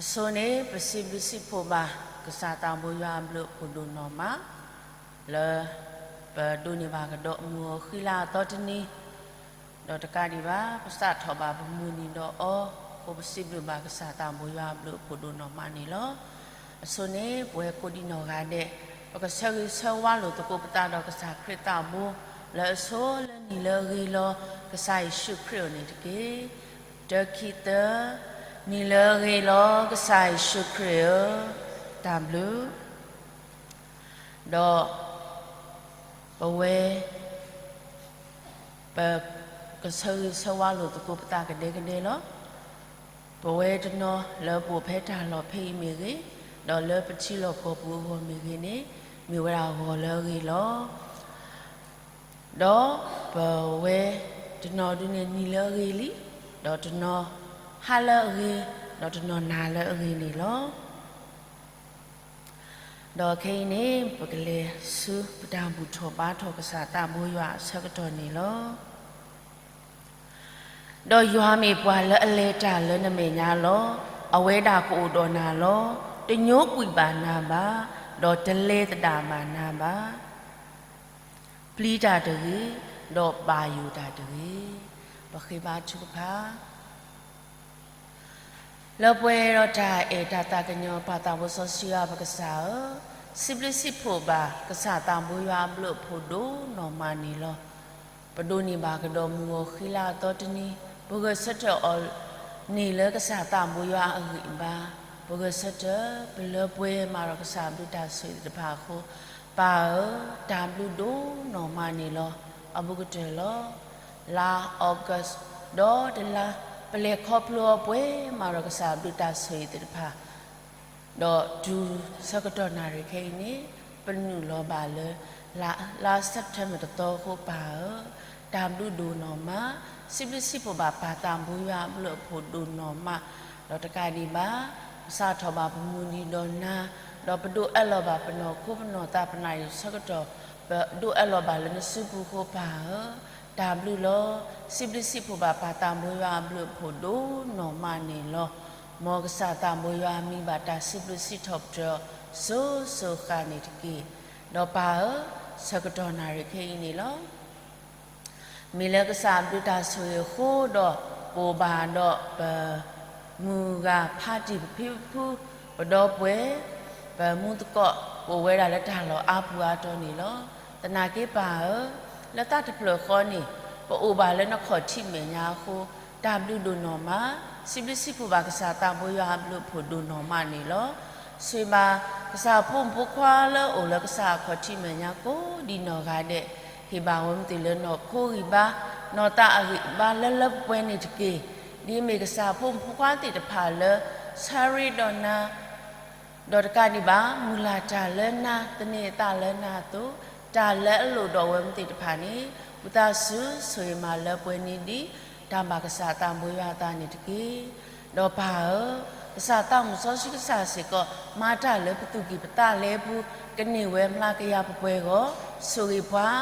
အဆိန့ၣ် ပစံးဘျုးစံးဖှိၣ်ဘၣ် ကစၢ်သးဘိယွၤအဘျုးအဖှိၣ်ဒိၣ်နီၢ်မး လၢ ပဒိးန့ၢ်ဘၣ်ကဒီးမုၢ်ဂီၤဃံလၤအသီတနံၤ, ဒီးတကးဒံးဘၣ် ပစးထီၣ်ဘၣ်ပမုၢ်နံၤဒီးအီၤ, အဃိပစံးဘျုးဘၣ်ကစၢ်သးဘိယွၤအဘျုးအဖှိၣ်ဒိၣ်နီၢ်မးန့ၣ်လီၤ. အဆိန့ၣ် ပဝဲကိးဒံနီၢ်ဂၤဒဲး ပကဆၢဂ့ၤဆၢဝါလိာ်သကိးပသးဒီးကစၢ်ခရံာ်သးဘိ လၢအဆိလၢနံၤလၢအဂ့ၤလီၤ ကစၢ်ယ့ၣ်ၡူးခရံာ်အအိၣ်န့ၣ်တက့ၢ်. တၢ ခံ သၢ, နံၤလၢအဂ့ၤလီၤ ကစၢ်ယ့ၣ်ၡူးခရံာ်ဧၢ, တၢ်ဘျုး, ဒီး ပဝဲ ပကဆၢဂ့ၤဆၢဝါလိာ်သကိးပသးကဒဲကဒဲလီၤ. ပဝဲတနီၤလၢပအိၣ်ဖဲတၢ်လီၢ်ဖဲအံၤမ့ၢ်ဂ့ၤ, ဒီးလၢပထံလီၢ်ကီၢ်ပူၤအဂီၢ်မ့ၢ်ဂ့ၤန့ၣ် မ့ၢ်ဝဲဒၣ်ဂီၤလၢအဂ့ၤလီၤ. ဒီးပဝဲတနီၤဒုန့ၣ်နံၤလၢအဂ့ၤလံ, ဒီးတနီၤဟါလၢအဂ့ၤ, ဒီးတနီၤနၤလၢအဂ့ၤန့ၣ်လီၤ. ဒီးခဲအံၤန့ၣ် ပကလဲၤဆူပတၢ်ဘူၣ်ထီၣ်ဘါထီၣ်ကစၢ်သးဘိယွၤအဆၢကတီၢ်န့ၣ်လီၤ. ဒီးယွၤမ့ၢ်ပှၤလၢအလဲၤတၢ်လၢနမဲာ်ညါလီၤ. အဝဲဒၣ်ကအိၣ်ဒီးနၤလီၤ. တညိကွံာ်ဘၣ်နၤဘၣ်, ဒီးတလဲသဒၣ်ဘၣ်နၤဘၣ်. ပျံၤတၢ်တဂ့ၤ, ဒီးဘၣ်ယိၣ်တၢ်တဂ့ၤ. ပဃ့ဘါထုကဖၣ် လၢပှဲၤဒီးတၢ်အဲၣ်တၢ်သးကညီၤ ပၢ်သးဘိစီဆှံယွၤပကစၢ်ဧၢ, စံးဘျုးစံးဖှိၣ်ဘၣ် ကစၢ်သးဘိယွၤအဘျုးအဖှိၣ်ဒိၣ်နီၢ်မးန့ၣ်လီၤ. ပဒိးန့ၢ်ဘၣ်ကဒီးမုၢ်ဂီၤဃံလၤအသီတနံၤ, ပဂဲၤဆၢထၢၣ်အီၤန့ၣ်လၢကစၢ်သးဘိယွၤအဂံၢ်အဘါ, ပဂဲၤဆၢထၢၣ် ပလၢပှဲၤမးဒီးကစၢ်အဘျုးတၢ်ဆိၣ်ဂ့ၤသ့ၣ်တဖၣ်အဃိ, ပၢ်ဧၢ, တၢ်ဘျုးဒိၣ်နီၢ်မးန့ၣ်လီၤ. အဘူးကတၢၢ်လီၤ. လါ August ဒီးတလါ ပလဲၤခီဖျိအီၤပှဲၤမးဒီးကစၢ်အဘျုးတၢ်ဆိၣ်ဂ့ၤသ့ၣ်တဖၣ်, ဒီးတုၤဆၢကတီၢ်နၣ်ရံၣ်ခဲအံၤန့ၣ် ပနုာ်လီၤဘၣ်လၢ လါ September တသီအဃိ ပၢ်ဧၢ, တၢ်ဘျုးဒိၣ်နီၢ်မး, စံးဘျုးစံးဖှိၣ်ဘၣ်ပၢ်သးဘိယွၤအဘျုးအဖှိၣ်ဒိၣ်နီၢ်မး, ဒီးတကးဒံးဘၣ် ပစးထီၣ်ဘၣ်ပမုၢ်နံၤဒီးနၤ, ဒီးပဒိးအၢၣ်လီၤဘၣ်ပနီၢ်ခိပနီၢ်သး ပနၣ်ရံၣ်ဆၢကတီၢ် ပဒိးအၢၣ်လီၤဘၣ်လၢနစုပူၤအဃိ ပၢ်ဧၢ, တၢ်ဘျုးလီၤ. စံးဘျုးစံးဖှိၣ်ဘၣ်ပၢ်သးဘိယွၤအဘျုးအဖှိၣ်ဒိၣ်နီၢ်မးန့ၣ်လီၤ. မ်ကစၢ်သးဘိယွၤမံၤဘၣ်တၢ်စံးဘျုးစံးထီၣ်ပတြၢၤ စိၤစိၤဃၣ်န့ၣ်တက့ၢ်. ဒီးပၢ်ဧၢ, ဆၢကတီၢ်နၣ်ရံၣ်ခဲအံၤန့ၣ်လီၤ. မ့ၢ်လၢကစၢ်အဘျုးတၢ်ဆိၣ်ဂ့ၤအဃိဒီး ပအိၣ်ဘၣ်ဒီးပ မုၢ်ဂၤဖါတံၢ်ပဖံပဖု, ပဒီပုၢ်ဝဲၢ်, ပမူသကိး, ပအိၣ်ဝဲဒၣ်လၢတၢ်လီၢ်အါပူၤအါတီၤန့ၣ်လီၤ. သနာ်က့ပၢ်ဧၢ, လၢသးတဖျၢၣ်ဃီန့ၣ် ပအိၣ်ဘၣ်လၢနခီၣ်ထံးမဲာ်ညါအဃိ, တၢ်ဘျုးဒိၣ်နီၢ်မး, စံးဘျုးစံးဖှိၣ်ဘၣ်ကစၢ်သးဘိယွၤအဘျုးအဖှိၣ်ဒိၣ်နီၢ်မးန့ၣ်လီၤ. ဆိၣ်ဂ့ၤဘၣ်ကစၢ်ဖိမုၣ်ဖိခွါလၢအအိၣ်လၢကစၢ်အခီၣ်ထံးမဲာ်ညါကိးဒံနီၢ်ဂၤဒဲး, ဟ့ၣ်ဘၣ်ဝဲမ့ၢ်သ့ၣ်လၢနီၢ်ခိဂံၢ်ဘါ, နီၢ်သးအဂံၢ်အဘါလၢလၢပှဲၤပှဲၤန့ၣ်တက့ၢ်. ဒ်အမ့ၢ်ကစၢ်ဖိမုၣ်ဖိခွါသ့ၣ်တဖၣ်လၢ ဆၢရ့ဒီးနၤ, ဒီးတကးဒံးဘၣ် မုၢ်လၢ်တၢ်လၢနၤ သန့ၤအသးလၢနၤအသိး, တၢ်လၢအလိၣ်ဒီးအဝဲမ့ၢ်သ့ၣ်တဖၣ်န့ၣ် ဝံသးစူၤဆိၣ်ဂ့ၤမၤလၢပှဲၤန့ၢ်ဒံး တၢ်ဘၣ်ကစၢ်သးဘိယွၤအသးန့ၣ်တက့ၢ်. ဒီးပၢ်ဧၢ, ကစၢ်သးမုၣ်စီဆှံကစၢ်စ့ၢ်ကီး မၤတၢ်လၢပသူၣ်ကံၢ်ပသးလဲပူၤ, ကန့ၢ်ဝဲမျးကယၤပှဲၤပှဲၤအဂီၢ်, ဆိၣ်ဂ့ၤပှၤ,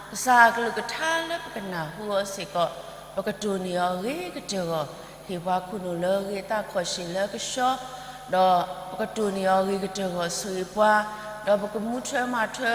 ကစၢ်အကလုၢ်ကထါလၢပကနၢ်ဟူအီၤစ့ၢ်ကီး, ပကတိၢ်န့ၢ်အီၤဂ့ၤကတၢၢ်အဂီၢ်, ဟ့ၣ်ပှၤခိၣ်နူာ်လၢအဂ့ၤ သးခီၣ်ရှ့ၣ်လၢအကဆှီ, ဒီးပကတိၢ်န့ၢ်အီၤဂ့ၤကတၢၢ်အဂီၢ် ဆိၣ်ဂ့ၤပှၤ, ဒီးပကမူထွဲမၤထွဲ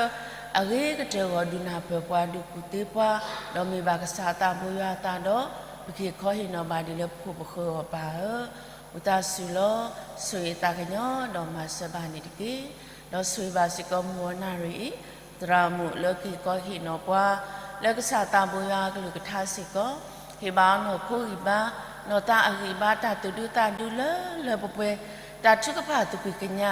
အဂ့ၤကတၢၢ်အဂီၢ် ဒုးနၢ်ပၢၢ်ပှၤ ဒုးကူၣ်သ့ပှၤ, ဒီးမ့ၢ်ဘၣ်ကစၢ်သးဘိယွၤအသးဒီး ပကဟ့ၣ်ခီဟ့ၣ်နီၤဘၣ်ဒံးလၢပခိၣ်ပဃၢၤအဂီၢ် ပၢ်ဧၢ, ဝံသးစူၤလီၤ. ဆိၣ်ဂ့ၤသးကညီၤ ဒီးမၤစၢၤဘၣ်န့ၣ်တက့ၢ်. ဒီးဆိၣ်ဂ့ၤဘၣ်စ့ၢ်ကီးမုၢ်ဂီၤနၣ်ရံၣ်အံၤ သရၣ်မုၣ်လၢကဟ့ၣ်ခီဟ့ၣ်နီၤပှၤ လၢကစၢ်သးဘိယွၤအကလုၢ်ကထါစ့ၢ်ကီး, ဟ့ၣ်ဘၣ်အီၤနီၢ်ခိဂံၢ်ဘါ, နီၢ်သးအဂံၢ်ဘါ တၢ်သူၣ်ဒူသးဒူလၢလၢပှဲၤပှဲၤ, တၢ်ထုကဖၣ်သူၣ်ဖှံသးညီ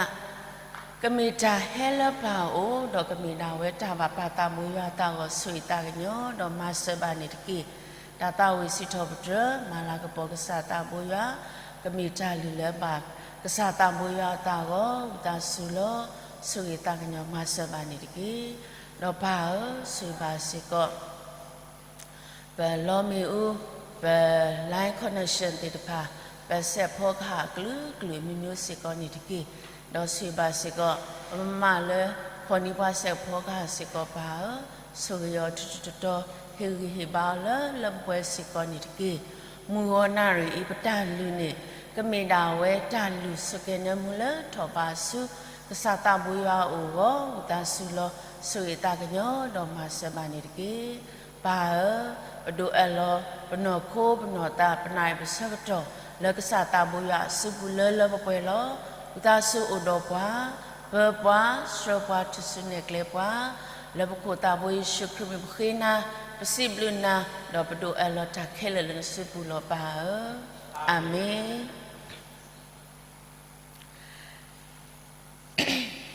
ကမ့ၢ်တၢ်ဟဲလၢပၢ်အအိၣ်, ဒီးကမ့ၢ်ဒၣ်ဝဲတၢ်ဘၣ်ပၢ်သးဘိယွၤအသးအဂီၢ် ဆိၣ်ဂ့ၤသးကညီၤ ဒီးမၤစၢၤဘၣ်န့ၣ်တက့ၢ်. တၢ်သးဝံၣ်စံးထီၣ်ပတြၢၤ မၤလၤကပီၤကစၢ်သးဘိယွၤ, ကမ့ၢ်တၢ်လုၢ်လၢဘၣ်ကစၢ်သးဘိယွၤအသးအဂီၢ် ဝံသးစူၤလီၤ. ဆိၣ်ဂ့ၤသးကညီၤမၤစၢၤဘၣ်န့ၣ်တက့ၢ်. ဒီးပၢ်ဧၢ, ဆိၣ်ဂ့ၤဘၣ်စ့ၢ်ကီး ပလီမ့ၣ်အူ, ပ line connection သ့ၣ်တဖၣ်, ပစဲးဖီကဟၣ်အကလုာ်ကလုာ်မ့ၢ်မ့ၢ်စ့ၢ်ကီးန့ၣ်တက့ၢ်. ဒီးဆိၣ်ဂ့ၤဘၣ်စ့ၢ်ကီး ပမၤလၢခီၣ်နံၤပှၤစဲးဖီကဟၣ်စ့ၢ်ကီးပၢ်ဧၢ, ဆိၣ်ဂ့ၤအီၤထူထူတီတီ, ဟ့ၣ်ဂံၢ်ဟ့ၣ်ဘါအီၤလၢလၢပှဲၤပှဲၤစ့ၢ်ကီးန့ၣ်တက့ၢ်. မုၢ်ဂီၤနၣ်ရံၣ်အံၤ ပတၢ်လုၢ်န့ၣ် ကမ့ၢ်ဒၣ်ဝဲတၢ်လုၢ်ဆိၣ်ကဲၤနၢမူလၢထီၣ်ဘးဆူ ကစၢ်သးဘိယွၤအအိၣ်အဂီၢ် ဝံသးစူၤလီၤဆိၣ်ဂ့ၤသးကညီၤဒီးမၤစၢၤဘၣ်န့ၣ်တက့ၢ်. ပၢ်ဧၢ, ပဒိးအၢၣ်လီၤ ပနီၢ်ခိပနီၢ်သး ပနၢ်အံၤပဆၢကတီၢ် လၢကစၢ်သးဘိယွၤအစုပူၤလၢလၢပှဲၤပှဲၤလီၤ. ဝံသးစူၤအိၣ်ဒီးပှၤ, ပၢပှၤ, ဆှၢပှၤ ထူၣ်စုနဲၣ်ကျဲပှၤ, လၢပခိၣ်သးဘိယ့ၣ်ၡူးခရံာ်မံၤပဃ့နၤ, ပစံးဘျုးနၤ, ဒီးပဒိးအၢၣ်လီၤတၢ်ခဲလၢာ်လၢနစုပူၤလီၤပၢ်ဧၢ. အၤမ့ၣ်.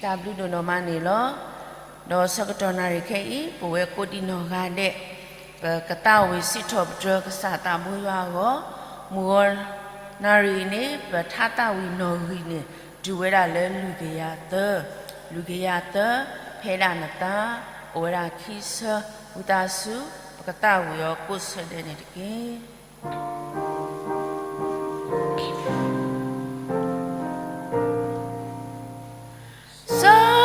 တၢ်ဘျုးဒိၣ်နီၢ်မးန့ၣ်လီၤ. ဒီးဆၢကတီၢ်နၣ်ရံၣ်ခဲအံၤ ပဝဲကိးဒံးနီၢ်ဂၤဒဲး ပကသးဝံၣ်စံးထီၣ်ပတြၢၤကစၢ်သးဘိယွၤအဂီၢ်, မုၢ်ဂီၤနၣ်ရံၣ်အံၤန့ၣ် ပထါသးဝံၣ်နီၣ်ဂံၢ်န့ၣ် တုၤဝဲဒၣ်လၢလွံၢ်ကယၤသၢ, လွံၢ်ကယၤသၢ, ဖဲဒၣ်နသး အိၣ်ဝဲဒၣ်ခံဆၢ, ဝံသးစူၤ ပကသးဝံၣ်အီၤကိးဆၢဒဲးန့ၣ်တက့ၢ်. ဆၢ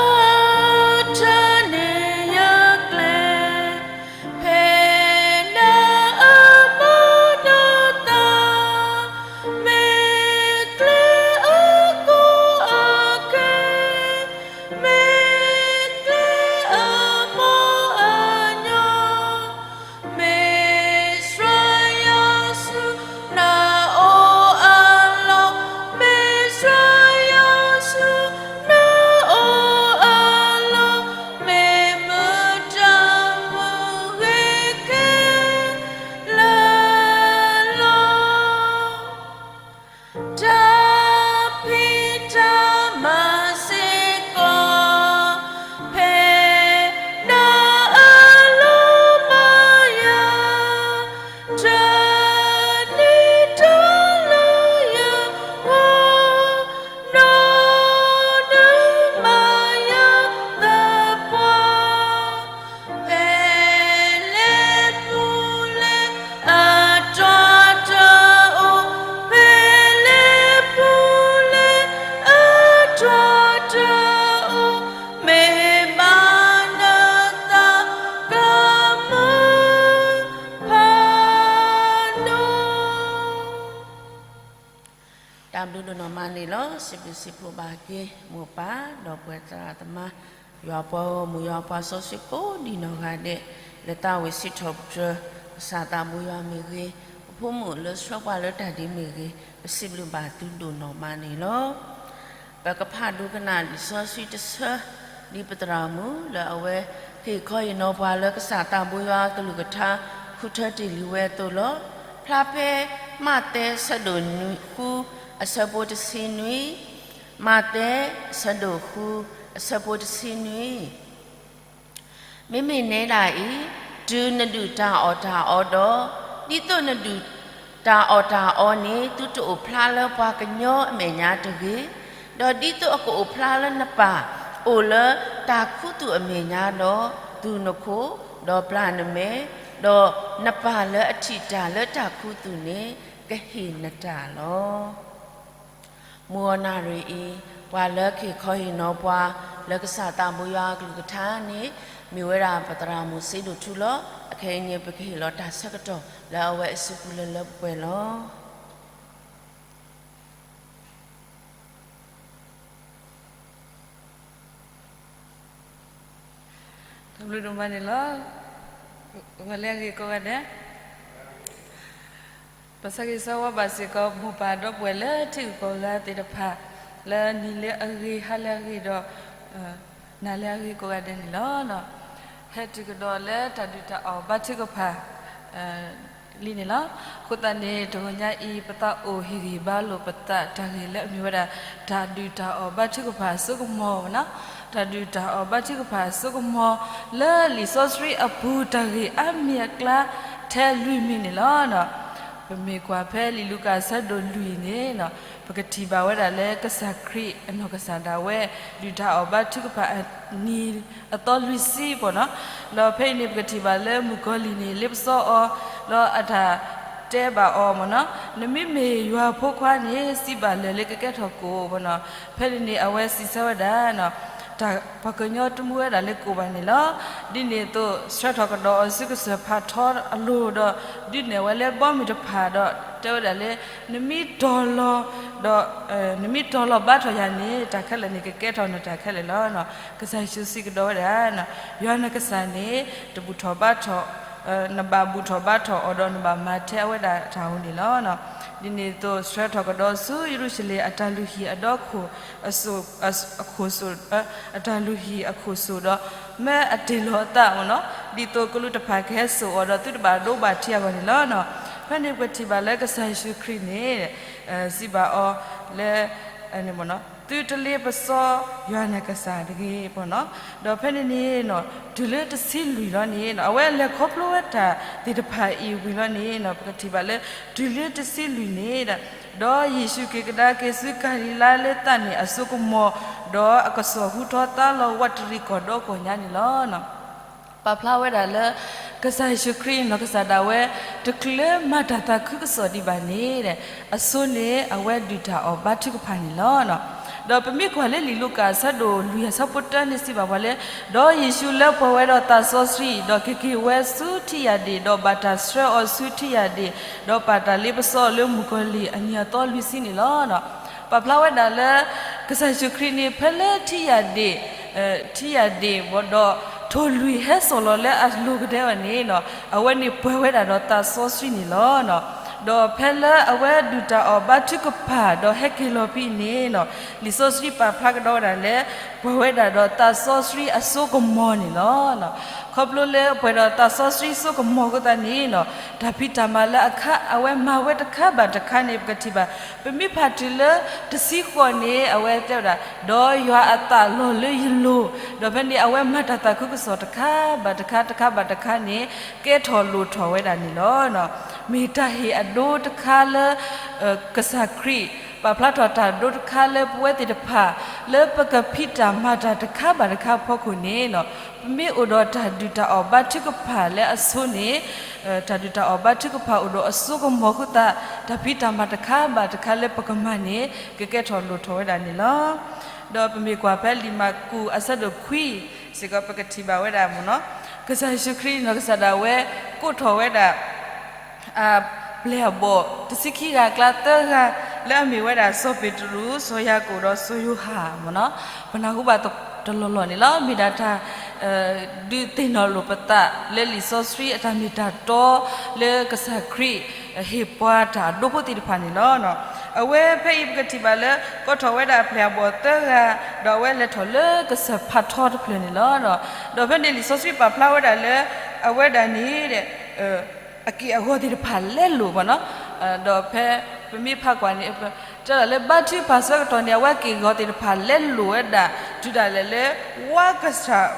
ထၢၣ်န့ၢ်ယကျဲ, ဖဲနအမၤနသး, မ့ၢ်ကျဲအကိးအကဲ, မ့ၢ်ကျဲအမီၢ်အညီ, မ့ၢ်စှၤယွၤဆူ နအိၣ်အလီၢ်, မ့ၢ်စှၤယွၤဆူ နအိၣ်အလီၢ်, မ့ၢ်မုၢ်တၢ်မုၢ်ဂ့ၤခဲလၢာ်လီၤ. တၢ်ဖံးတၢ်မၤစ့ၢ်ကီး, ဖဲနအလီၢ်မၤယၤ, တနံၤတၢ်လၢယဂီၢ်, နီၢ်ဒုးမၤယၤသပှၢ် ဖဲလဲၣ်ပူၤလဲၣ်အတြီတအိၣ်, ဖဲလဲၣ်ပူၤလဲၣ်အတြီတအိၣ်, မ့ၢ်ဘၣ်နသးကမၢဖးဒိၣ်. တၢ်ဘျုးဒိၣ်နီၢ်မးန့ၣ်လီၤ. စံးဘျုးစံးဖှိၣ်ဘၣ်က့ၤ မိၢ်ပၢ် ဒီးပှၤသရၣ်သမါ, ယွၤပှၤဂီၢ်မုၢ် ယွၤပှၤစီဆှံကိးဒံးနီၢ်ဂၤဒဲး လၢသးဝံၣ်စံးထီၣ်ပတြၢၤ ကစၢ်သးဘိယွၤမ့ၢ်ဂ့ၤ, ပဖိမုၣ်လၢဆှၢပှၤလၢတၢ်ဒ်မ့ၢ်ဂ့ၤ, ပစံးဘျုးဘၣ်သုဒိၣ်နီၢ်မးန့ၣ်လီၤ. ပကဖးဒိကနၣ်လံာ်စီဆှံတဆၢ ဒ်ပသရၣ်မုၣ်လၢအဝဲ ဟ့ၣ်ခီဟ့ၣ်နီၤပှၤလၢကစၢ်သးဘိယွၤအကလုၢ်ကထါ ဃုထၢတ့ၢ်လံဝဲအသိးလီၤ. ဖျါဖဲ မးသဲဆၢဒိၣ်ဃု အဆၢဖိတဆံနွံ, မးသဲဆၢဒိၣ်ဃု အဆၢဖိတဆံနွံ. မ့မ့ၢ်နဲဒၣ်အံၤ, တုၤနဒုၣ်တၢ်အီၣ်တၢ်အီဒီး, ဒ်သိးနဒုၣ်တၢ်အီၣ်တၢ်အီန့ၣ် သုတအိၣ်ဖျါလၢပှၤကညီအမဲာ်ညါတဂ့ၤ, ဒီးဒ်သိးအကအိၣ်ဖျါလၢနပၢ် အိၣ်လၢတၢ်ခူသူၣ်အမဲာ်ညါဒီး, သူၣ်နခိၣ်, ဒီးပျၢ်နမဲာ်, ဒီးနပၢ်လၢအထံၣ်တၢ်လၢတၢ်ခူသူၣ်န့ၣ် ကဟ့ၣ်နတၢ်လီၤ. မုၢ်ဂီၤနၣ်ရံၣ်အံၤ, ပှၤလၢကဟ့ၣ်ခီဟ့ၣ်နီၤပှၤ လၢကစၢ်သးဘိယွၤအကလုၢ်ကထါန့ၣ် မ့ၢ်ဝဲဒၣ်ပသရၣ်မုၣ်စ့ဒိၣ်ထူလီၤ. အခဲအံၤန့ၣ် ပကဟ့ၣ်လီၤတၢ်ဆၢကတီၢ် လၢအဝဲအစုပူၤလၢလၢပှဲၤပှဲၤလီၤ. တၢ်ဘျုးဒိၣ်မးန့ၣ်လီၤ. ဂီၤလၢအဂ့ၤကိးဂၤဒဲး, ပဆၢဂ့ၤဆၢဝါဘၣ်စ့ၢ်ကီးမိၢ်ပၢ်ဒီပုၢ်ဝဲၢ်လၢထံဂုၤကီၢ်ဂၤသ့ၣ်တဖၣ် လၢနံၤလၢအဂ့ၤ ဟါလၢအဂ့ၤဒီး နၤလၢအဂ့ၤကိးဂၤဒဲးန့ၣ်လီၤ. ဟဲတုၤကဒီးလၢတၢ်ဒုၣ်တၢ်အီၣ်ဘါထုကဖၣ် လံန့ၣ်လီၤ. အဃိသတးန့ၣ် တဂီၤညါအံၤ ပသးအိၣ်ဟ့ၣ်ဂံၢ်ဘါလိာ်ပသးတၢ်ဂ့ၢ်လၢအမ့ၢ်ဝဲဒၣ် တၢ်ဒုၣ်တၢ်အီၣ်ဘါထုကဖၣ်အစိကမီၤနီၤ, တၢ်ဒုၣ်တၢ်အီၣ်ဘါထုကဖၣ်အစိကမီၤ လၢလံာ်စီဆှံအပူၤတၢ်ဂ့ၢ်အါမံၤအကျါ ထဲလွံၢ်မံၤန့ၣ်လီၤ. ပမ့ၢ်ကွၢ်ဖဲလံာ်လူၤကၣ်အဆၢဒိၣ်လွံၢ်န့ၣ် ပကထံၣ်ဘၣ်ဝဲဒၣ်လၢကစၢ်ခရံာ်အနီၢ်ကစၢ်ဒၣ်ဝဲ ဒုၣ်တၢ်အီၣ်ဘါထုကဖၣ်အနံၤအသီလွံၢ်ဆံပီၤနီၤ. ဒီးဖဲအံၤန့ၣ် ပကထံၣ်ဘၣ်လၢမုၣ်ကီၤလံၢ်န့ၣ် လ့ပစီအီၤ, ဒီးအတၢ်တဲဘၣ်အီၤမ့ၢ်နီၤ, နမ့မ့ၢ်ယွၤဖိခွါန့ၣ် စံးဘၣ်လၢာ်လၢကကဲထီၣ်ကိၣ်မ့ၢ်နီၤ. ဖဲန့ၣ်န့ၣ် အဝဲစံးဆၢဝဲဒၣ် တၢ်ပှၤကညီတမူဝဲဒၣ်လၢကိၣ်ဘၣ်န့ၣ်လီၤ. ဒ်န့ၣ်အသိး ဆှၢထီၣ်ကဒီးအီၤဆူကစၢၢ်ဖးထီအလိၤဒီး ဒုးနဲၣ်ဝဲလၢဘီမုၢ်တဖၣ်ဒီး တဲဝဲဒၣ်လၢ နမ့ၢ်တီၤလီၤ ဒီးနမ့ၢ်တီလီၤဘၣ်ထီၣ်ယၤန့ၣ် တၢ်ခဲလၢာ်န့ၣ် ကကဲထီၣ်နတၢ်ခဲလၢာ်လီၤ. ကစၢ်ယ့ၣ်ၡူးစံးကဒီးဝဲဒၣ်, ယွၤနကစၢ်န့ၣ် တဘူၣ်ထီၣ်ဘါထီၣ်, နဘၣ်ဘူၣ်ထီၣ်ဘါထီၣ်အီၤဒီးနဘၣ်မၤထဲအဝဲဒၣ်တၢ်ဧိၤန့ၣ်လီၤ. ဒ်န့ၣ်အသိး ဆှၢထီၣ်ကဒီးဆူယရူၤၡလ့ၣ်အတၢ်လုၢ်ဟံၣ်အဒီခိၣ်, အခိၣ်စိ, အတၢ်လုၢ်ဟံၣ်အခိၣ်စိဒီး မၢအတ့ၢ်လီၤအသးမ့ၢ်နီၤ, ဒ်သိးကလူးတဖၣ်ကဟဲစိာ်အီၤဒီးသုတဘၣ်ဒိဘၣ်ထံးအဂီၢ်န့ၣ်လီၤ. ဖဲန့ၣ်ပထံၣ်ဘၣ်လၢကစၢ်ယ့ၣ်ၡူးခရံာ်န့ၣ် စံးဘၣ်အီၤလၢ သုတလ့ပစီယွၤနကစၢ်တဂ့ၤမ့ၢ်နီၤ. ဒီးဖဲန့ၣ်န့ၣ် တုၤလၢတဆံလွံၢ်လီၤန့ၣ် အဝဲလဲၤခီဖျိဝဲတၢ်သ့ၣ်တဖၣ်အံၤဝံၤလီၤန့ၣ် ပကထံၣ်ဘၣ်လၢ တုၤလၢတဆံလွံၢ်န့ၣ် ဒီးယ့ၣ်ၡူးက့ၤကဒါက့ၤဆူကၤလံၤလါလၢသးန့ၣ်အစိကမီၤ, ဒီးအကစီၣ်ဟူထီၣ်သါလီၤဝးတရံးကီၢ်ဒီကီၢ်ညါန့ၣ်လီၤ. ပာ်ဖျါဝဲဒၣ်လၢ ကစၢ်ယ့ၣ်ၡူးခရံာ်နီၢ်ကစၢ်ဒၣ်ဝဲ တချုးမၤတၢ်သးခုကစီၣ်ဒံးဘၣ်န့ၣ် အဆိန့ၣ်အဝဲဒုၣ်တၢ်အီၣ်ဘါထုကဖၣ်န့ၣ်လီၤ. ဒီးပမ့ၢ်ကွၢ်လၢလံာ်လူၤကၣ်အဆၢဒိၣ်လွံၢ်အဆၢဖိတၢန့ၣ်စံးဘၣ်ပှၤလၢ ဒီးယ့ၣ်ၡူးလၢပှဲၤဝဲဒီးသးစီဆှံ ဒီးကက့ၤဝဲဆူထံယၢ်ဒ့ၣ် ဒီးဘၣ်တၢ်ဆှၢအီၤဆူထံယၢ်ဒ့ၣ် ဒီးပာ်တၢ်လ့ပစီအီၤလၢမုၣ်ကီၤလံၢ်အနံၤအသီလွံၢ်ဆံန့ၣ်လီၤ. ပာ်ဖျါဝဲဒၣ်လၢ ကစၢ်ယ့ၣ်ၡူးခရံာ်န့ၣ် ဖဲလၢထံယၢ်ဒ့ၣ် ထံယၢ်ဒ့ၣ်ဝဲဒီး ထိၣ်လွံၢ်ဟဲစိာ်လီၤလၢအလိၤကဒဲအီၤန့ၣ် အဝဲန့ၣ်ပှဲၤဝဲဒၣ်ဒီးသးစီဆှံန့ၣ်လီၤ. ဒီးဖဲလၢအဝဲဒုၣ်တၢ်အီၣ်ဘါထုကဖၣ် ဒီးဟဲက့ၤလီၤဖဲအံၤန့ၣ် လံာ်စီဆှံပာ်ဖျါကဒီးဝဲဒၣ်လၢ ပှဲၤဝဲဒၣ်ဒီးသးစီဆှံအစိကမီၤန့ၣ်လီၤ. ခီဖျိလၢပှဲၤဒီးသးစီဆှံစိကမီၤအဃိသတးန့ၣ် တၢ်ဖံးတၢ်မၤလၢအခါအဝဲမၤဝဲတခါဘၣ်တခါန့ၣ် ပကထံၣ်ဘၣ် ပမ့ၢ်ဖးတုၤလၢတဆံဃိးန့ၣ် အဝဲတဲဝဲဒၣ် ဒီးယွၤအသးလီၤလၢယလိၤ, ဒီးဖဲန့ၣ်အဝဲမၤတၢ်သးခုကစီၣ်တခါဘၣ်တခါ တခါဘၣ်တခါန့ၣ် ကဲထီၣ်လိၣ်ထီၣ်ဝဲဒၣ်န့ၣ်လီၤ. မ့ၢ်တၢ်ဟ့ၣ်အဒိတခါလၢ ကစၢ်ခရံာ် ပာ်ဖျါထီၣ်တၢ်ဒိတခါလၢပဝဲသ့ၣ်တဖၣ် လၢပကဖံးတၢ်မၤတၢ်တခါဘၣ်တခါအဖီခိၣ်န့ၣ် ပမ့ၢ်အိၣ်ဒီးတၢ်ဒုၣ်တၢ်အီၣ်ဘါထုကဖၣ်လၢအဆိန့ၣ် တၢ်ဒုၣ်တၢ်အီၣ်ဘါထုကဖၣ်အိၣ်ဒီးအစိကမီၤအဃိသတး တၢ်ဖံးတၢ်မၤတခါဘၣ်တခါလၢပကမၤန့ၣ် ကကဲထီၣ်လိၣ်ထီၣ်ဝဲဒၣ်န့ၣ်လီၤ. ဒီးပမ့ၢ်ကွၢ်ဖဲလံာ်မၢ်ကူးအဆၢဒိၣ်ခွံစ့ၢ်ကီး ပကထံၣ်ဘၣ်ဝဲဒၣ်မ့ၢ်နီၤ, ကစၢ်ယ့ၣ်ၡူးခရံာ်နီၢ်ကစၢ်ဒၣ်ဝဲ ကိးထီၣ်ဝဲဒၣ် အပျဲၢ်အဘီၣ် တဆံခံဂၤအကျါသၢဂၤ လၢအမ့ၢ်ဝဲဒၣ်စီၤပ့းတရူး, စီၤယၤကိာ်ဒီးစီၤယိၤဟၣ်မ့ၢ်နီၤ, ပနၢ်ဟူဘၣ်တလီၢ်လီၢ်န့ၣ်လီၤ. မ့ၢ်ဒၣ်တၢ် ဒုးသ့ၣ်နီၣ်လိာ်ပသးလၢလံာ်စီဆှံအတၢ်မ့ၢ်တၢ်တီ လၢကစၢ်ခရံာ်ဟ့ၣ်ပှၤတၢ်အဒိဖိသ့ၣ်တဖၣ်န့ၣ်လီၤ. အဝဲဖဲအံၤပကထံၣ်ဘၣ်လၢ ကိးထီၣ်ဝဲဒၣ်အပျဲၢ်အဘီၣ်သၢဂၤ ဒီးအဝဲလဲၤထီၣ်လၢကစၢၢ်ဖးထီတဖျၢၣ်န့ၣ်လီၤ. ဒီးဖဲန့ၣ်လံာ်စီဆှံပာ်ဖျါဝဲဒၣ်လၢ အဝဲဒၣ်န့ၣ် အက့ၢ်အဂီၤသ့ၣ်တဖၣ်လဲလိာ်မ့ၢ်နီၤ, ဒီးဖဲပမ့ၢ်ဖးကွၢ်န့ၣ် တဲဒၣ်လၢဘါထုကဖၣ်ဆၢကတီၢ်န့ၣ် အဝဲအက့ၢ်အဂီၤသ့ၣ်တဖၣ်လဲလိာ်ဝဲဒၣ် တုၤဒၣ်လဲာ်လၢ ဝါကစၢ်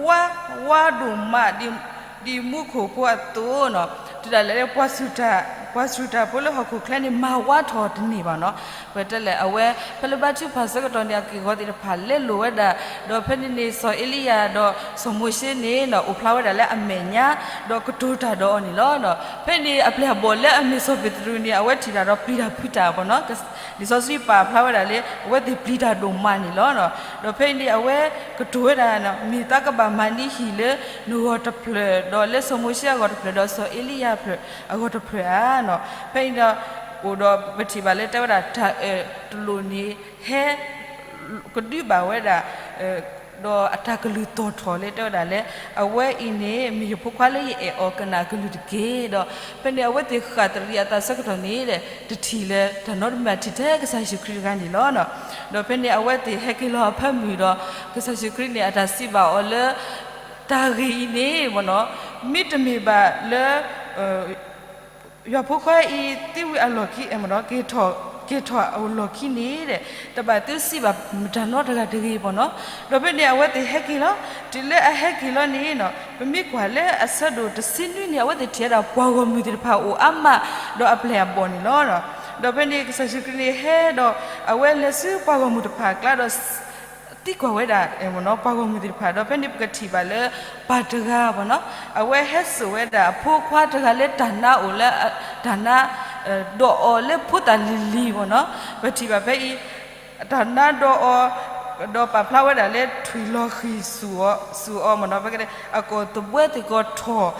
ဝါ ဝါဒိၣ်မး ဒ်မူခိၣ်ဖိအသိးနီၤ, တုၤဒၣ်လဲာ်လၢ ပှၤစူၢ်တၢ်ဖိလၢဟီၣ်ခိၣ်ချၢန့ၣ် မၤဝါထီၣ်တန့ၢ်ဘၣ်နီၤ. ပတဲလဲၣ် အဝဲ ဖဲလၢဘါထုကဖၣ်ဆၢကတီၢ်န့ၣ် အက့ၢ်အဂီၤသ့ၣ်တဖၣ်လဲလိာ်ဝဲဒၣ်, ဒီးဖဲန့ၣ်န့ၣ် စီၤအ့လံယၤဒီးစီၤမိၤၡ့န့ၣ် အိၣ်ဖျါဝဲဒၣ်လၢအမဲာ်ညါ ဒီးကတိၤတၢ်ဒီးအီၤန့ၣ်လီၤ. ဖဲန့ၣ်အပျဲၢ်အဘီၣ်လၢအမ့ၢ်စီၤပ့းတရူးန့ၣ် အဝဲထံၣ်တၢ်ဒီးပျံၤတၢ်ဖုးတၢ်မ့ၢ်နီၤ, လံာ်စီဆှံပာ်ဖျါဝဲဒၣ်လၢ အဝဲသ့ၣ်ပျံၤတၢ်ဒိၣ်မးန့ၣ်လီၤ. ဒီးဖဲအံၤန့ၣ် အဝဲကတိၤဝဲဒၣ် မ့ၢ်သးကဘၣ်မၤနံၤဟံၣ်လၢနဂီၢ်တဖျၢၣ် ဒီးလၢစီၤမိၤၡ့အဂီၢ်တဖျၢၣ် ဒီးစီၤအ့လံယၤအဂီၢ်တဖျၢၣ်ဧါနီၤ. ဖဲအံၤဒီး အိၣ်ဒီးပထံၣ်ဘၣ်လၢတဲဝဲဒၣ် တၢ်အၢၣ်တလိၣ်န့ၣ် ဟဲ ကဒုးဘၣ်ဝဲဒၣ် ဒီးအတၢ်ကလုၢ်သီၣ်ထီၣ်လၢတဲဝဲဒၣ်လၢ အဝဲအံၤန့ၣ် မ့ၢ်ယဖိခွါလၢယအဲၣ်အီၤကနၣ်အကလုၢ်တက့ၢ်. ဒီးဖဲန့ၣ် အဝဲသ့ၣ်ဃၣ်သရံးအသးဆၢကတီၢ်န့ၣ် တထံၣ်လၢတၢ်နီတမံၤအထံၣ်ထဲကစၢ်ယ့ၣ်ၡူးခရံာ်တဂၤန့ၣ်လီၤ. ဒီးဖဲန့ၣ် အဝဲသ့ၣ်ဟဲက့ၤလီၤအဖၢမုၢ်ဒီး ကစၢ်ယ့ၣ်ၡူးခရံာ်န့ၣ် အတၢ်စံးဘၣ်အီၤလၢ တၢ်ဂ့ၢ်အံၤန့ၣ်မ့ၢ်နီၤ မ့တမ့ၢ်ဘၣ်လၢ ယွၤဖိခွါအံၤသံဝံၤအလီၢ်ခံ က့ၤထီၣ်အလီၢ်ခံန့ၣ် တဘၣ်သုစံးဘၣ်မတၤနီတဂၤတဂ့ၤမ့ၢ်နီၤ. ဒီးဖဲန့ၣ် အဝဲသ့ၣ်ဟဲက့ၤလီၤ. တုၤလၢအဟဲက့ၤလီၤန့ၣ်နီၤ ပမ့ၢ်ကွၢ်လၢအဆၢဒိၣ်တဆံနွံန့ၣ် အဝဲသ့ၣ်ထံၣ်ဝဲဒၣ်ပှၤဂီၢ်မုၢ်သ့ၣ်တဖၣ်အိၣ်အါမး ဒီးအပျဲၢ်အဘီၣ်န့ၣ်လီၤ. ဒီးဖဲန့ၣ် ကစၢ်ယ့ၣ်ၡူးခရံာ်န့ၣ်ဟဲဒီး အဝဲလဲၤဆူပှၤဂီၢ်မုၢ်တဖၣ်အကျါဒီး သံကွၢ်ဝဲဒၣ် ပှၤဂီၢ်မုၢ်သ့ၣ်တဖၣ် ဒီးဖဲန့ၣ်ပကထံၣ်ဘၣ်လၢ ပၢ်တဂၤမ့ၢ်နီၤ အဝဲဟဲစိာ်ဝဲဒၣ်အဖိခွါတဂၤလၢတၢ်နါအိၣ်လၢ တၢ်နါ ဒီးအီၤလၢဖိသၣ်လံၤလံၤမ့ၢ်နီၤ ပထံၣ်ဘၣ်ဖဲအံၤ တၢ်နါဒီးအီၤ ဒီးပာ်ဖျါဝဲဒၣ်လၢထွံၣ်လီၤဃံၤဆူၣ်အီၤမ့ၢ်နီၤ ဖဲအကီၢ်သဘှဲသ့ၣ်ကီးထီၣ်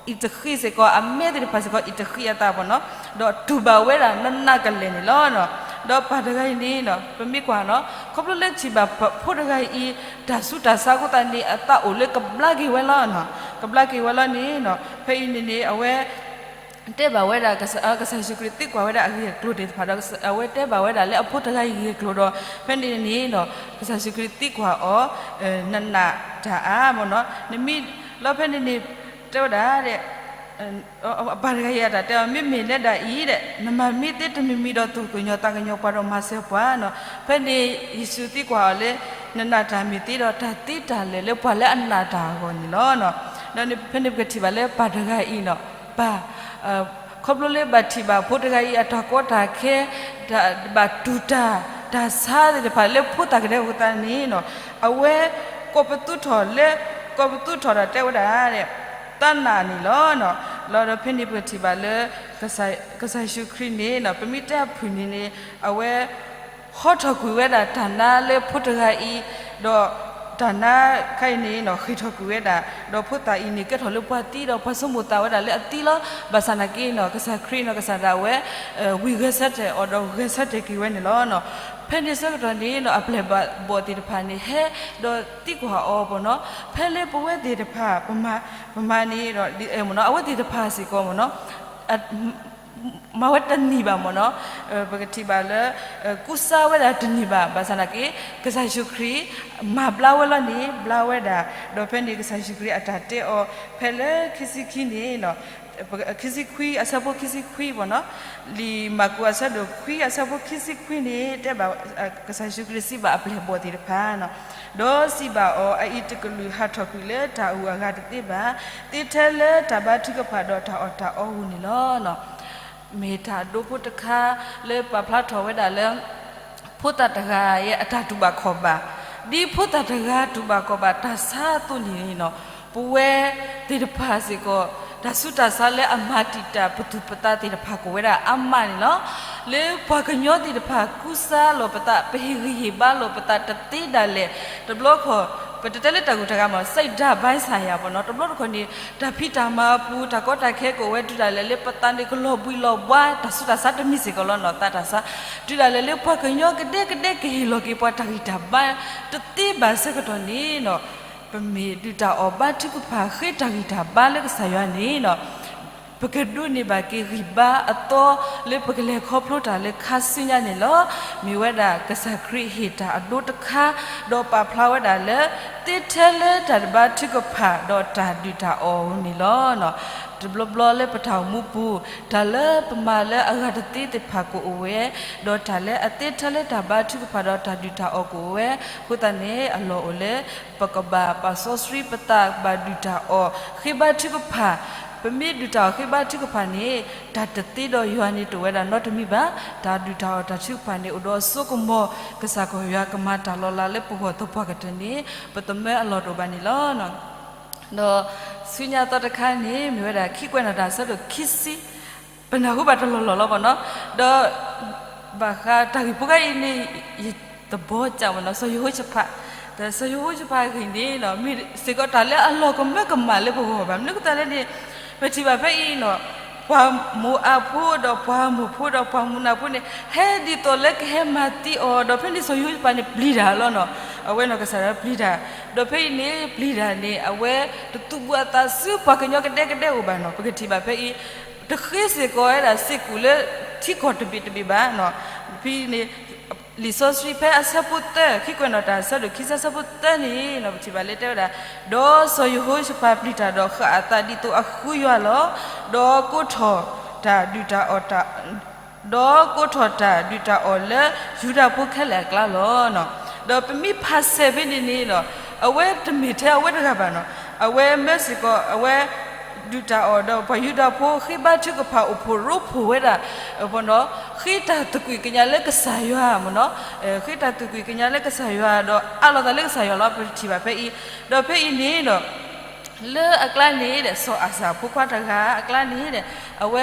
အံၤတဃံစ့ၢ်ကီး အမဲသ့ၣ်တဖၣ်စ့ၢ်ကီး အံၤတဃံအသးဘၣ်နီၤ, ဒီးတူၢ်ဘၣ်ဝဲဒၣ်နးနးကလဲာ်န့ၣ်လီၤ. ဒီးပၢ်တဂၤအံၤန့ၣ် ပမ့ၢ်ကွၢ်နီၤ ခီဖျိလၢထံၣ်ဘၣ်ဖိတဂၤအံၤ တၢ်ဆူးတၢ်ဆါအဃိသတးန့ၣ် အသးအိၣ်လၢကဘျါက့ၤဝဲလီၤ, ကဘျါက့ၤဝဲလီၤန့ၣ် ဖဲအံၤန့ၣ်န့ၣ် အဝဲ တဲဘၣ်ဝဲဒၣ် ကစၢ်ယ့ၣ်ၡူးခရံာ်သံကွၢ်ဝဲဒၣ်အဂ့ၢ်အကျိၤသ့ၣ်တဖၣ်ဒီး အဝဲတဲဘၣ်ဝဲဒၣ်လၢအဖိတဂၤအံၤဂ့ၢ်အကျိၤဒီး ဖဲန့ၣ်န့ၣ် ကစၢ်ယ့ၣ်ၡူးခရံာ်သံကွၢ်အီၤ နနာ်တၢ်ဧါ မ့ၢ်နီၤ, နမ့ၢ်လီၤဖဲန့ၣ်န့ၣ် တဲဝဲဒၣ် အပၢ်တဂၤအံၤအတၢ်တဲအီၤ မ့မ့ၢ်နဲဒၣ်အံၤဒီး နမၤမ့ၢ်သ့တမံၤမံၤဒီး သူၣ်ကညီၤသးကညီၤပှၤဒီးမၤစၢၤပှၤနီၤ, ဖဲန့ၣ်ယ့ၣ်ၡူးသံကွၢ်အီၤလၢ နနာ်တၢ်မ့ၢ်သ့ဒီး တၢ်သ့တၢ်လၢာ်လၢပှၤလၢအနာ်တၢ်အဂီၢ်န့ၣ်လီၤ. ဒီးဖဲန့ၣ်ပကထံၣ်ဘၣ်လၢပၢ်တဂၤအံၤနီၤ ပၢ် ခီဖျိလၢဘၣ်ထံၣ်ဘၣ်ဖိတဂၤအံၤအတၢ်ကီတၢ်ခဲ ဘၣ်တူၢ်တၢ် တၢ်ဆါသ့ၣ်တဖၣ်လၢဖိသၣ်ကဒဲအဃိသတးန့ၣ်နီၤ အဝဲ ကိးပသူထီၣ်လၢ ကိးပသူထီၣ်ဒီးတဲဝဲဒၣ် သးနာ်န့ၣ်လီၤ. လီၤဒီးဖဲန့ၣ်ပကထံၣ်ဘၣ်လၢ ကစၢ်ယ့ၣ်ၡူးခရံာ်န့ၣ် ပမ့ၢ်တဲအဖုၣ်န့ၣ်န့ၣ် အဝဲ ဟီထီၣ်ကွံာ်ဝဲဒၣ်တၢ်နါလၢဖိတဂၤအံၤ ဒီးတၢ်နါခါအံၤန့ၣ် ဃ့ၢ်ထီၣ်ကွံာ်ဝဲဒၣ် ဒီးဖိသၣ်အံၤန့ၣ် ကဲထီၣ်လၢပှၤသံဒီးပှၤဆိကမိၣ်သးဝဲဒၣ်လၢအသံလီၤ. ဘၣ်ဆၣ်နာ်က့နီၤ ကစၢ်ခရံာ်နီၤ ကစၢ်ဒၣ်ဝဲ ဝံၤဂဲၤဆၢထၢၣ်အီၤဒီးဂဲၤဆၢထၢၣ်က့ၤဝဲန့ၣ်လီၤ. ဖဲန့ၣ်ဆၢကတီၢ်န့ၣ်နီၤ အပျဲၢ်ဘီၣ်သ့ၣ်တဖၣ်န့ၣ် ဟဲဒီးသံကွၢ်အီၤပနီၤ ဖဲလၢပဝဲသ့ၣ်တဖၣ် ပမၤ ပမၤန့ၣ်ဒီး အဝဲသ့ၣ်တဖၣ်စ့ၢ်ကီးမ့ၢ်နီၤ မၤဝဲတန့ၢ်ဘၣ်မ့ၢ်နီၤ, ပကထံၣ်ဘၣ်လၢ ကူစါဝဲဒၣ်တန့ၢ်ဘၣ် ဘၣ်ဆၣ်နာ်က့ ကစၢ်ယ့ၣ်ၡူးခရံာ် မၤဘျါဝဲလီၤန့ၣ် ဘျါဝဲဒၣ် ဒီးဖဲန့ၣ်ကစၢ်ယ့ၣ်ၡူးခရံာ်အတၢ်တဲအီၤ ဖဲလၢခံဆံခံန့ၣ် ခံဆံခွံ အဆၢဖိခံဆံခွံပနီၤ, လံာ်မၢ်ကူးအဆၢဒိၣ်ခွံ အဆၢဖိခံဆံခွံန့ၣ် တဲဘၣ် ကစၢ်ယ့ၣ်ၡူးခရံာ်စံးဘၣ်အပျဲၢ်ဘီၣ်သ့ၣ်တဖၣ် ဒီးစံးဘၣ်အီၤ အအံၤတကလုာ်ဟးထီၣ်ကွံာ်လၢတၢ်အိၣ်အဂၤတသ့ဘၣ်, သ့ထဲလၢတၢ်ဘါထုကဖၣ်ဒီးတၢ်အီၣ်တၢ်အီအဂီၢ်န့ၣ်လီၤ. မ့ၢ်တၢ်ဒိဖိတခါလၢပာ်ဖျါထီၣ်ဝဲဒၣ်လၢ ဖိသၣ်တဂၤအံၤအတၢ်တူၢ်ဘၣ်ခီၣ်ဘၣ်, ဒ်ဖိသၣ်တဂၤတူၢ်ဘၣ်ခီၣ်ဘၣ်တၢ်ဆါအသိးန့ၣ်နီၤ, ပဝဲသ့ၣ်တဖၣ်စ့ၢ်ကီး တၢ်ဆူးတၢ်ဆါလၢအမၤတံာ်တာ်ပသူၣ်ပသးသ့ၣ်တဖၣ်ကအိၣ်ဝဲဒၣ်အါမးန့ၣ်လီၤ. လၢပှၤကညီသ့ၣ်တဖၣ်ကူစါလီၤပသး ပဟ့ၣ်ဂံၢ်ဟ့ၣ်ဘါလီၤပသးတသ့ဒၣ်လဲာ်, တဘျီတခီၣ် ပတတဲလၢတၢ်ဂုၤတၢ်ဂၤမ့ၢ် စဲးဒၣ်ဘၣ်ဆၣ်ယၤပနီၤ, တဘျီတခီၣ်န့ၣ် တၢ်ဖံးတၢ်မၤအပူၤ တၢ်ကီတၢ်ခဲကအိၣ်ဝဲတုၤဒၣ်လဲာ်လၢပသးန့ၣ်ကလီၤဘှံးလီၤဘှါ တၢ်ဆူးတၢ်ဆါတမံၤစ့ၢ်ကီးလီၤနီၤ, သးတၢ်ဆါ တုၤဒၣ်လဲာ်လၢပှၤကညီကဒဲကဒဲကဟ့ၣ်လီၤက့ၤပှၤတၢ်ဂံၢ်တၢ်ဘါ တသ့ဘၣ်ဆၢကတီၢ်န့ၣ်နီၤ, ပမ့ၢ်ဒုၣ်တၢ်အီၣ်ဘါထုကဖၣ်ဃ့တၢ်ဂံၢ်တၢ်ဘါလၢကစၢ်ယွၤန့ၣ်နီၤ ပကဒိးန့ၢ်ဘၣ်က့ၤဂံၢ်ဘါအသီလၢပကလဲၤခီဖျိတၢ်လၢခါဆူညါန့ၣ်လီၤ. မ့ၢ်ဝဲဒၣ်ကစၢ်ခရံာ်ဟ့ၣ်တၢ်အဒိတခါ ဒီးပာ်ဖျါဝဲဒၣ်လၢ သ့ထဲလၢတၢ်ဘါထုကဖၣ်ဒီးတၢ်ဒုၣ်တၢ်အီၣ်န့ၣ်လီၤ. တဘျီဘျီလၢပတၢ်အိၣ်မူပူၤ တၢ်လၢပမၤလၢအဂၤတသ့သ့ၣ်တဖၣ်ကအိၣ်ဝဲ, ဒီးတၢ်လၢအသ့ထဲလၢတၢ်ဘါထုကဖၣ်ဒီးတၢ်ဒုၣ်တၢ်အီၣ်ကအိၣ်ဝဲ, အဃိသတးန့ၣ် အလီၢ်အိၣ်လၢ ပကဘၣ်ပာ်စီဆှံပသး ဘၣ်ဒုၣ်တၢ်အီၣ်ဃ့ဘါထုကဖၣ်, ပမ့ၢ်ဒုၣ်တၢ်အီၣ်ဃ့ဘါထုကဖၣ်န့ၣ် တၢ်တသ့ဒီးယွၤန့ၣ်တအိၣ်ဝဲဒၣ်နီတမံၤဘၣ်. တၢ်ဒုၣ်တၢ်အီၣ်တၢ်ထုကဖၣ်န့ၣ် အိၣ်ဒီးအစိကမီၤ ကစၢ်ကီၢ်ယွၤကမၤတၢ်လီၤလးလၢပဂီၢ်သပှၢ်ကတၢၢ်န့ၣ် ပသမၢအလီၢ်တအိၣ်ဘၣ်န့ၣ်လီၤ. ဒီးဆူညါသီတခါန့ၣ် မ့ၢ်ဝဲဒၣ်ခံကွဲးနီၣ်တၢ်အဆၢဒိၣ်ခံဆံ ပနၢ်ဟူဘၣ်တလီၢ်လီၢ်လီၤပနီၤ, ဒီး ဘၣ်ဃးတၢ်ဂ့ၢ်ဖိခါအံၤန့ၣ် ယသဘီကၢ်ဝဲနီၤ စီၤယဟိၤၡဖး, ဒီးစီၤယဟိၤၡဖးအဂ့ၢ်န့ၣ် မ့ၢ်စ့ၢ်ကီးတၢ်လၢအလီၤကမၢကမၣ်လၢပဂီၢ်ဘၣ်. မနုၤအဃိသတးလဲၣ်န့ၣ် ပထံၣ်ဘၣ်ဖဲအံၤနီၤ ပှၤမိၤအၤဖိဒီးပှၤမူၣ်ဖိဒီးပှၤမူၣ်နၤဖိန့ၣ် ဟဲဒ်သိးလၢကဟဲမၤသံအီၤ ဒီးဖဲန့ၣ်စီၤယဟိၤၡဖးန့ၣ်ပျံၤတၢ်လီၤနီၤ. အဝဲနီၤကစၢ်ဒၣ်ပျံၤတၢ်, ဒီးဖဲအံၤန့ၣ်ပျံၤတၢ်န့ၣ် အဝဲတသူၣ်ဘှံးအသးဆူပှၤကညီကဒဲကဒဲအိၣ်ဘၣ်နီၤ. ပကထံၣ်ဘၣ်ဖဲအံၤ တဃ့စ့ၢ်ကီးဝဲဒၣ်စ့ၢ်ကီးလၢထံကီၢ်တဘ့ၣ်တဘ့ၣ်ဘၣ်နီၤ. ဖဲန့ၣ် လံာ်စီဆှံဖဲအဆၢဖိသၢ ခံကွဲးနီၣ်တၢ်အဆၢဒိၣ်ခံဆံ အဆၢဖိသၢန့ၣ် ပထံၣ်ဘၣ်လၢတဲဝဲဒၣ်, ဒီးစီၤယဟိၤၡဖးပျံၤတၢ်ဒီးဃၣ်အသးဒ်သိးအဃုယွၤလီၤ. ဒီးကိးထီၣ်တၢ်ဒုၣ်တၢ်အီၣ်တၢ် ဒီးကိးထီၣ်တၢ်ဒုၣ်တၢ်အီၣ်လၢယူဒၤဖိခဲလၢာ်အကျါလီၤ. ဒီးပမ့ၢ်ဖးဆဲးဖဲန့ၣ်န့ၣ်ဒီး အဝဲတမ့ၢ်ထဲအဝဲတဂၤဘၣ်နီၤ. အဝဲမၢစ့ၢ်ကီး အဝဲ ဒုၣ်တၢ်အီၣ်ဒီးပှၤယူဒၤဖိဃ့ဘါထုကဖၣ်အိၣ်ဖှိၣ်ရိဖှိၣ်ဝဲဒၣ် ပနီၤ ဃ့တၢ်သကွံာ်ကညးလၢကစၢ်ယွၤမ့ၢ်နီၤ, ဃ့တၢ်သကွံာ်ကညးလၢကစၢ်ယွၤ ဒီးအးလီၤသးလၢကစၢ်ယွၤလီၤ. ပထံၣ်ဘၣ်ဖဲအံၤ, ဒီးဖဲအံၤန့ၣ်ဒီး လၢအကျါန့ၣ်ဒီး စီၤအၤစၢ်ဖိခွါတဂၤအကျါန့ၣ်ဒီး အဝဲ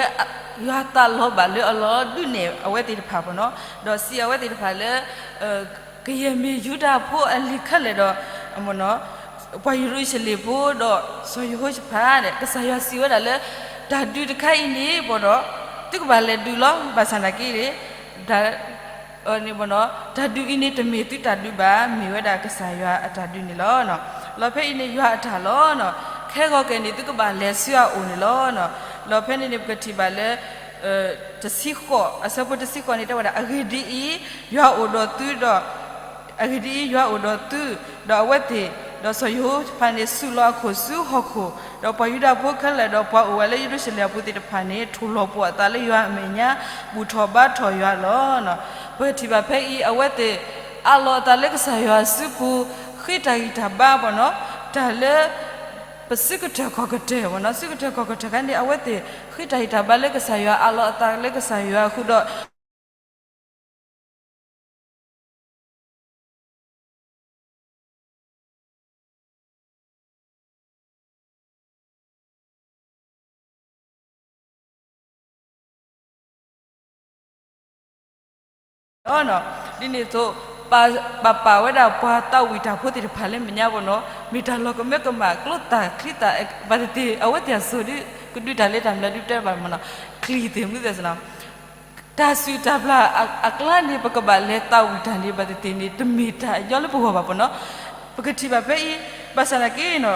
ယွၤသးလီၤဘၣ်လၢအလီၢ်ဒုးနဲၣ်အဝဲသ့ၣ်တဖၣ်မ့ၢ်နီၤ, ဒီးစံးအဝဲသ့ၣ်တဖၣ်လၢ ကယဲၢ်မ့ၢ်ယူဒၤဖိအလံာ်ခဲလၢာ်ဒီး မ့ၢ်နီၤ ပှၤယရူၤၡလ့ၣ်ဖိဒီးစီၤယဟိၤၡဖးန့ၣ် ကစၢ်ယွၤစံးဝဲဒၣ်လၢ တၢ်ဒုးတခါအံၤန့ၣ် ဘၣ်ဒီး သုကဘၣ်လဲၤဒုးလီၤ. ဘၣ်ဆၣ်သနာ်က့န့ၣ် တၢ်ဒုးအံၤန့ၣ် တမ့ၢ်သုတၢ်ဒုးဘၣ်, မ့ၢ်ဝဲဒၣ်ကစၢ်ယွၤအတၢ်ဒုးန့ၣ်လီၤ. လီၤဖဲအံၤန့ၣ် ယွၤအတၢ်လီၤ. ခဲဂီၤကဲန့ၣ် သုကဘၣ်လဲၤဆူအအိၣ်န့ၣ်လီၤ. လီၤဖဲန့ၣ်န့ၣ် ပကထံၣ်ဘၣ်လၢ တဆံဃိး, အဆၢဖိတဆံဃိးန့ၣ် တဲဝဲဒၣ် အဂ့ၢ်ဒ်အံၤ, ယွၤအိၣ်ဒီးသုဒီး အဂ့ၢ်ဒ်အံၤ, ယွၤအိၣ်ဒီးသု, ဒီးအဝဲသ့ၣ်, ဒီးစီၤယဟိၤၡဖးန့ၣ် ဆူးလီၤအခိၣ်ဆူဟီၣ်ခိၣ်, ဒီးပှၤယူဒၤဖိခဲလၢာ်, ဒီးပှၤအိၣ်ဝဲလၢယရူၤၡလ့ၣ်အပူၤသ့ၣ်တဖၣ်န့ၣ် ထိၣ်လီၤပှီၢ်အသးလၢယွၤအမဲာ်ညါ, ဘူၣ်ထီၣ်ဘါထီၣ်ယွၤလီၤ. ပထံၣ်ဘၣ်ဖဲအံၤ အဝဲသ့ၣ် အးလီၤအသးလၢကစၢ်ယွၤစုပူၤ, ဃ့တၢ်ဂံၢ်တၢ်ဘါဘၣ်နီၤ, တၢ်လၢ ပစုကတၢၢ်ခီၣ်ကတၢၢ်ဘၣ်နီၤ, စုကတၢၢ်ခီၣ်ကတၢၢ်ခါန့ၣ် အဝဲသ့ၣ် ဃ့တၢ်ဂံၢ်တၢ်ဘါလၢကစၢ်ယွၤ, အးလီၤအသးလၢကစၢ်ယွၤအဃိဒီး ဒ်န့ၣ်အသိး ပာ်ပာ်ဝဲဒၣ်ပှၤသးဝံၣ်တၢ်ဖိသ့ၣ်တဖၣ်လၢမဲာ်ညါဘၣ်နီၤ, မ့ၢ်တၢ်လီၤကမၢကမၣ် ကျိသၣ်ချံသၣ် ဘၣ်သ့ၣ်သ့ၣ် အဝဲသ့ၣ်အစိၤဒ် ကဒုးတၢ်လၢတၢ်မျၢ်ဒုးတဲဘၣ်မနီၤ, ချံသ့ၣ်မနုၤသ့ၣ်နီၤ တၢ်စူၢ်တၢ်ပျၢ်အကျါန့ၣ် ပကဘၣ်လဲၤသးဝံၣ်တၢ်န့ၣ် ဘၣ်သ့ၣ်သ့ၣ်န့ၣ် တမ့ၢ်တၢ်အညီလၢပဂီၢ်ဘၣ်ပနီၤ. ပကထံၣ်ဘၣ်ဖဲအံၤ ဘၣ်ဆၣ်သနာ်က့နီၤ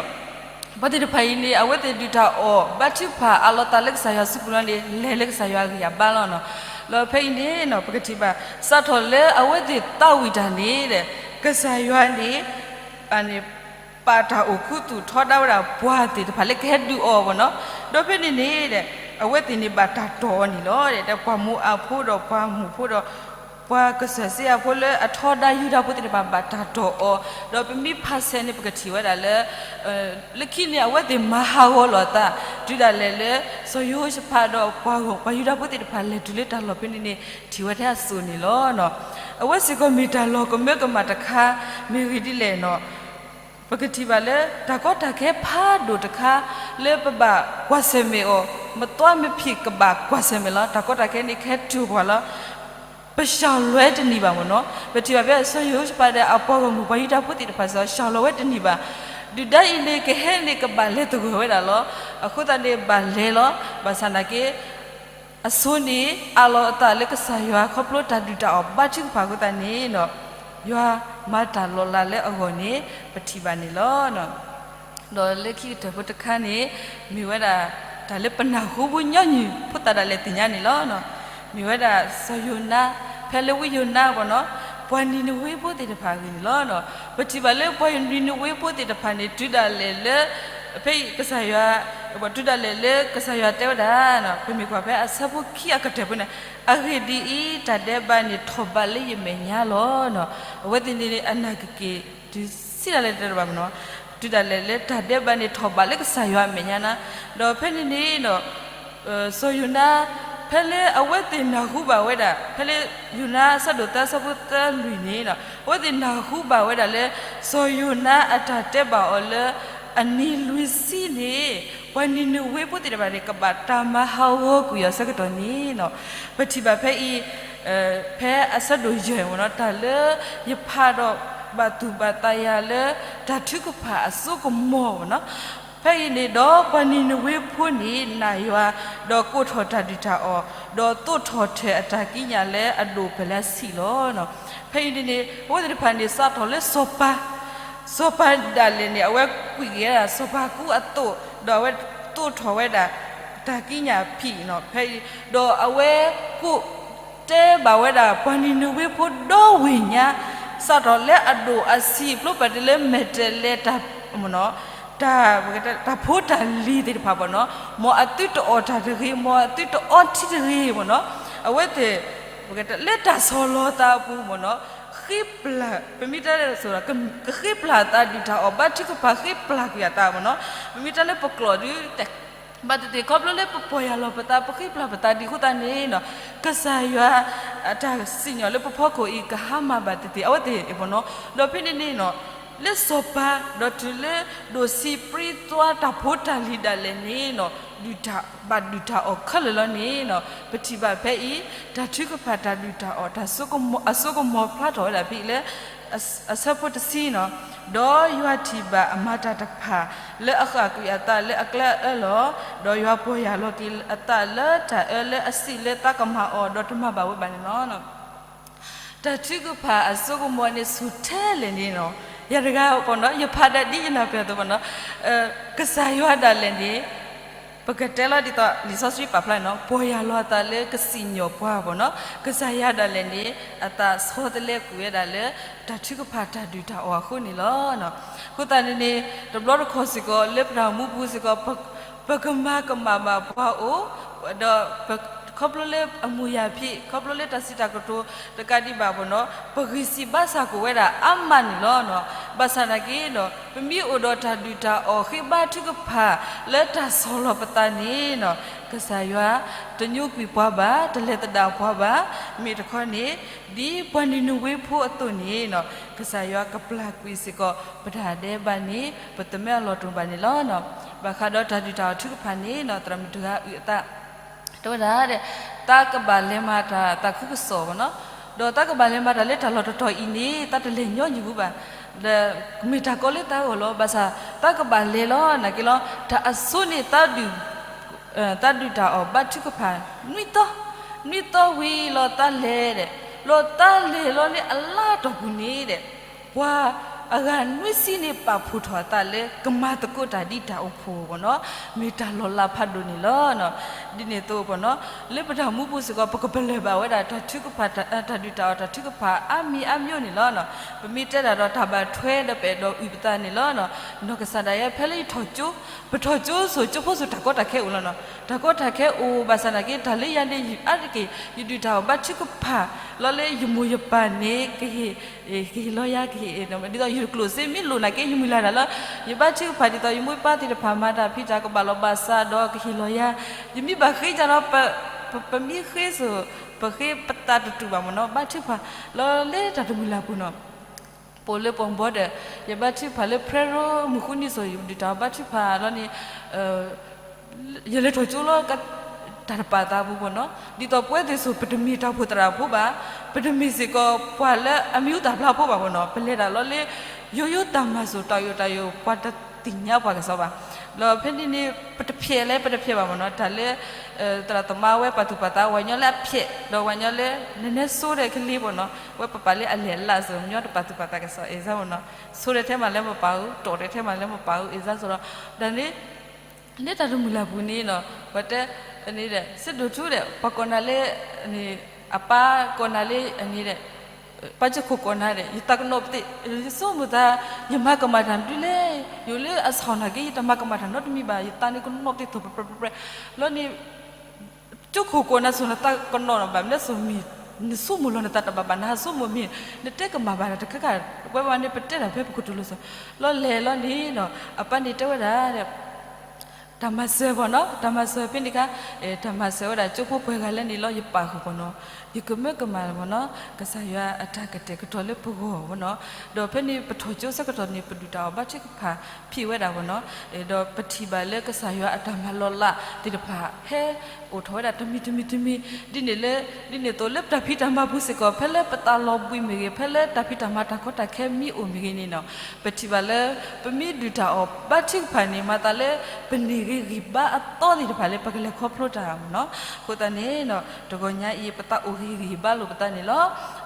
ပှၤသ့ၣ်တဖၣ်အံၤန့ၣ် အဝဲသ့ၣ်ဒုၣ်တၢ်အီၣ် ဘါထုကဖၣ် အးလီၤသးလၢကစၢ်ယွၤစုပူၤလီၤန့ၣ် လဲၤလၢကစၢ်ယွၤအဂံၢ်အဘါလီၤနီၤ. လီၤဖဲအံၤန့ၣ်နီၤ ပကထံၣ်ဘၣ် စးထီၣ်လၢအဝဲသ့ၣ်သးဝံၣ်တၢ်န့ၣ် ကစၢ်ယွၤန့ၣ် ပာ်တၢ်အိၣ်ခူသူၣ်ထီဒါဝဲဒၣ်ပှၤသ့ၣ်တဖၣ်လၢကဟဲဒုးအီၤဘၣ်နီၤ. ဒီးဖဲန့ၣ်န့ၣ် အဝဲသ့ၣ်န့ၣ်ဘၣ်တၢ်တီၢ်အီၤန့ၣ်လီၤ. ဒီးပှၤမိၤအၤဖိဒီးပှၤမူးဖိဒီး ပှၤကစၢၢ်စ့အဖိလၢအထီဒါယူဒၤဖိသ့ၣ်တဖၣ်ဘၣ်တၢ်တီၢ်အီၤ, ဒီးပမ့ၢ်ဖးဆဲးန့ၣ် ပကထံၣ်ဝဲဒၣ်လၢ လၢခံန့ၣ် အဝဲသ့ၣ်မၤဟးဂီၤလိာ်အသး တုၤဒၣ်လဲာ်လၢ စီၤယဟိၤၡဖးဒီးပှၤဂီၢ် ပှၤယူဒၤဖိသ့ၣ်တဖၣ်လဲၤတုၤလၢတၢ်လီၢ်ဖဲန့ၣ်န့ၣ် ထံၣ်ဝဲထဲအစိၤန့ၣ်လီၤ. အဝဲစ့ၢ်ကီးမ့ၢ်တၢ်လီၤကမၢကမၣ်တခါ မ့ၢ်ဂ့ၢ်ဒ်လဲၣ်နီၤ ပကထံၣ်ဘၣ်လၢ တၢ်ကီတၢ်ခဲဖးဒိၣ်တခါ လၢပဘၣ်ကွၢ်ဆၢၣ်မဲာ်အီၤ မသွါမဖံးကဘၣ်ကွၢ်ဆၢၣ်မဲာ်လီၤ. တၢ်ကီတၢ်ခဲန့ၣ် ကဟဲတုၤပှၤလီၤ. ပဆှၢလီၤဝဲတန့ၢ်ဘၣ်မ့ၢ်နီၤ. ပထံၣ်ဘၣ်ဖဲစီၤယဟိၤၡဖးဒီးအပှၤဂီၢ်မုၢ်ပှၤယူဒၤဖိသ့ၣ်တဖၣ်စ့ၢ်ကီး ဆှၢလီၤဝဲတန့ၢ်ဘၣ်. ဒုၣ်ဒါအံၤန့ၣ် ကဟဲန့ၣ်ကဘၣ်လဲၤသဂၢၢ်ဝဲဒၣ်လီၤ. အဃိသတးန့ၣ် ဘၣ်လဲၤလီၤ. ဘၣ်ဆၣ်သနာ်က့ အဆိန့ၣ် အးလီၤအသးလၢကစၢ်ယွၤ ခီဖျိတၢ်ဒုၣ်တၢ်အီၣ်ဘါထုကဖၣ်အဃိသတးန့ၣ်နီၤ ယွၤမၤတၢ်လီၤလးလၢအဂီၢ်န့ၣ် ပထံၣ်ဘၣ်န့ၣ်လီၤ. ဒီးလၢခံကတၢၢ်ဖိတခါန့ၣ် မ့ၢ်ဝဲဒၣ် တၢ်လၢပနၢ်ဟူပူၤညီနုၢ်ဖိသၣ်ဒၣ်လဲာ်သ့ၣ်ညါန့ၣ်လီၤ. မ့ၢ်ဝဲဒၣ်စီၤယိၤနါ ဖဲလၢဝံယိၤနါဘၣ်နီၤ ပှၤနံၤနဝ့ဖိသ့ၣ်တဖၣ်အဂ့ၢ်န့ၣ်လီၤ. ပထံၣ်ဘၣ်လၢပှၤနံၤနဝ့ဖိသ့ၣ်တဖၣ်န့ၣ် တုၤဒၣ်လဲာ်လၢ ဖဲအံၤကစၢ်ယွၤ တုၤဒၣ်လဲာ်လၢကစၢ်ယွၤတဲဝဲဒၣ် ပမ့ၢ်ကွၢ်ဖဲအဆၢဖိခံအကတၢၢ်ဖိန့ၣ် အဂ့ၢ်ဒ်အံၤ, တၢ်ဒဲးဘးန့ၣ်ထီၣ်ဘးလၢယမဲာ်ညါလီၤ. အဝဲသ့ၣ်န့ၣ် အနၢ်ကက့ၤတုၤဆံးဒၣ်လဲာ်တဘၣ်မ့ၢ်နီၤ, တုၤဒၣ်လဲာ်လၢတၢ်ဒဲးဘးန့ၣ်ထီၣ်ဘးလၢကစၢ်ယွၤအမဲာ်ညါန့ၣ်, ဒီးဖဲန့ၣ်န့ၣ် စီၤယိၤနါ ဖဲလၢအဝဲသ့ၣ်နၢ်ဟူဘၣ်ဝဲဒၣ် ဖဲလၢယိၤနါအဆၢဒိၣ်သၢဆၢဖိသၢလွံၢ်န့ၣ် အဝဲသ့ၣ်နၢ်ဟူဘၣ်ဝဲဒၣ်လၢ စီၤယိၤနါအတၢ်တဲဘၣ်အီၤလၢ အနံၤလွံၢ်ဆံန့ၣ် ပှၤနံၤနဝ့ဖိသ့ၣ်တဖၣ်န့ၣ် ကဘၣ်တၢ်မၤဟးဂီၤကွံာ်အီၤဆၢကတီၢ်န့ၣ် ပထံၣ်ဘၣ်ဖဲအံၤ ဖဲအဆၢဒိၣ်ယဲၢ်မ့ၢ်နီၤ တၢ်လၢယဖးဒီးဘၣ်သူၣ်ဘၣ်သးယၤလၢ တၢ်ထုကဖၣ်အစိကမီၤမ့ၢ်နီၤ, ဖဲအံၤန့ၣ်ဒီးပှၤနံၤနဝ့ဖိန့ၣ် နာ်ယွၤ ဒီးကိးထီၣ်တၢ်ဒုၣ်တၢ်အီၣ် ဒီးသိးထီၣ်ထၢၣ်အတၢ်ကံးညာ်လၢအဒိၣ်ဖဲလၢဆံးလီၤ. ဖဲအံၤန့ၣ်န့ၣ် အဝဲသ့ၣ်တဖၣ်န့ၣ် စးထီၣ်လၢစီၤပၤ စီၤပၤဒၣ်လဲာ်န့ၣ် အဝဲကွံာ်က့ၤဝဲဒၣ်စီၤပၤကူအသိး ဒီးအဝဲသိးထီၣ်ဝဲဒၣ် တၢ်ကံးညာ်ဖံးနီၤ ဖဲအံၤ ဒီးအဝဲကိး တဲဘၣ်ဝဲဒၣ်ပှၤနံၤနဝ့ဖိဒီဝ့ၢ်ညါ စးထီၣ်လၢအဒိၣ်အဆံးဖျိပာ်တုၤလၢမဲာ်တဲးလဲး တၢ် တၢ်ဖိတၢ်လံၤသ့ၣ်တဖၣ်ဘၣ်နီၤ, မ်အသုတအီၣ်တၢ်တဂ့ၤ, မ်အသုတအီထံတဂ့ၤမ့ၢ်နီၤ, အဝဲသ့ၣ် လၢတၢ်ဆီၣ်လီၤသးအပူၤမ့ၢ်နီၤ, ဃ့ပျၢ် ပမ့ၢ်တဲ ကဃ့ပျၢ်သးဒုၣ်တၢ်အီၣ် ဘါထုကဖၣ်ဃ့ပျၢ်ကွံာ်အသးမ့ၢ်နီၤ, ပမ့ၢ်တဲလၢပကျိာ်ဒုး ဘၣ်သ့ၣ်သ့ၣ်ခီဖျိလၢပပီၢ်ယၢ်လီၤပသး ပဃ့ပျၢ်ပသးဒ်အဃိသတးန့ၣ်နီၤ, ကစၢ်ယွၤ အတၢ်စံၣ်ညီၣ်လၢပဖီခိၣ်အံၤ ကဟါမၢ်ဘၣ်သ့ၣ်သ့ၣ် အဝဲသ့ၣ်မ့ၢ်နီၤ, ဒီးဖဲန့ၣ်န့ၣ်နီၤ လၢစီၤပၤ ဒီးတုၤလၢဒိၣ်ဆံးပြံသွါတၢ်ဖိတၢ်လံၤဒၣ်လဲာ်န့ၣ်နီၤ, ဒုၣ်တၢ်ဘၣ်ဒုၣ်တၢ်အီၣ်ခဲလၢာ်လီၤန့ၣ်နီၤ, ပထံၣ်ဘၣ်ဖဲအံၤ တၢ်ထုကဖၣ်တၢ်ဒုၣ်တၢ်အီၣ် တၢ်စိကမီၤ အစိကမီၤဖျါထီၣ်ဝဲဒၣ်ဖဲအံၤလၢ အဆၢဖိတဆံန့ၣ်, ဒီးယွၤထံၣ်ဘၣ်အမၤတၢ်တဖၣ်လၢအဃၣ်ကွံာ်အသးလၢအကျဲအအၢလီၤ. ဒီးယွၤပီၢ်ယၢ်လီၤက့ၤအသးလၢတၢ်အၢ လၢအစံးလၢသးကမၤအီၤ ဒီးတမၤဘၣ်ဝဲဘၣ်န့ၣ်လီၤ. တၢ်ထုကဖၣ်အစိကမီၤန့ၣ် ဆူၣ်ထဲလဲၣ်န့ၣ်လီၤ. ယၤတဂၤပနီၤ ယဖးဒၣ်ဒ်ယနၢ်ပၢၢ်အသိးပနီၤ, ကစၢ်ယွၤဒၣ်လဲာ်န့ၣ် ပကတဲလီၤဒ်သိးလံာ်စီဆှံပာ်ဖျါန့ၣ်လီၤ, ပီၢ်ယၢ်လီၤအသးလၢကစံၣ်ညီၣ်ပှၤပနီၤ. ကစၢ်ယွၤဒၣ်လဲာ်န့ၣ် အသးဆီတလဲကွံာ်ဝဲဒၣ်လၢ တၢ်ထုကဖၣ်တၢ်ဒုၣ်တၢ်အီၣ်အဃိန့ၣ်လီၤ. အဃိသတးန့ၣ်န့ၣ် တဘျီတခီၣ်စ့ၢ်ကီး လၢပတၢ်အိၣ်မူပူၤစ့ၢ်ကီး ပကမၤကမၣ်ဘၣ်ပှၤအိၣ်, ဒီး ခီဖျိလၢအမူၤယၤဖံး ခီဖျိလၢတၢ်စံးတၢ်ကတိၤတကးဒံးဘၣ်ပနီၤ ပဂံၢ်စၢ်ဘါစၢ်ကအိၣ်ဝဲဒၣ်အါမးန့ၣ်လီၤ. ဘၣ်ဆၣ်သနာ်က့ဒီး ပမ့ၢ်အိၣ်ဒီးတၢ်ဒုၣ်တၢ်အီၣ်ဃ့ဘါထုကဖၣ်လၢတၢ်ဆီၣ်လီၤပသးန့ၣ် ကစၢ်ယွၤတညိကွံာ်ပှၤဘၣ်, တလဲၤသဒၣ်ပှၤဘၣ်. မ့ၢ်တခီန့ၣ် ဒ်ပှၤနံၤနဝ့ဖိအသိးန့ၣ် ကစၢ်ယွၤကပျၢ်ကွံာ်စ့ၢ်ကီး ပတၢ်ဒဲးဘးန့ၣ် ပသမၢအလီၢ်တအိၣ်ဘၣ်န့ၣ်လီၤ. ဘၣ်ဃးဒီးတၢ်ဒုၣ်တၢ်အီၣ်ထုကဖၣ်န့ၣ် သရၣ်မုၣ်တဂၤအုၣ်အသး တဲဝဲဒၣ်ဒီး သးကဘၣ်လဲၤမၤတၢ်သးခုကစီၣ်ပနီၤ, ဒီးသးကဘၣ်လဲၤမၤတၢ်လၢတၢ်လီၢ်တတီၤအံၤန့ၣ် သးတလဲၤညီနုၢ်ဘူးဘၣ်, ဒီးမ့ၢ်တၢ်ကီလၢသးဂီၢ်လီၤ. ဘၣ်ဆၣ် သးကဘၣ်လဲၤလီၤနာ်က့လီၤ. တၢ်အစိန့ၣ် သးဒုၣ်တၢ်အီၣ်ဘါထုကဖၣ် နွံသီ, နွံသီဝံၤလီၤသးလဲၤဒီး, လီၤသးလဲၤလီၤန့ၣ်အလါတီၢ်ပူၤန့ၣ်ဒီး ပှၤအဂၤနွံဆံန့ၣ် ပာ်ဖှိၣ်ထီၣ်အသးလၢကမၤသကိးတၢ်ဒ်တၢ်အိၣ်ဖှိၣ်ပနီၤ, မ့ၢ်တၢ်လီၤလးဖးဒိၣ်န့ၣ်လီၤ. ဒ်န့ၣ်အသိးပနီၤ လၢပတၢ်မူပူၤစ့ၢ်ကီး ပကပလၢၢ်ဘၣ်ဝဲဒၣ်တၢ်ထုကဖၣ် တၢ်ဒုၣ်တၢ်အီၣ်တၢ်ထုကဖၣ်အါမံၤအါမံၤန့ၣ်လီၤ. ပမ့ၢ်တဲတၢ်ဒီးတၢ်ဘၣ်ထွဲဒီးပအဲၣ်ဒိးအုၣ်ပသးန့ၣ်လီၤ. နီၢ်ကစၢ်ဒၣ်ယဲဖဲလၢယထီၣ်ကၠိ, ပထီၣ်ကၠိစိၤ ကၠိဖိစိၤ တၢ်ကီတၢ်ခဲအိၣ်လီၤနီၤ. တၢ်ကီတၢ်ခဲအိၣ်ဘၣ်ဆၣ်သနာ်က့ တၢ်လၢယၤန့ၣ် ယအါတက့ၢ် ယဒုၣ်တၢ်အီၣ်ဘါထုကဖၣ်လီၤလၢယမိၢ်ယပၢ်န့ၣ် ကဟ့ၣ် ကဟ့ၣ်လီၤယၤ ကဟ့ၣ် ဒ်သိးယကျိၣ်စ့မ့ၢ်လိၣ်နာ်က့ ယမုၢ်လၢ်တၢ်လၢ ယဘါထုကဖၣ်ဒ်သိးယမိၢ်ယပၢ်သ့ၣ်တဖၣ်မၤတၢ်ဖံးတၢ်ကဘၣ်လီၤဘၣ်စးဒီးကဟ့ၣ်လီၤယၤ, ယမ့ၢ်ဘၣ်ဃ့ကဒီး ပမ့ၢ်ဃ့စိၤ ပဃ့ပသးတတူၢ်ဘၣ်မ့ၢ်နီၤ ဘါထုကဖၣ်လီၤလၢတၢ်တမုၢ်လၢ်ပူၤနီၤ. ပိာ်လၢပိာ်ဘီဒီး ယဘါထုကဖၣ်လၢ prayer room မုၢ်ဃုနံၤစိၤ ယဒုၣ်တၢ်ဘါထုကဖၣ်လီၤန့ၣ် ယလဲၤထီၣ်ကၠိလီၤ တၢ်တပာ်သးပူၤပနီၤ. ဒ်သိးပဝဲသ့ၣ်စိၤ ပတမ့ၢ်တၢ်အိၣ်ဖှိၣ်သရၣ်ဖိဘၣ်, ပတမ့ၢ်စ့ၢ်ကီးပှၤလၢအမံၤဟူသၣ်ဖျါဖိဘၣ်ပနီၤ. ပလဲၤတၢ်လီၤလၢ ယိယိတၢ်မၤစိၤ တၢ်ယိာ်တၢ်ယိာ် ပှၤတသ့ၣ်ညါပှၤကစီၣ်ဘၣ်. ဒီးဖဲန့ၣ်န့ၣ် ပတဖျဲးလဲၣ် ပတဖျဲးဘၣ်ပနီၤ တၢ်လၢ သရၣ်သမါဝဲပာ်သူၣ်ပာ်သး ဝဲညီလၢအဖျဲး ဒီးဝဲညီလၢ နနဲဆိဒီးကလ့ပနီၤ ဝဲပပာ်လၢအလဲၤအလၢ်စိၤ ညီတပာ်သူၣ်ပာ်သးကစီၣ် အ့ၣ်စၢ်ပနီၤ. ဆိဒီးထဲမၤလၢမပာ်အူ တီၢ်ဒီးထဲမၤလၢမပာ်အူ အ့ၣ်စၢ်စိၤဒီး တၢ်န့ၣ် လၢတၢ်တမုၢ်လၢ်ပူၤန့ၣ်နီၤ ပတဲ စ့ဒိၣ်ထူဒီး ပှၤကိးနၤလၢ အပၢ်ကိးနၤလၢန့ၣ်ဒီး ပၢ်ကၠိခိၣ်ကိးနၤဒီး ယသးကနီၣ်ပသ့ၣ် ယဆိကမိၣ်သး ယမၤကမၣ်တၢ်ဒုးလဲၣ် ယိၤလၢအဆီၣ်နာ်က့ ယတမၤကမၣ်တၢ်နီတမံၤဘၣ် ယသးန့ၣ်ကနီၣ်ပသ့ၣ်သိးပြဲပြဲပြဲ လီၤန့ၣ် ကၠိခိၣ်ကိးနၤစိၤ နသးကနီၣ်ဘၣ်မနုၤစိၤမံၤ နဆိကမိၣ်လီၤနသးတဘၣ်ဘၣ် နဟးဆိကမိၣ်မ့ၢ် နတဲကမၣ်ဘၣ်တၢ်တခါခါ ပဝဲဘၣ်န့ၣ် ပတဲတၢ်ဖဲပကတိၤလိာ်စီၤ လီၤလဲၤလီၤန့ၣ်နီၤ အပၢ်န့ၣ်တဲဝဲဒၣ် တၢ်မၤစၢၤပနီၤ တၢ်မၤစၢၤဖဲန့ၣ်ခါ တၢ်မၤစၢၤဝဲဒၣ်ကၠိဖိပှဲၤဂၤလၢန့ၣ်လီၤ ယပာ်ဃုာ်ပနီၤ ယကမၢကမၣ်ပနီၤ ကစၢ်ယွၤအတၢ်ကတဲာ်ကတီၤလၢပဂီၢ်ပနီၤ ဒီးဖဲန့ၣ်ပထီၣ်ကၠိဆၢကတီၢ်န့ၣ် ပဒုၣ်တၢ်အီၣ်ဘါထုကဖၣ်ဖံးဝဲဒၣ်ပနီၤ ဒီးပထံၣ်ဘၣ်လၢကစၢ်ယွၤအတၢ်မၤလီၤလးသ့ၣ်တဖၣ် ဟဲအိၣ်ထီၣ်ဝဲဒၣ်တမံၤတမံၤတမံၤ ဒ်န့ၣ်လၢ ဒ်န့ၣ်အသိးလၢပတၢ်ဖံးတၢ်မၤပူၤစ့ၢ်ကီး ဖဲလၢပသးလီၤဘှံးမ့ၢ်ဂ့ၤ ဖဲလၢတၢ်ဖံးတၢ်မၤတၢ်ကီတၢ်ခဲမ့ၢ်အိၣ်မ့ၢ်ဂ့ၤန့ၣ်နီၤ ပထံၣ်ဘၣ်လၢ ပမ့ၢ်ဒုၣ်တၢ်အီၣ်ဘါထုကဖၣ်န့ၣ် မၤသးလၢ ပန့ၢ်ဂ့ၤဂံၢ်ဘါအသီသ့ၣ်တဖၣ်လၢပကလဲၤခီဖျိတၢ်မနီၤ အဃိသတးန့ၣ်နီၤ တဂီၤညါအံၤ ပသးအိၣ်ဂ့ၤဂံၢ်ဘါလိာ်ပသးန့ၣ်လီၤ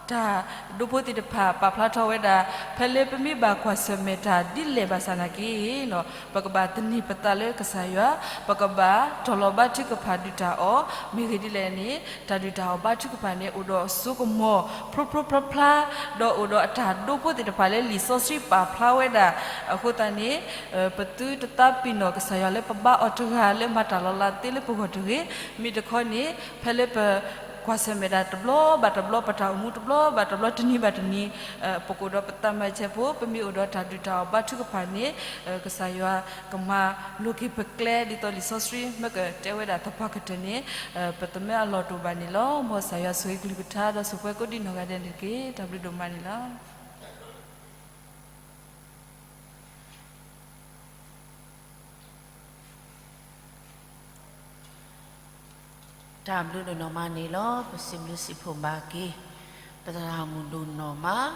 တၢ်ဒိဖိသ့ၣ်တဖၣ်ပာ်ဖျါထီၣ်ဝဲဒၣ် ဖဲလၢပမ့ၢ်ဘၣ်ကွၢ်ဆၢၣ်မဲာ်တၢ်ဒ်လဲၣ်ဘၣ်ဆၣ်နာ်က့နီၤ ပကဘၣ်သန့ၤပသးလၢကစၢ်ယွၤ ပကဘၣ်တီၢ်လီၤဘါထုကဖၣ်ဒုၣ်တၢ်အီၣ် မ့ၢ်ဂ့ၤဒ်လဲၣ်န့ၣ် တၢ်ဒုၣ်တၢ်အီၣ်ဘါထုကဖၣ်န့ၣ် အိၣ်ဒီးစိကမီၤ ဖျိဖျိဖျါဖျါ ဒီးအိၣ်ဒီးအတၢ်ဒိဖိသ့ၣ်တဖၣ်လၢလံာ်စီဆှံပာ်ဖျါဝဲဒၣ် အဃိသတးန့ၣ် ပသုတသးပ့ၤနီၣ်ကစၢ်ယွၤလၢပဘါအီၤတဂၤလၢမၤတၢ်လီၤလးသ့လၢပဂီၢ်တဂ့ၤ, မ့ၢ်တခီန့ၣ် ဖဲလၢပကွၢ်ဆၢၣ်မဲာ်တၢ်တဘျီဘၣ်တဘျီ ပတၢ်အိၣ်မူတဘျီဘၣ်တဘျီ တနံၤဘၣ်တနံၤ ပကအိၣ်ဒီးပသးမၤဆဲးဖိ ပမ့ၢ်အိၣ်ဒီးတၢ်ဒုၣ်တၢ်အီၣ်ဘါထုကဖၣ်န့ၣ် ကစၢ်ယွၤကမၤလိၤက့ၤပကျဲ ဒ်သိးလံာ်စီဆှံမ့ၢ်ကတဲဝဲဒၣ်သပှၢ်ကတၢၢ်န့ၣ် ပသမၢအလီၢ်တအိၣ်ဘၣ်န့ၣ်လီၤ. မ်ကစၢ်ယွၤဆိၣ်ဂ့ၤကလုၢ်ကထါ ဒီးဆိၣ်ပှဲၤကိးဒံးနီၢ်ဂၤဒဲးန့ၣ်တက့ၢ်. တၢ်ဘျုးဒိၣ်မးန့ၣ်လီၤ. တၢ်ဘျုးဒိၣ်နီၢ်မးန့ၣ်လီၤ. ပစံးဘျုးစံးဖှိၣ်ဘၣ်က့ၤ ပသရၣ်မုၣ်ဒိၣ်နီၢ်မး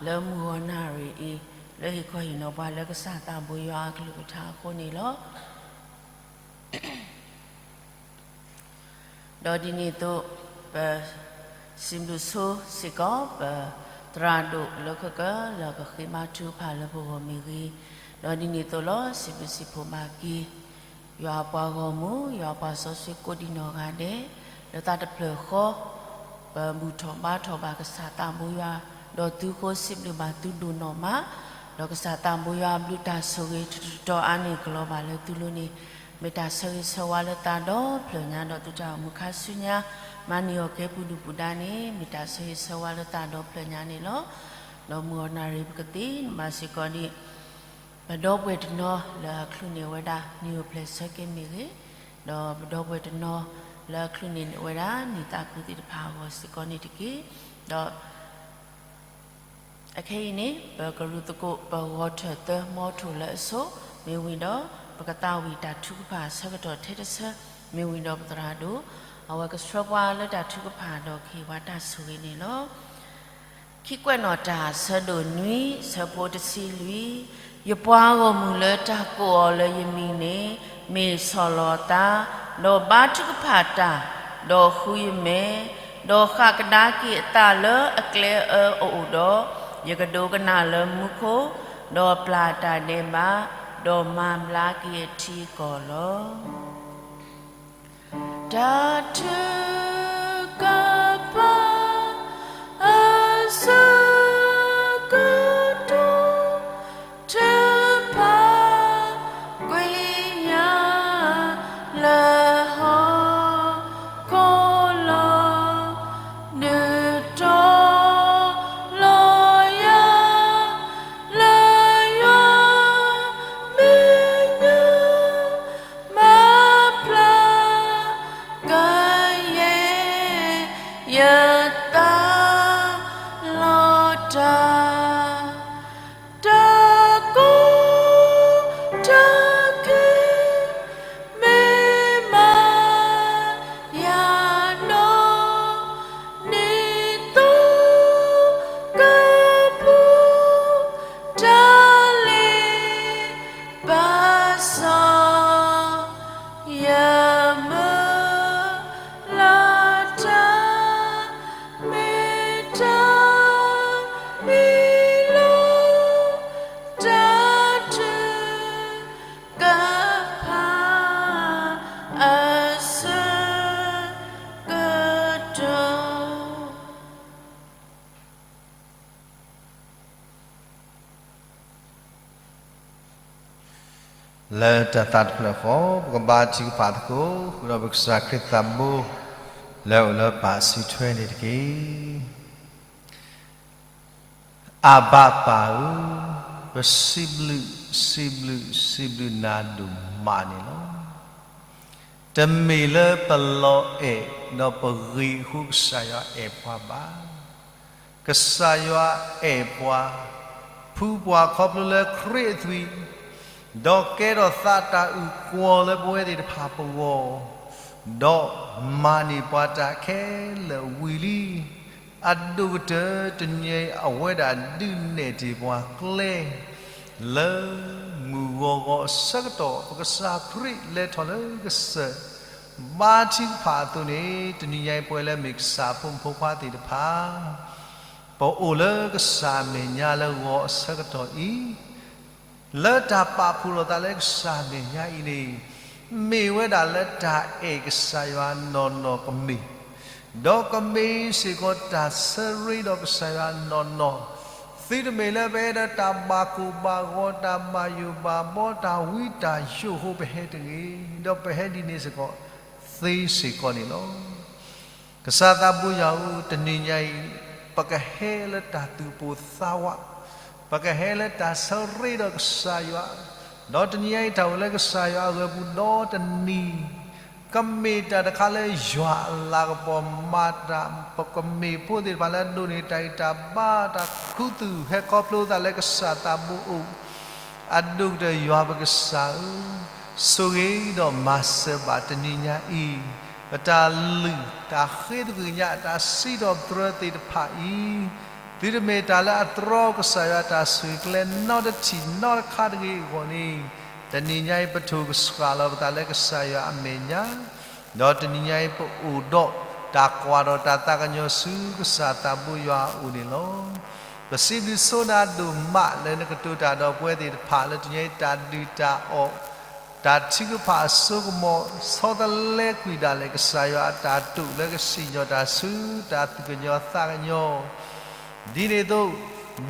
လၢမုၢ်ဂီၤနၣ်ရံၣ်အံၤ လၢဟ့ၣ်ခီဟ့ၣ်နီၤပှၤလၢကစၢ်သးဘိယွၤအကလုၢ်ကထါအဃိန့ၣ်လီၤ. ဒီးဒ်န့ၣ်အသိး ပစံးဘျုးဆိစ့ၢ်ကီး ပသရၣ်ဒိၣ်လၢခဲကၢၣ် လၢကဃ့ဘါထုကဖၣ်လၢပဂီၢ်မ့ၢ်ဂ့ၤ, ဒီးဒ်န့ၣ်အသိးလီၤ စံးဘျုးစံးဖှိၣ်မၤက့ၤ ယွၤအပှၤဂီၢ်မုၢ် ယွၤအပှၤစီဆှံကိးဒံးနီၢ်ဂၤဒဲး လၢသးတဖျၢၣ်ဃီ ပဘူၣ်ထီၣ်ဘါထီၣ်ဘၣ်ကစၢ်သးဘိယွၤ ဒီးသုဃိစံးဘျုးဘၣ်သုဒိၣ်နီၢ်မး, ဒီးကစၢ်သးဘိယွၤဘျုးတၢ်ဆိၣ်ဂ့ၤတတီၤအါန့ၢ်ကလီၤဘၣ်လၢသုလိၤန့ၣ် မ့ၢ်တၢ်ဆၢဂ့ၤဆၢဝါလၢသးဒီဖျၢၣ်ညါ ဒီးသုတၢ်အိၣ်မူခါဆူညါ မၤန့ၢ်အီၣ်ကဲပူၤဒုၣ်ပူၤဒါန့ၣ် မ့ၢ်တၢ်ဆၢဂ့ၤဆၢဝါလၢသးဒီဖျၢၣ်ညါန့ၣ်လီၤ. ဒီးမုၢ်ဂီၤနၣ်ရံၣ်ပကသ့ၣ်နီၣ်ဘၣ်စ့ၢ်ကီးဒ် ပဒီပုၢ်ဝဲၢ်တနီၤလၢအချုးန့ၢ်ဝဲဒၣ် နံၣ်အိၣ်ဖျဲၣ်ဆၢက့ၤမ့ၢ်ဂ့ၤ, ဒီးပဒီပုၢ်ဝဲၢ်တနီၤလၢအချုးန့ၢ်ဝဲဒၣ် နံၣ်သးခုသ့ၣ်တဖၣ်အဂီၢ်စ့ၢ်ကီးန့ၣ်တက့ၢ်. ဒီး အခဲအံၤန့ၣ် ပကရူၢ်သကိးပဂီၤထၢၣ်သၢမီထိၣ်လၢအဆိ မ့ၢ်ဝံၤဒီး ပကသးဝံၣ်တၢ်ထုကဖၣ်အဆၢကတီၢ်ထဲတဆၢ မ့ၢ်ဝံၤဒီးပသရၣ်ဒိၣ် အဝဲကဆှၢပှၤလၢတၢ်ထုကဖၣ်ဒီးကဟ့ၣ်ပှၤတၢ်ဆိၣ်ဂ့ၤန့ၣ်လီၤ. ခံကွဲးနီၣ်တၢ် ဆၢဒိၣ်နွံ ဆၢဖိတဆံလွံၢ်, ယပှၤဂီၢ်မုၢ်လၢတၢ်ကိးအီၤလၢယမံၤန့ၣ် မ့ၢ်ဆီၣ်လီၤအသး, ဒီးဘါထုကဖၣ်တၢ်, ဒီးဃုယမဲာ်, ဒီးဃၣ်ကဒါက့ၤအသးလၢအကျဲအၢအအိၣ်ဒီး, ယကဒိကနၣ်လၢမူခိၣ်, ဒီးပျၢ်တၢ်ဒဲးဘး, ဒီးမၤဘျါက့ၤအထံအကီၢ်လီၤ. တၢ်ထုကဖၣ်အဆၢကတီၢ် ထုကဖၣ်ကွံာ်ယၤလၢဟီၣ်ခိၣ်လီၤ. ဒုးတီၤလီၤယၤလၢယွၤမဲာ်ညါ မၤဖျါကယဲၢ်ယသးလီၤတၢ်, တၢ်ကိးတၢ်ဂ့ၤ မ့ၢ်မၤယၤနီၢ် နံၤသိကပူၤ တၢ်လ့ပစီ ယမုၢ်လၢ်တၢ် မ့ၢ်တၢ်မံလီၤ တၢ်ထုကဖၣ်အဆၢကတီၢ်. လၢတၢ်သးတဖျၢၣ်ဃီ ပကဘါထုကဖၣ်သကိး ဃုာ်ဒီးပကစၢ်ခရံာ်သးဘိ လၢအအိၣ်လၢပၢ်အစုထွဲန့ၣ်တက့ၢ်. အၤဘၣ်ပၢ်ဧၢ, ပစံးဘျုး, စံးဘျုး, စံးဘျုးနၤဒိၣ်မးန့ၣ်လီၤ. တမ့ၢ်လၢပလီၤအဲၣ် ဒီးပဂ့ၤအဃိ ကစၢ်ယွၤအဲၣ်ပှၤဘၣ်. ကစၢ်ယွၤအဲၣ်ပှၤ, ဖှူပှၤခီဖျိလၢခရံာ်အသွံၣ်, ဒီးကဲထီၣ်သးတၢ်အုၣ်ကီၤလၢပဝဲသ့ၣ်တဖၣ်ပဂီၢ်, ဒီးမၤန့ၢ်ပှၤတၢ်ခဲလၢာ်ဝံၤလံ. အဒိၣ်ကတၢၢ်တနံၤအံၤ အဝဲဒၣ်ဒုးနဲၣ်တ့ၢ်ပှၤကျဲ လၢမုၢ်ဂီၤဂီၤအဆၢကတီၢ် ပကစၢ်ခရံာ်လဲၤထီၣ်လၢကစၢၢ် ဘါထုကဖၣ်အသိးန့ၣ် တနံၤညါအံၤ ပဝဲလၢမ့ၢ်ကစၢ်ဖိမုၣ်ဖိခွါသ့ၣ်တဖၣ် ပအိၣ်လၢကစၢ်အမဲာ်ညါလၢဂီၤအဆၢကတီၢ်အံၤ လၢတၢ်ပာ်ဖှိၣ်လိာ်သးလၢကစၢ်အမဲာ်ညါအံၤန့ၣ် မ့ၢ်ဝဲဒၣ်လၢတၢ်အဲၣ်ကစၢ်ယွၤနီၢ်နီၢ်ကမ့ၢ်, ဒီးကမ့ၢ်စ့ၢ်ကီးတၢ်ဆၢရ့ဒီးကစၢ်ယွၤနီၢ်နီၢ်, သုတမ့ၢ်လၢပအဲၣ်ဒိးတၢ်ဘၣ်ကိၢ်ဘၣ်ဂီၤ တၢ်ဘၣ်ယိၣ်ဘၣ်ဘီ တၢ်ဝံတၢ်ယိာ်အဃိ ပဟဲတဂ့ၤ, ဒီးပဟဲဒ်န့ၣ်စ့ၢ်ကီး သ့စ့ၢ်ကီးန့ၣ်လီၤ. ကစၢ်သးဘိယွၤဧၢ, တနံၤညါအံၤ ပကဟဲလၢတၢ်သူၣ်ပိၢ်သးဝး, ပကဟဲလၢတၢ်ဆၢရ့ဒီးကစၢ်ယွၤ, ဒီးတနံၤညါအံၤ တၢ်အိၣ်လၢကစၢ်ယွၤအဂီၢ်ပူၤဒီတနံၤ ကမ့ၢ်တၢ်တခါလၢယွၤအလၤကပီၤမၤတၢ်, ပကမ့ၢ်ဖိသ့ၣ်တဖၣ်လၢအဒိးန့ၢ်တၢ်ဂံၢ်တၢ်ဘါ တၢ်ခူသူၣ်ဟဲခီဖျိသးလၢကစၢ်သးဘိအအိၣ်, အဒိၣ်ကတၢၢ်ယွၤပကစၢ်ဧၢ, ဆိၣ်ဂ့ၤဒီးမၤစၢၤဘၣ်တနံၤညါအံၤ, ပတၢ်လုၢ်တၢ်ဃ့သကွံာ်ညါ တၢ်စံးထီၣ်ပတြၢၤသ့ၣ်တဖၣ်အံၤ, သုတမ့ၢ်တၢ်လၢအတြီကစၢ်ယွၤအတၢ်ဆိၣ်ဂ့ၤကျဲနီတထံၣ်နီတခါတဂ့ၤအဂီၢ်န့ၣ်, တနံၤညါအံၤ ပထိၣ်ကဆှၣ်လီၤပသးလၢကစၢ်ယွၤအမဲာ်ညါ, ဒီးတနံၤညါအံၤ ပအိၣ်ဒီးတၢ်ကွၢ်ထီၣ်တၢ်သးကညီၤဆူကစၢ်သးဘိယွၤအအိၣ်န့ၣ်လီၤ. ပစံးဘျုးဆိနၤဒိၣ်မးလၢနကတိၤတၢ်ဒီးပဝဲသ့ၣ်တဖၣ် လၢတနံၤညါအံၤ တၢ်ဒုၣ်တၢ်အီၣ် တၢ်ထုကဖၣ်အစိကမီၤ ဆီတလဲကွံာ်ဒၣ်လဲာ် ကစၢ်ယွၤအတၢ်တိာ်လၢကစံၣ်ညီၣ်တၢ်ဆူတၢ်သူၣ်ကညီၤသးကညီၤ ဒ်န့ၣ်အသိး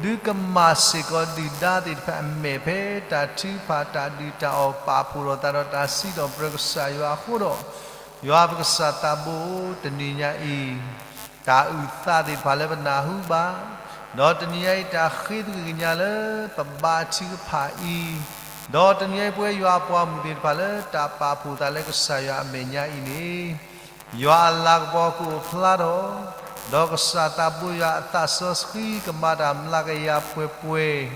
ဒုးကမၣ်စ့ၢ်ကီးဒုၣ်ဒါသ့ၣ်တဖၣ်အမဲာ် ဖဲတၢ်ထုကဖၣ်တၢ်ဒုၣ်တၢ်အီၣ် ပာ်ဖှိၣ်ထီၣ်သးဒီးတၢ်စံးထီၣ်ပတြၢၤကစၢ်ယွၤအဃိဒီး, ယွၤပကစၢ်သးဘိဧၢ, တနံၤညါအံၤ တၢ်အုၣ်သးသ့ၣ်တဖၣ်လၢပနၢ်ဟူဘၣ်, ဒီးတနံၤညါအံၤ တၢ်ဃ့သကွံၢ်ကညးလၢပဘါထုကဖၣ်အံၤ, ဒီးတနံၤညါအံၤ ပဝဲယွၤအပှၤမုၣ်သ့ၣ်တဖၣ်လၢတၢ်ပာ်ဖှိၣ်သးလၢကစၢ်ယွၤအမဲာ်ညါအံၤန့ၣ်, ယွၤအလၤကပီၤကအိၣ်ဖျါထီၣ်, ဒီးကစၢ်သးဘိယွၤအသးစီဆှံကမၤတၢ်မျးကယၤပှဲၤပှဲၤ,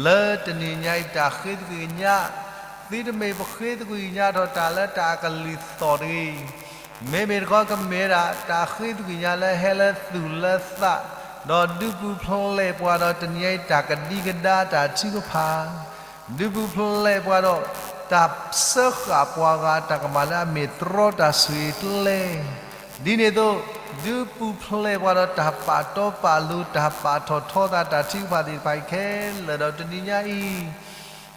လၢတနံၤညါအံၤ တၢ်ဃ့သကွံၢ်ကညး, သုတမ့ၢ်ပဃ့သကွံၢ်ကညးထီၣ်တၢ်လၢတၢ်အကလုၢ်သီၣ်တဂ့ၤ, မ့မ့ၢ်တခီကမ့ၢ်ဝဲဒၣ် တၢ်ဃ့သကွံၢ်ကညးလၢဟဲလၢသူၣ်လၢသး, ဒီးဒုးပူၤဖျဲးပှၤဒီးတနံၤညါအံၤ တၢ်ကဒံကဒါတၢ်ထုကဖၣ်, ဒုးပူၤဖျဲးပှၤဒီး တၢ်စၢဃာ်ပှၤဂၤအတၢ်ကမၣ်လၢအမ့ၢ်တြီတၢ်ဆိၣ်ဂ့ၤကျဲ, ဒ်န့ၣ်အသိး ဒုးပူၤဖျဲးပှၤဒီးတၢ်ပာ်တီပာ်လိၤ တၢ်ပာ်ထီၣ်ထီသး တၢ်ထုကဖၣ်သ့ၣ်တဖၣ်အံၤခဲလၢာ်ဒီးတနံၤညါအံၤ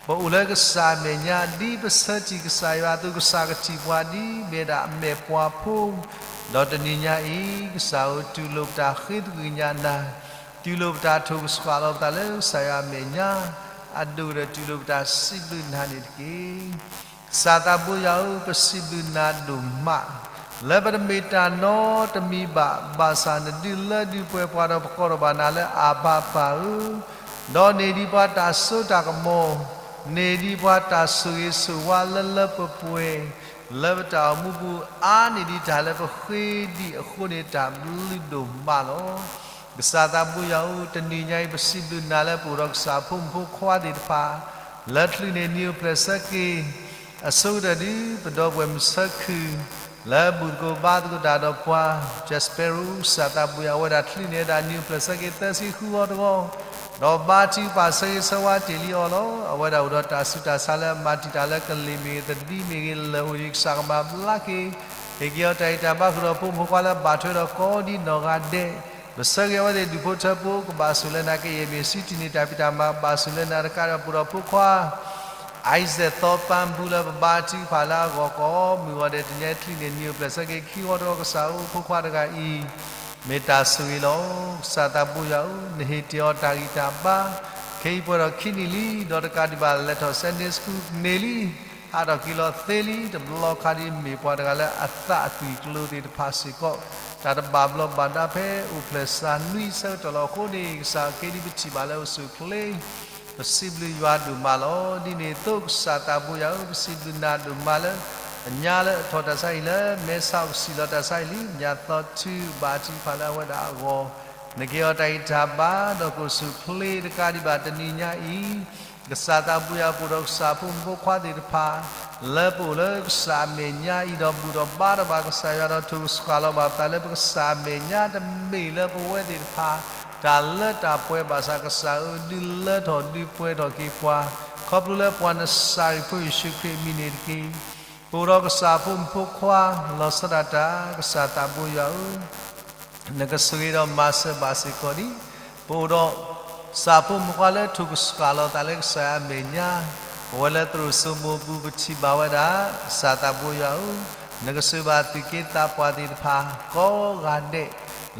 ပအိၣ်လၢကစၢ်အမဲာ်ညါ ဒ်ပဆၢထံၣ်ကစၢ်ယွၤအသိး ကစၢ်ကထံၣ်ပှၤဒ်မ့ၢ်ဒၣ်အမဲာ်ပှၤဖိ, ဒီးတနံၤညါအံၤ ကစၢ်ဧၢ တူၢ်လိာ်ပတၢ်ဃ့သကွံၢ်ကညးနၤ, တူၢ်လိာ်ပတၢ်ထိၣ်ကဆှၣ်လီၤပသးလၢကစၢ်ယွၤအမဲာ်ညါ, အဒိၣ်ဒီးတူၢ်လိာ်ပတၢ်စံးဘျုးနၤန့ၣ်တက့ၢ်. ကစၢ်သးဘိယွၤဧၢ, ပစံးဘျုးနၤဒိၣ်မး လၢပတမ့ၢ်တၢ်နီတမံၤဘၣ်, ဘၣ်ဆၣ်နဒုးလၢဒုးပှဲၤပှၤဒီး ပကိးထီၣ်ဘၣ်နၤလၢအဘၤပၢ်ဧၢ, ဒီးန့ၢ်ဒံးပှၤတၢ်စိတၢ်ကမီၤ, န့ၢ်ဒံးပှၤတၢ်ဆိၣ်ဂ့ၤဆိၣ်ဝါလၢလၢပှဲၤပှဲၤ, လၢပတၢ်အိၣ်မူပူၤ အါန့ၢ်ဒံးတၢ်လၢပဃ့ဒံးအဃိန့ၣ် တၢ်ဘျုးဒိၣ်မးလီၤ. ကစၢ်သးဘိယွၤဧၢ, တနံၤညါအံၤ ပစံးဘျုးနၤလၢပအိၣ်ဒီးကစၢ်ဖိမုၣ်ဖိခွါသ့ၣ်တဖၣ် လၢချုးန့ၢ်နံၤအိၣ်ဖျဲၣ်ဆၢက့ၤ အဆိကတၢၢ်ဒုး ပဒီပုၢ်ဝဲၢ်မုၣ်ဆၢခုၣ် လၢဘူၣ်သကိးဘါသကိးတၢ်ဒီးပှၤ Jasper ကစၢ်သးဘိယွၤ အဝဲဒၣ်ချုးန့ၢ်ဝဲဒၣ် နံၤအိၣ်ဖျဲၣ်ဆၢက့ၤသၢဆံဃုဂီၤတဂီၤ, ဒီးဘါထုကဖၣ်ဆၢဂ့ၤဆၢဝါတ့ၢ်လံအီၤလီၤ. အဝဲဒၣ်အိၣ်ဒီးတၢ်ဆူးတၢ်ဆါလၢအမၤတံာ်တာ်လၢကလ့ၢ်မ့ၢ်ဂ့ၤ သဒံမ့ၢ်ဂ့ၤ လၢာ်အိၣ်ဒံး ကစၢ်ကမၤဘျါက့ၤ, ဟ့ၣ်က့ၤအီၤတၢ်ဂံၢ်တၢ်ဘါ ဃုာ်ဒီးဖိမုၣ်ဖိခွါလၢဘၣ်ထွဲဒီးကိးဒံနီၢ်ဂၤဒဲး, ပဆၢဂ့ၤအဝဲသ့ၣ်ဒူၣ်ဖိထၢဖိ ကဘၣ်ဆိၣ်လၢနၤ ကယဲၢ်မ့ၢ်ဆံးတံၢ်န့ၢ်တၢ်ဖံးတၢ်မၤ ဘၣ်ဆိၣ်လၢနၤတကးဒီးပအိၣ်ဒီးဖိခွါ Isaac သီပၢ်ဘူလၢပဘါထုကဖၣ်လၢအဂီၢ် ကိးမုၢ်ဂီၤဒဲး တနံၤအံၤချုးန့ၢ်နံၤအိၣ်ဖျဲၣ်ဆၢက့ၤခံဂီၤတဂီၤ ကစၢ်ဧၢ ဖိခွါတဂၤအံၤ မ့ၢ်တၢ်ဆိၣ်ဂ့ၤလီၤ. ကစၢ်သးဘိယွၤဧၢ, နဟ့ၣ်တ့ၢ်အီၤတၢ်ဂံၢ်တၢ်ဘါ, ခဲအံၤပှဲၤထီၣ်ခံနံၣ်လံ, ဒီးတကးဒံးဘၣ်လဲၤထီၣ် Sunday School န့ၢ်လံ, ဟးထီၣ်က့ၤလီၤသ့လံ, တဘျီခါဒ်အမ့ၢ်ပှၤတဂၤလၢအသးအသွံၣ်ကျိၤသ့ၣ်တဖၣ်စ့ၢ်ကီး တၢ်တဘၣ်ဘျီးဘၣ်ဒါဖဲအိၣ်ဖျဲၣ်စှၤနွံဆၢကတီၢ်လီၤ. အဃိန့ၣ် ကစၢ်ဧၢ ခဲအံၤဒ်ပထံၣ်ဘၣ်လၢအိၣ်ဆူၣ်အိၣ်ချ့ ပစံးဘျုးယွၤဒိၣ်မးလီၤ. ဒ်န့ၣ်အသိး ကစၢ်သးဘိယွၤဧၢ, ပစံးဘျုးနၤဒိၣ်မးလၢ အညါလၢအထီၣ်တၢ်ဆါဟံၣ်လၢ မဲဆီးကစံၣ်လီၤတၢ်ဆါဟံၣ်လံ, ညါသီထုဘါထုကဖၣ်လၢအဝဲဒၣ်အဂီၢ်, နက့ၤအီၤတၢ်ဂံၢ်တၢ်ဘါ ဒီးကအိၣ်ဆူၣ်အိၣ်ချ့တကးဒံးဘၣ် တနံၤညါအံၤ ကစၢ်သးဘိယွၤ ပအိၣ်ဒီးကစၢ်ဖိမုၣ်ဖိခွါသ့ၣ်တဖၣ် လၢပအိၣ်လၢကစၢ်အမဲာ်ညါအံၤ ဒီးဘူၣ်ထီၣ်ဘါထီၣ်ဘၣ်ကစၢ်ယွၤ ဒီးထိၣ်ကဆှၣ်လီၤဘၣ်ပသးလၢပကစၢ်အမဲာ်ညါ တမ့ၢ်လၢပဝဲသ့ၣ်တဖၣ် တၢ်လၢတၢ်ပှဲၤဘၣ်ဆၣ် ကစၢ်ဧၢ ဒုးလၢထီၣ်ဒုးပှဲၤထီၣ်က့ၤပှၤ ခီဖျိလၢပှၤနစၤရ့းဖိယ့ၣ်ၡူးခရံာ်အမံၤန့ၣ်တက့ၢ်. ပအိၣ်ဒီးကစၢ်ဖိမုၣ်ဖိခွါ လီၤဆီဒၣ်တၢ် ကစၢ်သးဘိယွၤဧၢ နကဆိၣ်ဂ့ၤဒီးမၤစၢၤဘၣ်စ့ၢ်ကီးဒံး ပအိၣ်ဒီး ကစၢ်ဖိမုၣ်ဖိခွါလၢထိၣ်ကဆှၣ်လီၤသးလၢကစၢ်ယွၤအမဲာ်ညါ, ပဝဲလၢသရိာ်စိမိၤပူၤ ပထံၣ်ဘၣ်ဝဲဒၣ် ကစၢ်သးဘိယွၤဧၢ, နကဆိၣ်ဂ့ၤဘၣ်သူၣ်က့သးပှၢ်သ့ၣ်တဖၣ် ကိးဂၤဒဲး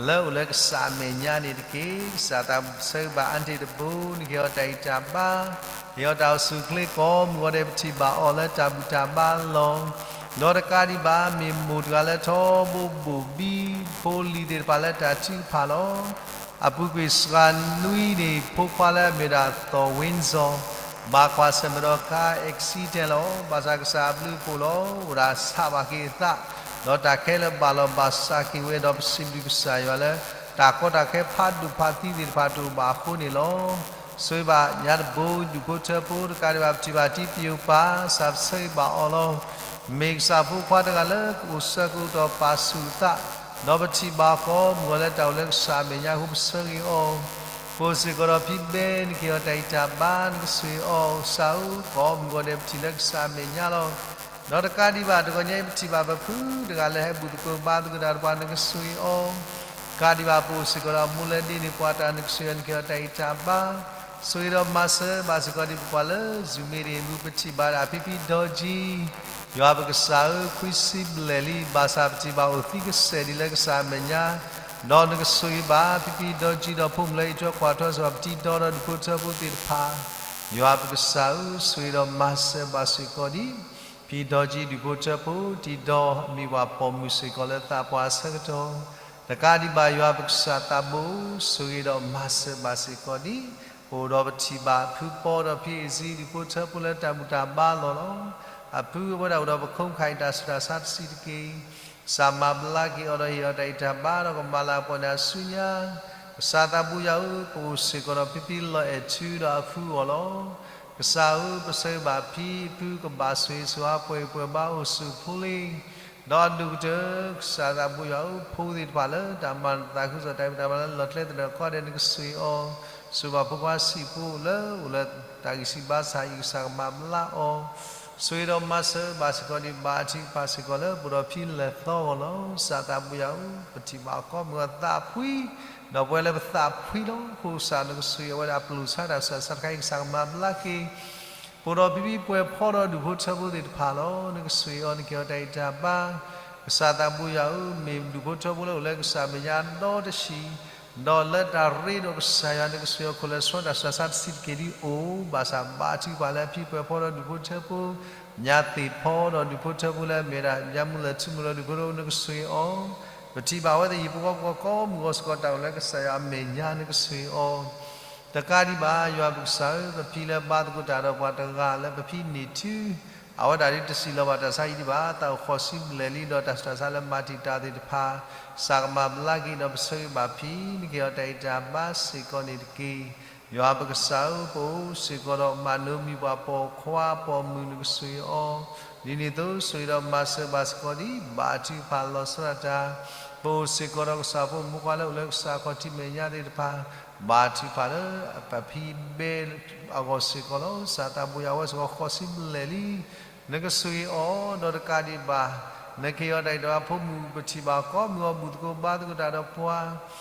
လၢအိၣ်လၢကစၢ်အမဲာ်ညါန့ၣ်တက့ၢ်. ကစၢ်သးဆၢဂ့ၤဘၣ်အါတ့ၢ်တဘိ နက့ၤအီၤတၢ်ဂံၢ်တၢ်ဘါ ဟ့ၣ်အီၤတၢ်အိၣ်ဆူၣ်အိၣ်ချ့ ကိးမုၢ်ဂီၤဒဲး ပထံၣ်ဘၣ်အီၤလၢတၢ်ဘူၣ်တၢ်ဘါလီၤ. ဒီးတကးဒံးဘၣ် မ့ၢ်မိၢ်တဂၤလၢထီဘိဘိၣ်ဘံ ဖိလံၤသ့ၣ်တဖၣ်လၢတၢ်ထုကဖၣ်လီၤ. အပူၤကွံာ်စှၤနွံန့ၣ် ဖိခွါလၢအမ့ၢ်ဒၣ်သီၣ်ဝ့စီၤ ဘၣ်ကွၢ်ဆၢၣ်မဲာ်ဒီးကါ accident လီၤ. ဘၣ်ဆၣ်ကစၢ်အဘျုးအဖှိၣ်လီၤ အိၣ်ဒၣ်ဆးဘၣ်က့ၤအသး ဒီးတၢ်ခဲလၢာ်ဘၣ်လီၤဘၣ်စးက့ၤဝဲ ဒီးပစံးဘျုးကစၢ်ယွၤလၢ တၢ်ကီတၢ်ခဲဖးဒိၣ်ဖးသံသ့ၣ်တဖၣ်တအိၣ်ဘၣ်အဃိန့ၣ်လီၤ. ဆိၣ်ဂ့ၤဘၣ်ညါတဘိ ဒူၣ်ဖိထၢဖိ တကးဒံးဘၣ် ပထံၣ်ဘၣ်တံပယိၤပၢ် ကစၢ်ပဆၢဂ့ၤဘၣ်အီၤလီၤ. မ့ၢ်ကစၢ်ဖိခွါတဂၤလၢကအိၣ်ဆၢကအိၣ်တီၢ်ပာ်ဆူၣ်အသး ဒီးပထံၣ်ဘၣ်ကိးမုၢ်ဂီၤလၢတၢ်အိၣ်လၢကစၢ်အမဲာ်ညါအဃိ ပဆၢဂ့ၤအီၤ ပအိၣ်စ့ၢ်ကီးဒီးဖံဘဲ နကဟ့ၣ်အီၤတၢ်ဂံၢ်တၢ်ဘါ နကဆိၣ်ဂ့ၤအီၤ ကစၢ်ဧၢ, ကိးမုၢ်ဂီၤဒဲး ပထံၣ်လၢကစၢ်အမဲာ်ညါလီၤ. ဒီးတကးဒံးဘၣ် တဂီၤညါအံၤ ပထံၣ်ဘၣ်ပဖုတဂၤလၢဟဲဘူၣ်သကိးဘါသကိးတၢ်တပှၤ နကဆိၣ်ဂ့ၤအီၤ, တကးဒံးဘၣ် ပအိၣ်စ့ၢ်ကီးဒီးအမိၢ်လၢဒ့န့ၣ်ပှၤတၢ် နကဆိၣ်ဂ့ၤအီၤ နကဟ့ၣ်အီၤတၢ်ဂံၢ်တၢ်ဘါ ဆိၣ်ဂ့ၤဒီးမၤစၢၤဘၣ်စ့ၢ်ကီးဒံး ပကွၢ်လၢ Zoom meeting အပူၤ ပထံၣ်ဘၣ်ဒၣ်ဖံဖံဒီကံ, ယွၤပကစၢ်ဧၢ, ခွံဆံဘျဲၣ်လံ, ဘၣ်ဆၣ်ပထံၣ်ဘၣ်အိၣ်သံကစဲာ်ဒံးလၢကစၢ်အမဲာ်ညါ, ဒီးနကဆိၣ်ဂ့ၤဘၣ် ဖံဖံဒီကံ ဒီးဖိမုၣ်လၢအအံးထွဲကွၢ်ထွဲစ့ၢ်ကီး ပတံၤဒီဒီးဒူၣ်ဖိထၢဖိသ့ၣ်တဖၣ်, ယွၤပကစၢ်ဧၢ, ဆိၣ်ဂ့ၤဒီးမၤစၢၤဘၣ်စ့ၢ်ကီးဒံး ဖံဒီကံ ဒူၣ်ဖိထၢဖိ တံၤဒီးမ့ၢ်ပှၤပိာ်မုၣ်စ့ၢ်ကီးလၢသးပှၢ်အဆၢကတီၢ်, တကးဒံးဘၣ် ယွၤပကစၢ်သးဘိ, ဆိၣ်ဂ့ၤဒီးမၤစၢၤဘၣ်စ့ၢ်ကီးဒံး ပအိၣ်ဒီးပထံၣ်ဘၣ်ဖုပီဒီးဖံအ့ၣ်စံ ဒူၣ်ဖိထၢဖိလၢတၢ်ဘူၣ်တၢ်ဘါလီၢ်လီၤ. အဖုအဝဲဒၣ်အိၣ်ဒီးပခိၣ်ခါအံၤ တၢ်ဆူးတၢ်ဆါတဆံးတက့ၢ်. ကစၢ်မၤဘျါက့ၤအီၤဒီးဟ့ၣ်အီၤတၢ်ဂံၢ်တၢ်ဘါဒီးကမၤလၤကပီၤန့ၢ်အစုညါ, ကစၢ်သးဘိယွၤဧၢ, ပအိၣ်စ့ၢ်ကီးဒီးဖံဖံလီၤအဲၣ်ထူဒီးအဖုအဂီၢ်လီၤ. ကစၢ်ဧၢ, ပဆၢဂ့ၤဘၣ်ဖံဖုကဘၣ်ဆိၣ်ဂ့ၤဆိၣ်ဝါပှဲၤဂံၢ်ပှဲၤဘါအိၣ်ဆူၣ်အိၣ်ချ့ ဒီးအဒိၣ်ကတၢၢ်, ကစၢ်သးဘိယွၤဧၢ, ဖိသ့ၣ်တဖၣ်လၢတၢ်မၤသးခုကစီၣ်တၢ်ဖံးတၢ်မၤလၢလီၢ်ကျဲသနၢၣ်ခီဒဲး နကဆိၣ်ဂ့ၤအီၤ, ဆိၣ်ဂ့ၤဘၣ်ဖိခွါဆံးဖိလၢအိၣ်လၢတၢ်ဂံၢ်ဆံးဘါဆၣ်အံၤ ကစၢ်ကမၤဘျါအီၤ ဆိၣ်ဂ့ၤဒီးမၤစၢၤဘၣ်စ့ၢ်ကီးဒံး ဘါထုကဖၣ်စ့ၢ်ကီးလၢပအိၣ်ဒီးဖံလဲၤသီအဂီၢ်လီၤ. ကစၢ်သးဘိယွၤဧၢ, ပထံၣ်ဘၣ်အီၤကိးမုၢ်ဂီၤသးဖှံ, ဒီးပဝဲလၢပသးဖှံလီၤ. အဃိကစၢ်နကဆိၣ်ဂ့ၤအဝဲဒၣ်အပျိၢ်ဆါတၢ်ဆူးတၢ်ဆါတခါအံၤ ကစၢ်ကမၤဘျါက့ၤ ပအိၣ်ဒီးဖံဖံပှဲၤဖီဒီးဒူၣ်ဖိထၢဖိသ့ၣ်တဖၣ်လီၤ. နကဆိၣ်ဂ့ၤအီၤ နကဟ့ၣ်အီၤတၢ်ဂံၢ်တၢ်ဘါ, ကစၢ်သးဘိယွၤဧၢ, မ့ၢ်ဒူၣ်ဖိထၢဖိလၢအိၣ်လၢကစၢ်မဲာ်ညါဒီတဆံး, ဒီးလၢတၢ်ရ့ဒီးကစၢ်ယွၤ နကဆိၣ်ဂ့ၤအီၤ ခိၣ်လၢဆှီတၢ်ဆူးတၢ်ဆါတဆံးတက့ၢ်ဒံးအိၣ်, ဘၣ်ဆၣ်ဘါထုကဖၣ်လၢဖံပှဲၤဖီဒီးဒူၣ်ဖိထၢဖိ ညါသ့ၣ်ဖီဒီးဒူၣ်ဖိထၢဖိလၢအမ့ၢ်ဒၣ် ညါမုၢ်လၢၢ်ထူမုၢ်လၢၢ်ဒူၣ်ဖိထၢဖိ နကဆိၣ်ဂ့ၤအီၤ, ပထံၣ်ဘၣ်အဝဲသ့ၣ်ယံၤဖိဃီဖိကိးမုၢ်ဂီၤစ့ၢ်ကီး တၢ်အိၣ်လၢကစၢ်ယွၤအမဲာ်ညါ နကဆိၣ်ဂ့ၤအီၤ တကးဒံးဘၣ် ယွၤပကစၢ်ဧၢ, ပဖံလၢဘါသကိးတၢ်ဒီးပှၤတဂၤလၢပဖံန့ၢ်ထူ, အဝဲဒၣ်ဒ်တစံးလီၤဘၣ်တၢ်ဆါအံၤဒံးဘၣ်, သးအိၣ်ဃိးဆံဘျဲၣ်လံ ဒီးတၢ်ဆူးတၢ်ဆါလၢမၤတံာ်တာ်သ့ၣ်တဖၣ်, ကစၢ်ကမၤဘျါက့ၤဒီးပဆၢဂ့ၤဘၣ်ဖံ, နကဟ့ၣ်အီၤတၢ်ဂံၢ်တၢ်ဘါစ့ၢ်ကီးန့ၣ်တက့ၢ်. ယွၤပကစၢ်ဧၢ, ပအိၣ်စ့ၢ်ကီးဒီးမၤနၢၤမံၤပှၤပိာ်ခွါပိာ်မုၣ် နကဆိၣ်ဂ့ၤအီၤ, ဒ်န့ၣ်အသိး ဆိၣ်ဂ့ၤဒီးမၤစၢၤဘၣ်စ့ၢ်ကီးဒံး ဘါထုကဖၣ်လီၤဆီဒၣ်တၢ်, ပအိၣ်စ့ၢ်ကီးဒီးကစၢ်ဖိမုၣ်ဖိခွါလၢအိၣ်လၢကစၢ်ခီၣ်ထံးမဲာ်ညါသ့ၣ်တဖၣ်, ဘါထုကဖၣ်လၢပဖံဘဲအဂီၢ်စ့ၢ်ကီးလီၤ. ကစၢ်သးဘိယွၤဧၢ, အဝဲစ့ၢ်ကီးဃိးဆံဘျဲၣ်လံ, နကဆိၣ်ဂ့ၤအီၤ, ဒီးတကးဒံးဘၣ် နကဟ့ၣ်အီၤတၢ်ဂံၢ်တၢ်ဘါ ဖိမုၣ်ပထံၣ်ဘၣ်အီၤကိးမုၢ်ဂီၤ ဘူၣ်သကိးဘါသကိးတၢ်ဒီးပှၤ,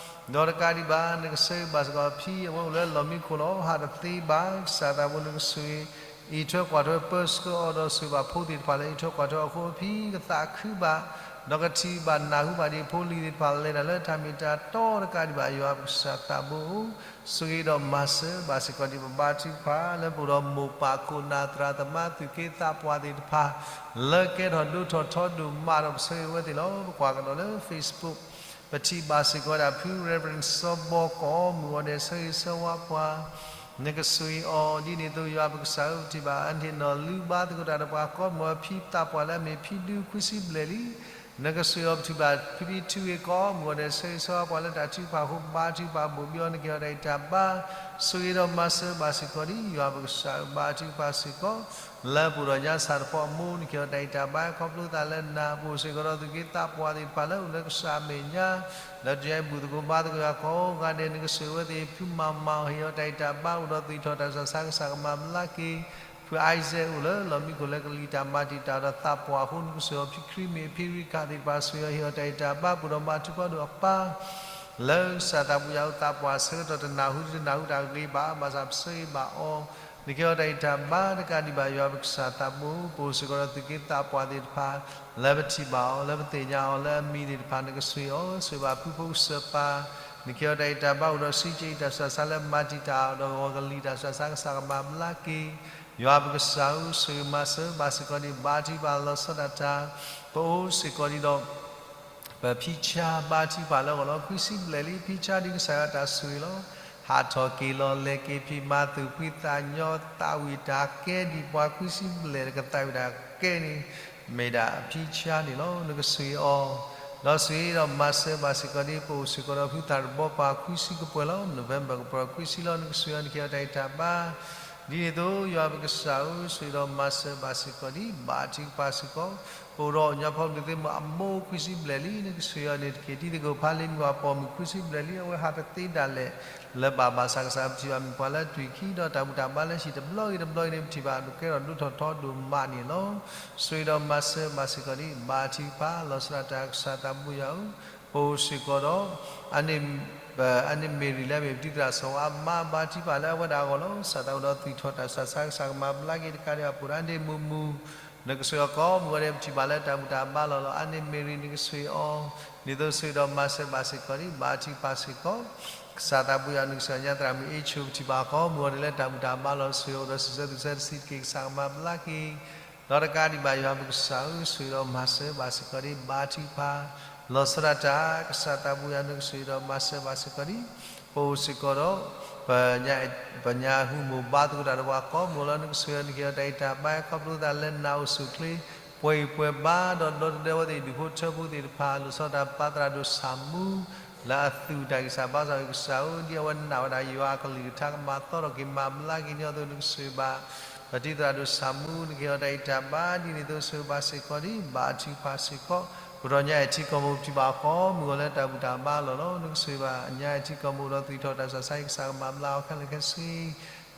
ဒီးတကးဒံးဘၣ် နကဆၢဂ့ၤဘၣ်စ့ၢ်ကီးဖံ အဝဲအိၣ်လၢလီၢ်မံခိၣ်လီၤ ဟးတသ့ဘၣ်, ကစၢ်သးဘိနကဆိၣ်ဂ့ၤ အံးထွဲကွၢ်ထွဲပၢဆှၢအီၤ ဒီးဆိၣ်ဂ့ၤဘၣ်ဖိသ့ၣ်တဖၣ်လၢအံးထွဲကွၢ်ထွဲအီၤအဃိ အဖံကသးခုဘၣ်, ဒီးကထံၣ်ဘၣ်နၢ်ဟူဘၣ်ဒံးဖိလံၤသ့ၣ်တဖၣ် လဲၤတၢ်လၢတၢ်မ့ၢ်တၢ်တီတကးဒံးဘၣ် ယွၤပကစၢ်သးဘိဧၢ, ဆိၣ်ဂ့ၤဒီးမၤစၢၤဘၣ်စ့ၢ်ကီးဒံး ပဘါထုကဖၣ်လၢပအိၣ်ဒီးမိၢ်ပၢ်ခိၣ်နၢ်သရၣ်သမါသူၣ်က့သးပှၢ်သ့ၣ်တဖၣ် လၢကဲထီၣ်ဒိၣ်ထီၣ်ထီဒိၣ်မးဒီးပဆၢဂ့ၤဝဲသ့ၣ်လီၤ. ပကွၢ်ကဒီးလၢ Facebook ပထံၣ်ဘၣ်စ့ၢ်ကီးဒၣ်ဖု Reverend စီၤဘီ ကိးမုၢ်ဂီၤဒဲး ဆၢဂ့ၤဆၢဝါပှၤ, နကဆိၣ်ဂ့ၤအီၤ ဒ်န့ၣ်အသိး ယွၤပကစၢ်ဧၢ ပထံၣ်ဘၣ် အန့ၣ်နီၢ်လူၤဘါသကိးတၢ်ဒီးပှၤကိးမုၢ်ဂီၤ ဖံသးပှၢ်လၢအမ့ၢ်ဖံဒူခွံဆံဘျဲၣ်လံ, နကဆိၣ်ဂ့ၤအီၤ ပထံၣ်ဘၣ်ဖံဖံထူဂ့ၤကိးမုၢ်ဂီၤဒဲး ဆၢဂ့ၤဆၢဝါပှၤလၢတၢ်ထုကဖၣ်အဃိ ဘါထုကဖၣ်ဘိၣ်ဘံအီၤ နကဟ့ၣ်အီၤတၢ်ဂံၢ်တၢ်ဘါ, ဆိၣ်ဂ့ၤဒီးမၤစၢၤဘၣ်စ့ၢ်ကီးဒံး ယွၤပကစၢ်ဧၢ ဘါထုကဖၣ်စ့ၢ်ကီး လၢပအိၣ်ဒီးညါဆၣ်တဖီအမိၢ် နကဟ့ၣ်အီၤတၢ်ဂံၢ်တၢ်ဘါ ခီဖျိသးလၢနၤ ပအိၣ်စ့ၢ်ကီးဒီးသူၣ်က့သးပှၢ်သ့ၣ်တဖၣ်လၢအိၣ်လၢကစၢ်အမဲာ်ညါ, လၢတယါအံၤဘူၣ်သကိးဘါသကိးယွၤကိးဂၤဒဲး နကဆိၣ်ဂ့ၤဝဲသ့ၣ် ဖုမၤမၤအီၤ ဟ့ၣ်အီၤတၢ်ဂံၢ်တၢ်ဘါ အိၣ်ဒီးသူၣ်ထီၣ်တၢ်ဆူးတၢ်ဆါ ကစၢ်ကမၤဘျါက့ၤ, ဖု Isaac အိၣ်လၢလီၢ်မံခိၣ်လၢကလံၤတၢ်မၤတံာ်တာ်ဒီးသးပှၢ်အဃိ နကဆိၣ်ဂ့ၤအီၤ ဖံခရံမ့ၢ်ဖံရံခၣ်သ့ၣ်တဖၣ် ဆိၣ်ဂ့ၤအီၤ ဟ့ၣ်အီၤတၢ်ဂံၢ်တၢ်ဘါ ပအိၣ်ဒီးမၤထူၣ်ဖီဒိၣ်အပၢ် လၢကစၢ်သးပူၤယၤအူသးပှၢ်ဆၢကတီၢ် တနၢ်ဟူတနၢ်ဟူတၢ်ဂ့ၤဘၣ် ဘၣ်ဆၣ်ပဆၢဂ့ၤဘၣ်အီၤ, နကဟ့ၣ်အီၤတၢ်ဂံၢ်တၢ်ဘါတကးဒံးဘၣ် ယွၤပကစၢ်သးဘိ, ပအိၣ်စ့ၢ်ကီးဒီးသူၣ်က့သးပှၢ်သ့ၣ်တဖၣ် လၢပထံၣ်ဘၣ်အီၤ လၢပသ့ၣ်ညါအီၤ လၢအမံၤသ့ၣ်တဖၣ် နကဆိၣ်ဂ့ၤအီၤ, ဆိၣ်ဂ့ၤဘၣ်ဖုဖိကစၢ်ပၢ်, နကဟ့ၣ်အီၤတၢ်ဂံၢ်တၢ်ဘါ အိၣ်ဒီးစံးက့ၤတၢ်ဆူးတၢ်ဆါလၢမၤတံာ်တာ်အီၤ ဒီးဂီၤကလံၤတၢ်ဆူးတၢ်ဆါ ကစၢ်ကမၤဘျါက့ၤ, ယွၤပကစၢ်ဧၢ, ဆိၣ်ဂ့ၤမၤစၢၤဘၣ်စ့ၢ်ကီးဒံး ဘါထုကဖၣ်လီၤဆီဒၣ်တၢ်, ပအိၣ်စ့ၢ်ကီးဒံးဒီး ပဖံဆါဘါထုကဖၣ်လၢအဂီၢ်လီၤ. ခွံဆံဘျဲၣ်လံ ဖံဆါဒ်ကစၢ်ယွၤတၢ်ဆိၣ်ဂ့ၤလီၤ. ဟးထီၣ်က့ၤလီၤ လဲၤက့ၤဖံးမၤသူၣ်ဖှံသးညီ သးဝံၣ်တၢ်ကဲဒံးပှၤ ခွံဆံဘျဲၣ် ကသးဝံၣ်တၢ်ကဲန့ၣ် မ့ၢ်ဒၣ်အဖံဆါန့ၣ်လီၤ. နကဆိၣ်ဂ့ၤအီၤ, ဒီးဆိၣ်ဂ့ၤဒီးမၤစၢၤဘၣ်စ့ၢ်ကီးဒံး ပအိၣ်စ့ၢ်ကီးဒီးဖုသၣ်တဘီပၤ ခွံဆံကပှဲၤလီၤ. November ကပှဲၤခွံဆံလီၤ. နကဆိၣ်ဂ့ၤအီၤ နကဟ့ၣ်အီၤတၢ်ဂံၢ်တၢ်ဘါ ဒ်န့ၣ်အသိး ယွၤပကစၢ်ဧၢ, ဆိၣ်ဂ့ၤဒီးမၤစၢၤဘၣ်စ့ၢ်ကီးဒံး, ဘါထုကဖၣ်စ့ၢ်ကီး, ပအိၣ်ဒီးညါဖီဒုးသ့ၣ်မုၢ်အမိၢ်ခွံဆံဘျဲၣ်လံ, နကဆိၣ်ဂ့ၤအီၤန့ၣ်တက့ၢ်. ဒ်သ့ၣ်ကိးဖးလံာ်မုၢ်အပိာ်မုၣ်ခွံဆံဘျဲၣ်လံ, အဝဲဟးတသ့ဒၣ်လဲာ် လၢၤဘၣ်, ဘၣ်ဆၣ်ကစၢ်ပထံၣ်ဘၣ်မ့ၢ်ပှၤလၢအသွံၣ်ခံဒီးတၢ်ဘူၣ်တၢ်ဘါလၢဟံၣ်တဘျီဂ့ၤတဘျီဂ့ၤန့ၣ် ပထံၣ်ဘၣ်ဒိးကဲထီၣ်ဒိၣ်ထီၣ်ထီဒိၣ်မးန့ၣ်လီၤ. ဆိၣ်ဂ့ၤဒီးမၤစၢၤဘၣ်စ့ၢ်ကီးဒံး, ဘါထုကဖၣ်, လီၤဆီဒၣ်တၢ် ကစၢ်သးဘိယွၤဧၢ, ပအိၣ်စ့ၢ်ကီးဒီး အန့ၣ် အန့ၣ်မ့ၢ်ရံလၢအမ့ၢ်ပတံၤသရၣ်စီၤဝါအမါ, ဘါထုကဖၣ်လၢအဝဲဒၣ်အဂီၢ်လီၤ. ကစၢ်သးအိၣ်ဒီးသွံၣ်ထီၣ်တၢ်ဆူးတၢ်ဆါ, ကစၢ်ကမၤဘျါက့ၤတကးဒံးဘၣ်, ပအိၣ်ဒီးအန့ၣ်မုာ်မုာ်, နကဆိၣ်ဂ့ၤအီၤကိးမုၢ်ဂီၤဒဲး, ပထံၣ်ဘၣ်လၢတၢ်ဘူၣ်တၢ်ဘါလီၤလီၤ. အန့ၣ်မ့ၢ်ရံ နကဆိၣ်ဂ့ၤအီၤ, ဒ်သိးဆိၣ်ဂ့ၤဒီးမၤစၢၤဘၣ်စ့ၢ်ကီးဒံး, ဘါထုကဖၣ်စ့ၢ်ကီး ကစၢ်သးဘိယွၤဧၢ, နကဆိၣ်ဂ့ၤညါသရၣ်မုၣ်အ့ၣ်ဆိၣ်, ပထံၣ်ဘၣ်အီၤကိးမုၢ်ဂီၤဒဲးလၢတၢ်ဘူၣ်တၢ်ဘါလီၤ, ဆိၣ်ဂ့ၤအီၤဒီးစံးဆၢသူၣ်ဆၢတဆံးတက့ၢ်, ကစၢ်ကမၤဘျါက့ၤ ဒီးတကးဒံးဘၣ်ယွၤပကစၢ်ဧၢ, ဆိၣ်ဂ့ၤဒီးမၤစၢၤဘၣ်စ့ၢ်ကီးဒံး, ဘါထုကဖၣ်, လီၤဆီဒၣ်တၢ် ကစၢ်သးဘိယွၤဧၢ, နကဆိၣ်ဂ့ၤဒီးမၤစၢၤဘၣ်စ့ၢ်ကီးဒံး, ပအိၣ်စ့ၢ်ကီးဒီး ပ ပညါဟူးမိၢ်ဘါသကိးတၢ်ဒီးပှၤကိးမုၢ်ဂီၤလီၤ, နကဆိၣ်ဂ့ၤအီၤ, နကဟ့ၣ်အီၤတၢ်ဂံၢ်တၢ်ဘါ, ခီဖျိသးလၢနၤအိၣ်ဆူၣ်အိၣ်ချ့, ပှဲၤဂံၢ်ပှဲၤဘါဒီးဒီသဒၢဝဲသ့ၣ်ဒူၣ်ဖိထၢဖိသ့ၣ်တဖၣ်, လိာ်ဆီဒၣ်တၢ်ပၢ်သရၣ်ဒိၣ်ဆၣ်မူ လၢအသူၣ်တၢ်ဂံၢ်စၢ်ဘါစၢ်အံၤ, ကစၢ်ဧၢ, ဒ်အဝဲနာ်ဝဲဒၣ်ယွၤအကလုၢ်ကထါ, ကမၤသီထီၣ်က့ၤမၤဘျါက့ၤန့ၢ်အီၤအသိး, နကဆိၣ်ဂ့ၤဘၣ် ပတံၤသရၣ်ဒိၣ်ဆၣ်မူ, နကဟ့ၣ်အီၤတၢ်ဂံၢ်တၢ်ဘါ, ဒ်န့ၣ်အသိးဆိၣ်ဂ့ၤဘၣ်စ့ၢ်ကီးဒံး, ဘါထုကဖၣ်စ့ၢ်ကီး, ပအိၣ်ဒီးညါအဲၣ်ထံကီၢ်မူ, ပထံၣ်ဘၣ်အီၤကိးမုၢ်ဂီၤလၢတၢ်ဘူၣ်တၢ်ဘါလီၤလီၤ, နကဆိၣ်ဂ့ၤဘၣ်ညါအဲၣ်ထံကီၢ်မူ, ဒီးသွံၣ်ထီၣ်တၢ်ဆူးတၢ်ဆါအံၤ, ကစၢ်ကမၤဘျါအီၤခဲလၢာ်ခဲဆ့ ဒ်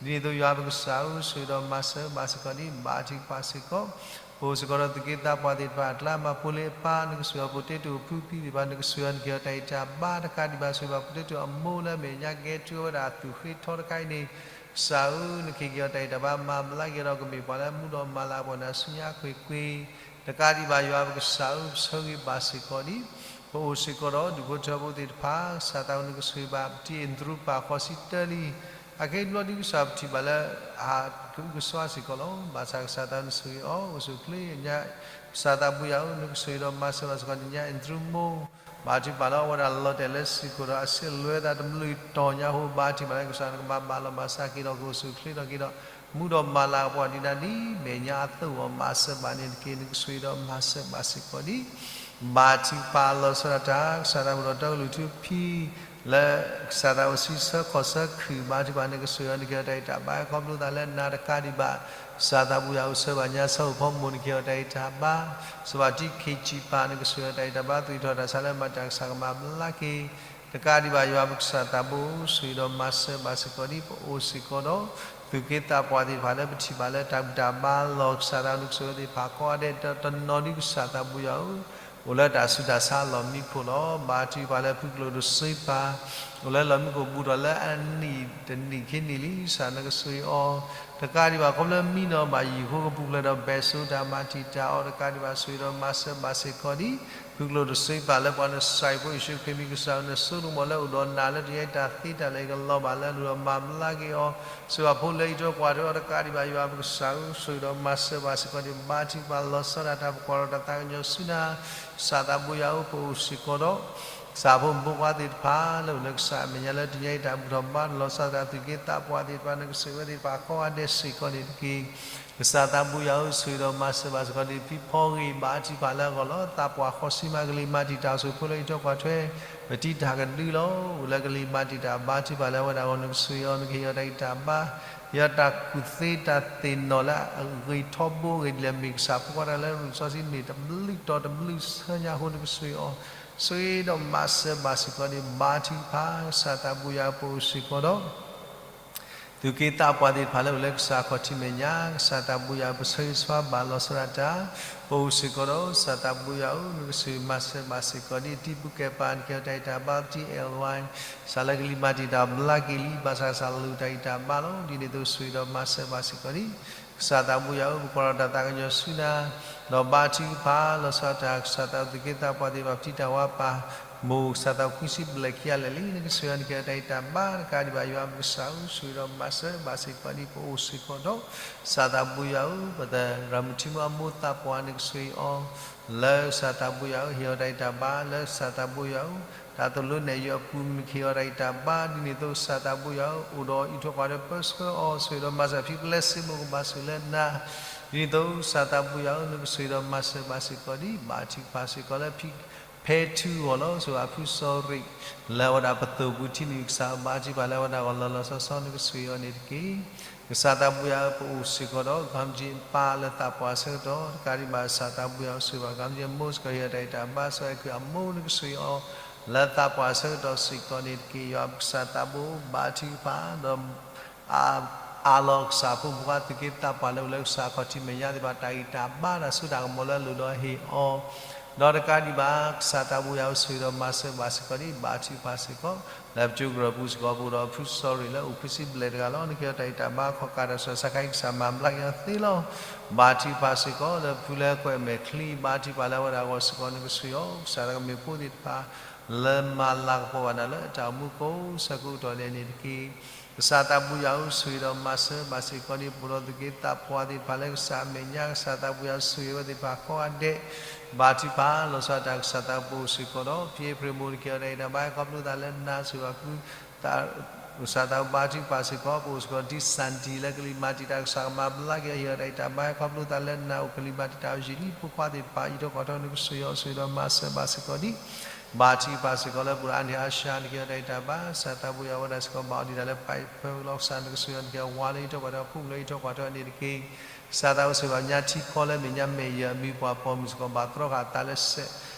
န့ၣ်အသိးယွၤပကစၢ်ဧၢ, ဆိၣ်ဂ့ၤဒီးမၤစၢၤဘၣ်စ့ၢ်ကီးဒံး, ဘါထုကဖၣ်စ့ၢ်ကီး, ပအိၣ်စ့ၢ်ကီးဒီးသူၣ်က့သးပှၢ်သ့ၣ်တဖၣ်အကျါ, မၤဖိလ့အပၢ်, နကဆိၣ်ဂ့ၤအီၤ, ပအိၣ်တ့တိာ်ဖိဖံသ့ၣ်တဖၣ်, နကဆိၣ်ဂ့ၤအီၤ, နကဟ့ၣ်အီၤတၢ်ဂံၢ်တၢ်ဘါ, တကးဒံးဘၣ်ဆိၣ်ဂ့ၤဘၣ်ပအိၣ်တ့တိာ်အမိၢ်လၢအမဲာ်ညါကဲထူဝဲဒၣ်အသူၣ်ဃ့ထီတခါအံၤန့ၣ်, ကစၢ်ဧၢ, နကဟ့ၣ်က့ၤအီၤတၢ်ဂံၢ်တၢ်ဘါ, မၤဘျါက့ၤဒီးကမ့ၢ်ပှၤလၢအမူဒီးမၤလၤကပီၤနၤဆူညါကွ့ၢ်ကွ့ၢ်, တကးဒံးဘၣ်ယွၤပကစၢ်ဧၢ, ပဆိၣ်ဂ့ၤဘၣ်စ့ၢ်ကီးဒံး, ပအိၣ်စ့ၢ်ကီးဒီးဒူၣ်ဖိထၢဖိသ့ၣ်တဖၣ်, ကစၢ်သးဧၢ, နကဆိၣ်ဂ့ၤဘၣ်ပတံၤအ့ၣ်တရူးပၢ်ဃိးဆံတၢလံ, အခဲအံၤတဘျီဒ်ကစၢ်ပထံၣ်ဘၣ်လၢအဟးကအုကစွါစ့ၢ်ကီးလီၤ. ဘၣ်ဆၣ်ကစၢ်သးဧၢ, နဆိၣ်ဂ့ၤအီၤ, အိၣ်ဆူၣ်အိၣ်ချ့ညါ, ကစၢ်သးဘိယွၤဧၢ, နကဆိၣ်ဂ့ၤဒီးမၤစၢၤဘၣ်စ့ၢ်ကီးညါအဲၣ်တရူးမိၢ်, ဘါထုကဖၣ်လၢအဝဲဒၣ်လီၤတဲာ်လၢစ့ၢ်ကီးဒီးအစ့လွဲသးတမုာ်တီၢ်ညါအဃိ, ဘါထုကဖၣ်လၢကစၢ်နကဘၣ်ဘၣ်လီၤမၢ်စၢ်က့ၤဒီးကအိၣ်ဆူၣ်အိၣ်ချ့ထီၣ်က့ၤဒီး မူဒီးမၤလၤကပီၤဒံးနၤဒ်မဲာ်ညါအသိးအီၤ, မၤစၢၤဘၣ်န့ၣ်တက့ၢ်. နကဆိၣ်ဂ့ၤဒီးမၤစၢၤဘၣ်စ့ၢ်ကီးဒံး, ဘါထုကဖၣ်လီၤဆီဒၣ်တၢ်, ကစၢ်သးအိၣ်ဒီးတၢ်ကလုၢ်ထူဖံ လၢကစၢ်သးအိၣ်ဆံဆၢခီၣ်ဆၢခုၣ်, ဘါထုကဖၣ်နကဆိၣ်ဂ့ၤအီၤ, နကဟ့ၣ်အီၤတၢ်ဂံၢ်တၢ်ဘါ, ခီဖျိသးလၢနၤတကးဒံးဘၣ်, ကစၢ်သးဘိယွၤဧၢ, ဆှၢဘၣ်ညါဆၢအိၣ်ဖီမိၢ်, နကဟ့ၣ်အီၤတၢ်ဂံၢ်တၢ်ဘါ, ဆှၢဘၣ်တံၤခ့ၣ်စံးပာ်, နကဆိၣ်ဂ့ၤအီၤတၢ်ဂံၢ်တၢ်ဘါ, သွံၣ်ထီၣ်တၢ်ဆါလၢမၤတၢ်, ကစၢ်ကမၤဘျါက့ၤ တကးဒံးဘၣ်ယွၤပကစၢ်သးဘိဧၢ, ဆိၣ်ဂ့ၤဒီးမၤစၢၤဘၣ်စ့ၢ်ကီးဒံး, ပအိၣ်စ့ၢ်ကီးဒီး သူၣ်က့သးပှၢ်သ့ၣ်တဖၣ်လၢပထံၣ်ဘၣ်လၢတၢ်ဘူၣ်တၢ်ဘါလီၤ, ကစၢ်သးဧၢ, နကဆိၣ်ဂ့ၤသ့ၣ်တဖၣ်ကိးဂၤဒဲး, တနီၤဒံးကစၢ်သးဘိယွၤဧၢ, အိၣ်လၢတၢ်ဆူးတၢ်ဆါလီၢ်မံခိၣ်လီၤ. ဘါထုကဖၣ်လၢဖုကျိၣ်ဒိၣ်စ့ပာ်, အိၣ်လၢလီၢ်မံခိၣ်ဘူးထီၣ်လၢအနံၣ်တနံၣ်ခံနံၣ်လံ, ကစၢ်နကဆိၣ်ဂ့ၤအီၤ, တကးဒံးဘၣ်ခီဖျိမံနီၤဘၣ်ယံၤအဃိ, ကပူၤဖျဲးဒီးဘဲၣ်ဆိတၢ်မၤတံာ်တာ်အီၤ, တကးဒံးဘၣ်ဆိၣ်ဂ့ၤဒီးမၤစၢၤဘၣ်စ့ၢ်ကီးဒံး, ဖုကျိၣ်ဒိၣ်စ့ပာ်လၢပှၤနစၢ်ဖိယ့ၣ်ၡူးခရံာ်မံၤ, ကစၢ်ဧၢ, နဆိကမိၣ်လၢအိၣ်ဒီးနၤလၢတယါအံၤ, တၢ်သ့တၢ်လၢအံၤကလီၤဘၣ်လၢအလိၤဒီးမၤဘျါက့ၤအီၤ, ဆိၣ်ဂ့ၤအဖိလၢအံးထွဲကွၢ်ထွဲအီၤ, တကးဒံးဘၣ်ယွၤပကစၢ်ဧၢ, ဆိၣ်ဂ့ၤဒီးမၤစၢၤဘၣ်စ့ၢ်ကီးဒံး, ဘါထုကဖၣ်လီၤဆီဒၣ်တၢ်, ပကွၢ်ထီၣ်တၢ်သးကညီၤဆူနၤ, ကစၢ်သးဘိယွၤဧၢ, ပအိၣ်စ့ၢ်ကီးဒီး ကစၢ်ဖိမုၣ်ဖိခွါသ့ၣ်တဖၣ်လၢအိၣ်လၢကစၢ်အမဲာ်ညါလၢတနံၤအံၤ, တၢ်ဘူၣ်ထီၣ်ဘါထီၣ်လီၤဆီဒၣ်တၢ်, သူၣ်က့သးပှၢ်သ့ၣ်တဖၣ်, နကဆိၣ်ဂ့ၤဝဲသ့ၣ်တဖၣ်ကိးဂၤဒဲးစ့ၢ်ကီးန့ၣ်တက့ၢ်. ကစၢ်သးဘိယွၤဧၢ, ဆိၣ်ဂ့ၤဒီးမၤစၢၤဘၣ်စ့ၢ်ကီးဒံး, ဖံဖီဂ့ၤဘါထုကဖၣ်လၢအဂီၢ်လီၤ. သးပှၢ်ဃိးဆံမး, ကလံၤမၤတံာ်တာ်အီၤ, ဆိၣ်ဂ့ၤဖိလၢအံးထွဲကွၢ်ထွဲ, ပတံၤတၢ်ကဒုလီၤ. အိၣ်လၢကလံၤမၤတံာ်တာ်ဘါထုကဖၣ်လၢအဝဲဒၣ်အဂီၢ်, နကဆိၣ်ဂ့ၤအီၤ, နကဟ့ၣ်အီၤတၢ်ဂံၢ်တၢ်ဘါ, ဟ့ၣ်အီၤတၢ်ကူၣ်သ့တၢ်သ့ၣ်နီၣ်လၢအဂ့ၤထီဘိအဂ့ၢ်ဒ်လဲၣ်, မ့ၢ်ကစၢ်ဖိခွါတၢ်လၢအရူၢ်စီဆှံန့ၣ် တဘျုးတီၤတဘျုးဆၢညါအဃိ, နကဆိၣ်ဂ့ၤအီၤ, ဆိၣ်ဂ့ၤဒီးမၤစၢၤဘၣ်စ့ၢ်ကီးဒံး, ဘါထုကဖၣ်, ကစၢ်သးဘိယွၤဧၢ, ပအိၣ်စ့ၢ်ကီးဒီး သူၣ်က့သးပှၢ်သ့ၣ်တဖၣ်လၢအိၣ်လၢကစၢ်ခီၣ်ထံးမဲာ်ညါ, ကစၢ်သးဘိယွၤဧၢ, ပဆၢဂ့ၤဆၢဝါဘၣ်လီၤဆီဒၣ်တၢ်, ပအိၣ်စ့ၢ်ကီးဒီး ကစၢ်သးဘိယွၤဧၢ, နကဆိၣ်ဂ့ၤမၤစၢၤဘၣ်စ့ၢ်ကီးဒံး, တံၤပူၤကဲပၤ, နကဟ့ၣ်အီၤတၢ်ဂံၢ်တၢ်ဘါ, ပတံၤအဲၣ်ဝဲ, ကစၢ်လၢကလံၤမၤတံာ်တာ်ဘျါက့ၤလံ, ဘၣ်ဆၣ်ကစၢ်လၢတၢ်ဂံၢ်တၢ်ဘါလီၤ. ဒ်န့ၣ်အသိးဆိၣ်ဂ့ၤဒီးမၤစၢၤဘၣ်စ့ၢ်ကီးဒံး, ကစၢ်သးဘိယွၤဧၢ, ပကွၢ်ထီၣ်တၢ်သးကညီၤဆူနၤ, ဒီးဘါထုကဖၣ်လီၤဆီဒၣ်တၢ်, ကစၢ်သးဧၢ, သူၣ်က့သးပှၢ်သ့ၣ်တဖၣ်, ပတံၤတၢ်ဝါပၢ်, မိၢ်ကစၢ်သးခွံဆံဘျဲၣ်ခံဂၤလၢာ်လံ, နကဆိၣ်ဂ့ၤအီၤ, နကဟ့ၣ်အီၤတၢ်ဂံၢ်တၢ်ဘါ, တကးဒံးဘၣ်ယွၤပကစၢ်ဧၢ, ဆိၣ်ဂ့ၤဒီးမၤစၢၤဘၣ်စ့ၢ်ကီးဒံး, ပအိၣ်စ့ၢ်ကီးဒီး ကစၢ်သးဘိယွၤဧၢ, ပသရၣ်မုၣ်ထံမုၣ်အမိၢ်သးပှၢ်, နကဆိၣ်ဂ့ၤအီၤ လၢကစၢ်သးဘိယွၤဧၢ, ဟ့ၣ်အီၤတၢ်ဂံၢ်တၢ်ဘါလၢကစၢ်သးဘိယွၤဧၢ, တၢ်သိၣ်လိနဲၣ်ယွၤအပူၤ, နကဟ့ၣ်အီၤတၢ်ဂံၢ်တၢ်ဘါ, ဒ်န့ၣ်အသိးကစၢ်သးဘိယွၤဧၢ, အိၣ်ဒီးအံးထွဲကွၢ်ထွဲပၢဆှၢအီၤ, ဆိၣ်ဂ့ၤဒီးမၤစၢၤ, ဖံပျဲစ့မိၢ်ကဘၣ်ဆိၣ်လၢနၤ, ဒ်န့ၣ်အသိးကစၢ်သးဘိယွၤဧၢ, နကဆိၣ်ဂ့ၤဒီးမၤစၢၤဘၣ်စ့ၢ်ကီးဒံး, ဘါထုကဖၣ်စ့ၢ်ကီးလၢဖံဖဲထူအဂီၢ်လီၤ, ဆိၣ်ဂ့ၤဖုစီၤရံး လၢအဝဲဒၣ်ပသိၣ်ပူၤထံနံၤ, ကစၢ်ဧၢ, ဘါထုကဖၣ်လၢအဝဲဒၣ်အဂီၢ်လီၤလီၤဆီဆီ, နကဆိၣ်ဂ့ၤအီၤန့ၣ်တက့ၢ်. ကစၢ်သးဘိယွၤဧၢ, ပအိၣ်စ့ၢ်ကီးဒီး ကီမ့ၢ်က့ၤပၢ်လၢသးပှၢ်အဆၢကတီၢ်, တကးဒံးဘၣ် ကစၢ်သးဘိယွၤဧၢ, ဆိၣ်ဂ့ၤဘၣ် ကီမ့ၢ်က့ၤမိၢ်စ့ၢ်ကီး ဟ့ၣ်အီၤတၢ်ဂံၢ်တၢ်ဘါ, စီၤအဲၣ်ကုၢ်အမိၢ် နကဆိၣ်ဂ့ၤအီၤ လၢသးပှၢ်အဆၢကတီၢ်စ့ၢ်ကီးန့ၣ်တက့ၢ်. ယွၤပကစၢ်သးဘိ ဘါထုကဖၣ် ဒီး အၢၣ်လီၤကစၢ်ဖိမုၣ်ဖိခွါ သူၣ်က့သးပှၢ်လၢအိၣ်လၢကစၢ်ခီၣ်ထံးမဲာ်ညါသ့ၣ်တဖၣ် တၢ်ဂံၢ်တၢ်ဘါတၢ်စိတၢ်ကမီၤလၢအလိၣ်ဒီးဟ့ၣ်အီၤ, ဒီးတကးဒံးဘၣ် ကစၢ်သးဘိယွၤဧၢ, ဆိၣ်ဂ့ၤဒီးမၤစၢၤဘၣ်စ့ၢ်ကီးဒံး ဘါထုကဖၣ်စ့ၢ်ကီး လၢပကၠိကရၢၢ်ပူၤစ့ၢ်ကီး ပအိၣ်ဒီးဖုစီၤရ့ၣ်လၢအိၣ်ခွံဆံဘျဲၣ်တဂၤလီၤ. နကဟ့ၣ်အီၤတၢ်ဂံၢ်တၢ်ဘါ ခီၣ်ကးတၢ်ဆူးတၢ်ဆါခဲအံၤ ကစၢ်မၤဘျါက့ၤအီၤသ့လီၤ. ဘါထုကဖၣ်စ့ၢ်ကီး လၢဖုလၢကွဲးမဲာ်ချံ ဘါထုကဖၣ်လၢအဝဲဒၣ်အဂီၢ်စ့ၢ်ကီး နကဆိၣ်ဂ့ၤအီၤ, ကစၢ်သးကမ့ၢ်ဖိသ့ၣ်တဖၣ် လၢမၤလၤကပီၤဘၣ်နၤလၢအတၢ်အိၣ်မူကိးဆၢကတီၢ်ဒဲးန့ၣ်တက့ၢ်. ကစၢ်သးဘိယွၤဧၢ, ဆိၣ်ဂ့ၤဒီးမၤစၢၤဘၣ်စ့ၢ်ကီးဒံး ပအိၣ်ဒီးသူၣ်က့သးပှၢ်သ့ၣ်တဖၣ်လၢကစၢ်အမဲာ်ညါ, ကစၢ်သးဘိယွၤဧၢ, ဆိၣ်ဂ့ၤဝဲသ့ၣ်တဖၣ်ကိးဂၤဒဲး, ဘါထုကဖၣ် လီၤဆီဒၣ်တၢ် ကစၢ်သးဘိပအိၣ်စ့ၢ်ကီးဒီး ဖံဖရ့ၣ်မိၢ် နကဟ့ၣ်အီၤတၢ်ဂံၢ်တၢ်ဘါ ခီဖျိသးလၢနၤ ဆိၣ်ဂ့ၤဘၣ်ဖု ကစၢ်သးဘိဘါထုကဖၣ်စ့ၢ်ကီး ပအိၣ်စ့ၢ်ကီး ဒ်စၣ်ဒံၣ်လၢကလံၤမၤတံာ်တာ် ကစၢ်ကမၤဘျါက့ၤအီၤ ဟ့ၣ်အီၤတၢ်ဂံၢ်တၢ်ဘါ ခီဖျိသးလၢနၤ အိၣ်ကလံၤမၤတံာ်တာ်အီၤ ယံာ်လံ ဖိခွါသ့ၣ်တဖၣ် အံးထွဲကွၢ်ထွဲ နကဆိၣ်ဂ့ၤအီၤ ဆိၣ်ဂ့ၤဒီးမၤစၢၤဘၣ်စ့ၢ်ကီးဒံး ဘါထုကဖၣ်စ့ၢ်ကီး လၢပှၤအါန့ၢ်အါဆှါ နကဟ့ၣ်အီၤတၢ်ဂံၢ်တၢ်ဘါ ကစၢ်သးဘိယွၤ အဝဲဒၣ်စ့ၢ်ကီး ဘၣ်အီၤဒံးတၢ်လၢပၢ်ဖၢလီၤ ကစၢ် နကဆိၣ်ဂ့ၤအီၤ နကဟ့ၣ်အီၤဝါလၢအံးထွဲကွၢ်ထွဲ ဖိလၢအံးထွဲကွၢ်ထွဲန့ၣ်တက့ၢ်. ကစၢ်သးဘိဆိၣ်ဂ့ၤဘၣ်ညါထံကီၢ်လၢမဲာ်ညါ မဲာ်ယၢၤအမံၤပှၢ်ဖီမုၢ်စ့ၢ်ကီး ဘၣ်ကြီဃာ်အသးလၢစဲး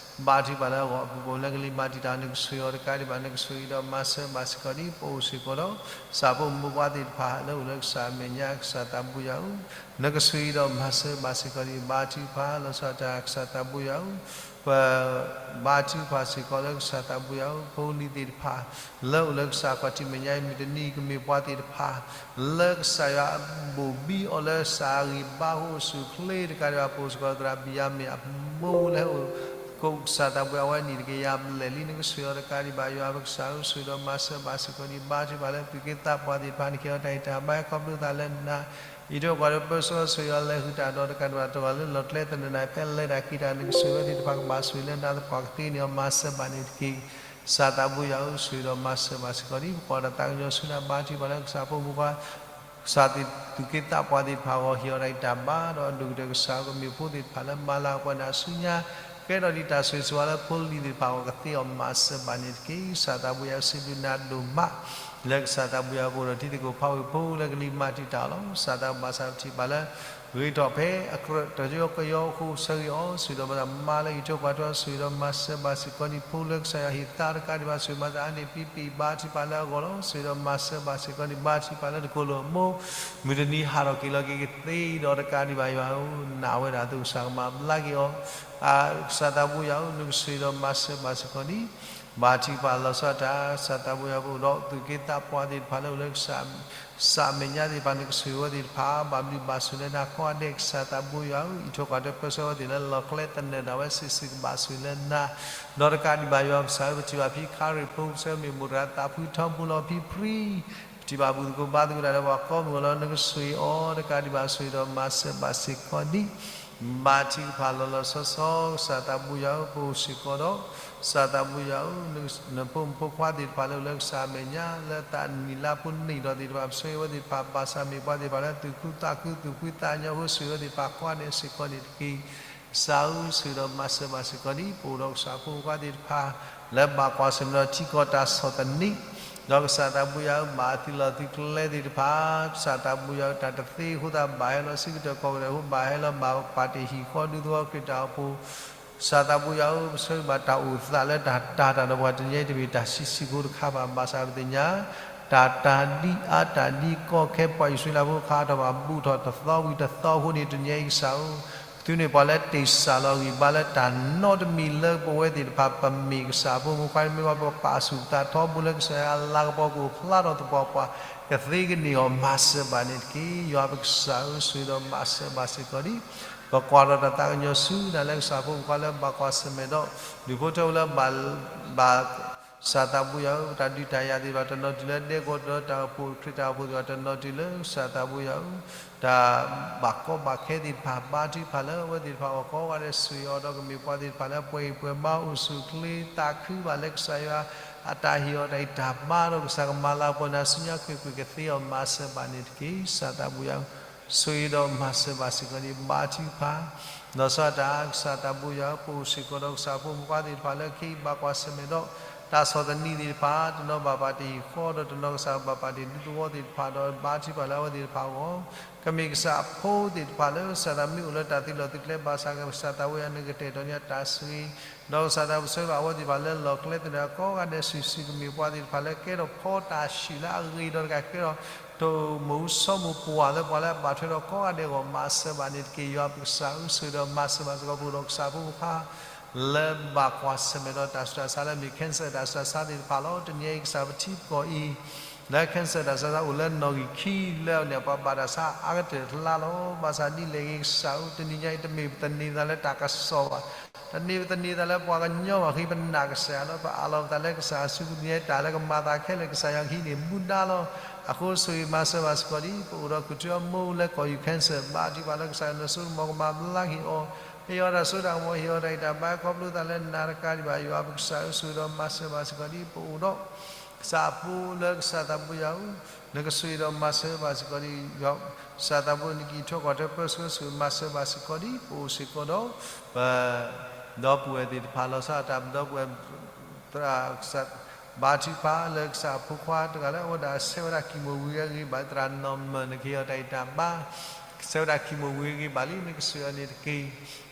ဘါထုကဖၣ်လၢအဂီၢ် အပူၤပိာ်လၢကလံၤမၤတံာ်တာ် နကဆိၣ်ဂ့ၤအီၤတကးဒံးဘၣ် နကဆိၣ်ဂ့ၤဒီးမၤစၢၤဘၣ်စ့ၢ်ကီးဒံး ပအိၣ်စ့ၢ်ကီးဒီး ကစၢ်ဖိမုၣ်ဖိခွါသ့ၣ်တဖၣ် လၢအိၣ်လၢကစၢ်အမဲာ်ညါ ကစၢ်သးဘိယွၤဧၢ, နကဆိၣ်ဂ့ၤဒီးမၤစၢၤဘၣ်စ့ၢ်ကီးဒံး ဘါထုကဖၣ် လီၤဆီဒၣ်တၢ် ကစၢ်သးဘိယွၤဧၢ, ပဘါထုကဖၣ်စ့ၢ်ကီးလၢကစၢ်သးဘိယွၤဧၢ, ဖိလံၤသ့ၣ်တဖၣ် လၢအိၣ်လၢကစၢ်ခီၣ်ထံးမဲာ်ညါအံၤ မုၢ်တနံၤကမ့ၢ်ပှၤသ့ၣ်တဖၣ် လၢကစၢ်ယွၤဘိၣ်ဘံအီၤလၢကစၢ်အဂံၢ်ဘါအဃိ အိၣ်ဆူၣ်အိၣ်ချ့တကးဒံးဘၣ် ပအိၣ်စ့ၢ်ကီးသရၣ်ဘံယၤမ့ၢ်အမိၢ်လၢဟဲအိၣ်ကိးကစၢ်သးဘိယွၤဝဲနံၣ်တကယၤဘျဲၣ်လံ နကဆိၣ်ဂ့ၤအီၤတကးဒံးဘၣ် ယွၤပကစၢ်ဧၢ ဆိၣ်ဂ့ၤဒီးမၤစၢၤဘၣ်စ့ၢ်ကီးဒံး ဘါထုကဖၣ်လၢသူၣ်က့သးပှၢ်သ့ၣ်တဖၣ် နကဟ့ၣ်အီၤတၢ်ဂံၢ်တၢ်ဘါ ခီဖျိသးလၢနၤ အံးထွဲကွၢ်ထွဲပၢဆှၢအီၤ ဆိၣ်ဂ့ၤအီၤလၢဟုၣ်တၢ်ဒီးတကးဒံးဘၣ် တဂီၢ်လၢလီၢ်ကျဲသနၢၣ်နၤ ဖဲလဲၤတၢ်က့ၤတၢ် နကဆိၣ်ဂ့ၤဝဲသ့ၣ်တဖၣ် ကဘၣ်ဆိၣ်ဂ့ၤလၢနၤသပှၢ်ကသ့န့ၣ်အီၤ မၤစၢၤဘၣ်န့ၣ်တက့ၢ်. ကစၢ်သးဘိယွၤဧၢ ဆိၣ်ဂ့ၤဒီးမၤစၢၤဘၣ်စ့ၢ်ကီးဒံး ပကွၢ်ဒီးသးကညီၤဆူနၤ ဘါထုကဖၣ်လၢကစၢ်ဖိမုၣ်ဖိခွါ ကစၢ်သူၣ်က့သးပှၢ်သ့ၣ်တဖၣ်အဂီၢ် ဟ့ၣ်အီၤတၢ်ဂံၢ်တၢ်ဘါ ဒီးအဒိၣ်ကတၢၢ်ကစၢ်ဧၢ ကမ့ၢ်ဖိသ့ၣ်တဖၣ်လၢမၤလၤကပီၤနၤအစုညါ ကဲထီၣ်ဒံးတၢ်ဆိၣ်ဂ့ၤဆိၣ်ဝါလၢဖိလံၤသ့ၣ်တဖၣ်အဂီၢ် ကသ့အီၤမၤစၢၤဘၣ်န့ၣ်တက့ၢ်. ကစၢ်သးဘိယွၤဧၢ စံးဘျုးနၤဒိၣ်မး လၢကစၢ်သးဘိယွၤ ပအိၣ်ဒီးတံၤသကိးဖးဝ့ၢ်ဖိလၢကလံၤမၤတံာ်တာ်အီၤလီၤ. ကစၢ်သးဘိဘၣ်ဆၣ်ပထံၣ်ဘၣ်လၢ ဂ့ၤထီၣ်ဖဲအကြၢးတယီကယီအဃိ ဆၢဂ့ၤအီၤ ဆိၣ်ဂ့ၤဒီးမၤစၢၤ မါလၢအံးထွဲကွၢ်ထွဲ ဆိၣ်ဂ့ၤဒီးမၤစၢၤဘၣ်စ့ၢ်ကီးဒံး ဖိလၢကစၢ်ယွၤဟ့ၣ်သါတကးဒံးဘၣ် ဆိၣ်ဂ့ၤမၤစၢၤအါန့ၢ်ပံပံၤ ဘါထုကဖၣ်လၢအဂီၢ်လီၤ. ဆိၣ်ဂ့ၤဒီးမၤစၢၤဘၣ်စ့ၢ်ကီးဒံး ဘါထုကဖၣ်လၢတကိၢ်လိာ်အမိၢ် မုၢ်တနံၤဟးထီၣ်က့ၤလီၤက့ၤကသ့ဒီးတကးဒံးဘၣ်ယွၤဧၢ နာ်ဝဲဒၣ်အသိး ကစၢ်ကမၤဘျါက့ၤအီၤ ကစၢ်သးဘိယွၤဧၢ နကဆိၣ်ဂ့ၤဒီးမၤစၢၤဘၣ်စ့ၢ်ကီးဒံး ဘါထုကဖၣ်လီၤဆီဒၣ်တၢ် ကစၢ်သးဘိယွၤ ပအိၣ်ဒီးသူၣ်က့သးပှၢ်သ့ၣ်တဖၣ်လၢအိၣ်လၢကစၢ် ကစၢ်အမဲာ်ညါသ့ၣ်တဖၣ် နကဆိၣ်ဂ့ၤဝဲသ့ၣ်တဖၣ် ဘၣ်ဘျုးဘၣ်ဆိၣ်လၢနၤကိးဂၤဒဲး ကစၢ်သးဘိယွၤဧၢ အံးထွဲကွၢ်ထွဲပၢဆှၢဝဲသ့ၣ်လၢလီၢ်ကျဲသနၢၣ်ဒၣ်ဝဲစုာ်စုာ် ကဘၣ်ဆိၣ်ဂ့ၤလၢနၤ ဒီးတကးဒံးဘၣ်ယွၤပကစၢ်ဧၢ ပထံၣ်ဘၣ်ဖံခါရ့ၣ်ဖိ ပၢဆှၢမ့ၢ်မိၢ်တဂၤသးဖှံထီဘိလီၤ ဖံဖှံ ပထံၣ်ဘၣ်ဘူၣ်သကိးဘါသကိးတၢ်လၢပှၤကိးမုၢ်ဂီၢ်လီၤ နကဆိၣ်ဂ့ၤအီၤ တကးဒံးဘၣ်ဆိၣ်ဂ့ၤဒီးမၤစၢၤဘၣ်စ့ၢ်ကီးဒံး ဘါထုကဖၣ်လီၤလီၤဆီဆီ ကစၢ်သးဘိယွၤဧၢ ပအိၣ်စ့ၢ်ကီးဒီး ကစၢ်သးဘိယွၤဧၢ နဖိမုၣ်ဖိခွါသ့ၣ်တဖၣ်လၢအိၣ်လၢကစၢ်အမဲာ်ညါ လၢသးနံၣ်လါဖိန့ၢ်ထီၣ်သ့ၣ်တဖၣ် ပဆၢဂ့ၤဝဲသ့ၣ်တဖၣ် ဘၣ်ဆၣ်မ့ၢ်ပှၤသ့ၣ်တဖၣ်လၢသူၣ်ခုသးခု သူၣ်ဖှံသးညီအဃိ ဆိၣ်ဂ့ၤဝဲသ့ၣ်တဖၣ်ကိးဂၤဒဲးစ့ၢ်ကီးန့ၣ်တက့ၢ်. ကစၢ်ဧၢ ဆိၣ်ဂ့ၤဒီးမၤစၢၤဘၣ်စ့ၢ်ကီးဒံး ပအိၣ်ဒီးကစၢ်ဖိမုၣ်ဖိခွါသ့ၣ်တဖၣ် လၢဘၣ်ကွၢ်ဆၢၣ်မဲာ်ဒီးထံကီၢ်တၢ်ဆီၣ်သနံး ဒီးကစၢ်သးဘိယွၤဧၢ ဘၣ်အသုးလီၢ်သုးကျဲသ့ၣ်တဖၣ် ကစၢ်သးဘိယွၤဧၢ တၢ်တသ့အဃိသတး ဘၣ်ဟဲလီၤဆံးကတၢၢ်ကီၢ်ကတၢၢ်အဃိ ဘၣ်ဟဲလီၤမၤပာ်တ့ၢ်ဟံၣ်ဃီဒူသဝီခရံာ်တၢ်အိၣ်ဖှိၣ် ကစၢ်သးဘိယွၤဧၢ ပဆၢဂ့ၤဘၣ်တၢ်အိၣ်သးလၢတၢ်တၤတၢ်ဒီးပှၤတနံၤအံၤတမ့ၢ်တၢ်ဆံးဆံးဖိတခါဘၣ် ဘၣ်ဆၣ်ပသ့ၣ်ညါ တၢ်တၤဒ်အါတၢ်ဒ်ကီခဲ ပှၤအံၣ်စရ့လးဖိခါထီၣ်ဘၣ် ဘူးထီၣ်တသီဝံၤတသီအဃိန့ၣ် တနံၤအံၤကစၢ်ဧၢ သုန့ၢ်ပှၤလၢတ့ၢ်စၢ်လီၤဂံၢ်ဘါလၢတၢ်နီတမံၤလၢပဝဲသ့ၣ်တဖၣ် ပမ့ၢ်ကစၢ်ဖိမုၣ်ဖိခွါ မ့ၢ်ဘၣ်ပပာ်ဆူၣ်ပသးထီဘိလၢကစၢ်ယွၤအလၤကပီၤကအိၣ်ဖျါထီၣ်သပှၢ်ပှၢ် ကသ့ကန့ၢ်အီၤ မၤစၢၤဘၣ်န့ၣ်တက့ၢ်. ယွၤပကစၢ်ဧၢ ဆိၣ်ဂ့ၤဒီးမၤစၢၤဘၣ်စ့ၢ်ကီးဒံး ပကွၢ်ထီၣ်တၢ်သးကညီၤဆူနၤလၢကစၢ်ဖိမုၣ်ဖိခွါလၢဘၣ်ကွၢ်ဆၢၣ်မဲာ်ဒီး ဒူၣ်ဖိထၢဖိလၢဘၣ် ဘၣ် ကစၢ်သးဘိယွၤဧၢ တၢ်ဒုးတၢ်ယၤသ့ၣ်တဖၣ်တနီၤတုၤလၢဒဲကဝီၤ တုၤလၢတၢ်အိၣ်ဖှိၣ်ခရံာ်တၢ်အိၣ်ဖှိၣ်သ့ၣ်တဖၣ်တနီၤတုၤလၢ ကစၢ်သးဘိယွၤဧၢ တၢ်ဘၣ်ကီဘၣ်ခဲသ့ၣ်တဖၣ် ဘါထုကဖၣ်လၢအဝဲသ့ၣ်တဖၣ်အဂီၢ်ကိးဂၤဒဲး ဆိၣ်ဂ့ၤအီၤဒီးကမ့ၢ်ပှၤသ့ၣ်တဖၣ်လၢပှဲၤဂံၢ်ပှဲၤဘါ အိၣ်ဆူၣ်အိၣ်ချ့သးခုဘၣ်လၢကစၢ်ယွၤအတၢ်ဟ့ၣ်အီၤတၢ်ဂံၢ်တၢ်ဘါဒီး ကစၢ်ကမၤလၤကပီၤနၤဆူညါ ကွ့ၢ်ကွ့ၢ်ကသ့အီၤ မၤစၢၤဘၣ်န့ၣ်တက့ၢ်. ကစၢ်သးဘိယွၤဧၢ ဆိၣ်ဂ့ၤဒီးမၤစၢၤဘၣ်စ့ၢ်ကီးဒံး ဘါထုကဖၣ် လီၤဆီဒၣ်တၢ် ကစၢ်သးဘိယွၤဧၢ ပအိၣ်စ့ၢ်ကီးဒီးကစၢ်ဖိမုၣ်ဖိခွါသ့ၣ်တဖၣ်လၢခဲအံၤဘၣ်ကွၢ်ဆၢၣ်မဲာ်ဒီး တၢ်ဆီၣ်သနံးသ့ၣ်တဖၣ် တနီၤဘၣ်ပာ်တ့ၢ်ဟံၣ်ဃီ ဒီးတနီၤကစၢ်ဘၣ်ပာ်တ့ၢ်ဒူသဝီသ့ၣ်တဖၣ် ဒီးဘါထုကဖၣ်လၢအဝဲသ့ၣ်တဖၣ်အဂီၢ်, ကမ့ၢ်ကစၢ်အဖိသ့ၣ်တဖၣ်လၢ ကစၢ်သးမ့ၢ်အိၣ်လၢတၢ်သံလီၢ်သံကျဲဘၣ်ဆၣ် ကစၢ်သးဝံၣ်အံၤ နကတဲာ်ကတီၤန့ၢ်တၢ်ဆိၣ်ဂ့ၤ, ဒီးကစၢ်သးပဆၢဘၣ်အဝဲသ့ၣ်တဖၣ်လၢလီၢ်ကျဲသနၢၣ်ကိးဂၤဒဲးစုာ်စုာ် ကမ့ၢ်ပှၤသ့ၣ်တဖၣ်လၢကဲထီၣ်ဖီတၢ်ဆူၣ်လၢအဂ့ၤ ဒီးတကးကဲထီၣ် တၢ်မုၢ်မဆါမုၢ်ပှၢ်လၢပှၤလၢအဘၣ်ထွဲဒီးကိးဂၤဒဲးအဂီၢ် မၤစၢၤဘၣ်န့ၣ်တက့ၢ်. ယွၤပကစၢ်ဧၢ ဆိၣ်ဂ့ၤဒီးမၤစၢၤဘၣ်စ့ၢ်ကီး ပအိၣ်ဒီးကစၢ်ဖိမုၣ်ခွါ လၢဘၣ်ကွၢ်ဆၢၣ်မဲာ်ဒီးတၢ်ဆူးတၢ်ဆါလၢမ့ၢ် cancer တၢ်ဆူးတၢ်ဆါသ့ၣ်တဖၣ်လီၤ. တနံၤအံၤကစၢ်ပထံပကီၢ်အံၤ လၢ cancer တၢ်ဆူးတၢ်ဆါအိၣ်လၢနီၣ်ဂံၢ်ခံလၢအန့ၣ် ပှၤဘၣ်တၢ်ဆါအါကတၢၢ်တလါလီၤ. ဘၣ်ဆၣ်ဒ်လဲၣ်ဂ့ၤကစၢ်ဧၢ တနံၤညါအံၤ တမ့ၢ်ပသန့ၤသးလၢတၢ်ကစီၣ်ဘၣ်, တမ့ၢ်ပသန့ၤသးလၢပှၤကညီဘၣ် ဃ့ပနာ်ကစၢ်ယွၤလီၤ. ပအးလီၤပသးလၢကစၢ်အစုပူၤ တနံၤညါအံၤ တၢ်လၢကမၤသးခဲလၢာ် ကစၢ်ယွၤကဟံးန့ၢ်မူဒါလီၤ. အဃိဆိၣ်ဂ့ၤမၤစၢၤဘၣ်စ့ၢ်ကီးဒ် ပအိၣ်ဒီးကုၢ်ထူအမိၢ်လၢကီၢ်ယူၢ် cancer ဘါထုကဖၣ်လၢကစၢ်ယွၤနစိကမီၤကမၤဘျါက့ၤအီၤ, ဟ့ၣ်အီၤတၢ်စိတၢ်ကမီၤ ဟ့ၣ်အီၤတၢ်ဂံၢ်တၢ်ဘါ ခီဖျိသးလၢနၤတကးဒံးဘၣ် ယွၤပကစၢ်ဧၢ ဆိၣ်ဂ့ၤဒီးမၤစၢၤဘၣ်စ့ၢ်ကီးဒ် ပအိၣ်ဒီး ကစၢ်အဖိလၢကစၢ်သးဘိယွၤဧၢ, နကဆိၣ်ဂ့ၤဒီးမၤစၢၤဘၣ်စ့ၢ်ကီးဒ် ကစၢ်သးဘိနကအံးထွဲကွၢ်ထွဲပၢဆှၢ ဆိၣ်ဂ့ၤမၤစၢၤဘၣ်စ့ၢ်ကီးဒ် ပအိၣ်စ့ၢ်ကီးဒီး ပဒီပုၢ်ဝဲၢ်သ့ၣ်တဖၣ်လီၤဆီဒၣ်တၢ် ပဒီပုၢ်ဝဲၢ် သရၣ် ဘါထုကဖၣ်လၢကစၢ်အဖိခွါတဂၤလၢအဝဲဒၣ်ဆဲးဝဲဒၣ် chemo ဝံၤအဂ့ၤဘၣ် သရၣ်နီၢ်မၢၢ် နကဟ့ၣ်အီၤတၢ်ဂံၢ်တၢ်ဘါ, ဆဲးဝဲဒၣ် chemo ဝံၤအဂ့ၤဘၣ်လံ နကဆိၣ်ဂ့ၤအီၤန့ၣ်တက့ၢ်.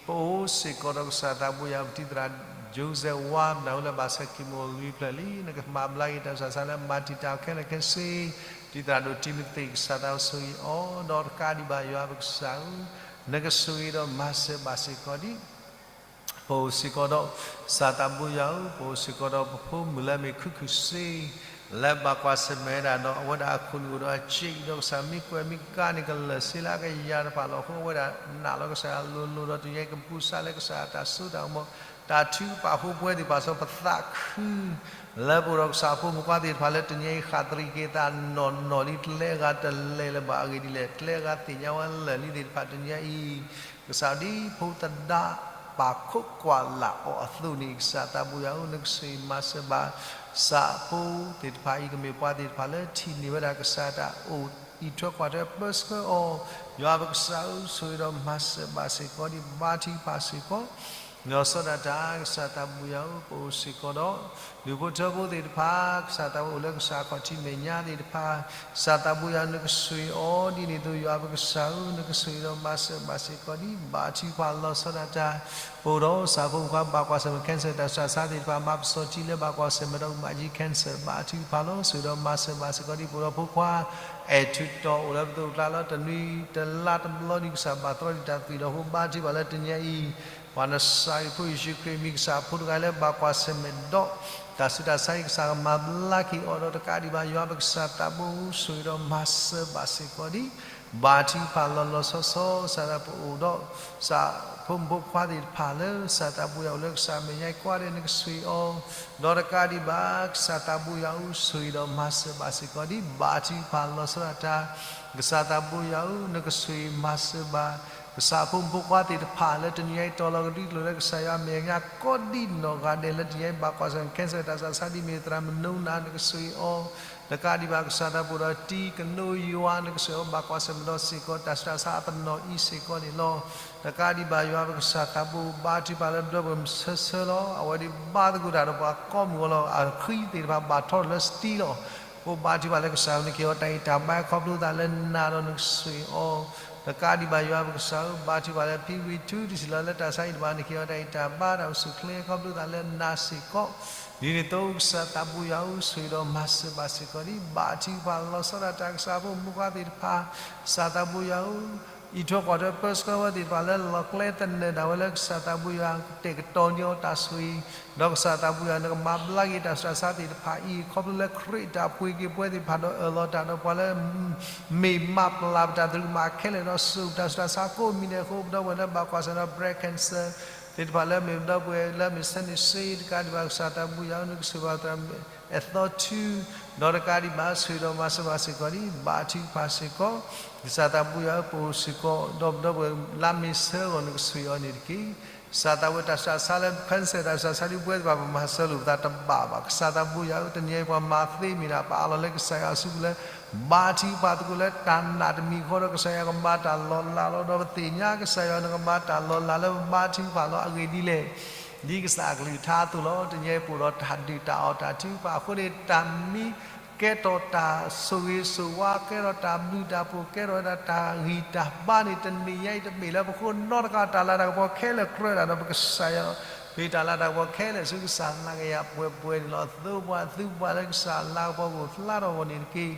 ပအိၣ်စ့ၢ်ကီးဒီးကစၢ်သးဘိယွၤ ပတံၤသရၣ် Joseph ဝါ ပနၢ်ဟူလၢဘၣ်ဆဲး chemo လွံၢ်ဖျၢၣ်လံ နကမၤဘျါက့ၤတၢ်ဆူးတၢ်ဆါလၢမၤတံာ်တာ်အီၤခဲလၢာ်ခဲဆ့, ပတံၤသရၣ်ဒိၣ်တံၤမသ့း ကစၢ်သးဘိဆိၣ်ဂ့ၤအီၤ ဒီးတကးဒံးဘၣ်ယွၤပကစၢ်ဧၢ, နကဆိၣ်ဂ့ၤဒီးမၤစၢၤဘၣ်စ့ၢ်ကီးဒ် ပအိၣ်စ့ၢ်ကီးဒီး ကစၢ်သးဘိယွၤဧၢ, ပအိၣ်စ့ၢ်ကီးဒီးပဖိမုၣ်လၢအမ့ၢ်ခုၣ်ခုၣ်စ့ လၢဘၣ်ကွၢ်ဆၢၣ်မဲာ်ဝဲဒၣ်ဒီး အဝဲဒၣ်အခိၣ်နူာ်အိၣ်ဒီးအစ့အံၤဒီး ကစၢ်မ့ၢ်ကွဲးမ့ၢ်ကါန့ၢ်ကလၢာ်စ့လၢအကယၤတဖၣ်လီၤအဃိ အဝဲဒၣ်နာ်လီၤကစၢ်ယွၤလိၤလိၤဒီး တနံၤညါအံၤကပူၤစးလၢကစၢ်တၢ်စိတၢ်ကမီၤ တၢ်ထုကဖၣ်အဃိ ပဝဲသ့ၣ်တဖၣ်စ့ၢ်ကီး ပသးခု လၢပအိၣ်ဒီးကစၢ်အဖိမုၣ်ခွါသ့ၣ်တဖၣ်လၢတနံၤညါအံၤ ဃၣ်သရံးက့ၤသးနီၢ်နီၢ်လံ တလဲဂၤတလဲၤလၢၤဘၣ်အဂ့ၢ်ဒ်လဲၣ် တလဲဂၤသ့ၣ်ညါဝဲလၢာ်လံသ့ၣ်တဖၣ် တနံၤညါအံၤ ကစၢ်ဒ်ဖိသဒါပာ်ခိးကွၢ်လၢ်အီၤအသိးန့ၣ် ကစၢ်သးဘိယွၤဧၢ နကဆိၣ်ဂ့ၤမၤစၢၤဘၣ် ကစၢ်အဖိသ့ၣ်တဖၣ်အံၤ ကမ့ၢ်ပှၤသ့ၣ်တဖၣ်လၢထံၣ်န့ၢ်ဝဲဒၣ်ကစၢ်တၢ်အိၣ်အံးထွဲကွၢ်ထွဲပၢဆှၢအီၤ, ယွၤပကစၢ်ဧၢ ဆိၣ်ဂ့ၤဒီးမၤစၢၤဘၣ်စ့ၢ်ကီးဒ် ဘါထုကဖၣ်စ့ၢ်ကီး လီၤဆီဒၣ်တၢ် ကစၢ်သးဘိယွၤဧၢ ပအိၣ်စ့ၢ်ကီးဒီး ဒူၣ်ဖိထၢဖိသ့ၣ်တဖၣ် ကစၢ်သးဘိအိၣ်လၢကစၢ်ခီၣ်ထံးမဲာ်ညါသ့ၣ်တဖၣ် ကစၢ်သးဘိယွၤ နကဆိၣ်ဂ့ၤအီၤဒ်န့ၣ်အသိး ယွၤပကစၢ်ဧၢ နကဆိၣ်ဂ့ၤဒီးမၤစၢၤဘၣ်စ့ၢ်ကီးဒ် ဘါထုကဖၣ်လီၤဆီဒၣ်တၢ် ပအိၣ်ဒီးကစၢ်ဖိမုၣ်ခွါဘၣ်ကွၢ်ဆၢၣ်မဲာ် cancer တၢ်ဆူးတၢ်ဆါသ့ၣ်တဖၣ် မၤပစီၤထံလၢဘၣ်ကွၢ်ဆၢၣ်မဲာ်ဒီး မၤကံ cancer ဘါထုကဖၣ်လီၤ ဆိၣ်ဂ့ၤဒီးမၤစၢၤဘၣ်စ့ၢ်ကီးဒ် ပအိၣ်ဒီးဖိခွါ အဲၣ်ထူးတီၤ အိၣ်လၢပသိးပကျါလီၤ တနွံတလါတဘျီဒ်ကစၢ်ဘၣ်တြီဒံးတၢ်သွံၣ်လီၤအဃိ ဘါထုကဖၣ်လၢတနံၤအံၤ ပှၤနစၢ်ယွၤဖိယ့ၣ်ၡူးခရံာ် မ့ၢ်ကစၢ်အဖိတဂၤလၢဘၣ်ကွၢ်ဆၢၣ်မဲာ်ဒီး တၢ်ဆူးတၢ်ဆါအံၤ ကစၢ်ကမၤဘျါက့ၤအီၤဒီးတကးဒံးဘၣ် ယွၤပကစၢ်သးဘိ ဆိၣ်ဂ့ၤဒီးမၤစၢၤဘၣ်စ့ၢ်ကီးဒ် ဘါထုကဖၣ်လီၤလီၤဆီဆီ ကစၢ်ဒၣ်ပအိၣ်ဒီး ကစၢ်ဖိမုၣ်ဖိခွါသ့ၣ်တဖၣ်လၢ ကစၢ်သးဘိယွၤအိၣ်လၢကစၢ်မဲာ်ညါအံၤ ကိးဂၤဒဲး နကဆိၣ်ဂ့ၤအီၤ ဒီးတကးဒံးဘၣ် ကစၢ်သးဘိယွၤဧၢ ဆိၣ်ဂ့ၤဒီးမၤစၢၤဘၣ်စ့ၢ်ကီးဒ် ဘါထုကဖၣ်လီၤဆီဒၣ်တၢ် ကစၢ်သးဘိယွၤဧၢ နကဆိၣ်ဂ့ၤမၤစၢၤဘၣ် ကစၢ်ဖိမုၣ်ဖိခွါသ့ၣ်တဖၣ်လၢတနံၤညါအံၤ တီၤလီၤကဒုကျိာ်လၢကစၢ်ယွၤမဲာ်ညါ ကိးဒံးနီၢ်ဂၤဒဲးလၢတနံၤညါအံၤ ဘၣ်ကွၢ်ဆၢၣ်မဲာ် cancer တၢ်ဆူးတၢ်ဆါ ဒ်မ့ၢ်သရၣ်မနိနၤ နကဆိၣ်ဂ့ၤအီၤ တကးဒံးဘၣ် ကစၢ်သးဘိဒီးတံၤကနိယွၤ နကဆိၣ်ဂ့ၤအီၤ ဘၣ်ကွၢ်ဆၢၣ်မဲာ်ဒီးစ့ၢ်ကီး တၢ်ဆူးတၢ်ဆါအသနီၣ်အံၤစ့ၢ်ကီးန့ၣ်လီၤ. တကးဒံးဘၣ် ယွၤပကစၢ်သးဘိ ဘါထုကဖၣ်လၢပဒီပုၢ်ဝဲၢ်မုၢ်ဆၢဆၢလီၤ. အဝဲဒၣ်ဘါသကိးတၢ်ဒီးပှၤကိးမုၢ်ဂီၤလီၤ. အဃံသ့ၣ်တဖၣ်ဘၣ်ထီထီၣ်လၢ steel လီၤ. အဃိဘါထုကဖၣ်လၢကစၢ်ယွၤ နကဟ့ၣ်အီၤတၢ်ဂံၢ်တၢ်ဘါခီဖျိသးလၢနၤဒီးနကဆိၣ်ဂ့ၤအီၤ တကးဒံးဘၣ် ယွၤပကစၢ်ဧၢ ဘါထုကဖၣ်လၢဖံဝံထူတစံးလီၤ လၢတၢ်ဆါဟံၣ်တဖၣ် နကဟ့ၣ်အီၤတၢ်ဂံၢ်တၢ်ဘါ တၢ်အိၣ်ဆူၣ်အိၣ်ချ့ခီဖျိသးလၢနၤစ့ၢ်ကီး ဒ်န့ၣ်အသိး ကစၢ်သးဘိယွၤဧၢ ဆိၣ်ဂ့ၤဒီးမၤစၢၤဘၣ်စ့ၢ်ကီးဒ် ဘါထုကဖၣ်လီၤဆီဒၣ်တၢ် ကစၢ်ဖိမုၣ်ဖိခွါသ့ၣ်တဖၣ် ကစၢ်သးဘိယွၤဧၢ အံးထွဲကွၢ်ထွဲပၢဆှၢဝဲသ့ၣ်တဖၣ်လၢ လီၢ်ကျဲသနၢၣ်ဒၣ်ဝဲလၢ ကစၢ်သးဘိယွၤ ကတဲာ်ကတီၤန့ၢ်အီၤတၢ်ဆိၣ်ဂ့ၤ ဒီးကစၢ်သးဘိယွၤ နကမၤဘျါက့ၤတၢ်ဆူးတၢ်ဆါသ့ၣ်တဖၣ်အံၤ ခီဖျိလၢခရံာ်အတၢ်ပှ့ၤက့ၤပဝဲသ့ၣ်တဖၣ်ဒီး အၢၣ်လီၤတၢ်ဒီးပှၤလၢ မ့ၢ်မၤပျၢ်ပတၢ်သရူးကမၣ်ခဲလၢာ်ဒီး စိာ်ပတၢ်ဆူးတၢ်ဆါကိးမံၤဒဲးအဃိ ပဒီပုၢ်ဝဲၢ်လၢဘၣ်ကွၢ်ဆၢၣ်ဒီး breast cancer သ့ၣ်တဖၣ်လၢမ့ၢ်ပဒီပုၢ်ဝဲၢ်လၢမ့ၢ်ဆၢန့ၣ်စ့ တကးဒံးဘၣ် ကစၢ်သးဘိယွၤဧၢ နကဆိၣ်ဂ့ၤဘၣ်သရၣ် အဲၣ်သီထူ ဒီးတကးဒံးဘၣ် ဆိၣ်ဂ့ၤဒီးမၤစၢၤဘၣ်စ့ၢ်ကီးဒ် ဘါထုကဖၣ်စ့ၢ်ကီး ကစၢ်သးဘိယွၤဧၢ ပအိၣ်စ့ၢ်ကီး ဒီးပဒီပုၢ်ဝဲၢ်လၢမ့ၢ်ဆၢအဂီၢ် နကဆိၣ်ဂ့ၤအီၤန့ၣ်တက့ၢ်. ကစၢ်သးဘိယွၤ တၢ်ဆူးတၢ်ဆါလၢ cancer တၢ်ဆူးတၢ်ဆါဒ်ပဝဲသ့ၣ်တဖၣ် ပမၤဆၢလိာ်ပသးတဘၣ်ဘၣ်. ကစၢ်သးဘိယွၤဧၢ တနံၤအံၤပှၤမၤသ့မ့ၢ်ဒၣ် ပအးလီၤလၢကစၢ်ယွၤအစုပူၤလၢ ဘါထုကဖၣ်သကိးလၢတၢ်နာ်တမံၤဃီဒီး ကစၢ်ယွၤကမၤတၢ်လီၤလးလီၤ. ဒီးပသ့ၣ်ညါကစၢ်ယွၤနကမၤတၢ်လီၤလးလၢပဘါထုကဖၣ်လီၤ. အဂ့ၢ်ဒ်လဲၣ် ဒ်ကစၢ်အကလုၢ်ကထါအသိးလီၤ. တနံၤအံၤပအိၣ်ဒီးတၢ်ဒုၣ်တၢ်အီၣ်တၢ်ထုကဖၣ်အဃိန့ၣ် တၢ်မံကဲထီၣ်တၢ်ဆိၣ်ဂ့ၤဆိၣ်ဝါ ကဲထီၣ်တၢ်ဘျုးတၢ်ဖှိၣ် ကဲထီၣ်ဝဲဒၣ်တၢ်ဂံၢ်တၢ်ဘါန့ၣ် တနံၤညါအံၤတမ့ၢ်လၢပဃိနီတဂၤ တၢ်လၤတၢ်ကပီၤခဲလၢာ်ကြၢးဒၣ်ဒီးပကစၢ်ယွၤလီၤ. ပတၢ်လၤတၢ်ကပီၤခဲလၢာ်ဆူကစၢ်သးကယၤပှဲၤပှဲၤန့ၣ်လီၤ. သိပှၤသုပှၤလၢကစၢ်လၤကပီၤကအိၣ်ဖျါထီၣ်အဂီၢ်န့ၣ်တက့ၢ်.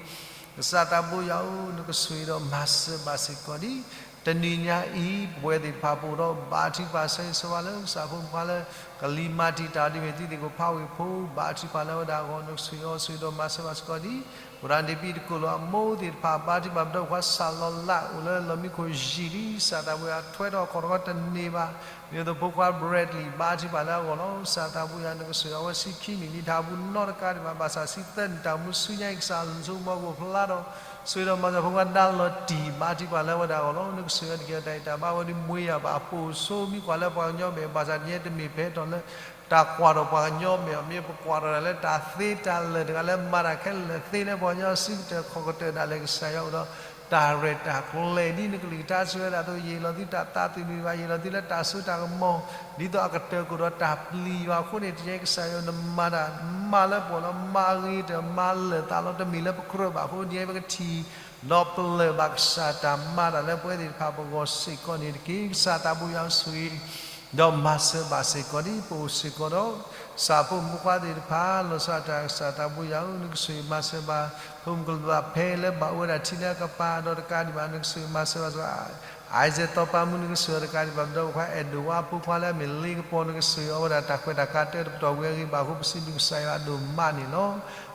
ကစၢ်သးဘိယွၤဧၢ, နကဆိၣ်ဂ့ၤဒီးမၤစၢၤဘၣ်စ့ၢ်ကီးဒံး တနံၤညါအံၤ ပဝဲသ့ၣ်တဖၣ်ပအိၣ်ဒီးဘါထုကဖၣ်ဆၢဂ့ၤဆၢဝါလၢ ကစၢ်ဖိမုၣ်ခွါလၢ ကလံၤမၤတံာ်တာ်ဒ်မ့ၢ်သုသ့ၣ်ကဖးဝ့ၢ်ဖိ ဘါထုကဖၣ်လၢအဝဲဒၣ်အဂီၢ် နကဆိၣ်ဂ့ၤအီၤဆိၣ်ဂ့ၤဒီးမၤစၢၤဘၣ်စ့ၢ်ကီးဒံး ပရၤဒ့ပံတကိးလီၤအမိၢ်သ့ၣ်တဖၣ် ဘါထုကဖၣ်ပဒီပုၢ်ဝဲၢ်ခွါစၢ်လီၤလး အိၣ်လၢလီၢ်မံခိၣ်ယံာ်လံ ကစၢ်သးဘိယွၤထွဲထီၣ်ခီၣ်ထီၣ်တန့ၢ်ဘၣ် ဒ်သိးဖိခွါ Bradley ဘါထုကဖၣ်လၢအဂီၢ်လီၤ. ကစၢ်သးဘိယွၤ နကဆိၣ်ဂ့ၤအဝဲဆံခံနံၣ်လံ တဟးဘူးနီတကးဒံးဘၣ် ဘၣ်ဆၣ်ဆံသၢနံၣ်တၢ်မူဆူညါအံၤ ကစၢ်လၢနဆိကမိၣ်ကအိၣ်ဖျါထီၣ် ဆိၣ်ဂ့ၤဒီးမၤစၢၤဖိခွါဒါလီၤတံၢ် ဘါထုကဖၣ်လၢအဝဲဒၣ်အဂီၢ်လီၤ. နကဆိၣ်ဂ့ၤအီၤတက့ၢ် တၢ်အံၤတၢ်ဘါဝဲဒၣ်မွေးရာပါ အပိာ်စိမံကွၢ်လၢပှၤကညီမဲာ် ဘၣ်ဆၣ်ဒ်န့ၣ်တမ့ၢ်ဖဲထီၣ်လၢ တၢ်ကွၢ်ထီၣ်ပှၤကညီမဲာ် မ့ၢ်ပကွၢ်ထီၣ်ဒၣ်လၢတၢ်သ့တၢ်လၢာ်တဂၤလၢမၤတၢ်ခဲလၢာ်သ့လၢပှၤကညီစုကတၢၢ်ခီၣ်ကတၢၢ်ဒၣ်လဲာ် ကစၢ်ယွၤအိၣ်ဒီးတၢ်ရဲၣ်တၢ်ကျဲၤဒ်နကလုၢ်ကထါစံးဝဲဒၣ်အသိး ယဟ့ၣ်လီၤသုတၢ်သးသမူတဖၣ် ယဟ့ၣ်လီၤသုလၢတၢ်စိတၢ်ကမီၤ ဒ်သိးအကတၢၢ်ကအိၣ်ဒီးတၢ်ပျံၤယွၤအဃိန့ၣ် တနံၤအံၤကစၢ်ယွၤနမၤတၢ် မၤလၢပှဲၤလီၤ မၤအဂ့ၤတၢၢ် မၤလၢာ်သးလီၤ တမ့ၢ်လၢပကြၢးဘၣ်အဃိ တနံၤအံၤပကထံၣ် ဒီးပလၢၢ်ဘၣ်ကစၢ်တၢ်မၤတၢ်လၢပဝဲသ့ၣ်တဖၣ်ပဂီၢ်စ့ၢ်ကီးန့ၣ်တက့ၢ်. ကစၢ်သးဘိယွၤဆိၣ်ဂ့ၤ ဒီးမၤစၢၤဘၣ်စ့ၢ်ကီးဒ်ပအိၣ်စ့ၢ်ကီးဒီး ကစၢ်ဖိမုၣ်ဖိခွါသ့ၣ်တဖၣ် လီၤဆီဒၣ်တၢ်ကစၢ်သးဘိယွၤဧၢ နကဆိၣ်ဂ့ၤမၤစၢၤဘၣ် ဖိမုၣ်ကလုာ်ဘၣ်ဖဲလၢဘၣ်အိၣ်ဝဲဒၣ်ထံလၢအကပၤဒီးတကးဒံးဘၣ် နကဆိၣ်ဂ့ၤမၤစၢၤဘၣ်စ့ၢ်ကီး အံၤစဲးသီပၤမူ နကဆိၣ်ဂ့ၤအီၤတကးဒံးဘၣ် ပဒီပုၢ်ဝဲၢ်ခွါအဲၣ်ဒိးဝါဖိခွါလၢအမ့ၢ်လ့ကပီၤ နကဆိၣ်ဂ့ၤအီၤဝဲဒၣ်တၢ်ခွဲးတၢ်ကၤတၢတပတီၢ်ဝံၤအဂ့ၢ်ဘၣ်အဃိ ပစံးဘျုးကစၢ်ယွၤအဒိၣ်မးန့ၣ်လီၤ.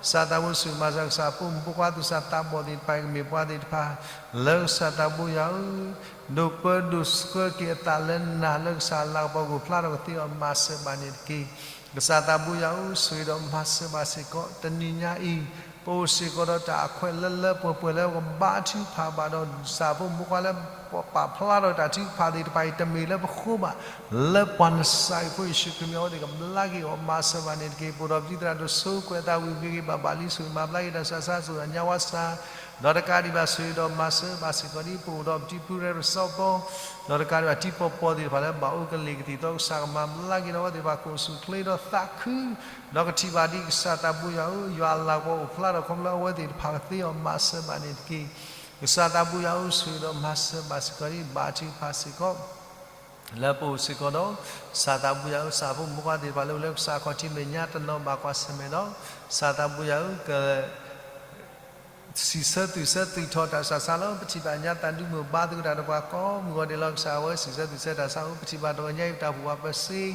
ကစၢ်သးဘိဆိၣ်ဂ့ၤမၤစၢၤကစၢ်ဖိမုၣ်ဖိခွါသူၣ်စၢ်သးဘီၣ်သ့ၣ်တဖၣ် ကမ့ၢ်ပှၤသ့ၣ်တဖၣ် လၢကစၢ်သးဘိယွၤဧၢ ဒိးပၢဒိးဆှၢက့ၤအသးလၢနၤ လၢကစၢ်လၤကပီၤကအိၣ်ဖျါထီၣ်ကသ့အီၤ မၤစၢၤဘၣ်န့ၣ်တက့ၢ်. ကစၢ်သးဘိယွၤဧၢ ဆိၣ်ဂ့ၤဒီးမၤစၢၤဘၣ်စ့ၢ်ကီး တနံၤညါအံၤ ပအိၣ်စ့ၢ်ကီးဒီးတၢ်အခွဲးလၢလၢပှဲၤပှဲၤလၢပကဘါထုကဖၣ်ဘၣ်ဒီး ကစၢ်ဖိမုၣ်ဖိခွါလၢပပာ်ဖျါထီၣ်တၢ်ထုကဖၣ်သ့ၣ်တဖၣ်အံၤ တမ့ၢ်လၢပဃိဘၣ် လၢပှၤနစၤရ့းဖိယ့ၣ်ၡူးခရံာ်မံၤအဃိ သ့ၣ်ကဘျါက့ၤအီၤ မၤစၢၤဘၣ်န့ၣ်တက့ၢ်. ပအိၣ်ဒီးပတံၤသရၣ်ဒိၣ်စိကွဲးအသးဝံၤဂ့ၤဂ့ၤဘၣ်ဘၣ်လံ ဆိၣ်ဂ့ၤမၤဘျါက့ၤတၢ်ဆူးတၢ်ဆါ ဆိၣ်ဂ့ၤညါဝါစၢ် ဒီးတကးဒံးဘၣ် ဆိၣ်ဂ့ၤဒီးမၤစၢၤဘၣ်စ့ၢ်ကီးဒ် ပအိၣ်ဒီးပတံၤဖုရဲၣ်ပစီပီ ဒီးတကးဒံးဘၣ်တံၤပီပီသ့ၣ်တဖၣ်လၢဘၣ်အိၣ်ကလံၤကသံၣ်သီ ကစၢ်ကမၤဘျါက့ၤဒီးအဝဲသ့ၣ်တဖၣ် ကအိၣ်ဆူၣ်အိၣ်ချ့ဒီးသးခု ဒီးကထံၣ်ဘၣ်ဒ်ကစၢ်သးဘိယွၤဧၢ ယွၤအလၤကပီၤအိၣ်ဖျါထီၣ်ခီဖျိအဝဲသ့ၣ်တဖၣ်ကသ့အီၤ မၤစၢၤဘၣ်န့ၣ်တက့ၢ်. ကစၢ်သးဘိယွၤဧၢ ဆိၣ်ဂ့ၤဒီးမၤစၢၤဘၣ်စ့ၢ်ကီးဒ် ဘါထုကဖၣ်စ့ၢ်ကီး လၢပအိၣ်စ့ၢ်ကီးဒီး ကစၢ်သးဘိယွၤဧၢ ကစၢ်ဖိမုၣ်ဖိခွါသ့ၣ်တဖၣ်လၢအိၣ်လၢကစၢ်ခီၣ်ထံးမဲာ်ညါတနီၤဘၣ်ကွၢ်ဆၢၣ်မဲာ်ဒီး ကစၢ်သးဘိယွၤဧၢ က စံးဆၢသုးဆၢသုးထီၣ်တၢ်ဆူးတၢ်ဆါလီၤ. ပထံၣ်ဘၣ်ညါသးဒုမုၢ်ဘါသကိးတၢ်ဒီးပှၤကိးမုၢ်ဂီၤဒဲးလီၤ. ကစၢ်ဝဲစံးဆၢသုးဆၢတၢ်ဆါအိၣ် ပထံၣ်ဘၣ်တဂီၤညါအံၤ ပတၢ်ဘူၣ်ဘၣ်ပစ့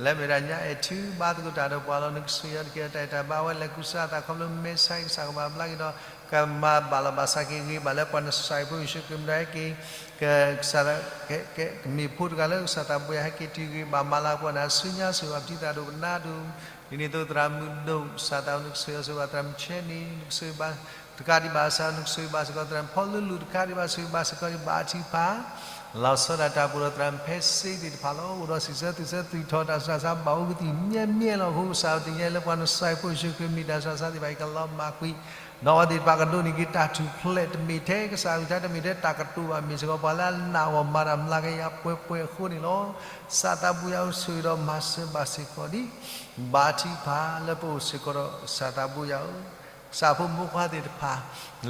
လၢမ့ၢ်ဒၣ်ညါအဲၣ်ထူဘါသကိးတၢ်ဒီးပှၤလီၤ. နကဆိၣ်ဂ့ၤအီၤတက့ၢ် တၢ်အဲၣ်တၢ်ဘါဝဲလဲၤကူစါအသးခီဖျိမဲာ်ဆါ ကစၢ်ကဘၣ်ဘျါက့ၤဒီး ကမၤဘၣ်လီၤဘၣ်စးက့ၤဂ့ၤဘၣ်လၢပှၤနစၤရ့းဖိယ့ၣ်ၡူးခရံာ်မံၤ ဟဲက့ၤ က ကစၢ် က က ကမ့ၢ်ဖိတဂၤလၢကစၢ်သးဘိယွၤဟဲက့ၤတုၤဂ့ၤ ဘၣ်မၤလၤကပီၤနၤဆူညါ ဆိၣ်ဂ့ၤဘၣ်ပတံၤသရၣ်ဒိၣ်ပနါဒိၣ် ဒ်န့ၣ်အသိးသရၣ်မုၣ်ဒိၣ် ကစၢ်သးဘိယွၤ နကဆိၣ်ဂ့ၤအီၤဆိၣ်ဂ့ၤဘၣ်သရၣ်မုၣ်ဆဲနံၤ နကဆိၣ်ဂ့ၤဘၣ် တကးဒံးဘၣ်ကစၢ် နကဆိၣ်ဂ့ၤဘၣ်စ့ၢ်ကီးသရၣ်ဖီလူလူ တကးဒံးဘၣ်ဆိၣ်ဂ့ၤဘၣ်စ့ၢ်ကီးဒံးဘါထုကဖၣ် လီၤဆီဒၣ်တၢ်ပူၤဒီးသရၣ်ဖဲစ့သ့ၣ်တဖၣ်လီၤ. အိၣ်ဒီးစံးဆၢသုးဆၢသုးထီၣ်တၢ်ဆူးတၢ်ဆါ ဘၣ်အိၣ်ကသံၣ်မံၤမံၤလီၤ. အဃိကစၢ်တနံၤညါအံၤလၢပှၤနစၤရ့းဖိယ့ၣ်ၡူးခရံာ်မံၤ တၢ်ဆူးတၢ်ဆါသ့ၣ်တဖၣ်အံၤကလီၤမၢ်ကွံာ် ဒီးအဝဲသ့ၣ်တဖၣ်ကဒိးန့ၢ်က့ၤတၢ်ထူၣ်ဖျဲးတမ့ၢ်ထဲ ကစၢ်အကလုၢ်ကထါတမ့ၢ်ထဲ တၢ်ကတိၤဘၣ်မ့ၢ်စ့ၢ်ကီး ပှၤလၢအနာ်အီၤမၤတၢ်မျးကယၤပှဲၤပှဲၤအဃိန့ၣ်လီၤ. ကစၢ်သးဘိယွၤဧၢ ဆိၣ်ဂ့ၤဒီးမၤစၢၤဘၣ်စ့ၢ်ကီးဒ် ဘါထုကဖၣ်လၢပအိၣ်စ့ၢ်ကီးဒီး ကစၢ်သးဘိယွၤဧၢ ကစၢ်ဖိမုၣ်ဖိခွါသ့ၣ်တဖၣ်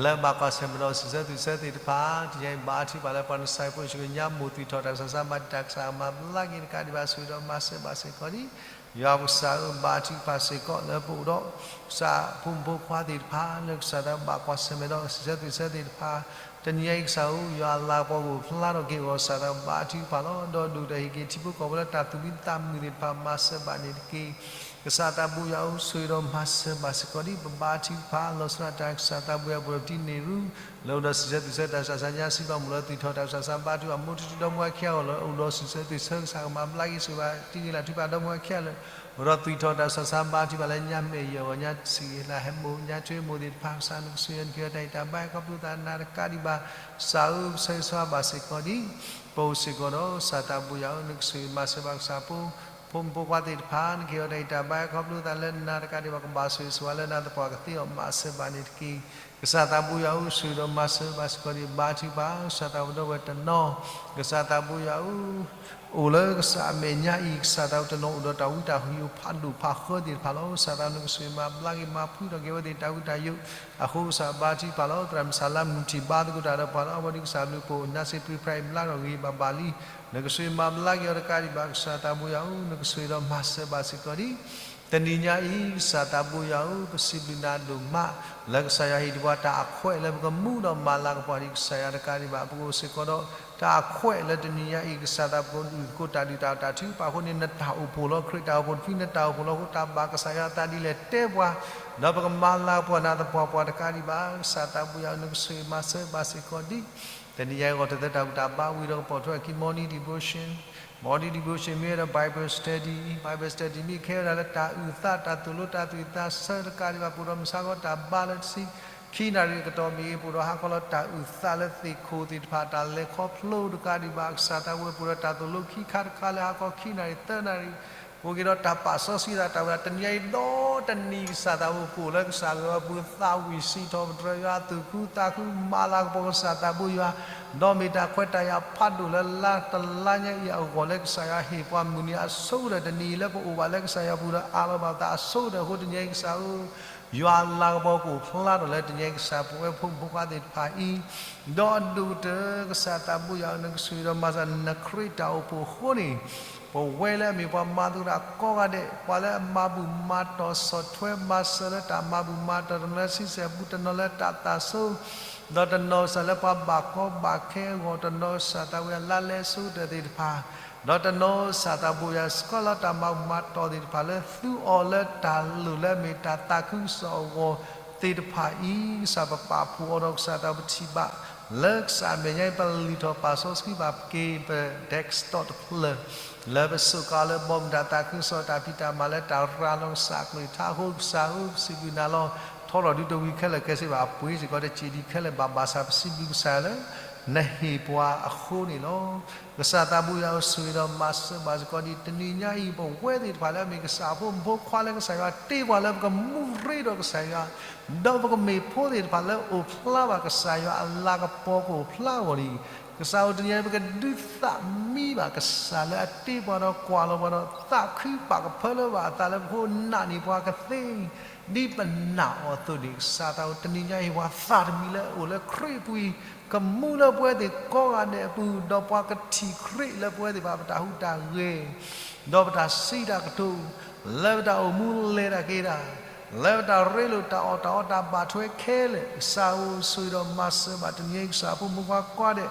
လၢဘၣ်ကွၢ်ဆၢၣ်မဲာ်ဒီးစံးဆၢသုးဆၢသ့ၣ်တဖၣ် တနံၤညါအံၤဘါထုကဖၣ်လၢပှၤနစၤရ့းဖိယ့ၣ်ၡူးခရံာ်ညါ မိၢ်သွံၣ်ထီၣ်တၢ်ဆူးတၢ်ဆါ ဘၣ်တၢ်ကစၢ်မၤဘျါက့ၤတကးဒံးဘၣ် ဆိၣ်ဂ့ၤဒီးမၤစၢၤဘၣ်စ့ၢ်ကီးဒ် ယွၤကစၢ်ဧၢ ဘါထုကဖၣ်စ့ၢ်ကီးလၢပအိၣ်ဒီး ကစၢ်ဖိမုၣ်ဖိခွါသ့ၣ်တဖၣ် လၢကစၢ်သးဘၣ်ကွၢ်ဆၢၣ်မဲာ်ဒီးစံးဆၢသုးဆၢသ့ၣ်တဖၣ် တနံၤညါအံၤကစၢ်ဧၢ ယွၤအလၤကပီၤကအိၣ်ဖျါထီၣ်က့ၤအဂီၢ် ကစၢ်သးဘါထုကဖၣ်လီၤ. ဒီးဒိၣ်တၢ်ဟ့ၣ်က့ၤထံဖိကီၢ်ဖိလၢတၢ်သူၣ်မံသးမုာ်သ့ၣ်တဖၣ် မၤစၢၤဘၣ်န့ၣ်တက့ၢ်. ကစၢ်သးဘိယွၤဧၢ ဆိၣ်ဂ့ၤဒီးမၤစၢၤဘၣ်စ့ၢ်ကီးဒ် ပဘါထုကဖၣ် လီၤဆီဒၣ်တၢ်ကစၢ်သးဘိယွၤ ပဒီးပတံၤန့ၢ်ရူ လၢအိၣ်ဒီးစံးဆၢသုးဆၢတၢ်ဆူးတၢ်ဆါညါ စံးဘၣ်မိၢ်လၢသွံၣ်ထီၣ်တၢ်ဆူးတၢ်ဆါ ဘါထုကဖၣ်မိၢ်ထူၣ်စုဒီမါဝၤခံဂၤအဂီၢ် လၢအိၣ်ဒီးစံးဆၢသုးဆၢ ကစၢ်ကမၤဘျါက့ၤ ဆိၣ်ဂ့ၤဘၣ်တံၤဂ့ၤလၢ်ထူဘၣ်ဒီမါဝၤခံဂၤလၢ အိၣ်ဒီးသွံၣ်ထီၣ်တၢ်ဆူးတၢ်ဆါ ဘါထုကဖၣ်လၢညါမ့ၢ်ယဲၢ်ဂီၤ ညါစံးဂ့ၤလၢဟဲမိၢ် ညါထွဲမိၢ်သ့ၣ်တဖၣ် ကစၢ်နကဆိၣ်ဂ့ၤအီၤ နကဟ့ၣ်အီၤတၢ်အံးတၢ်ဘါ ခီဖျိသးနၤတကးဒံးဘၣ် ကစၢ်ဧၢ ပဆၢဂ့ၤဆၢဝါဘၣ်စ့ၢ်ကီးဒ် ပအိၣ်စ့ၢ်ကီးဒီး ကစၢ်သးဘိယွၤဧၢ နကဆိၣ်ဂ့ၤမၤစၢၤဘၣ်ကစၢ်ဖိ ဖိမုၣ်ဖိခွါသ့ၣ်တဖၣ် နကဟ့ၣ်အီၤတၢ်အံးတၢ်ဘါ ခီဖျိသးလၢနၤတကးဒံးဘၣ် ကဘၣ်ဆိၣ်ဂ့ၤဆိၣ်ဝါလၢနၤသပှၢ်ကသ့အီၤ မၤစၢၤဘၣ်န့ၣ်တက့ၢ်. ကစၢ်သးဘိယွၤဧၢ ဆိၣ်ဂ့ၤဒီးမၤစၢၤဘၣ်စ့ၢ်ကီးဒ် ဘါထုကဖၣ် ကစၢ်သးပဒီပုၢ်ဝဲၢ်တနီၤ ကစၢ်သးဘိယွၤဧၢ အိၣ်လၢကစၢ်အမဲာ်ညါအံၤ ကစၢ်သးဝဲတနီၤအိၣ်ဒီးတၢ်ဝံတၢ်ယိးဖးဒိၣ်ဖးဃၢသ့ၣ်တဖၣ်လီၤ. ကစၢ်သးနကစၢ်မၤဘျါက့ၤမၤဖှံထီၣ်က့ၤဝဲသ့ၣ်တၢ်ဝံတၢ်ယိး, အဃိကစၢ်ဘါထုကဖၣ်လီၤ. သရၣ်မုၣ်ဆၣ်လါမုၣ်ထံၣ်ဘါသကိးတၢ်ဒီးပှၤလၢအဝဲဒုးကစၢ်ဘျုးဖှိၣ် နါစ့ပြံပြါအံၤဘျါထီၣ်ဂ့ၤဘၣ်ဘၣ်လံ. နကစၢ်မၤဘျါက့ၤအီၤတကးဒံးဘၣ် ကစၢ်သးဘိယွၤဧၢ, နကစၢ်ဒီးမၤစၢၤဘၣ်စ့ၢ်ကီးဒံး တနံၤညါအံၤ ကစၢ်သးဘိယွၤဧၢ, ပစံးဘျုးနၤဒိၣ်မး လၢကစၢ်ယွၤဟ့ၣ်ဒံးပှၤတၢ်အခွဲးလၢပကမူဒီးမၤလၤကပီၤဒံး ကစၢ်ယွၤတကးဒံးဘၣ် ပကအိၣ်စ့ၢ်ကီးဒီး တၢ်အခွဲးလၢတနံၤညါအံၤ ကစၢ်သးဘိယွၤ ပကဒုးသကိးတၢ်ဒုးတၢ်အီၣ်တၢ်ထုကဖၣ်အဃိန့ၣ် နတၢ်အိၣ်ဖှိၣ်လီၤ. ခရံာ်တၢ်အိၣ်ဖှိၣ်တဖု နတၢ်အိၣ်ဖှိၣ်လီၤအဃိ တၢ်ဘၣ်ကစၢ်ယွၤအသးဒ်လဲၣ်တဲပှၤ, ဒီးပကမၤလၤကပီၤနၤသပှၢ်ပှၢ်တကးဒံးဘၣ် ကစၢ်သးဘိယွၤဧၢ, နကစၢ်မၤစၢၤဘၣ်စ့ၢ်ကီးဒံး တနံၤညါအံၤ ဂီၤတသၢတၢ်ဘူၣ်တၢ်ဘါဝံၤဒီးကပိာ်ထွဲအခံ Morning Devotion, Morning Devotion မ့ၢ်ဝဲဒၣ် Bible Study, Bible Study မ့ၢ်ခဲဝဲဒၣ်လၢတၢ်အုၣ်သး တၢ်သိၣ်လိတၢ်သွံၣ်သးဆၢတကးဒံးဘၣ် ပအိၣ်ဒီးမုၢ်ဆါခီတၢ်ဘါလၢတဆံခံနၣ်ရံၣ်အကတီၢ်မ့ၢ်ဂ့ၤ ပအိၣ်ဒီးဟါခီလၢတၢ်အုၣ်သးလၢသ့ၣ်ခိၣ်သ့ၣ်တဖၣ် တၢ်လဲၤခီဖျိတကးဒံးဘၣ် ကစၢ်သးဘိယွၤ ပအိၣ်ဒီးတၢ်သိၣ်လိခံခါတခါလၢဟါခီခံနၣ်ရံၣ်သၢနၣ်ရံၣ် ပအိၣ်က့ၤဒီးတၢ်ပာ်စီဆှံသးတၢ်ဝဲဒၣ် တနံၤညါအံၤဒီတနံၤ ကစၢ်သးဘိပအိၣ်လၢကစၢ်ဂ့ၢ်ဝီပူၤ သးဝံၣ်စံးထီၣ်ပတြၢၤယွၤ သူၣ်ခုသးခုမၤလၤကပီၤကစၢ်သးဘိယွၤ, ဒီးမ့ၢ်တၢ်ခွဲးတၢ်ယာ်ဖးဒိၣ်လၢလါတလါညါအံၤအဂီၢ်လၢကစၢ်ယွၤဟ့ၣ်ပှၤမုၢ်နံၤအဆိကတၢၢ်တနံၤအံၤ လၢပအိၣ်ဘၣ်လၢကစၢ်ယွၤပူၤဒီးအးလီၤဘၣ်သးအဆိကတၢၢ်အဃိ တနံၤညါအံၤကစၢ်ဧၢ ယွၤလၤကပီၤကအိၣ်ဖျါထီၣ်လၢတနံၤညါအံၤကစၢ် ပဝဲဖိမုၣ်ဖိခွါသ့ၣ်တဖၣ်အံၤ ဒီးအဒိၣ်ကတၢၢ် ကစၢ်သးဘိယွၤဧၢ နကစၢ်ဒီးမၤစၢၤ နခရံာ်တၢ်အိၣ်ဖှိၣ်အဃိန့ၣ် ပဝဲလၢအမ့ၢ်ပှၤမၤသကိးတၢ်ကိးဂၤဒဲး ပှၤလၢအမၤဘူၣ်မၤတီၢ်ဆီၣ်ထွဲမၤစၢၤလၢတၢ်မၤဘူၣ်မၤတီၢ် တနီၤလၢဆံဆဲၣ်ပူၤ တနီၤလၢတၢ်သးဆိ ဒီးတနီၤကစၢ်လၢပှၤဘၣ်ကီဘၣ်ခဲအဂီၢ် တနီၤကစၢ်သးဘိယွၤလါလဲဆိကတၢၢ်သ့ၣ်တဖၣ် ဒီးတနီၤကစၢ်သးဘိယွၤ စခီလၢတၢ်မၤဘူၣ်မၤတီၢ်သ့ၣ်တဖၣ် လၢသူအီၤလၢတၢ်လိၣ်လၢအမ့ၢ်တၢ်သးခုကစီၣ်အဂီၢ်သ့ၣ်တဖၣ်အံၤ ကစၢ်ပပာ်ဖှိၣ်အီၤဒီးကစၢ်သးပထံၣ်ဘၣ် လၢကစၢ်အမဲာ်ညါအံၤ ပလံာ်ထီၣ်ပာ်စီဆှံဘၣ်က့ၤပ desktop တဖျၢၣ် လၢပစူးကါလၢဘီမုၢ်တၢ်သးခုကစီၣ်တၢ်ဖံးတၢ်မၤလၢတၢ်ရၤလီၤကစၢ်အကလုၢ်ကထါအဃိ ကစၢ်ဧၢ ပစံးဘျုးနၤလီၤ. ထီထီၣ်ဒုတဝံၤခဲလၢာ်ခဲဆ့ဘၣ် အပှ့ၤစ့ၢ်ကီး တစံးဒံးခဲလၢာ်ဘၣ် ဘၣ်ဆၣ်ပစံးဘျုးကစၢ်လၢ နဟ့ၣ်ပှၤအဃိန့ၣ်လီၤ. ကစၢ်သးဘိယွၤဧၢ ဆိၣ်ဂ့ၤဒီးမၤစၢၤဘၣ်စ့ၢ်ကီးဒံး တနံၤညါအံၤ ပဝဲသ့ၣ်တဖၣ်လၢအမ့ၢ်ကစၢ်အဖိမုၣ်ဖိခွါလၢ ကစၢ်ယွၤတ့ပှၤလၢပကမူရ့ဒီးကစၢ်ယွၤ ဒီးပကမ့ၢ်ဖိသ့ၣ်တဖၣ်လၢအိၣ်ဖျါဘၣ်ကစၢ်ယွၤအလၤကပီၤကအိၣ်ဖျါအဂီၢ်န့ၣ် ကစၢ်ဧၢ တနံၤညါအံၤ ပကဒုးသးမံဘၣ်ကစၢ်လၢအတ့ပှၤဒီးကွၢ်လီၤပှၤဒီး သးခုပာ်ကဖၢလၢဘၣ်အသးလၢပဖိနာ်န့ၢ်ပှၤကသ့ ဒ်ပနာ်အီၤအသိးန့ၣ် ကစၢ်သးဧၢ တနံၤညါအံၤပှၤသးတမံၤလၢအိၣ်လၢခရံာ်အပူၤအံၤ ကမူလၢပဝဲသ့ၣ်ကိးဂၤဒဲးအပူၤ ဒီးပှၤကထံၣ်ခရံာ်လၢပဝဲသ့ၣ်တဖၣ် ပတၢ်ဟူးတၢ်ဂဲၤ ဒီးပတၢ်စံးတၢ်ကတိၤ လၢပတၢ်အိၣ်မူလဲၤတၢ်က့ၤတၢ် လၢပတၢ်ရ့လိာ်တၢ်အီၣ်တၢ်အီတၢ်ဘၣ်ထွဲခဲလၢာ် ကစၢ်ဧၢ ဆိၣ်ဂ့ၤဒီးမၤစၢၤဘၣ် တနံၤညါအံၤ ကစၢ်ဖိမုၣ်ဖိခွါကိးဂၤဒဲး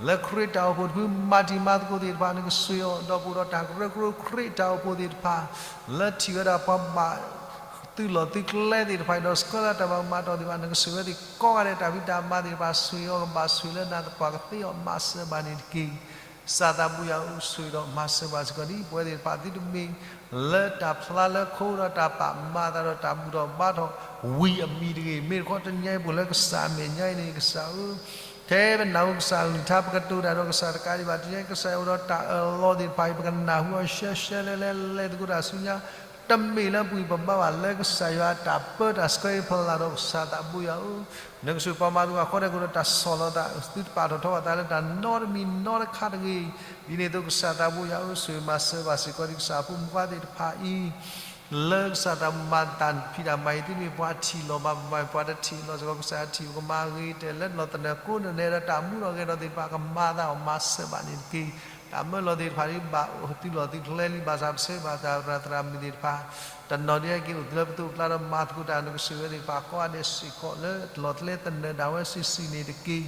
လၢခရံာ်တၢ်အိၣ်ဖှိၣ်တဖု မၤတံၤမၤသကိးသ့ၣ်တဖၣ် နကဆိၣ်ဂ့ၤအီၤ ဒီးပအိၣ်ဒီးတၢ်ကရၢကရိခရံာ်တၢ်အိၣ်ဖှိၣ်သ့ၣ်တဖၣ် လၢထံၣ်ဝဲဒၣ်ပှၤဘၣ် သုးလီၢ်သုးကျဲသ့ၣ်တဖၣ်အံၤ ဒီးဆှၢလၢတၢ်ဘၣ်မၤတီၢ်သ့ၣ်တဖၣ် နကဆိၣ်ဂ့ၤဝဲသ့ၣ်ကိးဂၤဒဲး တၢ်ဖံးတၢ်မၤသ့ၣ်တဖၣ် ဆိၣ်ဂ့ၤအီၤကဘၣ်ဆိၣ်ဂ့ၤလၢနၤသပှၢ်ကသ့အီၤ မၤစၢၤဘၣ်န့ၣ်တက့ၢ်. ကစၢ်သးဘိယွၤဧၢ ဆိၣ်ဂ့ၤဒီးမၤစၢၤဘၣ်စ့ၢ်ကီးဒ် ပဝဲသ့ၣ်တဖၣ်သုတမ့ၢ် လၢတၢ်ဖျါလၢခိဒီးတၢ်ပာ်မၤသးဒီးတၢ်ဘူၣ်ထီၣ်ဘါထီၣ်ဝံၤအမံၤတဂ့ၤ မ့ၢ်တခီတနံၤညါအံၤပအိၣ်လၢကစၢ်အမဲာ်ညါအံၤန့ၣ် ကစၢ်ဧၢ ထဲပနၢ်ဟူကစၢ်အကလုၢ်ကထါ ပကတိၤတၢ်ဒီးကစၢ်တကးဒံးဘၣ် တနံၤညါကစၢ်ယွၤအိၣ်ဒီးတၢ်အၢၣ်လီၤသ့ၣ်တဖၣ်အံၤ ပကနၢ်ဟူအီၤရှဲရှဲလဲလဲ လဲၤသကိးတၢ်ဆူညါ တမ့ၢ်လၢပှၤပဘါဘၣ် လၢကစၢ်ယွၤတၢ်ပၢတၢ်ဆှၢအံၤဖီလာ်ဒီး ကစၢ်သးဘိယွၤဧၢ နကဆိၣ်ပှၤမၤသကိးအဃိဒီး ကအိၣ်ဒီးတၢ်ဆီၣ်လီၤသး သုတပာ်ထီၣ်ထီဘၣ်သးလၢတၢ်နီတမံၤနီတခါတဂ့ၤ ဒ်န့ၣ်အသိး ကစၢ်သးဘိယွၤဧၢ ဆိၣ်ဂ့ၤမၤစၢၤဘၣ်စ့ၢ်ကီးဒ် ကစၢ်ဖိမုၣ်ဖိခွါသ့ၣ်တဖၣ်အံၤ လၢကစၢ်သးဘိမၤတၢ်ဖံးတၢ်မၤအံၤ သုမ့ၢ်ပှၤထံၣ်လီၤဘၣ် ပမၤပှၤတထံၣ်လီၤစ့ၢ်ကီး ကစၢ်ယွၤထံၣ် ပကမၤဂ့ၤတဲာ်လၢလီၤသနၢၣ်ကိးနၢ်နဲဒီးတၢ်မူထီၣ်ဂဲၤထီၣ်သ့ၣ်တဖၣ် ကမၤသးအီၤမၤစၢၤဘၣ်န့ၣ်တက့ၢ်. တၢ်မၢလီၤသ့ၣ်တဖၣ်ဒ်ဘၣ်အိၣ်သုးလီၢ်သုးကျဲလံ ဘၣ်ဆၣ်ပဆၢဘၣ်သးသရၣ်သရၣ်မုၣ်သ့ၣ်တဖၣ် တနီၤဒ်အက့ၤအိၣ်သုးလၢပသိးပကျါဒီးမၤသကိးတၢ် နကဆိၣ်ဂ့ၤဝဲသ့ၣ်တဖၣ်ကိးဂၤဒဲးစ့ၢ်ကီး လၢလီၢ်ကျဲသနၢၣ်ဒၣ်ဝဲစုာ်စုာ်န့ၣ်တက့ၢ်.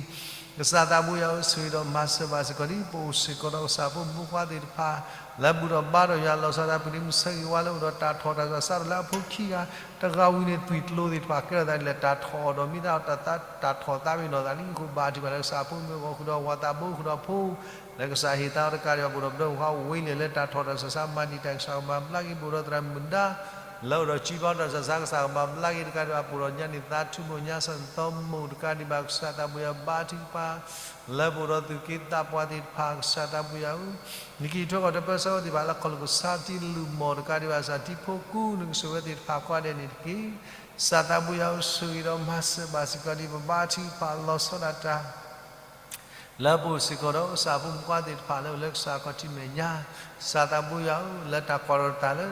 ကစၢ်သးဘိယွၤဧၢ ဆိၣ်ဂ့ၤဒီးမၤစၢၤဘၣ်စ့ၢ်ကီးဒ် ပအိၣ်စ့ၢ်ကီးဒီးကစၢ်ဖိမုၣ်ဖိခွါသ့ၣ်တဖၣ် လၢဘူၣ်ထီၣ်ဘါထီၣ်ယွၤလီၤဆီဒၣ်ပှၤန့ၣ် မုၢ်ဆၢဂ့ၤဝါလၢအိၣ်ဒီးတၢ်ထီၣ်တၢ်စးစးထီၣ်လၢ အဖိခံဂၤတဂၤဝံၤန့ၣ် သွံၣ်ကျိၤသ့ၣ်တဖၣ်ကဲထီၣ်သးဒ်လဲၣ် တၢ်ထီၣ်အီၤဒီးမ့ၢ်သးတၢ်ထီၣ်သးပ့ၤနီၣ်သးလံအဃိ ဘါထုကဖၣ်လၢကစၢ်ဖိမုၣ်အဂီၢ်ဃုာ်ဒီး ဝၤသးဘိဃုာ်ဒီးဖိ လၢကစၢ်ဟ့ၣ်သးအီၤတကးဒံးဘၣ် ပအိၣ်ဒီးပဒီပုၢ်ဝဲၢ်ဝ့လံာ်လၢတၢ်ထီၣ်တၢ်စးစးမၤတံာ်တာ် ကစၢ်ကမၤဘျါက့ၤ ပအိၣ်ဒီးသရၣ်မုၣ်ဒါ လၢအိၣ်ဒီးစုဘီတၢ်စးစး ကစၢ်ကမၤဘျါက့ၤတကးဒံးဘၣ် ပအိၣ်ဒီးညါန့ၣ်သးထူမိၢ်ညါစၢ်သီမိၢ်တကးဒံးဘၣ် ကစၢ်သးဘိယွၤဘါထုကဖၣ် လၢပအိၣ်ဒီးသူၣ်က့သးပှၢ်သ့ၣ်တဖၣ် ကစၢ်သးဘိယွၤဧၢ နက့ၤထွဲကီၢ်တပၢဆှၢဝဲသ့ၣ်တဖၣ်လၢခီၣ်လိာ်ကစၢ်ထံလုၢ်မီၢ်တကးဒံးဘၣ် ကစၢ်ထံဖိကူ နကဆိၣ်ဂ့ၤဝဲသ့ၣ်တဖၣ်ကိးဂၤဒဲးန့ၣ်တက့ၢ်. ကစၢ်သးဘိယွၤဧၢ ဆိၣ်ဂ့ၤဒီးမၤစၢၤဘၣ်စ့ၢ်ကီးဒ် ပဘါထုကဖၣ်လီၤဆီဒၣ်တၢ် လၢပအိၣ်စ့ၢ်ကီးဒီးကစၢ်ဖိမုၣ်ဖိခွါသ့ၣ်တဖၣ်လၢအိၣ်လၢကစၢ်ခီၣ်ထံးမဲာ်ညါ, ကစၢ်သးဘိယွၤဧၢ, လၢတၢ်ကွၢ်ထီၣ်တၢ်လၢ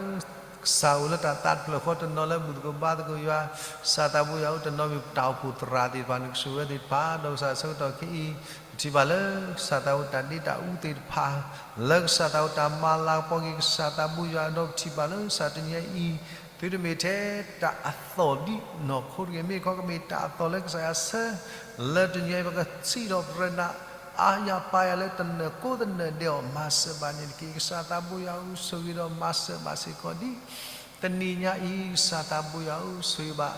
ကစၢ်အိၣ်လၢတၢ်သးတဖျၢၣ်ဃီတနီၤလၢဘူၣ်သကိးဘါသကိးယွၤ, ကစၢ်သးဘိယွၤဧၢ, တနီၤမ့ၢ်တၢ်အိၣ်ဖှိၣ်သရၣ်သ့ၣ်တဖၣ်န့ၣ် ကဆိၣ်ဂ့ၤဝဲသ့ၣ်တဖၣ်, ဒီးကစၢ်ဆၢကတီၢ်ခဲအံၤ ပထံၣ်ဘၣ်လၢ ကစၢ်သးဘိတၢ်ဒ့တၢ်အူသ့ၣ်တဖၣ်, လၢကစၢ်သးဘိတၢ်မၤလၤကပီၤက့ၤကစၢ်သးဘိယွၤ, ဒီးပထံၣ်ဘၣ်လၢကစၢ်တနံၤအံၤ သုတမ့ၢ်ထဲတၢ်အသီၣ်ဒ်နီၢ်ခိတဂ့ၤ, မ့ၢ်ခီကမ့ၢ်တၢ်အသီၣ်လၢကစၢ်ယွၤဆၢ, လၢတနံၤအံၤပကစံးထီၣ်ပတြၢၤနၤ အါယၤပါယၤလၢတနၢၤကိးတနၢၤဒဲးအီၤ, မၤစၢၤဘၣ်န့ၣ်တက့ၢ်. ကစၢ်သးဘိယွၤဧၢ, ဆိၣ်ဂ့ၤဒီးမၤစၢၤဘၣ်စ့ၢ်ကီးဒံး တနံၤညါအံၤ, ကစၢ်သးဘိယွၤဧၢ, ဆိၣ်ဂ့ၤဘၣ်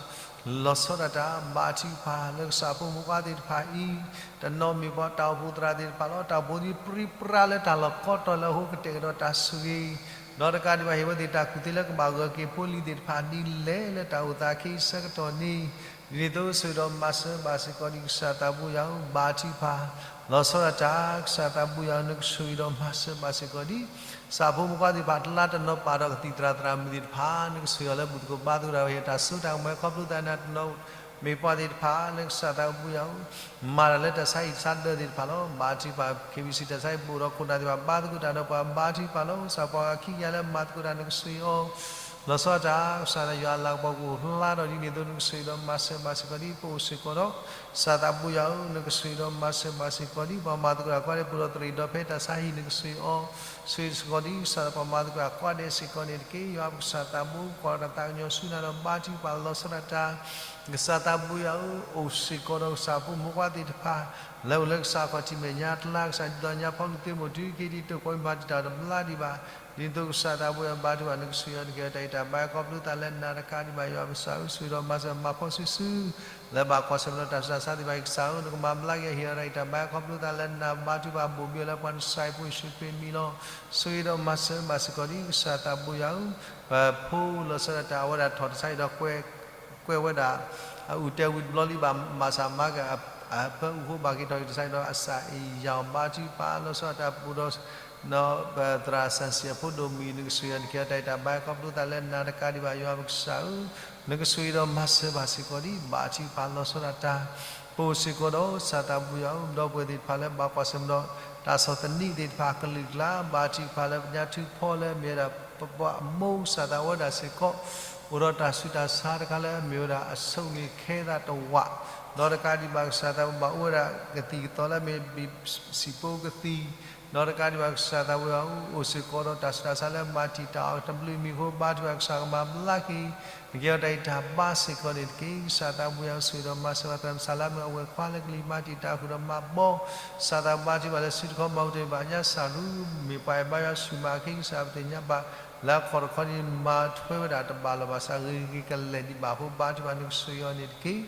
လီၤဆီဒၣ်တၢ် ဘါထုကဖၣ်လၢကစၢ်ဖိမုၣ်ဖိခွါသ့ၣ်တဖၣ်အံၤ, တနီၤမ့ၢ်ပှၤတၢ်အိၣ်ဖှိၣ်သရၣ်သ့ၣ်တဖၣ်လီၤ. တၢ်အိၣ်ဖှိၣ်သ့ၣ်ပြံပြါလၢတၢ်လီၢ်ကိးတီၤလၢအဃိ ကတဲာ်ကတီၤတၢ်ဆိၣ်ဂ့ၤ, ဒီးတကးဒံးဘၣ် ဟ့ၣ်ဝဲသ့ၣ်တၢ်ကူၣ်သ့လၢကဘၣ်ဂၢၢ်က့ၤဖိလံၤသ့ၣ်တဖၣ်ဒ်လဲၣ်လၢတၢ်အိၣ်သးခဲအံၤဆၢကတီၢ်န့ၣ်, ဒ်န့ၣ်အသိးဆိၣ်ဂ့ၤဒီးမၤစၢၤဘၣ်စ့ၢ်ကီးဒံး ကစၢ်သးဘိယွၤဧၢ, ဘါထုကဖၣ် လီၤဆီဒၣ်တၢ် ကစၢ်သးဘိယွၤဧၢ, နကဆိၣ်ဂ့ၤဒီးမၤစၢၤဘၣ်စ့ၢ်ကီးဒံး ကစၢ်ဖိမုၣ်ဖိခွါသ့ၣ်တဖၣ် တလါတနီၤပာ်ဒီးကသံၣ်သရၣ်သရၣ်မုၣ်သ့ၣ်တဖၣ်, နကဆိၣ်ဂ့ၤအီၤလၢဘူၣ်သကိးဘါသကိးတၢ် ဟ့ၣ်တၢ်စိတၢ်ကမီၤခီဖျိသးန့ၣ် တနီၤမ့ၢ်ပှၤသ့ၣ်တဖၣ်လၢကစၢ်သးဘိယွၤဧၢ, မၤတၢ်လၢတၢ်ဆါဟံၣ်ဆါဒၢးသ့ၣ်တဖၣ်လီၤ. ဘါထုကဖၣ် KBC တၢ်ဆါဟံၣ်ပအိၣ်ဒီးခိၣ်နၢ်သ့ၣ်တဖၣ် ဘါသကိးတၢ်ဒီးပှၤ ဘါထုကဖၣ်လီၤ. ကစၢ်ပှၤဂၤခံကယၤလၢမၤသကိးတၢ် နကဆိၣ်ဂ့ၤအီၤ လီၤဆီဒၣ်တၢ်, ကစၢ်ယွၤအလၤကပီၤကအိၣ်ဖျါထီၣ်ဒ်န့ၣ်အသိး နကဆိၣ်ဂ့ၤဒီးမၤစၢၤဘၣ်စ့ၢ်ကီးဒံး ပအိၣ်စ့ၢ်ကီးဒီး ကစၢ်သးဘိယွၤဧၢ, နကဆိၣ်ဂ့ၤဒီးမၤစၢၤဘၣ်စ့ၢ်ကီးဒံး ပှၤမၤသကိးတၢ်ကိးဂၤဒဲး ပအိၣ်ဒီးသရံးဒီးဖဲတၢ်ဆါဟံၣ် နကဆိၣ်ဂ့ၤအီၤ, ဆိၣ်ဂ့ၤစ့ၢ်ကီးဒံး ကစၢ်ပှၤမၤသကိးတၢ်ကိးဂၤဒဲးစ့ၢ်ကီးန့ၣ်တက့ၢ်. ယွၤပကစၢ်သးဘိ ကွၢ်တၢ်သးကညီၤဆူနၤဒီးဘါထုကဖၣ်လီၤဆီဒၣ်တၢ် ကစၢ်သးဘိယွၤဧၢ, အိၣ်စ့ၢ်ကီးဒီးကစၢ်ဖိမုၣ်ဖိခွါသ့ၣ်တဖၣ် လၢအိၣ်လၢကစၢ်ခီၣ်ထံးမဲာ်ညါ တလါကစၢ်ဒ်သိးညါ ဖီမုၢ်သ့မိၢ်တုၤက့ၤဒံး တိာ်ကွံာ်မၤတံာ်တာ်တဘျါဒံးဘၣ်, ဒ်သိးကစၢ်သးဘိယွၤဘါထုကဖၣ် နကဆိၣ်ဂ့ၤအီၤ နကဟ့ၣ်အီၤတၢ်အုၣ်တၢ်ဘါခီဖျိသးလၢနၤတကးဒံးဘၣ်. ယွၤပကစၢ်ဧၢ, ဆိၣ်ဂ့ၤဒီးမၤစၢၤမၤဖှီၣ်စုဆူ လၢဘၣ်ကွၢ်ဆၢၣ်မဲာ်ဒီးတၢ်ဆူးတၢ်ဆါသ့ၣ်တဖၣ်အံၤ ကစၢ်ဧၢ, နကမၤဘျါက့ၤအဟ့ၣ်အီၤတၢ်အုၣ်တၢ်ဘါခီဖျိသးလၢနၤဘါထုကဖၣ် ဘိၣ်ဘံအီၤလၢပှၤနဆှၢဖိယ့ၣ်ၡူးခရံာ်မံၤလီၤ. ဆိၣ်ဂ့ၤဒီးမၤစၢၤဘၣ်စ့ၢ်ကီးဒံး ကစၢ်သးဘိယွၤဧၢ, ပဖိလီၤဆီဒၣ်တၢ် အဝဲဒၣ်ထီၣ်တၢ်ဆါဟံၣ်ဒီး ကွဲးဝဲဒၣ် အအုၣ်တဲဝံၤတဘျီလံ ဘၣ်မၤစၢ်မၤက့ၤ အဖၢအုၣ်ဃိ ဘၣ်က့ၤထီၣ်တၢ်ဆါဟံၣ်ဒီး အစၢ်အ့ၣ်ယၢ်အီၤ ဘါထုကဖၣ်လီၤဆီဒၣ်တၢ် ပအိၣ်ဒီး ပသရၣ်စၣ်စံၣ်အဖိဒိၣ်မုၣ် နကဆိၣ်ဂ့ၤအီၤ နကဟ့ၣ်အီၤတၢ်အုၣ်တၢ်ဘါခီဖျိသးလၢနၤတကးဒံးဘၣ်. ယွၤပကစၢ်ဧၢ, နကဆိၣ်ဂ့ၤဒီးမၤစၢၤဘၣ်စ့ၢ်ကီးဒံး ဘါထုကဖၣ်လီၤဆီဒၣ်တၢ် ပအိၣ်စ့ၢ်ကီးဒီးကစၢ်သးဘိယွၤဧၢ, ဒီပုၢ်ဝဲၢ်သ့ၣ်တဖၣ်လၢဘၣ်ကွၢ်ဆၢၣ်မဲာ်ဒီး တၢ်ဆီၣ်သနံးသ့ၣ်တဖၣ်အကလုာ်အကျါ, ဘါထုကဖၣ်လၢပညါထုဖီလၢအမ့ၢ်ဝဲဒၣ် ပပှၤအမိၢ်ကစၢ်သးဝဲဒၣ်စ့ၢ်ကီး အိၣ်ဒီးတၢ်ဆူးတၢ်ဆါတခါလၢအမ့ၢ်ဝဲဒၣ်အဆိၣ်ဂ့ၤခဲသးတဝး, ဒီးတကးဒံးဘၣ်ကစၢ်သးဝဲဘၣ်အိၣ်ဝဲဒၣ်ကသံၣ်ကသီလၢအမ့ၢ်ဘံၣ်စံၣ်ဖိကသံၣ်, ဒီးတကးဒံးဘၣ်ကစၢ်သးဝဲအိၣ်စ့ၢ်ကီးဒီး တၢ်ဆူးတၢ်ဆါလၢမၤတံာ်တာ်အီၤတဘျုးမံၤအဃိ ဘါထုကဖၣ်ကစၢ်ကမၤဘျါက့ၤ နကဟ့ၣ်အီၤတၢ်အုၣ်တၢ်ဘါစ့ၢ်ကီးန့ၣ်တက့ၢ်. ကစၢ်သးဘိယွၤဧၢ, ဆိၣ်ဂ့ၤဒီးမၤစၢၤဘၣ်သရၣ်မုၣ်စၢ်လါမုၣ် အဝဲၢ်ခွါလၢကလံၤမၤတံာ်တာ်ဃုာ်ဒီးမၤဘီ ကစၢ်သးဘါထုကဖၣ်လၢစုတခီမၤအူတ့ၢ်ဘၣ်ညါ စၢ်ရူမ့ၢ်ပှၤအဲၣ်ဘါယွၤဆူၣ်မးအခံ ကစၢ်ပသ့ၣ်ညါဘၣ် လၢအခီၣ်တခီန့ၣ် မၤထွဲဝဲဒၣ်တဘၣ်လီၤဘၣ်ဆၣ် ဂ့ၤဂ့ၤကလဲာ်ဒံးဘၣ်အဃိ ဘါထုကဖၣ်နကဆိၣ်ဂ့ၤအီၤန့ၣ်တက့ၢ်.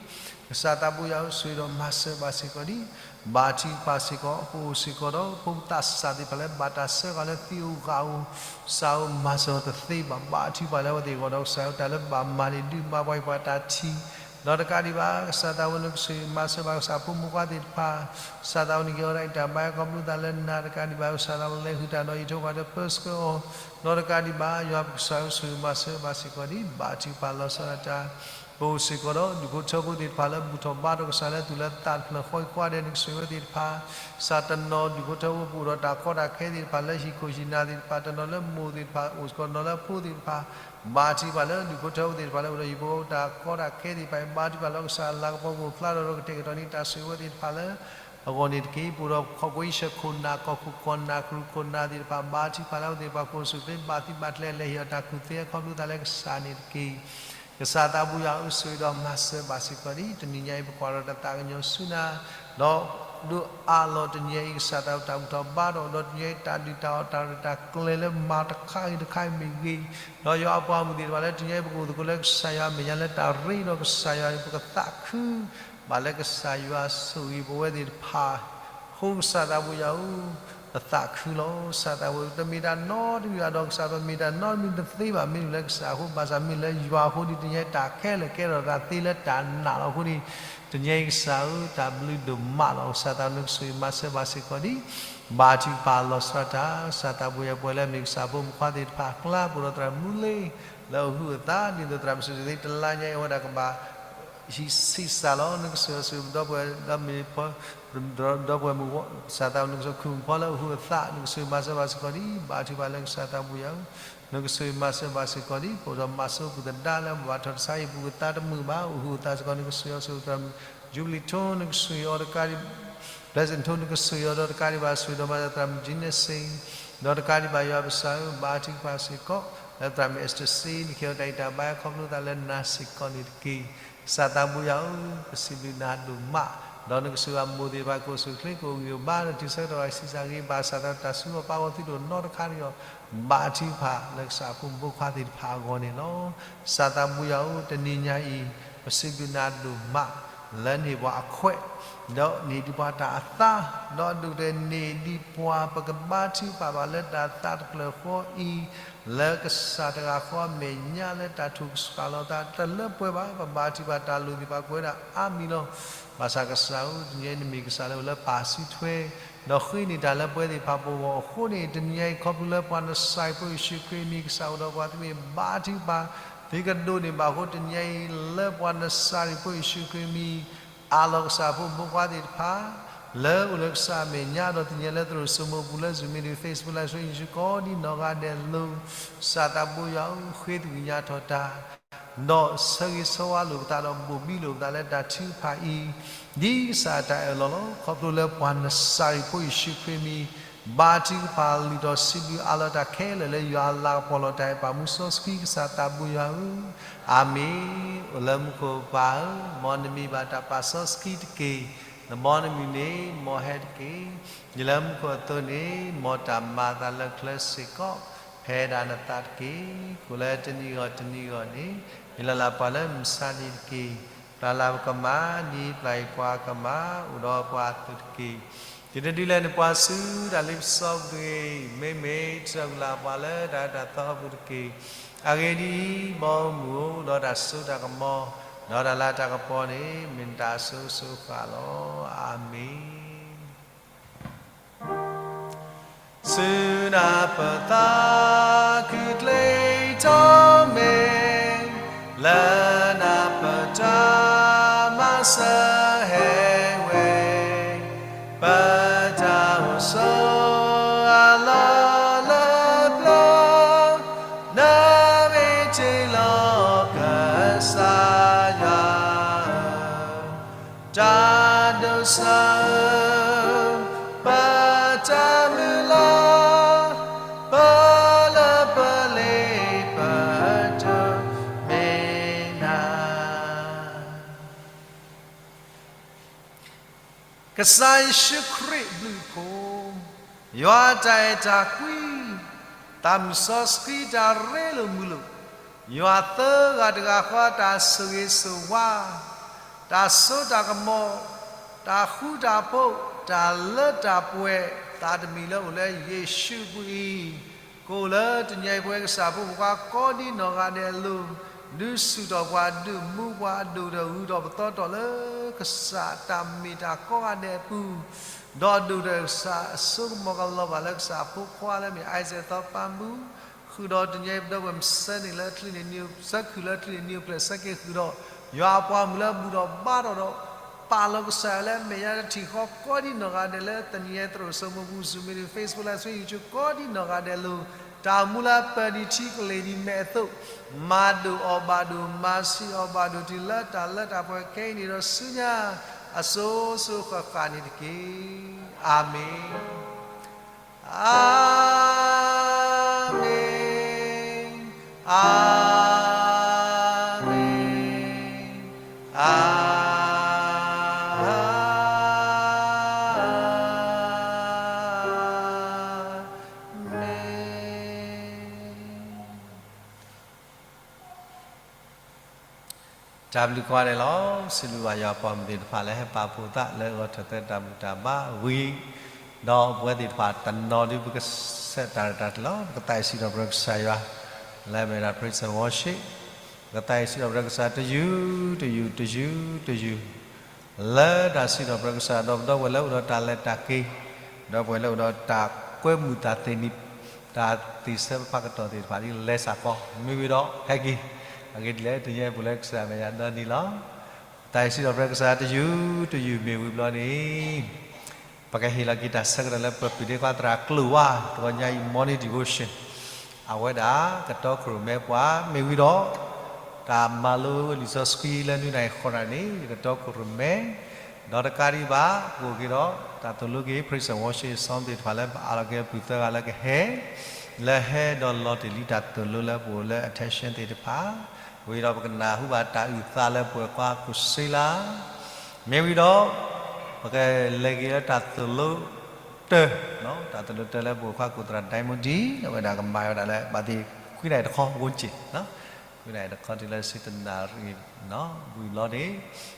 ကစၢ်သးဘိယွၤဧၢ, ဆိၣ်ဂ့ၤဒီးမၤစၢၤဘၣ်စ့ၢ်ကီးဒံး ဘါထုကဖၣ်စ့ၢ်ကီး ပအိၣ်စ့ၢ်ကီးဒီး ဖိသၣ်စၢ်သ့ၣ်တဖၣ်လၢဘၣ်တၢ်စၢဃာ်လၢသံဧိၤဂာ်ဧိၤ, ကစၢ်ဧၢ, မၤစၢၤအီၤတသ့ဘၣ်. ဘါထုကဖၣ်လၢအဝဲသ့ၣ်အဂီၢ်ဒီး ကစၢ်ဧၢ, တၢ်လၢဘၣ်မၤန့ၣ် ဒုးမၤပှၤဟ့ၣ်ပှၤတၢ်ထံၣ်, ဒီးတကးဒံးဘၣ် ကစၢ်သးဝဲနကဆိၣ်ဂ့ၤမၤစၢၤဘၣ်ကစၢ်ဖိမုၣ်ဖိခွါသ့ၣ်တဖၣ်, ကစၢ်သးဝဲနကဟ့ၣ်အီၤဒၣ်အုၣ်တၢ်ဘါခီဖျိသးလၢနၤတကးဒံးဘၣ် ကစၢ်သးဝဲလဲၤဃုာ်တၢ်ဒီးယံၤထိၣ်ဃီၤဒီးပၢဆှၢအီၤ, ဒီးတကးဒံးဘၣ် ယွၤပကစၢ်ဧၢ, ဆိၣ်ဂ့ၤမၤစၢၤဘၣ်စ့ၢ်ကီးဒံး ဘါထုကဖၣ်လီၤဆီဒၣ်တၢ် ပအိၣ်စ့ၢ်ကီးဒီး ဒူၣ်ဖိထၢဖိသ့ၣ်တဖၣ်လၢဘူၣ်ထီၣ်ဘါထီၣ်ကစၢ်လၢသူၣ်လၢသးတဖျၢၣ်ဃီအံၤကိးဂၤဒဲး နကဆိၣ်ဂ့ၤဝဲသ့ၣ်တဖၣ်, ကစၢ်တနီၤဒူၣ်ဖိထၢဖိပအိၣ်ဒီးတၢ်ကီတၢ်ခဲသ့ၣ်တဖၣ်လၢဟံၣ်ခိၣ်ဟံၣ်နၢ်သ့ၣ်တဖၣ် တနီၤလၢမိၢ်သ့ၣ်တဖၣ် အိၣ်စ့ၢ်ကီးတနီၤလၢဖိသ့ၣ်တဖၣ်, ဘါထုကဖၣ်လၢဒူၣ်ဖိထၢဖိသ့ၣ်တဖၣ်လၢအိၣ်ဒီးဟံၣ်ဖိဃီဖိတၢ်ကီတၢ်ခဲသ့ၣ်တဖၣ်အံၤ ဘါထုကဖၣ်လၢကစၢ်အလၤကပီၤကအိၣ်ဖျါထီၣ်ဒီးကတဲာ်ကတီၤန့ၢ်တၢ်ဆိၣ်ဂ့ၤဝဲသ့ၣ်တဖၣ်လၢ အဂီၢ်န့ၣ်တက့ၢ်. ပအိၣ်ဒီးခီၣ်ခိၣ်အ့ရှၢၣ်ခိၣ်နၢ် ကီၢ်ခိၣ်ကီၢ်နၢ် ကရူၢ်ခိၣ်နၢ်သ့ၣ်တဖၣ် ဘါထုကဖၣ်လၢအဝဲသ့ၣ်တဖၣ်ကအိၣ်ဆူၣ်သ့ဘၣ်သံဘၣ်ကျဲ လဲၤဟ့ၣ်အီၤတၢ်ကူၣ်သ့အခီဖျိသးလၢကစၢ်န့ၣ်တက့ၢ်. ကစၢ်သးဘိယွၤဧၢ, ဆိၣ်ဂ့ၤဒီးမၤစၢၤဘၣ်စ့ၢ်ကီးဒံး တနံၤညါအံၤ ပကွၢ်ထီၣ်တၢ်သးကညီၤဆူနၤ, ဒီးဒိးအးလီၤတနံၤအံၤ ကစၢ်သးဝဲတၢ်ဘူၣ်ထီၣ်ဘါထီၣ် ဒီးတနံၤညါအံၤတၢ်ဒုၣ်တၢ်အီၣ်တၢ်ရဲၣ်တၢ်ကျဲၤလၢမၤတခါဂ့ၤတခါဂ့ၤမ့ၢ်ဂ့ၤ, ဒီးယွၤအပှၤမုၣ်သ့ၣ်တဖၣ်လၢတနံၤအံၤ ပကအိၣ်သကိးလၢကစၢ်ယွၤအမဲာ်ညါလၢတၢ်ရ့ဒီးကစၢ်ယွၤ ပကသးခု ဘၣ်လၢကစၢ်ယွၤဆိၣ်ဂ့ၤပဝဲသ့ၣ်တဖၣ်, အဃိကစၢ်သးဘိယွၤဧၢ, ပသးခုလီၤ. ကစၢ်သးဘိ တမ့ၢ်တၢ်နီတမံၤဘၣ်ဒီးကစၢ် ပမ့ၢ်တၢ်နီတမံၤတသ့ဘၣ် မ့ၢ်မနုၤလၢကစၢ်အဃိ ဘၣ်ဆၣ်မ့ၢ်လၢယွၤအဃိဒီး တနံၤအံၤတၢ်ခဲလၢာ်ကဲထီၣ်သးသ့လၢတၢ်နာ်လီၤအဃိန့ၣ်, တနံၤအံၤကစၢ်ဧၢ တၢ်ဘျုးဒိၣ်မးလီၤ. ကစၢ်သးဘိ နကဆိၣ်ဂ့ၤမၤစၢၤဘၣ်စ့ၢ်ကီးဒံး ဘါထုကဖၣ်လီၤဆီဒၣ်တၢ် ကစၢ်သးဘိယွၤပှဲၤလၢအမ့ၢ်ကစၢ်ဖိမုၣ်ဖိခွါသ့ၣ်တဖၣ်အကျါ ပအိၣ်ဒီးသရၣ်မုၣ်လ့ လၢအဟုအသး ဒ်သိးသရၣ်မုၣ်စူၣ်တသ့ တလါညါအံၤ အဝဲဒၣ်ကဘၣ် ဟံးဆံးစၢ်လီၤ. နကဆိၣ်ဂ့ၤဆိၣ်ဝါဒီပုၢ်ဝဲၢ် ဒီးမ့ၢ် ဒီပုၢ်ဝဲၢ်မုၣ် စၢ်သး နကဆိၣ်ဂ့ၤ ခုၣ်ဖီလၢအဟူးအသး နကဆိၣ်ဂ့ၤမၤစၢၤဘၣ်စ့ၢ်ကီးဒ် ဘါထုကဖၣ်လၢကစၢ်သးဘိယွၤဧၢ, နကဆိၣ်ဂ့ၤမၤစၢၤဘၣ်စ့ၢ်ကီးဒ် ပအိၣ်ဒီးမၤစိပူၤသဒါလၢ ဘၣ်ထီၣ်တဆါဟံၣ်ပူၤကသါတမုာ်ဘၣ် အဟူးအသးစ့ၢ်ကီး နကဆိၣ်ဂ့ၤအီၤဆိၣ်ဂ့ၤတြၢ်မုၢ် ယူဘလံထိ နကဆိၣ်ဂ့ၤအီၤတကးဒံး ဘျဲးစ့ၣ်ထိ နကဆိၣ်ဂ့ၤအီၤဒီးတကးဒံးဘၣ် ဆိၣ်ဂ့ၤဒီးမၤသးသရၣ်မုၣ် ကၠံနစ့ၣ် ဒီးတကးဒံးဘၣ်ယွၤပစၢ်ဧၢ, ဘါထုကဖၣ်စ့ၢ်ကီး လၢသရၣ်မုၣ်အ့းစတၢၢ်စ့ၣ် နကဟ့ၣ်အီၤတၢ်ဂံၢ်တၢ်ဘါ ခီဖျိသးလၢနၤစ့ၢ်ကီးန့ၣ်တက့ၢ်. ကစၢ်သးဘိယွၤဧၢ, ပစံးဘျုးနၤဒိၣ်မး, ဒီးနကဆိၣ်ဂ့ၤအမိၢ်သ့ၣ်တဖၣ် ကအိၣ်ဆူၣ်အိၣ်ချ့ ကအိၣ်ဂံၢ်အိၣ်ဘါ ဒီးထံဆၢကတီၢ်ဘၣ်ဆံးစၢ်ဂ့ၤ ဘၣ်ဆၣ်ဒီးတၢ်ဆူးအပၢ်ဂီၢ်သုတအိၣ်နီတခါဒီး ဘါထုကဖၣ်လၢကစၢ်အဖိမုၣ်ဖိခွါသ့ၣ်တဖၣ်အဂီၢ်န့ၣ်လီၤ. ကစၢ်သးဘိယွၤဧၢ, တနံၤညါအံၤ ပစံးဘျုးနၤဒိၣ်မး လၢနဟ့ၣ်ပှၤအခွဲး ဒီးနဟ့ၣ်ဒံးပှၤတၢ်အသါ, ဒီးဒိၣ်တုာ်န့ၢ်ဒံးပှၤ ပကဘါထုကဖၣ်ဘၣ်လၢတၢ်သးတဖျၢၣ်ဃီအံၤ လၢကစၢ်တဂၤဃီအမဲာ်ညါ လၢတၢ်ထိၣ်ကစှၤလီၤသးတလၢပှဲၤဘၣ်, ပဘါထုကဖၣ်တၢ်လိၣ်သ့ၣ်တဖၣ်ပှဲၤဒၣ်အါမံၤလီၤ. ဘၣ်ဆၣ်ကစၢ်ဧၢ, တနံၤညါအံၤနမ့ၢ်ကစၢ်လၢအိၣ်လၢပၢ်စုထွဲ ဒီးဃ့န့ၢ်တၢ်လၢပှၤသ့ၣ်တဖၣ်ပဂီၢ်အဃိန့ၣ်, တနံၤညါအံၤ ခီဖျိလၢပှၤနစၢ်ဖိယ့ၣ်ၡူးခရံာ်မံၤ ကစၢ်အိၣ်ဒီးပှၤ သုမ့ၢ်ဘါထုကဖၣ် သုကဒိးန့ၢ်ဘၣ်အဃိ တနံၤညါအံၤ လၢပှၤနစၢ်ဖိယ့ၣ်ၡူးခရံာ်မံၤ အးလီၤကစၢ်ဖိမုၣ်ဖိခွါသ့ၣ်တဖၣ် လၢအိၣ်လၢကစၢ်အမဲာ်ညါ ဒီးတနံၤညါလၢသရိာ်စိမိၤပူၤ လၢ Zoom meeting, Facebook live stream ယ့ၣ်ၡူးကိးဒံနီၢ်ဂၤဒဲးအလိၤ, ကစၢ်သးဘိယွၤဧၢ, ဃ့သကွံာ်ညါထီၣ်တၢ် ဒီးဆၢဂ့ၤဆၢဝါလိာ်ပသးဒီးဘိၣ်ဘံလိာ်ပသးလၢတၢ်ထုကဖၣ်အံၤ, ဒ်ကစၢ်အတၢ်အၢၣ်လီၤလီၤ. ခီဖျိလၢပှၤနစၢ်ဖိယ့ၣ်ၡူးခရံာ်မံၤ ဘါထုကဖၣ်လုၢ်ထီၣ်စံးဘျုးအးလီၤတၢ်ခဲလၢာ်လၢယွၤအလၤကပီၤလီၤတၢ်အဲၣ်ပာ်မူစီဆှံ ကစၢ်သးဘိယွၤဧၢ, အၤမ့ၣ်. အိၣ်လၢမူခိၣ်ပၢ်ဧၢ, မ်နမံၤဘၣ်တၢ်ပာ်စီဆှံတက့ၢ်. နဘီနမုၢ်န့ၣ် မ်ဟဲတက့ၢ်. ဒ်လၢမူခိၣ်အသိးန့ၣ် မ်တၢ်မၤအသးလၢချၢစ့ၢ်ကီး ဖဲဒၣ်နသးတက့ၢ်. ကိၣ်လၢတနံၤဂီၢ်တနံၤဂီၢ်န့ၣ် ဟ့ၣ်လီၤလၢပှၤလၢမုၢ်ဆါနံၤတက့ၢ်. ပျၢ်လၢပကမၣ် ဒ်ပျၢ်ယပှၤကမၣ် အိၣ်ဒီးပှၤအသိးတက့ၢ်. ယတဒုးလဲၤနပှၤဆူတၢ်လ့ပစီပူၤတဂ့ၤ. မ့မ့ၢ်ထုးထီၣ်ကွံာ်လၢပှၤလၢတၢ်အၢတၢ်သီအပူၤတက့ၢ်. အဂ့ၢ်ဒ်အံၤ, မ်မုၢ်အိၣ်ဒီးတၢ်စိတၢ်ကမီၤ, ဒီးတၢ်လၤတၢ်ကပီၤန့ၣ် မ့ၢ်နတၢ်အစိၤစိၤဃၣ်ဃၣ်လီၤ. အၤမ့ၣ်. ဆူနၢ်ပၢၢ်သးခုကျ့ထီၣ်မ့ၢ်, လၢနၢ်ပၢၢ်တၢ်မၤစၢၤဟဲဝဲ, ပတၢ်အိၣ်ဆိးအလီၢ်လၢပျၢၤ, နမ့ၢ်တ့ၢ်လီၤကစၢ်ယွၤ တၢ်ဒိးစၢၤဧၢ, ပတၢ်မုၢ်လၢ်, ပလၢပလ့ပဒိးန့ၢ်နၤ. ကစၢ်ယ့ၣ်ၡူးခရံာ်အဘျုးအဖှိၣ်, ယွၤအတၢ်အဲၣ်တၢ်ကွံ, သးမုၢ်စီဆှံတၢ်ရ့လိာ်မုာ်လိာ်, ယွၤသၢဂၤတဂၤဃီတၢ်ဆိၣ်ဂ့ၤဆိၣ်ဝါ, တၢ်စိတၢ်ကမီၤ, တၢ်ဃူတၢ်ဖိး, တၢ်လၢတၢ်ပှဲၤ, သးတမံၤလၢအိၣ်လၢယ့ၣ်ၡူးအပူၤအံၤ, ကအိၣ်လၢတနံၤအံၤပဝဲကစၢ်ဖိမုၣ်ဖိခွါကိးဒံနီၢ်ဂၤဒဲးအလိၤ, ဒုးဆူၣ်ထီၣ်ပှၤ, ဒုးမူပှၤ, ဒိၣ်ထီၣ်ဂုၤထီၣ်ပသီထီၣ်လၢကစၢ်တၢ်မ့ၢ်တၢ်တီကိးဂၤဒဲးအပူၤ, ဒီးဒိၣ်ထီၣ်ကစၢ်အစိကမီၤကလီၤဘၣ်လၢကစၢ်အဖိခွါလၢမ့ၢ် Isaac သီပၢ်မူ, ဃုာ်ဒီးတနံၤအံၤပဒီပုၢ်ဝဲၢ်မုၢ်ဆၢန့ၣ်လၢအချံန့ၣ် ဆၢခုၣ်လၢအချံန့ၣ် နံၣ်အိၣ်ဖျဲၣ်ဆၢက့ၤဃုာ်ဒီး ယွၤအပှၤမုၣ်လၢဘူၣ်ထီၣ်ဘါထီၣ်ဒီး ပာ်လီၤကစၢ်ယွၤလၢအမဲာ်ညါတထံၣ်ဃီ ကိးဒံနီၢ်ဂၤဒဲးလၢတနံၤအံၤ သရိာ်စိမိၤပူၤ Zoom meeting, Facebook live stream, YouTube ကိးဒံနီၢ်ဂၤဒဲးအလိၤ, တၢ်အိၣ်မူလၢအပၢၢ်ဒံးထံကလ့ၤဒံးမဲာ်အသိး, မၤဒိၣ်အီၣ်ဘၣ်ဒိၣ်, မၤဆံးအီၣ်ဘၣ်ဒိၣ်တုၤလၢတၢ်လၢတၢ်ပှဲၤခဲအံၤန့ၣ်ဒီးဆူညါ အစိၤစိၤဃၣ်ဃၣ်န့ၣ်တက့ၢ်. အၤမ့ၣ်. အၤမ့ၣ်, အၤမ့ၣ်, အၤမ့ၣ်. တၢ်ဘျုးကိးဂၤဒဲးလီၤ. စံးဘျုးဘၣ်ယွၤပှၤမုၣ်သ့ၣ်တဖၣ်လၢဟဲပာ်ဖှိၣ်သးလၢဂီၤထီၣ်သဲတၢ်ဘူၣ်တၢ်ဘါဝံၤ, ဒီးပဝဲသ့ၣ်တဖၣ်တနီၤဒုးပကဆဲးတၢ်ရဲၣ်တၢ်ကျဲၤလီၤ. ပကသးစံးထီၣ်ပတြၢၤကစၢ်ယွၤ လၢအမ့ၢ်ဒၣ် praise and worship, ပကသးစံးထီၣ်ပတြၢၤကစၢ်တယုၢ်တယုၢ်တယုၢ်တယုၢ် လၢတၢ်စံးထီၣ်ပတြၢၤကစၢ်ဒီးပဒီပုၢ်ဝဲၢ်လၢအိၣ်ဒီးတၢ်လဲၤတၢ်က့ၤ, ဒီပုၢ်ဝဲၢ်လၢအိၣ်ဒီးတၢ်ကွဲမုာ်တၢ်သ့ၣ်နီၣ်, တၢ်သ့ၣ်ဆၢဖးကတီၢ်သ့ၣ်တဖၣ်ဒ်လဲၤစ့ၢ်ကီး, မ့ၢ်ဝံၤဒီးဟဲက့ၤ, အဂ့ၢ်ဒ်လဲၣ် တနံၤအံၤပအိၣ်လၢကစၢ်အမဲာ်ညါဒီနံၤလီၤ. တၢ်အဲၣ်စံးထီၣ်ပတြၢၤကစၢ်တယုၢ်တယုၢ်မ့ၢ်ဝံၤဘျီန့ၣ်, ပကဟ့ၣ်လီၤက့ၤတၢ်ဆၢကတီၢ်လၢပပုၢ်ဒ့ခွါသရၣ်ကျိာ်ဝါ တဂီၤညါအံၤ morning devotion အဝဲဒၣ်ကတီခိၣ်ရိၣ်မဲပှၤမ့ၢ်ဝံၤဒီး တၢ်မၤလိလံာ်စီဆှံလၢနွံနၣ်ရံၣ်ဃိးနၣ်ရံၣ်န့ၣ် ကတီခိၣ်ရိၣ်မဲ, ဒီးတကးဒံးဘၣ် ပအိၣ်က့ၤဒီးတၢ်သိၣ်လိက့ၤ praise and worship song သ့ၣ်တဖၣ်လၢပအးလီၤက့ၤအပူၤသၢဂၤလၢကဟဲ လၢဟဲဒီးလီၤတ့ၢ်လံတၢ်သိၣ်လိလၢပအိၣ်လၢ attention သ့ၣ်တဖၣ်, ဝံၤဒီးပကနၢ်ဟူဘၣ်တၢ်အုၣ်သးလၢပဝဲၢ်ခွါခိၣ်စ့လး, မ့ၢ်ဝံၤဒီး ပကလဲၤက့ၤလၢတၢ်သိၣ်လိတၢ်, တၢ်သိၣ်လိတၢ်လၢပဝဲၢ်ခွါခိၣ်သရၣ်ဒဲမူဒံ အဝဲဒၣ်ကမၤဝဲဒၣ်လၢ ဘၣ်သ့ၣ်ခွံနၣ်ရံၣ်တခီ ဝန်းကျင် ခွံနၣ်ရံၣ်တခီတုၤလၢဆံတနၣ်ရံၣ် ဝံၤဘျီန့ၣ်,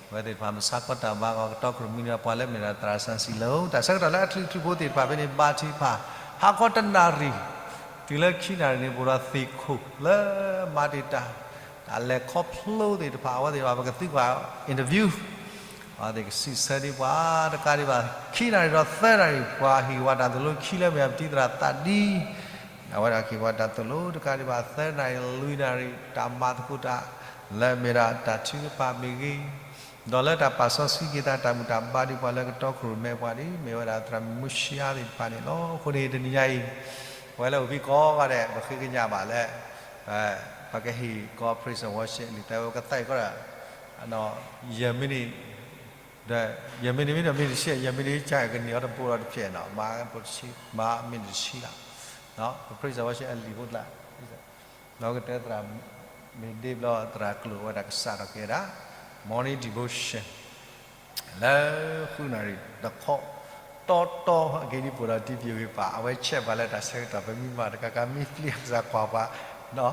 အဝဲသ့ၣ်တဖၣ်မၤဆါကွၢ်တၢ်ဘါဂီၤ ကတီခိၣ်ရိၣ်မဲန့ၣ် ပှၤလၢမ့ၢ်ဒၣ်သရၣ်စၢ်စံလၢ တၢ်ဆၢကတီၢ်လၢအချုးချုးဖိသ့ၣ်တဖၣ်ဖဲန့ၣ် ဘါထုကဖၣ် ဟါခီတနၣ်ရံၣ် တုၤလၢခံနၣ်ရံၣ်န့ၣ် ပအိၣ်ဒီးသ့ၣ်ခိၣ်လၢမၤတ့ၢ်တၢ်, တၢ်လဲၤခီဖျိသ့ၣ်တဖၣ် အဝဲသ့ၣ်တဖၣ် ပကသံကွၢ် interview အဝဲသ့ၣ်ကစံးဆၢဒံးပှၤတကးဒံးဘၣ် ခံနၣ်ရံၣ်ဒီးသၢနၣ်ရံၣ် ပှၤဟ့ၣ်ဝဲတၢ်သိၣ်လိခံလၢမ့ၢ်အပတံၤသရၣ်သးဒံ အဝဲဒၣ်ကဟ့ၣ်ဝဲတၢ်သိၣ်လိတကးဒံးဘၣ် သၢနၣ်ရံၣ်လွံၢ်နၣ်ရံၣ် တၢ်မၤသကိးတၢ် လၢမ့ၢ်ဒၣ်တၢ်ထုကဖၣ်မ့ၢ်ဂ့ၤ, ဒီးလၢတၢ်ပာ်စီဆှံက့ၤသးတၢ်ဘူၣ်တၢ်ဘါဒံးပှၤလၢကတီခိၣ်ရိၣ်မဲပှၤဒံး မ့ၢ်ဝဲဒၣ်သရၣ်မုၣ်မူရှါသ့ၣ်တဖၣ်န့ၣ်လီၤ. အဃိန့ၣ်တနံၤညါအံၤ ပဝဲလၢအိၣ်ဖဲကိးဂၤဒဲး ပဃ့ကညးဘၣ်လၢ ပကဟ့ၣ်ကီး praise and worship လံာ်သၢဝဲကသးအံၤကီးဒီး ယမ့ၢ်န့ၣ် ဒီးယမ့ၢ်န့ၣ်မ့ၢ်ဒီးမ့ၢ်တဆံ ယမ့ၢ်န့ၣ်ကကန့ၢ်အီၤတဘိဒီးတဖျဲးနီၤ မၤတဆံ မၤမ့ၢ်တဆံလီၤ. ပ praise and worship အလံာ်ဖိသၣ် ဒီးကတၢၢ်သရၣ် မ့ၢ်ဒ့ဘျီသရၣ်ကျိာ်ဝဲဒၣ်ကစးထီၣ်က့ၤဝဲဒၣ် morning devotion လၢဃုနၣ်ရံၣ်တခီ တီတီအက့ၤဒ်ပအိၣ်ဒီး ဒံပံၤဂ့ၤပာ် အဝဲဆဲးပှၤလၢတၢ်ဆၢကတီၢ် ပမ့ၢ်မၤတကးကးမ့ၢ်ပျံၤကစၢ်ကွၢ်ပှၤ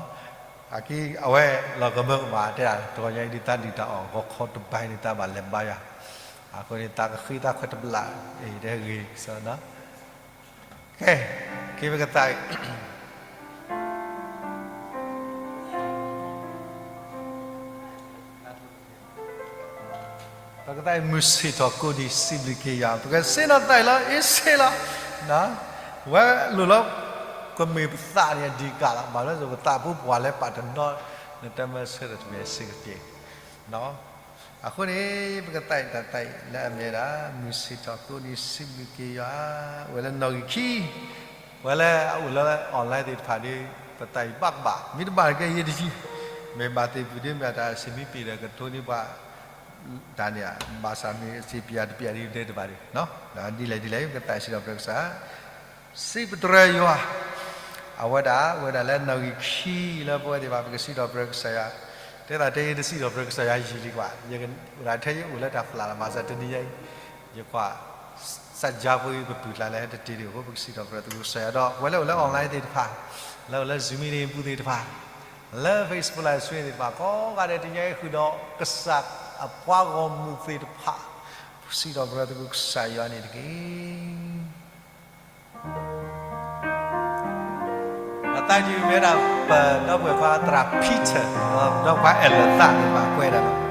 အက့ၤအဝဲလီၤကမၢကမၣ်တဲဒၣ် တဂီၤညါအံၤဒ်သးဒုၣ်တၢ်အီၣ် ဂီၤခီတဘၣ်န့ၣ် သးဘၣ်လဲၤဘါယွၤ အဃိန့ၣ် သးကဃ့သးခွဲးတဘျီ အံၤတဂ့ၤကစီဒီ ကဲ က့ၤပကသးအံၤ ပကသးအံၤ မုၢ်ဆ့ၣ်ထီၣ်ကိးနံၤစံးဘျုးက့ၤယွၤ ပကစ့နီၣ်သးအံၤလီၤ အ့စ့လီၤ ဝဲလိၣ်လီၤ ကမ့ၢ်ပသးန့ၣ်အဒံးကးလီၤ ဘၣ်လၢပသးပူၤပှၤလၢပာ်တနီၤ နတမၢဆၢထၢၣ်တမ့ၢ်စ့ကတ့ၢ် အဃိန့ၣ် ပကသးအံၤတၢ်သးအံၤလၢအမ့ၢ်ဝဲဒၣ် မုၢ်ဆ့ၣ်ထီၣ်ကိးနံၤစံးဘျုးက့ၤယွၤ ဝဲလၢနီၣ်ဂံၢ်ခံ ပဝဲလၢအအိၣ်လၢ online သ့ၣ်တဖၣ်ဒီး ပသးအံၤဘၣ်ကဘၣ် မ့ၢ်တဘၣ်ကဲယဲတယံၤ မ့ၢ်ဘၣ်သ့ၣ်ဘုၣ်ဒ့မ့ၢ်တၢ်စံးမံပ့ၢ်ဒီးကထိန့ၢ်ပှၤ တၢ်န့ၣ် ဘၣ်ဆၣ်မ့ၢ်စံးပယၤတပယၤဒ်တဲတဘၣ်ဒီး ဒ်လဲၣ်ဒ်လဲၣ် ပကသးစံးထီၣ်ပတြၢၤကစၢ် စံးပတြၢၤယွၤ အဝဲဒၣ် ဝဲဒၣ်လၢနီၣ်ဂံၢ်ခံလၢပဝဲသ့ၣ်တဖၣ် ပကစံးထီၣ်ပတြၢၤကစၢ်ယွၤ တဲသးတဲယတစံးထီၣ်ပတြၢၤကစၢ်ယွၤယံာ်လံကွၢ် ယအိၣ်ဒၣ်ထဲယအိၣ်လၢတၢ်ဖျါလီၤ ဘၣ်ဆၣ်တနံၤညါအံၤ ယကွၢ် စၢ်ကၠါဖိအံၤပပုၢ်ကျါလၢတတ့ၤဒံးအဃိ ပကစံးထီၣ်ပတြၢၤသးကစၢ်ယွၤဒီး ပဝဲလၢအိၣ်လၢ online သ့ၣ်တဖၣ် လၢအိၣ်လၢ Zoom meeting ပူၤသ့ၣ်တဖၣ် လၢ Facebook live stream သ့ၣ်တဖၣ် ကိးဂၤဒဲးတနံၤညါအံၤဃုာ်ဒီး ကစၢ်အပှၤဂီၢ်မုၢ်သ့ၣ်တဖၣ် ပစံးထီၣ်ပတြၢၤသးကစၢ်ယွၤန့ၣ်တက့ၢ်. ပသးဒ်မ့ၢ်ဒၣ် ပဒီပုၢ်ဝဲၢ်ခွါသရၣ် Peter ဒီးပဒီပုၢ်ဝဲၢ်ခွါအဲၣ်လၢသးန့ၣ် ပှၤကွဲးဒၣ်လီၤ.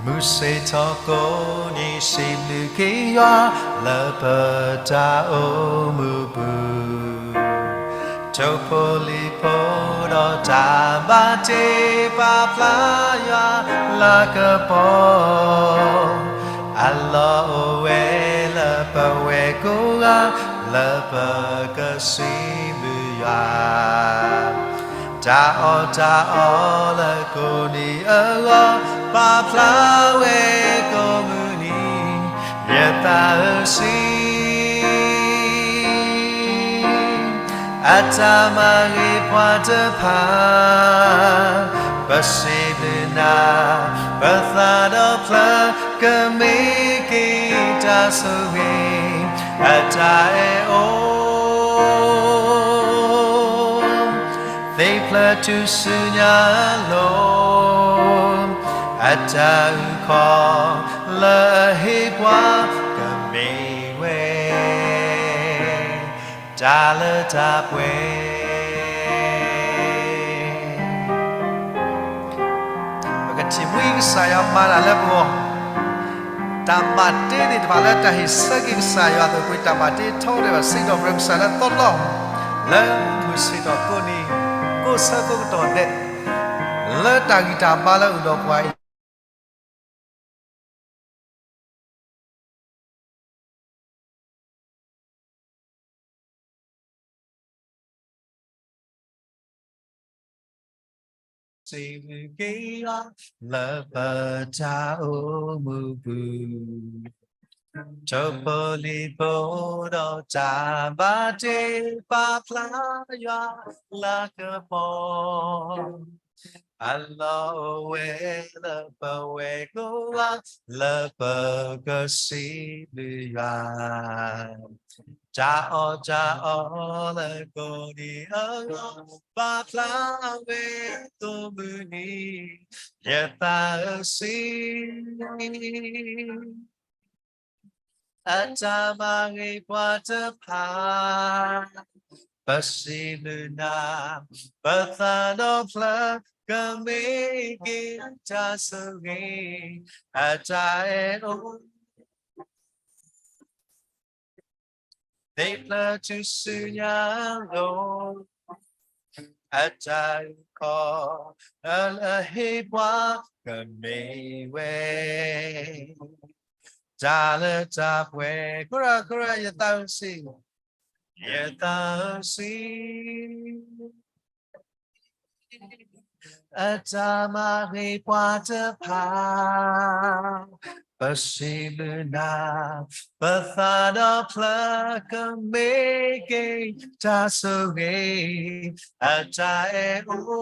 မုၢ်ဆ့ၣ်ထီၣ်ကိးနံၤစံးဘျုးက့ၤယွၤ လၢပတၢ်အိၣ်မူပူၤ ထိၣ်ဖိလံၣ်ဖိဒီးတၢ်ဘၣ်တ့ ပာ်ဖျါယွၤလၤကပီၤ အလီၢ်အိၣ်ဝဲလၢပဝဲကိးဂၤ လၢပကစံးဘျုးယွၤ တၢ်အီၣ်တၢ်အီလၢကိးနံၤအဂီၢ် ပာ်ဖျါဝဲကိးမုၢ်နံၤ ယသးဧၢ စံး အတၢ်မၤဂ့ၤပှၤတဖၣ် ပစံးဘျုးနၤ ပသးဒီဖျၢၣ် ကမ့ၢ်က့ၤတၢ်ဆိၣ်ဂ့ၤ အတၢ်အဲၣ်အိ သ့ၣ်ဖျၢၣ်ထူၣ်စုညါအလိၤ အတၢ်အုၣ်ခီၣ်လၢအဟ့ၣ်ပှၤ ကမ့ၢ်ဝဲ တၢ်လၢတၢ်ပှဲၤ ပကထံၣ်မှံကစၢ်ယွၤမၤတၢ်လၢပဂီၢ် တၢ်ဘၣ်တ့သ့ၣ်တဖၣ်လၢတၢ်ဟ့ၣ်ဆၢက့ၤကစၢ်ယွၤအသိး ပတၢ်ဘၣ်တ့ထီတဲာ်ဘၣ် စံးထီၣ်ပတြၢၤကစၢ်လၢသီလီၤ လၢမုၢ်ဆ့ၣ်ထီၣ်ကိးနံၤ, ကိးဆၢကိးကတီၢ်ဒဲး, လၢတၢ်ဂံၢ်တၢ်ဘါလၢအအိၣ်ဒီးပှၤအံၤ စံးဘျုးက့ၤယွၤလၢပတၢ်အိၣ်မူပူၤ, ထိၣ်ဖိလံၣ်ဖိဒီးတၢ်ဘၣ်တ့ပာ်ဖျါယွၤလၤကပီၤ, အလီၢ်အိၣ်ဝဲလၢပဝဲကိးဂၤ လၢပကစံးဘျုးယွၤ တၢ်အီၣ်တၢ်အီလၢကိးနံၤအဂီၢ်, ပာ်ဖျါဝဲသိၣ်မုၢ်နံၤ ယသးစီဆှံ အတၢ်မၤဂ့ၤပှၤတဖၣ်, ပစံးဘျုးနၤ, ပသးဒီဖျၢၣ် ကမ့ၢ်က့ၤတၢ်ဆိၣ်ဂ့ၤ အတၢ်အဲၣ်အိ သ့ၣ်ဖျါထူၣ်စုညါလိၤ, အတၢ်အုၣ်ကီၤ လၢအဟ့ၣ်ပှၤ ကမ့ၢ်ဝဲ တၢ်လၢတၢ်ပှဲၤ, ကရၢကရၢ ယသးစီဆှံ, ယသးစီဆှံ အတၢ်မၤဂ့ၤပှၤတဖၣ်, ပစံးဘျုးနၤ, ပသးဒီဖျၢၣ် ကမ့ၢ်က့ၤတၢ်ဆိၣ်ဂ့ၤ အတၢ်အဲၣ်အိ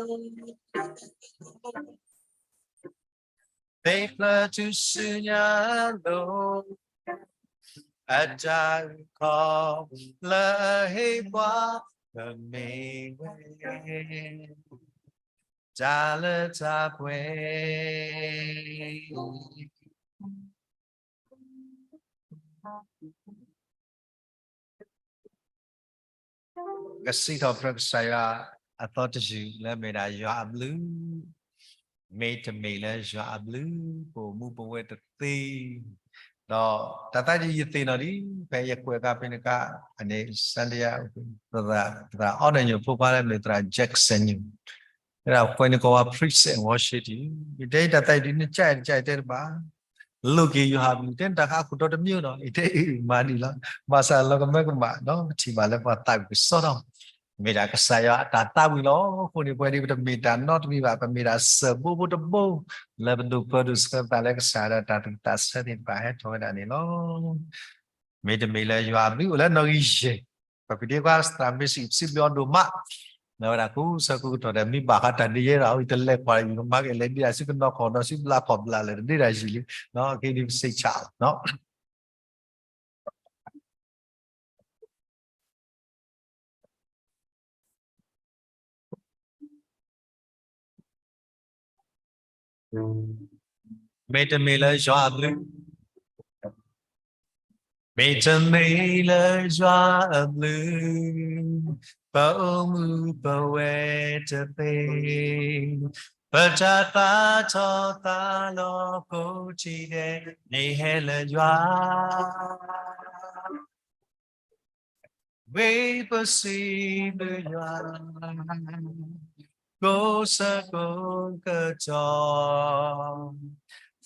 သ့ၣ်ဖျါထူၣ်စုညါလိၤ, အတၢ်အုၣ်ကီၤ လၢအဟ့ၣ်ပှၤ ကမ့ၢ်ဝဲ တၢ်လၢတၢ်ပှဲၤ ကစံးထီၣ်ပတြၢၤကစၢ်ယွၤအသီတယုၢ်လၢမ့ၢ်ဒၣ်ယွၤအဘျုး, မ့တမ့ၢ်လၢယွၤအဘျုး ပအိၣ်မူပဝဲတသ့, ဒီးတၢ်သးဒ်ယသ့ၣ်နီၣ်ဒ် ဖဲယကွဲးကါဖဲန့ၣ်ကါန့ၣ် Sunday ပသရၣ်အီၣ်န့ၣ်ညိၣ်ဖိခွါလၢမ့ၢ်သရၣ် Jackson ညိၣ်, အဲၣ်ဒိးကွဲးန့ၣ်ကိးဝဲ praise and worship ယတဲတၢ်သးဒ်န့ၣ် ကၢ်အံၤတကၢ်အံၤတဲတဘၣ် လိၣ်က့ၤယွၤအဘျုး တဲတၢ်ကါအခိၣ်တီတမံၤဒီး အံၤတဲအံၤမၤဒ်လီၤ, ဘၣ်ဆၣ်လီၤကမၢကမၣ်ဒီး ပထံၣ်ဘၣ်လၢပှၤသးဝံၣ်ကစီဒီ, မ့ၢ်ဒၣ်ကစၢ်ယွၤအတၢ်သးဝံၣ်လီၤ. အဃိန့ၣ် ပဝဲဒၣ်ပတမ့ၢ်တၢ်နီတမံၤဘၣ်, ပမ့ၢ်ဒၣ်စၢၤဘိဘိတဘိ လၢပဒိၣ်ပၢဒိၣ်ဆှၢပသးလၢကစၢ်ဒီးတၢ်သူၣ်သးဆၢသ့ၣ်တဖၣ်ဟဲထီၣ်ဝဲဒၣ်န့ၣ်လီၤ. မ့တမ့ၢ်လၢယွၤအဘျုးအိၣ်လၢနီၣ်ဂံၢ်ယဲၢ်, ပကဒ့ခွါသးမ့ၢ်စံး ပစံးဘျုးအီၤဒိၣ်မး, လၢဝဲဒၣ်ကိးဆၢကိးကတီၢ်ဒီး မ့ၢ်ဘၣ်ဃးတၢ်ဒုးယဲဒၣ်အံၤ တလဲၤကွၢ်အံၤ မၤကလဲၤဒ်ဒၣ်ဆူကနီၤခီၣ်ဒီးဆူဘျးခီၣ်ဘျးလၢၤ တဒ့ဒၣ်ယံာ်လံ, က့ဒ်ပစံးဆၣ်လီၤ. မ့တမ့ၢ်လၢယွၤအဘျုး, မ့တမ့ၢ်လၢယွၤအဘျုး, ပအိၣ်မူပဝဲတသ့, ပတၢ်သးထီၣ်သးလီၤကိးထံၣ်ဒဲး န့ၣ်ဟဲလၢယွၤ ဝံၤပစံးဘျုးယွၤ ကိးဆၢကိးကတီၢ်,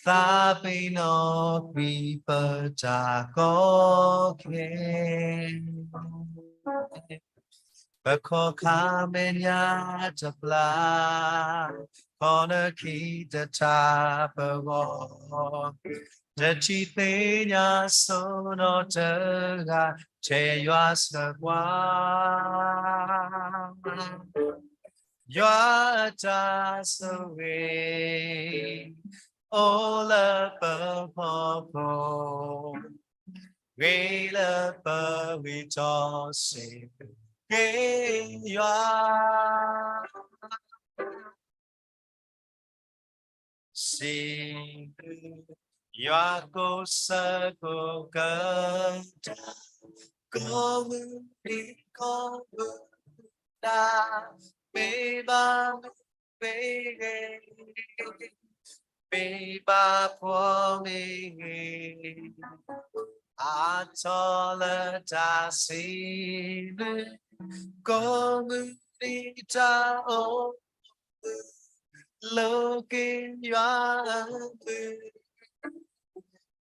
သးပ့ၤနီၣ်ကွံာ်ပတၢ်ကီခဲ, ပခီၣ်ခါမဲာ်ညါတပျၢ်, ခီၣ်နၢခံတထါပဂီၢ်, တထံၣ်သ့ၣ်ညါစိနီတဂၤ ထဲယွၤဆၢကွၢ်, ယွၤအတၢ်ဆိၣ်ဂ့ၤ အိၣ်လၢပဖီခိၣ်, ဂ့ၤလၢပဂံၢ်ထီၣ် စံးဘျုးက့ၤယွၤ, စံးဘျုးယွၤကိးဆၢကိးကတီၢ်, ကိးမုၢ်နံၤကိးမုၢ်နၤ, မ့ၢ်ဘၣ်မုၢ်မ့ၢ်ဂ့ၤ, မ့ၢ်ဘၣ်ဖှီၣ်မ့ၢ်ဂ့ၤ, အါထီၣ်လၢတၢ်စံးဘျုး ကိးမုၢ်နံၤတၢ်အိၣ်မူ, လိးက့ၤယွၤအမုၢ်, ခီ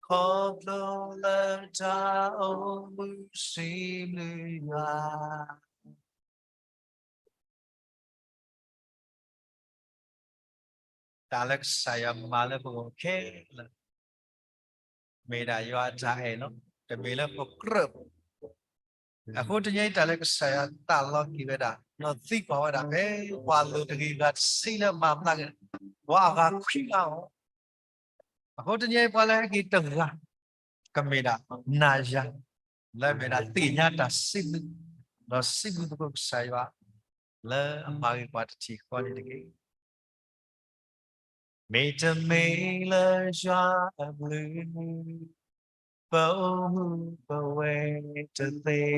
ဖျိလၢတၢ်အိၣ်မူစံးဘျုးယွၤ. တၢ်လၢကစၢ်ယွၤမၤလၢပဂီၢ်ခဲလၢာ်, မ့ၢ်ဒၣ်ယွၤအတၢ်အဲၣ်လီၤ, တမ့ၢ်လၢပကြၢးဘၣ်. အဃိတနံၤအံၤတၢ်လၢကစၢ်ယွၤသးလီက့ၤဝဲဒၣ်, ဒီးသံကွၢ်ဝဲဒၣ်ဖဲပှၤလိၤတဂ့ၤဂၤတဆံလၢမၤဘျါက့ၤ, ပှၤအဂၤခွံဂၤအီၤ အဃိတနံၤအံၤပှၤလၢဟဲက့ၤတဂၤ, ကမ့ၢ်ဒၣ်နၤယၤ, လၢမ့ၢ်ဒၣ်သ့ၣ်ညါတၢ်စံးဘျုး, ဒီးစံးဘျုးသကိးကစၢ်ယွၤ, လၢအမၤဂ့ၤပှၤတထံၣ်ဃီန့ၣ်တက့ၢ်. မ့တမ့ၢ်လၢယွၤအဘျုး, ပအိၣ်မူပဝဲတသ့,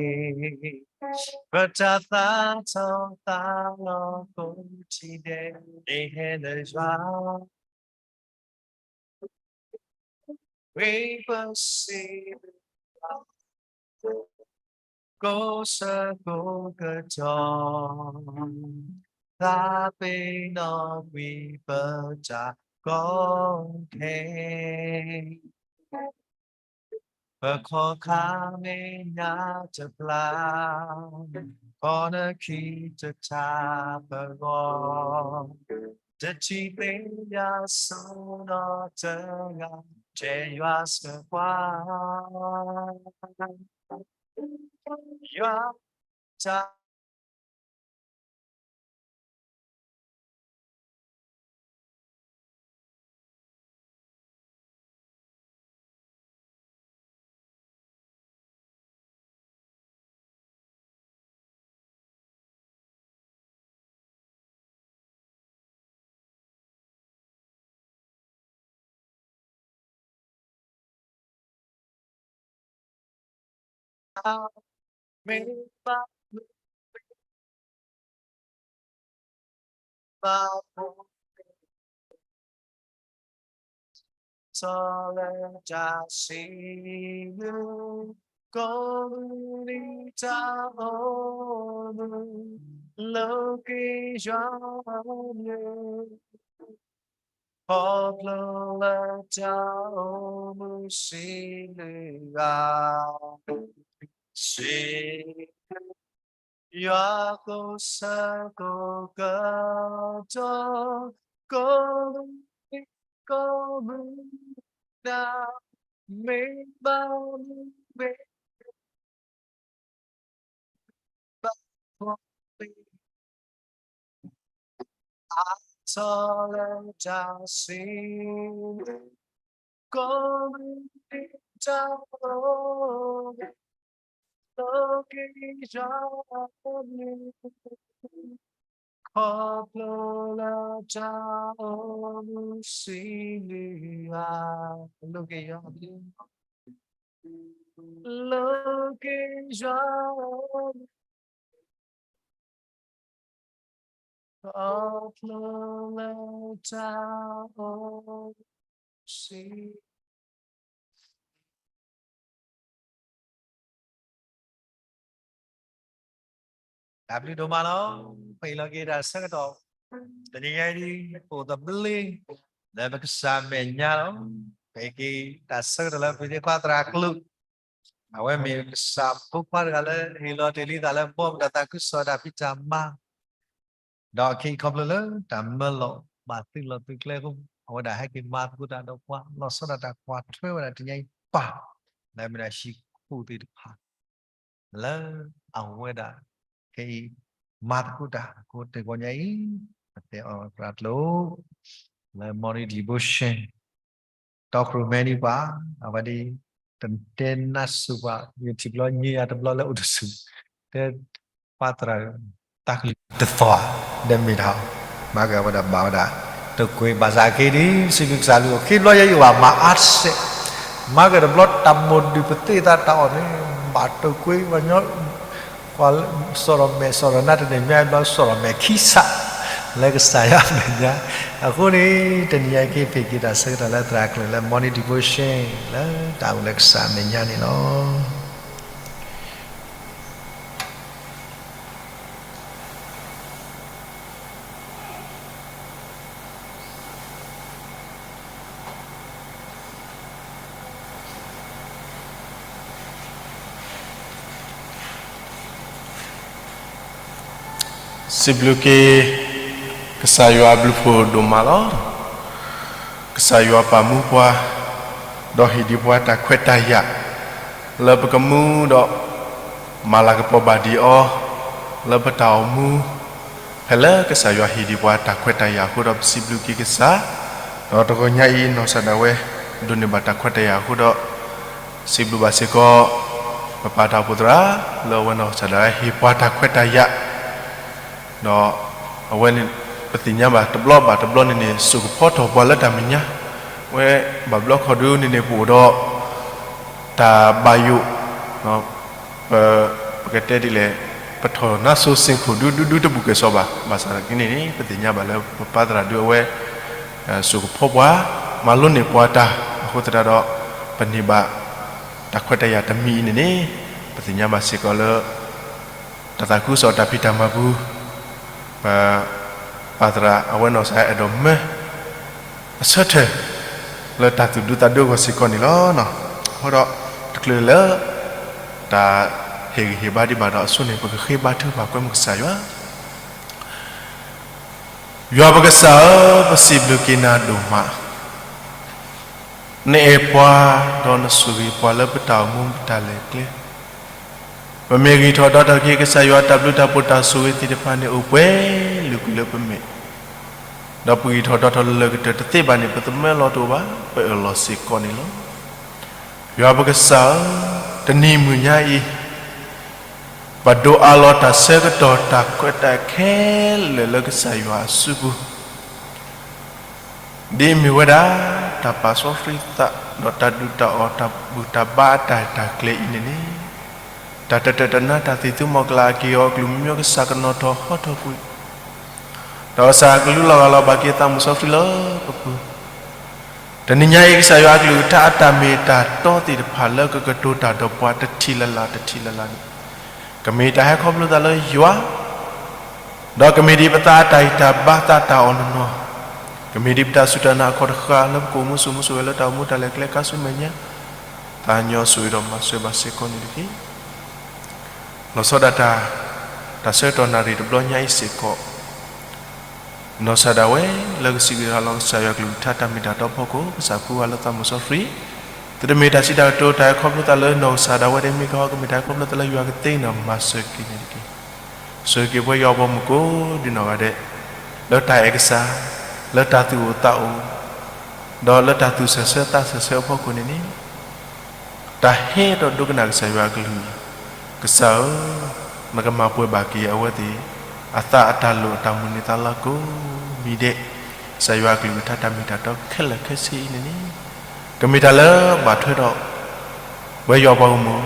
ပတၢ်သးထီၣ်သးလီၤကိးထံၣ်ဒဲး, မ့ၢ်ဟဲလၢယွၤ ဝ့ၢ်ပစံး, ကိးဆၢကိးကတီၢ်, သးပ့ၤနီၣ်ကွံာ်ပတၢ်ကီခဲ, ပခီၣ်ခါမဲာ်ညါတဘျါ, ကီၢ်နခံတထါပဂီၢ်, တထံၣ်သ့ယၤစိၤနီတဂၤ, တဲယွၤဆၢကွၢ်, ယွၤတၢ် မ့ၢ်ဘၣ် ဘၣ်ဖှိၣ် ထီၣ်လၢတၢ်စံးဘျုး, ကိးမုၢ်နံၤတၢ်အိၣ်မူ, လိးက့ၤယွၤအမုၢ်, ခီဖျိလၢတၢ်အိၣ်မူစံးဘျုးယွၤ, စံး ယွၤကိးဆၢကိးကတီၢ်, ကိးမုၢ်နံၤကိးမုၢ်နၤ, မ့ၢ်ဘၣ်မုၢ်မ့ၢ် ဘၣ်ဖှိၣ် အါထီၣ်လၢတၢ်စံးဘျုး, ကိးမုၢ်နံၤတၢ်အိၣ်မူ, လိးက့ၤယွၤအမုၢ်, ခီဖျိလၢတၢ်အိၣ်မူစံးဘျုးယွၤ, လိးက့ၤယွၤအမုၢ်, လိးက့ၤယွၤအမုၢ်, ခီဖျိလၢတၢ်အိၣ်မူစံး တၢ်ဘျုးဒိၣ်မးလီၤ. ပဟ့ၣ်လီၤက့ၤတၢ်ဆၢကတီၢ် တနံၤညါအံၤ အိၣ်သဘျ့ လၢပကစၢ်မဲာ်ညါလီၤ. ပဟ့ၣ်က့ၤတၢ်ဆၢကတီၢ်လၢပသ့ၣ်ခွါသရၣ်ကျိၤ အဝဲမ့ၢ်ကစၢ်ဖိခွါတဂၤလၢ ဟ့ၣ်လီၤတ့ၢ်လံသးလၢဘီမုၢ်တၢ်သးခုကစီၣ်တၢ်ဖံးတၢ်မၤ ဒီးခဲအံၤခီဖျိလၢတၢ်မၢလီၤဘၣ်သုးလီၢ်သုးကျဲအဃိ အဝဲဒၣ်ဟဲက့ၤမၤသကိးတၢ်ဒီးပှၤ လီၤဆီဒၣ်တၢ်ကွၢ်ထွဲဝဲဒၣ်တနံၤညါအံၤပၢ် လၢမ့ၢ်ဒၣ်ဟံၣ်ခိၣ်သ့ၣ်တဖၣ် လၢအဝဲဒၣ်ခဲအံၤ မၤသကိးတၢ်အဃိ တဂီၤညါအံၤ ပတဲအီၤသရၣ်ကျိၤ လၢ morning devotion တီခိၣ်ရိၣ်မဲဒ်ပှၤ အဝဲဒၣ် တတဲနါစူၤပှၤ ယထံၣ်ဘျီညါယၤတဘျီလၢအိၣ်တဆူၣ် တဲ ပှၤသရၣ် တၢ်ကလုၢ်တသီၣ်ဧါ ဒီးမ့ၢ်တၢ် မၤက့ၤအဝဲဒၣ်ဘၣ်ဝဲဒၣ် တကွ့ဘၣ်ဆၣ်အခ့ဒ် စံးဘျုးကစၢ်လူၤ အခ့ဘျီယဲယဘၣ်မၤအါတစဲး မၤက့ၤတဘျီတၢ်မိၣ်ဒုးပသ့ၣ်သးတၢ်အီၣ်န့ၣ် ဘၣ်တကွ့ပှၤညီ ပှၤစီၣ်ထီၣ်မဲာ်စီၣ်ထီၣ်နါတန့ၢ်မ့ၢ်ဘျီစီၣ်ထီၣ်မဲာ်ခံစး လၢကစၢ်ယွၤမဲာ်ညါ အဃိန့ၣ် တနံၤညါအံၤက့ၤ ပဟ့ၣ်က့ၤတၢ်ဆၢကတီၢ်လၢသရၣ်ကျိၤလၢ morning devotion လၢတၢ်အိၣ်လၢကစၢ်မဲာ်ညါန့ၣ်လီၤ. စံးဘျုးက့ၤ ကစၢ်ယွၤအဘျုးဖှိၣ်ဒိၣ်မးလီၤ. ကစၢ်ယွၤပာ်မူပှၤ, ဒီးဟ့ၣ်ဒံးပှၤတၢ်ခွဲးတၢ်ယာ် လၢပကမူဒီး မၤလၤကပီၤဘၣ်ဒံးအီၤ လၢပတၢ်အိၣ်မူ ဖဲလၢကစၢ်ယွၤဟ့ၣ်ဒံးပှၤတၢ်ခွဲးတၢ်ယာ်အဃိဒီး ပစံးဘျုးက့ၤကစၢ်, ဒီးတဂီၤညါအံၤ နီၢ်ကစၢ်ဒၣ်ဝဲ ဒိးန့ၢ်ဘၣ်တၢ်ခွဲးတၢ်ယာ်အဃိဒီး စံးဘျုးဘၣ်စ့ၢ်ကီး ပပၢ်တၢ်အိၣ်ဖှိၣ်သရၣ် လၢအဝဲနီၢ်ကစၢ်ဒၣ်ဝဲဟ့ၣ်ပှၤတၢ်ခွဲးတၢ်ယာ် ဒီးအဝဲန့ၣ် ပသ့ၣ်ညါဘၣ်တဘျီဘၣ်တဘျီန့ၣ်န့ၣ် စိာ်ကဖီထီၣ်ပှၤလၢတၢ်မဲာ်ညါ, ဝဲဘၣ်ဘျီခီဒုန့ၣ်န့ၣ် ပအိၣ်ဒီး တၢ်ဘၣ်ယိၣ် ပ ပကတဲဒ်လဲၣ်, ပထီၣ်နါစိၤစ့ၢ်ခိၣ်ဒုဒုဒုတဘူၣ်ကဲၣ်ဆိးဘၣ်, ဘၣ်ဆၣ်က့န့ၣ်န့ၣ် ပသ့ၣ်ညါဘၣ်လၢပပၢ်သရၣ်ဒုအဝဲ စိာ်ကဖီပှၤ, မၤလိန့ၢ်ပှၤတၢ်, အဃိသတးဒီး ပန့ၢ်ဘၣ် တၢ်ခွဲးတၢ်ယာ်တမံၤအံၤန့ၣ်န့ၣ် ပသ့ၣ်ညါဘၣ်စ့ၢ်ကီးလၢ တၢ်သးခုကစီၣ်တၢ်ဖံးတၢ်မၤပူၤ ပ ပၢ်သရၣ်အဝဲနီၢ်ကစၢ်အဲၣ်ဒိးမၢ အဆၢထၢၣ် လၢတၢ်သူၣ်ဒူသးဒူအဂီၢ်စ့ၢ်ကီးန့ၣ်လီၤ. အဃိဒီး တချုးလၢ တၢ်ဟ့ၣ်ဂံၢ်ဟ့ၣ်ဘါဒံးဘၣ်ဒီးအဆိန့ၣ် ပကဃ့ဘါထုကဖၣ်ကွဲမုာ်ကစၢ်ယွၤ ယွၤပကစၢ်ဧၢ, ပစံးဘျုးက့ၤနၤဒိၣ်မး, နအဲၣ်ပှၤ ဒီးနဆိၣ်ဂ့ၤပှၤလၢပတၢ်အိၣ်မူပတၢ်လဲၤကျဲ, ပမ့ၢ်ဂံၢ်ထီၣ်ဒီးထီၣ်က့ၤကစၢ်ယွၤတၢ်ဘျုးတၢ်ဖှိၣ်တၢ်ဆိၣ်ဂ့ၤသ့ၣ်တဖၣ်န့ၣ်အိၣ်ပှဲၤလုာ်ကွံာ်လၢပမဲာ်, ဒီးပဂံၢ်ထီၣ်ဒီးထီၣ်လၢာ်ကတၢၢ်တသ့ဘၣ်န့ၣ် ပသမၢလီၤတအိၣ်ဘၣ်, ပအၢၣ်လီၤစ့ၢ်ကီးန့ၣ်လီၤ. ယွၤပကစၢ်ဧၢ, တနံၤမုၢ်ညါအံၤ ပဒိးအးလီၤတၢ်ဆၢကတီၢ်တၢ်ခွဲးတၢ်ယာ်ခဲလၢာ်လၢကစၢ်ယွၤအစုပူၤ, ဒ်အမ့ၢ်ဝဲဒၣ် တၢ်ပာ်စီဆှံသး ဒီးတၢ်ဒုၣ်တၢ်အီၣ်တၢ်ဘူၣ်တၢ်ဘါအတၢ်ရဲၣ်တၢ်ကျဲၤအံၤန့ၣ်န့ၣ်, တၢ်တတၢၢ်တနါတၢ်သံၣ်သူမီၢ်ကလၢ်အက့ၢ်အီၤအကလုၢ်မံမီၢ် ကစၢ်ကနီၤထီၣ်ဟီထီၣ်ကွံာ် ဒီးကစၢ်ကလူလီၤဂာ်လီၤဘၣ်က့ၤသးမုၣ်စီဆှံလၢပပူၤ, တနံၤညါအံၤ ကစၢ်ယွၤအကလုၢ်ကထါအတၢ်မ့ၢ်တၢ်တီသ့ၣ်တဖၣ်လၢကကတိၤတၢ်ဒီးပှၤတထံၣ်လၢ်လၢ်တထံၣ်လၢ်လၢ်န့ၣ်, ကမ့ၢ်တၢ်ဟဲခီဖျိသးလၢယွၤ ဒီးကမ့ၢ်ဒ်ပသးအတၢ်ဂံၢ်တၢ်ဘါသးတၢ်အီၣ်နီၢ်နီၢ်, ကမ့ၢ်ဒ်ပတၢ်စူၢ်တၢ်နာ်အခီၣ်တဃၣ်လၢပကအိၣ်မူဆိၣ်မူဆိၣ်ဝဲလၢတၢ်အိၣ်မူတၢ်လဲၤကျဲခါဆူမဲာ်ညါ, သးညီဆိၣ်ဂ့ၤဒီးမၤစၢၤဘၣ်စ့ၢ်ကီးန့ၣ်တက့ၢ်. လီၤဆီဒၣ်တၢ် တၢ်ဆၢကတီၢ်နၣ်ရံၣ်တဘျီညါအံၤစ့ၢ်ကီး နီၢ်ကစၢ်ဒၣ်ဝဲ လၢကစံးက့ၤထီၣ်လီၤကစၢ်ယွၤကလုၢ်ကထါတၢ်မ့ၢ်တၢ်တီအဖီခိၣ် ကစၢ်ဖှူဝဲလၢသးမုၣ်စီဆှံ, သုတမ့ၢ်တၢ်စံးတၢ်ကတိၤတၢ်ဟဲခီဖျိသးလၢနီၢ်ကစၢ်ဒၣ်ဝဲဒၣ်မ့ၢ်ကဟီ ကမ့ၢ်တၢ်ဟဲခီဖျိသးလၢယွၤကသ့န့ၣ်ဒီးမၤစၢၤက့ၤန့ၣ်တက့ၢ်. စၢၤက့ၤပဝဲယွၤအဘီမုၢ်ကိးဒ်နီၢ်ဂၤဒဲး လၢတၢ်အဲၣ်ကစၢ်, လၢတၢ်သူၣ်အိၣ်သးအိၣ်, ဒီးလၢတၢ်သူၣ်ဆၢၣ်ဆၢသးဆၢၣ်ဆၢအဖီခိၣ်န့ၣ်န့ၣ် တၢ်ဟဲဒီးဒိကနၣ်ကစၢ်ယွၤအကလုၢ်, ကစၢ်ဧၢ, နကမၤပှဲၤဘၣ်က့ၤအဝဲသ့ၣ် အသးအတၢ်လိၣ်အတၢ်မုၢ်န့ၢ်သးလၢကိးမံၤဒဲး, ကစၢ်ယွၤအကလုၢ်ကထါတၢ်မ့ၢ်တၢ်တီခဲလၢာ်ခဲဆ့အံၤန့ၣ်န့ၣ်, ကမ့ၢ်တၢ်လၢဘၣ်ထွဲဒီး ဝဲယွၤပှၤဂီၢ်မုၢ်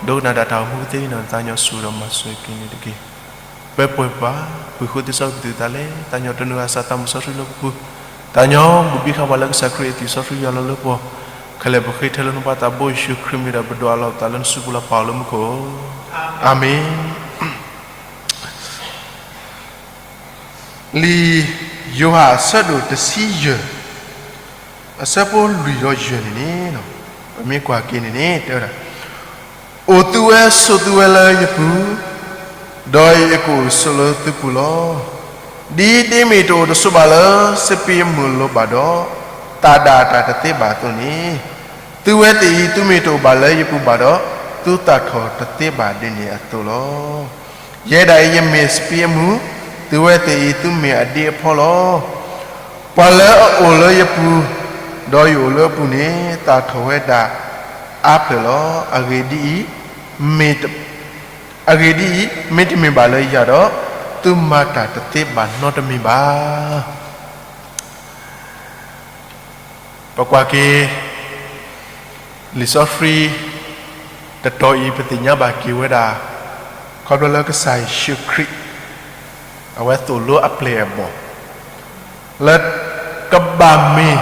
ဒိကနၣ်ဒၣ်တၢ်အိၣ်မူကသ့အံၤန့ၣ် သးညီဆိၣ်ဂ့ၤဒီးမၤစၢၤက့ၤန့ၣ်တက့ၢ်. ပၢပှဲၤဘၣ် ပုၢ်ဃိသ့စီကံသးလဲ, သးညီတနုၤအစၢ်သးမုၣ်စီဆှံလၢပပူၤ, သးညီဘူၣ်ဘံၣ်ဃာ်ပှၤလၢကစၢ်ခရံာ်အသွံၣ်စီဆှံယွၤလီၤလၢပှၤ, ခဲလၢာ်ပဃ့ထဲလၢနဖိသးဘိယ့ၣ်ၡူးခရံာ်မံၤဒီးပဒိးအးလီၤပသးလၢနစုပူၤလၢပၢ်အိၣ်လၢမူခိၣ်, အၤမ့ၣ်. လံာ်ယိၤဟၣ်အဆၢဒိၣ်တဆံယဲၢ် အဆၢဖိလွံၢ်ဒီးယဲၢ်န့ၣ်န့ၣ်, ပမ့ၢ်ကွၢ်က့ၤန့ၣ်န့ၣ် တဲဝဲဒၣ်, အိၣ်သုဝဲဆိးသုဝဲလၢယပူၤ, ဒီးယကအိၣ်ဆိးလၢသုပူၤလီၤ. ဒ်ဒ့မ့ၢ်တအိၣ်တဆိးဘၣ်လၢစပံးအမုၢ်အလိၤဘၣ်ဒီး, သးဒၣ်တၢ်တသ့ဘၣ်အသိးန့ၣ်, သုဝဲသ့ၣ်အံၤ သုမ့ၢ်တအိၣ်ဘၣ်လၢယပူၤဘၣ်ဒီး, သုသၣ်ထီၣ်တသ့ဘၣ်ဒ်န့ၣ်အသိးလီၤ. ယဲဒၣ်အံၤယမ့ၢ်စပံးအမုၢ်, သုဝဲသ့ၣ်အံၤ သုမ့ၢ်အဒ့အဖီလီၤ. ပှၤလၢအအိၣ်လၢယပူၤ, ဒီးယအိၣ်လၢအပူၤန့ၣ် သၣ်ထီၣ်ဝဲဒၣ်အါဖျၢၣ်လီၤ. အဂ့ၢ်ဒ်အံၤ, မ့ၢ်တ, အဂ့ၢ်ဒ်အံၤ, မ့တမ့ၢ်ဘၣ်လၢယၤဒီး, သုမၤတၢ်တသ့ဘၣ်နီတမံၤဘၣ်. ပကွၢ်က့ၤ လံာ်စီဆှံ တတီၤအံၤ ပသ့ၣ်ညါဘၣ်က့ၤဝဲဒၣ် ခီဖျိလၢကစၢ်ယ့ၣ်ၡူးခရံာ် အဝဲသိၣ်လိအပျဲၢ်အဘီၣ် လၢကဘၣ်မ့ၢ်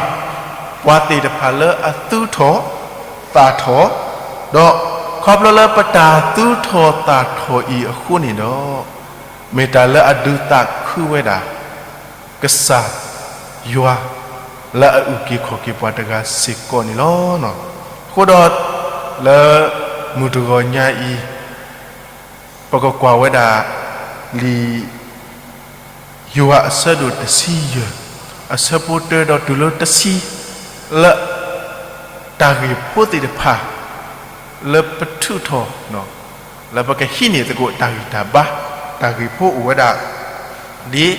ပှၤသ့ၣ်တဖၣ်လၢအသူၣ်ထီၣ်သးထီၣ်, ဒီးခီဖျိလၢပတၢ်သူၣ်ထီၣ်သးထီၣ်အံၤအဃိန့ၣ်ဒီး, မ့ၢ်တၢ်လၢအဒုးသးခုဝဲဒၣ် ကစၢ်ယွၤ လၢအအုၣ်က့ၤခီၣ်က့ၤပှၤတဂၤစ့ၢ်ကီးန့ၣ်လီၤ. အဃိဒီး လၢမုၢ်တဂီၤညါအံၤ ပကကွၢ်ဝဲဒၣ် လံာ် ယိၤဟၣ်အဆၢဒိၣ်တဆံယဲၢ်, အဆၢဖိတၢဒီးတုၤလၢတဆံ, လၢ တၢ်ဂ့ၢ်ဖိသ့ၣ်တဖၣ် လၢပထုးထီၣ်, လၢပကဟံးန့ၢ်သကိးတၢ်ဂံၢ်တၢ်ဘါ, တၢ်ဂ့ၢ်ဖိအိၣ်ဝဲဒၣ် ဒ်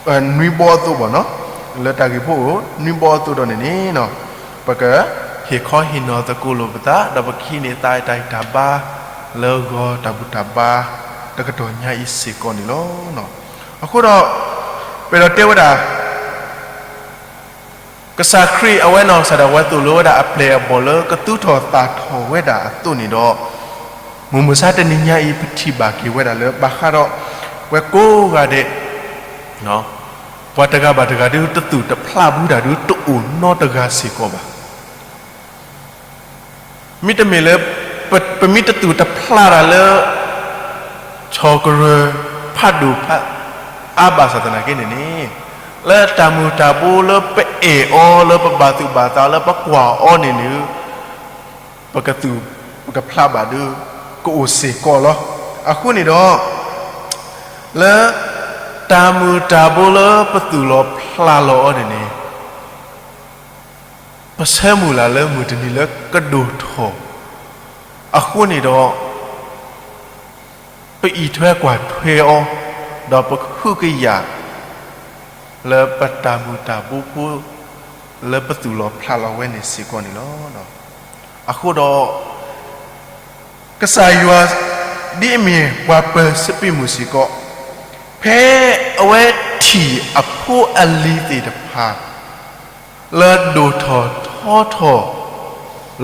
နွံဘီအသိးဘၣ်နီၤ, လၢတၢ်ဂ့ၢ်ဖိအိၣ်နွံဘီအသိးဒီးန့ၣ်န့ၣ်, ပကဟ့ၣ်ခီဟ့ၣ်နီၤသကိးလိာ်ပသး ဒီးပကဟံးန့ၢ်သးတၢ်ဂံၢ်တၢ်ဘါ လၢဂီၤတၢ်ဘူၣ်တၢ်ဘါ တကတီၢ်ညါအံၤစ့ၢ်ကီးန့ၣ်လီၤ. အဃိဒီး ပအဲၣ်ဒိးတဲဝဲဒၣ် ကစၢ်ခရံာ်အဝဲနီၢ်ကစၢ်ဒၣ်ဝဲသိၣ်လိဝဲဒၣ်အပျဲၢ်အဘီၣ်လၢ ကသူၣ်ထီၣ်သၣ်ထီၣ်ဝဲဒၣ်အသိးန့ၣ်ဒီး, မုၢ်မဆါတနံၤညါအံၤ ပထံၣ်ဘၣ်က့ၤဝဲဒၣ်လၢ ဘၣ်ဃးဒီး ပှၤကိးဂၤဒဲး ပှၤတဂၤဘၣ်တဂၤဒုး တသူၣ်တဖျးဘူးတၢ်ဒုး တအိၣ်နီတဂၤစ့ၢ်ကီးဘၣ်. မ့တမ့ၢ်လၢ ပမ့ၢ်တသူၣ်တဖျးတၢ်လၢ ဆီၣ်ကရၢၢ်ဖးဒိၣ်ဖးအါဘၣ်ဆၣ်သနာ်က့န့ၣ်န့ၣ်, လၢတၢ်မုၢ်တၢ်ဘိလၢပအဲၣ်အီၤ လၢပဘၣ်သူၣ်ဘၣ်သးလၢပကွၢ်အီၤန့ၣ်န့ၣ်, ပကသူၣ် ပကဖျးဘၣ်ဒုး ကအိၣ်စ့ၢ်ကီးလီၤ. အဃိန့ၣ်ဒီး လၢ တၢ်မုၢ်တၢ်ဘိလၢပသူၣ်လီၤဖျးလီၤအီၤန့ၣ်န့ၣ် ပဆၢမုၢ်လၢ်လၢမုၢ်တနံၤလၢကဒိၣ်ထီၣ်, အဃိန့ၣ်ဒီး ပအံးထွဲကွၢ်ထွဲအီၤ, ဒီးပကဟုကယာ် လၢပတၢ်မုၢ်တၢ်ဘိဖိ လၢပသူၣ်လီၤဖျးလီၤဝဲန့ၣ်စ့ၢ်ကီးန့ၣ်လီၤ. အဃိဒီး ကစၢ်ယွၤ ဒ်အမ့ၢ်ပှၤပၢၤစပံးမုၢ်စ့ၢ်ကီး, ဖဲအဝဲထံၣ်အဖိအလံၤသ့ၣ်တဖၣ် လၢဒိၣ်ထီၣ်ထီထီၣ်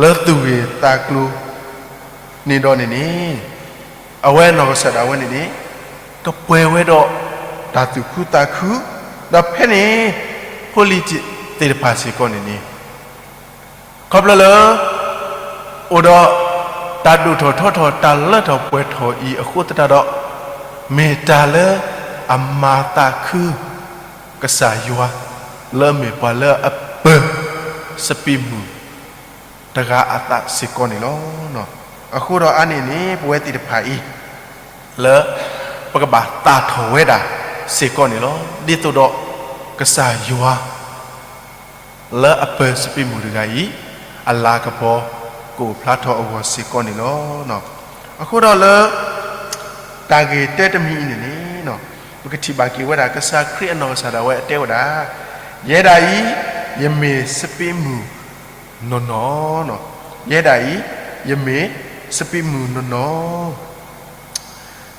လၢသူၣ်ဂ့ၢ်သးကျိၤန့ၣ်ဒီးန့ၣ်န့ၣ်, အဝဲနီၢ်ကစၢ်ဒၣ်ဝဲန့ၣ်န့ၣ် ကပှဲၤဝဲဒီးတၢ်သူၣ်ခုသးခု, ဒီးဖဲန့ၣ် ဖိလံၤသ့ၣ်တဖၣ်စ့ၢ်ကီးန့ၣ်န့ၣ် ခီဖျိလၢ အိၣ်ဒီး တၢ်ဒိၣ်ထီၣ်ထီထီၣ် တၢ်လၢထီၣ်ပှဲၤထီၣ်အံၤအဃိသတးဒီး, မ့ၢ်တၢ်လၢအမၤသးခု ကစၢ်ယွၤ လၢအမ့ၢ်ပှၤလၢအပၢၤ စပံးမုၢ် တဂၤအသးစ့ၢ်ကီးန့ၣ်လီၤ. အဃိဒီးအါန့ၢ်န့ၣ် ပဝဲသ့ၣ်တဖၣ်အံၤ လၢ ပကဘၣ်သၣ်ထီၣ်ဝဲဒၣ်စ့ၢ်ကီးန့ၣ်လီၤ. ဒ်သိးဒီး ကစၢ်ယွၤ လၢအပၢၤစပံးမုၢ်တဂၤအံၤ အလၤကပီၤ ကအိၣ်ဖျါထီၣ်အဂီၢ်စ့ၢ်ကီးန့ၣ်လီၤ. အဃိဒီးလၢ တၢ်ဂ့ၢ်တၢတမံၤအံၤန့ၣ်န့ၣ် ပကထံၣ်ဘၣ်က့ၤဝဲဒၣ် ကစၢ်ခရံာ်အနီၢ်ကစၢ်ဒၣ်ဝဲအတဲဝဲဒၣ်, ယဲဒၣ်အံၤ ယမ့ၢ်စပံးမုၢ်နီၢ်နီၢ်, ယဲဒၣ်အံၤ ယမ့ၢ်စပံးမုၢ်နီၢ်နီၢ်.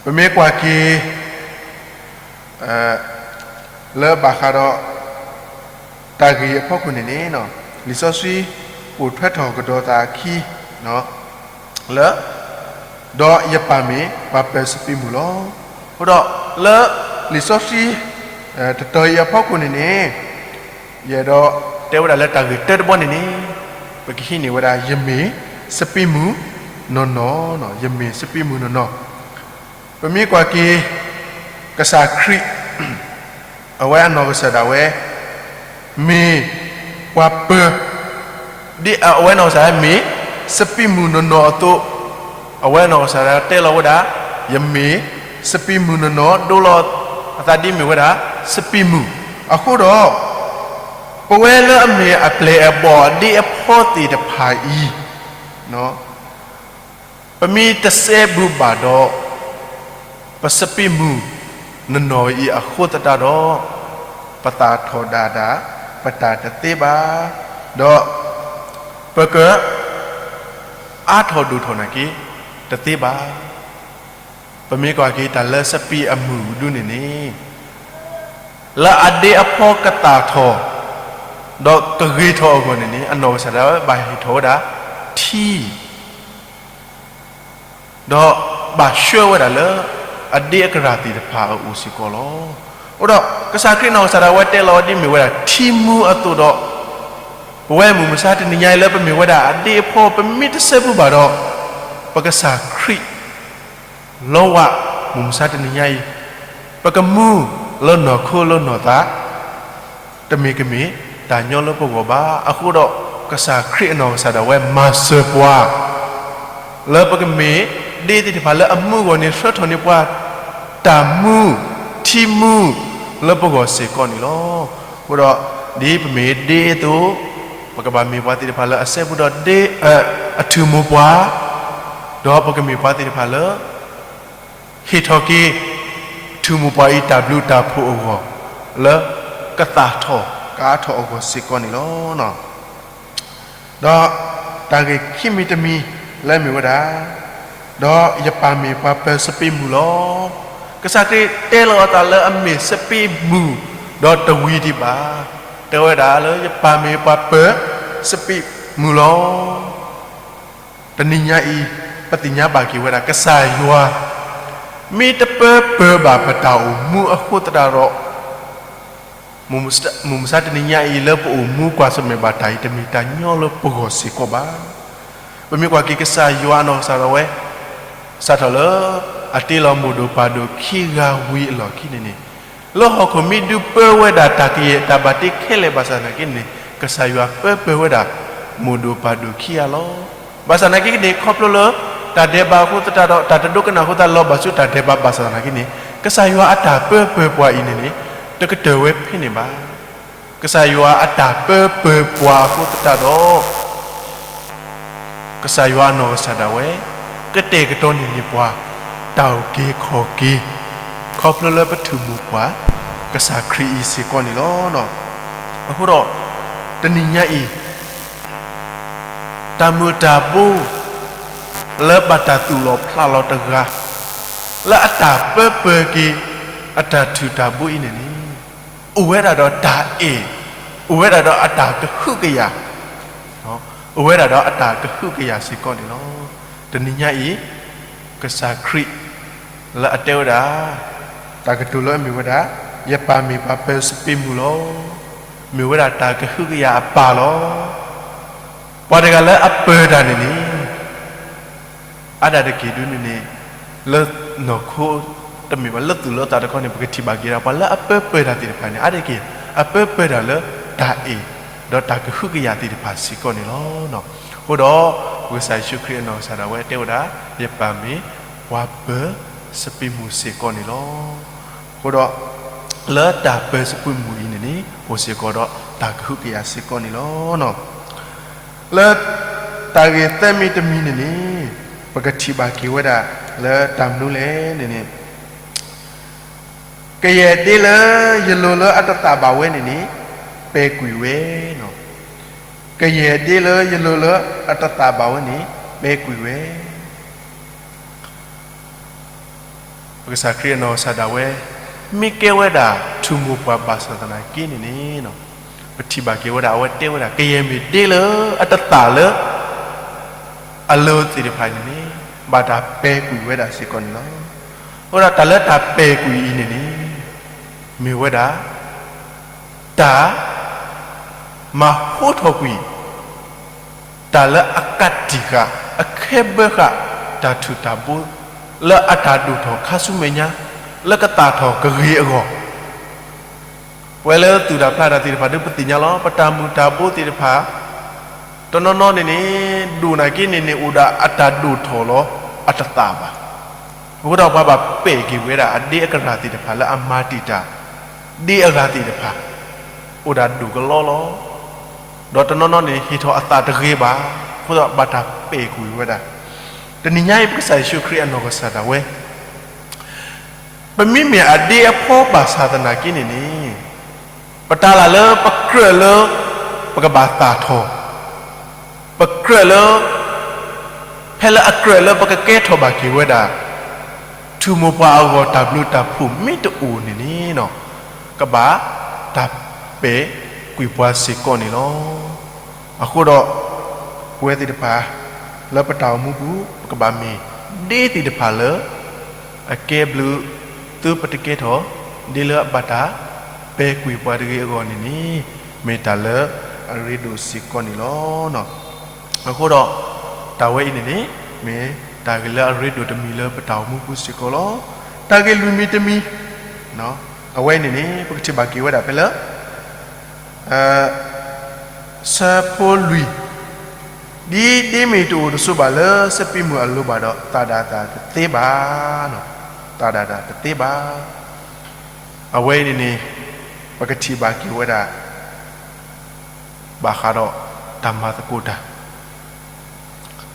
ပမ့ၢ်ကွၢ်က့ၤ လၢဘၣ်ဃးဒီး တၢ်ဂ့ၢ်အဖီခိၣ်န့ၣ်န့ၣ်, လံာ်စီဆှံ အိၣ်ထွဲထီၣ်ကဒီးသးအခံ လၢ ဒီးယပၢ်မ့ၢ်ပှၤပၢၤစပံးမုၢ်လီၤ. အဃိဒီး လၢ လံာ်စီဆှံ တတီၤအံၤအဖီခိၣ်န့ၣ်န့ၣ်, ယအဲၣ်ဒိးတဲဝဲဒၣ်လၢတၢ်ဂ့ၢ်တၢတဘီန့ၣ်န့ၣ်, ပကဟံးန့ၢ်ဝဲဒၣ် ယမ့ၢ်စပံးမုၢ်နီၢ်နီၢ်, ယမ့ၢ်စပံးမုၢ်နီၢ်နီၢ်. ပမ့ၢ်ကွၢ်က့ၤ ကစၢ်ခရံာ် အဝဲအနီၢ်ကစၢ်ဒၣ်ဝဲ မ့ၢ်ပှၤပၢၤ, ဒ်အဝဲနီၢ်ကစၢ်ဒၣ်မ့ၢ်စပံးမုၢ်နီၢ်နီၢ်အသိး, အဝဲနီၢ်ကစၢ်ဒၣ်တဲလီၤဝဲဒၣ်, ယမ့ၢ်စပံးမုၢ်နီၢ်နီၢ်, ဒိလီၤအသးဒ်မ့ၢ်ဝဲဒၣ် စပံးမုၢ်. အဃိဒီး ပဝဲလၢအမ့ၢ်အပျဲၢ်အဘီၣ်ဒ်အဖီသ့ၣ်တဖၣ်အံၤ ပမ့ၢ်တစဲဘူးဘၣ်ဒီး ပစပံးမုၢ်နီၢ်နီၢ်အံၤအဃိသတးဒီး, ပသၣ်ထီၣ်ဒၣ်ဒၣ် ပတၢ်တသ့ဘၣ်, ဒီး ပက အါထီၣ်ဒိၣ်ထီၣ်နာ်က့ တသ့ဘၣ်. ပမ့ၢ်ကွၢ်က့ၤတၢ်လၢစပံးအမုၢ်ဒုန့ၣ်န့ၣ် လၢအဒ့အဖီကသၣ်ထီၣ် ဒီးကဂ့ၤထီၣ်အဂီၢ်န့ၣ်န့ၣ် အနီၢ်ကစၢ်ဒၣ်ဝဲဘၣ်ဟ့ၣ်ထီၣ်ဝဲဒၣ်ထံ ဒီးဘၣ်ဆှၢဝဲဒၣ်လၢ အဒ့အကရၢ်သ့ၣ်တဖၣ်အအိၣ်စ့ၢ်ကီးလီၤ. အဃိဒီး ကစၢ်ခရံာ်နီၢ်ကစၢ်ဒၣ်ဝဲတဲလီၤဝဲဒ်မ့ၢ်ဝဲဒၣ်ထံမူအသိးဒီး, ပဝဲမုၢ်မဆါတနံၤညါအံၤလၢပမ့ၢ်ဝဲဒၣ်အဒ့အဖီ ပမ့ၢ်တစဲဘူးဘၣ်ဒီး, ပကစၢ်ခရံာ် လီၤဝဲ မုၢ်မဆါတနံၤညါအံၤ, ပကမူလၢနီၢ်ခိလၢနီၢ်သး တမ့ၢ်ကမ့ၢ်တၢ်ညီလၢပဂီၢ်ဘၣ်. အဃိဒီး ကစၢ်ခရံာ်အနီၢ်ကစၢ်ဒၣ်ဝဲမၤစၢၤပှၤ လၢပကမ့ၢ်ဒ့သ့ၣ်တဖၣ်လၢအမူအဂီၢ်န့ၣ် ဆှၢထီၣ်န့ၢ်ပှၤ တၢ်မူ ပကဘၣ်မ့ၢ်ပှၤလၢအထံၣ်မူလၢပဂီၢ်စ့ၢ်ကီးန့ၣ်လီၤ. အဃိဒီး ဒ်ပမ့ၢ်ဒ့အသိး, ပကဘၣ်မ့ၢ်ပှၤသ့ၣ်တဖၣ်လၢအစဲဘူးဒီးဒ့, အ, အထူၣ်မိၢ်ပှၢ်, ဒီးပကမ့ၢ်ပှၤသ့ၣ်တဖၣ်လၢ ဟ့ၣ်ထီၣ်က့ၤ ထူၣ်မိၢ်ပှၢ်အံၤတၢ်ဘျုးတၢ်ဖှိၣ်အဂီၢ်, လၢကသၣ်ထီၣ် ကအါထီၣ်အဂီၢ်စ့ၢ်ကီးန့ၣ်လီၤ. ဒီးတၢ်ဂ့ၢ်ခံမံၤတမံၤလၢအမ့ၢ်ဝဲဒၣ်, ဒီးယပၢ်မ့ၢ်ပှၤပၢၤစပံးမုၢ်လီၤ. ကစၢ်ခရံာ်တဲလီၤအသးလၢအမ့ၢ်စပံးမုၢ်, ဒီးတဝံၤဒံးဘၣ်, တဲဝဲဒၣ်လၢယပၢ်မ့ၢ်ပှၤပၢၤစပံးမုၢ်လီၤ. တနံၤညါအံၤ ပသ့ၣ်ညါဘၣ်က့ၤဝဲဒၣ် ကစၢ်ယွၤ မ့ၢ်တပၢပၢၤဘၣ်ပတၢ်အိၣ်မူအဃိသတးဒီး မုၢ်မဆါတနံၤညါအံၤလၢပအိၣ်မူကွၢ်ဆၢၣ်မဲာ်ဘၣ်တၢ်အံၤ တမ့ၢ်တၢ်ညီလၢပဂီၢ်စ့ၢ်ကီးဘၣ်. ပမ့ၢ်ကွၢ်က့ၤကစၢ်ယွၤအနီၢ်ကစၢ်ဒၣ်ဝဲ စးထီၣ်လၢအတ့လီၤမိၢ်ဒိၣ်ပၢ်ဒိၣ်ခံဂၤဝံၤအလီၢ်ခံန့ၣ်န့ၣ်, လၢဟီၣ်ခိၣ်မ့ၢ်ဒုးပၢဝဲဒၣ်တၢ်ကယဲၢ်တၢ်ဘၣ်တ့ခဲလၢာ်ဘၣ်ဆၣ်သနာ်က့န့ၣ် ကစၢ်ယွၤပၢပၢၤဝဲဒၣ် မိၢ်ဒိၣ်ပၢ်ဒိၣ်ခံဂၤလီၤ. ဘၣ်ဆၣ်သနာ်က့န့ၣ် ခီဖျိလၢ တၢ်ဒဲးဘးအဃိသတးဒီး တၢ်တဒိကနၣ်အဃိသတး လီၤဘၣ်ဆူတၢ်ဒဲးဘးဘၣ်ဆၣ်သနာ်က့န့ၣ် ကစၢ်ယွၤအတၢ်ပၢပၢၤပှၤအံၤန့ၣ်န့ၣ် တကတၢၢ်ဝဲဖဲန့ၣ်ဘၣ်. ကစၢ်ယွၤအတၢ်ပၢပၢၤပှၤအဃိသတးဒီး ကစၢ်ယွၤအနီၢ်ကစၢ်ဒၣ်ဝဲ ကတဲာ်ကတီၤန့ၢ်န့ၢ်ပှၤ တၢ်အုၣ်က့ၤခီၣ်က့ၤ ခီဖျိလၢပထူၣ်မိၢ်ပှၢ် ကစၢ်ခရံာ်အံၤစ့ၢ်ကီးန့ၣ်လီၤ. အဃိဒီး တနံၤညါအံၤ တၢ်မုၢ်တၢ်ဘိ လၢဘၣ်တၢ်သူၣ်လီၤဖျးလီၤတဂၤ လၢအတၢ်ပၢပၢၤက့ၤ အတၢ်ထူၣ်တၢ်ဘိအံၤန့ၣ်န့ၣ် အိၣ်ဝဲဒၣ်ဒီးတၢ်အဲၣ်, အိၣ်ဝဲဒၣ်ဒီးအတၢ်ကဟုကယာ်, အိၣ်ဝဲဒၣ်ဒီးအတၢ်ကဟုကယာ်စ့ၢ်ကီးန့ၣ်လီၤ. တနံၤညါအံၤ ကစၢ်ခရံာ် လၢအတဲဝဲဒၣ် တၢ်ကတိၤလၢအမ့ၢ်ဝဲဒၣ် ယပၢ်မ့ၢ်ပှၤပၢၤစပံးမုၢ်လီၤ. မ့ၢ်ဝဲဒၣ်တၢ်ကဟုကယာ်အပၢ်လီၤ. ပှၤတဂၤလၢအပၢၤတၢ်န့ၣ်န့ၣ် အါဒၣ်တက့ၢ်ဒုန့ၣ်န့ၣ် လၢနီၢ်ခိ တမ့ၢ်ဘၣ်လၢသူၣ်လၢသးတခီန့ၣ် ပကထံၣ်ဘၣ်က့ၤဒၣ် ပှၤလၢအပၢပၢၤတၢ်သ့ၣ်တဖၣ်န့ၣ် အါဒၣ်တက့ၢ် အပၢပၢၤတၢ်လၢတၢ်အဲၣ် ဒီးတၢ်ကဟုကယာ်သ့ၣ်တဖၣ်စ့ၢ်ကီးန့ၣ်လီၤ. အဃိဒီး ပကစၢ်ယ့ၣ်ၡူးခရံာ်အနီၢ်ကစၢ်ဒၣ်ဝဲတဲဝဲဒၣ် ယပၢ်မ့ၢ်ပှၤပၢၤစပံးမုၢ်စ့ၢ်ကီးန့ၣ်လီၤ. အဃိဒီး လၢတၢ်ပၢၤစပံးမုၢ်အံၤန့ၣ်န့ၣ် အိၣ်စ့ၢ်ကီးဒီးတၢ်ကဟုကယာ်စ့ၢ်ကီးန့ၣ်လီၤ. လၢတၢ်ဂ့ၢ်သၢမံၤတမံၤန့ၣ်န့ၣ် ပကထံၣ်ဘၣ်က့ၤဝဲဒၣ်လၢတၢ်မနုၤလဲၣ်န့ၣ်န့ၣ် ကယဲၢ်ဒ့လၢယလိၤလၢအတသၣ်ဘၣ်ဝဲန့ၣ်န့ၣ် ပဲာ်ကွံာ်ဝဲ, ကယဲၢ်ဒ့လၢယလိၤလၢအတသၣ်ဘၣ်ဝဲန့ၣ် ပဲာ်ကွံာ်ဝဲ. ပကစၢ်ခရံာ်အနီၢ်ကစၢ်ဒၣ်ဝဲ မ့ၢ်ကဲဝဲဒၣ်ထူၣ်မိၢ်ပှၢ်ဘၣ်ဆၣ်သနာ်က့န့ၣ်န့ၣ် ပထံၣ်ဘၣ်က့ၤဝဲဒၣ် အဝဲတဲဝဲဒၣ် ကယဲၢ်မ့ၢ်ဒ့လၢအတသၣ်လၢ အလိၤသ့ၣ်တဖၣ်န့ၣ်န့ၣ် ဘၣ်တၢ်ပဲာ်ကွံာ်ဝဲဒၣ်စ့ၢ်ကီးန့ၣ်လီၤ. အဃိဒီးတၢ်လၢတၢ်ပဲာ်ကွံာ်အံၤန့ၣ်န့ၣ် မ့ၢ်ဝဲဒၣ် တၢ် မၤဟိထီၣ်ကွံာ် တၢ်လၢအကးတံာ်ဃာ် အခဲဘၢဃာ် တၢ်ထူၣ်တၢ်ဘိ လၢအတၢ်ဒိၣ်ထီၣ်ခါဆူမဲာ်ညါ လၢကသၣ်ထီၣ်ကဂ့ၤအဂီၢ် ပဝဲလၢသူၣ်တၢ်ဖျးတၢ်သ့ၣ်တဖၣ်ဒီး ပသ့ၣ်ညါလီၤ. ပတၢ်မုၢ်တၢ်ဘိသ့ၣ်တဖၣ် တနီၤနီၤန့ၣ်န့ၣ် ဒိၣ်နာ်က့န့ၣ်န့ၣ် အိၣ်ဒၣ်အတၢ်ဒိၣ်ထီၣ်လီၤ အတသၣ်ဘၣ်. အဃိဒီးပှၤဘၣ်ပဲာ်က့ၤဝဲဒၣ် အဒ့အကရၢ်သ့ၣ်တဖၣ်လၢအမၤတံာ်တာ် ဒ့အဂၤသ့ၣ်တဖၣ် အိၣ်ဒၣ်ဒိၣ်ကလီလီၤ. ဒီးတနီၤနီၤန့ၣ် ဟ့ၣ်ထီၣ်အသၣ်တဂ့ၤဘၣ်. အဃိဒီးဘၣ်တၢ်ပဲာ်ကွံာ်ဝဲဒၣ်. တနံၤညါအံၤ ပကစၢ်ယ့ၣ်ၡူးခရံာ်အနီၢ်ကစၢ်ဒၣ်ဝဲ ပမ့မ့ၢ်အဒ့အဖီဘၣ်ဆၣ်သနာ်က့န့ၣ်န့ၣ် ပတၢ်လၢ်လၢပကြၢးလၢ ပကဘၣ်သၣ်ထီၣ်, ပကြၢးလၢ ဖဲလၢအကြၢးလၢပကကဲထီၣ်ဘၣ်က့ၤဝဲဒၣ် ထူၣ်မိၢ်ပှၢ်အဂီၢ်တၢ်ဘျုးတၢ်ဖှိၣ်မ့ၢ်တအိၣ်န့ၣ်န့ၣ် ကဘၣ်တၢ်ပဲာ်ကွံာ်ပှၤစ့ၢ်ကီးန့ၣ်လီၤ. အဃိဒီး ပဝဲသ့ၣ်တဖၣ် လၢပတၢ်အိၣ်မူပူၤ ပကဘၣ်မ့ၢ်ဒ့သ့ၣ်တဖၣ်လၢ အကဲဘျုး သုပတကဲထီၣ် ဒ်လၢအဘၣ်တၢ်ပဲာ်ကွံာ်ပှၤတဂ့ၤအဂီၢ်န့ၣ်န့ၣ် မ့ၢ်တၢ်လၢအရ့ဒိၣ်စ့ၢ်ကီးန့ၣ်လီၤ. အဃိဒီး တၢ်ဝဲအံၤန့ၣ်န့ၣ် မ့ၢ်တၢ်ဂ့ၢ်လၢအရ့ဒိၣ်တမံၤလၢပတၢ်အိၣ်မူပူၤစ့ၢ်ကီးလီၤ. တၢ်ဂ့ၢ်လွံၢ်မံၤတမံၤ အဝဲအံၤန့ၣ်န့ၣ် ပကထံၣ်ဘၣ်က့ၤဝဲဒၣ်ဖဲလၢ ဆၢဖိလွံၢ်, ဒ်ဒ့မ့ၢ်တအိၣ်တဆိးဘၣ်လၢစပံးမုၢ်အလိၤဘၣ်ဒီး သၣ်ဒၣ်တၢ်တသ့ဘၣ်, သၣ်ဒၣ်တၢ်တသ့ဘၣ်. အဝဲအံၤန့ၣ်န့ၣ် ပကထံၣ်ဘၣ်က့ၤဝဲဒၣ် ဘၣ်ဃးဒီးတၢ်မၤသကိးတၢ်,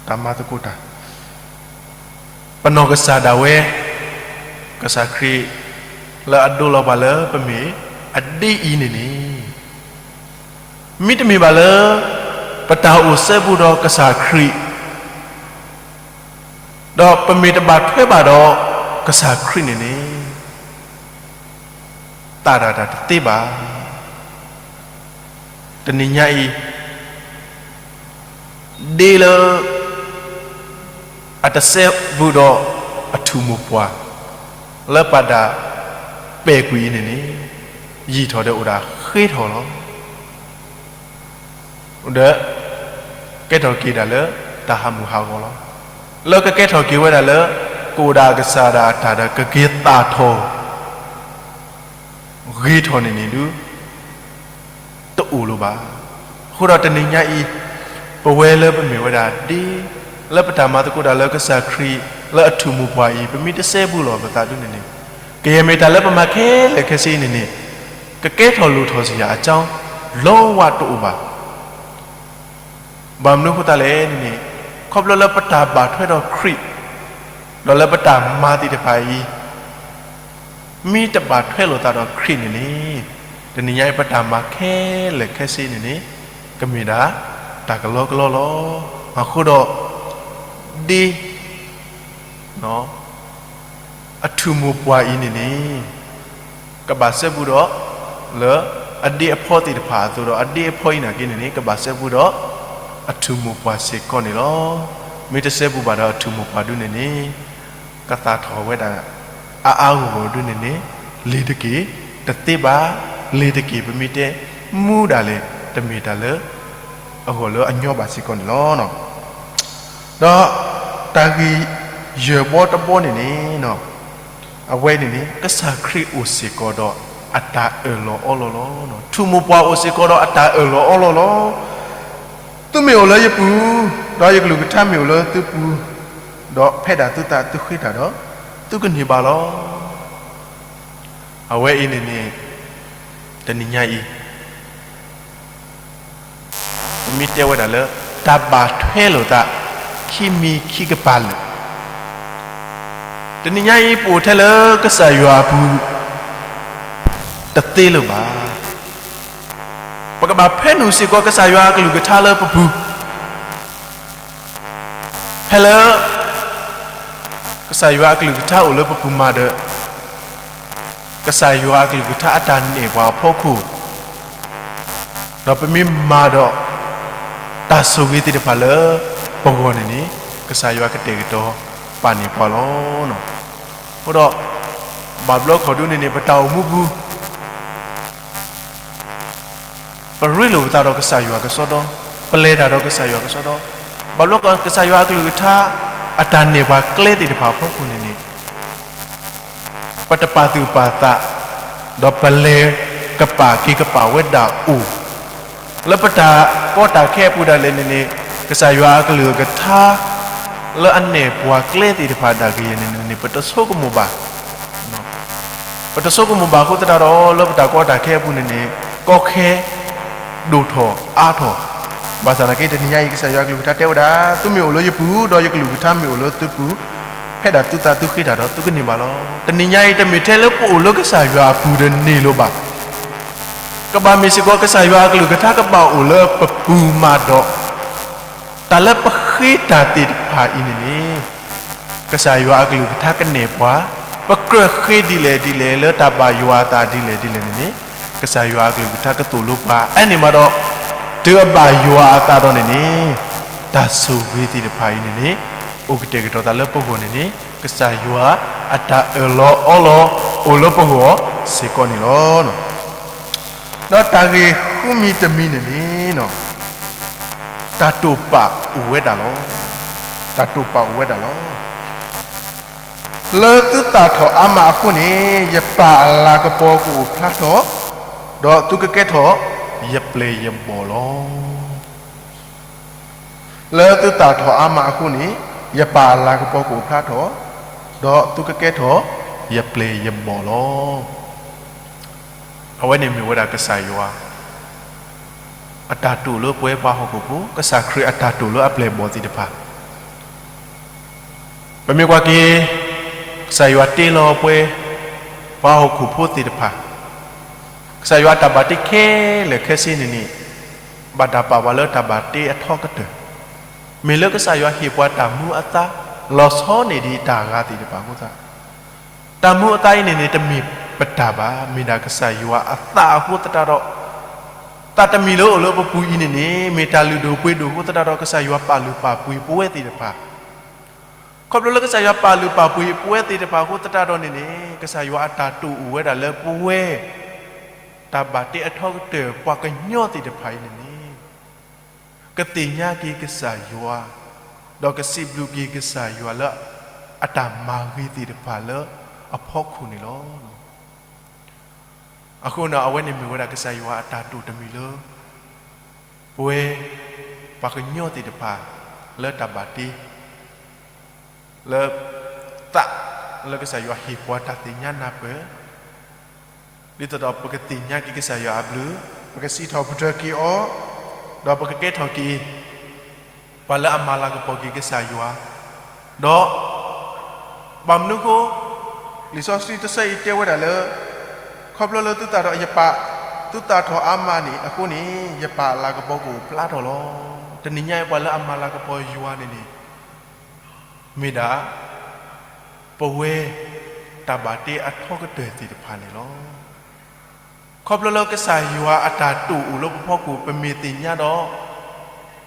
တၢ်မၤသကိးတၢ်, ပနီၢ်ကစၢ်ဒၣ်ဝဲ ကစၢ်ခရံာ် လၢအဒိလီၤပှၤလၢပမ့ၢ်အဒ့အံၤန့ၣ်န့ၣ် မ့တမ့ၢ်ဘၣ်လၢ ပတၢ်အိၣ်စဲဘူးဒီးကစၢ်ခရံာ် ဒီးပမ့ၢ်တဘၣ်ထွဲဘၣ်ဒီးကစၢ်ခရံာ်န့ၣ်န့ၣ် သးဒၣ်တၢ်တသ့ဘၣ်. တနံၤညါအံၤ ဒ့လၢ အတစဲဘူးဒီးအထူၣ်မိၢ်ပှၢ် လၢပှၤဒၣ်ပဲာ်ကွံာ်အံၤန့ၣ်န့ၣ် ယံာ်ထီၣ်ဒီးအိၣ်ဒၣ်ဃ့ထီၣ်လီၤ. ဒီး ကဲထီၣ်က့ၤဒၣ်လၢတၢ်ဟးမုၢ်ဟးဂီၤလီၤ. လၢကကဲထီၣ်က့ၤဝဲဒၣ်လၢ ကအိၣ်ဒၣ်ကစၢ်ဒၣ်အတၢ်ဒီးကက့ၤသၣ်ထီၣ် ဂ့ၤထီၣ်န့ၣ်န့ၣ်ဒုး တအိၣ်လၢၤဘၣ်. အဃိဒီးတနံၤညါအံၤ ပဝဲလၢပမ့ၢ်ဝဲဒၣ်ဒ့ လၢပတၢ်မၤသကိးတၢ်လၢကစၢ်ခရံာ် လၢအထူၣ်မိၢ်ပှၢ်အံၤ ပမ့ၢ်တစဲဘူးလီၤပသးဒုးန့ၣ်န့ၣ် ကယဲၢ်မ့ၢ်တၢ်လၢပမၤခဲလၢာ်ခဲဆ့အံၤန့ၣ်န့ၣ် ကကဲထီၣ်လိၣ်ထီၣ်စ့ၢ်ယၤအကၠီ လီဝါတအိၣ်ဘၣ်. ဘၣ်မနုၤအဃိသတးလဲၣ်န့ၣ်န့ၣ် ခီဖျိလၢပတၢ်ဘၣ်ထွဲဒီးခရံာ် ဒီးလၢပတၢ်မၤသ့ၣ်တဖၣ်အံၤ မ့ၢ်တဘၣ်ထွဲလိာ်သးဒီးခရံာ်န့ၣ်န့ၣ် တနံၤညါအံၤပတၢ်မၤခဲလၢာ်ခဲဆ့န့ၣ်န့ၣ် ကမ့ၢ်ဒၣ်တၢ်ကလီကလီလီၤ. အဃိဒီး ဒ့ အထူၣ်မိၢ်ပှၢ်အံၤန့ၣ်န့ၣ် ကဘၣ်စဲဘူးဒီး လၢအဒ့အဖီသ့ၣ်တဖၣ်အသိးဒီး အဒ့အဖီအံၤနာ်က့န့ၣ်န့ၣ် ကဘၣ်စဲဘူးဒီး အထူၣ်မိၢ်ပှၢ်စ့ၢ်ကီးန့ၣ်လီၤ. မ့ၢ်တစဲဘူးဘၣ်ဒီးအထူၣ်မိၢ်ပှၢ်ဒုးန့ၣ်န့ၣ် ကသၣ်ထီၣ်ဝဲဒၣ် အါအါဂီၢ်ဂီၢ်ဒုးန့ၣ်န့ၣ် လ့ၤတက့ၢ် တသ့ဘၣ်, လ့ၤတက့ၢ် ပမ့ၢ်တဲမူဒၣ်လဲာ် တမ့ၢ်တၢ်လၢ အဂီၢ်လၢအညီဘၣ်စ့ၢ်ကီးန့ၣ်လီၤ. ဒီးတၢ်ဂ့ၢ်ယဲၢ်ဘီတဘီန့ၣ်န့ၣ် အဝဲန့ၣ်န့ၣ် ကစၢ်ခရံာ်အိၣ်စ့ၢ်ကီးဒီးအတၢ်အၢၣ်လီၤအီလီၤလီၤ. ထူၣ်မိၢ်ပှၢ်အိၣ်စ့ၢ်ကီးဒီးအတၢ်အၢၣ်လီၤအီလီၤလီၤ. သုမ့ၢ်အိၣ်လၢယပူၤ, ဒီးယကလုၢ်ကထါမ့ၢ်အိၣ်လၢသုပူၤ, ဒီးဖဲဒၣ်သုသးသုဃ့တၢ်ဒီး သုကန့ၢ်ဘၣ်လီၤ. အဝဲအံၤန့ၣ်န့ၣ် တနံၤညါအံၤ ပမ့ၢ်တဲဝဲဒၣ်လၢ တၢ်ဘၣ်ထွဲလိာ်သး ခံမံၤခံကပၤလၢာ်, တနံၤညါအံၤ ပအိၣ်ထဲလၢကစၢ်ယွၤအပူၤ တသ့လၢၤဘၣ်. ပကဘၣ်ဖဲနုာ်စ့ၢ်ကီးကစၢ်ယွၤအကလုၢ်ကထါလၢပပူၤ, ဖဲလၢ ကစၢ်ယွၤအကလုၢ်ကထါအိၣ်လၢပပူၤမးဒီး ကစၢ်ယွၤအကလုၢ်ကထါအတၢ်နဲၣ်ပှၤအဖီခိၣ်, ဒီးပမ့ၢ်မၤဒီး တၢ်ဆိၣ်ဂ့ၤသ့ၣ်တဖၣ်လၢပဂီၢ်န့ၣ်န့ၣ် ကစၢ်ယွၤကတဲာ်ကတီၤပာ်န့ၢ်ပှၤလီၤ. အဃိဒီး ဘၣ်ဘျီခီၣ်ဒုးန့ၣ်န့ၣ် ပတၢ်အိၣ်မူပူၤ ပရ့လိာ်ပသးဒီးကစၢ်ယွၤကစီဒီ, ပလဲၤတၢ်ဒီးကစၢ်ယွၤကစီဒီ, ဘၣ်ဘျီကစၢ်ယွၤအကလုၢ်ကထါ အတၢ်နဲၣ်ပှၤကျဲသ့ၣ်တဖၣ်အဖီခိၣ်န့ၣ်န့ၣ် ပတပာ်သူၣ်ပာ်သး, ဒီးပလဲၤကပာ်က့ၤကပာ်ဝဲဒၣ်အိၣ်, လၢပတၢ်ကီတၢ်ခဲအပူၤဒၣ်လဲာ်န့ၣ်န့ၣ် ကစၢ်ယွၤအကလုၢ်ကထါ လၢအနဲၣ်ပှၤကျဲသ့ၣ်တဖၣ်ဒၣ်ကယဲၢ်န့ၣ်န့ၣ် ပတဆိကမိၣ်ဘၣ် ပတဆိကမိၣ်ဘၣ်အဃိသတးဒီး လၢပတၢ်ကီတၢ်ခဲအပူၤန့ၣ်န့ၣ် ကီခဲ ဒိၣ်ထီၣ်အါထီၣ်, ဘၣ်ဆၣ်သနာ်က့ တနံၤညါအံၤ ကစၢ်ယွၤအကလုၢ်ကထါတဲဝဲဒၣ် သုမ့ၢ်အိၣ်လၢယပူၤ ဒီးယကလုၢ်ကထါမ့ၢ်အိၣ်လၢသုပူၤ, ဖဲဒၣ်သုသးသုဃ့တၢ်ဒီး သုကန့ၢ်ဘၣ်လီၤ. တနံၤညါအံၤ တမ့ၢ်ထဲလၢပအိၣ်လၢကစၢ်ယွၤအပူၤဒီးန့ၣ်လၢၤဘၣ်. ကဘၣ်မ့ၢ်စ့ၢ်ကီး ကစၢ်ယွၤအကလုၢ်ကထါကဘၣ်အိၣ်လၢပပူၤမးဒီး တၢ်လၢပဃ့တၢ်သ့ၣ်တဖၣ်အံၤန့ၣ်န့ၣ် ကစၢ်ယွၤအကလုၢ်ကထါကနဲၣ်ပှၤ, ပကြၢးဃ့ဒ်လဲၣ်ဒ်လဲၣ် လၢတၢ်ဘၣ်ယွၤအသးဒ်လဲၣ်ဒ်လဲၣ်န့ၣ်န့ၣ် ကစၢ်ယွၤအကလုၢ်ကထါကသိၣ်လိပှၤ အန့ၣ်မးဒီး တုၤအဘၣ်ယွၤအသးဒီးန့ၣ်န့ၣ် တၢ်ဆိၣ်ဂ့ၤသ့ၣ်တဖၣ်အံၤန့ၣ်န့ၣ် အိၣ်ကတဲာ်ကတီၤသးလၢပဂီၢ်န့ၣ်န့ၣ် ကစၢ်ယွၤအတၢ်အၢၣ်လီၤအီလီၤ အိၣ်လၢပဂီၢ်စ့ၢ်ကီးန့ၣ်လီၤ. ဒီးတၢ်ဂ့ၢ်ဃုမံၤတမံၤန့ၣ်န့ၣ် တၢ်တိာ်ပာ်အိၣ်ဝဲဒၣ်လီၤ. တၢ်တိာ်ပာ်အိၣ်ဝဲဒၣ်လီၤ. လၢသုသၣ်ထီၣ်အါမးအဃိန့ၣ် ယပၢ်အလၤကပီၤကအိၣ်ဖျါထီၣ်, ဒီးသုကကဲထီၣ်ယပျဲၢ်ယဘီၣ်လီၤ. လၢသုသၣ်ထီၣ်အါမးအဃိန့ၣ် ယပၢ်အလၤကပီၤကအိၣ်ဖျါထီၣ်, ဒီးသုကကဲထီၣ်ယပျဲၢ်ယဘီၣ်လီၤ. အဝဲန့ၣ်မ့ၢ်ဝဲဒၣ်ကစၢ်ယွၤ အတၢ်တိာ်လၢပဝဲပှၤဟီၣ်ခိၣ်ဖိ, ကစၢ်ခရံာ်အတၢ်တိာ်လၢအပျဲၢ်အဘီၣ်သ့ၣ်တဖၣ်. ပမ့ၢ်ကွၢ်က့ၤ ကစၢ်ယွၤတ့လီၤပဝဲ ပှၤဟီၣ်ခိၣ်ဖိသ့ၣ်တဖၣ်, ကစၢ်ယွၤအတၢ်ဘၣ်တ့ခဲလၢာ်ခဲဆ့န့ၣ်န့ၣ် ဘၣ်တၢ်ပာ်ပှၤလၢတၢ်ဘၣ်တ့အထီကတၢၢ်, မ့ၢ်လၢကစၢ်ယွၤဟ့ၣ်ပှၤတၢ်မူအသါ လီၤဆီန့ၢ်ဒံးတၢ်ဂၤသ့ၣ်တဖၣ်အဃိသတး, တၢ်မူအသါအံၤန့ၣ်န့ၣ် တမ့ၢ်ပတၢ်ဘၣ်, မ့ၢ်ဒၣ်ကစၢ်ယွၤအသးအဃိသတးဒီး, သးတမံၤလၢအိၣ်လၢပပူၤအံၤန့ၣ်န့ၣ် မ့ၢ်တၢ်လုၢ်ဒိၣ်ပှ့ၤဒိၣ်အဃိသတးဒီး ကစၢ်ယွၤပာ်လုၢ်ပာ်ပှ့ၤပဝဲသ့ၣ်တဖၣ်. ခီဖျိလၢကစၢ်ယွၤပာ်လုၢ်ပာ်ပှ့ၤပဝဲသ့ၣ်တဖၣ်အဃိသတးဒီးန့ၣ်န့ၣ် ကစၢ်ယွၤအတၢ်တိာ်အိၣ်ဝဲဒၣ်လၢပဝဲ တၢ်ဘၣ်တ့အထီကတၢၢ် ပှၤကညီသ့ၣ်တဖၣ်အံၤန့ၣ်န့ၣ် ကသ့ၣ်ညါက့ၤကစၢ်ယွၤ, ဒီးကစံးဘျုးက့ၤကစၢ်ယွၤလၢ အတၢ်မၤဂ့ၤသ့ၣ်တဖၣ်လၢအဖီခိၣ်န့ၣ်လီၤ. အဃိန့ၣ် အဝဲန့ၣ်မ့ၢ်ဝဲဒၣ်ကစၢ်ယွၤအတၢ်တိာ်တမံၤလၢ ပဝဲ ပှၤကညီသ့ၣ်တဖၣ် လၢတၢ်ဘၣ်တ့ လၢ သး လၢကစၢ်ယွၤဟ့ၣ်ပှၤတၢ်သ့ၣ်ညါနၢ်ပၢၢ်, ဒ်သိးဒီးပကသ့ၣ်ညါက့ၤကစၢ်ယွၤအဘျုး, ပကစံးထီၣ်ပတြၢၤက့ၤအီၤ, ဒီးပကကဲထီၣ်က့ၤ ပှၤလၢအမၤလၤကပီၤက့ၤကစၢ်ယွၤ, ဒီး ဘၣ်မနုၤအဃိ လံာ်စီဆှံတဆၢအံၤတဲဝဲဒၣ်လၢ ခီဖျိလၢသုသၣ်ထီၣ် ယပာ် သုသၣ်ထီၣ်အါမးန့ၣ်အဃိန့ၣ် ယပာ်လၤကပီၤကအိၣ်ဖျါထီၣ်လီၤ. တနံၤညါအံၤပှၤလၢအမၤလၤကပီၤယွၤန့ၣ်န့ၣ် မ့ၢ်ဒၣ် ပဝဲ တၢ်ဘၣ်တ့အထီကတၢၢ်သ့ၣ်တဖၣ်န့ၣ်လီၤ. ခီဖျိလၢကစၢ်ယွၤအတၢ်တိာ်အိၣ်လၢပဖီခိၣ် ပမ့ၢ်သ့ၣ်ညါဒီး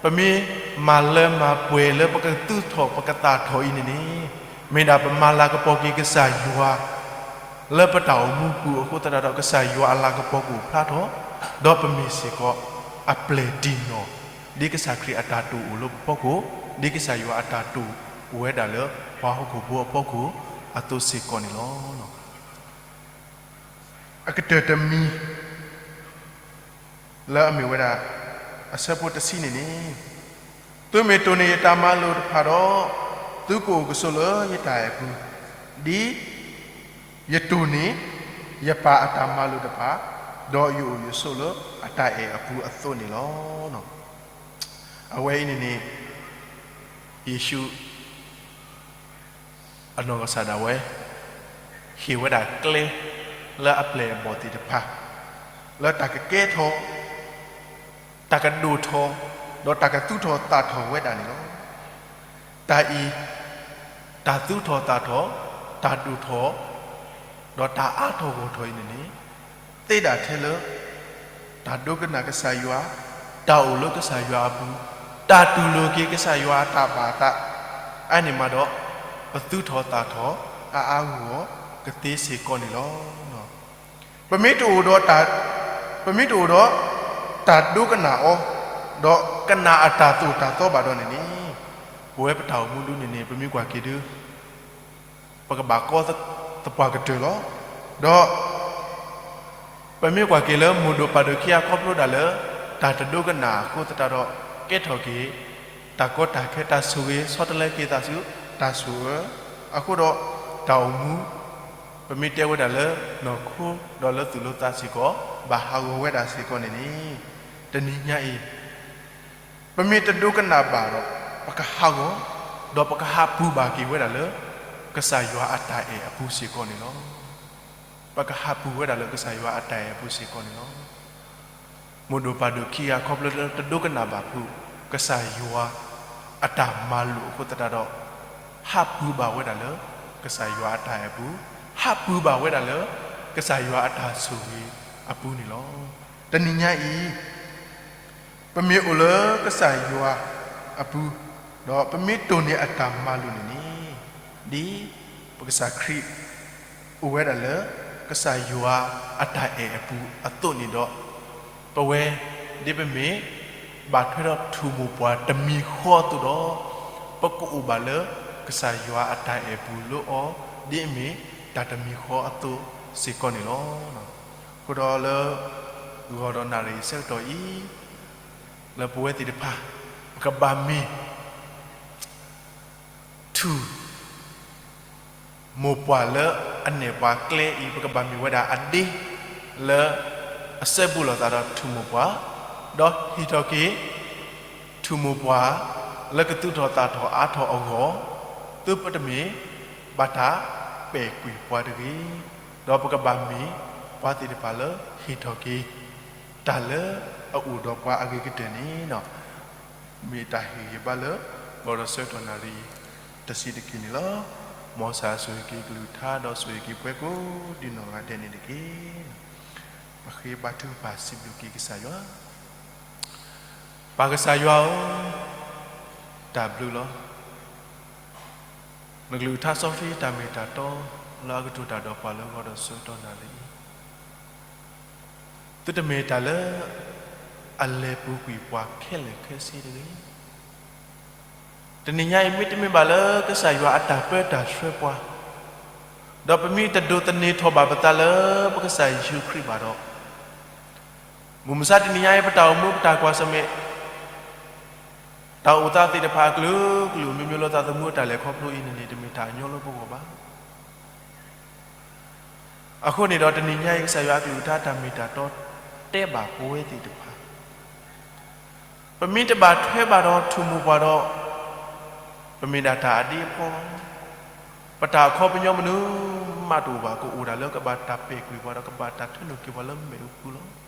ပမ့ၢ်မၤလၢမၤပှဲၤလၢပကသုထီၣ်ပကသၣ်ထီၣ်အံၤန့ၣ်န့ၣ် မ့ၢ်ဒၣ်ပမၤလၤကပီၤက့ၤကစၢ်ယွၤ လၢပတၢ်အိၣ်မူပူၤအဃိသတးဒီး ကစၢ်ယွၤအလၤကပီၤကအိၣ်ဖျါထီၣ်, ဒီးပမ့ၢ်စ့ၢ်ကီး အပျဲၢ်တံၢ်နီၢ် ဒ်ကစၢ်ခရံာ်အတၢ်တိာ်အိၣ်လၢပဖီခိၣ်, ဒ်ကစၢ်ယွၤအတၢ်တိာ်အိၣ်ဝဲဒၣ်လၢ ပှၤဟီၣ်ခိၣ်ဖိအဖီခိၣ်အသိးစ့ၢ်ကီးန့ၣ်လီၤ. အကတၢၢ်တမံၤ လၢအမ့ၢ်ဝဲဒၣ် အဆၢဖိတဆံန့ၣ်န့ၣ်, သုမ့ၢ်တိၢ်န့ၢ်ယတၢ်မၤလိာ်တဖၣ်ဒီး, သုကအိၣ်ကဆိးလၢယတၢ်အဲၣ်အပူၤ, ဒ် ယတိၢ်န့ၢ် ယပၢ်အတၢ်မၤလိာ်တဖၣ်, ဒီးယအိၣ်ယဆိးလၢအတၢ်အဲၣ်အပူၤအသိးန့ၣ်လီၤ. အဝဲအံၤန့ၣ်န့ၣ် ယ့ၣ်ၡူး အနီၢ်ကစၢ်ဒၣ်ဝဲ ဟ့ၣ်ဝဲဒၣ်ကျဲ လၢအပျဲၢ်အဘီၣ်သ့ၣ်တဖၣ် လၢတၢ်ကကဲထီၣ် တၢ်ကဒိၣ်ထီၣ် ဒီးတၢ်ကသူထီၣ်သၣ်ထီၣ်ဝဲဒၣ်န့ၣ်လီၤ. တၢ်အံၤ တၢ်သူထီၣ်သၣ်ထီၣ် တၢ်ဒိၣ်ထီၣ် ဒီးတၢ်အါထီၣ်ဂီၢ်ထီၣ်အံၤန့ၣ်န့ၣ် သ့ဒၣ်ထဲလၢ တၢ်ဒိကနၣ်ကစၢ်ယွၤ, တၢ်အိၣ်လၢကစၢ်ယွၤအပူၤ, တၢ်တူၢ်လိာ်က့ၤကစၢ်ယွၤအတၢ်ဘၣ်အသး, အန့ၣ်မးဒီး ပသူထီၣ်သၣ်ထီၣ် အါအါဂီၢ်ဂီၢ်ကသ့စ့ၢ်ကီးန့ၣ်လီၤ. ပမ့ၢ်တအိၣ်ဒီး ပမ့ၢ်တအိၣ်ဒီး တၢ်ဒိကနၣ်အီၤ, ဒီးကနၣ်အတၢ်သိၣ်တၢ်သီဘၣ်ဒီးန့ၣ်န့ၣ်, ပဝဲပတၢ်အိၣ်မူဒုန့ၣ်န့ၣ် ပမ့ၢ်ကွၢ်က့ၤဒု ပကဘၣ်ကီသပှၢ်ကတၢၢ်လီၤ. ဒီး ပမ့ၢ်ကွၢ်က့ၤလၢမိၢ်ဒိၣ်ပၢ်ဒိၣ်ခံဂၤခီဖျိဒၣ်လၢ တၢ်တဒိကနၣ်အဃိသတးဒီး ကဲထီၣ်က့ၤ တၢ်ကီတၢ်ခဲ တၢ်ဆိၣ်ဂ့ၤ ဆီတလဲက့ၤသးဆူ တၢ်ဆိၣ်အၢ, အဃိဒီး တၢ်အိၣ်မူ ပမ့ၢ်တဲဝဲဒၣ်လၢ နီၢ်ခိ ဒီးလၢသူၣ်လၢသးစ့ၢ်ကီး ဘၣ်ဟးဂီၤဝဲဒၣ်စ့ၢ်ကီးန့ၣ်န့ၣ်, တနံၤညါအံၤ ပမ့ၢ်တဒိကနၣ်ဘၣ်ဒီး ပကဟးဂီၤ, ဒီးပကဟးပူၤဘၣ်က့ၤဝဲဒၣ်လၢ ကစၢ်ယွၤအတၢ်အဲၣ်အပူၤစ့ၢ်ကီးန့ၣ်လီၤ. ပကဟးပူၤဝဲဒၣ်လၢကစၢ်ယွၤအတၢ်အဲၣ်အပူၤစ့ၢ်ကီးန့ၣ်လီၤ. မိၢ်ဒိၣ်ပၢ်ဒိၣ်ခံဂၤခီဖျိလၢတဒိကနၣ်ဘၣ်ဖုး ကစၢ်ယွၤအတၢ်မၤလိာ်အဃိသတးဒီး ဟးပူၤဘၣ်ဝဲဒၣ်လၢ ကစၢ်ယွၤအတၢ်အဲၣ်အပူၤ, ဟးပူၤဘၣ်ဝဲဒၣ်လၢ ကစၢ်ယွၤအတၢ်ဆိၣ်ဂ့ၤအပူၤန့ၣ်လီၤ. တနံၤညါအံၤ ပမ့ၢ်အိၣ်လၢကစၢ်ယွၤအပူၤ, ဒီးပမ့ၢ်တိၢ်န့ၢ်အတၢ်မၤလိာ်န့ၣ်န့ၣ်, ဒ်ပကစၢ်ခရံာ် အိၣ်ဝဲဒၣ်လၢ ကစၢ်ယွၤအတၢ်အဲၣ်အပူၤအသိးန့ၣ်ဒီး, ပဝဲ ဒ်ပမ့ၢ်ဘၣ်ထွဲဒီးထူၣ်မိၢ်ပှၢ်တမံၤဃီအသိးဒီး, ပကအိၣ်ဘၣ်လၢ ကစၢ်ယွၤအတၢ်အဲၣ်ပူၤလၢအီၤ ဒ်အမ့ၢ်တၢ်တမံၤဃီအသိးစ့ၢ်ကီးန့ၣ်လီၤ. အဃိဒီးလၢ ဂီၤဒီးနၣ်ရံၣ်ဆၢကတီၢ်အံၤ လၢပဝဲသ့ၣ်တဖၣ် ပကဘၣ်မ့ၢ် ထူၣ် မိၢ်ပှၢ်လၢအနဲၣ်ပှၤကျဲအံၤ ပကဘၣ်မ့ၢ်ဝဲဒၣ်အဒ့ လၢ အစဲဘူးလိာ်သးဒီးထူၣ်မိၢ်ပှၢ်, ဒီးဟ့ၣ်ထီၣ်က့ၤ ထူၣ်မိၢ်ပှၢ် လၢကသူၣ်ထီၣ်သးထီၣ်အါထီၣ်အဂီၢ်, သုပတမ့ၢ်ဘၣ်တၢ်ပဲာ်ကွံာ်ပှၤတဂ့ၤ, ဒီးပကဘၣ်မ့ၢ်ပှၤသ့ၣ်တဖၣ်လၢဟ့ၣ်ထီၣ်က့ၤ တၢ်လၢအအိၣ်ဒီးပှၤအဂ့ၤကတၢၢ်န့ၣ် မ့ၢ်တၢ်ဟ့ၣ်ဂံၢ်ဟ့ၣ်ဘါလၢ ဂီၤဒီးဆၢကတီၢ်နၣ်ရံၣ် တဆံးတက့ၢ်န့ၣ်လီၤ. မ်ကစၢ်ယွၤဆိၣ်ဂ့ၤက့ၤကလုၢ်ကထါ ဒီးဆိၣ်ဂ့ၤက့ၤပှၤကိးဒံနီၢ်ဂၤဒဲးန့ၣ်တက့ၢ်. ပဃ့ဘါထုကဖၣ်စံးဘျုးက့ၤကစၢ်ယွၤ. ပၢ်ကစၢ်ယွၤဧၢ, တၢ်ဘျုးလီၤ. နကလုၢ်ကထါစီဆှံတၢ်မ့ၢ်တၢ်တီ လၢအကတိၤတၢ်ဒီးပှၤလၢဂီၤဒီးဆၢကတီၢ်နၣ်ရံၣ်အံၤ သုတမ့ၢ်တၢ်လၢ အလဲၤပူၤကွံာ်ပှၤခဲလၢာ်ခဲဆ့တဂ့ၤ. တနံၤညါအံၤ မ့တမ့ၢ်ဘၣ်လၢကစၢ်ယွၤအတၢ်ပၢတၢ်ဆှၢပှၤ, ဒီးပမ့ၢ်တဒိးသန့ၤထီၣ်ဘၣ်ပသးလၢပကစၢ်ယ့ၣ်ၡူးခရံာ်ဘၣ်ဒီး, မုၢ်မဆါတနံၤညါအံၤ ပတၢ်အိၣ်မူပတၢ်ကွၢ်ဆၢၣ်မဲာ် တၢ်အိၣ်သးသ့ၣ်တဖၣ်အကလုာ်ကလုာ် မ့မ့ၢ်လၢသးသမူအတၢ်လဲၤခီဖျိအံၤန့ၣ်န့ၣ် တမ့ၢ်တၢ်အညီလၢပဂီၢ်ဘၣ်. အဃိန့ၣ်ဒီးတနံၤညါအံၤ ကစၢ်ယွၤအကလုၢ်ကထါတၢ်မ့ၢ်တၢ်တီတဲဘၣ်ပဝဲသ့ၣ်တဖၣ်, ပမ့ၢ်တဘၣ်ထွဲဘၣ်ဒီးထူၣ်မိၢ်ပှၢ်ဒီး, ပမ့ၢ်ဒၣ်တၢ်အဒ့အဖီလီၤ. ပတၢ်အခီပညီမနုၤမးတအိၣ်ဘၣ်, ကအိၣ်ဒၣ်လၢကဘၣ်တၢ်ပဲာ်ကွံာ်ပှၤဒီး ကဘၣ်တၢ်ထုးနုာ်က့ၤပှၤလၢမ့ၣ်အူပူၤလီၤ.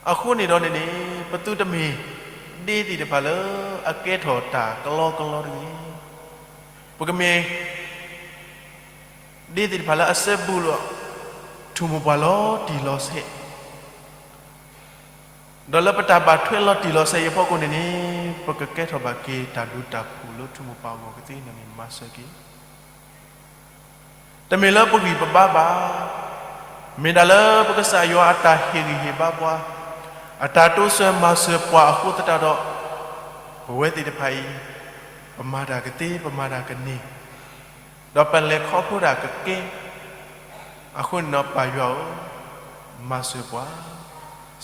အဃိန့ၣ်ဒီးန့ၣ်န့ၣ် ပသုတမ့ၢ်ဒ့သ့ၣ်တဖၣ်လၢအကဲထီၣ်တၢ်ကလီကလီတဂ့ၤ. ပကမ့ၢ် ဒ့သ့ၣ်တဖၣ်လၢအစဲဘူးလိာ် ထူၣ်မိၢ်ပှၢ်လီၤတံၢ်လီၤဆဲး, ဒီးလၢပတၢ်ဘၣ်ထွဲလီၤတံၢ်လီၤဆဲးအံၤအဖီခိၣ်န့ၣ်န့ၣ် ပကကဲထီၣ်ဘၣ်က့ၤတၢ်ဘျုးတၢ်ဖှိၣ်လၢထူၣ်မိၢ်ပှၢ်အဂီၢ်ကသ့န့ၣ်န့ၣ် မၤစၢၤက့ၤ တမ့ၢ်လၢပဂံၢ်ပဘါဘၣ်, မ့ၢ်ဒၣ်လၢပကစၢ်ယွၤအတၢ်ဟ့ၣ်ဂံၢ်ဟ့ၣ်ဘါပှၤ, အတၢ်တိစၢၤမၤစၢၤပှၤအဃိသတးဒီး, ပဝဲသ့ၣ်တဖၣ်အံၤ ပမၤတၢ်ကသ့ ပမၤတၢ်ကန့ၢ်, ဒီးပလဲၤခီဖျိတၢ်ကကဲ, အဃိန့ၣ်ဒီးပၢ်ယွၤဧၢ, မၤစၢၤပှၤ,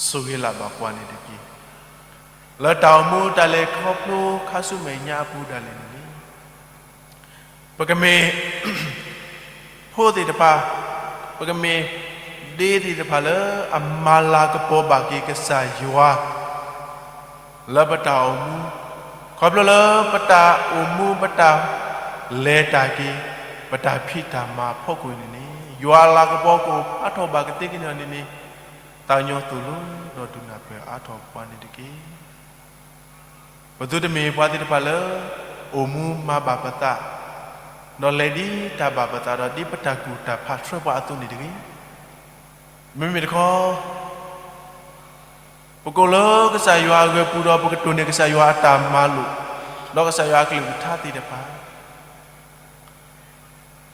ဆိၣ်ဂ့ၤလၢ်ဘၣ်ပှၤန့ၣ်တက့ၢ်. လၢတၢ်အိၣ်မူတၢ်လဲၤခီဖျိခါဆူမဲာ်ညါအပူၤဒၣ်လဲာ်န့ၣ်န့ၣ် ပကမ့ၢ် ဖိသ့ၣ်တဖၣ်, ပကမ့ၢ် ဒ့သ့ၣ်တဖၣ်လၢအမၤလၤကပီၤဘၣ်က့ၤကစၢ်ယွၤ လၢပတၢ်အိၣ်မူ, ခီဖျိလၢပတၢ်အိၣ်မူပတၢ်လဲၤတၢ်က့ၤ, ပတၢ်ဖံးတၢ်မၤအဖီခိၣ်အံၤန့ၣ်န့ၣ် ယွၤအလၤကပီၤကအိၣ်ဖျါထီၣ်ဘၣ်ကသ့က့ၤန့ၣ်န့ၣ်န့ၣ် သးကညီၤသိၣ်လိဒီးဒုးနၢ်ပၢၢ်အါထီၣ်ပှၤန့ၣ်တက့ၢ်. ပသုတမ့ၢ်ပှၤသ့ၣ်တဖၣ်လၢ အိၣ်မူမၤဘၣ်ပသး, ဒီးလဲၤဒ်တၢ်ဘၣ်ပသးဒီးဒ်ပတၢ်ကူၣ်တၢ်ဖးဆှၢပှၤအသိးန့ၣ်တဂ့ၤ. မ့မ့ၢ်တခီ ပကအိၣ်လၢကစၢ်ယွၤအဂၢၢ်ပူၤဒီး ပကတိၢ်န့ၢ်ကစၢ်ယွၤအတၢ်မၤလိာ်, ဒီးကစၢ်ယွၤအကလုၢ်ကထါသ့ၣ်တဖၣ်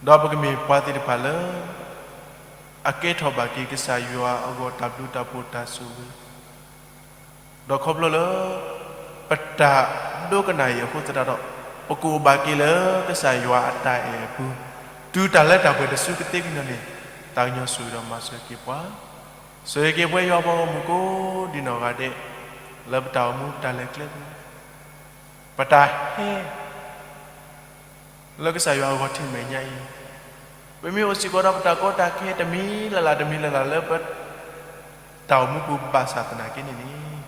ဒီးပကမ့ၢ်ပှၤသ့ၣ်တဖၣ်လၢ အကဲထီၣ်ဘၣ်က့ၤကစၢ်ယွၤအဂီၢ်တၢ်ဘျုးတၢ်ဖှိၣ်တၢ်ဆိၣ်ဂ့ၤ, ဒီးခီဖျိလၢ ပတၢ်ဒိကနၣ်အံၤအဃိသတးဒီး, ပကအိၣ်ဘၣ်က့ၤလၢကစၢ်ယွၤအတၢ်အဲၣ်အပူၤ, တုၤတၢ်လၢတၢ်ပှဲၤတစုကသ့က့ၤန့ၣ်န့ၣ်, သးကညီၤဆိၣ်ဂ့ၤဒီးမၤစၢၤက့ၤပှၤ, ဆိၣ်ဂ့ၤက့ၤပဝဲယွၤအဘီအမုၢ်ကိးဒံနီၢ်ဂၤဒဲး, လၢပတၢ်အိၣ်မူတၢ်လဲၤကျဲပူၤ, ပတၢ်ဟဲ လၢကစၢ်ယွၤအဂီၢ်ထံးမဲာ်ညါအံၤ, ပမ့ၢ်အိၣ်စ့ၢ်ကီးဒီးပတၢ်ကီတၢ်ခဲတမံၤလၢ်လၢ်တမံၤလၢ်လၢ်လၢပ တၢ်အိၣ်မူပူၤဘၣ်ဆၣ်သနာ်က့န့ၣ်န့ၣ်,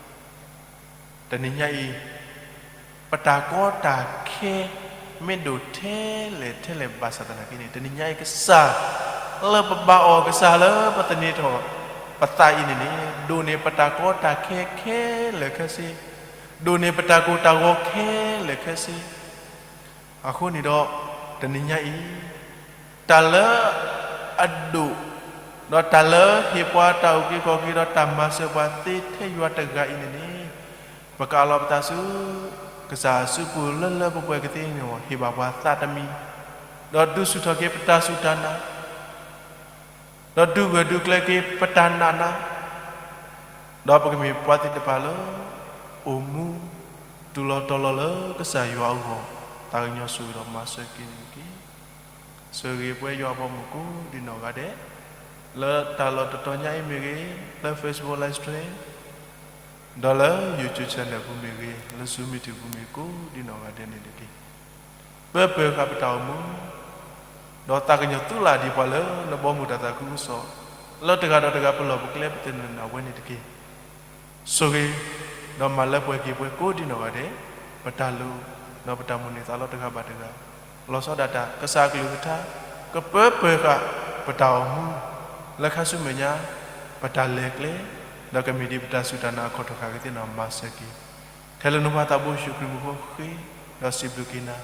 တနံၤညါအံၤ, ပတၢ်ကီတၢ်ခဲ မ့ၢ်ဒိၣ်ထဲလဲၣ်ထဲလဲၣ်ဘၣ်ဆၣ်သနာ်က့န့ၣ်, တနံၤညါအံၤကစၢ်လၢပဘါအီၤ, ကစၢ်လၢပသန့ၤထီၣ်ပသးအံၤန့ၣ်န့ၣ်, ဒိၣ်န့ၢ်ပတၢ်ကီတၢ်ခဲခဲလၢာ်ခဲဆ့, ဒိၣ်န့ၢ်ပတၢ်ကိၢ်တၢ်ဂီၤခဲလၢာ်ခဲဆ့ အဃိန့ၣ်ဒီး တနံၤညါအံၤ, တၢ်လၢအဒိၣ်, ဒီးတၢ်လၢဟ့ၣ်ပှၤတၢ်အုၣ်က့ၤခီၣ်က့ၤဒီးတၢ်မၤစၢၤပှၤသ့ထဲယွၤတဂၤအံၤန့ၣ်န့ၣ်, ပကအးလီၤပသးဆူ ကစၢ်အစုပူၤလၢလၢပှဲၤပှဲၤကသ့န့ၣ် ဟ့ၣ်ဘၣ်ပှၤသးတမံၤ, ဒီးဒုးဆူၣ်ထီၣ်က့ၤပတၢ်စူၢ်တၢ်နာ် ဒီးဒုးဂၢၢ်ဒုးကျၢၤက့ၤပတၢ်နာ်နၤ, ဒီးပကမ့ၢ်ပှၤသ့ၣ်တဖၣ်လၢ အိၣ်မူ တုၤလီၤတီၤလီၤလၢကစၢ်ယွၤအဂီၢ်, သးကညီၤဆိၣ်ဂ့ၤဒီးမၤစၢၤက့ၤန့ၣ်တက့ၢ်. ဆိၣ်ဂ့ၤပဝဲယွၤအဘီအမုၢ်ကိးဒံနီၢ်ဂၤဒဲး, လၢတၢ်လီၢ်တတီၤညါအံၤမ့ၢ်ဂ့ၤ, လၢ Facebook live stream, ဒီးလၢ YouTube channel ပူၤမ့ၢ်ဂ့ၤ, လၢ Zoom meeting ပူၤမ့ၢ်ဂ့ၤ ကိးဒံနီၢ်ဂၤဒဲးန့ၣ်တက့ၢ်. ပၢပၢၤဃာ်ပတၢ်အိၣ်မူ, ဒီးသးကညီၤသုးလၢ်ဒံးပှၤလၢနဘီမုၢ်တၢ်သးခုကစီၣ်, လၢတဂၤဒီးတဂၤပလီၢ်ပကျဲပသနၢၣ်အဝဲန့ၣ်တက့ၢ်. ဆိၣ်ဂ့ၤ, ဒီးမၤလၢပှဲၤက့ၤပှၤကိးဒံနီၢ်ဂၤဒဲး, ပတၢ်လိၣ်, ဒီးပတၢ်မိၣ်န့ၢ်သးလီတဂၤဘၣ်တဂၤ, လီၤဆီဒၣ်တၢ် ကစၢ်အကလုၢ်ကထါ, ကပၢပှဲၤဃာ်ပတၢ်အိၣ်မူ, လၢခါဆူမဲာ်ညါ, ပတၢ်လဲၤကျဲ, ဒီးကမ့ၢ်ဒ်ပတၢ်စူၢ်တၢ်နာ်အခီၣ်ထီၣ်ဃာ်ကသ့နီၢ် မၤစၢၤက့ၤ ထဲလၢနဖိသးဘိယ့ၣ်ၡူးခရံာ်မူခိၣ်ဃ့, ဒီးစံးဘျုးက့ၤနၤ,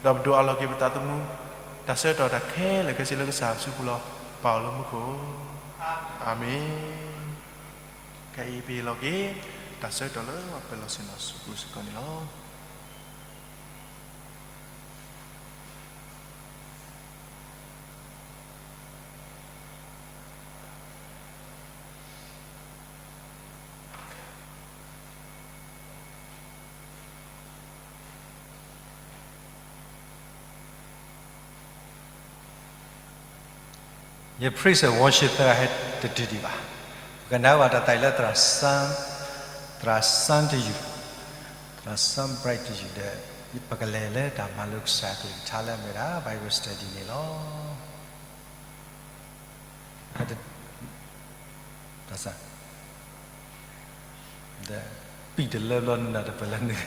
ဒီးပဒိးအးလီၤက့ၤပသးသမူ, တၢ်ဆၢကတီၢ်တၢ်ခဲလၢာ်ခဲဆ့လၢကစၢ်အစုပူၤလီၤ, ပၢ်အိၣ်လၢမူခိၣ်, အၤမ့ၣ်. ခဲအံၤပဟ့ၣ်လီၤက့ၤ တၢ်ဆၢကတီၢ်လၢပှၤပၢၤလီၢ်ဆ့ၣ်နီၤစ့ၢ်ကီးန့ၣ်လီၤ. ယ praise and worship သၢဂၤဟဲတတုၤဒံးဘၣ်. ပကနၢ်ဘၣ်တၢ်သးအံၤလၢသရၣ်စၢ်, သရၣ်စၢ်တယုၢ်, သရၣ်စၢ် bright တယုၢ်ဒီး ပကလဲၤလၢတၢ်မၤလိကစၢ်အကလုၢ်ကထါလၢအမ့ၢ်ဒၣ် Bible study န့ၣ်လီၤ. တၢ်စၢ်, ဒီးပံၣ်တလၢဘျီနုၤနၤတပၢၢ်လၢနုၤ,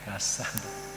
တၢ်စၢ်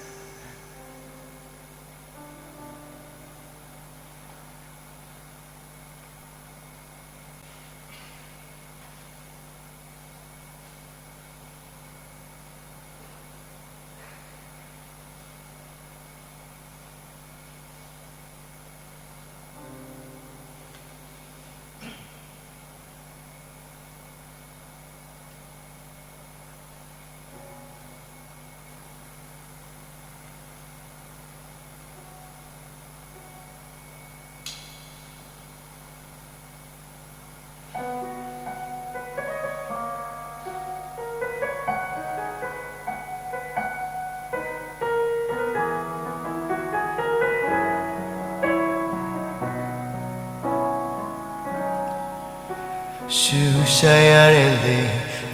ရှုရှရတဲ့လေ,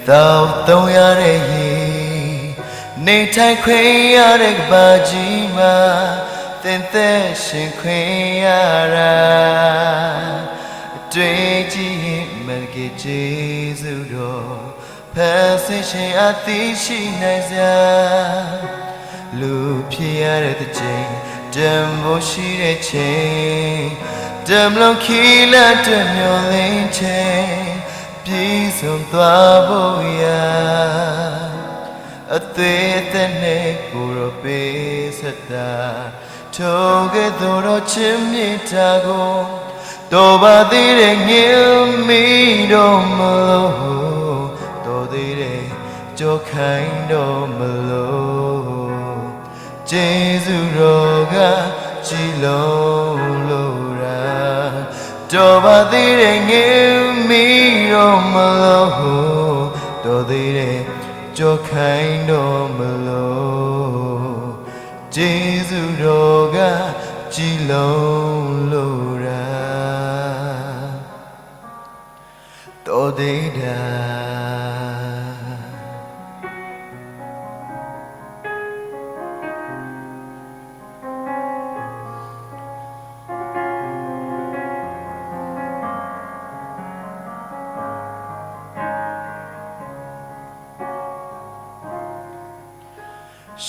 သောက်သုံးရတဲ့ရေ, နေထိုင်ခွင့်ရတဲ့ကမ္ဘာကြီးမှာ သင့်သက်ရှင်ခွင့်ရတာ အတွေ့အကြုံ မှန်တကယ်ကျေးဇူးတော် ဖန်ဆင်းခြင်းအသီးရှိနိုင်စရာ လူဖြစ်ရတဲ့တစ်ကြိမ် တန်ဖိုးရှိတဲ့ချိန် တမလုံးခံလမ်းအတွက်မျှော်လင့်ချိန် ပြည့်စုံသွားဖို့ရာ အသွေးအသက်နဲ့ကိုယ်တော်ပေးဆက်တာ ထိုကဲ့သို့သောချစ်မေတ္တာကို တော်ပါသေးတယ် ငြင်းမိတော့မလို့ တော်သေးတယ် ကြော်ခိုင်းတော့မလို့ ကျေးဇူးတော်က ကြီးလွန်းလို့တာ တော်ပါသေးတယ် ငြင်းမိတော့မလို့ တော်သေးတယ် ကြော်ခိုင်းတော့မလို့ ကျေးဇူးတော်က ကြီးလွန်းလို့တာ တော်သေးတာ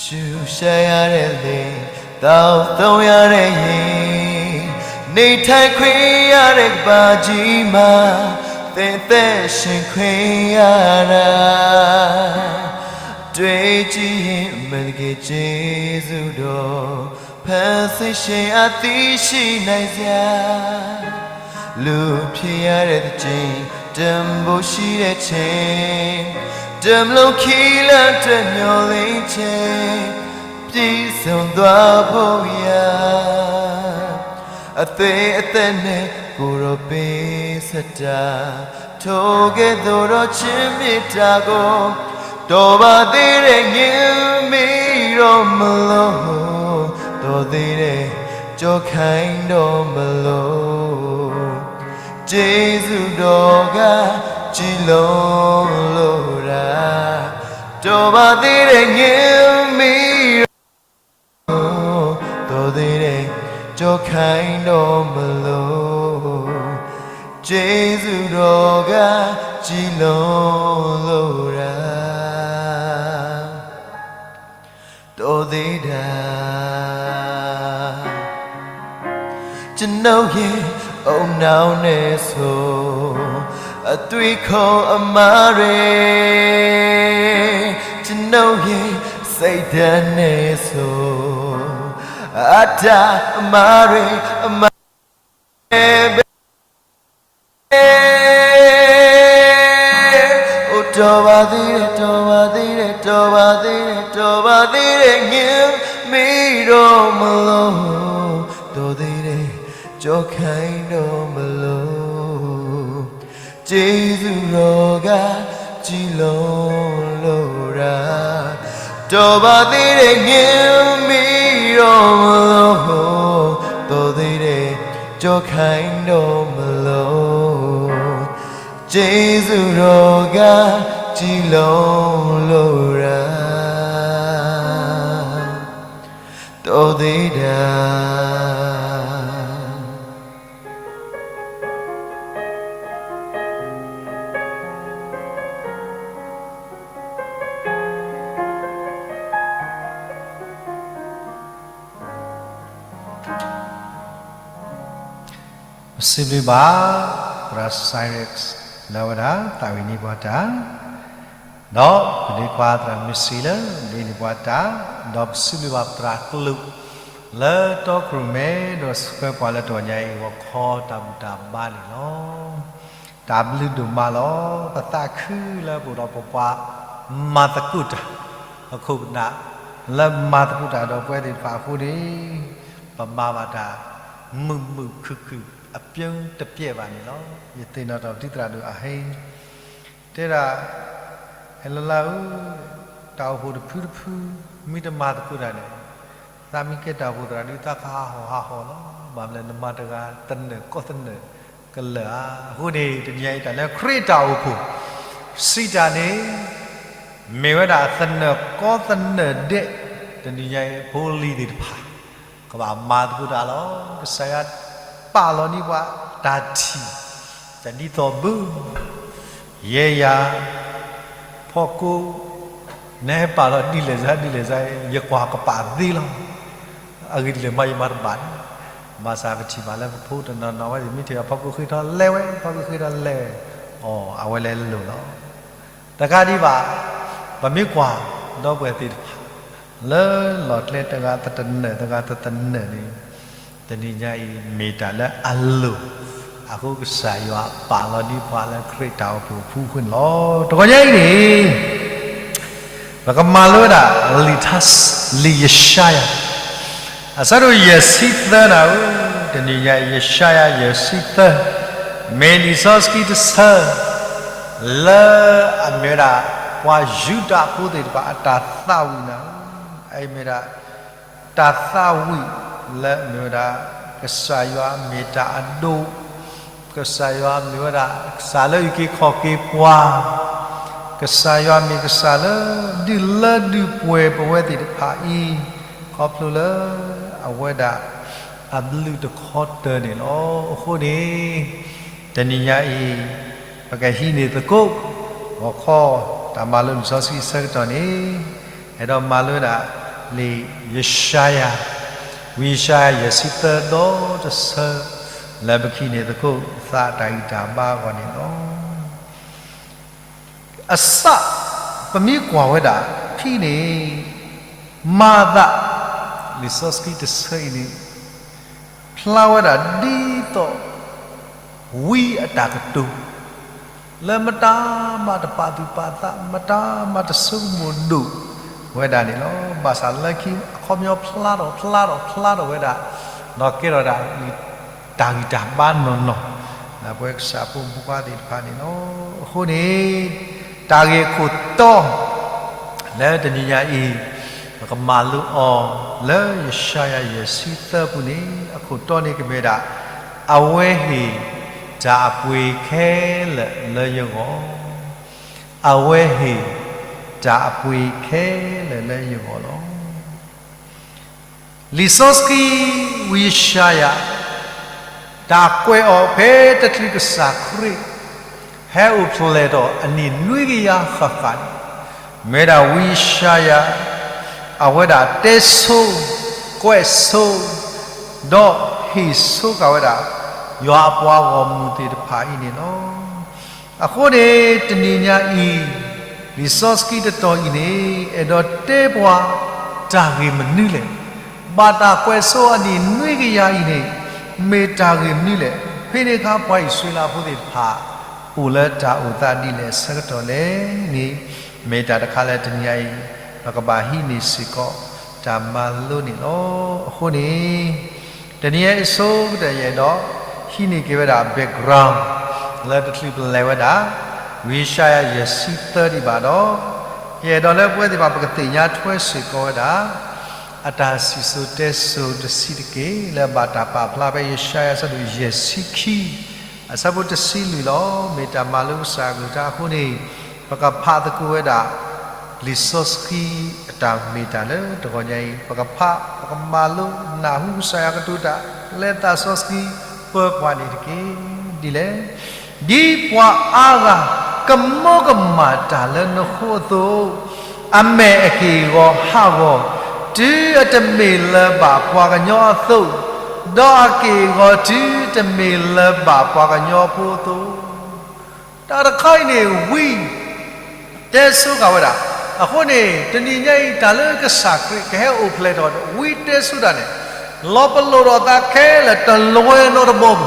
ရှုရှရတဲ့လေ, သောက်သုံးရတဲ့ရေ, နေထိုင်ခွင့်ရတဲ့ကမ္ဘာကြီးမှာ သင့်သက်ရှင်ခွင့်ရတာ တွေ့ကြည့်ရင် အမှန်တကယ်ကျေးဇူးတော် ဖန်ဆင်းခြင်းအသီးရှိနိုင်စရာ လူဖြစ်ရတဲ့တစ်ကြိမ် တန်ဖိုးရှိတဲ့ချိန် တမလုံးခံလမ်းအတွက်မျှော်လင့်ချိန် ပြည့်စုံသွားဖို့ရာ အသွေးအသက်နဲ့ကိုယ်တော်ပေးဆက်တာ ထိုကဲ့သို့သောချစ်မေတ္တာကို တော်ပါသေးတယ် ငြင်းမိတော့မလို့ တော်သေးတယ် ကြော်ခိုင်းတော့မလို့ ကျေးဇူးတော်က ကြီးလွန်းလို့တာ တော်ပါသေးတယ် ငြင်းမိတော့ တော်သေးတယ် ကြော်ခိုင်းတော့မလို့ ကျေးဇူးတော်ကကြီးလွန်လို့တာ တော်သေးတာ ကျွန်ုပ်ရဲ့ဦးနှောက်နဲ့ဆို အသွေးခုံအမါတွေ ကျွန်ုပ်ရဲ့စိတ်ဓာတ်နဲ့ဆို အတ္တအမါတွေ အမါတွေပဲ အို တော်ပါသေးတယ် တော်ပါသေးတယ် တော်ပါသေးတယ် တော်ပါသေးတယ် ငြင်းမိတော့မလို့ တော်သေးတယ် ကြောက်ခိုင်းတော့မလို့ ကျေးဇူးတော်ကကြီးလွန်လို့တာ တော်ပါသေးတယ် ငြင်းမိတော့မလို့ တော်သေးတယ် ကြောက်ခိုင်းတော့မလို့ ကျေးဇူးတော်ကကြီးလွန်လို့တာ တော်သေးတာ ပစံးဘျုးဘၣ် သရၣ် Cyrus လၢအဝဲဒၣ်သးဝံၣ်န့ၢ်ပှၤတၢ်, ဒီးပဒ့ခွါသရၣ် Missy လၢဒ့န့ၢ်ပှၤတၢ်, ဒီးပစံးဘျုးဘၣ်သရၣ်ကလုာ် လၢတီခိၣ်ရိၣ်မဲ ဒီးဆှၢပှၤလၢတဂီၤညါအံၤ ဂီၤခီတၢ်ဘူၣ်တၢ်ဘါန့ၣ်လီၤ. တၢ်ဘျုးဒိၣ်မးလီၤ. ပသးခုလၢပအိၣ်ဒီးပပှၤမၤသကိးတၢ် ပခိၣ်ပနၢ် လၢမၤသကိးတၢ်ဒီးပဝဲသ့ၣ်တဖၣ်အဃိန့ၣ် ပမၤဘၣ်တၢ် မုာ်မုာ်ခုၣ်ခုၣ် အပျဲတပျဲဘၣ်န့ၣ်လီၤ. ယသ့ၣ်နီၣ်ထီၣ်ပတံၤသရၣ်ဒိၣ်အဟဲ တဲဒၣ်, ဟဲလၢလၢဧၢ, တၢ်အိၣ်ဖှိၣ်တဖုတဖု မ့ၢ်တမၤသကိးတၢ်န့ၣ်, သးမ့ၢ်ကဲတၢ်အိၣ်ဖှိၣ်သရၣ်ဒုး သးကဟးဟီၣ်ဟးဟီၣ်လီၤ. ဘၣ်မနုၤလဲၣ် နမၤတဂၤသနၢၣ်ကီသနၢၣ်ကလၢာ်ဧါ. အဃိန့ၣ် တနံၤညါအံၤတၢ်လၢခရံာ်တၢ်အိၣ်ဖှိၣ် စံးတၢ်န့ၣ် မ့ၢ်ဝဲဒၣ်သနၢၣ်ကီသနၢၣ်ဒဲး, တနံၤညါအံၤဖိလံၤသ့ၣ်တဖၣ် ကဘၣ်မၤသကိးတၢ်လီၤ. ကစၢ်ယွၤပာ်လီၤန့ၢ်ပှၤတၢ်ထံၣ်, တၢ်ဒ်သိးဘၣ် ယဲယၤ ဖီကိ, နဟဲပာ်လီၤဒ်လဲၣ်စါဒ်လဲၣ်စါ ယကွၢ်ကပာ်သ့လီၤ. အဂ့ၢ်ဒ်လဲၣ်မးယမၤတဘၣ်န့ၣ်, ဘၣ်ဆၣ်ပထံၣ်ဘၣ်လၢပဖိတနီၤနီၤဝဲသ့ၣ် မ့ၢ်ထံၣ်ဘၣ်ဖီကိဃ့ထီၣ်လဲၤဝဲ, ဖီကိဃ့ထီၣ်လဲၤဝဲ, အီၤ အဝဲလဲၤလိာ်လီၤ. တကးဒံးဘၣ် ပမ့ၢ်ကွၢ်ဒီပုၢ်ဝဲၢ်သ့ၣ်တဖၣ် လၢလီၢ်ကျဲတဂၤတတနၢၣ် တဂၤတတနၢၣ်န့ၣ်, တနံၤညါအံၤ မ့ၢ်တၢ်လၢအလိၤ, အဃိကစၢ်ယွၤပာ်လီၤဒ်ပှၤလၢခရံာ်တၢ်အိၣ်ဖှိၣ်အဖုအဃိန့ၣ်လီၤ. တဂီၤညါအံၤန့ၣ် ပကမၤလိဝဲဒၣ် လံာ်ထါ, လံာ်ယၡါယၤ, အဆၢဒိၣ်ယဲၢ်ဆံသၢနၤဧၢ, တနံၤညါအံၤ ယၡါယၤယဲၢ်ဆံသၢ, မ့ၢ်လံာ်စီဆှံတဆၢ လၢအမ့ၢ်ဝဲဒၣ် ပှၤယူဒၤဖိသ့ၣ်တဖၣ်အတၢ်သးဝံၣ်နၤဧၢ, အအံၤမ့ၢ်ဒၣ် တၢ်သးဝံၣ်လၢအမ့ၢ်ဝဲဒၣ် ကစၢ်ယွၤမ့ၢ်တၢ်အဒိၣ်, ကစၢ်ယွၤမ့ၢ်ဝဲဒၣ် ကစၢ်လၢအအုၣ်က့ၤခီၣ်က့ၤပှၤ, ကစၢ်ယွၤမ့ၢ်ကစၢ်လၢဒုးလၢဒုးပှဲၤပဝဲသ့ၣ်တဖၣ်အံၤ, ခီဖျိလၢအဝဲဒၣ်အဘျုးတခီတၢၤန့ၣ်လီၤ. အဃိန့ၣ် တနံၤညါအံၤ ပကဟံးန့ၢ်သကိး ဂီၤခီ တၢ်မၤလိလံာ်စီဆှံအဆၢကတီၢ်န့ၣ် အဲၣ်ဒိးမၤလိဝဲဒၣ် လံာ်ယၡါယၤ, ဝံယၡါယၤယဲၢ်ဆံသၢဒီတဆၢ လၢပကဟံးန့ၢ်သကိး သးတၢ်ဂံၢ်တၢ်ဘါအဂီၢ်န့ၣ်လီၤ. အစ ပမ့ၢ်ကွၢ်ဝဲဒၣ်ဖဲန့ၣ် မၤသး လံာ်စီဆှံတဆၢအံၤန့ၣ် ဖျါဝဲဒၣ်ဒ်သိး ဝံအတၢ်ကတိၤ လၢမတၤမၤတပာ်သူၣ်ပာ်သး မတၤမၤတဆိကမိၣ်ဒိၣ်ဝဲဒၣ်န့ၣ်လီၤ. ဘၣ်ဆၣ်လၢခံအခီပညီဖျါထီၣ်ဖျါထီၣ်ဖျါထီၣ်ဝဲဒၣ် ဒီးကဲထီၣ်ဒၣ် တၢ်ဂံၢ်တၢ်ဘါနီၢ်နီၢ် လၢပဝဲကစၢ်ဖိမုၣ်ဖိခွါသ့ၣ်တဖၣ်န့ၣ်လီၤ. အဃိန့ၣ် တၢ်ဂ့ၢ်အခိၣ်တီ လၢတနံၤညါအံၤ ပကမၤလိအီၤလၢယၡါယၤယဲၢ်ဆံသၢပူၤန့ၣ် အခိၣ်တီန့ၣ်ကမ့ၢ်ဒၣ် အဝဲဟ့ၣ်တၢ်အပှ့ၤခဲလၢာ်လၢယဂီၢ်, အဝဲဟ့ၣ်တၢ်အပှ့ၤခဲလၢာ်လၢယဂီၢ်လီၤ. လံာ်စီဆှံ ဝံယၡါယၤ တ တၢ်ကွဲးအီၤဖဲတချုးကစၢ်ခရံာ် ဟဲအိၣ်ဖျဲၣ်ထီၣ်အနံၣ်နွံကယၤဃၣ်ဃၣ်န့ၣ်, မ့ၢ်ဒၣ်ဝံယၡါယၤ အဝဲဒၣ်တဲဆိ ကွဲးဆိ ဒီးဟ့ၣ်ဆိဃာ်ဝဲဒၣ် ယွၤအပှၤဂီၢ်မုၢ်သ့ၣ်တဖၣ်အံၤန့ၣ်လီၤ. အဃိန့ၣ် တနံၤညါအံၤ လံာ်စီဆှံတတီၤအံၤန့ၣ် အဲၣ်ဒိးတဲပှၤ တၢ်ဂ့ၢ်မနုၤလဲၣ်. ဘၣ်တၢ်ကွဲးဆိအနံၣ်နွံကယၤအံၤန့ၣ် မ့ၢ်တၢ်ဂ့ၢ်မနုၤလဲၣ်. ဖဲန့ၣ်အခါ ပှၤအံၣ်စရ့လးဖိသ့ၣ်တဖၣ် အိၣ်လၢတၢ်အိၣ်သးဒ်လဲၣ်အဆၢကတီၢ်လဲၣ်န့ၣ် မ့ၢ်တၢ်တခါလၢတနံၤညါအံၤ ပကဘၣ်ဟံးန့ၢ်စ့ၢ်ကီး တၢ်မၤလိန့ၣ်လီၤ. အဃိန့ၣ် တနံၤညါအံၤအဆိကတၢၢ် ယအဲၣ်ဒိး ဟံးန့ၢ်က့ၤဝဲဒၣ် background လၢတချုးပလဲၤဝဲဒၣ် ဝံယၡါယၤ ယဲၢ်ဆံသၢဒံးဘၣ်ဒီး ယအဲၣ်ဒိးလၢပဝဲသ့ၣ်တဖၣ် ပကသ့ၣ်ညါထွဲစ့ၢ်ကီးဝဲဒၣ် အတၢ်စံၣ်စိၤတဲစိၤတဆံးတက့ၢ် လၢဘၣ်တၢ်ပာ်ဖျါဖဲ ယၡါယၤ အဆၢဒိၣ်ယဲၢ်ဆံခံ အဆၢဖိတဆံလွံၢ်လီၤ. မ့ၢ်တၢ်မၤလိကစၢ်အကလုၢ်ကထါအဃိန့ၣ် ပကဖးသကိးဝဲဒၣ် လံာ်စီဆှံအတၢ်မ့ၢ်တၢ်လၢတဂီၤညါအံၤ ပကဖး ပကမၤလိ နၢ်ဟူကစၢ်ယွၤကတိၤတၢ် လၢသးစီဆှံ ပၢၤကွၢ်န့ၣ်တက့ၢ်. ဒ်လဲၣ်, ဒ်ပှၤအါဂၤ ကမီကမၣ်တၢ်လၢနဃိအသိး, အမဲာ်အက့ၢ်အဂီၤဟးဂီၤ, တုၤအတမ့ၢ်လၢၤဘၣ်ပှၤကညီအသိး, ဒီးအက့ၢ်အဂီၤတုၤတမ့ၢ်လၢၤဘၣ်ပှၤကညီဖိအသိး တၢ်တခါအံၤန့ၣ် ဝံ တဲဆိဃာ်ဝဲဒၣ်. အဃိန့ၣ် တနံၤညါအံၤ တၢ်လၢကစၢ်ခရံာ်ကဟဲအိၣ်ဖျဲၣ်ထီၣ် ဝံတဲဆိတၢ်န့ၣ် လီၤပလိာ်ဒီးသးခဲလၢာ် တလွဲနီတဘီမုၢ်,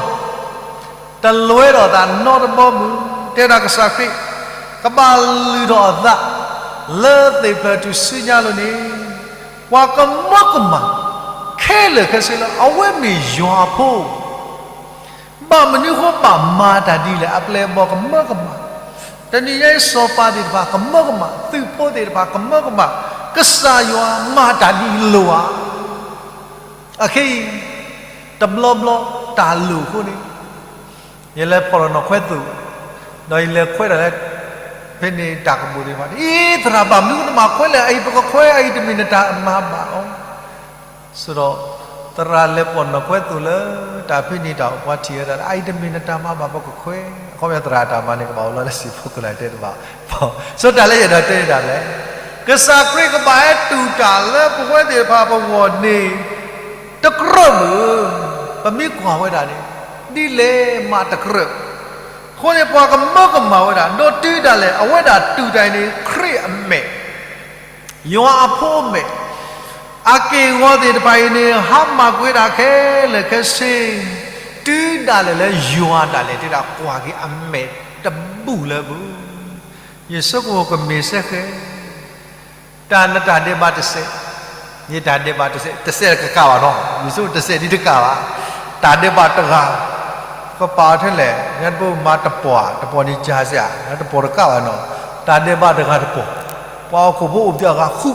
တလွဲဒီးသးနီတဘီမုၢ်, တဲဒၣ်ကစၢ်ခရံာ် ကဘၣ်လုၢ်ထီၣ်အသး လၢသ့ၣ်ဖျၢၣ်ထူၣ်စုညါလိၤန့ၣ် ပှၤကမီကမၣ် ခဲလၢာ်ခဲဆ့လၢ အဝဲမ့ၢ်ယွၤအဖိ ဘၣ်မနုၤဃိဘၣ်မၤတၢ်ဒ်လဲၣ် အပျဲၢ်အဘီၣ်ကမၢကမၣ်, တနံၤညါအံၤစီၤပၤသ့ၣ်တဖၣ်ကမၢကမၣ်, သုးဖိသ့ၣ်တဖၣ်ကမၢကမၣ်, ကစၢ်ယွၤမၤတၢ်ဒ်အံၤလိၤဧါ. အခဲအံၤ တဘျီဘျီတၢ်လိၣ်အဃိန့ၣ် ယလဲၤဖီၣ်လီၤနီၣ်ခွဲသိၣ်, ဒီးယလဲၤခွဲးတၢ်လၢ ဖဲန့ၣ်တၢ်ကပိာ်သ့ၣ်တဖၣ်န့ၣ် အံၤ သရၣ်ဘၣ်မနုၤနမၤခွဲးလဲၣ်, အအံၤပကခွဲး အအံၤတမ့ၢ်နတၢ်မၤဘၣ်အီၤ ဆိဒီး သရၣ်လဲၤဖီၣ်နီၣ်ခွဲသိၣ်လၢ တၢ်ဖဲန့ၣ်တၢ်အိၣ် ပှၤထံၣ်ဝဲဒၣ်လၢ အအံၤတမ့ၢ်နတၢ်မၤဘၣ် ပကခွဲး, အခီပညီသရၣ်တၢ်မၤန့ၣ် ကဘၣ်အိၣ်လီၤလၢစံၣ်ဖိကီၢ်ဖိတဲတဘၣ်, ဆိတၢ်လၢယအဲၣ်ဒိးတဲန့ၣ်ဒၣ်လဲၣ်, ကစၢ်ခရံာ်ကဘၣ်ဟဲတူၢ်တၢ်လၢပဝဲသ့ၣ်တဖၣ်ပဂီၢ်န့ၣ် တကြၢးမုၢ်, ပမ့ၢ်ကွၢ်ဝဲဒၣ်န့ၣ် ဒ်လဲၣ်မးတကြၢး, အဃိန့ၣ်ပှၤကမၢကမၣ်ဝဲဒၣ် ဒီးတုၤဒၣ်လဲာ် အဝဲဒၣ်တူၢ်တၢ်အံၤန့ၣ် ခရံာ်အမဲာ် ယွၤအဖိအမဲာ်, အက့ၢ်အဂီၤသ့ၣ်တဖၣ်အံၤန့ၣ် ဟါမၢ်ကွံာ်ဝဲဒၣ်ခဲလၢာ်ခဲဆ့, တုၤဒၣ်လဲာ်လၢယွၤဒၣ်လဲာ် တဲဒၣ်ကွၢ်က့ၤအမဲာ်တဘူၣ်လၢပူၤ, ယဆိကမိၣ်ကမ့ၢ်စ့ၢ်ကီး တၢ်နတၢ်ဒဲးဘးတစဲး, ယတၢ်ဒဲးဘးတစဲး, တစဲးတကးဘၣ်နီၤ, ယဆိကမိၣ်တစဲးဒ်တကးဘၣ်, တၢ်ဒဲးဘးတဂၤ ကပာ်အီၤထဲလဲၣ်, ညါတဘိမၤတပီၢ်, တပီၢ်န့ၣ်ကၢ်စ့ၢ်, တပီၢ်တကးဘၣ်နီၤ, တၢ်ဒဲးဘးတဂၤတပီၢ်, ပှၤဟီၣ်ခိၣ်ဖိအိၣ်ပှဲၤအဂၤဃု,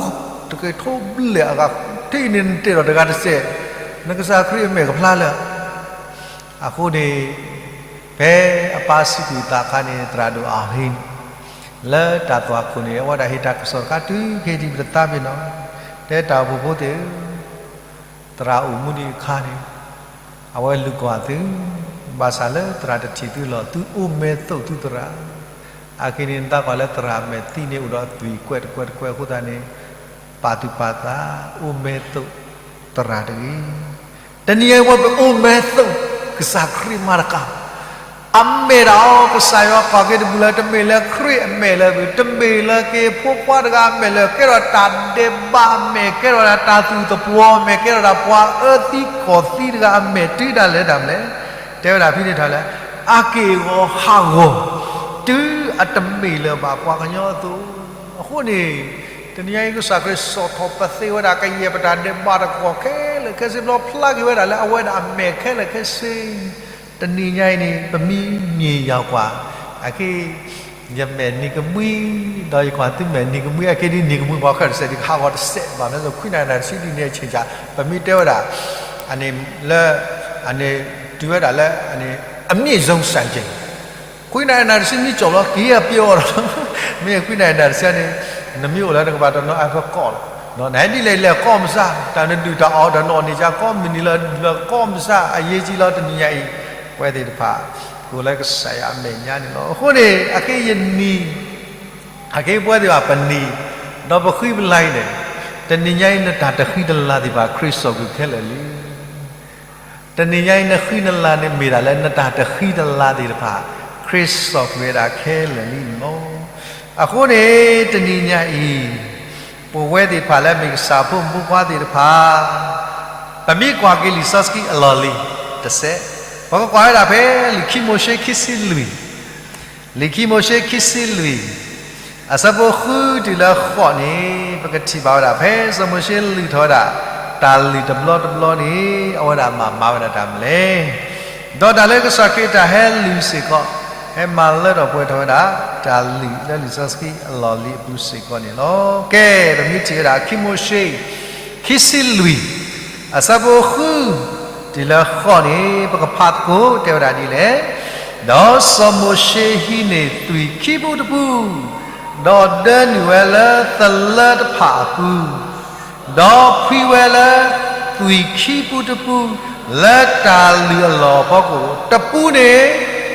တကထိဘျဲၣ်အဂၤဃု, ထဲအံၤန့ၣ်နတဲဒီးတဂၤတစဲး, နကစၢ်ခရံာ်အမဲာ်ကဖျါလၢ အဃိန့ၣ် ဖဲအပၢ်စံးကွံာ်သးအခါန့ၣ် သရၣ်ဒိၣ်အဟ့ၣ်န့ၣ် လၢတၢ်သွၣ်ခိၣ်န့ၣ် အဝဲဒၣ်ဟ့ၣ်တၢ်ကစီၣ်တခါတုၤခဲအံၤဒံးပတသးပ့ၤနီၣ်, တဲတၢ်အိၣ်ဖှိၣ်ဖိသ့ၣ်ဧၢ, သရၣ်အိၣ်မူဒံးအခါန့ၣ် အဝဲလူၤကွၢ်သု, ဘၣ်ဆၣ်လၢသရၣ်တထံၣ်သုလီၤ, သုအိၣ်မဲာ်သိၣ်သုသရၣ်, အခဲအံၤန့ၣ် နသးကွၢ်လၢသရၣ်အမဲာ်သံန့ၣ် အိၣ်ဒီးအသွံၣ်ကွဲးတကွဲးတကွဲးအဃိသတးန့ၣ် ပာ်သူၣ်ပာ်သး အိၣ်မဲာ်သိၣ်သရၣ်တဂ့ၤ. တနံၤအံၤဝဲပအိၣ်မဲာ်သိၣ် ကစၢ်ခရံာ်မၤတကး, အမဲာ်ဒၣ်အီၤ ကစၢ်ယွၤကွၢ်က့ၤတဘူၣ်လၢၤ, တမ့ၢ်လၢခရံာ်အမဲာ်လၢၤဘၣ်, တမ့ၢ်လၢက့ၤဖိခွါတဂၤအမဲာ်လၢၤ, ကဲထီၣ်တၢ်ဒဲးဘးအမဲာ်, ကဲထီၣ်ဒၣ်တၢ်သူၣ်သပှီၤအမဲာ်, ကဲထီၣ်ဒၣ်ပှၤအၢသံကီၢ်သံတဂၤအမဲာ်, တုၤဒၣ်လဲာ်ဒၣ်လဲာ်, တဲဝဲဒၣ်ဖဲန့ၣ်တၢ်လၢ အက့ၢ်အဂီၤဟးဂီၤ တုၤအတမ့ၢ်လၢၤဘၣ်ပှၤကညီအသိး, အဃိန့ၣ် တနံၤအံၤကစၢ်ခရံာ်စိာ်ထီၣ်ပသ့ဝဲဒၣ် ကယဲၢ်ပတၢ်ဒဲးဘးတကီၢ်ခဲလၢာ်ခဲဆ့ ဘျီဖျါက့ၤဝဲဒၣ်လၢအဝဲဒၣ်အမဲာ်ခဲလၢာ်ခဲဆ့, တနံၤညါအံၤန့ၣ် ပမ့ၢ်န့ၢ်ယၤကွၢ် အက့ၢ် ယမဲာ်နံၤကမှံ ဒီးယကွၢ်သုမဲာ်နံၤကမှံ အက့ၢ်ဒ်နံၤကမှံ ပှၤခဲလၢာ်တစဲးဒ်ဟးဂီၤတစဲးဘၣ် မ့ၢ်လၢခွံနၣ်ရံၣ်နၣ်ရံၣ်တဆံဒ်န့ၣ်အဆ့ၣ်ကၢ် ပမ့ၢ်တဲဝဲဒၣ် အန့ၣ်လၢ အန့ၣ် တုၤဝဲဒၣ်လၢ အန့ၣ် အမြင့်ဆုံးစံချိန် ခွံနၣ်ရံၣ်နၣ်ရံၣ်တဆံမ့ၢ်ကၠီၣ်ဘျီ က့ၤအပျဲၢ်အီၤဒီး မ့ၢ်ခွံနၣ်ရံၣ်နၣ်ရံၣ်တဆံန့ၣ် နမ့ၢ်အိၣ်လၢနကဘၣ်တနီၤအဖၢကီၢ်လီၤ. နဟဲဒ်လဲၣ်လဲၣ်ကီၢ်မုၢ်ဆါ တၢ်နဒုၣ်တၢ်အီၣ်တၢ်နအီၣ်န့ၣ် ကၢ်ကီၢ်မုၢ်နံၤလၢ လၢကီၢ်မုၢ်ဆါ အရေးကြီးလီၤ တနံၤညါအံၤ ပဝဲသ့ၣ်တဖၣ် ကိးလၢကစၢ်ယွၤအမဲာ်ညါန့ၣ်လီၤ. အဃိန့ၣ် အခဲအံၤယနံၤ အခဲအံၤပဝဲသ့ၣ်တဖၣ်ပနံၤ ဒီးပဃံပလၤအံၤန့ၣ် တနံၤညါအံၤ နတၢ်တဃံတလၤသ့ၣ်တဖၣ် ခရံာ်စိာ်ကွံာ်ခဲလၢာ်လံ. တနံၤညါအံၤ နဃံနလၤန့ၣ်မ့ၢ်ဒၣ်လၢနတၢ်တဃံတလၤသ့ၣ်တဖၣ် ခရံာ်စိာ်ကွံာ်ဝဲဒၣ်ခဲလၢာ်လံန့ၣ်လီၤ. အဃိန့ၣ် တနံၤညါအံၤ ပဝဲသ့ၣ်တဖၣ်လၢမ့ၢ်ကစၢ်ဖိမုၣ်ဖိခွါသ့ၣ်တဖၣ် ပမ့ၢ်ကွၢ်က့ၤလံာ်စီဆှံအလီၢ်လံၤတစဲး, ပကကွၢ်ဝဲဒၣ်ဖဲလံာ်ခံမိၤၡ့ခံဆံလွံၢ်, လံာ်ခံမိၤၡ့ခံဆံလွံၢ် အဆၢဖိဃုတုၤလၢဃိးန့ၣ် ပကထံၣ်ဘၣ်ဝဲဒၣ် ဖဲစီၤမိၤၡ့လုၢ်ထီၣ်ဝဲဒၣ် တၢ်လုၢ်တဘျီတဘျီန့ၣ် အဝဲဒၣ်မၤမၤဝဲဒၣ်တၢ်မနုၤလဲၣ်. ဒီးတၢ်လၢကစၢ်ခရံာ်တၢ်ဟဲလုၢ်စ့ၢ်ကီး ဟဲမၤလၢထီၣ်ပှဲၤထီၣ်ဝဲဒၣ် တၢ်လုၢ်လၢလံာ်စီဆှံအလီၢ်လံၤအပူၤစ့ၢ်ကီးန့ၣ်လီၤ. ကဲ ပမ့ၢ်ထံၣ်ဝဲဒၣ် ခံမိၤၡ့ ခံဆံလွံၢ် အဆၢဖိဃု တုၤလၢဃိးန့ၣ် ပကဖးသကိး တဲဝဲဒၣ်ဒ်လဲၣ်. ဒီးစီၤမိၤၡ့ဟံးန့ၢ်သွံၣ်ခံပူတပူ, ဒီးဒၢနုာ်ဝဲလၢသလၢတဖၣ်အပူၤ, ဒီးဖှံဝဲလၢသွံၣ်ခံပူတပူ လၢတၢ်လုၢ်အလီၢ်အဖီခိၣ်, တပူန့ၣ်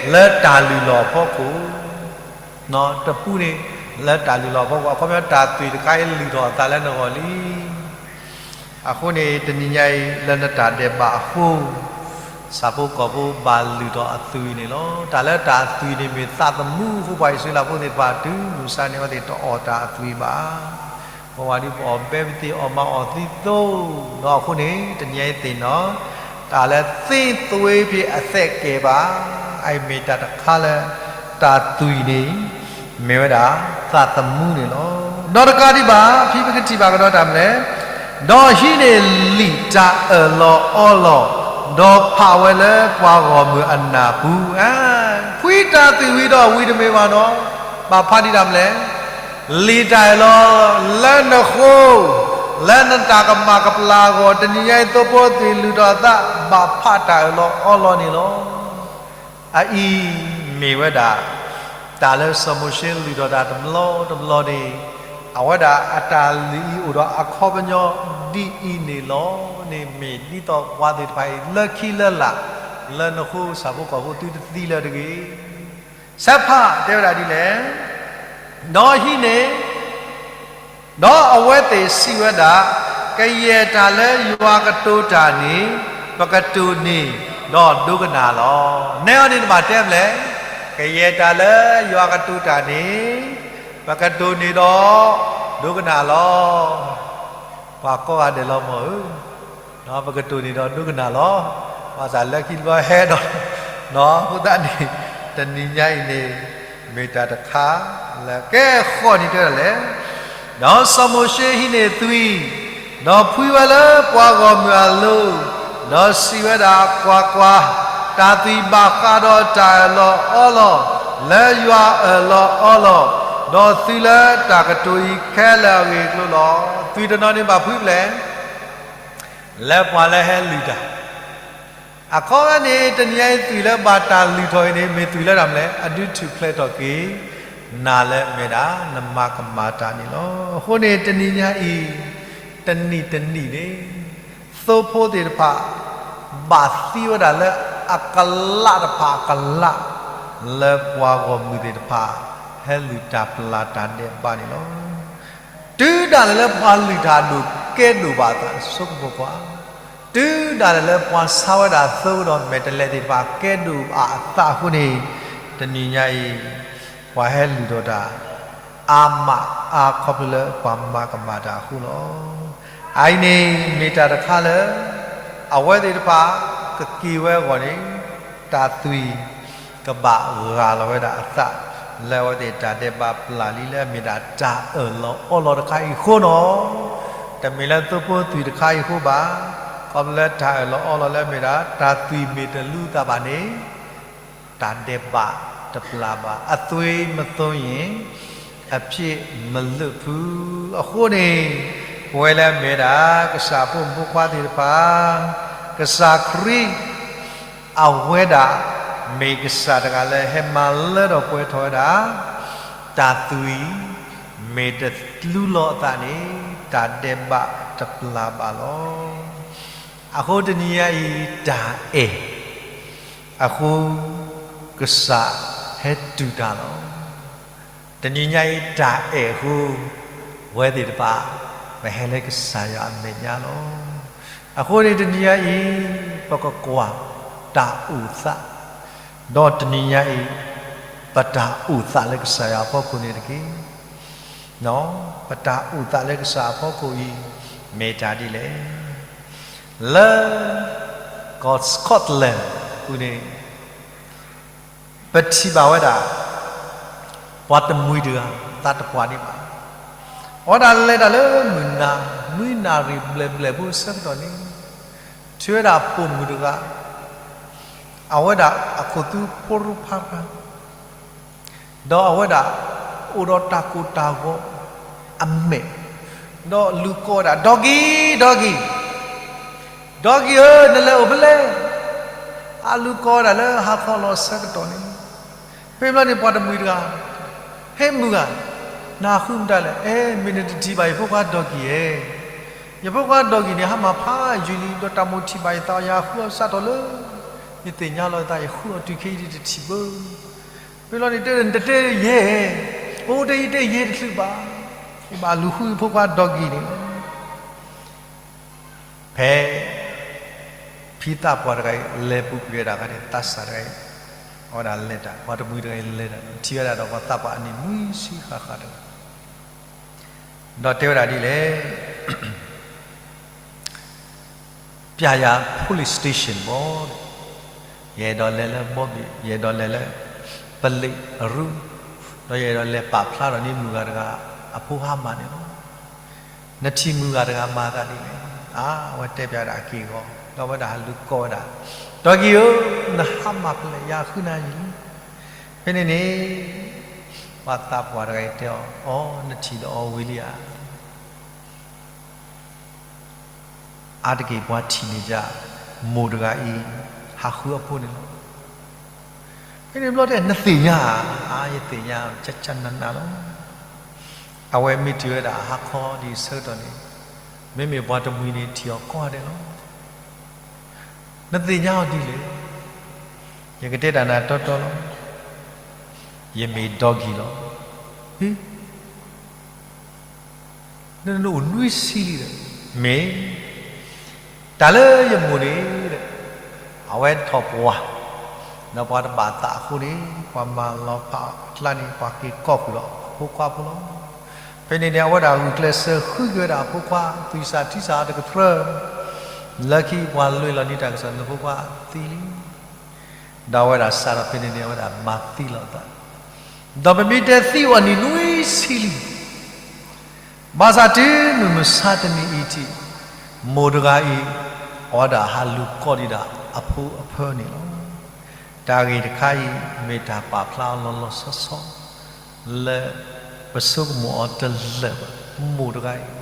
လၢတၢ်လုၢ်လီၢ်အဖီခိၣ်, တပူန့ၣ် လၢတၢ်လုၢ်လီၢ်အဖီခိၣ်, အခီပညီတၢ်သွံၣ်တခါအံၤလုၢ်ထီၣ်အသးလၢနဂီၢ်လံ. အဃိန့ၣ် တနံၤညါအံၤ လၢနတၢ်ဒဲးဘးအဃိ ဆၣ်ဖိကီၢ်ဖိဘၣ်လုၢ်ထီၣ်အသွံၣ်န့ၣ်လီၤ. တၢ်လၢတၢ်အသွံၣ်န့ၣ်မ့ၢ်သးသမူအဃိ ပှၤအံၣ်စရ့လးဖိသ့ၣ်တဖၣ်တုၤမုၢ်မဆါန့ၣ် အဝဲသ့ၣ်တအီၣ်တၢ်အသွံၣ်ဘၣ်. ပဝဲဒၣ်ပအီၣ်ဘဲပသ့ၣ် အီၣ်မၤအီၣ်သံသိ, ဒီးအဃိန့ၣ် တနံၤညါအံၤသ့ၣ်နီၣ် တၢ်လၢသ့သွ့ဖဲအသဲးကဲၤဘၣ်, အအံၤမ့ၢ်တၢ်တခါလၢ တၢ်သွံၣ်န့ၣ် မ့ၢ်ဝဲဒၣ်သးသမူန့ၣ်လီၤ. ဒီးတကးဒံးဘၣ် ဖဲပကထံၣ်ဘၣ်ကဒီးတၢ်မနုၤလဲၣ်, ဒီးဟံးန့ၢ်လံာ်တၢ်အၢၣ်လီၤအီလီၤ, ဒီးဖးဝဲလၢပှၤဂီၢ်မုၢ်အနၢ်ပူၤ, ဖှံတၢ်သွံၣ်ဝံၤဒီးဝံၤတမ့ၢ်ဘၣ်နီၣ်, ဘၣ်ဖးဒံးတၢ်မနုၤလဲၣ် လံာ်တၢ်အၢၣ်လီၤလၢနဃိ, လၢနတၢ်ကမၣ်ကပျၢ်အဂီၢ်, တနံၤညါအံၤသိဖိသွံၣ်လုၢ်ထီၣ်အသး ဘၣ်ဖးတၢ်အၢၣ်လီၤအီလီၤန့ၣ်လီၤ. အအံၤမ့ၢ်ဝဲဒၣ် တၢ်လၢစီၤမိၤၡ့လုၢ်ထီၣ်တၢ်တဘျီတဘျီန့ၣ်, အဝဲဒၣ်အတၢ်လုၢ်အံၤအိၣ်ဒီးအခီပညီဒ်အံၤန့ၣ်လီၤန့ၣ် မ့ၢ်ဒ်သိးပှၤသ့ၣ်တဖၣ်အံၤ လၢခံလၢလာ် လၢနဃိဆၣ်ဖိကီၢ်ဖိသုတသံလၢၤတဂ့ၤ. ဆၢဖးတဲဝဲဒၣ်ဒ်လဲၣ်, ဒီးဟံးန့ၢ် ဒီးအဝဲသ့ၣ်စံးဝဲဒၣ်, ကယဲၢ်တၢ်လၢယွၤကတိၤတၢ်န့ၣ် ပကတိၤန့ၢ်ဒီးဒိကနၣ်လီၤ. နဲအံၤန့ၣ်နဘၣ်တဲမနုၤလဲၣ်, ကယဲၢ်တၢ်လၢယွၤကတိၤတၢ်န့ၣ် ပကတိၤန့ၢ်ဒီးဒိကနၣ်လီၤ. ပှၤကိးဂၤဒဲးလီၤမၢ်ဧၢ, ပကတိၤန့ၢ်ဒီးဒိကနၣ်လီၤ. ဘၣ်ဆၣ်လၢခံတဘျီဟဲဒီး အဃိသတးန့ၣ် တနံၤညါအံၤန့ၣ် မ့ၢ်တၢ်တခါလၢကဲဃီန့ၣ်တဲဒၣ်လဲၣ်, ဒီးစီၤမိၤၡ့ဟံးန့ၢ်သွံၣ်, ဒီးဖှံဝဲလၢပှၤဂီၢ်မုၢ်အလိၤ, ဒီးစံးဝဲဒၣ်, ကွၢ်ကွၢ်, တၢ်သွံၣ်ဘၣ်ဃးဒီးတၢ်အၢၣ်လီၤအီလီၤ လၢယွၤအၢၣ်လီၤအီလီၤ, ဒီးသုလၢတၢ်ကတိၤအံၤခဲလၢာ်အဂ့ၢ်အကျိၤလီၤ. သွံၣ်တနီၤန့ၣ်ဘၣ်ဖှံဖဲလဲၣ် လၢပှၤလၢဟဲလုၢ်တၢ် အခီပညီန့ၣ် တနံၤညါအံၤသွံၣ်လၢဘၣ်တၢ်လုၢ်ထီၣ်အံၤန့ၣ် မ့ၢ်သွံၣ်လၢတၢ်မနုၤလဲၣ်, အဒုးထူၣ်ဖျဲးထီၣ်က့ၤ နၤလၢအမ့ၢ်ဒၣ် နမၤကမၣ်တၢ်န့ၣ်လီၤ. အဃိန့ၣ် တနံၤညါအံၤ တနံၣ်တနံၣ်န့ၣ် သိဖိသ့ၣ်တဖၣ် ဘၣ်သံဝဲဒၣ်လၢအကလးတဖၣ်အကလး လၢပှၤဂီၢ်မုၢ်သ့ၣ်တဖၣ် ဟဲလုၢ်တၢ်ပျၢ်တၢ်ဒဲးဘးန့ၣ်လီၤ. တုၤဒၣ်လဲာ်လၢပှၤလုၢ်တၢ်အဒိၣ်ကဲဒိၣ်ဘၣ်အသး ဆိကမိၣ်ကွၢ်, တုၤဒၣ်လဲာ်လၢပှၤဆါဝဲဒၣ်သိဒီးမဲာ်တဲးလဲးသ့ၣ်တဖၣ် ကဲဒိၣ်ဘၣ်အသးအဃိန့ၣ် တနံၤညါအံၤ ပှၤဟဲလုၢ်ထီၣ်တၢ် အါမးအါခီဖျိလၢပှၤမၤကမၣ်တၢ်အဃိလီၤ. အအံၤန့ၣ် မ့ၢ်တၢ်တခါလၢ အဝဲသ့ၣ်တဖၣ် ကက့ၤဝဲအဂီၢ်န့ၣ် တၢ်သွံၣ် ကဘၣ်ဂၢ်လီၤဝဲဒၣ်အသး လၢအဝဲသ့ၣ်တၢ်ဒဲးဘးပျၢ်လံလၢအမ့ၢ်ဒၣ်တၢ်အၢၣ်လီၤအီလီၤတခါအံၤအဃိလီၤ. တမ့ၢ်လၢသိဖိသွံၣ်တခါအံၤအဃိဘၣ်. ခီဖျိလၢတၢ်အၢၣ်လီၤအီလီၤလၢအမ့ၢ်ဒၣ် တၢ်သွံၣ်မ့ၢ်တလူသးဘၣ်န့ၣ် တၢ်ဒဲးဘးတပျၢ်ဘၣ်. အသွံၣ်မသွံၣ်ယံၤ အဖျ့မလုးဖုး. အဃိန့ၣ် ပဝဲလၢအမ့ၢ်ဒၣ် ကစၢ်ဖိမုၣ်ဖိခွါသ့ၣ်တဖၣ် ကစၢ်ခရံာ် အဝဲဒၣ် မ့ၢ်ကစၢ်တဂၤလၢဟဲမၤလၢထီၣ်ပှဲၤထီၣ်ဝဲဒၣ် တၢ်သွံၣ် မ့ၢ်တလူလီၤအသးန့ၣ် တၢ်ဒဲးဘးတပျၢ်ဘၣ်လီၤ. အဃိတနံၤညါအံၤ တၢ်အဲၣ် အဃိ, ကစၢ်ဟဲတူၢ်တၢ်လီၤ. တနံၤညါအံၤတၢ်အဲၣ်အဃိ, ဝဲသ့ၣ်တဖၣ် ပဟဲလၢကစၢ်ယွၤအမဲာ်ညါလီၤ. အဃိန့ၣ်တနံၤညါအံၤ, ပကကွၢ်တၢ်အိၣ်သး, ဒီးတနံၤညါအံၤ, ပတၢ်အိၣ်သးလၢကစၢ်ယွၤအဖီခိၣ်န့ၣ်တက့ၢ်. ပတၢ်အိၣ်သးလၢကစၢ်အဖီခိၣ်အံၤ, မ့ၢ်တၢ်ဒ်လဲၣ်. လၢ ကီၢ် Scotland ပူၤန့ၣ်, ပထံၣ်ဘၣ်ဝဲဒၣ် ပှၤတမှံၤတဂၤ, သးတပှၢ်န့ၣ်ဘၣ်, အဝဲဒၣ်လဲၤတၢ်လၢမုၢ်နၤ, နွံနၣ်ရံၣ်ဘျဲၣ်ဘျဲၣ်ဖိအဆၢကတီၢ်န့ၣ်, ထံၣ်ဝဲဒၣ်ပိာ်မုၣ်တဂၤ, အဝဲဒၣ်အခိၣ်သူဖီရိဖးရၤ ဒီးအဝဲဒၣ် အိၣ်ဒီးတၢ်ကိၢ်တၢ်ဂီၤအမဲာ်, ဒီးလူၤကိးဝဲဒၣ် Doggy, Doggy, Doggy ဧၢ, နလဲၤအိၣ်ဖဲလဲၣ်. အလူၤကိးဝဲဒၣ်လၢဟါခီလီၤအဆၢကတီၢ်န့ၣ်, ဖဲဘျီန့ၣ်ပှၤတမှံၤတဂၤ, ဟဲမုၢ်ဂၤ, နဟးဃုမတၤလဲၣ်. အဲ မ့ၢ်နတထံၣ်ဘၣ်ယဖိခွါ Doggy ဧၢ, ယဖိခွါ Doggy န့ၣ် ဟါမၢ်ဖးယံာ်လံ ဒီးတၢ်မိၣ်ထံၣ်ဘၣ်ယသး ယဟးဃုအီၤစးထီၣ်လၢ ယသ့ၣ်ညါလီၤယသး ယဃုအီၤတုၤခဲအံၤဒ်တထံၣ်ဘၣ်. ဖဲဘျီန့ၣ်တဲ နတတဲယဲၢ်, အိၣ်တဲယတဲယဲၢ်တချုးဘၣ်, ယဘၣ်လူၤဃုယဖိခွါ Doggy န့ၣ်လီၤ. ဖဲ ဖံသးပှၢ်တဂၤအံၤ လဲၤပူၤကွံာ်ဝဲဒၣ်အခါန့ၣ် သးစၢ်တဂၤအံၤ, အဝဲဒၣ်လဲၤတၢ်, ပှၤတမှံၤတဂၤအံၤလဲၤတၢ်, ထံၣ်ဝဲဒၣ်ဒီးပှၤသးပှၢ်အနံၣ်နွံဆံဃၣ်ဃၣ်တဂၤ, ဒီးတဲဝဲဒၣ်ဒ်လဲၣ် ပြရာ police station ဘၣ်, ယအဲၣ်ဒိးလဲၤလၢဘီဘ့ၣ်, ယအဲၣ်ဒိးလဲၤလၢ ပလံးအရူ, ဒီးယအဲၣ်ဒိးလဲၤပာ်ဖျါထီၣ်န့ၢ်မုၢ်ဂၤတဂၤအဖိဟါမၢ်န့ၣ်လီၤ. နထံၣ်မုၢ်ဂၤတဂၤမၤသးဒ်လဲၣ်. အါ အဝဲတဲပျးဒၣ်အက့ၢ်အဂီၤ, ဒီးအဝဲဒၣ်ဟးလူၤကိးဝဲဒၣ်, Doggy ဧၢ, နဟါမၢ်ဖဲလဲၣ်, ယဃုနၤယံာ်လံ. ဖဲန့ၣ်န့ၣ် ပှၤသးပှၢ်တဂၤအံၤတဲအီၤ, အိ နထံၣ်ဒီးအီၤဝံၤလံဧါ. အါတက့ၢ်ပှၤထံၣ်န့ၢ်ယၤ, မိၢ်တဂၤအံၤ ဟးဃုအဖိန့ၣ်လီၤ. ဖဲန့ၣ်ဘျီတဲ နသ့ၣ်ညါဧါ. အါ ယသ့ၣ်ညါ ကၠၢ်ကၠၢ်နးနးလီၤ. အဝဲမ့ၢ်တုၤဝဲဒၣ်ဟါခီဒ်အံၤဆၢကတီၢ်န့ၣ်, မ့မ့ၢ်ပှၤတမှံၤန့ၣ်ထံၣ်အီၤကိးဂၤဒဲးလီၤ. နသ့ၣ်ညါအီၤဒ်လဲၣ်. ယကတဲတၢ်နၤတီတီလီၤ. ယမ့ၢ် Doggy လီၤ. ဟ့ နအိၣ်နွံဆံလံဒီး, မ့ၢ်, တၢ်လၢယမိၢ်န့ၣ်ဒီး, အဝဲထီၣ်ပှၢ်, ဒီးပှၤတဘၣ်သးအဃိန့ၣ် ပှၤမၤလီၤဖးအကျါန့ၣ် ပှၤက့ၤကိးဃုာ်ဒီးအဖိခွါဖိလီၤ. ဖဲန့ၣ်န့ၣ် အဝဲဒၣ်ဂုာ်ကျဲးစၢးဃုက့ၤဝဲဒၣ်အဖိခွါ သွံၣ်စၢ်ထံစၢ်အီၤတကတြၢၢ်, လၢခံပှၤလွဲၢ်လီၤန့ၢ်တၢ်ကစီၣ် နဖိခွါသံလံ. ဒီးအဝဲဒၣ်စးထီၣ်ဖဲန့ၣ်န့ၣ် အဝဲဒၣ်မၤသံလီၤအသး, ဒီးပမ့ၢ်တဲသံဝဲနံၣ်နွံဆံလံ. ဘၣ်ဆၣ်တုၤမုၢ်မဆါတနံၤအံၤထံး, မိၢ်တဂၤအံၤ အဝဲဒၣ်ဟးလူၤကိးဒံးဒၣ်အဖိအဖၢန့ၣ်လီၤ. တၢ်ဂ့ၢ်တခါအံၤ မ့ၢ်တၢ်ပာ်ဖျါအီၤလီၤလီၤဆီဆီ လၢပဆိကမိၣ်အီၤတလၢာ်ဘၣ်, မိၢ်တဂၤအံၤ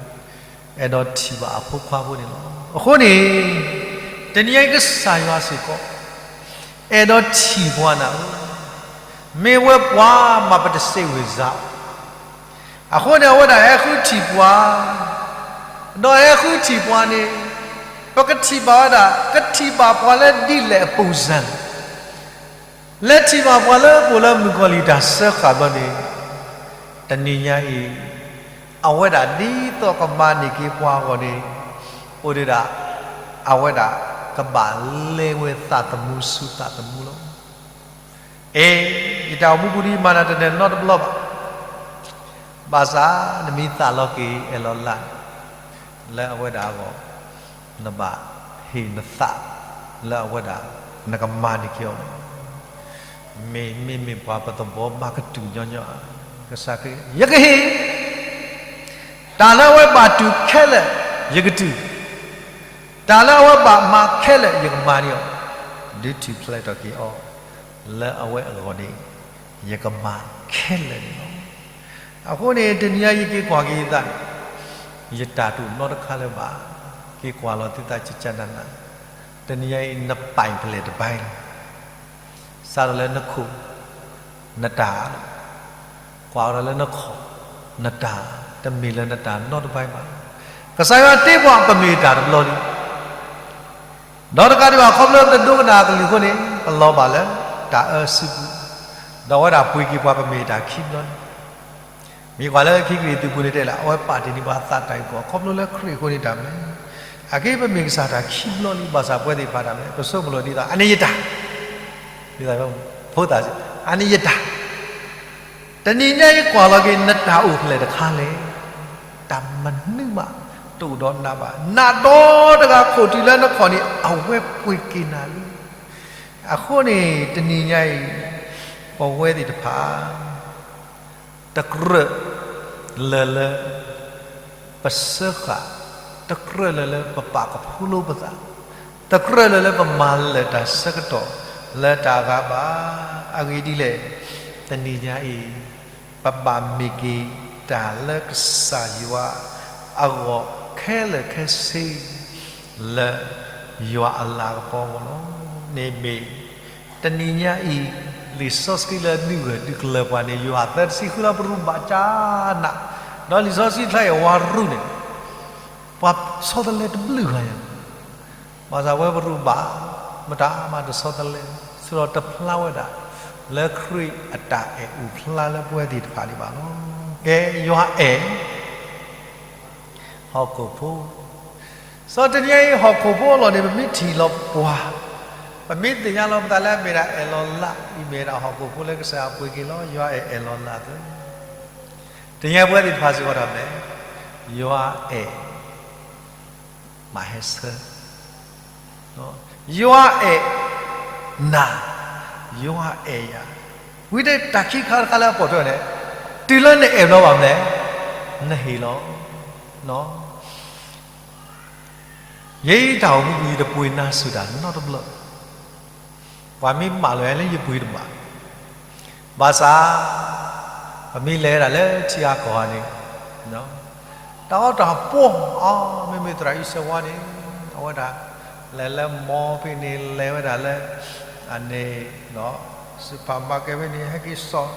အဲၣ်ဒိးထံၣ်ဘၣ်အဖိခွါဖိန့ၣ်လီၤ. အဃိန့ၣ် တနံၤအံၤကစၢ်ယွၤစ့ၢ်ကီး အဲၣ်ဒိးထံၣ်ပှၤနၤဧၢ, မ့ၢ်ဝဲပှၤမၤပတစဲးဝ့ၤစး, အဃိန့ၣ် အဝဲဒၣ်ဟဲဃုထံၣ်ပှၤ, ဒီးဟဲဃုထံၣ်ပှၤန့ၣ် ပကထံၣ်ဘၣ်ဝဲဒၣ် ကထံၣ်ဘၣ်ပှၤလၢဒ်လဲၣ်အပူၤစၢၤ လဲၤထံၣ်ဘၣ်ပှၤလၢပအိၣ်လၢမုၣ်ကီၤလံၢ်တၢ်စၢဃာ်ဘျီန့ၣ်, တနံၤညါအံၤ အဝဲဒၣ်ဒ်သိးကမၤန့ၢ်က့ၤပှၤအဂီၢ်န့ၣ်, အိၣ်ဒံးဒၣ် အဝဲဒၣ်ကဘၣ်လဲၤဝဲသးသမူဆူသးသမူလီၤ. အ့ ယတၢ်အိၣ်မူပူၤဒ်မၤနၤတနဲၣ်နီတဘျီဘၣ်, ဘၣ်ဆၣ်နမ့ၢ်သးလီၤက့ၤအဲၣ်လီၤလၢ် လၢအဝဲဒၣ်အဂီၢ်, နဘၣ်ဟ့ၣ်နသးလၢအဝဲဒၣ် နကမၤန့ၢ်က့ၤအီၤလီၤ. မ့မ့မ့ၢ်ပှၤပသဘီမၤကတုၢ်ညီညီ, ကစၢ်ခရံာ် ယကဟ့ၣ်, တၢ်လၢအဝဲဘၣ်တူၢ်ခဲလၢာ် ယကတုၢ်, တၢ်လၢအဝဲဘၣ်မၤခဲလၢာ် ယကမၤန့ၢ်အီၤ, ဒုးထံၣ်ဖျဲးထီၣ်က့ၤအီၤ လၢအဝဲအဂီၢ်န့ၣ် ယကမၤခဲလၢာ်န့ၣ်လီၤ. အဃိန့ၣ် တနံၤညါယက့ၤကွၢ်က့ၤယသးန့ၣ်, ယတၢ်တအိၣ်နီတခါလၢၤဘၣ်, က့ၤကွၢ်လီၤသုသးကၠၢကၠၢနးနး, တနံၤညါအံၤ နပၢ်ဖဲလဲၣ်တပၢ်လီၤ. စးထီၣ်လၢနခိၣ်, နတၢ်, ကွၢ်အီၤဒီးလၢနခီၣ်, နတၢ်, တမ့ၢ်လၢနတၢ်နီတပၢ်ဘၣ်. ကစၢ်ယွၤတ့ပှၤပမ့ၢ်တၢ်တဘျီလံ. ဒီးတကးဒံးဘၣ် ခီဖျိပတဒိကနၣ်အကလုၢ်အဃိန့ၣ်, အလီၤဘၣ်လၢတၢ်အၢစုပူၤ, ဒီးအဝဲဒၣ်ပှ့ၤက့ၤပှၤပမ့ၢ်တၢ်ခံဘျီန့ၣ်, မ့ၢ်ကွၢ်လၢခံကရံၣ်သူးပူၤန့ၣ်တဲလၢ အဝဲပာ်တ့ၢ်န့ၢ်ပှၤသးတၢ်အုၣ်ကီၤ ခီဖျိလၢခရံာ်အဃိန့ၣ်တၢ်မနုၤလဲၣ်, အက့ပမ့ၢ်ကစၢ်တၢ်ခံဘျီလံ ဘၣ်ဆၣ်ပဝဲသ့ၣ်တဖၣ်တၢ်မနုၤလဲၣ် ပဆိကမိၣ်လီၤဒ်သိး အန့ၣ်ယတၢ်, ဒ်သိးဖိသၣ်စ့ၢ် အန့ၣ်ယတၢ် တနံၤညါအံၤကွၢ်လီၤက့ၤ နတၢ်အိၣ်ဖျဲၣ်တခါလဲၣ်, တၢ်မနုၤမးတအိၣ်ဒီးနၤဘၣ်, နးဒီတဂၤခိၣ်တုၤလၢနခီၣ်န့ၣ် အဝဲပှ့ၤက့ၤနၤလံ. အဃိန့ၣ် တနံၤညါအံၤ ပဝဲသ့ၣ်တဖၣ် တကြၢးလၢၤလၢ ပစၢဃာ်, တကြၢးလၢၤလၢပပာ်ကဖၢလၢပသး, တကြၢးလၢၤလၢပမၤလၢာ်တၢ်ဆၢကတီၢ်လၢတၢ်အဂၤဘၣ်. အဂ့ၢ်ဒ်လဲၣ်, တနံၤညါအံၤ ပဘၣ်မ့ၢ်က့ၤတၢ်လၢကစၢ်ယွၤအဂီၢ်ခဲလၢာ်ခဲဆ့ လၢယွၤအလၤကပီၤအဂီၢ်လီၤ. န့ၣ်မ့ၢ် တနံၤညါအံၤ လံာ်စီဆှံလၢဒုးဂၢၢ်ဒုးကျၢၤပှၤန့ၣ် ယိၤဟၣ်သၢတဆံဃုလၢပရူးဘၣ်ကၢနး, ဒီးလံာ်စီဆှံတခါအံၤအဝၤရူၢ်န့ၣ် ပှၤဆီတလဲတဘျုးဂၤညါ, ဘၣ်ဆၣ်ဝဲပရူးဘၣ် မတၤမၤတဆီတလဲ, ဆူဒီးတဖျါဝဲဒၣ် လၢခရံာ်အတၢ်အဲၣ်အိၣ်ဖျါလၢပဝဲသ့ၣ်တဖၣ်ဒံးဘၣ်လီၤ. ကဲ ယွၤအဲၣ် ဟီၣ်ခိၣ်ဖိ, စီၤတနံၤညါအံၤ ဟီၣ်ခိၣ်ဖိအလီၢ်န့ၣ် ပမ့ၢ်ထံၣ်လီၤပှၤ, ပမ့ၢ်သ့ၣ်ညါလီၤပသးလၢအမ့ၢ်ဒၣ်အဲၣ်လီၤလး, အံၤမ့ၢ်ဒၣ်ဟီၣ်ခိၣ်ဖိလၢကစၢ်ယွၤပှ့ၤက့ၤလီၤ, ယွၤအဲၣ်အဲၣ်လီၤလးသၢ. တနံၤညါပဝဲသ့ၣ်တဖၣ်စ့ၢ်ကီးဒၣ်လဲာ်, ယွၤအဲၣ် မၤဟဲဆၢ, ယွၤအဲၣ်နၤ, ယွၤအဲၣ်ယၤ, ဝံၤဒီးတၢ်ခံခါတခါလၢအပိာ်ထွဲန့ၣ်, တုၤလၢနအဲၣ်ဘျီဘၣ်မနုၤလဲၣ်, နဟ့ၣ်လီၤ. ယဲအံၤတၢ်အိၣ်မူပူၤ ယတပှ့ၤနါစူၢ်တၢ်နီတဘျီ, ပှၤမ့ၢ်မၢလီၤယၤလၢယပှ့ၤတဘၣ်, ဘၣ်ဆၣ် ပမ့ၢ်လဲၤဝဲဒၣ်လၢထံဂၤကီၢ်ဂၤန့ၣ် တၢ်အီၣ်တၢ်ပှီၢ်အီၤ မ့မ့ၢ်သရၣ်အံၤစၢၤဝါန့ၣ် အဝဲဒၣ် လဲၤလၢ mall ဖဲန့ၣ် လဲၤဝဲဒၣ်လၢ အန့ၣ် supermarket ဖဲန့ၣ် ဟဲက့ၤစိာ်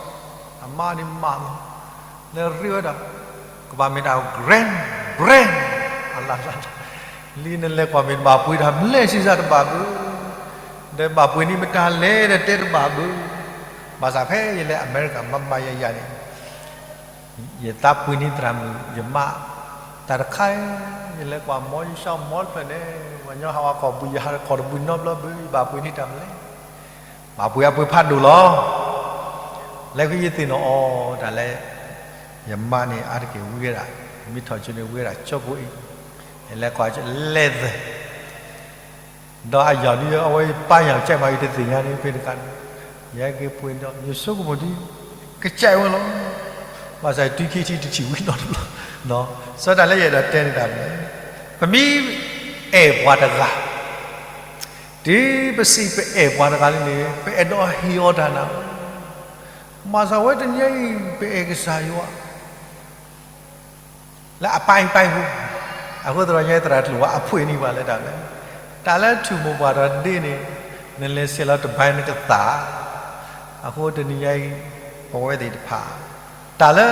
အမါန့ၣ်မၢလီၤ လၢရ့ဝဲဒၣ် ကဘၣ်မ့ၢ်တၢ် grand brand အလၢ်လၢ် လံနလဲၤကွၢ်မ့ၢ်တဘၣ်ပှ့ၤတၢ် မလဲၤဆံးစၢ်တဘၣ်ဘၣ်, ဒီးဘၣ်ပှ့ၤန့ၢ်မတၤလဲၣ်ဒီးတဲတဘၣ်ဘၣ်, ဘၣ်ဆၣ်ဖဲယလဲၤအမဲရကၤ ဘၣ်ဘၣ်ယၤယၤန့ၣ် ယသးပှ့ၤန့ၢ်သရၣ်မုၣ် ယမါ တၢ်တခါအံၤ ယလဲၤကွၢ် mall ယ shopping mall တဖျၢၣ်န့ၣ် ပှၤညီဟးဝဲခီၣ်ဘုၣ် ယဟးခီၣ်တဘုၣ်နီတဘျီဘၣ် ယဘၣ်ပှ့ၤန့ၢ်တၢ်မနုၤလဲၣ်, ဘၣ်ပှ့ၤအပှ့ၤဖးဒိၣ်လီၤ. လၢခံယသ့ၣ်နီၣ်အီၤတၢ်လဲၣ်, ယမါန့ၣ် အါတက့ၢ်ဝံဝဲဒၣ် မ့ၢ်ထီၣ်ကၠိန့ၣ် ဝံဝဲဒၣ်ကၠိဖိအံၤ, ယလဲၤကွၢ် leather ဒီးအယီၢ်ဒ်အဝဲပၢ်ယၤကဲမး ယတသ့ၣ်ညါန့ၣ် ဖဲတခါန့ၣ် ယဟဲက့ၤပှ့ၤဒီး ယဆိကမိၣ်ဒ် ကစၢ်ဝဲလီၤ. ဘၣ်ဆၣ်တုၤခံထံၣ်တထံၣ်ဝံၤနီတဘျီ, စီၤတၢ်လၢယအဲၣ်ဒိးတဲန့ၣ်တၢ်မနုၤလဲၣ်, ပမ့ၢ်အဲၣ်ပှၤတဂၤ တုၤပစံးပအဲၣ်ပှၤတဂၤလံန့ၣ် ပအဲၣ်ဒိးဟ့ၣ်အီၤတၢ်နၤ, ဘၣ်ဆၣ်ဝဲတနံၤအံၤ ပအဲၣ်ကစၢ်ယွၤ လၢအပၢ်အံၤပၢ်အံၤဖိ, အဃိသတးဒီး ယဲသရၣ်တလိၣ်ဝဲအဖှ့ၣ်န့ၢ်ပှၤလၢတၢ်လဲၣ်, တၢ်လၢထူၣ်မိၢ်ပှၢ်ဒီးဒ့န့ၣ် နလဲၤဆဲးလီၤတဘၣ်နကသၣ်, အဃိတနံၤညါအံၤ ပဝဲသ့ၣ်တဖၣ် တၢ်လၢ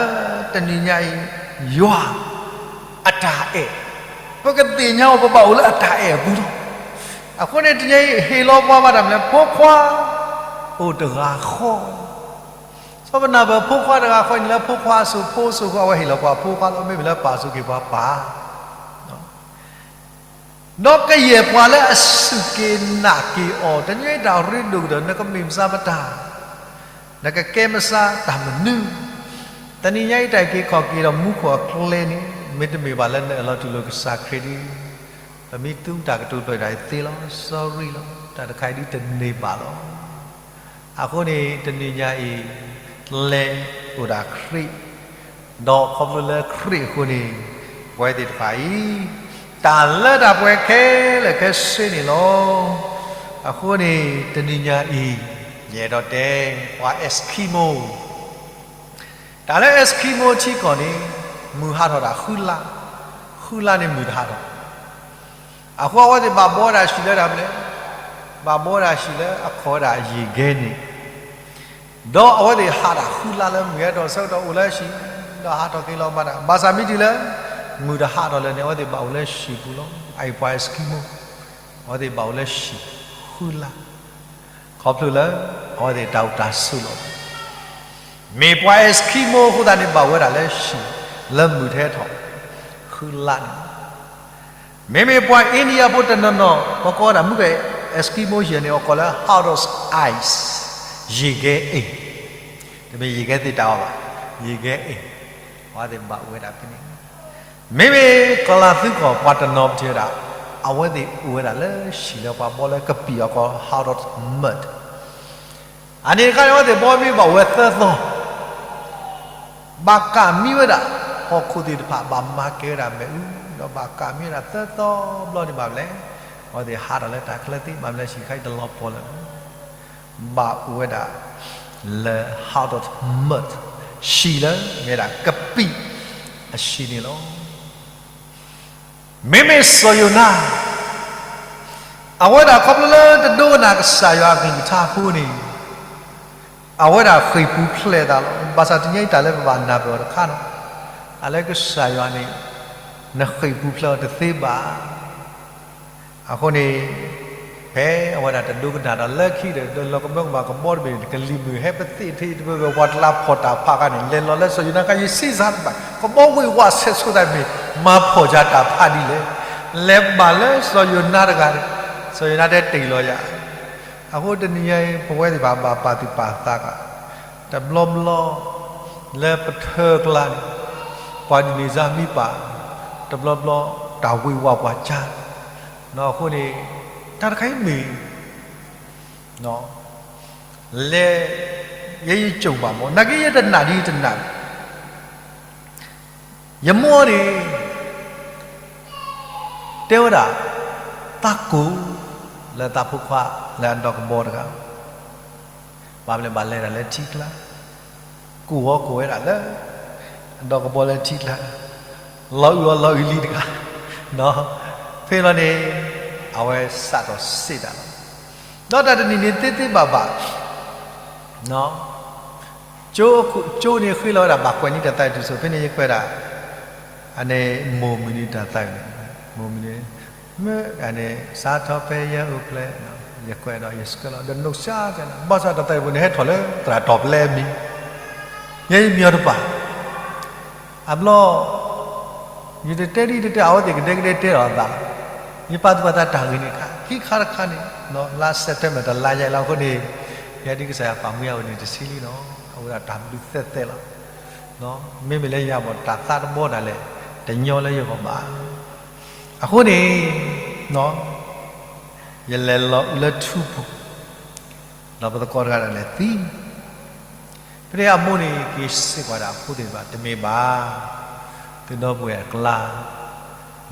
တနံၤညါအံၤ ယွၤအတၢ်အဲၣ် ပကသ့ၣ်ညါအီၤ ပဘၣ်အိၣ်လၢအတၢ်အဲၣ်အပူၤလီၤ. အဃိန့ၣ်တနံၤညါအံၤ ဟ့ၣ်လီၤပှၤဘၣ်တၢ်မနုၤလဲၣ် ဖိခွါအိၣ်တဂၤဃီ စီၤပနၢ်ပၢၢ်ဖိခွါတဂၤဃီန့ၣ်လၢဖိခွါအစိၤဖိစိၤဃီ အဝဲဟ့ၣ်လီၤပှၤဖိခွါလီၤ မ့မ့ၢ်လၢပၢ်အစိၤက့ၤပှၤပၢ်, ဒီးကယဲၢ်ပှၤလၢအစူၢ်က့ၤနာ်က့ၤအီၤ တနံၤညါအံၤတၢ်ရ့ဒိၣ်ကဒီး နကမ့ၢ်မဆါပတၢ် နကကဲမဆါတၢ်မနုၤ, တနံၤညါအံၤတၢ်အုၣ်က့ၤခီၣ်က့ၤဒီးမူခိၣ်အကျဲန့ၣ် မ့တမ့ၢ်ဘၣ်လၢနအၢၣ်လီၤတူၢ်လိာ်ကစၢ်ခရံာ်ဒီး ပမ့ၢ်သူတၢ်ကတိၤဖျၢၣ်တၢ်အံၤသ့လီၤ sorry လီၤ တၢ်တခါအံၤဒ်တန့ၢ်ဘၣ်လီၤ. အဃိန့ၣ် တနံၤညါအံၤ လဲၤအိၣ်ဒၣ်ခရံာ် ဒီးခီဖျိလၢခရံာ်အဃိန့ၣ် ပဝဲသ့ၣ်တဖၣ်အံၤ တၢ်လၢတၢ်ပှဲၤခဲလၢာ်ခဲဆ့န့ၣ်လီၤ. အဃိန့ၣ် တနံၤညါအံၤ ယအဲၣ်ဒိးတဲ ပှၤ Eskimo တၢ်လၢ Eskimo ထံကီၢ်န့ၣ် မုၢ်ဟးထီၣ်ဒၣ်ဃုလါ, ဃုလါန့ၣ်မုၢ်တဟးထီၣ်. အဃိအဝဲသ့ၣ်ဘၣ်ဘှီဒၣ်ဟံၣ်လၢတၢ်မနုၤလဲၣ်, ဘၣ်ဘှီဒၣ်ဟံၣ်လၢအခီၣ်ဝဲဒၣ်ယံာ်ကဲန့ၣ်, ဒီးအဝဲသ့ၣ်ဟးဒၣ်ဃုလါလၢမုၢ်ဟဲထီၣ်ဆၢကတီၢ်အိၣ်လၢဟံၣ်, ဒီးဟးထီၣ်က့ၤလီၤမးဒၣ်, ဘၣ်ဆၣ်မ့ၢ်တုၤလၢ မုၢ်တဟးထီၣ်လၢၤန့ၣ် အဝဲသ့ၣ်ဘၣ်အိၣ်လၢဟံၣ်ပူၤလီၤ. အအံၤပှၤ Eskimo အဝဲသ့ၣ်ဘၣ်အိၣ်လၢဟံၣ်ဃုလါ, ခီ ခီဖျိလၢ အဝဲသ့ၣ်တၢ်အိၣ်တၢ်ဆိးလီၤ. မ့ၢ်ပှၤ Eskimo အဃိသတးန့ၣ် ဘၣ်ဝဲဒၣ်လၢဟံၣ် လၢမုၢ်ထဲထီၣ် ဃုလါန့ၣ်လီၤ. မ့မ့ၢ်ပှၤ India ဖိတနီၤနီၤ ပကိးဝဲဒၣ်မုၢ်က Eskimo ဟံၣ်န့ၣ် အကိးလၢ house of ice ယံာ်ကဲအ့ၣ်, တမ့ၢ်ယံာ်ကဲသ့ၣ်တၢ်အီၣ်ဘၣ်, ယံာ်ကဲအ့ၣ်, အဝဲသ့ၣ်ဘၣ်အိၣ်ဝဲဒၣ်ဖဲန့ၣ် မ့မ့ၢ်ကလၤသူကီၢ်ပှၤတနီၤပထံၣ်ဝဲဒၣ် အဝဲသ့ၣ်အိၣ်ဝဲဒၣ်လၢဟံၣ်လၢပှၤဘီလၢကပံာ်အီၤကီး house of mud, အန့ၣ်တခါန့ၣ် အဝဲသ့ၣ်ဘီမ့ၢ်ဘၣ်ဝဲသၢသီ ဘၣ်ကးမံဝဲဒၣ် ဟီၣ်ခိၣ်သ့ၣ်တဖၣ် ဘၣ်မၤကဲၤဝဲဒၣ်မ့ၣ်အူ ဒီးဘၣ်ကးမံဝဲဒၣ်သၢသီဘျီန့ၣ်ဘၣ်မလဲၣ်, အဝဲသ့ၣ်ဟးထီၣ်လၢတၢ်ချၢသ့ ဘၣ်မလဲၣ် ဟံၣ်တခါအံၤတလီၤပှီၢ်လၢၤ ဘၣ်အိၣ်ဝဲဒၣ်လၢ house of mud, ဟံၣ်လၢမ့ၢ်ဝဲဒၣ်ကပံာ်အဟံၣ်န့ၣ်လီၤ. မ့မ့ၢ်စီၤယိၤနါ အဝဲဒၣ်ခီဖျိလၢတဒိကနၣ်ကစၢ်ယွၤအကလုၢ်ကထါအဃိန့ၣ် အဝဲဒၣ်ဃ့ၢ်ပူၤဖျဲးအသးလီၤ. ဘၣ်ဆၣ်တနံၤအံၤတၢ်လၢပဘၣ်နၢ်ပၢၢ်အီၤတခါန့ၣ် တၢ်လၢကစၢ်ယွၤန့ၣ် နဃ့ၢ်ပူၤဖျဲးအီၤတသ့ဘၣ်. အဃိန့ၣ် ဖဲအဝဲဒၣ်တဒိကနၣ်ဒီးလၢခံဒီး လီၤကမၢကမၣ်ကဘီတဘ့ၣ်န့ၣ် ကလံၤမုၢ်ဟဲပသ့ၣ်ထံတဘ့ၣ်ဘ့ၣ် ပှၤတလါဖီၣ်တၢ်ဖးခါန့ၣ် လဲၤလီၤလၢစီၤယိၤနါခါ ယစံးစၢ်တဘၣ် ကဘီဝ့ၢ်ဝးဆဲးဆိသးမ့ၢ် မၤဖီၣ်ယၤတၢ်ဖးဒ်လဲၣ်, လဲၤဘၣ်လၢစီၤယိၤနါတဂၤန့ၣ် စီၤယိၤနါတဲတ့ၢ်လီၤယၤ အဃိတနံၤညါအံၤ ပဝဲသ့ၣ်တဖၣ်ဘၣ်ပာ်သူၣ်ပာ်သးဂၤ တဘျီဘျီ လၢပထၢကျါန့ၣ် ပှၤဒ်န့ၣ်စၢ်မံပာ် တဘျီဘျီ တၢ်ဝ့ၤဝးပှၤကါ အဃိန့ၣ် တၢ်တခါအံၤမ့ၢ် လဲၤ ယဲယကိာ်ဘၣ်မး နာ်က့ယတနာ်ဒ်ယတနာ် ယမိၢ်န့ၣ် တဲဝဲဒၣ် သးကိၢ် လၢသးဖိခွါလၢအဒီကဘီတဂၤ ဘၣ်မနုၤလဲၣ် ဘၣ်လဲၤဒၣ်လၢထံကျါ ကိၢ်အီၤကိၢ်ဝဲဒၣ်လၢ အဒီကဘီလၢထံကျါ လီၤအုၣ်အီၤလီၤအုၣ်လံတဂၤ ဖဲလီၤန့ၣ် အဝဲစးထီၣ်စံးတၢ်လီၤ. ဒီးတၢ်တနံၤန့ၣ်သ့သ့ဘၣ်ဘၣ် ကၠိ ကၠိန့ၣ်ဃ့လီၤဝဲဒၣ်ဘၣ်ကွဲးနံၣ်တၢ်သးအုးတုၤစိၤ ဖဲန့ၣ်ယကွဲးဒၣ် အန့ၣ် မိၢ်မုၢ်နံၤတၢ်သးအုးန့ၣ် မိၢ်မုၢ်နံၤ မ့ၢ်အန့ၣ် စးထီၣ်ဖဲယအိၣ်ဖျဲၣ် ယကွဲးဒီးယဆှၢလီၤ ဒီးနိးစၢ်တဲန့ၣ် ဘၣ်ဆၣ်တၢ်သးအုးပူၤန့ၣ် ဟဲထီၣ်လၢသရၣ်တီၢ်ပလဲအမံၤ ယဲယမံအီၤတပၢ် အဘျီ ယတတဲဒ်တတဲ အဝဲသ့ၣ်ကဒဲကဒဲတဲလီၤအသးလီၤ. ယပာ်သူၣ်ပာ်သးတၢ်ဂ့ၢ်န့ၣ်တခါ ခံခါတခါန့ၣ် လါ September တလါညါအံၤလီၤအဃိန့ၣ် ယဲဒ်ကစၢ်ယွၤပာ်မူယၤဝဲန့ၣ်တဆံလံလီၤ. အဝဲဒၣ်တၢ်ဘျုးသဲသဲလီၤ. မ့မ့ၢ်လၢယၤဘၣ်တၢ်သးတဘီဒၣ်လဲာ် တညီလၢယဂီၢ်ဘၣ်. အဃိန့ၣ် ယလဲၤလီၤအုၣ်လၢထူပူၤ ဒီးပသကိးတဂၤဒၣ်လဲာ်သံ ဖဲန့ၣ်အမိၢ်န့ၣ်က့ၤစံးကွၢ်ဒၣ်အဖိသ့ၣ်တဖၣ် တမ့ၢ်ဘၣ်, သုဒီပုၢ်ဝဲၢ်အကျါ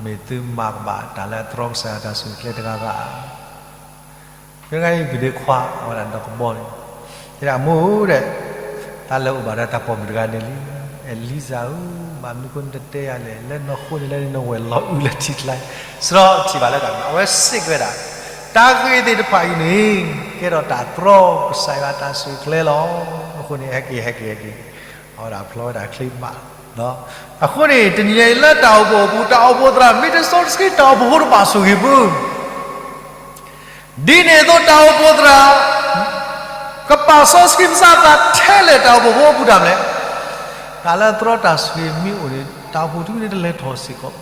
မ့ၢ်သုမၤကဘၣ်တၢ်လၢအတြီကစၢ်ယွၤတၢ်ဆိၣ်ဂ့ၤကျဲတဂၤဂၤဧါ. ဖဲဂၤအံၤ ပဒ့ခွါ အဝဲဒၣ်ဒီးကဘီန့ၣ် တဲဒၣ်အမိၢ်ဧၢဒီး တၢ်လၢအိၣ်ဘၣ်ဒီးတၢ်ပိာ်မုၣ်တဂၤန့ၣ်လံ, အလံစၢ်ဧၢ, ဘၣ်မနုၤဃိနတတဲယၤလဲၣ်, လၢနီၢ်ဃိန့ၣ်လၢနဝဲၢ်လီၤအုၣ်လၢထံကျါ, စရီထံၣ်ဘၣ်လၢတၢ်မနုၤ အဝဲစံးက့ၤဝဲဒၣ် တၢ်ဂ့ၢ်သ့ၣ်တဖၣ်အံၤန့ၣ် ကဲထီၣ်တၢ်တြီကစၢ်ယွၤတၢ်ဆိၣ်ဂ့ၤကျဲလီၤ. အဃိန့ၣ် ဟဲက့ၤ ဟဲက့ၤ ဟဲက့ၤ အဝဲဒၣ်ဖျီဝဲဒၣ်ချ့မး. အဃိန့ၣ် တနံၤညါအံၤလၢတၢ်အိၣ်ဖှိၣ်အပူၤ တၢ်အိၣ်ဖှိၣ်သရၣ် မ့ၢ်တစီတဆှံတၢ်အိၣ်ဖှိၣ်ဖိတဘၣ်ဆိၣ်ဂ့ၤဘၣ်. ဒ်န့ၣ်အသိးတၢ်အိၣ်ဖှိၣ်သရၣ် ကပာ်စီဆှံမစၢ်သးထဲလဲၣ် တၢ်အိၣ်ဖှိၣ်ဖိအပူၤတၢ်မနုၤလဲၣ်. တၢ်လၢတြီတၢ်ဆိၣ်ဂ့ၤမ့ၢ်အိၣ်န့ၣ် တၢ်အိၣ်ဖှိၣ်တဖုန့ၣ်တလဲၤထီၣ်စ့ၢ်ကီး.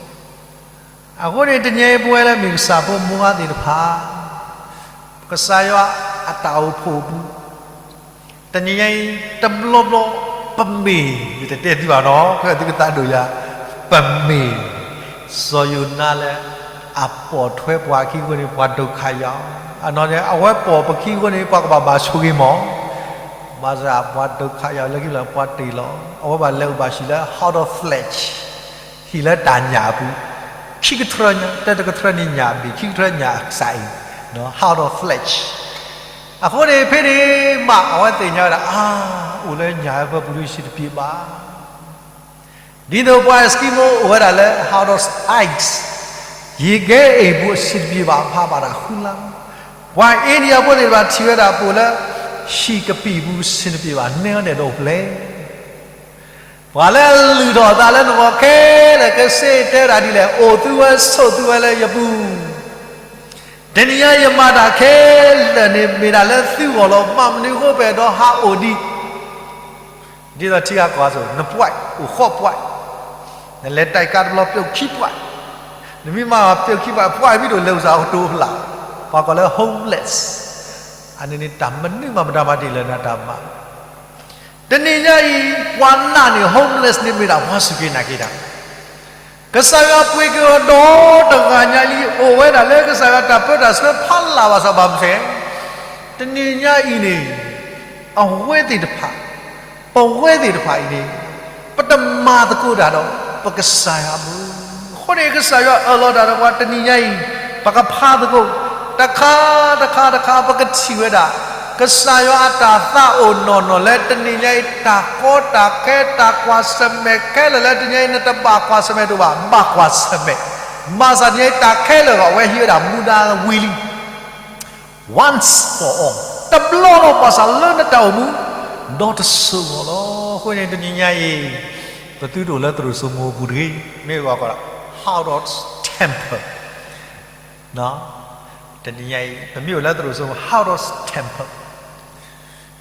အဃိန့ၣ် တနံၤအံၤပဝဲလၢမ့ၢ်ကစၢ်ဖိမိၢ်ဂၤသ့ၣ်တဖၣ် ကစၢ်ယွၤအတၢ်အိၣ်ဖှိၣ်အပူၤ တနံၤညါအံၤ တဘျီဘျီ ပမ့ၢ် ယတတဲသုဘၣ်နီၤ ဖဲသုကသးဒိၣ်ယၤ ပမ့ၢ် စီၤယိၤနါလၢ အပိာ်ထွဲပှၤအခံအဃိန့ၣ် ပှၤဒုက္ခရောက်, အနီၢ်န့ၣ် အဝဲပိာ်ပခံအဃိန့ၣ် ပှၤကဘၣ်ဘၣ်ဆိၣ်ဂ့ၤမး, ဘၣ်ဆၣ်ပှၤဒုက္ခရောက်လၢခံလၢပှၤတ့ၢ်လီၤ, အဝဲဘၣ်လဲၤအိၣ်ဘၣ်ဟံၣ်လၢ house of flesh ဟံၣ်လၢတၢ်ညၣ်အပူၤ, ခံကထြၢညါ တၢ်တကထြၢန့ၣ်ညၣ်အဘ့ၣ် ခံကထြၢညၣ်အကစၢ်အံၤ, house of flesh. အဃိန့ၣ် ဖဲန့ၣ်မး အဝဲသ့ၣ်ညါဝဲဒၣ် အါ အိၣ်လၢညၣ်အဖၢပူၤဒီး ယစံးတပျ့ၤဘၣ်. ဒ်သိးပှၤ Eskimo အိၣ်ဝဲဒၣ်လၢ house of ice ယံာ်ကဲအ့ၣ်ပူၤ အစံးတပျ့ၤဘၣ် ဖးဘၣ်တၢ်ဃုလါ, ပှၤ India ဖိသ့ၣ်တဖၣ်ထံၣ်ဝဲဒၣ်ပိာ်လၢ ဟံၣ်ကပံာ်ပူၤ စံးတပျ့ၤဘၣ် နဲအီၤဒဲးဒီးအိၣ်ဖျဲၣ် ပှၤလၢအလုၢ်ထီၣ်အသးလၢနဂီၢ်ခဲလၢာ်ခဲဆ့ တဲဝဲဒၣ်ဒ်လဲၣ်, အိၣ်သုဝဲဆိးသုဝဲလၢယပူၤ, တနံၤညါအံၤယမၤတၢ်ခဲလၢာ်န့ၣ် မ့ၢ်ဒၣ်လၢသုဂီၢ်လီၤ. ဘၣ်မနုၤအဃိ ပအဲၣ်ဒိးဟးအိၣ်ဒံး, ဒ်သိးထံဂၤကီၢ်ဂၤအသိး နပှဲၤအိၣ်ဃီပှဲၤ, နလဲၤတၢ်ကါတဘျီ ပျိာ်ခံပှဲၤ, နမ့ၢ်မၤပျိာ်ခံပှဲၤ ပှဲၤမ့ၢ်တအိၣ် လဲၤအိၣ်စ့ၢ်ကီးတအိၣ်ဖျါ, ပှၤကိးလၢ homeless. အန့ၣ်န့ၣ် တၢ်မနုၤမး မတၤမၤတ့ၢ်လၢနတၢ်မၤ တနံၤညါအံၤ ပှၤနာ်န့ၢ် homeless န့ၣ်မ့ၢ်ဒၣ်ပှၤစူၢ်က့ၤနာ်က့ၤတၢ်, ကစၢ်ယွၤပှ့ၤက့ၤအီၤဒီတဂၤညါလံ, အိၣ်ဝဲဒၣ်လၢ ကစၢ်ယွၤတၢ်ပၢတၢ်ဆှၢဖးလၢ်ဘၣ်ဆၣ်ဘၣ်မနုၤ, တနံၤညါအံၤန့ၣ် အဝဲသ့ၣ်တဖၣ်, ပဝဲသ့ၣ်တဖၣ်အံၤန့ၣ် ပတမၤသကိးတၢ်ဒီး ပကစၢ်ယွၤအမူအဒါ, အဃိန့ၣ် ကစၢ်ယွၤအၢၣ်လီၤတၢ်ဒီးပှၤတနံၤညါအံၤ, ပကဖးသကိး, တခါတခါတခါ ပကထံၣ်ဝဲဒၣ် ကစၢ်ယွၤအတၢ်သးအိၣ်နီၢ်နီၢ်လၢတနံၤညါအံၤ တၢ်ကီတၢ်ခဲ တၢ်ကွၢ်ဆၢၣ်မဲာ်ခဲလၢာ်လၢတနံၤညါအံၤ နတဘၣ်ကွၢ်ဆၢၣ်မဲာ်တအိၣ်ဘၣ်, ဘၣ်ကွၢ်ဆၢၣ်မဲာ်, ဘၣ်ဆၣ်တနံၤညါအံၤ တၢ်ခဲလၢာ်အဂီၢ် အဝဲဟံးဝဲဒၣ်မူဒါဝံၤလံ once for all, တဘျီလီၤ ဘၣ်ဆၣ်လၢနတၢ်အိၣ်မူ ဒီတစိၤအဂီၢ်လီၤ. အဃိန့ၣ် တနံၤညါအံၤ ပသုတအိၣ်လၢသရိာ်စိမိပူၤတဂ့ၤ, မ့ၢ်အဂီၢ်ကီးဒီး house temple, တနံၤညါအံၤ ပမ့ၢ်အိၣ်လၢသရိာ်စိမိ house temple,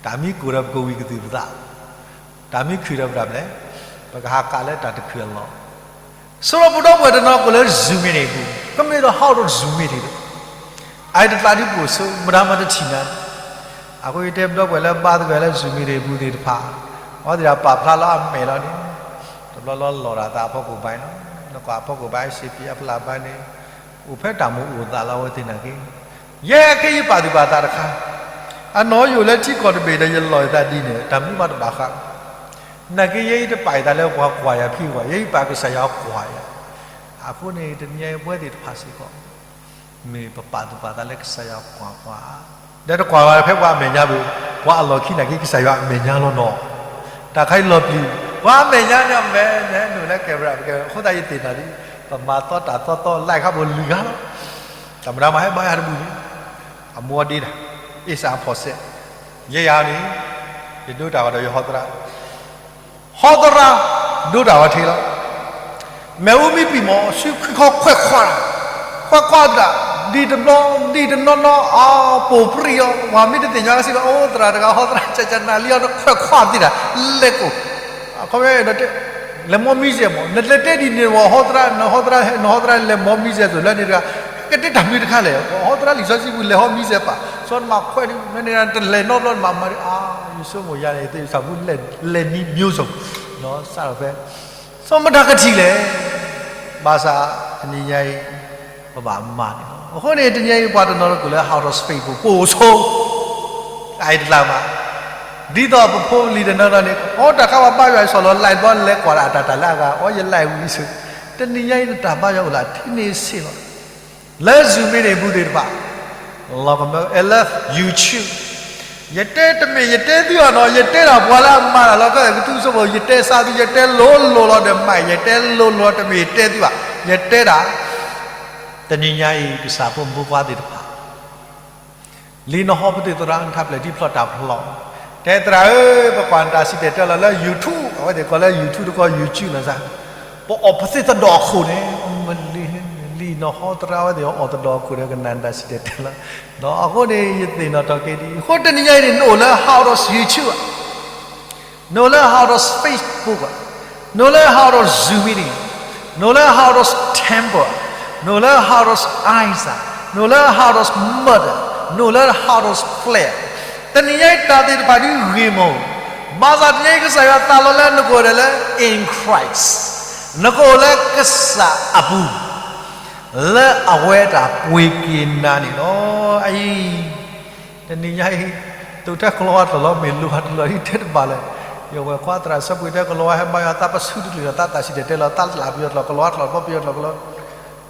တၢ်မ့ၢ်ကိၢ်ဒီးပကဝံၤကသုၣ်ပသး, တၢ်မ့ၢ်ခုၣ်ဒီးပတၢ်မနုၤလဲၣ်, ပကဟးကးလၢတၢ်တခုၣ်အလီၢ် စရီပူၤဒီပုၢ်ဝဲၢ်တနီၤကိးလၢ Zoom meeting ပူၤ, ကမ့ၢ်ဒီး house Zoom meeting အအံၤတကျးဒ်ပအိၣ်ဆိ မတၤမၤတထံၣ်နၤ, အဃိယတဲပဒီပုၢ်ဝဲၢ်လၢဘါသဂၢၢ်လၢ Zoom meeting ပူၤသ့ၣ်တဖၣ်, အဝဲသ့ၣ်တဖၣ်ပာ်ဖျါလီၤအမဲာ်လီၤန့ၣ်, တဘျီလီၤလီၤတၢ်သးအဖီခိၣ်ဘၣ်န့ၣ်လီၤ, နကွၢ်အဖီခိၣ်ဘၣ် စ့ပံအဖျါဘၣ်န့ၣ်, အိၣ်ဖဲတၢ်မူအိၣ်သးလီၤအဝဲသ့ၣ်နာ်က့, ယဲက့ယပာ်သူၣ်ပာ်သးတခါ, အနီၢ်ယအိၣ်လၢထံကီၢ်တဘ့ၣ်ဒီး ယလီၤယသးဒ်န့ၣ် တၢ်မနုၤမးတဘၣ်ဃး နာ်က့ ယဲအံၤတပာ်ယသးလၢပှၤကွၢ်ယၤဖံးကွၢ်, ယဲအံၤပာ်ကစၢ်ယွၤကွၢ်ယၤ, အဃိန့ၣ် တနံၤညါအံၤပဝဲသ့ၣ်တဖၣ်စ့ၢ်ကီး, မ့ၢ်ပပာ်သူၣ်ပာ်သးလၢကစၢ်ယွၤကွၢ်ပှၤ, ဒီးတကွၢ်ဘၣ်ဖဲပှၤအမဲာ်ညါဘၣ်, ပှၤအလီၢ်ခံနာ်က့ ကစၢ်ယွၤအမဲာ်ညါလီၤနီၤ, တၢ်ခါအံၤလီၤပျံၤ, ပှၤအမဲာ်ညါန့ၣ် အမဲာ်န့ၣ်နုာ်လၢ camera ပကဲ အဃိသတးယသ့ၣ်နီၣ်ဒ်, ပမၤသီတၢ်သီသီ like ခါဘိလံၤဂၤလီၤ, တၢ်မတၤမၤဟဲဘါယၤတဘူၣ်န့ၣ်, အမူအဒါဒၣ်, အ့ၣ်စၢ်အဖီၣ်စဲး, ယဲယၤန့ၣ်, ယဒိတၢ်ဂီၤဒီးယဟီသရၣ် ဟီသရၣ်, ဒိတၢ်ဂီၤထံးလီၤ, မ့ၣ်အူမ့ၢ်ပံာ်မး စုခွံခီခွဲးခွါ, ခွဲးခွါသရၣ်, ဒ်တဘျီ, ဒ်တနီၤနီၤ အပိာ်ပြံအီၤ, ပှၤမ့ၢ်တသ့ၣ်ညါကစ့ၢ်ကီး အိၣ်သရၣ်တဂၤ ဟီသရၣ် ကကနၣ်လံအီၤ နခွဲးခွါသ့ဒၣ်, လဲၤကိၣ်, အခီပညီဒီးတဲ, လဲၤမီမံစဲးမး, နလဲၤတဲဒ်န့ၣ်ဝဲ ဟီသရၣ်, နဟီသရၣ်, နဟီသရၣ်လဲၤမီမံစဲးသိးလၢန့ၣ်တဂၤ, ကတဲတၢ်မနုၤတခါလဲၣ်, ဟီသရၣ်လံာ်စီဆှံပူၤလဲၤဟီမံစဲးပာ်, စီၤနမၤခွဲးဒ်မ့ၢ်န့ၣ် တလဲၤနီတဘျီနမၤမၤဒီး, အါ, ယဆိကမိၣ်ယၤန့ၣ် ယသးပူၤလဲၤနံၤမံစိၤ, စးထီၣ်ဖဲ, စီၤမတၤကထံၣ်လဲၣ်, ဘၣ်ဆၣ်တနံၤညါအံၤ ပဘၣ်မၤန့ၣ်လီၤ. အဃိန့ၣ် တနံၤညါအံၤပှၤတနီၤနီၤကိးလၢ house faith ပူၤ ပအိၣ်ဆိ အအံၤတကျါမး, ဒ်သိးပဖိပလံၤတနီၤနီၤန့ၣ် အိၣ်တၢ်ခါပှၤဘါယွၤအံၤ ဆီၣ်လီၤ like ဘျီ လဲၤကွၢ်ဒၣ်အတၢ်တၢ်လၢအဂၤ အိၣ်ယ like ဝံၤဆိ, တနံၤညါအံၤနတၢ်ဘါယွၤအိၣ်လၢအထံန့ၣ်ဆ့ၣ်လီၤ, လၢ Zoom meeting ပူၤသ့ၣ်တဖၣ်, လီၤကမၢ I love YouTube, ယတဲတမ့ၢ်ယတဲသုအီၤနီၤ, ယတဲဒၣ်ပှၤလၢအမၤတၢ်လီၤကီၢ် ကသူစိဖိ, ယတဲစးသု ယတဲလိၤလိၤလီၤဒီးမး, ယတဲလိၤလိၤတမ့ၢ်ယတဲသုဘၣ်, ယတဲဒၣ် တနံၤညါအံၤ ကစၢ်ဖိမုၣ်ဖိခွါသ့ၣ်တဖၣ် လံာ်နဟီပသ့ၣ်သရၣ် နထါဖျၢၣ်ထံဖျီၣ်တၢ်ဖျီၣ်, တဲသရၣ်ဧၢ, ပကွၢ်နတၢ်စံၣ်တဲၤတဲလီၤလၢ YouTube, အဝဲသ့ၣ်ကိးလၢ YouTube တခီ YouTube နီၤစၢ်, ပအီၣ်ပသ့ၣ်သဒီၣ်အခိၣ်န့ၣ်, လံာ်နဟီသရၣ်ဝဲသ့ၣ်အီၣ်သဒီၣ်အခိၣ်ဒီး ကနၣ်နတၢ်စံၣ်တဲၤတဲလီၤ, အဃိန့ၣ် ယသ့ၣ်နီၣ်ထီၣ်က့ၤဒ်အံၤ, အဃိတနံၤညါအံၤန့ၣ် နအိၣ်လၢ house YouTube ဧါ နအိၣ်လၢ house Facebook ဧါ, နအိၣ်လၢ house Zoom meeting, နအိၣ်လၢ house temple, နအိၣ်လၢ house Isaac, နအိၣ်လၢ house mother, နအိၣ်လၢ house flat, တနံၤညါအံၤတၢ်သ့ၣ်တဖၣ်ဒ်ဂ့ၤမး, ဘၣ်ဆၣ်တနံၤညါအံၤကစၢ်ယွၤသးလီၤလၢနကအိၣ်ဒီးလၢ in Christ, နကအိၣ်လၢကစၢ်အပူၤ လၢအဝဲတၢ်ပှ့ၤက့ၤနၤန့ၣ်လီၤ. အအံၤ တနံၤညါအံၤ သုးထဲကလီၤဝါကျိာ်လီၤ မ့ၢ်လိၤဝါတလီၤဒ်တဲတဘၣ်လဲၣ်, ယဝဲၢ်ခွါသရၣ်ဆၢပှ့ၤထဲကလီၤဝါ ဟဲဘါယွၤသးပဆူတကလုာ်ဒီး သးတၢ်စံၣ်တဲၤတဲလီၤ သးလၢပယီၤကျိာ်ကလီၤဝါကျိာ် ဘီပယီၤကျိာ်ကလီၤ,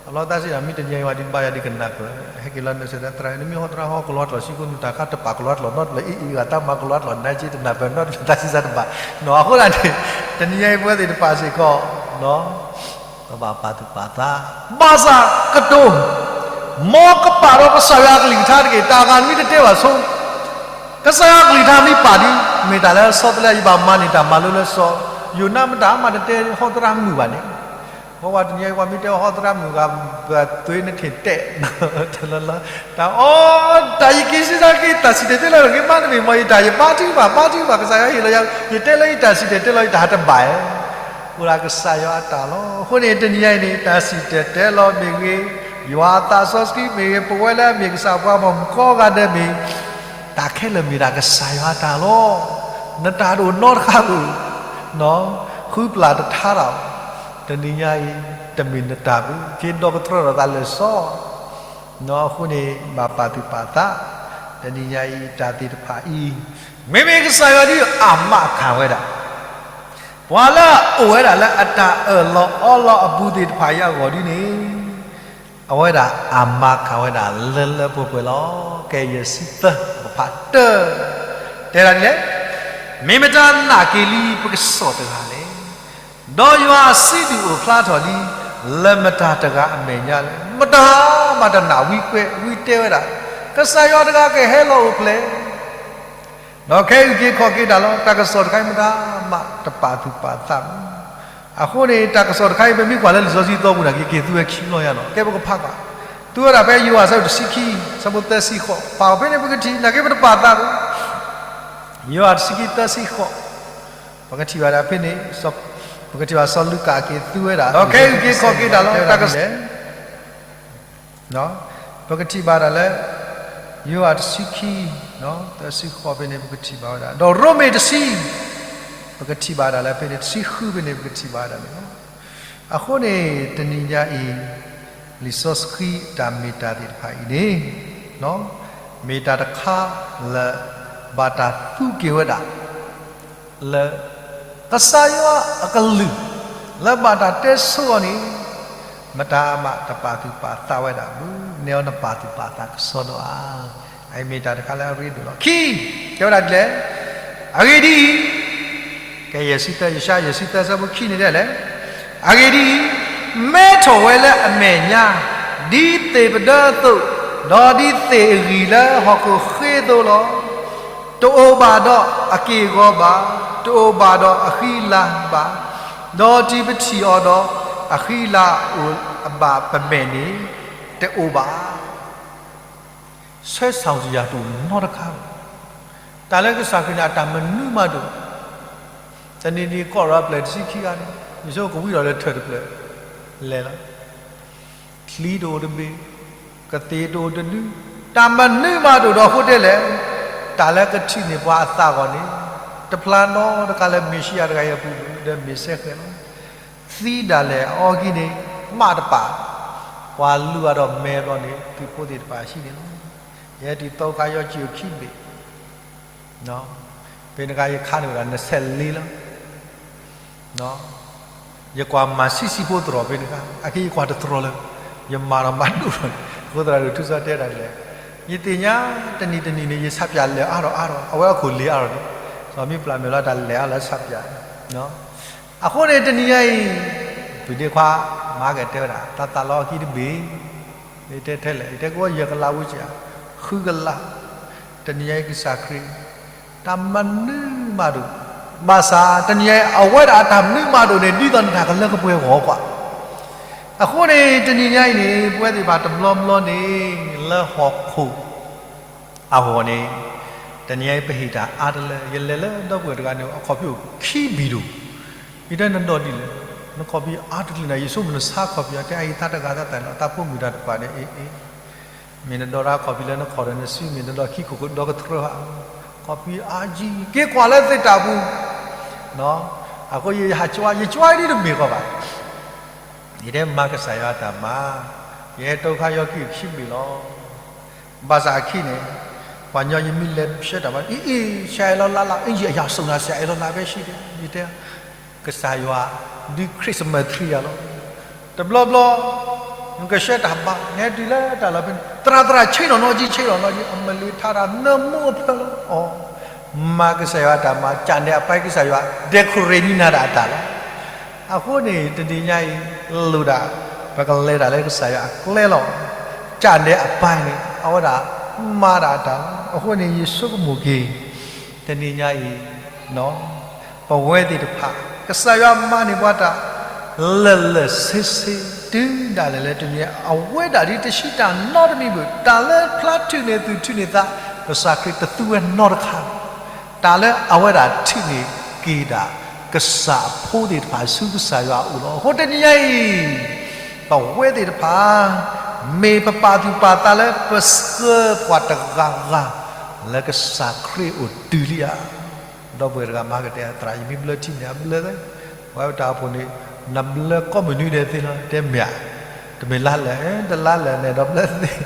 အလီၤသးစံး မ့ၢ်တနံၤညါအံၤဝဲဒ်ဘါယွၤဒ်ကနၣ်ကျၢၤ ဟဲက့ၤလီၤနစဲးသရၣ် နမ့ၢ်ဟီသရၣ်ဟီကလီၤဝါကျိာ် ဆံကိးနုာ်တၢ်ခါတပာ်ကလီၤဝါကျိာ်နီတဖျၢၣ် အံၤအံၤဂၤတၢ်မၤကလီၤဝါကျိာ် နါက့တနၢ်ပၢၢ်နီတဖျၢၣ် တၢ်စံးစၢ်တဘၣ်, အဃိသတးန့ၣ် တနံၤညါအံၤပဝဲသ့ၣ်တဖၣ်စ့ၢ်ကီး ပဘၣ်ပာ်သူၣ်ပာ်သး, ဘၣ်ဆၣ်ကတိၤ, မ်ကပာ်ဒီးကစၢ်ယွၤအကလုၢ်ကထါတက့ၢ်, တၢ်ဂၤမ့ၢ်တတဲဘၣ်ဆိ, ကစၢ်ယွၤအကလုၢ်ကထါမ့ၢ်ပာ်ဒ်, မ့ၢ်တၢ်လၢစီၤသလၢယဘၣ်မၤန့ၢ်တၢ်မၤလိလၢစီၤ, ယိၤနါမ့ၢ်တၢ်မၤတတဲဟီသရၣ်မုၣ်ဘၣ်န့ၣ်, ပှၤတနံၤအံၤ ပှၤမ့ၢ်တဲအီၤဟီသရၣ်မုၣ်ဂၤ ဘၣ်သွ့နထံၣ်တဲာ် တလၢလၢ တၢ်အီၣ် တၢ်ယက့ၤစံးတၢ်က့ၤ တၢ်စံၣ်တဲၤတဲလီၤဂ့ၤမးတမ့ၢ် မ့ၢ်ယတၢ်ယဘါထုကဖၣ် ဘါထုကဖၣ် ကစၢ်ယွၤဟ့ၣ်လီၤယၤ ယတဲလၢယတၢ်စံၣ်တဲၤတဲလီၤ ယတၢ်ဟးတဘၣ်ဧါ. အိၣ်ဒၣ်ကစၢ်ယွၤအတၢ်လီၤ. အဃိန့ၣ် တနံၤညါအံၤန့ၣ် တၢ်စံၣ်တဲၤတဲလီၤမ့ၢ်ဂ့ၤ, ယွၤအသးစီဆှံမ့ၢ်ဂ့ၤ, ပဝဲလၢအမ့ၢ်ကစၢ်ပှၤဂီၢ်မုၢ်ကိးဂၤဒဲးမ့ၢ် တၢ်ခဲလၢာ်မ့ၢ်ဒၣ်ကစၢ်ယွၤအတၢ်လီၤ. နတၢ်တအိၣ်နီတခါဧိၤ ဃုပျၢ်တထါတၢ်, တနံၤညါအံၤ တမ့ၢ်နတၢ်ဘၣ်, က့ၤဒီကတြၢၢ်ဒီးသးလၢာ်စီဆှံ, အဃိန့ၣ် ဘၣ်ပာ်သူၣ်ပာ်သး, တနံၤညါအံၤတၢ်သ့ၣ်တဖၣ်အံၤ, မ့မ့ၢ်ကစၢ်ယွၤဒ်အမၤခးဝဲဒၣ် ပှၤလၢအအိၣ်ဝဲဒၣ်လၢအတၢ်အၢၣ်လီၤအီလီၤအပူၤသ့ၣ်တဖၣ်အံၤအဂီၢ်ဒ်န့ၣ် အဝဲဒၣ်အမၤခးဝဲဒၣ်လၢလၢပှဲၤပှဲၤလီၤ. ကဲ ယဲၢ်ဆံသၢ ပဖးတၢၢ်, တဲဒၣ်ဒ်လဲၣ်, မ့ၢ်မတၤနာ်က့ၤလံပကစီၣ်တဂၤလဲၣ်, ဒီးယွၤအစံးဒုးအိၣ်ဖျါထီၣ်လံ လၢမတၤတဂၤအမဲာ်ညါလဲၣ်. မတၤမးတနာ်ဝံကွဲး ဝံတဲဝဲဒၣ်, ကစၢ်ယွၤတဂၤကဟဲလီၤအိၣ်ဖျဲၣ် ဒီးကဟဲအုၣ်က့ၤခီၣ်က့ၤတၢ်လီၤ. တၢ်ကစီၣ်တခါအံၤမတၤမးတပာ်သူၣ်ပာ်သးဘၣ်. အဃိန့ၣ် တၢ်ကစီၣ်တခါအံၤ ပမ့ၢ်ကွၢ်လၢလံာ်စီဆှံသီပူၤန့ၣ် ကက့ၤသူဝဲခံဘျီညါနီၤ. ကဲ ပကဖးကွၢ်, သူဝဲဒၣ်ဖဲယိၤဟၣ်အဆၢဒိၣ်တဆံခံ အဆၢဖိသၢဆံဃိး, ပာ်အီၤဖဲန့ၣ် ပကထံၣ် နာ်က့ ပတပာ်သးဘၣ်. ယိၤဟၣ်တဆံခံသၢဆံဃိး, ပကထံၣ်ဘၣ်ဒၣ်ဖဲန့ၣ်, ပကထံၣ်ဘၣ်စီၤလူၤကၣ်က့ၤသူဝဲဒၣ် ဒီးကဟဲအုၣ်က့ၤခီၣ်က့ၤတၢ်လီၤ. တၢ်ကစီၣ် ပကထံၣ်ဘၣ်ဒၣ်လၢ ယိၤဟၣ်တဆံခံ သၢဆံဃိးဖဲန့ၣ် ပကထံၣ်ဘၣ်ဝဲဒၣ်, ဒီးရိမ့ၤတဆံ ပကထံၣ်ဘၣ်ဒၣ်လၢဖဲန့ၣ်, တဆံဃုဖဲန့ၣ် ပကထံၣ်ဘၣ်ဝဲဒၣ်န့ၣ်လီၤ. အဃိန့ၣ် တနံၤညါအံၤ လံာ်စီဆှံတၢ်မ့ၢ်တၢ်သ့ၣ်တဖၣ်အံၤန့ၣ် မ့ၢ်တၢ်တခါလၢ ဘၣ်တၢ်သူက့ၤဝဲဒၣ် လၢ ကစၢ်ယွၤအကလုၢ် လၢဘၣ်တၢ်တဲဆိအီၤန့ၣ် မတၤမးတပာ်သူၣ်ပာ်သးဝဲဒၣ်ဘၣ်. နဲအီၤနပာ်သူၣ်ပာ်သးကစီဒီဧါ. အအံၤမ့ၢ်တၢ်တခါလၢအရ့ဒိၣ်လီၤ. ခံ, တဲဝဲဒၣ်ဒ်လဲၣ်, အဂ့ၢ်ဒ်အံၤ, ကဲ ယဲၢ်ဆံသၢ, ယၡါယၤ ယဲၢ်ဆံသၢ အဆၢဖိခံန့ၣ်ဒ်လဲၣ်, အဂ့ၢ်ဒ်အံၤ, မဲထီၣ်ဝဲလၢအမဲာ်ညါ ဒ်သ့ၣ်ပဒၢအသိး, ဒီးဒ်သ့ၣ်အဂံၢ်လၢဟီၣ်ခိၣ်ဃ့အသိးလီၤ. တအိၣ်ဘၣ်ဒီးအက့ၢ်အဂီၤဘၣ်, တအိၣ်ဘၣ်ဒီးအဃံအလၤဘၣ်, ဒီးတုၤပထံၣ်အီၤဒီးအဃံအလၤအိၣ်အဘၣ်ပမဲာ်န့ၣ် တအိၣ်ဘၣ်. ဆၢဆၣ်တယၢ်တအိၣ်နီတခါဘၣ်. တၢ်လၢကစၢ်ခရံာ်န့ၣ် အတၢ်မနုၤမးတအိၣ်. တနံၤနံၤကီၢ်ရၤပျဲၢ်တဆံခံဂၤန့ၣ် ယဆိကမိၣ်ကဝံၤဒီးလၢထၢၣ်တဖျၢၣ် လဲၤလီၤ. ချံတအိၣ်တဘ့ၣ်, ကသ့ၣ်တအိၣ်တဒု, တၢ်မနုၤမးတအိၣ်ဒီးအဃိတဲလဲၣ်, တၢ်လၢကထံၣ်န့ၢ်ပှၤအသးအဂီၢ်န့ၣ် တဖျါနီတခါလၢမ့ၣ်ၡံအၤတဂၤအံၤအပူၤဒီးမ့ၢ်စဲဃဲၤလီၤ. သံဒၣ်လဲာ်အအီခံန့ၣ် မးတပာ်, ပှၤလူၤအဒီးမဲာ်ဘျီန့ၣ် သုးဖိသ့ၣ်တဖၣ်ဟံးန့ၢ်လီၤ. ယဟဲတုၤသီခါယီကံၣ်အိၣ်ခံဘ့ၣ် ဖဲန့ၣ်ခါယခးန့ၢ်ဝဲဒၣ်နဆဲးလ့လီၤ. ယကွၢ်မၤဆံးဆံးဖိသရိာ်ဖဲန့ၣ်ခါ, အခဲအံၤယကွၢ်တသရိာ်လၢၤ, ယမၤဒီးမၤဒိၣ်ထီၣ်န့ၣ်, အဃိသတးဒီးထူစီတဲဒၣ်လဲၣ်, ယသ့ၣ်ညါတနံၤတနံၤန့ၣ် ယဆးပၠးလဲၤအါထီၣ်အါထီၣ်, အဝဲအခိၣ်လ့ၤအါထီၣ်န့ၣ်, စီၤမံပျၢ်မဲာ်လီၤတၢ်လဲၤအါလၢဆးပၠး အဃိန့ၣ်တနံၤညါအံၤ, ပဒ့ခွါ မၤက့ၤတဲဝဲဒၣ် တၢ်သးလီအခံတဘ့ၣ်, ယတဲထဲလဲၣ်, ယတဲကဝီၤယဲၢ်ကလးဝံၤစ့ၢ်, ဃုကလး, တနံၤညါအံၤကစၢ်ခရံာ် တၢ်မနုၤမးတအိၣ်, ဘၣ်ဆၣ်တနံၤညါအံၤ အဝဲဒၣ်အတၢ်မနုၤမးတအိၣ်န့ၣ် ဒ်သိးနတၢ်ကလၢကပှဲၤဂီၤကွၢ်. အဃိန့ၣ် တနံၤညါအံၤန့ၣ် ပဝဲသ့ၣ်တဖၣ်တဘျီဘျီန့ၣ် လၢဟီၣ်ခိၣ် အဂီၢ်န့ၣ်, တနံၤညါအံၤပဟ့ၣ်တၢ်အါတလၢ, ယလဲၤလၢဒီပုၢ်ဝဲၢ်တဂၤန့ၣ် အခီၣ်ဖံးအိၣ်ခံဘံၣ်ဒိၣ်, ယတဲနဒိးဒ်လဲၣ်, နခီၣ်ဖံးအါတကလုာ်နၤ, ယဆိကမိၣ်နဆါခီၣ်ဖံးအါ, တဲအအံၤသးတဂၤသးတၢ်လီၤ, တၢ်ဖိမုၣ်တၢ်တပၤန့ၣ်, အ့ အ့ မ့ၢ်နဒိးတၢ်ခီၣ်ဖံးလၢနခီၣ်ဒီးနစု, မ့ၢ်နဒိးခံခိၣ်ဒီကတြၢဧါ, ခီၣ်ဖံးအါကံ, က့ၤကွၢ်လၢသ့ၣ်တၢ်ပူၤ, အဃိယဟးကွၢ်, ယကွၢ်ဒ်တမ့ၢ်ကီးဘၣ် ယတဲမၤကစၢ်ယွၤအတၢ်မၤ, ယဟဲတိခါယီခံခံဘ့ၣ်လီၤ. ဘၣ်ဆၣ်အခံန့ၣ်, ပှၤညီယမ့ၢ်လဲၤဆှၢတၢ်ဘၣ်, အ့ အ့ ဆရာအဲၣ်လီၤလါလါ, အ့ ယအယၤစိာ်နၤ ဆရာအဲၣ်လီၤလါဖဲဆံးတဲ, ယတဲ, ကစၢ်ယွၤ ဒုး Christmas tree ယၤလီၤ. တဘျီဘျီ နကဆှၢတၢ်ဘါ, နဟဲတုၤလၢတၢ်လီၢ်ဖဲန့ၣ်, သရၣ်သရၣ် ဆ့ၣ်နီၤနီၤကံ, ဆ့ၣ်နီၤနီၤကံ, အမ့ၢ်လၢထါတၢ်နၢမူအဖျၢၣ်လီၤ. အီ, မၤကစၢ်ယွၤအတၢ်မၤ, ကၢ်နဲၣ်အပၢ်ကစၢ်ယွၤ decorate န့ၢ်နၤဒၣ်အတၢ်လီၤ. အဃိန့ၣ် တနံၤညါအံၤ လိၣ်ဒၣ် ပကလဲၤဒၣ်လၢကစၢ်ယွၤအကျဲလီၤ. ကၢ်နဲၣ်အပၢ်န့ၣ် အဝဲဒၣ်မၤဒၣ်အတၢ်လီၤ. အဃိန့ၣ် ယဆိကမိၣ်က့ၤ တနံၤညါအံၤ ပဝဲသ့ၣ်တဖၣ် ကစၢ်ယွၤမၤန့ၢ်ပှၤတၢ် လၢာ်လၢာ်ဆ့ဆ့ တုၤဒၣ်လဲာ်လၢတနံၤညါ အဝဲဒၣ်ဒ်တဆံးတၢ်နီတမံၤဘၣ်. တၢ်လၢဖျါထုးန့ၢ်သူၣ်ထုးန့ၢ်သး ကစၢ်ခရံာ်တသူဝဲနီတခါဘၣ်. တၢ်လၢအဝဲဒၣ်ထုးန့ၢ်က့ၤဒၣ် ကစၢ်အဖိသ့ၣ်တဖၣ်ဆူကစၢ်ယွၤအအိၣ်လီၤ. အဃိတနံၤညါအံၤ ပဝဲသ့ၣ်တဖၣ် မ့ၢ်ပပာ်သူၣ်ပာ်သးလၢပဆှၢပှၤတဂၤဂၤ လၢကစၢ်ခရံာ်အအိၣ်တုၤလံဧါ. ဒီပုၢ်ဝဲၢ်တဂၤမၤကတဲ သရၣ် ယမ့ၢ်ဘျၢထံန့ၣ် အဘျၢသ့, ပဝဲပတၢ်အိၣ်ဖှိၣ်န့ၣ် နဘျၢကိးမုၢ်နွံဒဲးသ့လီၤ တဲမ့ၢ်ဧါ. တမ့ၢ်လါလၢာ် တလါလၢာ်န့ၣ်ဒီးဘျၢသ့,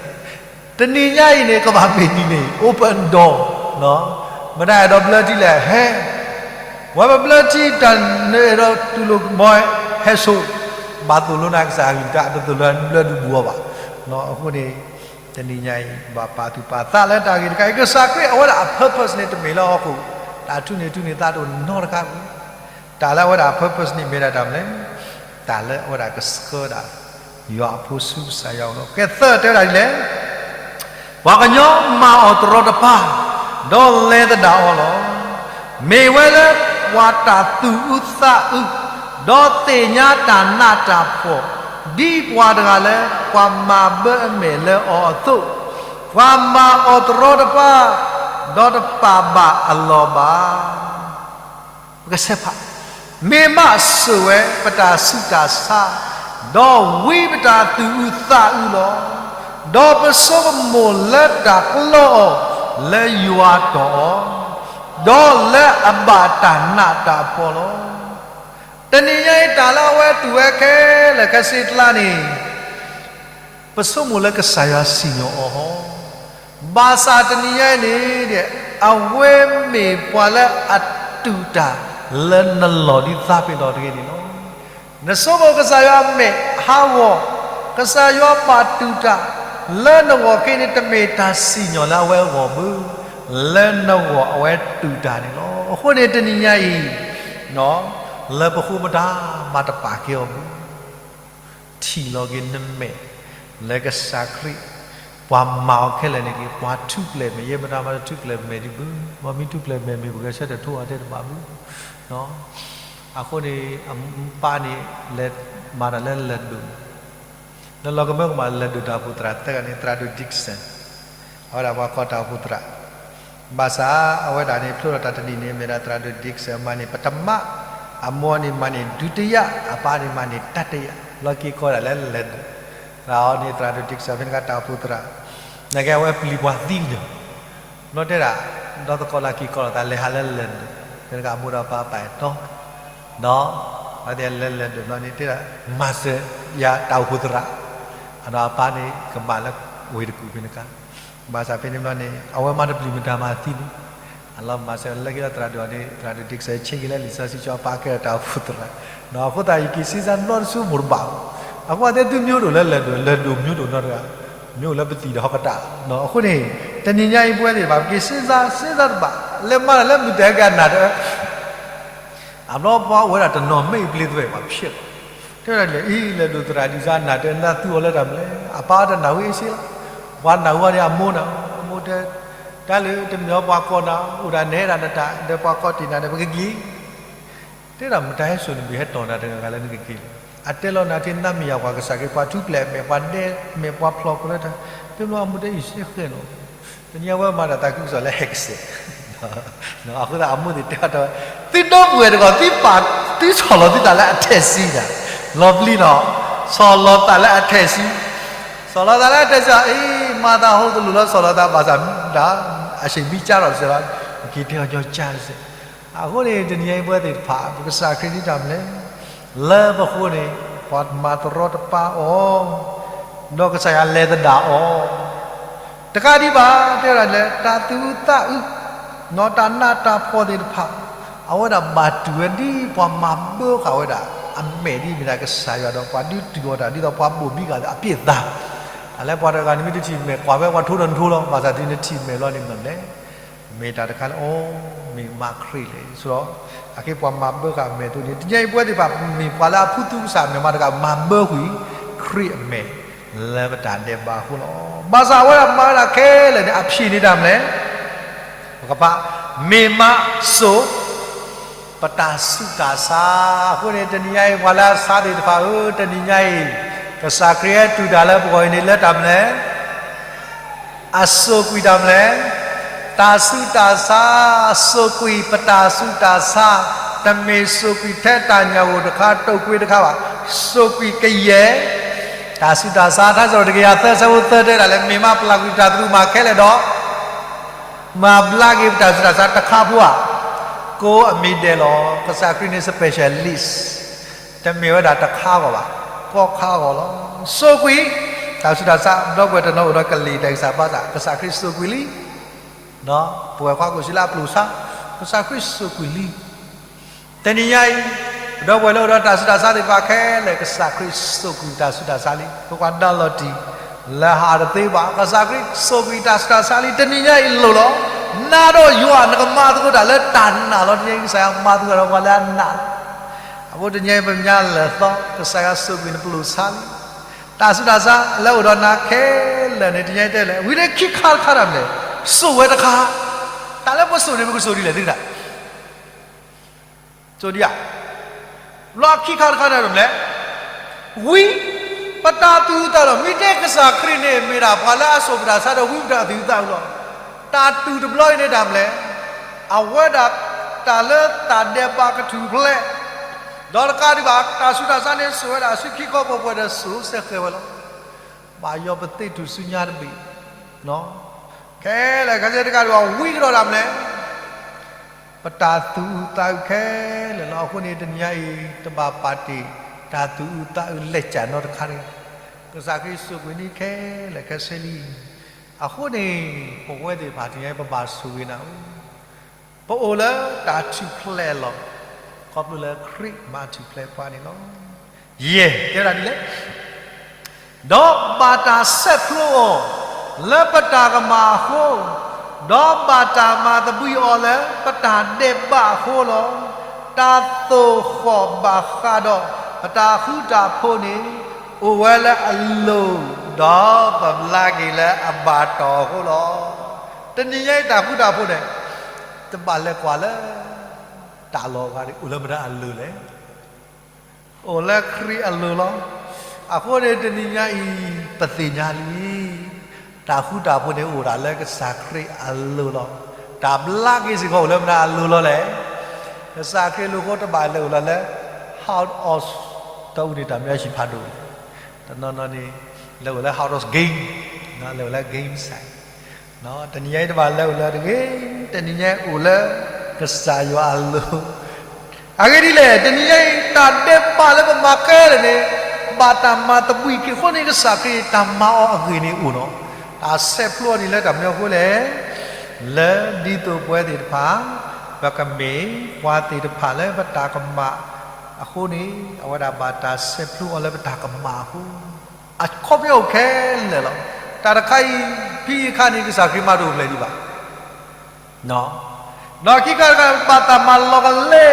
တနံၤညါအံၤန့ၣ် ကဘၣ်မ့ၢ်နံၤန့ၣ် open door မတၤအဲၣ်ဒိးဘျၢထံလဲၣ် ဟဲ ဝဲပဘျၢထံတၢ်န့ၣ်ဒီးတူၢ်လိာ်မီၤ ဟဲဆိ, ဘၣ်သိၣ်လိနၤကစၢ်အကလုၢ်ကထါ တသိၣ်လိဘျၢဒုးဘူးအီၤဘၣ်. အဃိန့ၣ် တနံၤညါအံၤ ဘၣ်ပာ်သူၣ်ပာ်သးလၢတၢ်ဂ့ၢ်တခါအံၤ ကစၢ်ခရံာ်အဝဲဒၣ်အ purpose န့ၣ် တမ့ၢ်လၢဟီၣ်ခိၣ် တၢ်ထုးန့ၢ်ထုးန့ၢ်သးတအိၣ်နီတခါဘၣ်. တၢ်လၢအဝဲဒၣ်အ purpose န့ၣ်မ့ၢ်ဒၣ်တၢ်မနုၤလဲၣ်, တၢ်လၢအဝဲဒၣ်ကဆှၢဒၣ် ယွၤအဖိဆူကစၢ်ယွၤအအိၣ်လီၤ. ကဲသၢတဲဝဲဒၣ်ဒ်လဲၣ် ပှၤကညီမၤအီၤတရီတပါ ဒီးလဲၤသဒၣ်အီၤလီၤ. မ့ၢ်ဝဲလၢပှၤတၢ်သူၣ်အုးသးအုး, ဒီးသ့ၣ်ညါတၢ်နးတၢ်ဖှီၣ်, ဒ်ပှၤတဂၤလၢ ပှၤမၤဘၢအမဲာ်လၢအီၤအသိး, ပှၤမၤအီၤတရီတပါ, ဒီးတပာ်ဘၣ်အလီၢ်ဘၣ်. ပကဆဲးဖး, မ့ၢ်မးစိာ်ဝဲပတၢ်ဆူးတၢ်ဆါ, ဒီးဝံပတၢ်သူၣ်အုးသးအုးလီၤ. ဒီးပဆိကမိၣ်လၢတၢ်ပလီၢ်အီၤလၢယွၤတီၢ်အီၤ, ဒီးလၢအဘၣ်တၢ်နးတၢ်ဖှီၣ်လီၤ. တနံၤညါအံၤတၢ်လၢအဝဲတူၢ်ဝဲခဲလၢာ်ခဲဆ့ကျါန့ၣ် ပဆိကမိၣ်လၢကစၢ်ယွၤစံၣ်ညီၣ်အီၤဟီ, ဘၣ်ဆၣ်တနံၤညါအံၤန့ၣ် အဝဲမ့ၢ်ပှၤလၢအတူၢ်တၢ်လၢနလီၢ်ဒ်သးပ့ၤနီၣ်တဂ့ၤန့ၣ်လီၤ. နဆိကမိၣ်ကစၢ်ယွၤအမဲာ်ဟးဂီၤ, ကစၢ်ယွၤဘၣ်တူၢ်တၢ်လၢနဂီၢ်က့န့ၣ် တမ့ၢ်တၢ်စံၣ်ညီၣ်လၢအဝဲအဂီၢ်ဘၣ်, လၢနဂီၢ်အဝဲတူၢ်တၢ်န့ၣ်လီၤ. အဃိန့ၣ်တနံၤညါအံၤ လၢပဃိပတၢ်မၤတပာ်ကဲအီၤဘၣ်. ထံၣ်လီၤက့ၤနမဲာ်လၢကစၢ်ခရံာ်, ပှၤမၤအီၤခဲလၢာ်န့ၣ်က့ၤ ပှၤထူးပျဲၢ်မဲာ်, ယဲမတၤမၤတထူးပျဲၢ်မဲာ်ဒံးဘၣ်, ပှၤမ့ၢ်ထူးပျဲၢ်မဲာ်မ့ၢ်ပဂဲၤဆၢထၢၣ်ထိအီၤတဲတဘၣ်ဘၣ်. အဃိန့ၣ် အပၢ်န့ၣ် လဲၤမၤတၢ်လၢလၢၢ်ဒိၣ်, လၢလီၤကမၢကမၣ်လၢၢ်ဒိၣ်တၢ်အိၣ်ဖှိၣ်သရၣ်သၢဂၤန့ၣ် သရၣ်ဒိၣ် Dickson အဝဲဒၣ်ပှၤကီၢ်တၢ်အိၣ်ဖှိၣ်သရၣ်, ဘၣ်ဆၣ်အဝဲဒၣ်န့ၣ် ဖျိထီၣ်တၢ်တနံၣ်န့ၣ် မ့ၢ်ဒၣ်သရၣ်ဒိၣ် Dickson မၤန့ၢ်ပထမ, အမိၢ်န့ၣ်မၤန့ၢ်ဒုတိယ, အပၢ်န့ၣ်မၤန့ၢ်တတိယ, လီၢ်ခံကီၢ်ဒၣ်လဲာ်လၢလၢၢ်ဒိၣ်, သရၣ်အီၤန့ၣ် သရၣ်ဒိၣ် Dickson ဖဲန့ၣ်ကတၢ်အိၣ်ဖှိၣ်သရၣ်, နာ်က့အဝဲပျံၤပှၤသံကညီၤ, ဘျီတဲဒၣ်, ဒီးသကိးလၢခံကီၢ်လီၤ သးလဲၤဟးလၢလၢၢ်ဒိၣ်, ဖဲန့ၣ်ကမိၢ်ဒီးပၢ်ပာ်အဲၣ်တီ, ဒီး အဝဲသ့ၣ်လဲၤလၢလၢၢ်ဒိၣ်ဘျီန့ၣ် တဲဒၣ် မၤစၢၤယၤတၢ်အိၣ်ဖှိၣ်သရၣ်, အဒီးအပၢ်န့ၣ် ကမၣ်လၢဝ့ၢ်တကူၣ်ဖဲန့ၣ်ခါ, ဘၣ်ဆၣ်ဖဲန့ၣ်ဘျီန့ၣ် အဝဲမၤတပျံၤမတၤမၤသံန့ၣ်, အလီၤမၤစၢၤလၢက့ၤဒီးသရၣ်ဒိၣ်န့ၣ် သရၣ်ဒိၣ် Dickson ဆ့က့ၤလၢလံာ်စီဆှံကၠိ အပၢ်ကဲဒီးတၢ်အိၣ်ဖှိၣ်သရၣ်, အဃိသတးယက့ၤစ့စါနီတစူမိၢ်တဘၣ်, အဃိသတးသုမ့ၢ်အိၣ်ဒီးလၢလၢၢ်ဒိၣ်, လၢၢ်ဒိၣ်မ့ၢ်အိၣ်ဒီးနီတဂၤ, မ့ၢ်အိၣ်လၢပသံၣ်ဒီးဟီၣ်ကတၢၢ်, အဃိန့ၣ် တနံၤညါအံၤပဝဲသ့ၣ်တဖၣ် ပက့ၤစ့စါ, စ့စါတဘၣ်, လဲၤမၤတၢ်လၢမုၢ်တဟဲက့ၤအနၢ်တအၢ အဘျီပှၤအိၣ်ဝဲဒၣ်တနီၤမ့ၢ်အံၤပျ့ၤသွဲၣ်ပှၤဖျဲးလီၤ, တဲဒၣ်လဲၣ် အံၤလဲၤဒိၣ်သရၣ်ဒ်စါနၢ်တအၢနၢ်သူအီၤလၢတၢ်မနုၤလဲၣ်, အပၢ်တနၢ်ဟူအ့ၣ်စ့လီၤ, ပှၤနၢ်ဟူအီၤန့ၣ်အမိၢ်နၤ, အမိၢ်တဲ, တၢ်လၢတမ့ၢ်အီၤပှၤကိးနၤ, အိၣ်ဒၣ်နဟဲဒၣ်နတၢ်ဒီးပှၤကိးတ့ၢ်နၤဒီးပကက့ၤ တဲဒၣ်မတၤဟဲစိာ်နဘ့ၣ်ဟဲတီၢ်နၤတဂၤဂၤလၢနကက့ၤလီၤ, အတဲလီၤနၤထံနါမ့ၢ်ယၤပှၤကစၢ်ခရံာ် ပှၤထူးပျဲၢ်အမဲာ် ပှၤဒဲမဲာ် ပှၤဖျိးဖျိလၢတၢ်, တဘျီအမိၢ်တဲအံၤစ့ဃဲၣ်နီၤ, တနံၤအဝဲမၤတၢ်သးခုကစီၣ်လၢဟဲကစဲး, အဃိသတးအမိၢ်သ့ၣ်တဲအီၤတဲဝဲ, သုဒီပုၢ်ဝဲၢ်တဂၤ သုပာ် သုဆီၣ်လီၤသုသးလၢအထဲးဆံးဒၣ်, လီၤပျံၤနီၤ, ဆီၣ်လီၤသးလၢအထဲးဆံး, ဆီၣ်လီၤသးလၢအထဲးဆံး, အံၤ မၤသးဟိသလူးလီၤ ဆီၣ်လီၤသးဘၣ်ဆၣ်ဒၣ်, အဆံးဘံကၢထီၣ်တစဲးလီၤ, က့ၤတဲအီၤညီကၢတစဲး အဃိန့ၣ် တနံၤအံၤပဝဲသ့ၣ်တဖၣ် ပကစၢ်ခရံာ်ဒ်တၢ်မနုၤလဲၣ်, လၢပဃိန့ၣ် ပှၤမၤတရီတပါအီၤ, ဒီးကစၢ်ယွၤလဲၤသဒၣ်အီၤ, တကးဒံးဘၣ် တဲဝဲဒၣ်လၢ တၢ်သူၣ်အုးသးအုး, နီၢ်တၢ်နးတၢ်ဖှီၣ်သ့ၣ်တဖၣ်, အဝဲဒၣ်ဘၣ်တုၤဝဲဒ်ပှၤမၤဘၢဃာ်ဝဲဒၣ်, အမဲာ်ဒ်မ့ၢ်ဒၣ်ကစၢ်ယွၤဒီးပှၤဒုးတုၤအီၤတၢ် ဒ်သိးပှၤဘိၣ်ဘံဃာ်အပျ့ၤသး, တၢ်လၢပှၤတဂၤန့ၣ်မ့ၢ်တထံၣ်မဲာ်ကွၢ်ဝဲပှၤထိးဒီးနထိးလီၤ, ဘၣ်ဆၣ်တုၤနထံၣ်မဲာ်လီၤန့ၣ်မနုၤလဲၣ် မ့ၢ်တၢ်တခါလၢ အိ မ့ၢ်မးခရံာ်လဲၣ် ဆိဒီး အက့ပှၤမၤဘၢဃာ်အမဲာ်သိးန့ၣ် တနံၤအံၤပဝဲသ့ၣ်တဖၣ် မ့ၢ်ပှၤလၢအဖုသူကစၢ်မဲာ်မးတဂၤ မၤဘၢကွံာ်ခရံာ်အမဲာ် လၢပတၢ်ဒဲးဘးအဃိလီၤ. ဘၣ်ဆၣ်အဝဲဒၣ်မၤဝဲဒၣ်ခဲလၢာ်န့ၣ် အဖံးန့ၢ်တၢ်မနုၤလဲၣ်, ပကဖး မ့ၢ်မးစိာ် ပတၢ်ဆူးတၢ်ဆါ. အဃိန့ၣ် တနံၤညါအံၤ ပှၤလၢအဆါသ့ၣ်တဖၣ်ဧၢ, တနံၤညါအံၤ ကစၢ်ခရံာ်ဟဲတူၢ်တၢ်လၢပဂီၢ်အံၤန့ၣ် လၢတၢ်မနုၤလဲၣ်. အစိာ်ကွံာ်တၢ်မနုၤလဲၣ်. တၢ်ဆူးတၢ်ဆါ, စိာ်ကွံာ်ပတၢ်ဆူးတၢ်ဆါ, တမ့ၢ်စိာ်ကွံာ်ထဲတၢ်ညၣ်ဂိၢ်တခါ တိာ်ကွံာ်တခါဘၣ်, စိာ်ကွံာ်ကယဲၢ် တၢ်ဆူးတၢ်ဆါ. ထါစံးထီၣ်ပတြၢၤ တကယၤသၢ ဆၢဖိသၢ တဲဒၣ်လၢ မ့ၢ်မၤပျၢ်ကွံာ်ပတၢ်သရူးမၤခဲလၢာ်ဒီး မၤဘျါက့ၤပတၢ်ဆူးတၢ်ဆါတခါဖိဧါ. ကိးအမံၤဒဲးလီၤ. ကစၢ်ခရံာ်န့ၣ် specialist, တမ့ၢ်ဝဲဒၣ်တခါဂီၢ်ဘၣ်, ကိးခါဂီၢ်လီၤ. စိာ်ကွံာ်တၢ်ဆူးတၢ်ဆါ. ဒီပုၢ်ဝဲၢ်တနီၤအိၣ်ဒီးကလံၤတၢ်ဂံၢ်စၢ်ဘါစၢ်, ကစၢ်ခရံာ်စိာ်ကွံာ်လံ. ပဝဲၢ်ခွါကိးဆံလၢအပျိာ်ဆါ, ကစၢ်ခရံာ်စိာ်ကွံာ်လံ. တနံၤညါအံၤ ပဒီပုၢ်ဝဲၢ်လၢအိၣ်ဒီးတၢ်ဆူးတၢ်ဆါသ့ၣ်တဖၣ်ခဲလၢာ်, ကစၢ်ခရံာ်စိာ်ကွံာ်တၢ်ဆူးတၢ်ဆါလံ. ပကွၢ်ဒၣ်လီၤတံၢ် လၢဟးတသ့ဘၣ်, ကစၢ်ခရံာ်စိာ်ကွံာ်တၢ်ဆူးတၢ်ဆါလံ. တနံၤညါအံၤလိၣ်လီၤ. နၤဒီးယွၤ နကမၤသကိးတၢ်လၢတၢ်နာ်လီၤ. တနံၤညါအံၤ ကစၢ်ယွၤမၤသကိးဒီးပှၤလၢအနာ်လီၤ. အဃိတနံၤညါအံၤ ပညါလၢာ်သီ ကစၢ်ယွၤစိာ်ကွံာ်နပျိာ်ဆါလံ. တၢ်ဆူးတၢ်ဆါလၢအိၣ်ဒီးနၤခဲလၢာ်န့ၣ် တနံၤညါအံၤတဲလဲၣ်, ဝံၤလၢခံခါတခါတၢ်မနုၤလဲၣ်, စိာ်ဝဲတခါ. တၢ်လၢပစိာ်န့ၣ် ပကစိာ်ဒ်လဲၣ်သ့ၣ်တဖၣ် စိာ်ဒံးဧါ. လီၤခံခါတခါန့ၣ်မနုၤလဲၣ်, ဝံၤ ပတၢ်သူၣ်အုးသးအုးလီၤ. မ့ၢ်တဲကစၢ်ခရံာ်န့ၣ် မ့ၢ်ဒၣ်ပှၤလၢအစိာ်ပတၢ်ဆါဒီး ဝံပတၢ်သူၣ်အုးသးအုးလီၤ. တၢ်တူၢ်တဘျီအံၤန့ၣ်တၢ်မနုၤလဲၣ်, အဝဲဒၣ်တၢ်လၢတၢ်ဒဲးဘးကထူၣ်ဖျဲး, ဒီးတကးဒံးဘၣ် တၢ်ဆူးတၢ်ဆါန့ၣ် စိာ်ဝဲဒၣ်ဆူခံခီပှဲၤပှဲၤဒီးစိာ်စဲဃဲၤဝဲလီၤ. ဘၣ်ယီၤပသ့ၣ်ထူၣ်စုညါတဘ့ၣ် ခဲလၢာ်ခဲဆ့တကးဒံးဘၣ် ဝံကဒီးတၢ်မနုၤလဲၣ်, ပတၢ်သူၣ်အုးသးအုးခဲလၢာ်လီၤ. အဃိန့ၣ် တနံၤညါအံၤ တဘၣ်ပာ်တ့ၢ် တၢ်သူၣ်အုးသးအုးလဲၤစၢ်နီတခါတဂ့ၤ. ကစၢ်ခရံာ်စိာ်ကွံာ်န့ၣ်ခဲလၢာ်ခဲဆ့လံ. အဃိန့ၣ် ပဝဲသ့ၣ်တဖၣ်တနံၤညါအံၤ ပဘၣ်ဆိၣ်ဂ့ၤနၤအိၣ်, ပအိၣ်လၢတၢ်ထူၣ်ဖျဲးလီၤ. ခီဖျိလၢခရံာ်မၤထူၣ်ဖျဲးပှၤန့ၣ်လီၤ. ယဲၢ် တဲဝဲဒၣ်ဒ်လဲၣ်, ဒီးဘၣ်တၢ်ဆဲးဖျိအီၤ လၢပတၢ်ကမၣ်အဃိ, ဒီးဘၣ်တၢ်မၤသဘှံးအီၤလၢပတၢ်ဒဲးဘးအဃိလီၤ. တၢ်သိၣ်ဃီၣ်ဘၣ်ဃးဒီးပတၢ်ဃူတၢ်ဖိးန့ၣ် အိၣ်ဝဲလၢအလိၤ, ဒီးပဘျါက့ၤလၢအဘၣ်တီၢ်အဃိလီၤ. တနံၤညါအံၤတၢ်ဃူတၢ်ဖိးန့ၣ် တဘၣ်လဲၤကွၢ်လၢ တၢ်လီၢ်အဂၤန့ၣ် အိၣ်လၢမတၤအလိၤလဲၣ်. အိၣ်လၢခရံာ်အလိၤလီၤ. အဃိန့ၣ် တနံၤညါအံၤ ပသ့ၣ်ညါလံ, တၢ်ဃူတၢ်ဖိးန့ၣ် အိၣ်ဒၣ်လၢကစၢ်ခရံာ်အလိၤလီၤ. တၢ်ဘျါက့ၤစ့ၢ်ကီး အိၣ်လၢမတၤအလိၤလီၤလဲၣ်. ကစၢ်ခရံာ်အလိၤအဃိ တဘၣ်လဲၤအိၣ်လၢ house of cards တအူန့ၣ် တၢ်မ့ၢ်အဟံၣ်ဖးဒိၣ်, တနီၤနီၤန့ၣ် လဲၤအိၣ်လၢ house of game, လဲၤအိၣ်လၢ game site တနံၤညါအံၤတဘၣ်လဲၤအိၣ်လၢတဂ့ၤ, တနံၤညါအံၤအိၣ်လၢကစၢ်ယွၤအလိၤ. အဂ့ၢ်ဒ်လဲၣ်, တနံၤညါအံၤ တၢ်ဒဲးဘးလၢပမၤခဲလၢာ်န့ၣ် ဘၣ်တၢ်မၤသဘှံးက့ၤအဃိန့ၣ် ကစၢ်ခရံာ်တၢ်မၤအီၤအဂ့ၢ်န့ၣ်အိၣ်လီၤ. တၢ်ဆဲးဖျိအီၤန့ၣ်လၢတၢ်မနုၤအဃိလဲၣ်, လၢဒ်သိးပဝဲသ့ၣ်တဖၣ် ပကမ့ၢ်ပှၤသ့ၣ်တဖၣ်လၢပတၢ်ကမၣ်အဃိန့ၣ် အဝဲဒၣ်ဘၣ်တၢ်ဆဲးဖျိအီၤလၢပတၢ်ကမၣ်အဃိ, အခီပညီအိၣ်ခဲလၢာ်လီၤ. တၢ်တခါအံၤ ဖဲအခါန့ၣ် ကစၢ်ခရံာ်မၤတအိၣ်ဖျဲၣ်ဒံးဘၣ်. ဒီးခံခါတခါ ဘၣ်တၢ်မၤလီၤကလဲ,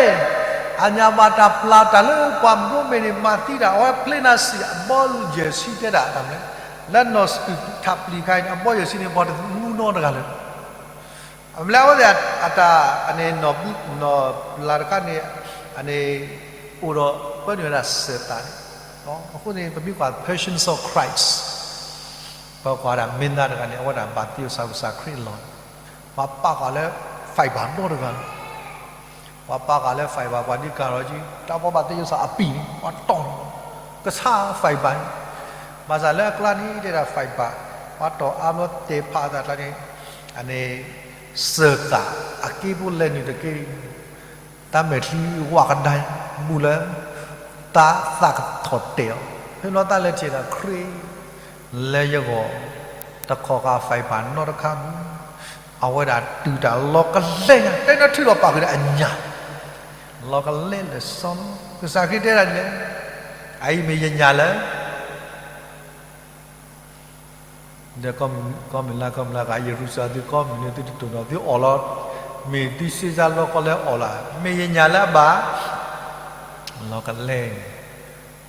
အညၣ်ဘၣ်တၢ်ပျၢ်တၢ်လၢပှၤဘျိမ့ၢ်န့ၣ် မၤသံတၢ်, အဝဲဖျ့နၤစံၣ် အဘီယဲၢ်ဆံတဲဒၣ်တၢ်မနုၤလဲၣ်, လၢနီၢ်စကုၤထးပျံၤခါအံၤန့ၣ် အဘီယဲၢ်ဆံန့ၣ် ပှၤတမူနီတဂၤလၢၤဘၣ်. အမ့ၢ်လၢအဝဲသ့ၣ်အတၢ်အန့ၣ် နီၢ်ပျၢ်တခါန့ၣ် အန့ၣ် အိၣ်ဒီးပၢနုာ်ဝဲဒၣ်စၢၤသးန့ၣ်, အဃိန့ၣ် ပမ့ၢ်ကွၢ် Passion of Christ ပကွၢ်ဒၣ်မင်းသားတဂၤန့ၣ် အဝဲဒၣ်ဘၣ်သ့ၣ်သ့ၣ်ကစၢ်ခရံာ်အလီၢ်န့ၣ် ပှၤပာ်ဃာ်လၢ fiber နီတဂၤလၢၤ ပှၤပာ်ဃာ်လၢ fiber ပှၤဒ်ကၤထီၣ်ကံ တၢ်ပှၤဘၣ်သ့ၣ်သ့ၣ်ကစၢ်အပံၤန့ၣ် ပှၤတီၢ်လီၤ ကဆါ fiber န့ၣ်, ဘၣ်ဆၣ်လၢအကျါန့ၣ် တဲဒၣ် fiber ပှၤတီၢ်အါဘျီတဲဖးအသးကျါန့ၣ် အန့ၣ် စၢၤသး အက့ဖိလဲၤနုာ်တက့ၢ် တၢ်မဲာ်ချံဝးကဒါ မူလၢ တၢ်သးကထီၣ်တဲာ်အီၤ, ဖဲဘျီတၢ်လဲၤထံၣ်ဒီးခရံာ် လၢယဂီၢ် တခီၣ်ဃာ် fiber နီတခါမူ, အဝဲဒၣ်တုၤတၢ်လီၤကလဲညါ တဲနၢ်ထုးဒီးပာ်ဃုာ်ဒီးအညၣ် လီၤကလဲလၢာ်စီလီၤ. ကစၢ်ခရံာ်တဲဒၣ်ဒ်လဲၣ်, အအံၤမ့ၢ်ယညၣ်လၢ ဒီးကီၢ်မုၢ်လၢ်ကီၢ်မုၢ်လၢ်ဂၤ ယရူၤၡလ့ၣ်သုကီၢ်မုၢ်န့ၣ် သုတတိၢ်နီၣ်သုအီၣ်လီၤ, မ့ၢ်သုစ့စါလီကီလၢအီၣ်လီၤ, မ့ၢ်ယညၣ်လၢအဘၣ် လီၤကလဲ,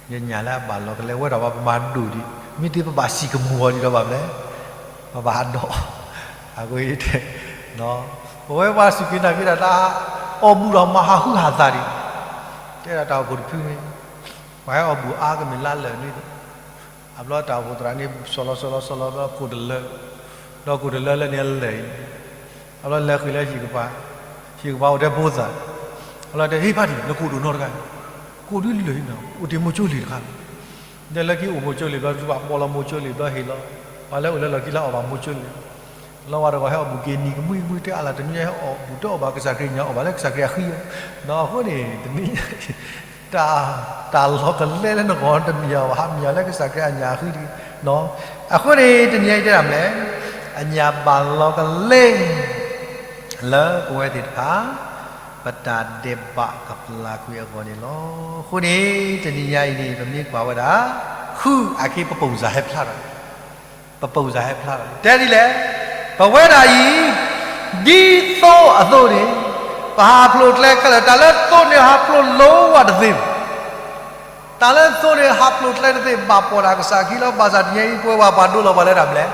ယညၣ်လၢအဘၣ်လီၤကလဲ ဝဲဒၣ်ပှၤပမၤဒိၣ်ဒံး, မ့ၢ်သ့ပဘၣ်စံၣ်ကမူၤအီၤဒံးဒီးဘၣ်မလဲၣ်, ပဘၣ်ဟးဒီး, အဃိ ပဝဲပှၤစူၢ်က့ၤနာ်က့ၤတၢ်တၢ် အီၣ်ဘူၣ်ဒီးမၤဟးဟုၣ်ဟးသးဒံး, တဲဒၣ်တၢ်အိၣ်ဖှိၣ်တဖုန့ၣ်, ပှၤဟဲအီၣ်ဘူၣ်အါကမ့ၢ်လါလၢာ်န့ၣ်, အဘျီတၢ်အိၣ်ဖှိၣ်သရၣ်န့ၣ် စီၤလီၤစီၤလီၤစီၤလီၤဘျီကိၣ်တလၢ, ဒီးကိၣ်တလၢလၢန့ၣ်လၢာ်အံၤ, အဘျီလဲၤဃ့ၢ်လၢဟံၣ်ကပၤ, ဟံၣ်ကပၤအိၣ်ထဲဘိသၣ်, အဘျီတဲ ဟ့ၣ်ဖးဒံၣ် နကိၣ်ဒိၣ်နီတဂၤ, ကိၣ်ဒုလၢာ်အံၤနီၤ အိၣ်တ့ၢ်မိၤကၠိလံာ်တခါ, ဒီးလၢခံအိၣ်မိၤကၠိလံာ်ဘျီ ပှၤပိာ်လီၤမိၤကၠိလံာ်ဘျီဟ့ၣ်လီၤ, ပှၤလၢအိၣ်လၢလီၢ်ခံလၢအီၣ်ဘၣ်မိၤကၠိလံာ်, လီၤဝဲတဂီၤဟဲအီၣ်ဘူၣ်က့ၤနံၤကမှံကမှံတဲအါလၢ် တနွံညါဟဲအီၣ်ဘူၣ်တအီၣ်ဘၣ် ကစၢ်ခရံာ်ညါအီၣ်ဘၣ်လၢကစၢ်ခရံာ်အဃံ, အဃိန့ၣ် တနံၤညါအံၤ တၢ်လီၤကလဲလၢနဂီၢ်တမ့ၢ်အီၤဘၣ် ဟးမ့ၢ်အီၤလၢကစၢ်ခရံာ်အညၣ်အဃံတဂ့ၤ, အဃိန့ၣ် တနံၤညါအံၤတဲဒၣ်မနုၤလဲၣ်, အညၣ်ဘၣ်လီၤကလဲ လၢပဝဲသ့ၣ်တဖၣ် ပတၢ်ဒဲးဘးကပျၢ်ကွံာ်အဂီၢ်န့ၣ်လီၤ. အဃိန့ၣ် တနံၤညါအံၤန့ၣ် ပမ့ၢ်ကွၢ်ဝဲဒၣ် ဃုအခံ ပပိာ်စၢဟဲဖျါထီၣ်, ပပိာ်စၢဟဲဖျါထီၣ် တဲဒ်လဲၣ်, ပဝဲဒၣ်အံၤ ဒ်သိအသိးန့ၣ် ပဟးဖျိးကျဲခဲလၢာ်, တၢ်လၢသိန့ၣ်ဟးဖျိးလိဝဲတသ့ဘၣ် တၢ်လၢသိန့ၣ် ဟးဖျိးကျဲတသ့ဘၣ် ပိာ်တၢ်ကစၢ်ခံလီၤ. ဘၣ်ဆၣ်တနံၤညါအံၤ ပဝဲပှၤပှၤဒိလီၤပှၤလၢတၢ်မနုၤလဲၣ်,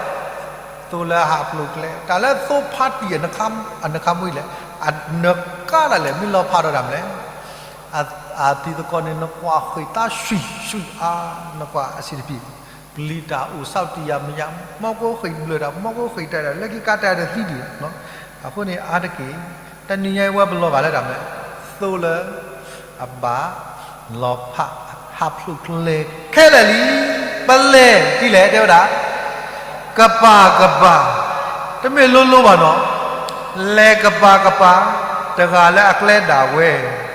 သိလၢဟးဖျိးကျဲ, တၢ်လၢသိဖးတံၢ် အနခါမွံလဲၣ်, အနကါဒၣ်လဲာ် မ့ၢ်လီၤဖးဒီးတၢ်မနုၤလဲၣ်, အတံၤသကိးန့ၣ် နကွၢ်ဃ့ၢ်သးဆွံၣ်ဆွံၣ်အါ, နကွၢ်အဆံးတပံၤ, ပျံၤတၢ်အိၣ်ဆၣ်တံၢ်ယၤမယၤ, မီၢ်ကိးဃ့ၢ်ဘျၢၣ်တၢ်, မီၢ်ကိးဃ့ၢ်တၢ်ဒၣ် လၢခံကါတၢ်တသံဒံး, အဃိန့ၣ် အါတက့ၢ် တနံၤညါအံၤဝဲပလီၤဂာ်လၢတၢ်မနုၤလဲၣ်, သိလၢ အဘၣ်လီၤဖး ဟးဖျိးကျဲခဲလၢာ်လံ, ပလဲၤဒ်လဲၣ် တဲဝဲဒၣ်, ကပၤကပၤ, တမ့ၢ်လိၤလိၤဘၣ်နီၤ, လဲၤကပၤကပၤ, တဂၤလၢအကျဲဒၣ်ဝဲ,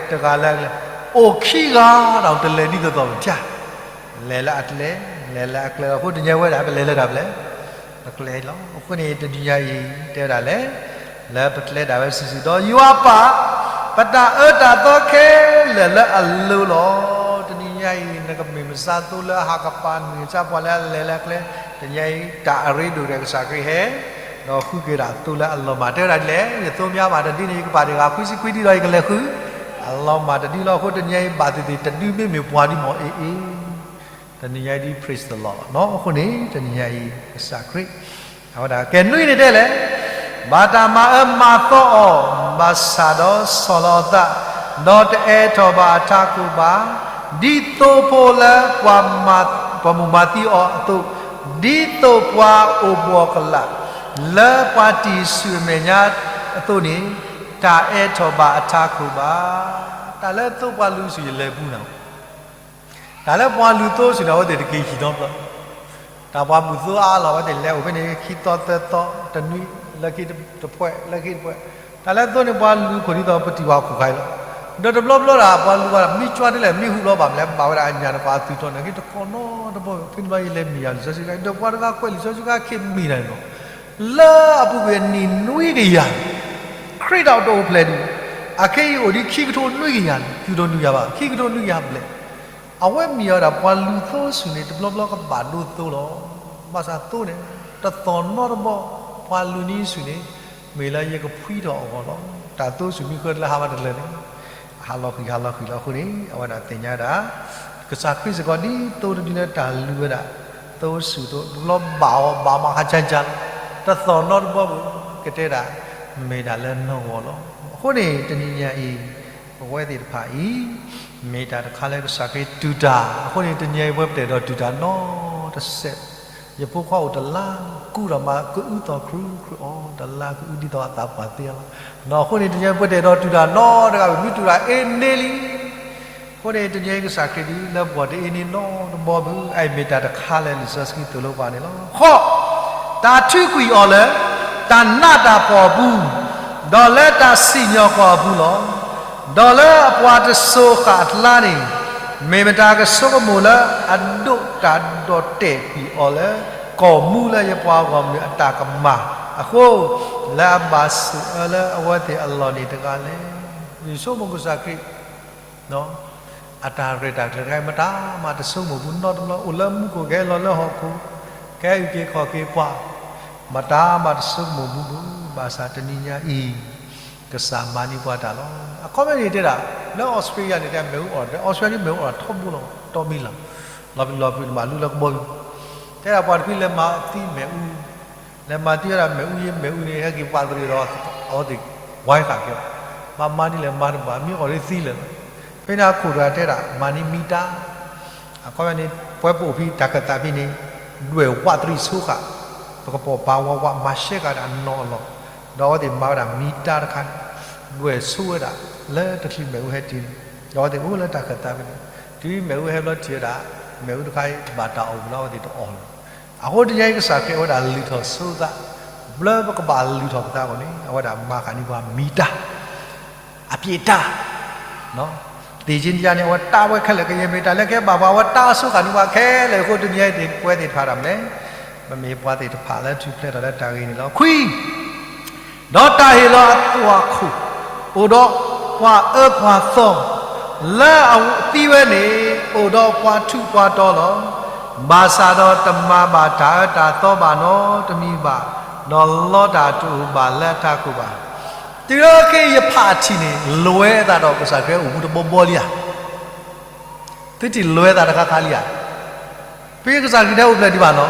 တဂၤလၢအကျဲ, အိၣ်ခံဂၤဒီး တလဲၤဒ်သိးသိးပထါ လဲၤလၢအကျဲ, လဲၤလၢအကျဲလီၤ. အဃိတနံၤညါဝဲဒၣ် ပလဲၤလၢတၢ်ဘျဲၣ်, ပကျဲလီၤ. အဃိန့ၣ် တနံၤညါအံၤ တဲဝဲဒၣ်လဲၣ်, လၢပကျဲဒၣ်ဝဲစုာ်စုာ်ဒီး ယွၤပာ် ပတၢ်အၢတၢ်သီခဲလၢာ်လၢအလိၤလီၤ. တနံၤညါအံၤ နကမ့ၢ်မုၢ်ဆါသိလၢအဟးကပၤ နမ့ၢ်မုၢ်ဆါပှၤလၢအလဲၤလၢအကျဲ, တနံၤညါအံၤ တၢ်အရ့ဒိၣ်ဒီးကစၢ်ခရံာ်ဟဲ ဒီးဃုက့ၤဒၣ်သိလၢအလီၤမၢ် တဲဝဲဒၣ်ဒ်လဲၣ်, ယသိမ့ၢ်အါဘၣ်တဒုန့ၣ် ယကပာ်တ့ၢ်ဂၤခွံဆံခွံဒုဒီး ယကလဲၤဃု အလီၤမၢ်တဒုလီၤ. အဃိတနံၤညါအံၤ ဘၣ်သ့ၣ်သ့ၣ်တဒုမ့မ့ၢ်ပှၤဒု မ်အ့ၣ်အ့ၣ် တနံၤညါအံၤဒ် praise the Lord လီၤနီၤ. အဃိန့ၣ် တနံၤညါအံၤ ကစၢ်ခရံာ် အဝဲဒၣ်ကဲနွံန့ၣ်တဲလဲၣ်, ဘၣ်တၢ်မၤအၢမၤသီအီၤ ဘၣ်ဆၣ်ဒီးဆီၣ်လီၤအသး, ဒီးတအဲၣ်ထီၣ်ဘၣ်အထးခိၣ်ဘၣ်, ဒ်သိဖိလၢပှၤမိၢ်မၤသံအီၤအသိး, ဒ်သိးပှၤအိၣ်ဘှီၣ်ကလာ် လၢပှၤတံၢ်ဆူၣ်အမဲာ်ညါအသိးန့ၣ်, တၢ်အဲၣ်ထီၣ်ဘၣ်အထးခိၣ်ဘၣ်. တၢ်လၢသိပှၤလူၤဆူၣ်ယလဲၤပူၤနၤ တၢ်လၢပှၤလူၤသိဆူၣ်န့ၣ် အဝဲသ့ၣ်တက့ၤဟံၣ်နီတဘျီ, တၢ်ပှၤဘူၣ်သိအါလီၤ အဝဲသ့ၣ်လဲၤအိၣ်ဖဲန့ၣ် ခံသီသၢသီ, တနွံ, လၢခံတဖှဲး, လၢခံတဖှဲး, တၢ်လၢသိန့ၣ် ပှၤလူၤခိၣ်ဒ်သိးပတံၢ်ဝၤခိၣ်ခါအံၤလီၤ. ဒီးတဘျီဘျီဒၣ် ပှၤလူၤဝဲမံကွၢ်ဒ်လဲၣ် မံဟူးလီၤဘၣ်မလဲၣ်, ဘၣ်ဝဲဒၣ်အညၣ်တကွၢ်အသုးထီၣ်န့ၣ် က့ၤတကိးနီတဘျီ, ဖဲန့ၣ်ဘျီယလဲၤမံယၤလံာ်စီဆှံခါ, ဒီးပှၤတဂၤကွဲးလံာ်စီဆှံခါခဲမံၤနၤန့ၣ်လီၤ. လၢအပူၤကွံာ်အနံၣ်နွံကယၤ, ခရံာ်တၢ်အိၣ်ဖျဲၣ်ဒုး, အခဲအံၤအိၣ်ဒံးခံကထိနွံကယၤ, ခံကထိနွံကယၤဘၣ်, ခံကထိနွံကယၤဘျဲၣ် အဝဲမ့ၢ်ဝဲဒၣ်ပှၤလူၤသိဆူၣ်န့ၣ် တဘျီဘျီကဘၣ်ဒိသိလီၤ. ဘၣ်ဆၣ်သိန့ၣ် တသီၣ်နီတဘျီ, ပှၤလူၤန့ၢ်ဆူၣ်န့ၣ် မ့ၢ်လၢယကဖှံထီၣ်အဂီၢ်လီၤ. တၢ်သိဆူၣ်မ့ၢ်ဃၢတလၢဟးမးတလၢာ်န့ၣ် ဟးလီၤဃံၤဟးလီၤဃံၤလီၤ. အဃိန့ၣ် အဝဲဒၣ်သ့ၣ်ညါဒၣ် ကစၢ်ခရံာ်စ့ၢ်ကီးဒ်သိတဒုလၢတၢ်လူၤဝဲဒၣ် သိဆူၣ်သိ တဘျီဘၣ်အီၤ ဘၣ်မၤဟးကၢကၢလီၤ. တသီၣ်နီတဘျီဘၣ် ကတဲဒၣ် မ့ၢ်ဒၣ်လၢနီၢ်ဂီၢ်လီၤ. အဃိန့ၣ် တနံၤညါအံၤ ပဝဲသ့ၣ်တဖၣ်အံၤ မ့ၢ်တၢ်တခါလၢကစၢ်ခရံာ်တူၢ်တၢ်. အဃိန့ၣ် တနံၤညါအံၤ ပဝဲပတအဲၣ်ဒိးတူၢ်တၢ်နီတစဲး, ယဖိခွါအိၣ်တလါ ကူဒီးမၤကအုသီၣ်ခရူခရူအီၤ, တလါကအုဒ်သိးအသးပှၢ်သ့လီၤ. အဃိန့ၣ် တနံၤညါအံၤပတအဲၣ်ဒိးတူၢ်တၢ်နီတဂၤဘၣ်, မ့ၢ်တူၢ်တၢ်အ့န့လံ အဃိန့ၣ် တနံၤအံၤကစၢ်ခရံာ်ဒုးလၢပှၤတအ့န့နီတဘျီဘၣ်, အအံၤမ့ၢ်တၢ်တခါလၢလံာ်စီဆှံသိၣ်လိပှၤန့ၣ်လီၤ. ဃိး, တၢ်ထုးကွံာ်အီၤလၢ တၢ်နးတၢ်ဖှီၣ်အပူၤ, ဒီးလၢတၢ်စံၣ်ညီၣ်ကွီၢ်အပူၤလီၤ. ဒီးလၢအပှၤတစိၤဃာ်အကျါန့ၣ်, မ့ၢ်မတၤကဆိကမိၣ်လၢအဒိးတၢ်ဒီၣ်တဲာ်ကွံာ်အီၤလၢ ကီၢ်မူလၢယပှၤဂီၢ်မုၢ်အတၢ်ကမၣ်အဃိ, လၢအဘၣ်ဆိၣ်အၢလၢအဝဲသ့ၣ်အလီၢ်န့ၣ်တဂၤလဲၣ်. ယဆိကမိၣ်ကစၢ်ခရံာ် အတၢ်ရဲၣ်တၢ်ကျဲၤတခါအံၤ မတၤမးတဆိကမိၣ်ဘူးနီတဘျီ, အိၣ်လၢမူခိၣ် ကဟဲလီၤလၢဟီၣ်ခိၣ်, ကဟဲအုၣ်က့ၤခီၣ်က့ၤပှၤ, မတၤမးတဆိကမိၣ်ဘူးဘူး, ဘၣ်ဆၣ်တနံၤညါအံၤ ကစၢ်မၤန့ၢ်ပှၤတၢ်လီၤ. အခီပညီန့ၣ်တဲဒၣ် လၢအီစထြ့လယါန့ၣ် တဲမ့ၣ်အူအီၣ်, အီစထြ့လယါမ့ၣ်အူအီၣ်ထီဘိလီၤ, တီမံၤလီၤ, လီၤပျံၤလီၤဖုးန့ၣ် မၤလူလၢကဘီယူၤ, တဲဒၣ်ပှၤတဖုလဲၤမၤသံမ့ၣ်အူ လဲၤမၤသံဝဲဒၣ်မ့ၣ်အူယ့ မ့ၣ်အူန့ၣ် ဟဲက့ၤပာ်သရံးဒီး အဝဲသ့ၣ်ဝါဃာ်က့ၤဘၣ်. ဘၣ်မၤဒ်လဲၣ်မၤတဘၣ် မ့ၢ်အီၣ်ဒ်သံလၢာ်လီၤ. ဖဲန့ၣ်အခိၣ်တဂၤတဲဒၣ် မၤန့ၢ်မံတၢ်, အခီပညီန့ၣ် ပှၤပအိၣ်ဖဲတၢ်ခၢၣ်သးဖဲန့ၣ် ဒွဲၣ်ဝးတရံးဆိဃာ်, ပကပိာ်ပာ်ဝးဝး မၤရှဲဃာ်ဒၣ်နီၢ်အလီၢ်, ဒီးအဝဲသ့ၣ်မၤဝဲဒၣ်မံတၢ်တခါန့ၣ် ဒွဲၣ်ဆိဝဲဒၣ်လၢတချုးမ့ၣ်အူဟဲတုၤန့ၣ်, ဒီးအဝဲသ့ၣ်အိၣ်လၢတၢ်ခၢၣ်သးဖဲန့ၣ်, တုၤမ့ၣ်အူဟဲဘျီထံၣ်ဝဲဒၣ် မ့ၣ်အူတခါအံၤ ဘၣ်တၢ်အီၣ်ဝံၤလီၤ အဝဲသ့ၣ်တအီၣ်လၢၤ. အဃိတနံၤအံၤ ကစၢ်ခရံာ်အဝဲဒၣ်လုၢ်ထီၣ်ဆိသး, ဘျီပကဘၣ်လုၢ်ထီၣ်ပသးအဂီၢ်န့ၣ် အဝဲဒၣ်မၤဃာ်န့ၢ်ပှၤမံတၢ် အပြည့်အစုံ, သ့ၣ်က့န့ၣ် အဝဲတၢ်ဝဲခဲလၢာ် ကယဲၢ်မ့ၢ်တၢ်လၢကဲဘၣ်ပှၤ အဝဲတၢ်အစိကမီၤန့ၢ်ပှၤခဲလၢာ်အဃိ တနံၤအံၤသ့ၣ်ပဝဲသ့ၣ်တဖၣ်ဒၣ်မလဲၣ်, ပမ့ၢ်ပှၤသ့ၣ်တဖၣ်လၢထူၣ်ဖျဲးထီၣ်လၢတၢ်ဂ့ၤန့ၣ်လီၤ. ခွံ, ဒီးတၢ်ဟ့ၣ်လီၤအသွၣ်ခိၣ် အိၣ်ဒီးပှၤအၢပှၤသီ, လၢအသံဝဲန့ၣ် အိၣ်ဒီးပှၤထူးပှၤတီၤလီၤ. ဘၣ်ဆၣ်ဒီးတမၤဘၣ်တၢ်အၢတၢ်သီဘၣ်နီတမံၤဘၣ်, ဒီးလီတၢ်တအိၣ်ဘၣ်လၢအထးခိၣ်ဘၣ်. တုၤလၢခဲအံၤယဖးထံၣ်န့ၣ် လဲၤသးဒီးကစၢ်ခရံာ်အိၣ်မူတဘီဘီလံဧါ. သုထံၣ်လဲၤသးတခါခါလံဧါ. ဖဲကစၢ်ခရံာ်တအိၣ်ဖျဲၣ်ဒံးဘၣ်နီၤ,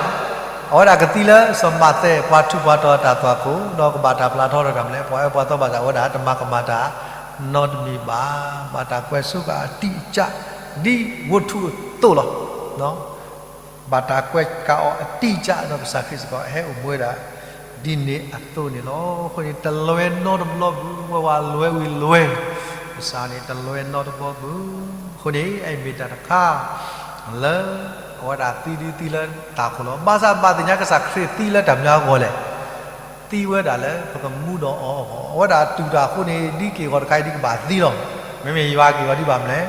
အဝဲဒၣ်ကသံလၢစီၤမးသဲ ပှၤထူးပှၤတီၤအတၢ်သွၣ်ခိၣ်, ဒီးကဘၣ်တၢ်ပျၢ်ထီထီၣ်တၢ်မလဲၣ်, ပှၤအၢပှၤသီဘၣ်ဆၣ် အဝဲဒၣ်တမၤကမၣ်တၢ်နီတမံၤဘၣ်, ဘၣ်တၢ်ကွဲးဆိဃာ်အတိအကျ ဒ်ဝတ္ထုအသိးလီၤ. ဘၣ်တၢ်ကွဲးဃာ်အီၤအတိအကျ ဒီးကစၢ်ခရံာ်စ့ၢ်ကီး ဟဲအိၣ်မူဝဲဒၣ် ဒ်န့ၣ်အသိးန့ၣ်လီၤ. အဃိန့ၣ် တလဲၤနီတဘျီဘၣ်, ဝဲဝဲလဲၤဝံၤလဲၤ, ကစၢ်န့ၣ် တလဲၤနီတဘျီဘၣ်. အဃိန့ၣ် အအံၤမ့ၢ်တၢ်တခါ လၢ အဝဲဒၣ်သံဒုသံလၢတၢ်ခိၣ်လီၤ. ဘၣ်ဆၣ်ဘၣ်သ့ၣ်ညါ ကစၢ်ခရံာ်သံလၢတၢ်မနုၤအဂီၢ်လဲၣ်. သံဝဲဒၣ်လၢပကမူဒီးအီၤအဂီၢ်, အဝဲဒၣ်တူၢ်တၢ်အဃိန့ၣ် ဒ်က့ၢ်ဂီၤတခါအံၤ ဒ်ကဘၣ်သံလီၤ. မ့မ့ၢ်ယွၤက့ၢ်ဂီၤဒ်ဘၣ်မလဲၣ်,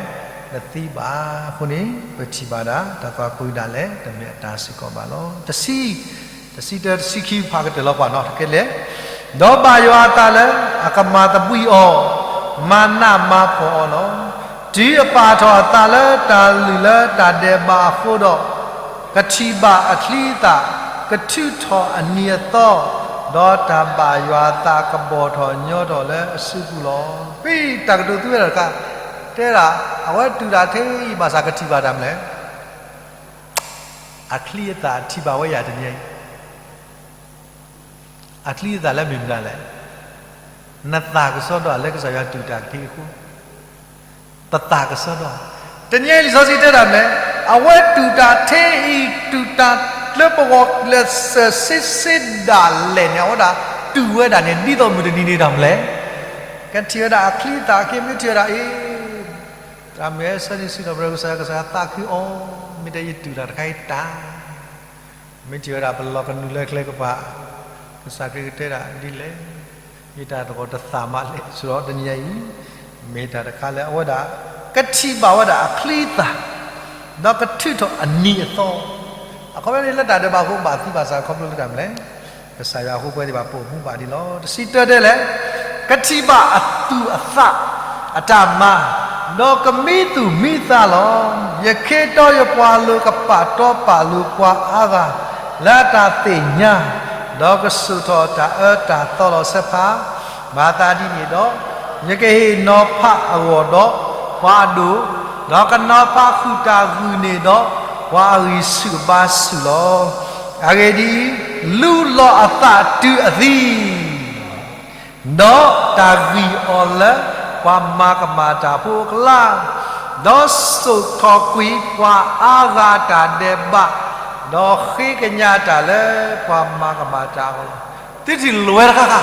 တသံဘၣ်. အဃိန့ၣ် ပထံၣ်ဘၣ်ဒၣ် တၢ်သွၣ်ခိၣ်ဒၣ်လဲာ် တမ့ၢ်အတၢ်စ့ၢ်ကီးဘၣ်လီၤ. တဆံ, တဆံတၢ တဆံခံ ဖးကတၢၢ်လီၤပှၤနီၤ တကဲလဲၣ်. ဒီးဘၣ်ယွၤအသးလၢအကမၤသဘှံးအီၤ, မၤနးမၤဖှီၣ်အီၤလီၤ. တုၤအပာ်ထီၣ်အသးလၢတၢ်လုၢ်လၢတၢ်ဒဲးဘးအဃိဒီး, ကထံၣ်ဘၣ်အချံအသၣ်, ကထုးထီၣ်အနံၤအသီ, ဒီးတၢ်ဘၣ်ယွၤအသးကဘီၣ်ထီၣ်ညီထီၣ်လၢအစုပူၤလီၤ. ဖဲတၢ်ကတိၤသံဝဲဒၣ်တခါ, တဲဒၣ် အဝဲတူၢ်တၢ်ထဲအံၤ ဘၣ်ဆၣ်ကထံၣ်ဘၣ်တၢ်မနုၤလဲၣ်. အချံအသၣ်ထံၣ်ဘၣ်ဝဲယၤတနံၤအံၤ အချံအသၣ်လၢမ့ၢ်မနုၤလဲၣ်. နသၣ်ကစီဒီလၢကစၢ်ယွၤတူၢ်တၢ်အခံအဃိ, ပသၣ်ကစီဒီ, တနံၤအံၤလံာ်စီဆှံတဲတၢ်မနုၤလဲၣ်, အဝဲတူၢ်တၢ်ထဲအံၤ တူၢ်တၢ်လၢပဂီၢ်လၢစၢၤဆ့ဆ့ဒၣ်လဲာ်န့ၣ် အဝဲဒၣ်တူၢ်ဝဲဒၣ်န့ၣ် ဒ်သိးမုၢ်တနံၤန့ၣ်တၢ်မနုၤလဲၣ်. ကထံၣ်ဝဲဒၣ်အချံအသၣ်အခ့ မ့ၢ်ထံၣ်ဝဲဒၣ်အံၤ, တၢ်မ့ၢ်ဆၢန့ၣ်စံးထီၣ်ပတြၢၤကစၢ်ယွၤ ကစၢ်ယွၤသးခုအီၤ, မ့ၢ်တဲယတူၢ်တၢ်တခါအံၤတၢ် မ့ၢ်ထံၣ်ဝဲဒၣ်ပလီၢ်ကနုာ်လၢကျဲကပၤ, ကစၢ်ခရံာ်ကတဲဒၣ်ဒ်လဲၣ်, ယတၢ်သကိးတသၣ်မးလဲၣ်, ဆိဒီးတနံၤအံၤ, မ့ၢ်တၢ်တခါလၢအဝဲဒၣ် ကထံၣ်ဘၣ်ဝဲဒၣ်အချံအသၣ်, ဒီးကထုးထီၣ်အနံၤအသီ, အခီပညီန့ၣ်လၢတၢ်ဒဲးဘးအဃိ ဘၣ်သံဘၣ်ဆၣ်ခီဖျိလၢတၢ်မနုၤလဲၣ်, ကစၢ်ယွၤအဃိပဝဲသ့ၣ်တဖၣ်ပအိၣ်မူဘၣ်ဒ်လီၤ. တဆံတၢတဲလဲၣ်, ကထံၣ်ဘၣ်အသူၣ်အသး အတၢ်မၤ, ဒီးကမံသူၣ်မံသးလီၤ. ယခ့တီယပှၤလိၤ ကပာ်တီပာ်လိၤပှၤအါဂၤ လၢအတၢ်သ့ၣ်ညါ, ဒီးကစိာ်ထီၣ်တၢ်အၢတၢ်သီလီၤသ့ၣ်တဖၣ်, မၤသးဒ်န့ၣ်ဒီး, ယကဟ့ၣ်နီၤဖးအဂီၢ်ဒီးပှၤအဒိၣ်, ဒီးကနီၤဖးဃုာ်တၢ်ဂုာ်န့ၢ်ဒီးပှၤအဂံၢ်ဆူၣ်အဘါဆူၣ်လီၤ. အဂ့ၢ်ဒ်အံၤ, လူလီၤအသးတုၤအသံ ဒီးတၢ်ဂံၢ်အီၤလၢပှၤမၤကမၣ်တၢ်ဖိအကျါ, ဒီးစိာ်ထီၣ်ကွံာ်ပှၤအါဂၤတၢ်ဒဲးဘး, ဒီးဃ့ကညးတၢ်လၢပှၤမၤကမၣ်တၢ်အဂီၢ်လီၤ. သုထံၣ်လဲၤတခါခါ,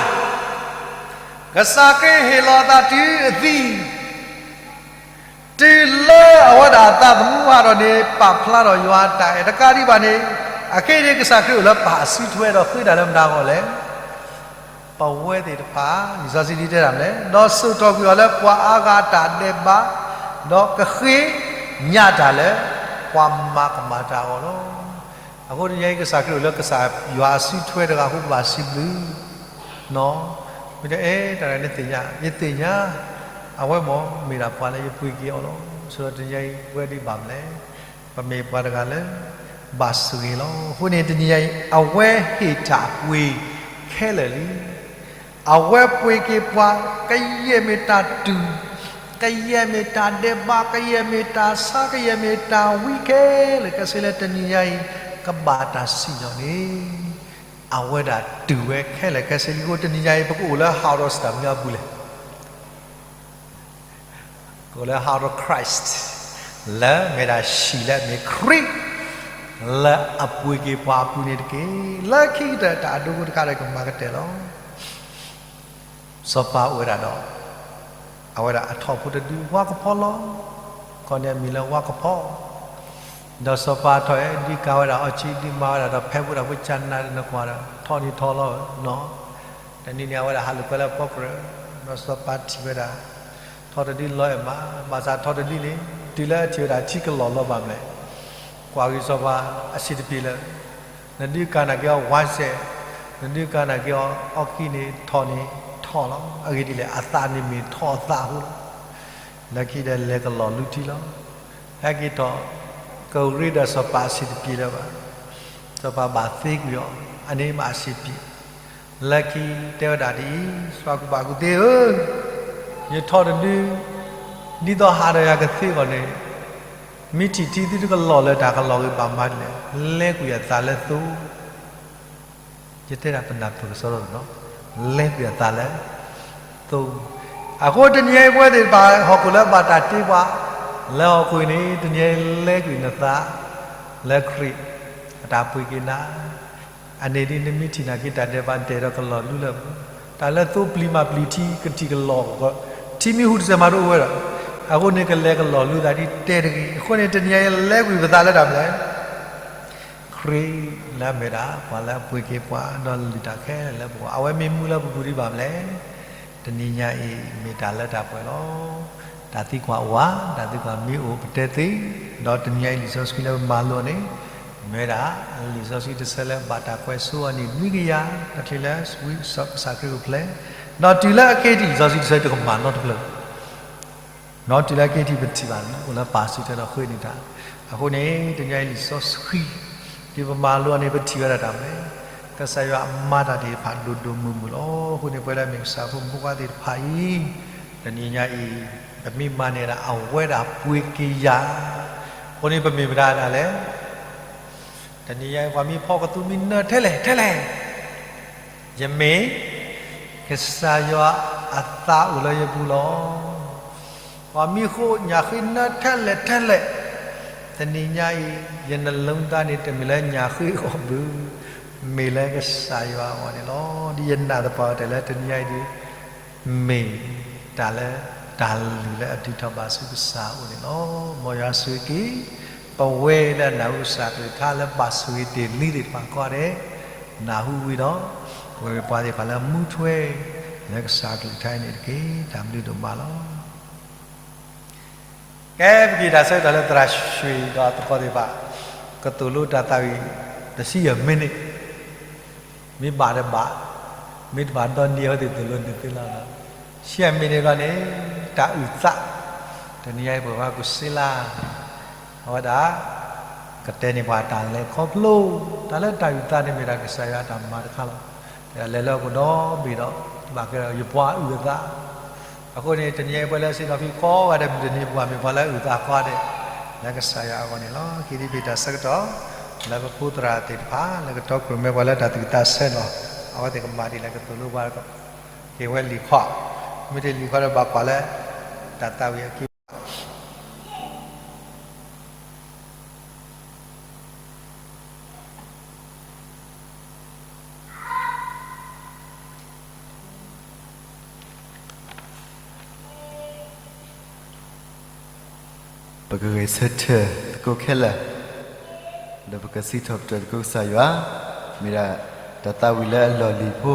ကစၢ်ခရံာ်ဟ့ၣ်လီၤအသးတုၤအသံ တုၤလၢအဝဲဒၣ်အသးသမူဟးထီၣ်န့ၣ် ပာ်ဖျါထီၣ်ယွၤအတၢ်အဲၣ်တကးဒံးဘၣ်န့ၣ်, အခဲအံၤန့ၣ် ကစၢ်ခရံာ်အိၣ်လၢပၢ်အစုထွဲဒီးဃ့တၢ်လၢမတၤအဂီၢ်လဲၣ်. ပဝဲသ့ၣ်တဖၣ် လံာ်စီဆှံဒ်တဲတၢ်မနုၤလဲၣ်, ဒီးစိာ်ထီၣ်ကွံာ်အီၤလၢပှၤအါဂၤတၢ်ဒဲးဘး, ဒီးကဃ့ညးတၢ်လၢပှၤမၤကမၣ်တၢ်အဂီၢ်လီၤ. အဃိတနံၤအံၤ ကစၢ်ခရံာ်အိၣ်လၢကစၢ်ယွၤအစုထွဲတဂၤအဃိ ပဘၣ်စံးဘျုး မ့ၢ်တဲအဲၣ်တၢ်နသ့ၣ်ညါ, ယသ့ၣ်ညါ, အဝဲမ့ၢ်မ့ၢ်ဒၣ်ပှၤလၢယပှ့ၤက့ၤအီၤလီၤ. ဆိဒီးတနံၤအံၤ ပဝဲဒ်ဘၣ်မနုၤလဲၣ်, ပမ့ၢ်ပှၤတဂၤလၢ ဘၣ်ဆိၣ်ဂ့ၤလီၤ. အဃိန့ၣ် တနံၤအံၤ အဝဲဟ့ၣ်တၢ်ပှ့ၤခဲလၢာ်လံ. အဝဲပှ့ၤက့ၤပှၤ, ကယဲၢ်မ့ၢ်တၢ်တူၢ်, ကယဲၢ်မ့ၢ်တၢ်ဒဲးဘး, ကယဲၢ်မ့ၢ်တၢ်ဆါ, ကယဲၢ်မ့ၢ်တၢ်ဝံခဲလၢာ်ခဲဆ့လၢတနံၤညါအံၤ ကဘၣ်တၢ်စံၣ်ညီၣ်န့ၣ်, အဝဲဒၣ်တူၢ်ဝဲခဲလၢာ်ခဲဆ့လံ. အဃိတနံၤညါအံၤ ပကအိၣ်လၢဟးထီၣ်စတၢၣ်မံၤအပူၤလဲၣ်. အိၣ်လၢ heart of Christ လၢမ့ၢ်ဒၣ်ဟံၣ်လၢအမ့ၢ်ခရံာ် လၢအပှ့ၤက့ၤပှၤအပူၤန့ၣ်တက့ၢ်. လၢခံကတၢၢ်တၢ်အဒိအခိၣ်တခါဒီးကမၤကတၢၢ်လီၤ. စီၤပၤအိၣ်ဝဲဒၣ်ဒီး အဝဲဒၣ်အထီၣ်ဖိတဒု ဝါကဖီလီၤ. ခီန့ၣ်အမံၤလၢဝါကဖီ ဒီးစီၤပၤထီၣ်အဲၣ်ဒုးကၤဝဲဒၣ်အီၤဆံးဒုးမၤဝဲဒၣ်ဒီး ဖဲပူၤဒၣ်ဖိကၢ်နၤတနကွၢ်ဒီး ထီၣ်န့ၣ်ထီၣ်လီၤနီၤ. တနံၤန့ၣ် အဝဲဒၣ်ဟးလိာ်ကွဲလၢပီၣ်ကြၢး ဒီးစီၤပၤထံၣ်ဝဲဒၣ် ထီၣ်တဒုလီၤအဲၣ်မး ဘၣ်ဆၣ်ထီၣ်တဒုန့ၣ် တုၤလၢအထံၣ်ဝဲဒၣ်ထံကလီၢ်လီၤဘၣ်မလဲၣ်. ကွၢ်က့ၤစီၤပၤအဆံးတပျ့ၤလၢ နဒုးကၤနာ်က့ၤအီၤဝါစဲး, နဒုးကၤနာ်က့ၤအီၤအီၣ်ကံၣ်န့ၣ်ထီၣ်န့ၣ်ထီၣ်လီၤ. အဂ့ၢ်ဒ်လဲၣ် အသးန့ၣ်မ့ၢ်ထီၣ်အသးအဃိလီၤ. လၢခံဒီးလဲၤကလီၢ်လူထံလီၤ. ဟဲက့ၤထီၣ် ကရ့ဒီးစီၤပၤအဆံးတပျ့ၤလၢၤဘၣ်. စီၤပၤဘၣ်သ့ကွံာ်အီၤ အန့ၣ်မ့ၢ်အဆံးတပျ့ၤ. လၢခံတဲဝဲဒၣ်ဒ်အံၤ, စီၤကူၣ်ဘၣ်ကူၣ်သ့ဧၢ, ယထီၣ်တဒု ဒ်သိးဟးဒီးယၤကသ့အဂီၢ်န့ၣ်, မ့ၢ်ထံၣ်ထံသုတကလီၢ်လၢတၢ်ကလီၢ်ဂ့ၤဘၣ်မးဒ်လဲၣ်, လဲကွံာ်အသးလၢသိ ယတဲဒၣ်ပနၢ်ပၢၢ်ကစီဒီလီၤ, လဲကွံာ်အသးလၢသိ. အဃိတနံၤအံၤပဝဲသ့ၣ်တဖၣ် ဟီၣ်ခိၣ်လၢဘၣ်တၢ်တ့ပှၤ လၢဟီၣ်ခိၣ်အံၤန့ၣ် တနံၤအံၤလဲကွံာ်နသး လၢခရံာ်အတၢ်ပှ့ၤက့ၤနၤ အန့ၣ်ဒ်နမ့ၢ်ထံၣ်နာ်က့ၤတၢ်ဒဲးဘး နတအဲၣ်ဒိးကလီၢ်လူလၢၤဘၣ်. တၢ်လၢသိပျံၤမၤပျံၤထံ ကထံၣ်ကလီၢ်, ထံမ့ၢ်ဟူးတစဲးမးတအိၣ်ဝဲဒီး, အဃိန့ၣ်ကလဲၤကလီၢ်လူသးဒ်တဲတဂ့ၤ. အဃိန့ၣ် တနံၤအံၤလဲကွံာ်ပသးလၢတၢ်မနုၤလဲၣ်. ခရံာ်လၢအမ့ၢ်ဒၣ် ပှၤလၢအပှ့ၤက့ၤပှၤ ဒီးလုၢ်တၢ်ခဲလၢာ်လၢပဂီၢ်, အဝဲမ့ၢ်မူလၢပပူၤဒ်ဘၣ်မနုၤလဲၣ်. တနံၤညါအံၤ မ့ၢ်တၢ်လၢတၢ်ပှဲၤလီၤ. တၢ်သံကွၢ်အိၣ်ဧါ, တၢ်သံကွၢ်မ့ၢ်အိၣ်ပတဲသ့, ဒီးတနံၤညါအံၤလံာ်စီဆှံလၢပမၤလိန့ၣ် မ့ၢ်ဝဲဒၣ် လံာ်စီဆှံတဆၢလၢဘၣ်တၢ်ကွဲးစိအနံၣ်နွံကယၤ တချုးလၢဝံစီၤကစၢ်ခရံာ်အိၣ်ဖျဲၣ်, ဒီးတုၤလၢအက့ၤထံၣ်လံာ်စီဆှံတဆၢတကမၣ်နီတဖျၢၣ် ဒီးတုၤလၢအက့ၤထံၣ်ပထံၣ်ဘၣ်လၢ အိၣ်လၢပာ်စုထွဲဒီးဃ့န့ၢ်တၢ်. အဃိန့ၣ် တနံၤညါအံၤလံာ်စီဆှံ ဒ်ပမၤလိန့ၣ် ပထံၣ်ဝဲဒၣ်တၢ်မနုၤလဲၣ်. ကစၢ်ယွၤအမၤတၢ်သ့ၣ်တဖၣ်ဒိၣ်ဒိၣ်မုၢ်မုၢ်လီၤ. အဃိန့ၣ် ပဝဲဒၣ်မ့ၢ်ကစၢ်ဖိမုၣ်ဖိခွါသ့ၣ်တဖၣ်အံၤ တနံၤညါအံၤ ပမ့ၢ်မၤန့ၢ်ဒၣ်အဝဲဒၣ်ပှ့ၤက့ၤယၤ, အဃိန့ၣ် ပမ့ၢ်မတၤဒၣ်လဲၣ်. တနံၤညါအံၤ ပှၤမ့ၢ်ဖီၣ်ကသူမ့ၢ်နၢထဲလဲၣ်ထဲလဲၣ်, ယမ့ၢ် ကစၢ်ယွၤအသးအိၣ်လၢယပူၤလီၤ. ပှၤမ့ၢ်ဃိညၣ်ဃ့နၢထဲလဲၣ်ထဲလဲၣ်, တနံၤညါအံၤ ယနလိသးန့ၣ် တမ့ၢ်လၢညၣ်ဃ့အဂီၢ်ဘၣ်, မ့ၢ်လၢကစၢ်ယွၤအဂီၢ်န့ၣ်လီၤ. ဒ်ယနာ်သပှၢ်တၢၢ်လၢတနံၤညါအံၤဒ် မ့ၢ်တၢ်လၢတၢ်လုၢ်လၢအဒုးထီၣ်ဘၣ်ဆူကစၢ်အအိၣ်န့ၣ်လီၤ. မ်ယွၤဆိၣ်ဂ့ၤက့ၤ ပဝဲလၢနၢ်ဟူကစၢ်ကလုၢ်ကထါလၢဘၣ်ဆိၣ်ဂ့ၤတ့ၢ်လံသ့ၣ်တဖၣ်ကိးဂၤဒဲး, နၢ်ဟူဝံၤဒီး ပဝဲပှၤသ့ၣ်တဖၣ်လၢမူထွဲ လၢကစၢ်ကလုၢ်ကထါအံၤန့ၣ်တက့ၢ်. တၢ်ဘျုးဒိၣ်မးလီၤ. ကဲ ပက့ၤတၢ်ဆၢကတီၢ်လၢသရၣ်ရွှ့ၣ်ဒီးအသကိးသ့ၣ်တဖၣ် ကသိၣ်လိတၢ်သးဝံၣ် တဆံယဲၢ်မံးနံး, မ့ၢ်ဘၣ်ဒီးဘၣ်, မ့ၢ်တဘၣ်ဒီးန့ၢ်အဝဲသ့ၣ်သိၣ်လိန့ၢ်သုလီၤ. ဆံယဲၢ်မံးနံးဘျီန့ၣ် တၢ်အုၣ်သး, တနံၤညါအံၤပှၤကူၣ်စ့လၢ အဝဲဒၣ် ကတဲန့ၢ်ပှၤတၢ်လဲၤခီဖျိ, တၢ်လၢတၢ်အုၣ်သးန့ၣ်မ့ၢ်ဒၣ်ကစၢ်ယွၤအတၢ်မၤတခါလီၤ. တၢ်လဲၤလၢအပူၤဒီဘ့ၣ်ဒီး ဘၣ်ကဲဒီးယပှၤအုၣ်အသး အဃိန့ၣ် တနံၤအံၤပဝဲလၢစ့ၣ်နီၤဖံးကိးဂၤဒဲး မုၢ်တနံၤပှၤမ့ၢ်ပှၤလၢအုၣ်သးကိးဂၤဒဲး လၢကစၢ်ယွၤအဂီၢ်န့ၣ်လီၤ. က့ၤဒ်ပတၢ်ဆၢကတီၢ် လၢပဖိသရၣ်သ့ၣ်တဖၣ် လၢကတီခိၣ်ရိၣ်မဲပှၤလၢတၢ်သူၣ်ကသးဆၢလီၤ. အဝဲသ့ၣ်ကမၤဒ်လဲၣ်ကသိၣ်လိပှၤ က့ၤဝဲလံာ်ခီ, မ့ၢ်တ့ၢ်လံာ်ခီဒီးဘၣ်ကွၢ်လၢ တၢ်သးဝံၣ်အက့ၢ် ပကဂဲၤဆၢထၢၣ်သကိးခဲလၢာ်, ဒီးပကစံးထီၣ်ပတြၢၤသကိးကစၢ်ယွၤ, မ့ၢ်ဒၣ်တၢ်သးဝံၣ်လၢအလီၢ်လံၤဖိ,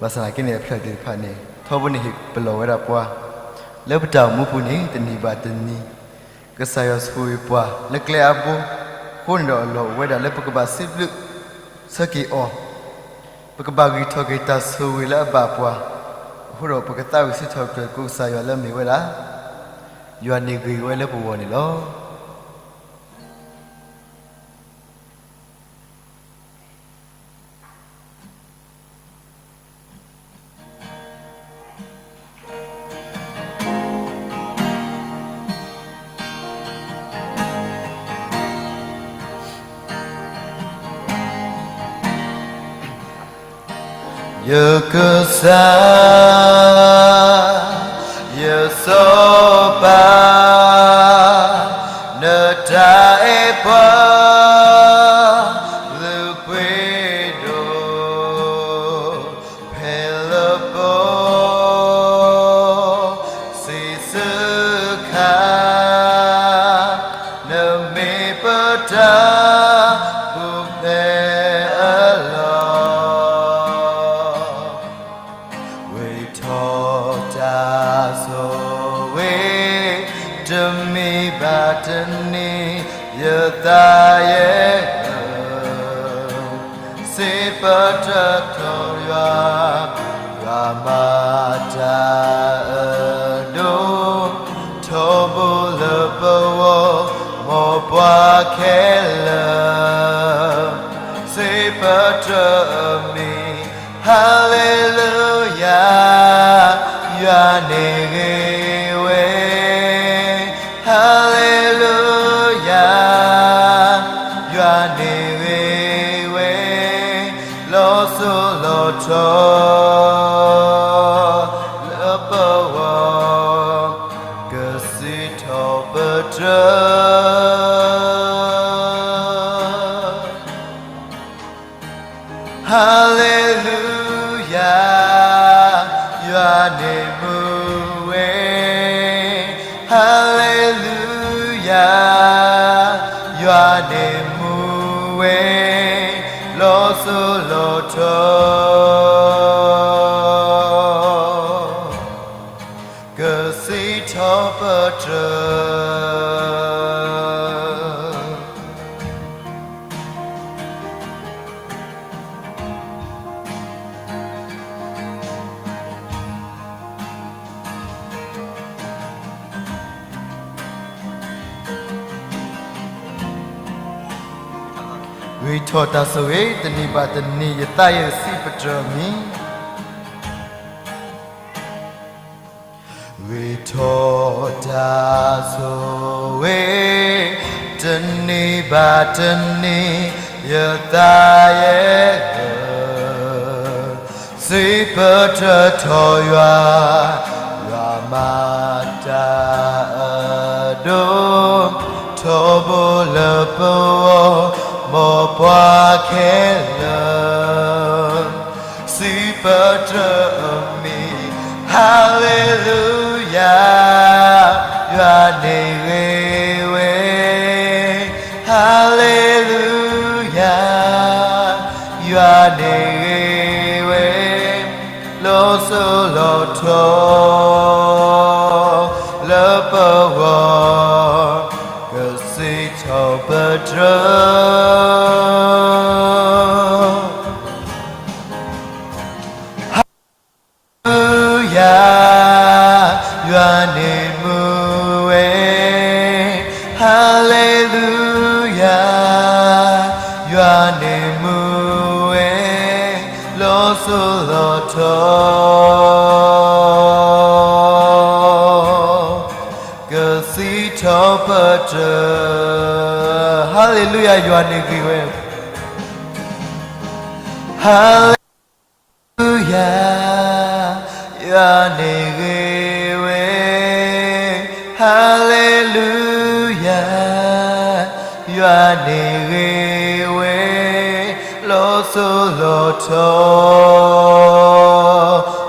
ဘၣ်ဆၣ်သနာ်က့န့ၣ် အဖျၢၣ်သ့ၣ်တဖၣ်န့ၣ် ထီဘိန့ၣ်ဟ့ၣ်ပလီၢ်ဝဲဒၣ်ပှၤ, လၢပတၢ်အိၣ်မူပူၤန့ၣ် တနံၤဘၣ်တနံၤ ကစၢ်ယွၤဆိၣ်ဂ့ၤပှၤလၢကျဲအါဘိ, အဃိန့ၣ်ဒီးအလီၢ်အိၣ်ဝဲဒၣ်လၢပကဘၣ်စံးဘျုးဆၢက့ၤအီၤ, ပကဘၣ်ဂံၢ်ထီၣ်က့ၤတၢ်ဆိၣ်ဂ့ၤလၢအဘၣ်ပှၤ, အဃိဒီးပကသးဝံၣ်စံးထီၣ်ပတြၢၤသကိးကစၢ်ယွၤလၢအမ့ၢ်ဝဲဒၣ် ယွၤန့ၣ်ဂ့ၤဝဲလၢပဂီၢ်န့ၣ်လီၤ. ယကစၢ်, ယစီၤပၤ ဝံထီၣ်တၢ်ဆိၣ်ဂ့ၤ, တနံၤဘၣ်တနံၤ ယသးယဲၢ်ဧၢ, စံးပတြၢၤထီၣ်ယွၤ, ယွၤမၤတၢ်အဒိၣ်, ထီဘိလၢပဂီၢ်, မ်ပှၤခဲလၢာ် စံးပတြၢၤအမံၤ, ဟါလ့လူယၤ, ယွၤန့ၣ်ဂ့ၤဝဲ, ဟါလ့လူယၤ, ယွၤန့ၣ်ဂ့ၤဝဲ, လီၤစိၤလီၤထီ လၢပဂီၢ်, ကစံးထီၣ်ပတြၢၤ ဟါလ့လူယၤ, ယွၤန့ၣ်မူဝဲ, ဟါလ့လူယၤ, ယွၤန့ၣ်မူဝဲ, လီၤစိၤလီၤထီ ကစံးထီၣ်ပတြၢၤ ဂ့ၤထီၣ်တၢ်ဆိၣ်ဂ့ၤ တနံၤဘၣ်တနံၤ ယသးယဲၢ်စံးပတြၢၤမံၤ ဂ့ၤထီၣ်တၢ်ဆိၣ်ဂ့ၤ တနံၤဘၣ်တနံၤ ယသးယဲၢ်ဧၢ, စံးပတြၢၤထီၣ်ယွၤ, ယွၤမၤတၢ်အဒိၣ်, ထီဘိလၢပဂီၢ်, မ်ပှၤခဲလၢာ် စံးပတြၢၤအမံၤ, ဟါလ့လူယၤ, ယွၤန့ၣ်ဂ့ၤဝဲ, ဟါလ့လူယၤ, ယွၤန့ၣ်ဂ့ၤဝဲ, လီၤစိၤလီၤထီ လၢပဂီၢ်, ကစံးထီၣ်ပတြၢၤ ဟါလ့လူယၤ, ယွၤန့ၣ်မူဝဲ, ဟါလ့လူယၤ, ယွၤန့ၣ်မူဝဲ, လီၤစိၤလီၤထီ ကစံးထီၣ်ပတြၢၤ, ဟါလ့လူယၤ, ယွၤန့ၣ်ဂ့ၤဝဲ, ဟါလ့လူယၤ, ယွၤန့ၣ်ဂ့ၤဝဲ, ဟါလ့လူယၤ, ယွၤန့ၣ်ဂ့ၤဝဲ, လီၤစိၤလီၤထီ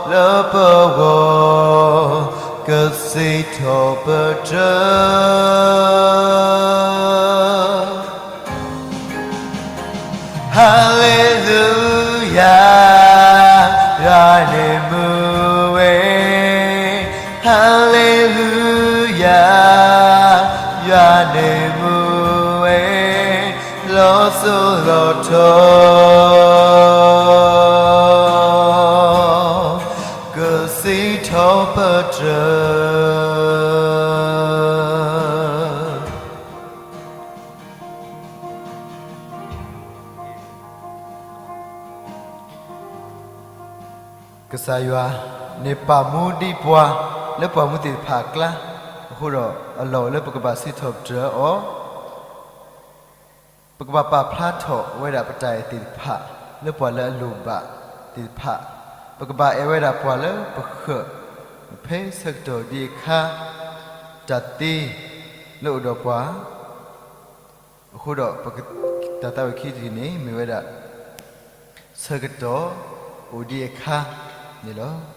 လၢပဂီၢ်, ကစံးထီၣ်ပတြၢၤ ဟါလ့လူယၤ, ယွၤန့ၣ်မူဝဲ, ဟါလ့လူယၤ, ယွၤန့ၣ်မူဝဲ, လီၤစိၤလီၤထီ ကစံးထီၣ်ပတြၢၤ ကစၢ်ယွၤန့ၣ်ပာ်မူဒံးပှၤလၢပှၤမူသ့ၣ်တဖၣ်အကျါ, အဃိဒီး အလီၢ်အိၣ်လၢပကဘၣ်စံးထီၣ်ပတြၢၤအီၤ, ပကဘၣ်ပာ်ဖျါထီၣ်ဝဲဒၣ်ပတၢ်အဲၣ်သ့ၣ်တဖၣ် လၢပှၤလၢအလိၣ်ဘၣ်သ့ၣ်တဖၣ်, ပကဘၣ်အဲၣ်ဝဲဒၣ်ပှၤလၢပဃၢၤ ဖဲဆၢကတီၢ်ဒ်အခါ တၢ်သ့လၢအိၣ်ဒီးပှၤ, အဃိဒီး တၢ်သးဝံၣ်ခံတယုၢ်န့ၣ် မ့ၢ်ဝဲဒၣ် ဆၢကတီၢ်အိၣ်ဒံးအခါန့ၣ်လီၤ. က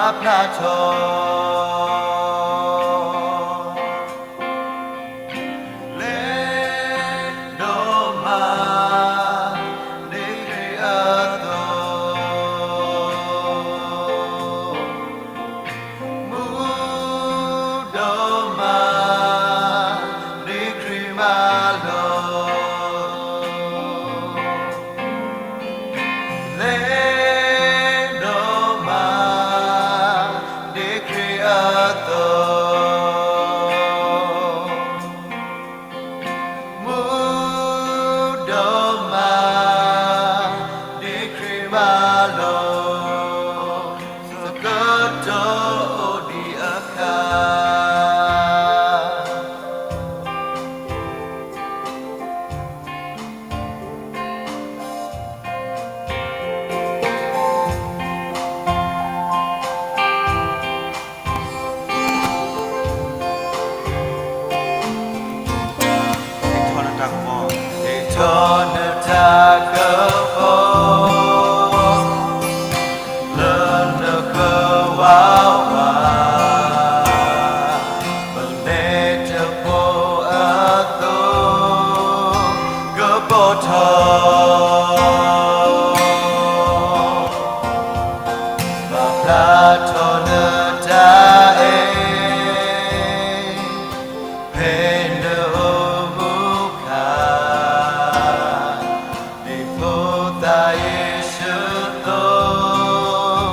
ပာ်ဖျါထီၣ် လဲၤဒိးမၤ ဒ်ခရံာ်အသိး မူဒိးမၤ ဒ်ခရံာ်မၤလိာ် လဲၤဒိးမၤ ဒ်ခရံာ်အသိး မူဒိးမၤ ဒ်ခရံာ်မၤလိာ် ဆၢကတီၢ်အိၣ်ဒံးအခါ ဒ်ထီၣ်နတၢ်ကပီၤ, ဒ်ထီၣ်နတၢ်ကပီၤ လၢနကဝးဝး ပနဲၣ်တဖိအသိး ကပီၤထီၣ် ပာ်ဖျါထီၣ်နတၢ်အဲၣ် ဖဲနအိၣ်မူခါ ဒ်ဖိသၣ်ယ့ၣ်ၡူးအသိး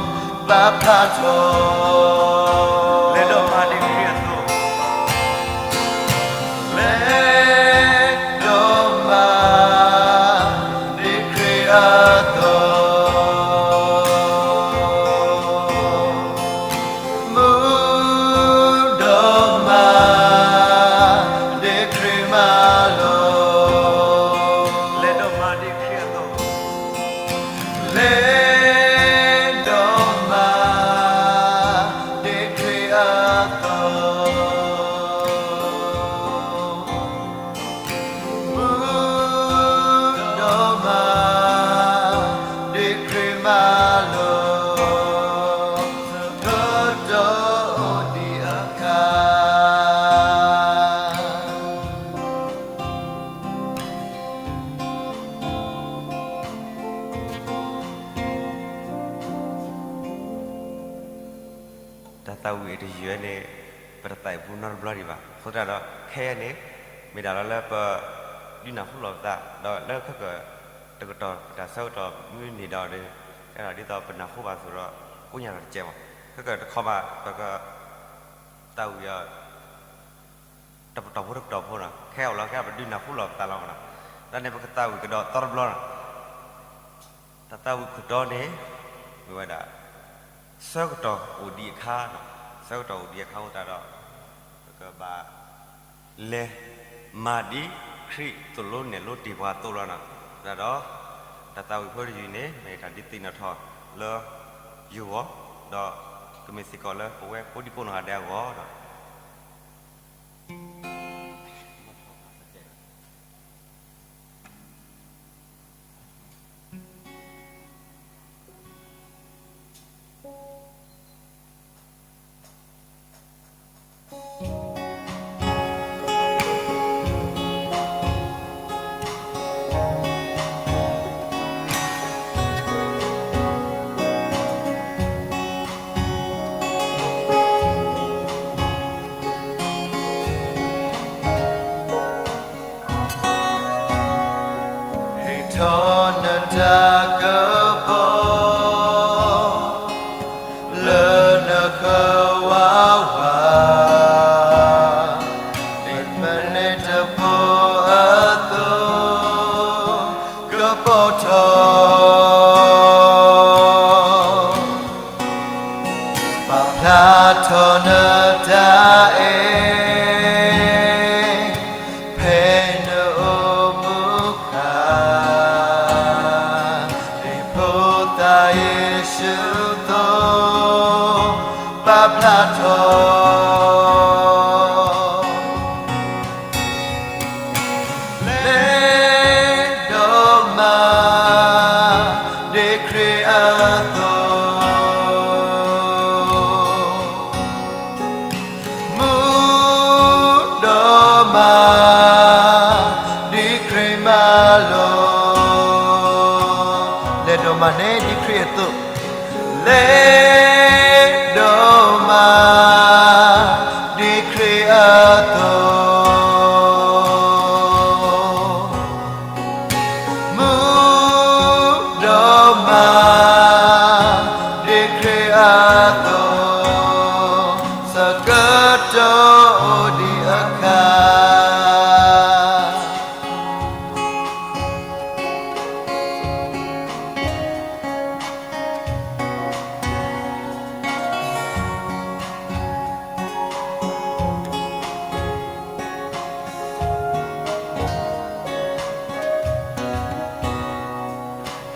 ပာ်ဖျါထီၣ် လဲၤဒိးမၤဒ်ခရံာ်အသိး လဲၤဒိးမၤ ဒ်ခရံာ်အသိး မူဒိးမၤ ဒ်ခရံာ်မၤလိာ် လဲၤဒိးမၤဒ်ခရံာ်အသိး မူဒိးမၤ ဒ်ခရံာ်မၤလိာ် ဆၢကတီၢ်အိၣ်ဒံးအခါ တၢ်သးဝံၣ်အတယုၢ်န့ၣ် ပတသးဝံၣ်ဖိနီတဘျီဒံးဘၣ်. အဃိသတးဒီး ခဲအံၤန့ၣ် မ့ၢ်တၢ်လီၤလၢပဒုးနၢ်ဟူလီၤပသး ဒီးလၢခဲကတကတီၢ် ပတၢ်ဆၢကတီၢ်မုၢ်နံၤဒီး အဲၣ်ဒိးဒ်သိးပနၢ်ဟူဘၣ်အသိးဒီး ကိးညါဒီးတကဲးဘၣ်. ခဲကတခီဘၣ် ပကသးဝံၣ်အီၤ တပတီၢ်ဖိတပတီၢ်ဖိနီၤ, ခဲအံၤလီၤ ခဲအံၤပဒုးနၢ်ဟူလီၤပသးလီၤမးနီၤ, တၢ်န့ၣ်ပကသးဝံၣ်ကဒီးသီတဘျီနီၤ. တၢ်သးဝံၣ်ခိၣ်တီန့ၣ် မ့ၢ်ဝဲဒၣ် ဆၢကတီၢ်အိၣ်ဒံးအခါနီၤ, ဆၢကတီၢ်အိၣ်ဒံးအခါအဃိသတးဒီး ပကဘၣ် လဲၤမၤဒ်ခရံာ်သိၣ်လိနဲၣ်လိတ့ၢ်ပှၤအသိးလီၤနီၤ. သတးဒီး တၢ်သးဝံၣ်ဖိတယုၢ်န့ၣ် မ့ၢ်တၢ်ဒုးသ့ၣ်နီၣ်ထီၣ်လၢယဂီၢ်, ဒီးကမ့ၢ်စ့ၢ်ကီးလၢပဝဲကိးဒံကိးနီၢ်ဂၤဒဲးအဂီၢ်ဒီး ဟ့ၣ်ထီၣ်နတၢ်ကပီၤ လၢနကဝးဝး ဒ်ပနဲၣ်တဖိအသိး ကပီၤထီၣ် ပာ်ဖျါထီၣ်နတၢ်အဲၣ် ဖဲနအိၣ်မူခါ ဒ်ဖိသၣ်ယ့ၣ်ၡူးအသိး ပာ်ဖျါထီၣ် လဲၤဒိးမၤ လဲၤဒီးမၤန့ၣ်ဒ်ခရံာ်အသိး, လဲၤဒီးမၤဒ်ခရံာ်အသိး, မူဒီးမၤဒ်ခရံာ်အသိး, ဆၢကတီၢ်အိၣ်ဒံးအခါ ဟ့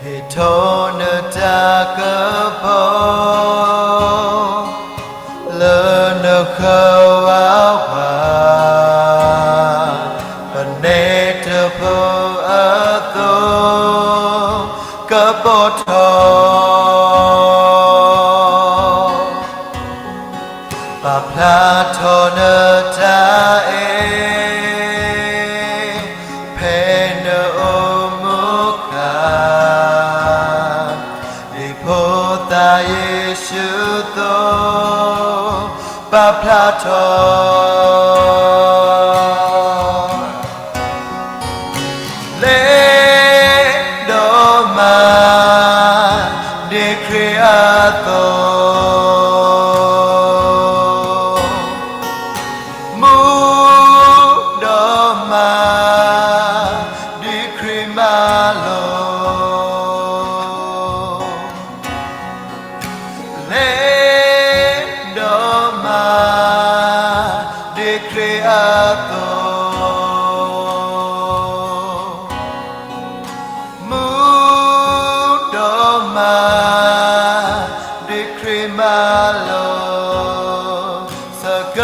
ၣ်ထီၣ်နတၢ်ကပီၤ လၢနဃၢၤဝးဝး, ပနဲတဖုအသိး ကပီၤထီၣ် ပာ်ဖျါထီၣ်နတၢ်အဲၣ် ဖဲနအိၣ်မူခါ, ဒ်ဖိသၣ်ယ့ၣ်ၡူးသိး ပာ်ဖျါထီၣ် လဲၤဒီးမၤ ဒ်ခရံာ်အသိး, မူဒီးမၤ ဒ်ခရံာ်မၤလိာ် လဲၤဒီးမၤ ဒ်ခရံာ်အသိး, မူဒီးမၤ ဒ်ခရံာ်မၤလိာ်, ဆၢက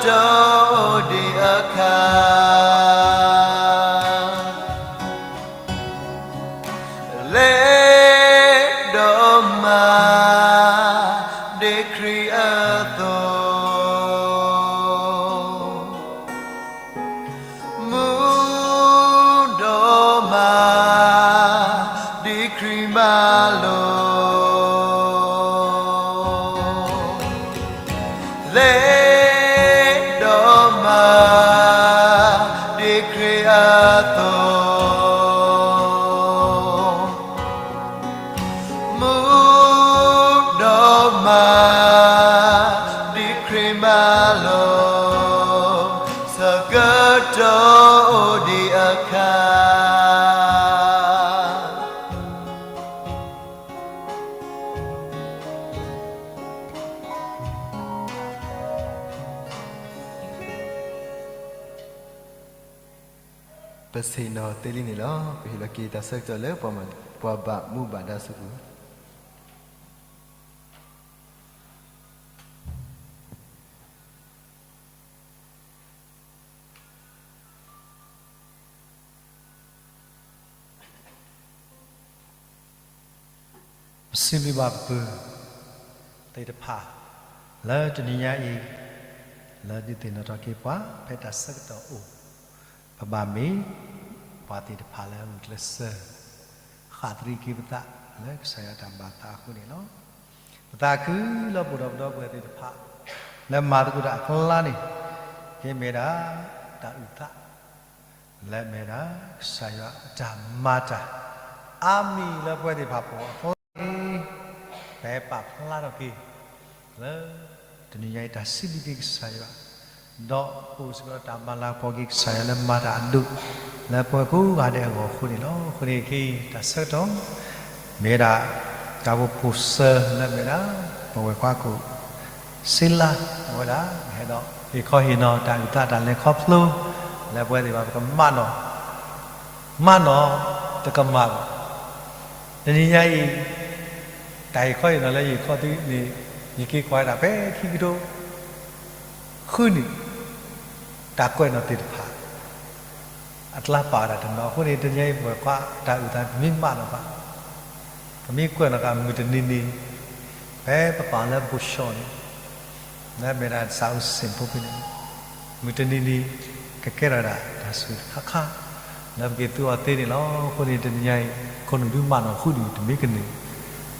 တီၢ်အိၣ်ဒံးအခါ လဲၤဒီးမၤ ဒ်ခရံာ်အသိး, မူဒီးမၤ ဒ်ခရံာ်မၤလိာ်, လဲၤဒီးမၤ ဒ်ခရံာ်အသိး, မူဒီးမၤ ဒ်ခရံာ်မၤလိာ်, ဆၢကတီၢ်အိၣ်ဒံးအခါ ပဆ့ၣ်နီၤသ့လံန့ၣ်လီၤ. ပဟ့ၣ်လီၤက့ၤတၢ်ဆၢကတီၢ်လၢပှၤဘၣ်မူဘၣ်ဒါစုပူၤ ပစံးဘျုးဘၣ်ပပုၢ်သ့ၣ်တဖၣ် လၢတနံၤညါအံၤ လၢဒုးသ့ၣ်နီၣ်ထီၣ်က့ၤပှၤ ဖဲတၢ်ဆၢကတီၢ်အိၣ် ပဘၣ်မ့ၢ်ပှၤသ့ၣ်တဖၣ်လၢအဂုာ်ကျဲးစၢး ဃၣ်သရံးက့ၤပသး လၢကစၢ်ယွၤတၢ်မၤအသးအဃိန့ၣ်လီၤ. ပသးခုလၢပအိၣ်ဒီးပဒီပုၢ်ဝဲၢ်သ့ၣ်တဖၣ် လၢမၤသကိးတၢ်အကျါန့ၣ် ကမ့ၢ်ဒၣ်တၢ်အုၣ်သး လၢမ့ၢ်ဒၣ်ကစၢ်ယွၤအတၢ်မၤတၢ် အါမံၤလၢပဝဲသ့ၣ်တဖၣ်အဖီခိၣ်န့ၣ် ပဟဲပာ်ဖျါထီၣ်က့ၤ လၢတနံၤညါအံၤ တၢ်စံးဘျုးက့ၤကစၢ်ယွၤ ဒီးပအိၣ်စ့ၢ်ကီးဒီးတၢ်မၤလၤကပီၤက့ၤကစၢ်ယွၤလၢမၤတၢ်အဒိၣ် လၢပဝဲကိးဂၤဒဲးအဂီၢ်အဃိန့ၣ်လီၤ. အဃိန့ၣ်ခဲအံၤ တၢ်ဆၢကတီၢ် မ့ၢ်ဝဲဒၣ် တၢ်အိၣ်ဖှိၣ်စၢၤလၢမ့ၢ်ဒၣ် ပဝဲၢ်ခွါခိၣ် စ့လါ အဝဲဒၣ် ဟဲဒီးဟ့ၣ်ခီဟ့ၣ်နီၤတၢ်အုၣ်သးတၢ်လဲၤခီဖျိ လၢပဝဲသ့ၣ်တဖၣ်ပကမၤနီၣ် မၤနီၣ်တကမၣ်ဘၣ်. တနံၤညါအံၤ တၢ်ဟ့ၣ်ခီဟ့ၣ်နီၤလၢယဟ့ၣ်ခီသုန့ၣ် ယက့ၤကွၢ်ဒၣ်ဖဲခံကထိဃုနံၣ် တၢ်ကွဲးနီၣ်သ့ၣ်တဖၣ် အကျါပာ်ဝဲဒၣ်တနီၤအဃိန့ၣ် တနံၤညါအံၤ ပဝဲၢ်ခွါတၢ်အုၣ်သး ပမ့ၢ်မၤနီၣ်ဘၣ် ပမ့ၢ်ကွဲးနီၣ်ဃာ်မုၢ်တနံၤနံၤ ဖဲပပာ်လၢဘိၣ်ၡီၣ်န့ၣ် လၢမ့ၢ်ဒၣ်စးအူစ့ၣ်ဖိဖဲန့ၣ် မုၢ်တနံၤနံၤ ကကဲထီၣ်ဒၣ်တၢ်ဆိၣ်ဂ့ၤတခါခါ လၢပက့ၤသူအီၤသ့န့ၣ်လီၤ. အဃိန့ၣ် တနံၤညါအံၤ ခိၣ်နူာ်ဒုးမၤနီၣ်ဃုာ်ဒံးတမံၤကန့ၢ်,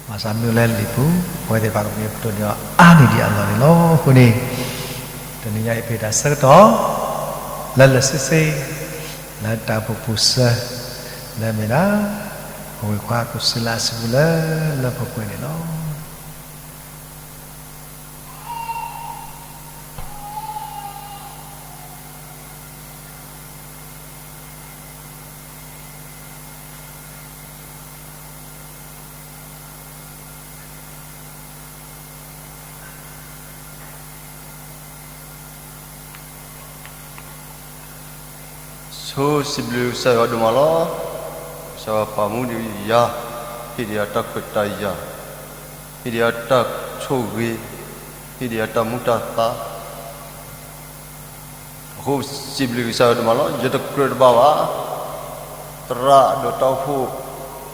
ဘၣ်ဆၣ်မ့ၢ်လၢလံာ်ပူၤ အဝဲသ့ၣ်တဖၣ်ကမ့ၢ်ပတိၢ်န့ၢ်အီၤအါန့ၢ်ဒံးအလီၢ်န့ၣ်လီၤ. အဃိန့ၣ် တနံၤညါအံၤပဟ့ၣ်တၢ်ဆၢကတီၢ် လၢလၢာ်ဆ့ဆ့ လၢတၢ်အိၣ်ဖှိၣ်ပူၤစၢၤ လၢအမ့ၢ်ဒၣ် ပဝဲၢ်ခွါကစၢ်လၢအစုပူၤလၢလၢပှဲၤပှဲၤန့ၣ်လီၤ. ဆိစံးဘျုးကစၢ်ယွၤဒိၣ်မးလီၤ. ကစၢ်ယွၤပာ်မူဒံးယၤ, ဟ့ၣ်ဒံးယၤတၢ်ခွဲးတၢ်ယာ်, ဟ့ၣ်ဒံးယၤတၢ်ဆိၣ်ဂ့ၤ, ဟ့ၣ်ဒံးယၤတၢ်မူတၢ်သး အဃိစံးဘျုးကစၢ်ယွၤဒိၣ်မးလီၤ. ယတကြၢးတဘၣ်ဘၣ်. သရၣ်ဒီးတၢ်အိၣ်ဖှိၣ်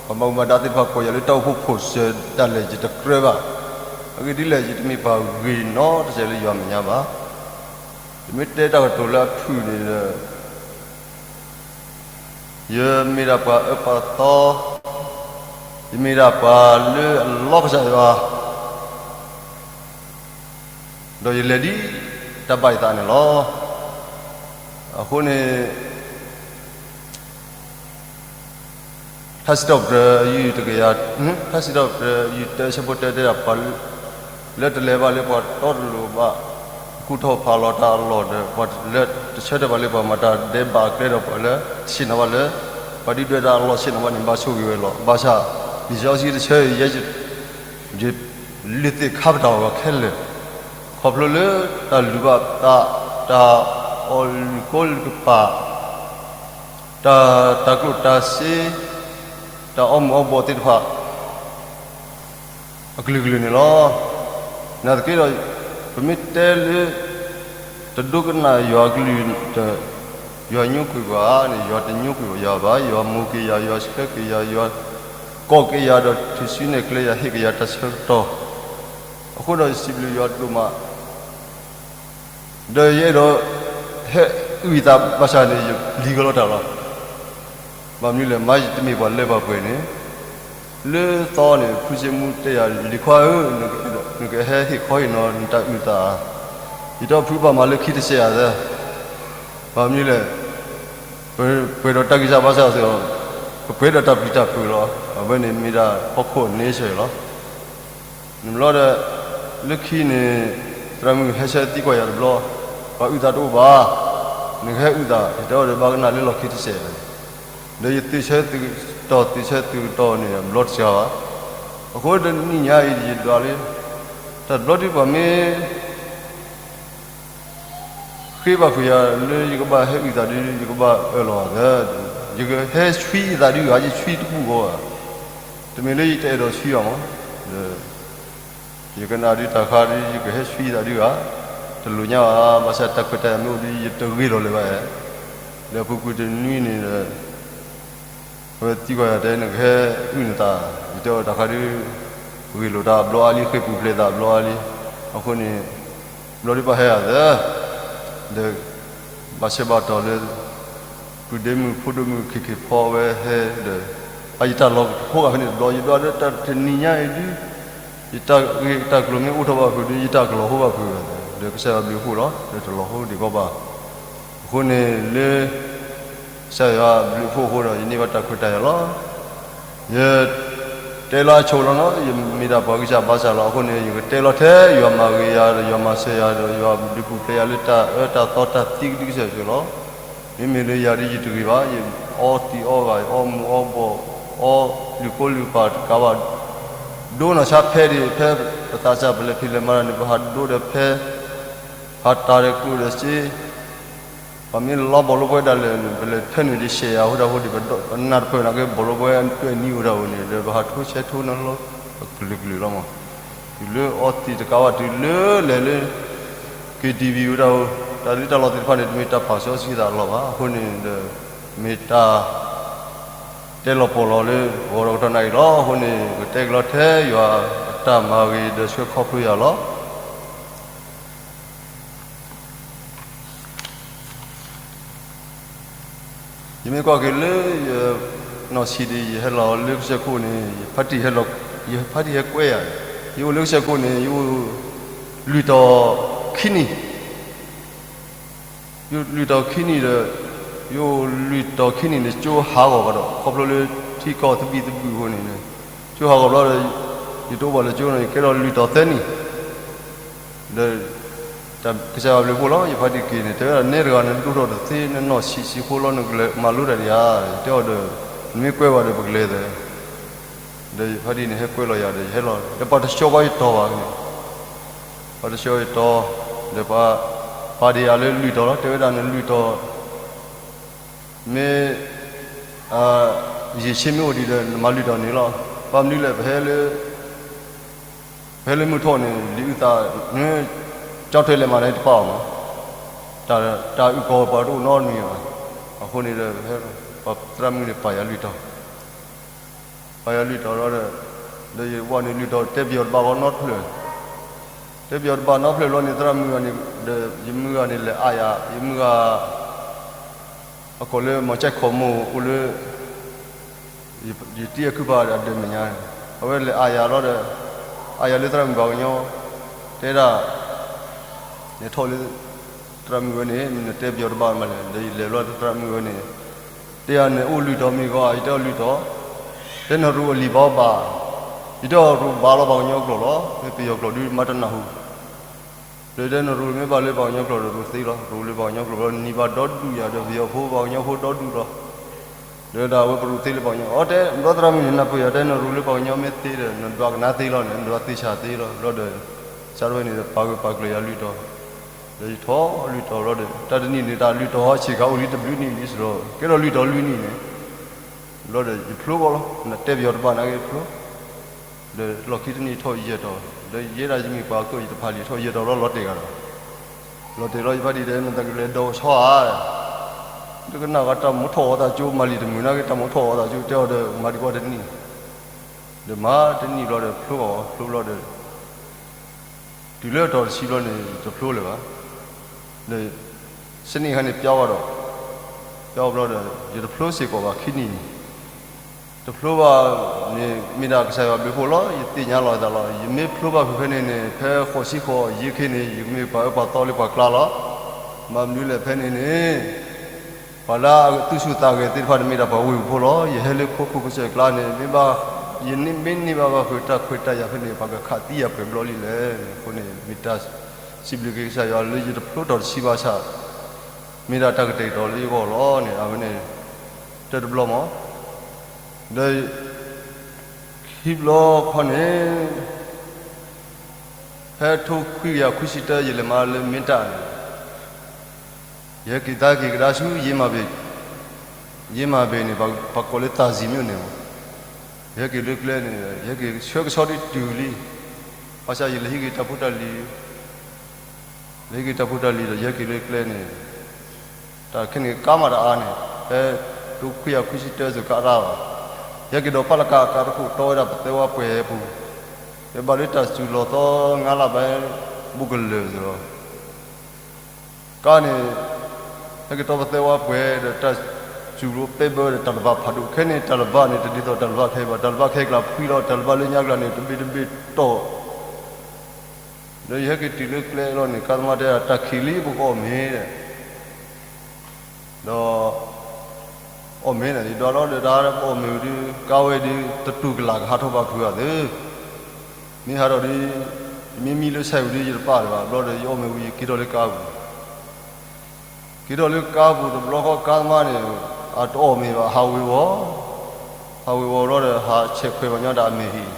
ပှၤမၤမူမၤဒါသ့ၣ်တဖၣ်ကိးယၤလၢတၢ်အိၣ်ဖှိၣ်ဖိၣ်စၢၤဒၣ်လဲာ် ယတကြၢးဘၣ်. အဂ့ၢ်ဒ်လဲၣ် ယတမ့ၢ်ပှၤဂ့ၤနီတစဲးလၢယွၤမဲာ်ညါဘၣ်. ယမ့ၢ်တဲတၢ်ကတိၤလၢအဖုၣ်န့ၣ်ဒီး ယမ့ၢ်ဒၣ်ပှၤအၢပှၤသီ, ယမ့ၢ်ဒၣ်ပှၤလၢအလီကစၢ်ယွၤ ဒီးယလဲၤဒ်တၢ်ဘၣ်ယသးန့ၣ်လီၤ. အဃိန့ၣ် ထါစံးထီၣ်ပတြၢၤ ယုၢ်တကယၤ, ထါစံးထီၣ်ပတြၢၤ ယုၢ်တၢ ဆၢဖိတၢ တဲဒၣ်ပှၤလၢတလဲၤဘၣ်လၢပှၤတီတလိၤဘၣ် ကူၣ်ထီၣ်ဖးလီၤတၢ်အလီၢ်ဒီး ပှၤလၢတဆၢထၢၣ်ဘၣ်လၢပှၤမၤတၢ်ဒဲးဘးအကျဲဒီး ပှၤလၢဆ့ၣ်နီၤဘၣ်လၢ ပှၤဒုၣ်ဒွဲၣ်တၢ်အလီၢ်ဆ့ၣ်နီၤဘၣ်န့ၣ် ဘၣ်ဆိၣ်ဂ့ၤဝဲလီၤ. ဘၣ်ဆၣ် လံာ်စီဆှံတဆၢအံၤ ယဲယ ယလုၢ်သ့ၣ်ခါပတာ်အီၤခဲလၢာ်, ခီဖျိလၢတၢ်လုၢ်ဘၣ်သး, တၢ်အီၣ်လုၢ်ကိလုၢ်ကပာ်, တၢ်တၤကျိၣ်တၤစ့, တၢ်အီမူၤအီဘှီးသ့ၣ်တဖၣ် အကလုာ်ကလုာ်န့ၣ်လီၤ. နာ်သက့ဒီး ပမ့ၢ်တဲလၢ တဒိကနၣ်ယွၤကလုၢ်ဒီး ယွၤညိကွံာ်ပှၤန့ၣ် ယွၤတညိကွံာ်ယၤဘၣ်. ယွၤမိၢ်က့ၤယၤ, ယွၤဆှၢက့ၤယၤ, ယွၤကိးက့ၤယၤဒီး ထူၣ်စုနဲၣ်ကျဲယၤ ဟ့ၣ်က့ၤယၤတၢ်ဆၢကတီၢ်, အဃိဒီးယစံးဘျုးယွၤဒိၣ်မး ဒီးယအဲၣ်ဒိး ဟဲအုၣ်ယသးဘၣ်ဆၣ်န့ၣ် ယပျံၤကလီၤတၢ်လီၤ. ဘၣ်မနုၤလဲၣ် မ့ၢ်ယတမ့ၢ်ပှၤလၢပှဲၤန့ၣ်, လၢသီန့ၣ် ဖုစ့မူတဲယၤ လံၤခွါဧၢ, နကဟဲဟ့ၣ်ခီဟ့ၣ်နီၤနတၢ်အုၣ်သးဧါ. ယတဲဖုဘၣ်မၤလၢခံတစဲးဧါသၢ, ဘၣ်မနုၤလဲၣ် ပပှဲၤဒီးတၢ်ဂံၢ်စၢ်ဘါစၢ်စ့ၢ်ကီး, ပပှဲၤဒီးတၢ်ပျံၤတၢ်ဖုးလီၤ. အဝဲန့ၣ်မ့ၢ်ဒၣ်ဟီၣ်ခိၣ်န့ဆၢၣ်လီၤ. နဘျီဒီး လၢခံန့ၣ် သရၣ်မုၣ်ဟဲဆၢသံကွၢ်ယၤတဘျီ, ပှၤအုၣ်သးတအိၣ်ဘၣ်, နကဟဲအုၣ်သး ယတဲအီၤဒီးဘၣ်ကနၣ်လၢလီၢ်ခံတစဲးန့ၣ်, ဒီးယသုးဆၢသုးကတီၢ် သုးဆၢသုးကတီၢ်န့ၣ် ဘျီတစှၤဘၣ်. အဃိတနံၤညါအံၤ ယဒွးလၢ တၢ်တဘျီဒုးပှၤမ့ၢ် ဃ့ဘၣ်ဖုးယၤလၢယကဘၣ်ဟဲအုၣ်သးဒုး ယကဘၣ်အၢၣ်လီၤသၢ, ယကဟဲဆှံယသးဒုးဧါ, ယဆှံတကူၣ်ဃီဧါ, တမ့ၢ်လၢယတအဲၣ်ဒိးဆှံဘၣ်မး, ဒီး ယကနၣ်ဒုးတၢ်ခါဒုး ယကဟဲဆှံယသးဒုးဧါ, တလိၣ်ညါဘၣ်, ဘၣ်ဆၣ်တၢ်ခွဲးတၢ်ယာ်မ့ၢ်အိၣ်ဒုး ယတဂ့ၤလီၤလၢၤဘၣ်ဧါ. ဒီးပူၤကွံာ်တနွံန့ၣ်ဒီး အဝဲသံကွၢ်ယၤတဲ နကဟဲအုၣ်နသး, ယတဲအီၤတၢ်ခါဒုး ဂ့ၢ်လိာ်တၢ်ဘျီအါလံ, ဃ့ၢ်ပူၤဖျဲးသးဘျီအါလံ, အဃိန့ၣ် ဘျီဒုးဘၣ်ဟဲယၤသၢ, ဒီး ဘၣ်ဆၢဘၣ်တီၢ်လၢ ပုၢ်ဒ့မုၣ်ဖိဒိၣ်မုၣ်ခ့ၣ်ခ့ၣ်ဖီဝဲဟဲဒီး အယတၢ်လီၢ်ကဖိဂၤဖဲန့ၣ်တဘျီ ယဒွးလၢတၢ်တနံၤညါအံၤဒုး ယတၢ်ဂ့ၢ်တၢ်ကျိၤမ့ၢ်အိၣ်ထီၣ်ဘၣ်ဖုးဒုး ယတၢ်ကလီၤဟိဘၣ်ဖုး, ဒီးကစၢ်ယွၤဘျုးဖှိၣ်လီၤ, ဒီးတလီၤဟိဒံးကီဘၣ်. အဃိန့ၣ်လၢ ကစၢ်ယွၤဘျုးဖှိၣ်အဃိဒီး ယန့ၢ်ဘၣ်တၢ်ခွဲးတၢ်ယာ်လီၤ. ယ တဲလီၤအဆိလီၤနီၤ, ယမ့ၢ်ဒၣ်ပှၤဂံၢ်စၢ်ဘါစၢ်လီၤ. အဃိန့ၣ် ယကတဲလီၤထဲယွၤမၤဂ့ၤယၤဒီး ယွၤမၤစၢၤယၤဒီး ယွၤဒုးပူၤဖျဲးယၤလၢတၢ်အၢတၢ်သီတၢ်သံကဒုကစၢ်ယွၤလီၤ. မ့မ့ၢ်လၢယၤဒုးယတဂ့ၤဘၣ်, ယအီသံးအီဂၤ ယအီမူၤအီဘှီး အီလုၢ်ကိလုၢ်ပၤတကးဘၣ်, ဒိနီၢ်ဆါဖဲဒံး ဖဲပသးစၢ်ပလဲၤဖံးလဲၤမၤတၢ်န့ၣ် ပဟးဒိဒီးဖဲ ဟးတၢ်ဒီးကျိၣ်ဒီးစ့ ပှၤမ့ၢ်လီဘီလိပှဲၤဒၣ်လဲာ်န့ၣ် ပလဲၤဖဲန့ၣ်ဒ်ရှဲယၤအဃိတၢ်ဃိဒံး ပနၢ်တပၢၢ်နာ်က့ ဘီလိပှဲၤတွဲၣ်နံၤအိၣ်တၢ်အိၣ်န့ၣ် ဒီးပဟးထိဆဲးထိနၢ်လီၤ ပကလုာ်ကလုာ်လီၤမး. တုၤလၢအီသံးတကးဘၣ်တုၤလၢလဲၤလၢ က့ၤဒံဘံၣ်အိၣ်တၢ်အိၣ် တၢ်လၢတၢ်လီၢ်သ့ၣ်တဖၣ်န့ၣ် တမ့ၢ်တၢ်ဖးစီဆှံသးအလီၢ်ဘၣ်. အဃိန့ၣ်ဒီး မ့ၢ်တၢ် တဲလီၤပှီၢ်လီၤလၢ ဂီၤဒီးကတီၢ်နၣ်ရံၣ်လီၤ. အဃိန့ၣ် ကတဲကလီၤထဲယွၤအတၢ်မၤဂ့ၤဒီးဆှၢခီဖျိယၤလီၤ. ယမ့ၢ်ကွၢ်က့ၤလၢယနီၢ်ဆံးဒံး ယဟဲလီၤလၢကစၢၢ်ခိၣ်န့ၣ် ယဖါတံၢ်ဟဲလီၤ, ယဖါတံၢ်ဟဲကွဲယၤ, ယအိၣ်လၢကစၢၢ်ခိၣ်န့ၣ် ယအိၣ်လွံၢ်တီၤခံနံၣ်, ယအိၣ်လွံၢ်တီၤခံနံၣ်ဒီး, ယအိၣ်လွံၢ်တီၤခံနံၣ်န့ၣ် ကၠိဟးဂီၤကဒီး ခီဖျိလၢထံကီၢ်သဘံၣ်သဘုၣ်အဃိန့ၣ်, ကၠိဟးဂီၤဘျီဒီး ယတအိၣ်ဘၣ်လၢကၠိန့ၣ် ယကဲထီၣ်လွံၢ်တီၤသၢနံၣ် ဒီး ကစၢ်ယွၤဘျုးဖှိၣ်လီၤ ယဖါတံၢ်က့ၤန့ၣ် တဲဝဲဒၣ် နဲတဂၤနဒိၣ်ထီၣ်တသ့ နနီၢ်ဆံးဆံးဖိလီၤ နကလဲၤမၤလိတၢ်ဒံးဧါ, ယတဲအီၤဒီး နမ့ၢ်ကွဲဝဲဒီးပကလဲၤသ့, ဒီးယဖါတံၢ်န့ၣ် ဟဲကွဲလီၤယၤဒီး ယဟဲလီၤ ဒီးပှၤတဆှီဘၣ်ယတီၤဘၣ်န့ၣ်, ပှၤတဆှီယတီၤ, ဒီးပှၤ ပာ်ဒံးယၤလၢလွံၢ်တီၤလီၤ တဲဝဲဒၣ်နလွံၢ်တီၤ မ့ၢ် ယံာ်ဆံမ့ၢ်အိၣ်ဒံးဒီး နမၤလွံၢ်တီၤန့ၣ်လီၤ, ဘၣ်မနုၤလဲၣ် ပဟဲလၢ ပဟဲလၢမုၢ်ထီၣ်န့ၣ် လံာ်အုၣ်သး န ကၠီထွဲလဲၤမးန့ၣ်တပာ်အီၤမး, တၢ်အုၣ်ကီၤပှၤတအိၣ်နီတမံၤဘၣ်, အဃိန့ၣ်ဒီး ပဟဲ ပှၤသရၣ်မုၣ်န့ၣ်ပာ်ယၤလွံၢ်တီၤ ပာ်ယၤလွံၢ်တီၤလီၤဒီး, ဒီးယဝဲန့ၣ်လွံၢ်တီၤ တဲပယီၤတဘၣ်ဃီနီတဖျၢၣ်, တဲပယီၤတဘၣ်နီတဖျၢၣ်လီၤန့ၣ် သရၣ်မုၣ်ဂၤန့ၣ် ဒီးယမုၢ်ဂၤန့ၣ်လဲၤအါယၤ ယမုၢ်ဂၤ အကိးလၢ မီၤကၠဲၣ်ခိးမိၢ် အိၣ်လၢ ယတံၤအခုၣ်ဖးအဒၢးမဲာ်ညါ, အဝဲလဲၤအါယၤလီၤဒီး, အါယၤလၢသရၣ်မုၣ်ပှၤကညီ, တဲဒၣ် လဲၤထီၣ်လၢ သရၣ်မုၣ်ဝဲန့ၣ် မ့ၢ်နတဲပယီၤတဘၣ်မးလဲၣ်, ဒီးယလဲၤဘျီသရၣ်မုၣ်ဝဲန့ၣ်, တဲယၤနအိၣ်လွံၢ်တီၤမ့ၢ်ဂီၢ် ယတဲအီၤလွံၢ်တီၤ, တဲနရူးအလံာ်ဘၣ်ဘၣ်, ယတဲအီၤရူးဘၣ်လီၤပှၤကညီကျိာ်လီၤ, မ့ၢ်ပယီၤကျိာ်ဒုးမၤတနၢ်ဟူ ဒီးတဲနရူးမ့ၢ်ဘၣ်လၢပှၤကညီကျိာ်ဒီးရူးသ့လီၤ, ရူးလၢပှၤကညီကျိာ်ဘျီ နံၤဘၣ်ဒီဒူၣ်ယၤဒီးပယီၤဖိပှၤကညီဖိဒီဒူၣ်လီၤ, ဒီးဒၣ်ဝဲပရူးသ့လၢပှၤကညီ, အီတဲ ဘျီသရၣ်မုၣ်န့ၣ်နၢ်ပၢၢ်ယၤ တဲနရူးလၢပှၤကညီမ့ၢ်သ့ဒီး နဒွးကနၣ်သ့လီၤန့ၣ် နဒွးသ့ဆးသ့လီၤ, ဘျီဒီး စးထီၣ်ဝဲန့ၣ်ဒီးပာ်ဂၢၢ်ပာ်ကျၢၤယၤလွံၢ်တီၤ, ဒီးယထီၣ်လွံၢ်တီၤဘျီဒီး တၢ်တနံၣ်န့ၣ် တၢ်လွံၢ်တီၤဟီဆံးခါအိၣ်လံတဘျုးနံၣ်လံစ့ၢ်ကီး ကဲထီၣ်လွံၢ်တီၤလွံၢ်နံၣ်န့ၣ် ဘျီဒီးယဖျိဘၣ်လီၤ, နတဲပယီၤတဘၣ်နာ်က့ဖျိ, ဒီးလီၢ်ခံတနံၣ်ထီၣ်ယဲၢ်တီၤ, ဒီးယဲဒၣ်ယမ့ၢ်ပှၤကၢၣ်ယတဖးလံာ်ထီၣ်ယဲၢ်တီၤဘျီလီၤတဲာ်ဂၤဒီး, လီၤတဲာ်လီၤယဖါတံၢ်တဲ နသးကလဲၤဒီးဆီဧါ, တကနၣ်ဂၤတၢ်မူထီၣ်အီၣ်သးကၠိ မၤလံာ်တမုာ်နာ်က့ တၢ်မူထီၣ်အီၣ်သးကၠိ တဲအီၤဒီးမၤဒံးကွၢ်တနံၣ်, ဒီးမၤတနံၣ်ဘျီဒီးဖျိအီၤ ဖျိဘျီဒီး တုၤလၢတီၤတဆံဘျီန့ၣ် ယတဖျိလၢၤဘၣ်, ဒီး စနံၣ်ခါန့ၣ်ပျါဝဲဒီး, ပျါဝဲဘျီဒီး ယတဖျိစ့ၢ်ကီးဘၣ်ခံနံၣ်န့ၣ်, တဖျိဘၣ်န့ၣ် မ့ၢ်ဒၣ်ကစၢ်ယွၤဘျုးဖှိၣ်လီၤ ယသ့ၣ်ညါလီၤအသးလီၤ, ယမ့ၢ်ဖျိဘၣ်ဖဲဖဲန့ၣ်န့ၣ် ဖဲဃိးဆံဃိးယဲၢ်ခံန့ၣ် ယမ့ၢ်ပှၤအၢပှၤသီလၢပှၤကျါလီၤ, ဘၣ်မနုၤလဲၣ်ဖဲန့ၣ်န့ၣ် ပှၤလၢအသူၣ်ဆူၣ်သးဂဲၤသ့ၣ်တဖၣ်န့ၣ်မ့ၢ်ဒၣ်ပှၤဝ့ၢ်ပူၤဖိလီၤ, ယဟဲလၢခိခိၣ်ကစၢၢ်ကျါန့ၣ် မ့ၢ်ဘၣ် ယမ့ၢ်န့ၢ်ဘၣ်ဘၣ်ဃုာ်တၢ်ခွဲးတၢ်ယာ်ဖဲန့ၣ် ပှၤကခးသံယၤပှဲၤဘျီလံလဲၣ်, အဃိန့ၣ် မ့ၢ်တၢ်စံးဘျုးက့ၤကစၢ်ယွၤလၢယတဖျိတီၤတဆံဘၣ်ဆၣ်, မ့ၢ်ဒၣ်တၢ်ကတဲာ်ကတီၤလၢယဂီၢ်လီၤန့ၣ် အဝဲန့ၣ် တၢ်တဘျီမး, ဒီး ခံဘျီခီန့ၣ် ဖဲထိခွံကယၤခွံဆံတၢ ယလဲၤမၤလၢမ့ၢ်တၢ်န့ၣ် ယဟဲက့ၤသးက့ၤကဒါဆူယ့မၤဘ့ၣ်, ယ့မၤဘ့ၣ်န့ၣ် ပှၤကိးလၢသးစံၤမ့ၢ်န့ၣ်မး, ယဟဲက့ၤလၢကျဲန့ၣ် ယဟဲက့ၤဆှၢကဆီဒ်တုၤလံ, ဘၣ်ဆၣ်ယလဲၤဟံးက့ၤတၢ်ဖိတၢ်လံၤ, လဲၤဟံးက့ၤတၢ်ဖိတၢ်လံၤဒီး ယဟဲက့ၤလၢကျဲန့ၣ် တၢ်ခဲန့ၣ်ကါမးတအါန့ၣ် ဖဲထိခွံကယၤခွံဆံတၢစ့ၢ်ကါတၢ်ဘၣ်, ယဟဲက့ၤဒီးပာ်လၢကါအကါတခိၣ်တီဝဲဒၣ်ပသဲဝါပှဲၤပူၤ, ယဘၣ်လၢတၢ်စူၤလီၤသီငါလၢ်ဘၣ် ဘူးကလၢာ်စ့ၢ်ကီး ကါန့ၣ် ဟဲက့ၤတီပသဲဝါပှဲၤဒီးတၢ်စူၤလီၤပဲဘၢဒီးတၢ်လၢၤဘၣ်ဖးဒိၣ်, ခဲန့ၣ်တၢ်လၢၤဘၣ်န့ၣ် တဒ်သိးတၢ်လၢၤဘၣ်ခဲအံၤဘၣ်, တၢ်လၢၤဘၣ်ခဲအံၤကျါဖှံလီၤ, တၢ်လၢၤဘၣ်လၢညါကျါန့ၣ် တဘ့ၣ်တဘ့ၣ်တီၢ် ဒီးယဟဲက့ၤတုၤလၢကျဲလီၤန့ၣ် ကါသမားတဲ တၢ်ခံးလံ ပကအီၣ်မ့ၤဒီး ဒီး အီၣ်မ့ၤန့ၣ် ယဒွးလီၤဒီးတၢ်ပအီၣ်မ့ၤဝံၤဒီး ကါဝဲဒီး တတူၢ်ကလာ်ကဟးထီၣ်ဘၣ်ဖုးအီၤသ့, မ့ၢ်ဟးထီၣ်ဒီး ယမ့ၢ်မံလၢဆဲးဝံၤဒီး ယတပာ်လၢၤဘၣ်ဘျီဒီး ယအီၣ်မ့ၤဝံၤ ယက့ၤထီၣ်လၢကါပူၤ က့ၤထီၣ်လၢကါပူၤတဘျီဃီ ကါသမားန့ၣ် အတအီၣ်မ့ၤဘၣ် ဟးဝ့ၤဝီၤ, ဟးဝ့ၤဝီၤဘျီဒီး ဟးဆဲးခွဲးပှၤညီတၢ်အမ့ၤဟံၣ်,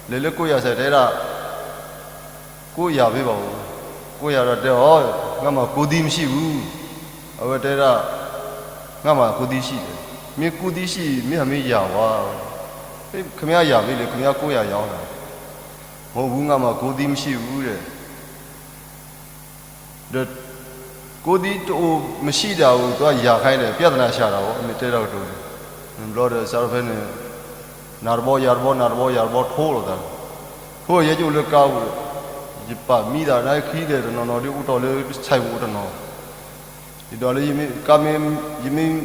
လဲၤလၢကိးယၤစဲးတဲဒၣ် ကိးယၤဘ့ၣ်ဘၣ်ဧိၤ, ကိးယၤဒီးတဲအီၤ, ငါမှာကိုယ်သီးမရှိဘူး, အဝဲတဲဒၣ်, ငါမှာကိုယ်သီးရှိတယ်, မင်းကိုယ်သီးရှိ မင်းဟာမင်းယၤဝါ, ခင်ဗျားယၤဘ့ၣ်လဲၣ်, ခင်ဗျားကိးယၤယၤဝါ, မဟုတ်ဘူး, ငါမှာကိုယ်သီးမရှိဘူးတဲ့ ဒီး ကိုယ်သီးတအိၣ်မရှိတာကို သူကယၤခိုင်းတယ်, ပြဿနာရှာတာပေါ့, မ့ၢ်တဲတၢ်ကတိၤန့ၣ်, ဘျီဒီးစးထီၣ်ဖဲန့ၣ် နၤတဘီယၤတဘီ နၤတဘီယၤတဘီ ထိလိာ်သးန့ၣ်, ထိယဲကအိၣ်လၢကါပူၤ, ယပာ်မံသးနာ်ခံဒီး တနီၤနီၤဒ်အိၣ်တီၢ်လၢဆဲးပူၤအိၣ်တနီၤ, ယဒွးလၢယမ့ၢ်ကါမ့ၢ် ယမ့ၢ်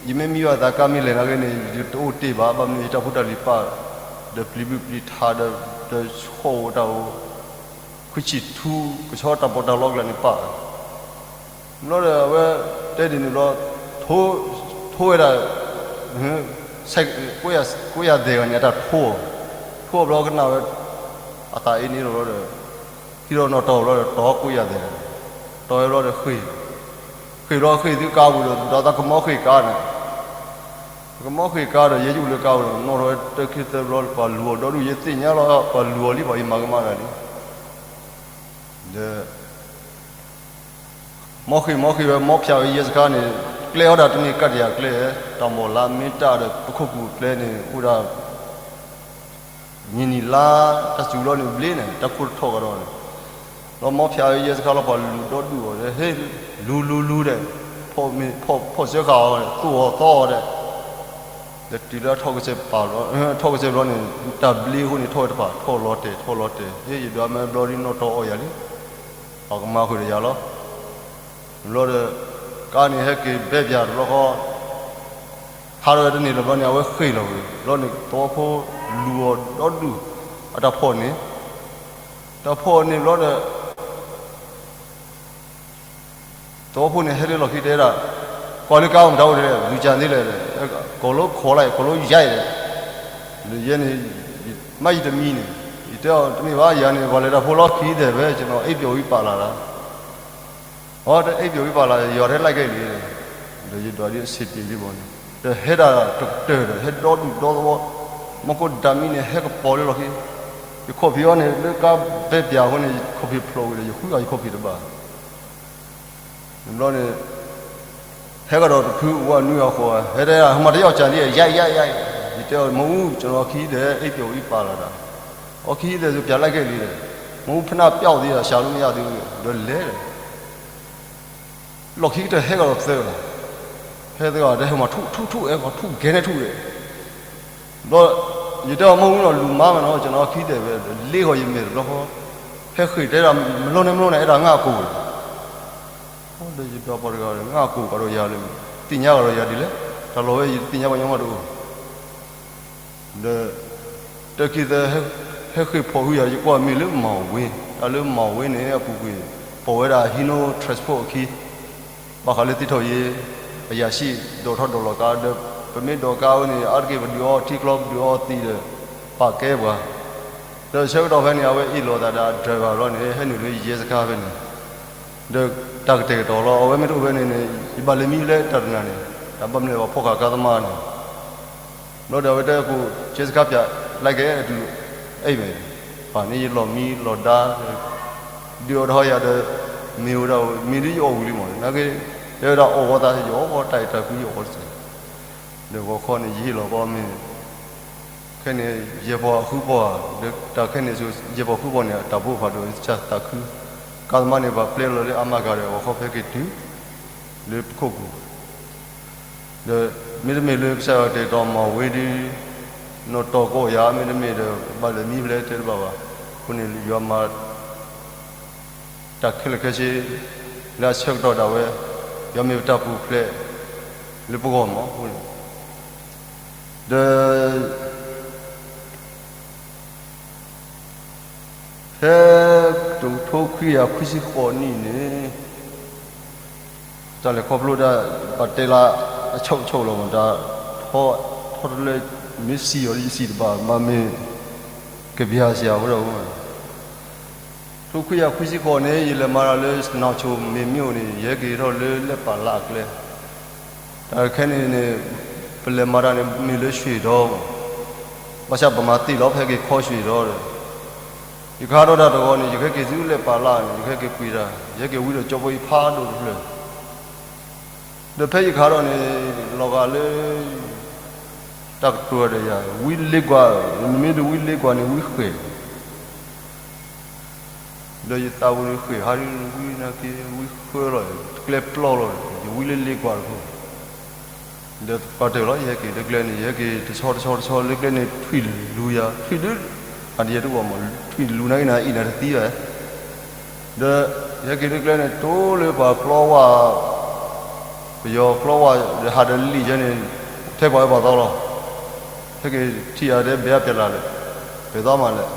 ယမ့ၢ်မံဘၣ်သးကါမ့ၢ်လဲၤနာ်က့န့ၣ် ယတအိၣ်တ့ၢ်ဘၣ်, ဘၣ်မနုၤယတၢ်ဖိတၢ်လံၤပာ်, ဒီးပျံၤဘုၣ်ပျံၤထးဒီး ဒီးဆီၣ်အိၣ်တၢ်အိၣ်, ခွံဆံၣ်ထူ ကဆီတၢ်ပီးတၢ်လီအကျါန့ၣ်ပာ်, ဘျီဒီးအဝဲတဲဒ်န့ၣ်ဘျီ, ထိဝဲဒၣ် ကိးယၤသဲးဂၤန့ၣ် အတၢ်ထိအီၤ, ထိအီၤဘျီကနၣ်ဝဲ အသးအ့န့ၣ်လီၤဘျီဒီး ဟံးထီၣ်နီၣ်တီၢ်ဘျီဒီး တီၤကိးယၤသဲး, တီၤဝဲဘျီဒီးဃ့ၢ်, ဃ့ၢ်ဘျီဃ့ၢ်သုကါပူၤဒီး ဒီးသးကမီဃ့ၢ်ကါန့ၣ်, ကမီဃ့ၢ်ကါဒီး ယဲယအိၣ်လၢကါပူၤဒီး နီၣ်ထီၣ်ဝဲတၢ်ခံသၢဘျီ ပှၤလူၤအီၤဒီဒူၣ် ယသ့ၣ်ညါလီၤ ပှၤလူၤအီၤလံ ပှၤအံၤမၤကမၣ်တၢ်လံ, ဒီး မီဃ့ၢ်မီဃ့ၢ်ဝဲ မီဖၠးဝဲယဲစခါန့ၣ်, ကျဲအီၤဒၣ်တန့ၢ်ကတၢၢ်တယၤကျဲ, တၢ်မီၢ်လါမ့ၢ်တၢ်ဒီး ပခိၣ်ကူၣ်ကျဲန့ၣ် အိၣ်ဒၣ် နံၤနံၤလါ တၢ်စူၤလီၤန့ၣ်ဘျ့န့ၣ် တၢ်ခိၣ်တထီၣ်ကဒီးန့ၣ်, ဒီးမီဖၠးဝဲယဲစခါလီၤ ပှၤလူၤဒီဒူၣ်အီၤဒီး ဟဲလူၤလူၤလူၤဒီး ဖီၣ်စၢဃာ်အီၤ သူၣ်အီၤသီအီၤဒီး ဒီးတုၤလၢထီၣ်ကစဲးပာ်လီၤ, ထီၣ်ကစဲးဘျီန့ၣ် တၢ်ဘျ့အဃိန့ၣ် ထီၣ်ဝဲတဖၣ် ထီၣ်လီၤတဲာ် ထီၣ်လီၤတဲာ် ဟ့ၣ်ယဒွးမ့ၢ်ဘျီဒ်နီၣ်တီအီၣ်ယၤလံ, ပှၤကမၤဃုာ်ဒီးယၤလီၤ. ဘျီဒီး ကါန့ၣ်ဟဲက့ၤဘဲပၠးတဘျီဃီ, ဟးထီၣ်ဝဲတန့ၢ်လၢၤဘျီန့ၣ် အဝဲဃ့ၢ်လီၤဝဲ, ဘျီန့ၣ် သဝီဖိလူၤအီၤဒီဒူၣ်, အတၢ်ဖီၣ်န့ၣ်, တၢ်ဖီၣ်န့ၣ်ဘျီဒီး သဝီဖိန့ၣ် ဟဲလၢလီၢ်ခံတဲဒၣ်, ကွၢ်လၢကါအိၣ်မတၤအိၣ်ဒဲး လူၤကၢ်န့ၣ်လဲၣ်, ကိးလိခိးလၢ ကိးလိယါအံၤဒီး, ဒီးယဲန့ၣ်, မ့ၢ်ယတမံန့ၣ်, ယတဲအီၤတမ့ၢ်ဘၣ် ယၤန့ၣ် ပှၤလဲၤတၢ်ဖိလီၢ်ခံဒဲးဝဲ ကျွန်တော်အိပ်ပျော်ပြီးပါလာတာ, အိ တအိပ်ပျော်ပြီးပါလာ ယွၤထဲလိုက်ခဲ့လံ, ဒီးယဒွးဒ်အဆင်ပြေလံဘီန့ၣ်, ဒီးဟဲဒၣ်တကတၢၢ်ဒီး ဟဲဒီဒူၣ်ဒီသဝီ, မီၢ်ကိၣ်ဒၣ်မံန့ၣ် ဟဲကပီၤလၢလီၢ်ခံ, ယခီၣ်ဖံးအီၤန့ၣ် လၢကါဘဲပၠးအဃိန့ၣ် ယခီၣ်ဖံးဖျိးဝံၤဒီး ယဃုအီၤယခီၣ်ဖံးတဘၣ် ဘျီန့ၣ်, ဟဲကဒီးတဖုအိၣ်အနွံအဃိ, ဟဲတဲဒၣ် ဟဲမၤတယီၣ်ကၢ်ဒ်အံၤ ယါအံၤ ယါအံၤ ယါအံၤ, ယတဲအီၤ မ့ၢ်အူ ကျွန်တော်ခံဒီး အိပ်ပျော်ပြီးပါလာတာ, အိၣ်ခံဒီး သူပြန်လိုက်ခဲ့လံဒီး, မ့ၢ်အူဖနၢ်ပျောက်သေးတာ ဆရာလို့မရသေးဘူး, ဒီးလဲၤဒီး လီၢ်ခံကတၢၢ်ဟဲကဒီးသၢဂၤ, ဟဲသၢဂၤဒီး ဟဲမၤထူၣ်ထူၣ်ထူၣ် အဲၣ်ကီၢ်ထူၣ်ကဲန့ၣ်ထူၣ်ဒီး, ဘျီ, ယတဲအီၤ မ့ၢ်အူနီၤ လူၤမါမးနီၤ ကျွန်တော်ခံဒီးဝဲ, လ့ဂီၤယမဲာ်တဘျီဃီ, ဟဲဃ့ၢ်တဲဒၣ် မ့ၢ်လီၤန့ၣ်မ့ၢ်လီၤန့ၣ် အဲၣ်ဒိးငါအကိာ်ဒီး ဒီးယဒွးပှၤတဂၤဒီး ငါအကိာ်ကဒီးယၤလၢ သ့ၣ်ညါကဒီးယၤဒ်လဲၣ်, တၢ်လီၢ်ဝဲယတသ့ၣ်ညါပှၤညီမးတအိၣ်, ဒီး တၢ်ခံသၢ ဟဲဃ့ၢ်ဖီၣ်ဟုယၤ ယကွၢ်မ့ၢ်လၢမီၢ်ဝ့, တၢ်လၢမီၢ်ဝ့န့ၣ် အပူၤကွံာ် ပိာ်ဝဲဒၣ် Hino Transport အခံ, ဘၣ်ဃးလၢသ့ၣ်ထီၣ်ယ့ အရာရှိ ဒိးထီၣ်ဒိးလီၤကါဒီး ပမ့ၢ်ဒိးကါဝဲန့ၣ် အါတက့ၢ်ပဒုးအီထံချီ ပဒုးအီသံးဒီး ပာ်ကဲပှၤ, ဒီးဆၢကတီၢ်ဖဲန့ၣ် အဝဲအ့ၣ်လိာ်သးဒီးအ driver ဘျီန့ၣ် ဟဲနုာ်လၢယဲစခါဖဲန့ၣ်, ဒီးတၢ်ကတဲာ်ကတီၤလီၤ အဝဲမ့ၢ်တအိၣ်ဖဲန့ၣ်န့ၣ် ယဘၣ်လဲၤမံဖဲလဲၣ်တၢ်တနၤန့ၣ် တၢ်ဘၣ်မနုၤလဲၣ် ပှၤဖီၣ်ဃာ်ကါသမားန့ၣ် ဘျီဒီးအဝဲတဲအခိၣ် ကဲစခါပၠး လိုက်ခဲ့ အဒုး အဲၣ်မဲာ်, ပာ်န့ၢ်ယလီၢ်မံလီၢ်ဒါ, ဒုးအီၤတဟီယၤဒီး မ့ၢ်ဝဲဒၣ် မ့ၢ်ဒ်ယအီၣ်ဝံၤလံမး နာ်က့ တဲဝဲဒၣ်အီၣ်ဝဲသး ယအီၣ်ဝဲတၢ်အံၤတၢ်ကွံယအီၣ်ဝဲတစဲး, ဒီးဂီၤခီန့ၣ် ယဟ့ၣ်လီၤပီမ့ၢ် ခဲန့ၣ် ယဲၢ်ပီၤအဃုပီၤဧါ, ဒီးတၢ်ခဲန့ၣ်ဆိ ယဲၢ်ပီၤဃုပီၤန့ၣ် အတၢ်ဘိဖးဒိၣ် ယဆၣ်သးခု, ကါသမားန့ၣ် ပှၤပျဲလီၤလၢအါမးကၤဒီး ဂီၤခီဖဲက့ၤတုၤ လၢပခိၣ်ပူၤ ဒီးမ့တမ့ၢ်လၢကစၢ်ယွၤတဲာ်ကတီၤမၤဝဲဒီး နီၢ်တီၢ်ကီၢ်ယၤ မ့တမ့ၢ်ဒီး ဘၣ်လဲၤမံဖဲလဲၣ်တဲတဘၣ်ဘၣ်. အဃိန့ၣ် ယွၤမၤ တၢ်ခဲလၢာ်ခဲဆ့ လၢအဆၢကတီၢ်ဒၣ်ဝဲ ယွၤမ့ၢ်ပတၢ်ပူၤဖျဲး လၢပဂီၢ်မး အဃိန့ၣ် ဒီး ဖဲ တကထိခွံကယၤခွံဆံဃိးနံၣ်န့ၣ် တၢ်လဲၤခီဖျိဒၣ် ပှၤတဲလၢအဆိကဆိကလီၤမး တၢ်ထီ ထီတလၢ မ့ၢ်စံၣ်အီၤ ယစံၣ်တဘၣ် မ့မ့ၢ် ကပျၢ်စၢၤအဃိဒီး တကထိခွံကယၤခွံဆံဃိးန့ၣ် ယလဲၤမၤတၢ်လၢ နီၢ်ဆိၣ်မ့ၢ်မ့ၢ်အိၣ်န့ၣ် ယဟဲက့ၤထီၣ်လၢလဲၣ်ပာ်လၢအကျဲ တၢ်ခဲန့ၣ်န့ၣ် ပလဲၤမၤတၢ်န့ၣ် မ့ၢ်လၢရွှ့ၣ်ဒီ ဘၣ်ဆၣ်ပမၤသ့ၣ်လီၤ ဖဲက့ၤခီရွှ့ၣ်ဒီဒီး ယကဟးထီၣ်တၢ်တဂီၤန့ၣ် ယကဟဲက့ၤဆူလဲၣ်ပာ်လၢန့ၣ် ယကဟဲက့ၤပှ့ၤတၢ် ယဟဲက့ၤဝံဒီးကၠီဖိအံၤဖးဒိၣ်တဖျၢၣ် ဒီးဖဲယကဟးထီၣ်န့ၣ် လီၤဂာ်လၢ တၢ်ကတိၤဒီးယၤ ဝံလ့ကွၢ် နမ့ၢ်တဝံလ့ကွၢ်န့ၣ် ဝံဃဲၢ် ဒီးယသးဝံၤဃဲၢ်ဟးဒ်ဝံနာ်က့ ဝံဃၢလီၤ ကျဲပျီလီၤ ယဝံလၢလ့ကွၢ်တခိၣ် ဒီးပှၤတၢၢ်လီၤ ယဟဲက့ၤလၢကျဲန့ၣ် ယဟဲက့ၤတဆီတဆီတဆီလၢကျဲန့ၣ် ထွံၣ်လူၤယၤ ထွံၣ်ဒု အဒယဲတအိၣ်မး ထွံၣ်လူၤနာ်က့နၤ အ့ၣ်နၤတသံဘၣ် ဒီးယဟဲက့ၤလၢကျဲန့ၣ် တိလၢပှၤကျီဝါ ပယီၤကျီဝါဒီးဟးဒီးလံာ်ယဲန့ၣ်, ထဲပှၤအၢပှၤသီလီၤ. ဟဲက့ၤထံၣ်အတဲဘဲအပျဲၢ်လၢ်လဲၣ်, ပသီမးလဲၣ်,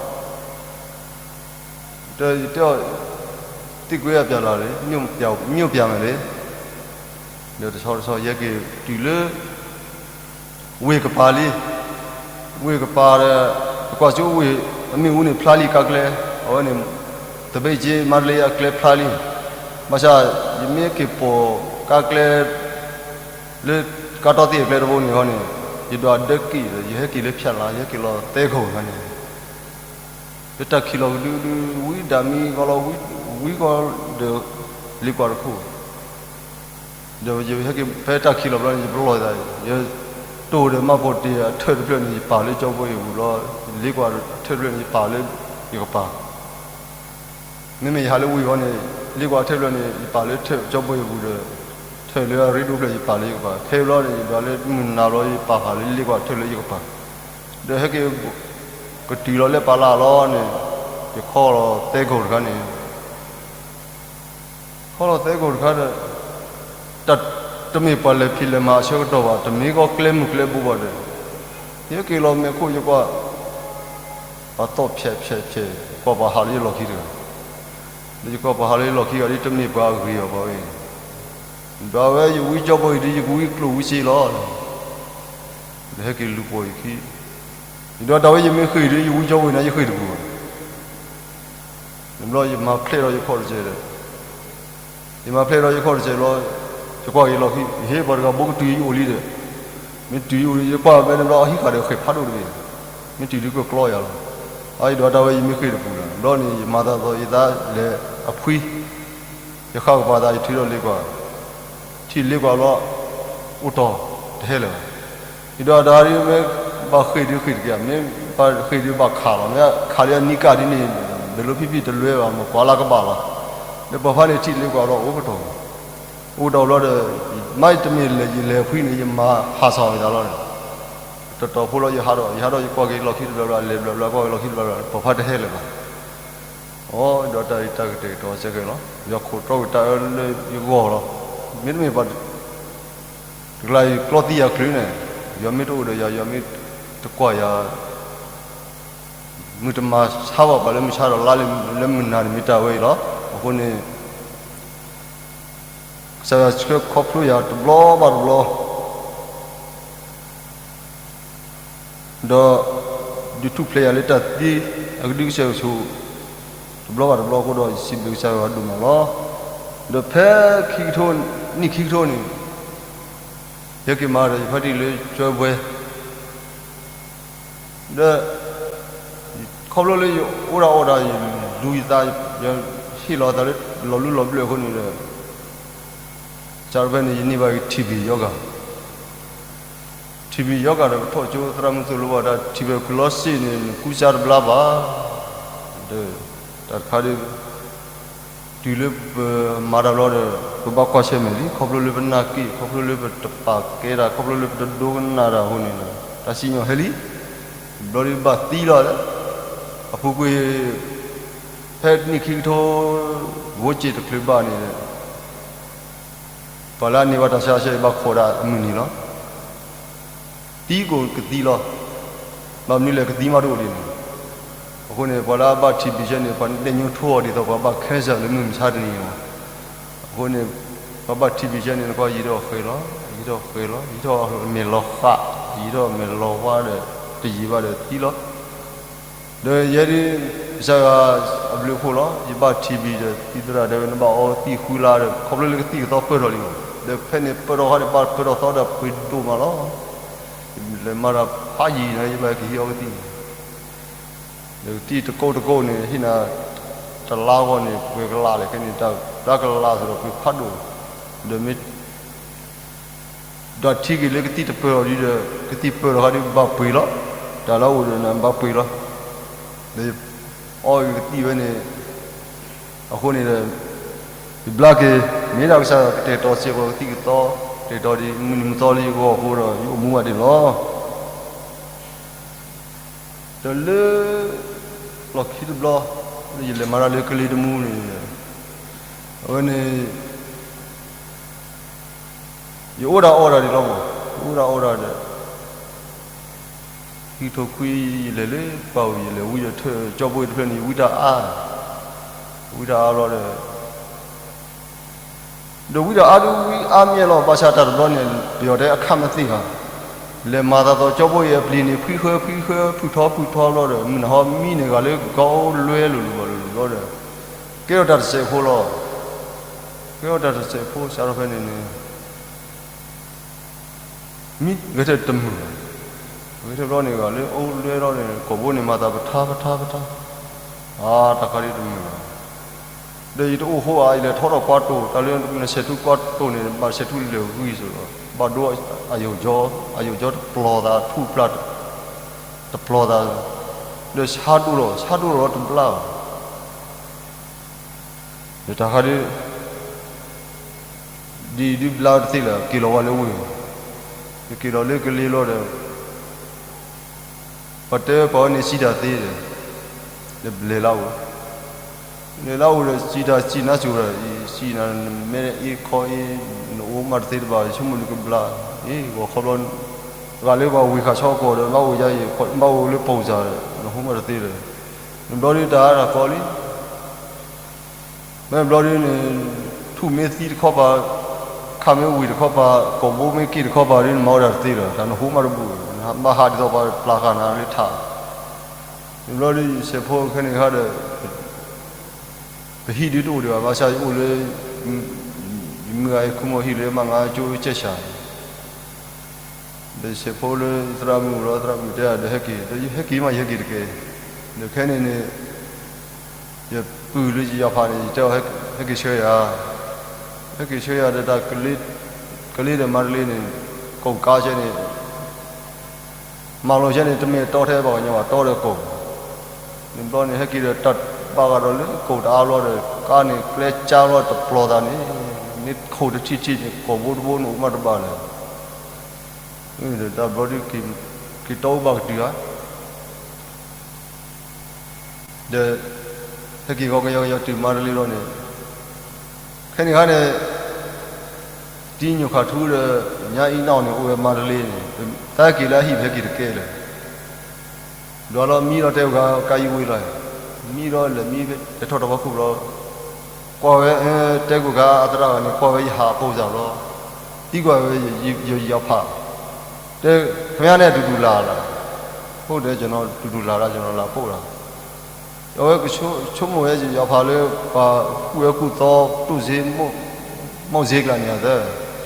တဲအီၤ, သံကွံာ်အပျဲၢ်လၢ်လံ, ညိၣ်ပျဲၢ်မ့ၢ်လံ, ဒီးတဆီတဆီယဟဲက့ၤတုၤလၢ ဝ့ၢ်ကပၤလံ, ဝ့ၢ်ကပၤဒီး ယကွၢ်စိဝ့ၢ်အမ့ၣ်အူန့ၣ်ဖျါလံကါကျဲ, အဝဲန့ၣ် သဘ့ၣ်က့မါတလ့အကျဲဖျါလံ, ဘၣ်ဆၣ် ယမ့ၢ်က့ၤပိာ်ကါကျဲ လၢကါတီသ့ၣ်အကျဲတဘိန့ၣ်ဃီန့ၣ်, ယဒွးဒၢက့ၤဒီး ယဟဲက့ၤလၢဖၠၣ်လါ ယဟဲက့ၤလီၤသဲခိၣ်တခါန့ၣ်, လၢတၢ်ခံးလီၤကဒုကဒု ဝံဒၣ်မံဂီၤလီၤ, ဝံကီဒီး လ့ကွၢ်တခိၣ် ဒီးယဟဲက့ၤဖဲတၢ်ခံးလီၤဘျီန့ၣ် ယပလီၢ်သး, ယတိၢ်ဒီးမၤပိာ်တ့ၢ်အထၢၣ်တဖျၢၣ်န့ၣ် ယပာ်လၢကၠီဘိယပူၤလီၤ, လ့ကွၢ်အထၢၣ်တဖျၢၣ်န့ၣ် ယပာ်လၢယကပၤ, မ့မ့ၢ်ယဟးလၢဝ့ၢ်ဃီန့ၣ် လ့ကွၢ်အထၢၣ်တဖျၢၣ်န့ၣ် ယပာ်လၢကၠီဘိယပူၤဒီး ထၢၣ်လၢအရ့ဒိၣ်ဖျၢၣ် ယပာ်လၢယကပၤ, ခဲအံၤဘျီန့ၣ် ယဒွးလၢမုၢ်နၤဘျီ ယပာ်ဃာ်လၢလ့ကွၢ်အထၢၣ်လၢယကပၤ, ဒီးဟဲက့ၤ ကတုၤလီၤလၢပာ်လၢ်လီၤန့ၣ်, ယခီလီၤသဲခိၣ်တခါန့ၣ် ခီလီၤသဲခိၣ်တခါဒီး တၢ်တမ့ၢ်ပှၤလဲၤဖံးလဲၤမၤအဆၢကတီၢ်ဘၣ်, တမ့ၢ်ကီကျဲမုၢ်ကျဲဘိဘၣ်ဒီး, ယဟဲက့ၤလီၤမဲာ်ခိၣ်ယကွၢ်, ပှၤသီၣ်ဖျဲးဖျဲးဖျဲး, ယကွၢ်ပှၤဟးလၢယလီၢ်ခံတဂၤ, ဒီးယကွၢ်ပှၤဟးလၢယလီၢ်ခံဂၤဒ်တမ့ၢ်ပှၤအဂ့ၤအီၤဘၣ်ဝဲ, ဒီးအဝဲယဝံကၠီဘိအံၤဒီး ယကဝံကျိၣ်ဝံစ့လီၤ, ဒီးဟဲက့ၤလူၤပိာ်ယခံ, ယဒွးတၢ်ဝဲယမ့ၢ်ဃ့ၢ်ဒီး ယဝံကၠီဘိအံၤန့ၣ် ယဃ့ၢ်တပူၤဘၣ် န့ၣ်ဘျီယမၤဖျဲးဒီးယခီၣ်တစဲးဒီး, ယမၤဖျဲးဒီးယခီၣ်တစဲးဘျီ, ယကွၢ်က့ၤလီၢ်ခံ, ယဟ့ၣ်ပှၤတဂၤဘိကတုၤယအိၣ်လံဒီး, မ့ၢ်တုၤယအိၣ်လံ ယကွၢ်ဝဲန့ၣ်ဘျီ အဟံးဃာ်ဒီးဃဲၤဖးဒိၣ်တဂ့ၤ, မ့ၢ်တုၤဒ်ကကျီယၤလီၤ, အယဒွးတၢ်ဝဲယမ့ၢ်ဃ့ၢ်တပူၤလီၤ, ဘျီန့ၣ် ယမၤသးသီယသးလဲၤအဖှံ, ယဃၣ်ကပၤသးယထုးထီၣ်လ့ကွၢ်, ထံၣ်လ့ကွၢ်ဘျီ, အိၣ်တီၢ်, တဟဲလၢၤဘၣ် ယဒွးတၢ်ဒ်မ့ၢ်ဘၣ်ဃ့ၢ်ဒုးဃ့ၢ်တက့ၢ်, မ့ၢ်ဘၣ်ဃ့ၢ်ဒုးဘၣ်ခးလီၤ, မ့ၢ်ခးလၢအနံၣ်ကၣ်ဒ်န့ၣ်, ဘၣ်လိဖံဖံတလွဲဘၣ် မ့ၢ်ပှၤလၢကဘၣ်လီၤ, ဒီးပှၤဖါန့ၣ်ထံၣ်လ့ကွၢ်လီၤ အိၣ်ကတီၢ်, အိၣ်ကတီၢ်ဘျီဒီး, မ့ၢ်တမ့ၢ်လဲၤယလဲၤဖှံန့ၣ် ယမၤဟးဆၣ်အီၤသးလီၤ, တတီၤဖိလီၤ ယဟးဒီး ယဟးဒီးယကွၢ်က့ၤလီၢ်ခံတဘျီဘျီ လဲၤဘျီဘျီကွၢ်က့ၤလီၢ်ခံတဘျီဘျီ ပှၤဖါတဟဲလၢၤဘၣ် အိၣ်ဒီးတၢ်အံၤတၢ်ကတဲာ်ကတီၤစဲကဲလီၤ, ယခိၣ်တီဂ့ၤတၢ်အၢလၢယဂီၢ်လီၤ, မ့တမ့ၢ်ပှၤ တကျါအံၤကျီသံယၤချုးန့ၣ်, ယွၤမ့ၢ်တအိၣ်ဒီးယၤ, ယွၤမ့ၢ်တကွၢ်ယၤ, မုၢ်တမၤဆါဘၣ်ပှၤလၢမုၢ်ဆါဒီး လါလၢမုၢ်နၤန့ၣ်မ့ၢ်တၢ်ဝဲအံၤလီၤ, အဃိန့ၣ် ကစၢ်ယွၤဆှၢခီဖျိယၤတဘျီဘၣ်တဘျီ ဒီး ဒုးထူၣ်ဖျဲးယၤလၢတၢ်သံအကဒုကစၢၢ်ကဆိး တဘျီဘၣ်တဘျီအဃိဒီး ယစံးဘျုးကစၢ်ယွၤဒိၣ်မးလီၤ. ဒီးဖဲခံကထိ, နံၣ်ခံကထိန့ၣ် ယဟဲက့ၤမၤဒီးယဖါတံၢ်လၢကၠီဘှဲ ဒီး ခီဖျိလၢယအိၣ်ဒၣ်အီၣ်ဒၣ် ယလူၤယသး ယဟ့ၣ်လီၤသးလၢလီၤလူလီၤဘျၢၣ်အဃိန့ၣ်ဒီး စးထီၣ်ဖဲန့ၣ် ယန့ၢ်ဘၣ်က့ၤ ထံၣ်ဘံၣ် ရောဂါ, ထံၣ်ဘံၣ် ရောဂါ ဒီး ပထီၣ်ကၠိသရၣ်မုၣ်သိၣ်လိဘၣ်တၢ် ထံၣ်ဘံၣ် tuberculosis န့ၣ် နကူစါတဘျါဘၣ်, ဒီး တၢ်တခါဒီး တုၤလၢပမၤတၢ်ဘျီဒီး ပဘၣ်ကွၢ်ဆၢၣ်မဲာ်လံ ခီဖျိလၢပနၢ်က့ၣ် ခီဖျိလၢပတပာ်ကဲတၢ် ခီဖျိလၢပတဒိကနၣ်တၢ်အဃိန့ၣ်ဒီး တၢ်စံၣ်ညီၣ်ဟဲလံ, ဘျီဒီးဘၣ်သံလီၤ, အပူၤကွံာ် ဖဲနံၣ်ခံကထိ ဂိၢ်စ့ၣ်တချုးဘၣ်န့ၣ် ပှၤလၢအန့ၢ်ဘၣ်တၢ်ဆါဆဲး ဘၣ်ခိးဒၣ်အမုၢ်နံၤလီၤ. သံကိးကသံလီၤ. ဘၣ်မနုၤလဲၣ် ကသံမးတအိၣ်ဒံးန့ၣ်, အဃိန့ၣ် ပှၤလၢအဘၣ်ထံၣ်ဘံၣ်ဆဲန့ၣ် ပှၤဒဲညိထိအီၤဒ်သိးပှၤဘၣ် cancer လၢမုၢ်မဆါတနံၤန့ၣ်လီၤ. အဃိန့ၣ် ပှၤဘၣ်ထံၣ်ဘံၣ်ဆဲန့ၣ် နကွၢ်ယံၤထီၣ်ဃဲၤလီၤ, ယံၤထီၣ်ဃဲၤလီၤ, ယံၤထီၣ်မဲာ်လီၤဃး, ယံၤထီၣ်မဲာ်လီၤဝါဒီး တယံာ်ဘၣ်ဒီးသံလီၤ. ဒီးယဲဒၣ် ကစၢ်ယွၤအဘျုးအဖှိၣ်လီၤ. ယဘၣ်ထံၣ်ဘံၣ်ဒီး သံသရၣ်တဲဝဲ နဘၣ်အီကသံၣ်ဃုလါဒီး ခီဖျိလၢကသံၣ်ကသီပၢၢ်ထီၣ်လံမး, ဒီးဖဲန့ၣ်ပၢၢ်ထီၣ်ဃီဒီး ဘၣ်ပၢၢ်ထီၣ်သီဒီးပှ့ၤဒိၣ်မးလီၤ. လဲၤမၤတၢ်ဖးယံာ်န့ၣ် ယဘၣ်ကဟံးအီကသံၣ်န့ၣ်, ဒီးကသံၣ်တကိးတကိးန့ၣ် ဟံးနၤ တလါဂီၢ်န့ၣ် ပှဲၤကလးလဲၣ်, ခဲန့ၣ် တၢ်ကလးစ့ၢ်ဒီးပှ့ၤဖးဒိၣ်, ဒီးမ့ၢ် ဒီးထံက့ၤလၢကသံၣ်တပၢၢ်အီၤဒီး ကသံၣ်ပၢၢ်ထီၣ်ဃီဒီးဘၣ်ပှ့ၤလီၤ. တၢ်လၢအအိၣ်ဒီးန့ၣ် ဘၣ်ပှ့ၤလီၤ. ဒီးအီကသံၣ်ဝဲန့ၣ် အဃိန့ၣ်ဒီး ယဘျါက့ၤ မ့ၢ်ဒၣ်ကစၢ်ယွၤကတဲာ်ကတီၤစ့ၢ်ကီးကသံၣ်ကသီ, ကတဲာ်ကတီၤဒ်မုၢ်နံၤမုၢ်သီလၢယဂီၢ်အဃိဒီး ယအိၣ်မူဘၣ်ဒံးလီၤ. ဒီးလၢ လီၢ်ခံတဘျီ လၢယလဲၤမၤတၢ်လၢကလ့တမူန့ၣ် အဝဲန့ၣ် ယအိၣ်ဒၣ်အီၣ်ဒၣ်ဒ်လီၤမး, ယအိၣ်ဒၣ်အီၣ်ဒၣ်ဒီး ခံကထိခွံ ယလဲၤလၢပှၤဝံၤ ယလဲၤဝံဒီးထၢၣ်ကၠီဘိအံၤတဖျၢၣ်န့ၣ် ယဝံတၢ်အါ, ဝံတၢ်အါဘျီဒီး ဒီးဝံတၢ်အါဒုးဝံအါမးလီၤ, ဘၣ်ဆၣ်တၢ်တဘျီန့ၣ် ပယီၤတဲအခၣ်မ့ၢ်သ့ၣ်ဘၣ်, လဲၤမၤသးသိးကၠီဘိအံၤအပျံၤန့ၣ် ဖှံဃၢဖှံဃၢ ဖုၣ်ထီဖုၣ်ထီဘျီဒီး မုၢ်နၤဟီမံန့ၣ် ဂၤလၢကီအိၣ်လွဲလိာ်လိာ်ဘၣ်လိာ်လိာ်ဘျီဒီး ကဲထီၣ်တၢ်တစဲးဖိလီၤ. ကဲထီၣ်တၢ်တစဲးဖိ စးထီၣ်ဖဲန့ၣ်န့ၣ် မံဂဲၤထၢၣ်တမုာ်ဘၣ်, ဂဲၤထၢၣ်ဘျီန့ၣ် ဂၤလၢအအိၣ်လွဲလီၤန့ၣ် ကိာ်ဘိန့ၣ်မၤသးပထါပထါပထါ, အါ တၢ်ခါဒ်တမုာ်ဘၣ်, ဒီးယတအိၣ်ဃိဘၣ် ယလဲၤထီၣ်ထီၣ်ကွၢ်တိၢ် တၢ်လၢနဆဲးထူကွၢ်တိၢ်န့ၣ် ဘၣ်ဆဲးထူလၢာ်ဂံၢ်စိးလီၤ, ဘၣ်ဒိအယိာ်ကၠီ, အယိာ်ကၠီတပျီၤသးထူပျၢ်, တပျီၤသး, ဒီးဆါဒိၣ်လီၤ ဆါဒိၣ်လီၤတဘျါဘၣ် ဒီးတၢ်ခါဒ် ဒ်ဒုးဘျါတသ့လၢၤ က့ၤလီၤဝဲလၢဝ့ၢ်, ယက့ၤလီၤလၢကလ့လီၤဒီး ပှၤတဲပှၤဝဲန့ၣ်စံးတၢ်သ့ဒီး ဒီးပလဲၤလၢအအိၣ်, လဲၤလၢအအိၣ်ဒီးစံးတၢ်စံးနါစိၤဒီး စံးနၤ နမဲအ့ခီအ့ နအိၣ်မးတသ့တဘၣ် ယဆိကမိၣ်နကဘျါ, အ့ ဂီၤခီဘျီ ဂၤလၢပှၤဝံၤဃာ်ဆီကီၢ်ဒီး ဘၣ်အိၣ်ယါအံၤ ဘၣ်အိၣ်လၢပိၢ်စၢ်ဒီး နဟိမးတသ့ဒီး နဘျီဒ်တၢ်အါတၢ်ကီလံ မ့ၢ်ဘျီဒ်န့ၣ် ထူၣ်မ့ၢ်သံတခီပၤ, ခးမ့ၢ်ဝံၤတခီပၤ, ကိာ်ဘိမ့ၢ်က့ၢ်တခီပၤဒ်န့ၣ် မၤဝဲဒၣ်တသ့ဒီး တၢ်နဟိမးတဘူၣ်, ဘၣ်ဟးဒ်သိးပှၤပျၢ်ဃာ်နၤလၢထး, မ့ၢ်ဘျီဒ်ယဆဲးဖိခဲန့ၣ်ခါဒီး ပဟံၣ်ဒ်တအိၣ်ဒံးဘၣ်, ဘၣ်ဆၣ်ယအိၣ်လၢ ယမုၢ်ဂၤယခိၣ်မိၢ်ဟံၣ်လၢမၤငါကၠိကဲၢ်ဆၣ် ဒီးယဆဲးဖိလၢယသရၣ်မုၣ်အိၣ်လီၤ, သရၣ်မုၣ်တဲ ဒီးဟဲက့ၤ, ဒီးယဟဲက့ၤမး ယဟဲက့ၤတက့ၢ်. ဒီးခဲန့ၣ်န့ၣ် ယပုၢ်လၢယယီၤဖးန့ၣ် ယတဲအီၤ ဟဲက့ၤဆှၢယၤ, ဟဲက့ၤဆှၢယၤဒီးတၢ် ကလ့ဒီးမါတလ့န့ၣ် ကိးကါဆဲန့ၣ် မၤလိာ်ဆဲန့ၣ် တမ့ၢ်တီထဲပှၤကညီဘၣ် တီဒီးကိး န့ၣ်ဘျီန့ၣ် ဟဲက့ၤဒီးတၢ်ဘၣ်ဂၤဒီးလၢကိးတအါဘျီဒီး ကါန့ၣ်ကျဲကၢဘျီတပျီၤသးန့ၣ် မ့ၢ်ခိၣ်တထံၣ်ထံၣ်န့ၣ် ကိာ်ဘိတဘိန့ၣ်အိၣ်မးတဘၣ်လၢၤ. တၢ်ဘျီဒ် က့ၤတီအူဘၣ်ကတုၤဧါ ဒီး ဟဲက့ၤဂီၤကယီကယီတုၤမါတလ့လီၤန့ၣ်, ခဲန့ၣ်ခါန့ၣ် တံညိၣ်ခးထူဒီး ညါအံၤနီၣ်န့ၣ် အိၣ်ဝဲမါတလ့န့ၣ်, သးက့ၤလၢအဟံၣ် ပဟဲက့ၤတကဲလၢၤ. ဒီးလီၤမံလီၤတဲဝဲဂၤ ကါယံဝ့ၤလီၤ, မံလီၤလဲၤမံ တထီၣ်တဝီခိၣ်ဘျီ, ကွၢ်ဝဲ တဲကိးဂၤအသရၣ်ဂၤန့ၣ် ကွၢ်ဝဲယဟးအပိၢ်စၢ်ဘျီ, သံကွၢ်ဝဲ ယယီၤဖး, တဲ ခမရန့ၣ်အတူၢ်တူၢ်လာ်လီၤ, အိၣ်ဒီး ကျွန်တော်တူၢ်တူၢ်လာ်လီၤ ကျွန်တော်လာပို့လီၤ. အဝဲကဆိကမိၣ်ဝဲယယီၤဖးလၢ ပှၤကူၣ်ဝဲကူၣ်သီ တူၢ်စ့ မီၢ်စ့ကျါန့ၣ်သၢ,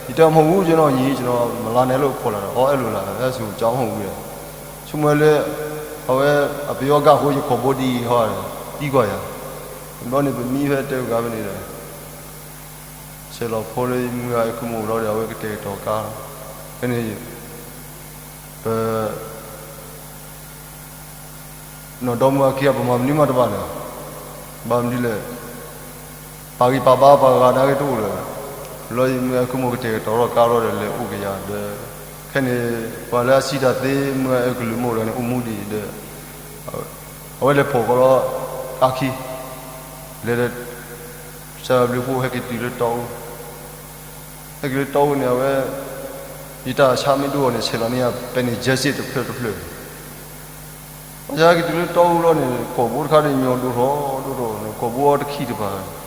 ယတဲမ့ၢ်ဝူ ကျွန်တော်ညီ ကျွန်တော်မလာနိုင်လို့ ခေါ်လာတာ, အီအဲၣ်လိာ်လၢ အဲၣ်စူၤကၠီမ့ၢ်ဝူဒီး, ဆိကမိၣ်ဝဲလၢ အဝဲ အပယီၤဂာ်ဃိ ယခိၣ်ဘိဒ်အံၤဟီဒီး သံကွၢ်ယၤ, ဘျီန့ၣ်ပမံဖဲတဲဂၤဖဲန့ၣ်ဒီး ဆဲးလီၤဖိလၢမုၢ်ဂၤအဲၣ်ခိၣ်မူၤလီၤဒီး အဝဲကတဲာ်ကတီၤကါလီၤ. ဖဲန့ၣ် ပ နီၢ်ဒီမါဝၤခံဂၤ ပမၤမနုၤမးတဘၣ်လၢၤ, ဘၣ်မနုၤလဲၣ်, ပာ်ဂံၢ်ပာ်ဘါပှၤဂၤနာ်က့တအိၣ်လၢၤ, လီၤယမုၢ်ဂၤအဲၣ်ခိၣ်မူၤကတဲာ်ကတီၤထီၣ်ကါလီၤဒီး လဲၤအိၣ်ကယၤဒီး ခဲန့ၣ် ပှၤလၢအစံးတၢ်သ့ မုၢ်ဂၤအဲၣ်ကလုၢ်မိၢ်ဒီးန့ၣ် အိၣ်မူဒံးဒီး အဝဲလဲၤဖီၣ်ဃီလီၤ အါခံ လဲၤဒီး စၢ်ဘျုးဖိဟဲက့ၤတုၤလၢတီအူ, ဟဲက့ၤလၢတီအူန့ၣ် အဝဲ ယတၢ်ဆါမ့ၢ်ဒိၣ်အီၤန့ၣ် ဆဲးလီၤန့ၢ်ယၤ ပဲန့ၣ် ကၠဲစ့ၣ်တဖျၢၣ်တဖျၢၣ်, ဘၣ်ဆၣ်ဟဲက့ၤတုၤလၢတီအူလီၤန့ၣ် ကိာ်ဘိတခါဒီးညီဒိၣ်ထီၣ်ဒိၣ်ထီၣ်န့ၣ် ကိာ်ဘိအီၤတခံတပၤ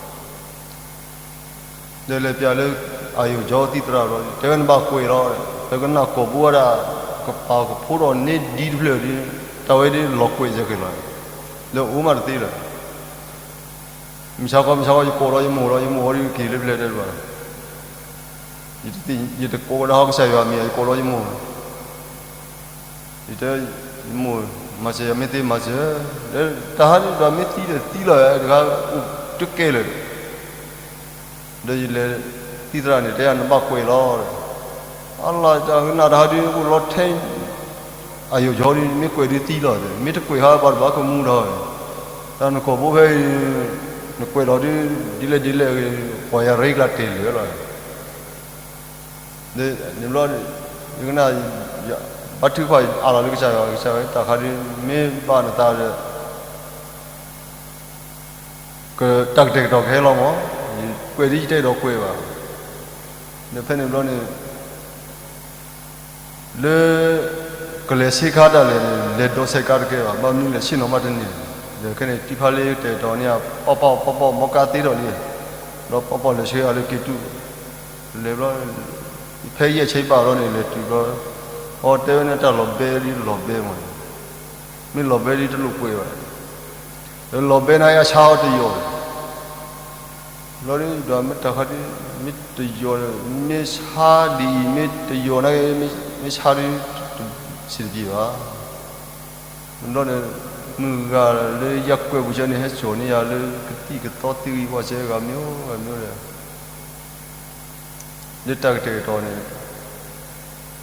ဒီးလဲၤပျးလၢ အယိာ်ကၠီသံသရၣ်လီၤ, တဲဝဲနဘၣ်ကွဲးလီၤ, ဒီးကနၣ်ကိာ်ဘိဝဲဒၣ် ကပာ်ကဖိဒီးန့ၢ်ဒံတဖျၢၣ်ဒီး တၢ်ဝဲဒ်လီၤကွဲးယဲၢ်က့ၤလီၤ, လၢအိၣ်မးတသ့လၢၤ, မုၢ်ဆါခီ မုၢ်ဆါခီ ယကိးလီၤယမိၢ်လီၤ, ယမိၢ်အီၤဒ်က့ၤလၢပျဲၢ်တဲတဘၣ်, ယတကိးဝဲဒၣ်ဟီကစၢ်ယွၤအမံၤ ယကိးလီၤယမိၢ် ယတဲ ယမိၢ် မၤစၢၤယၤမ့ၢ်သ့မၤစၢၤ, ဒီးတၢ်ဟးဒ်ဒီးမ့ၢ်သံဒီးသံလီၤ တဂၤအိၣ်တကဲလၢၤ, ဒီးယလဲၤ သံသရၣ်န့ၣ် တဲယၤနဘၣ်ကွဲးလီၤ, အလၤတၢ်ကနၣ်တၢ်ဟးဒ်အိၣ်လီၤထဲ အယိာ်ကၠီဒ် မ့ၢ်ကွဲးဒ်သံလီၤ, မ့ၢ်တကွဲးဟးဘၣ်တဘၣ်ကမူဒီး, တၢ်နကိာ်ဘိဖဲအံၤ နကွဲးလီၤဒ် ဒ်လဲၣ်ဒ်လဲၣ်ဂ့ၤ ပှၤယၤရ့ကျါတဲာ်လၢာ်လီၤ န့ၣ်ဘျီ ယကနၣ် ဘါထုကဖၣ်အးလီၤလၢကစၢ်ယွၤ ကစၢ်ယွၤ တၢ်ခါဒ် မ့ၢ်ဘၣ်နသးဒီး တၢ်ကတဲာ်ကတီၤကဟဲလီၤမး, ကွဲးဒ်ယတဲဒီးကွဲးဘၣ်, ဒီးဖဲန့ၣ်ဘျီန့ၣ် လၢ ကလဲၤဆ့ကၤဒၣ်လဲာ်န့ၣ် လဲၤဒိးဆဲးကါတကဲဘၣ်, ဘၣ်မနုၤလဲၣ် ဆ့ၣ်နီၤဘၣ်တန့ၢ်, ဒီးခဲန့ၣ် တံဖါလ့တဲာ်တီၤန့ၣ် ပီၣ်ပီၣ်ပီၣ်ပီၣ် မီကါသ့ထီၣ်လံ, ဒီးပီၣ်ပီၣ်လဲၤဆှၢအီၤလၢက့ၤတုၤ, လဲၤဘျီ ဖဲယဲၢ်ဆံဘၣ်ဘျီန့ၣ် လဲၤတုၤဘျီ, အီတဲဝဲန့ၣ် တၢ်လီၤဘဲဒ်လီၤဘဲမး, မ့ၢ်လီၤဘဲဒ်တလိာ်ကွဲဘၣ်, လီၤဘဲန့ၣ်အဆါအီၤတယီၤ ဘျီဒ်ဒီးမ့ၢ်တၢ်ခါဒ် မ့ၢ်တယီၤ, မ့ၢ်ဆါဒ်အံၤ မ့ၢ်တယီၤန့ၣ် မ့ၢ်ဆါဒ် စံးတပံၤဘၣ်. ဘျီန့ၣ် မုၢ်ဂၤလၢယကွဲးပူၤကၢန့ၣ် ဟဲစိာ်န့ၢ်ယၤလၢကသံၣ်ကသီသ့ၣ်ဂံၢ်ဝီစဲဂၤ မ့ၢ်အိၣ်ဂၤမ့ၢ်အိၣ်ဒီး လၢတၢ်ကတဲာ်ကတီၤန့ၣ်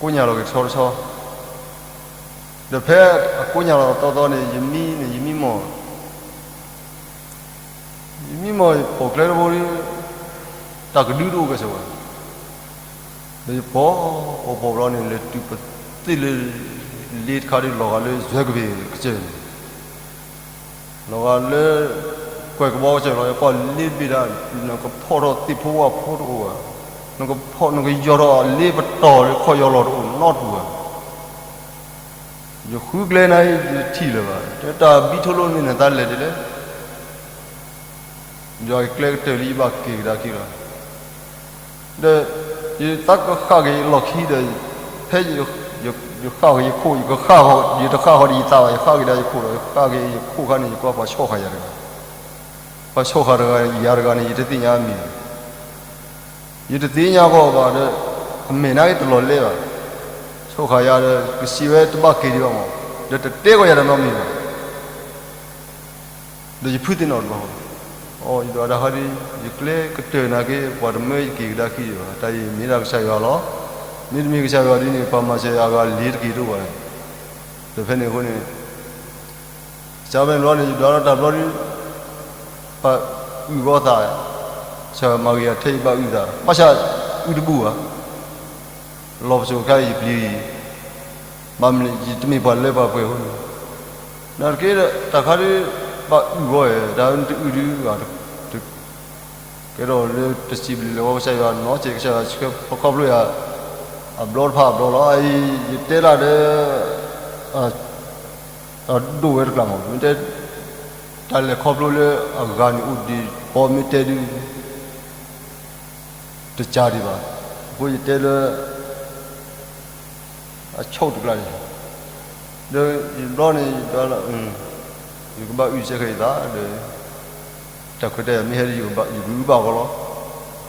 ကိးညါလီၤက့ၤတဆီတဆီ, ဒီးဖဲအကိးညါလီၤသီသီန့ၣ် ယမံန့ၣ် ယမံမီၢ် ယမံမီၢ် ယပိာ်ကျဲတဘိဒီး တၢ်ကဒုတအိၣ်ကဲစၢၤဝဲ, ဒီးယပိာ် ပိာ်ပိာ်ဘျီန့ၣ် လဲၤတုၤပသ့ၣ်လၢ လ့တခါဒီး လီၤဂာ်လၢယွဲကဘ့ၣ်ကစၢၢ်န့ၣ် လီၤဂာ်လၢ ကွဲးကဘီကစၢၢ်လီၤ, ယကွၢ်လ့တဘ့ၣ်ဒၣ် နကဖီၣ်ထီၣ်သ့ၣ်ဖိဝၣ်ဖိတအိၣ်ဘၣ်, နကဖီၣ် နကယီၢ်ထီၣ်လ့ပတီၢ်လၢခီၣ်ယီၢ်လီၤတအိၣ်နီတပူၤဘၣ်. ယဃုကျဲန့ၣ် ယတထံၣ်လၢၤဘၣ်, တၢ်ဘံထိလိၣ်န့ၣ် နသးလဲၤဒ်လဲၣ် ယွၤကျဲကတၢၢ်လံ ယဘၣ်က့ၤကဒါက့ၤလီၤ. ဒီး ယသးကဃၣ်က့ၤယလီၢ်ခံဒီး ဖဲ ယဃၣ်က့ၤယခိၣ် ယကဃၣ်ဃီ ယတဃၣ်ဃီဒီးယသးဘၣ်, ယဃၣ်က့ၤဒၣ်ယခိၣ်ဒီး ယဃၣ်က့ၤယခိၣ်ခါန့ၣ် ယကွၢ်ပှၤဆီၣ်ဃာ်ယၤတဂၤ, ပှၤဆီၣ်ဃာ်တဂၤ ယၤတဂၤန့ၣ် ယတသ့ၣ်ညါအမံၤ, ယတသ့ၣ်ညါဃီဘၣ်ဒီး အမဲာ်နါက့တလီၤလဲဘၣ်, ဆီၣ်ဃာ်ယၤဒီး ကစံးဝဲတဘၣ်က့ၤဒံးဘၣ်မး, ဒီးတတဲဃီယၤတနီတမံၤဘၣ်. ဒီးယဖုသ့ၣ်နီၣ်တဘျီ, အိ ယဒွးတၢ်ခါဒ် ယကျဲကတၢၢ်နာ်က့ ပှၤတမၢယက့ၤကဒါက့ၤယၤဘၣ်, တၢ်အံၤမ့ၢ်ဒၣ်ကစၢ်ယွၤလီၤ. မ့တမ့ၢ်ကစၢ်ယွၤဒ်န့ၣ် ပှၤမၤစၢၤယၤအဂၤလ့ၤတက့ၤတအိၣ်ဘၣ်. ဒီးဖဲန့ၣ်အဃိန့ၣ် ကစၢ်ဖဲန့ၣ်ဘျီန့ၣ် ယဒွးထီၣ်တၢ်ဘျီဒ် ပှၤအုၣ်ဂီၢ်သး ကစၢ်မၤဂ့ၤယၤထဲယဘၣ်အုၣ်သး ဘၣ်ဆၣ်အုၣ်တဘူၣ်ဘၣ်. လီၤပစိာ်ခါအံၤယပျံၤအံၤ ဘၣ်မနုၤ ယတမ့ၢ်ပှၤလၢပှဲၤပှဲၤအဃိန့ၣ်, နာ်သက့ဒီး တၢ်ခါဒ် ဘၣ်အုၣ်ဂီၢ်ဧါ တၢ်တအုၣ်ဒုးဂၤ ကဲထီၣ်လၢတစံးဘျုးလဲၤဝီကစၢ်ယွၤနီတစဲး ကစၢ်ယွၤဆှၢခီဖျိယၤ အဘျီတဖၣ်အဘျီလီၤ. အအံၤ ယတဲဒၣ်ဒီး အဒိၣ်ဝဲတကျါမး မ့ၢ်တဲ တၢ်လဲၤခီဖျိလၢအဂၤန့ၣ်အိၣ်ဒံး ဘီမ့ၢ်တဲဒုး တကးဒံးဘၣ်. အဃိယတဲလၢ အဆိၣ်တကျါန့ၣ် ဒီးယဘျီန့ၣ် ယတဲလီၤ ယကဘၣ်အုၣ်စဲဃဲၤယသးဒီး တၢ်ခွဲးတၢ်ယာ်မ့ၢ်ဟဲဒီး ယကအုၣ်ဘၣ်ဃီလီၤ.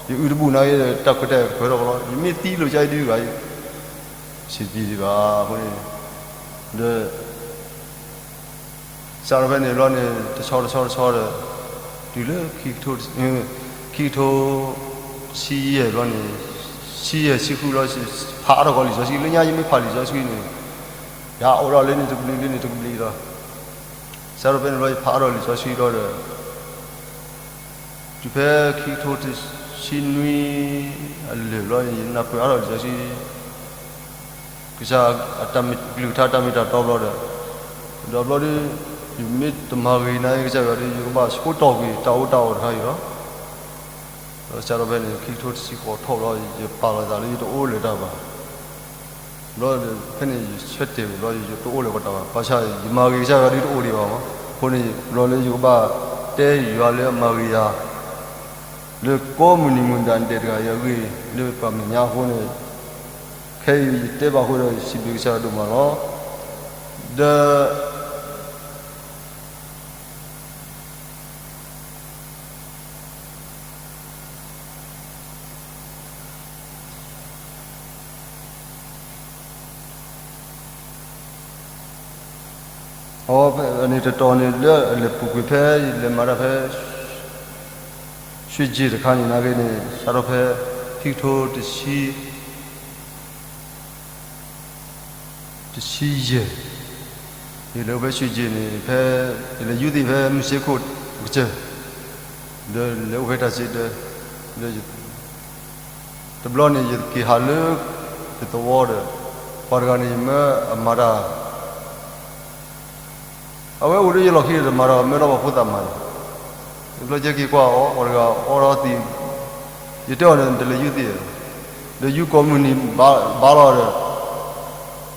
ယအုၣ်တဘူၣ်နာ်က့ဒီး တၢ်ခွဲးတၢ်ယာ်ကပၢၤထီၣ်ဃီလီၤ. ယမ့ၢ်သံလိာ်ကါအံၤဒုးဂၤအံၤ စံးတပံၤဒံးဘၣ်အဃိန့ၣ် ဒီး စးထီၣ်ဖဲန့ၣ်ဘျီန့ၣ် တဆီတဆီတဆီဒီး တုၤလၢ ခံကထိ ခံကထိတဆံယဲၢ်ဘျီန့ၣ် ဆံယဲၢ်ဆံဃုလီၤ ဖးအါထီၣ်ကီးလံာ်စီဆှံ လၢညါယမ့ၢ်ဖးလံာ်စီဆှံန့ၣ် ယအိၣ်ဒီးလၢန့ၣ်တကဘျံးလၢန့ၣ်တကဘျံးလီၤ. စးထီၣ်ဖဲန့ၣ်ဘျီ ယဖးအါထီၣ်လံာ်စီဆှံလီၤဒီး တုၤဖဲခံကထိတဆံနွံအလၢာ်ဘျီန့ၣ် ယနၢ်ပၢၢ်အါထီၣ်လံာ်စီဆှံ ကစၢ်အတၢ်မ့ၢ်ကလုၢ်ကထါတၢ်မ့ၢ်တၢ်တီဘျီဒီး ဒီးဘျီဒုး ယမ့ၢ်တမၤဂ့ၤနၤ ကစၢ်ယွၤဒုး ယကဘၣ်ဆိတီၢ်ကွံာ်တၢ်အိၣ်တၢ်အီၣ်တခါအံၤလီၤ. ဒီးစးထီၣ်ဖဲန့ၣ် ခံကထိတဆံဃိးထီၣ်ဘျီ ယပာ်လီၤသးလၢယတအိၣ်လၢၤတၢ်ဘၣ်. ဘျီဒီး ဖဲန့ၣ်ယဆၢတဲာ်ဝဲဘျီ ယတအိၣ်လၢၤပတၢ်ဘၣ်. ဘၣ်ဆၣ်ယမၤဂ့ၤကစၢ်ယွၤဒုးတအိၣ်ဒံးဘၣ်မး. အဃိန့ၣ် ဘျီလၢယကဘၣ်တဲယွၤလၢအမၤဂ့ၤယၤ လၢကိးမုၢ်နံၤမုၢ်ဒၣ်ဒဲးတဂၤအံၤအဂ့ၢ် လၢပှၤမဲာ်ညါအဃိန့ၣ် ခဲအံၤယတဲဘၣ်ဃုာ်ဒီး ယစံးဘျုးကစၢ်ယွၤဒိၣ်မးလီၤ. ဒီး အဝဲန့ၣ်တတီၤန့ၣ် လၢအလဲၤပူၤကွံာ်ဖဲ ယလဲၤမၤတၢ်ဖဲ ရွှေကျင်တခါန့ၣ် နာ်က့န့ၣ် စးထီၣ်ဖဲ ခံကထိတဆံ တဆံယဲၢ်, ယလဲၤအိၣ်ဖဲ ရွှေကျင်န့ၣ် ဖဲ ယလဲၤယူသ့ၣ်ဖဲမုၢ်စ့ခိၣ်အကစၢၢ်, ဒီးလဲၤအိၣ်ဖဲတၢ်စ့ဒၢ, ဒီး တဘျီန့ၣ် ယက့ၤဟးလၢ ယသဝီဒီး ပှၤတဂၤန့ၣ် ယမၢအမၤတၢ် အဝဲအိၣ်လၢယလီၢ်ခံဒီး မၤတၢ်မၢလီၤပှၤဖိသၣ်မၤန့ၣ်, တဘျီကဲက့ၤကွၢ်အီၤ ပှၤတဂၤအီထီၣ်သံး, ယတဲအီၤန့ၣ် နတလဲၤယူသ့ၣ်ဧါ, ဒီးယူကိးမုၢ်နံၤဘၣ်လီၤဒီး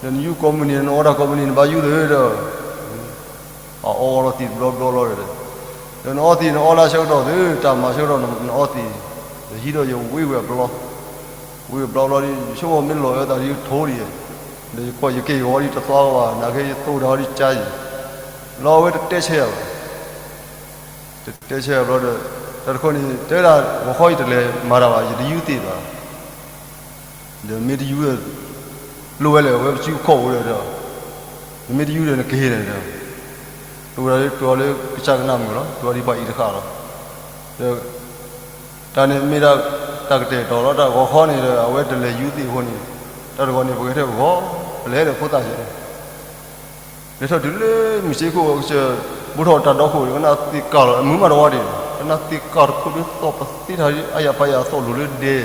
ဒီးနယူၢ်ကိးမုၢ်နံၤ နအီတၢ်ကိးမုၢ်နံၤ နဘၣ်ယူၢ်သုဒီး အအီလီၤသံးတဘျီဘျီလီၤဒီး, ဒီးနအီသံးနအီလၢဆၢကတီၢ်သု တၢ်မၤဆၢကတီၢ်နအီသံး, ဒီးဟံးဒီးယဝံၣ်ဝဲအဘျီ, ဝံၣ်အဘျီဘျီဒီး ယဆိကမိၣ်မ့ၢ်လီၤဝဲသးဒီးယထိဒံး, ဒီးယကွၢ်ယက့ၤဂီၤဒီးတသွါကဘၣ် နာ်က့ယသိၣ်ဒၣ်ဒီးကၠါယံၤ, လီၤအဝဲတတဲဆဲးဘၣ်, တတဲဆဲးဘျီဒီး, တၢ်တခီန့ၣ် တဲဝဲဒၣ် ဂီၤခီအံၤတလဲၤမၤတၢ်ဘၣ် ယတယူၢ်သ့ၣ်ဘၣ် ဒီးမ့ၢ်တယူၢ် လိၣ်ဝဲလဲၣ် အဝဲပစုခိၣ်အိၣ်ဒီး, နမ့ၢ်တယူၢ်ဒီးနကဟ့ၣ်န့ၣ်ဒီး, တဝဲဒၣ်လၢ တိၤလၢကစၢ်ကနၣ်မုာ်လီၤ တိၤဒ်ပှၤအံၤတဃၣ်လီၤ, ဒီး တၢ်န့ၣ်မ့ၢ်ဒၣ် တၢ်ကတဲာ်ကတီၤလီၤ တၢ်ဂီၤခီန့ၣ်ဒီး အဝဲတလဲၤယူၢ်သ့ၣ်အဃိန့ၣ်, တၢ်တဂီၤန့ၣ် ပကဟဲထဲဂီၤ, ပလဲၤဒီးဖိသၣ်ယဲ လဲၤထီၣ်တုၤလၢမုၢ်စ့ၢ်ခိၣ် ကစၢၢ်ဘူးထီၣ်တၢ်ဒီခိၣ်ဒီး ကနၣ်သ့ၣ်ကၢ်လီၤ မုာ်မးတဝီဒံး, ကနၣ်သ့ၣ်ကၢ်တခိၣ်ဒ်သိးပသ့ထီၣ်အယၣ်ပယၣ်အသိၣ်လိၤလၢဒဲ,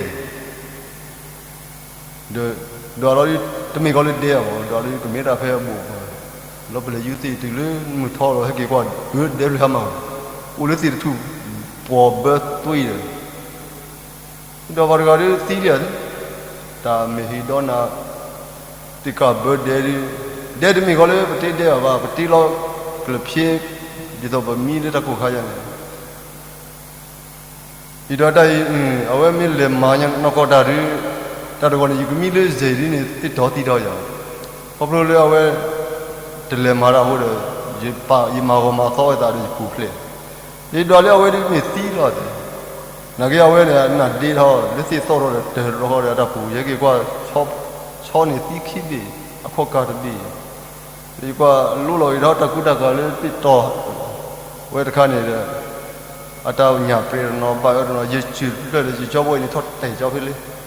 ဒီး ဒွးလီၤဒ် တမ့ၢ်ကီလၢဒဲအမး ဒွးလီၤဒ်ကမ့ၢ်တၢ်ဖဲအဘူးအပၢ်, လီၤပလဲၤယူၢ်သ့ၣ်တုၤလၢမုၢ်ထီလီၤ ဟဲက့ၤကွၢ် ဒဲဖျၢၣ်ဟါမၢ်, အိၣ်လၢသ့ၣ်တထူၣ် ပှီၤဘၢသွံဒီး ဒီးပှၤတဂၤဒ်သံလံဧါ, တၢ်မ့ၢ်ဟ့ၣ်ဒီးနၤ သ့ၣ်ကၢ်ဘၢဒဲဒ်, ဒဲတမ့ၢ်ဃီလၢပတ့ဒဲအီၤဘၣ် ပတ့လီၤကျၢၢ်ဖျ့, ဒ်သိးပမံလၢတၢ်ကိၢ်ခါယၤန့ၣ်, ဒ်ဒီးတၢ်အံၤ အဝဲမ့ၢ်လဲၤမၤညါနီၢ်ကီၢ်တၢ်ဒ်, တၢ်တဂီၤန့ၣ် ယကမံလၢစဲၤဒ်န့ၣ် သ့ၣ်တီၤသံတီၤယၤ, ခီဖျိလၢအဝဲ တလဲၤမၤတၢ်အဃိဒီး, ယမၤဂီၤမၤသီဝဲသးဒီးယပူၤဖျဲး ယဒွးလၢအဝဲဒ်မ့ၢ်သံလီၤသ့, နာ်က့အဝဲန့ၣ် နၢ်ဒ့ထီၣ် လၢသ့ၣ်သီၣ်ထီၣ်ဒီး တၢၢ်တဘျီဃီဒီးအတၢ်ပူၤ ယဟဲက့ၤကွၢ် ဆီန့ၣ်သံခံဘ့ၣ် အခီၣ်ကၢ်တဘ့ၣ်, ယကွၢ်လိၣ်လီၤဂ့ၤထီၣ်တၢ်ကူတၢ်ကၤလၢသ့ၣ်တီၤ ဝဲတခါန့ၣ်ဒီး အတၢ်ညၣ်ပြဲတနီၤ ဘၣ်အၢတနီၤ ယစၢၤဖျၢၣ်ဒီး ယကၠီဘီအံၤန့ၣ် ထီၣ်တဲာ်ကၠီဖဲလဲၣ်,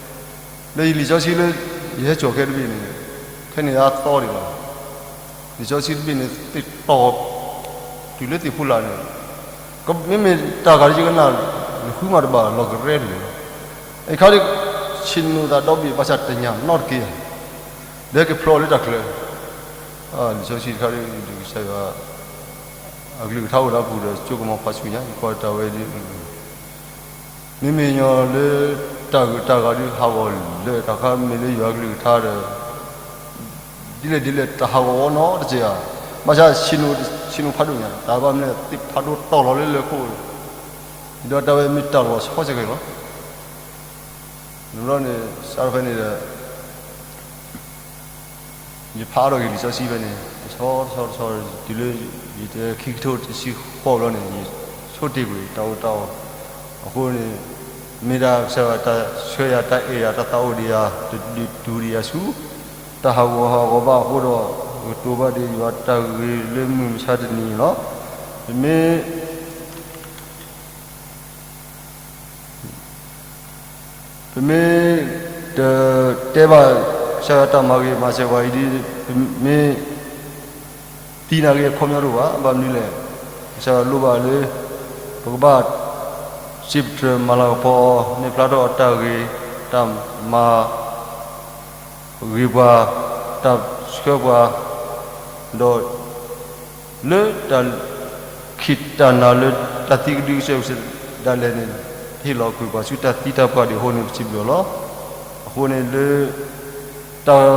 လၢယလံာ်စီဆှံလၢ ယဟဲစိာ်ခဲတဘ့ၣ်န့ၣ်, ခဲန့ၣ်အသီဒံးလီၤ လံာ်စီဆှံတဘ့ၣ်န့ၣ် သ့ၣ်တီၤ တုၤလၢသ့ၣ်ဖူလာ်န့ၣ်, မ့မ့ၢ်တၢ်ဂၤလၢယကနၣ် နဃုမးတဘၣ် လီၤကရဲတဂ့ၤ, အခါဒ် ဆ့ၣ်နီၤသးဒီဘ့ၣ် ဘၣ်ဆၣ်တညၣ်နီတက့ၢ်, ဒီးကဖျီလၢတၢ်ချၢ, လံာ်စီဆှံတခါဒ် ကစၢ်ယွၤ အကလုၢ်ကထါအိၣ်လၢအပူၤဒီး ကၠိကမီၤဖးဆူညါ ယကွၢ်တၢ်ဝဲဒ် မ့မ့ၢ်ညီလၢတၢ်ဂုၤတၢ်ဂၤဒ်ဟးဂီၤလၢာ်တၢ်ခါ မ့ၢ်လၢယွၤကလုၢ်ကထါဒီး ဒ်လဲၣ်ဒ်လဲၣ်တၢ်ဟးဂီၤဝဲနီတစဲးဧါ, ဘၣ်ဆၣ်ဆ့ၣ်နီၤဖးဒိၣ်ညါ တၢ်ဘၣ်မနုၤသ့ၣ်ဖးဒိၣ်တီၢ်လီၤလၢလၢခိၣ်, ဒ်ဒီးတၢ်ဝဲမ့ၢ်တၢ်လီၤဆီစ့ၢ်ကီးလီၤ, န့ၣ်ဘျီန့ၣ် စးထီၣ်ဖဲန့ၣ်ဒီး ယဖးအါထီၣ်က့ၤလံာ်စီဆှံဖဲန့ၣ် တဆီတဆီတဆီ တုၤလၢ ယတဲခံကထိတဆံဃိးဘျီန့ၣ် ယဆိတ့ၢ်ကွံာ်တၢ်အီၣ်တၢ်အီ, အဃိန့ၣ် မ့ၢ်ဒၣ်ကစၢ်ယွၤတၢ်ဆှၢယၤ တၢ်အဲၣ်ယၤ တၢ်သးအိၣ်ဒံးယၤ တဒုးတူၢ်ဒံးယၤဆူ တၢ်ဟးဂီၤဟးဂီၤဘၣ်အဃိဒီး ကတိၤဘၣ်ဒံးယွၤတၢ်ဂ့ၤလၢမုၢ်မဆါတနံၤန့ၣ်လီၤ. ပမ့ၢ် ပမ့ၢ်တတဲဘၣ် ကစၢ်ယွၤတၢ်မၤဂ့ၤမၤစၢၤပှၤအံၤဒ် ပမ့ၢ်သံနာ်က့အခီပညီတအိၣ်ဘၣ်. ဘၣ်မနုၤလဲၣ်, ကစၢ်ယွၤလိၣ်ဘၣ်လၢ ပကဘၣ်စံးပတြၢၤမၤလၤကပီၤအီၤ နဲၣ်ဖျါထီၣ်အတၢ်ဂ့ၤ တၢ်မၤ ဂ့ၤပှၤ တၢ်ဆှၢပှၤ, ဒီးလၢတၢ်ခံးတၢ်နၤလၢတၢ်သံကဒုကစၢၢ်ကစၢၢ်ဒၣ်လဲာ်န့ၣ် ဟ့ၣ်လီၤကွံာ်ပှၤဆူတၢ်သံတၢ်ပှၢ်ဒံးအဃိန့ၣ် ပစံးဘျုးအီၤလီၤ. အဃိန့ၣ်လၢ တၢ်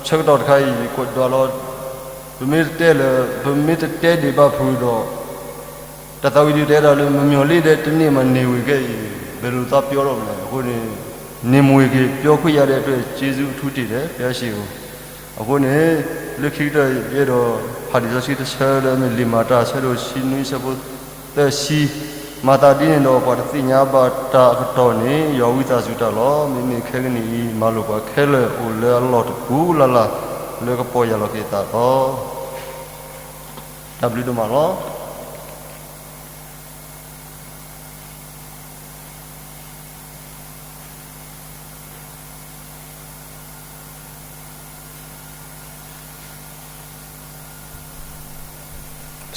ဆၢကတီၢ်တခါအံၤ ယကွဲးဒွးလီၤ, ပမ့ၢ်တတဲလၢ ပမ့ၢ်တတဲဒံးဘၣ်ဖုးဒီး တၢ်သးဝံၣ်ဒုးတဲဒၣ်လၢ မမျှော်လင့်တဲ့တနေ့မှာ နေဝင်ခဲ့ရင် ဘယ်လိုသွားပြောတော့မလဲ. အဃိန့ၣ် နေမဝင်ခင် ပြောခွင့်ရတဲ့အတွက် ကျေးဇူးအထူးတင်တယ် ဘုရားရှင်ကို. အဃိန့ၣ် လၢခံကတၢၢ် ယအဲၣ်ဒိးဖးလံာ်စီဆှံတဆၢလၢ မ့ၢ်လံာ်မၤတၢ်အဆၢဒိၣ်တဆံနွံ အဆၢဖိသၢဆံ, မၤသးဒ်န့ၣ်ဒီး ပှၤတသ့ၣ်ညါဘၣ်တၢ်အကတီၢ်န့ၣ် ယွၤဝံသးစူၤတၢ်လီၤ. မ့မ့ၢ်ခဲကနံၣ်အံၤ မၤလိာ်ပှၤခဲလၢာ်အိၣ်လၢအလီၢ်တပူၤလၢ်လၢ် လၢကပီၢ်ယၢ်လီၤက့ၤအသးလီၤ. တၢ်ဘျုးဒိၣ်မးလီၤ.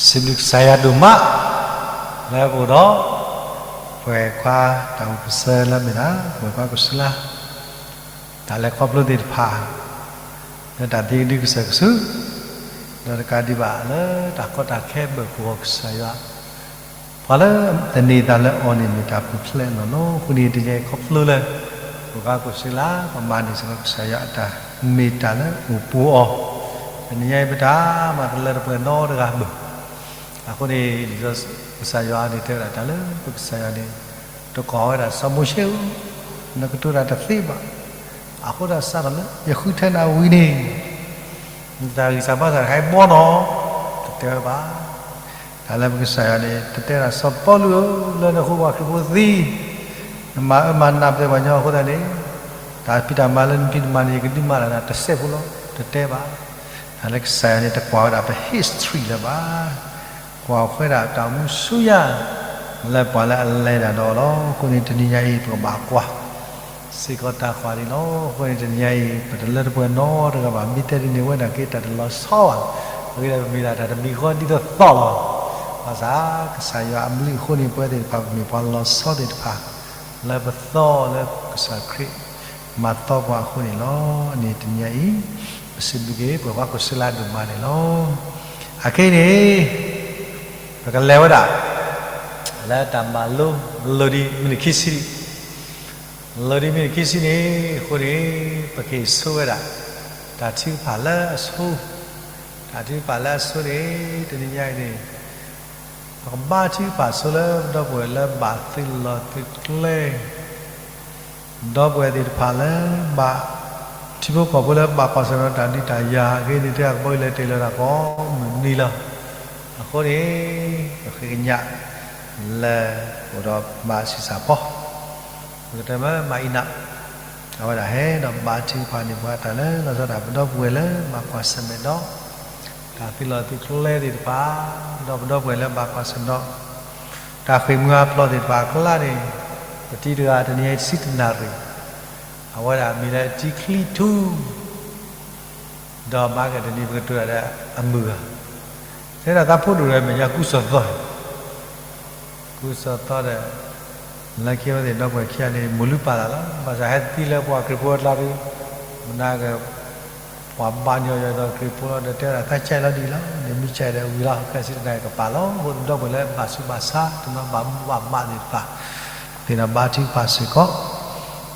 စံးဘျုးကစၢ်ယွၤဒိၣ်မး လၢအအိၣ်ဒီး ပဝဲခွါတၢ်အိၣ်ကစၢ်လၢအမ့ၢ်ဒၣ် ပဝဲခွါကစၢ်လၢ တၢ်လဲၤခီဖျိသ့ၣ်တဖၣ် လၢတၢ်သံကဒုကစၢၢ်ကဆူး ဒီးတကးဒံးဘၣ်လၢတၢ်ကီတၢ်ခဲဘၢၣ်ဖှိၣ်အီၤကစၢ်ယွၤ ပှၤလၢသန့ၤသးလၢအီၤန့ၣ် မ့ၢ်တၢ်ပူၤဖျဲးနီၢ်နီၢ် အဃိန့ၣ် တနံၤအံၤခီဖျိလၢ ပဝဲခွါကစၢ်လၢ ပမၤန့ၢ်စ့ၢ်ကီးကစၢ်ယွၤအတၢ် မ့ၢ်တၢ်လၢအိၣ်ပူၤအီၤ, တနံၤညါအံၤပတၢ်မၤတလၢတပှဲၤနီတဂၤဘၣ်. အဃိန့ၣ် လံာ်စီဆှံကစၢ်ယွၤန့ၣ်တဲဝဲဒၣ်တၢ်လၢပကစၢ်ယွၤန့ၣ် တကိးဝဲဒၣ်စီၤမိၤၡ့ဧၢ, နကတိၤတၢ်တသ့ဘၣ်. အဃိဒီးစးထီၣ်လၢယဃုထၢနၤဝံၤန့ၣ် နတၢ်ဂံၢ်စၢ်ဘါစၢ်တခါအံၤဘီနီၤ, တတဲဝဲဘၣ်. တၢ်လၢပကစၢ်ယွၤန့ၣ် တတဲဒၣ်စီၤပီလူးဧၢ, လၢနဃုပှၤခရံာ်ဖိသံ နမၤအၢမၤနးပှဲၤပှၤညီအဃိသတးန့ၣ်, တၢ်ဖံးတၢ်မၤလၢနဖံးနမၤန့ၣ် ယကဒုးမၤလၢနၤတစဲးဖိလီၤ, တတဲဘၣ်. တၢ်လၢကစၢ်ယွၤန့ၣ် တကွၢ်ဝဲဒၣ်ပ history လၢၤဘၣ်. ကွၢ်ဃီဒၣ်တၢ်အိၣ်မူဆူညါ လၢပှၤလၢအလဲၤဒၣ်ဒီးအီၤလီၤ. အဃိန့ၣ်တနံၤညါအံၤ ပကဘၣ်ကွၢ် စ့ၢ်ကီးတၢ်ကွၢ်န့ၣ်လီၤ. အဃိန့ၣ်တနံၤညါအံၤ ပတလၢတပှဲၤနီတဂၤဘၣ်. မ့ၢ်တဲဒ်န့ၣ်ဝဲဒၣ်က့ၤတၢ်တလီၤဆီဘၣ်. အဂ့ၢ်ဒ်အံၤပမ့ၢ်ဒၣ်တၢ်တမံၤဃီဒ်သိးသိးလီၤ. ဘၣ်ဆၣ် ကစၢ်ယွၤအဘျုးအဃိန့ၣ် ပဝဲသ့ၣ်တဖၣ် ပမ့ၢ်ပှၤလီၤဆီသ့ၣ်တဖၣ် လၢပသီလၢကစၢ်ခရံာ်မၤသီပှၤအဃိန့ၣ်လီၤ. အန့ၣ်တနံၤညါအံၤ ပစံးဘျုးက့ၤ ပှၤဖးခိၣ်စ့လၢအဒိၣ်မးန့ၣ်လီၤ. အခဲအံၤန့ၣ် ပကလဲၤဝဲဒၣ် လၢတၢ်မၤလိ လီၤဒံးမံးနံးခံဆံ, လီၤဒံးမံးနံးခံဆံန့ၣ် အဃိန့ၣ် ပက့ၤဆိဝဲဒၣ် တၢ်ထုကဖၣ်လၢအဆိ, တၢ်ထုကဖၣ်လၢအဆိန့ၣ် တနံၤညါအံၤန့ၣ် ပကဘါထုကဖၣ်ဆိလၢပဒီပုၢ်ဝဲၢ်လၢဘၣ်သုးလီၢ်သုးကျဲ ဒီပုၢ်ဝဲၢ်သ့ၣ်တဖၣ်လၢဘၣ် ထံဖိကီၢ်ဖိလၢဘၣ်ကွၢ်ဆၢၣ်မဲာ်ဒီးတၢ်ဒုးတၢ်ယၤအဂ့ၢ်န့ၣ် တဲအကဘီယူၤလဲၤတ့ၢ်လီၤတၢ်ကိးမုၢ်နံၤလီၤ. အဃိန့ၣ် ပဃ့ကညး လၢအိၣ်ဒီးမၤဆံးစၢ်ဖီ ပကတဲမ့ၢ်မၤအံၤနး အဝဲဒၣ်ဟဲဒီးဘါထုကဖၣ်န့ၢ်ပှၤတၢ်လၢလီၤဆီဒၣ်တၢ် ပဒီပုၢ်ဝဲၢ်လၢဘၣ်ကွၢ်ဆၢၣ်မဲာ်ဒီး တၢ်သုးလီၢ်သုးကျဲသ့ၣ်တဖၣ် ဒီးပဒီပုၢ်ဝဲၢ်လၢဘၣ်ကွၢ်ဆၢၣ်မဲာ်ဒီး တၢ်ဃ့ၢ်မှံဟးဖျိးသ့ၣ်တဖၣ်အကျါန့ၣ် ပတံၤတဂၤတနံၤအံၤတဆံတနၣ်ရံၣ် အဝဲဒၣ်မံၤလၢတံၤချံထူ ဒီးမၤကတနံၤပကတိၤတၢ်ဒီးအမုၢ်ဂၤ တဲဒၣ်သးဖိဒိၣ်ဒီးမဲာ်ညါကူစီၤသီန့ၣ် ကူစီၤသီဒီး လၢခံဝဲသ့ၣ်ဒီပုၢ်ဝဲၢ်ခံဂၤန့ၣ် မိၢ်လုၢ်ပာ်သးလီၤ. ဘၣ်ဆၣ်ဟဲသံလၢပှၤခရံာ်ဖိအကျါဒီး မနၤက ပှၤဘၣ်ညီညီဒီးခရံာ်ဖိလီၤ ဒီးတဲဝဲဒၣ်သးကဲလီၤဒ်အံၤလီၤ နမ့ၢ်ကဲဒီးဝံၤလီၤ ခဲစံးတနၣ်ကပာ်လီၤ. အဃိသဒီပုၢ်ဝဲၢ်လၢဘၣ်ဆူးဘၣ်ဆါ တနီၤဘၣ်မူဘၣ်ဘၣ်သ့ၣ်တဖၣ် သ့ၣ်နီၣ်ဘါထုကဖၣ်စ့ၢ်ကီး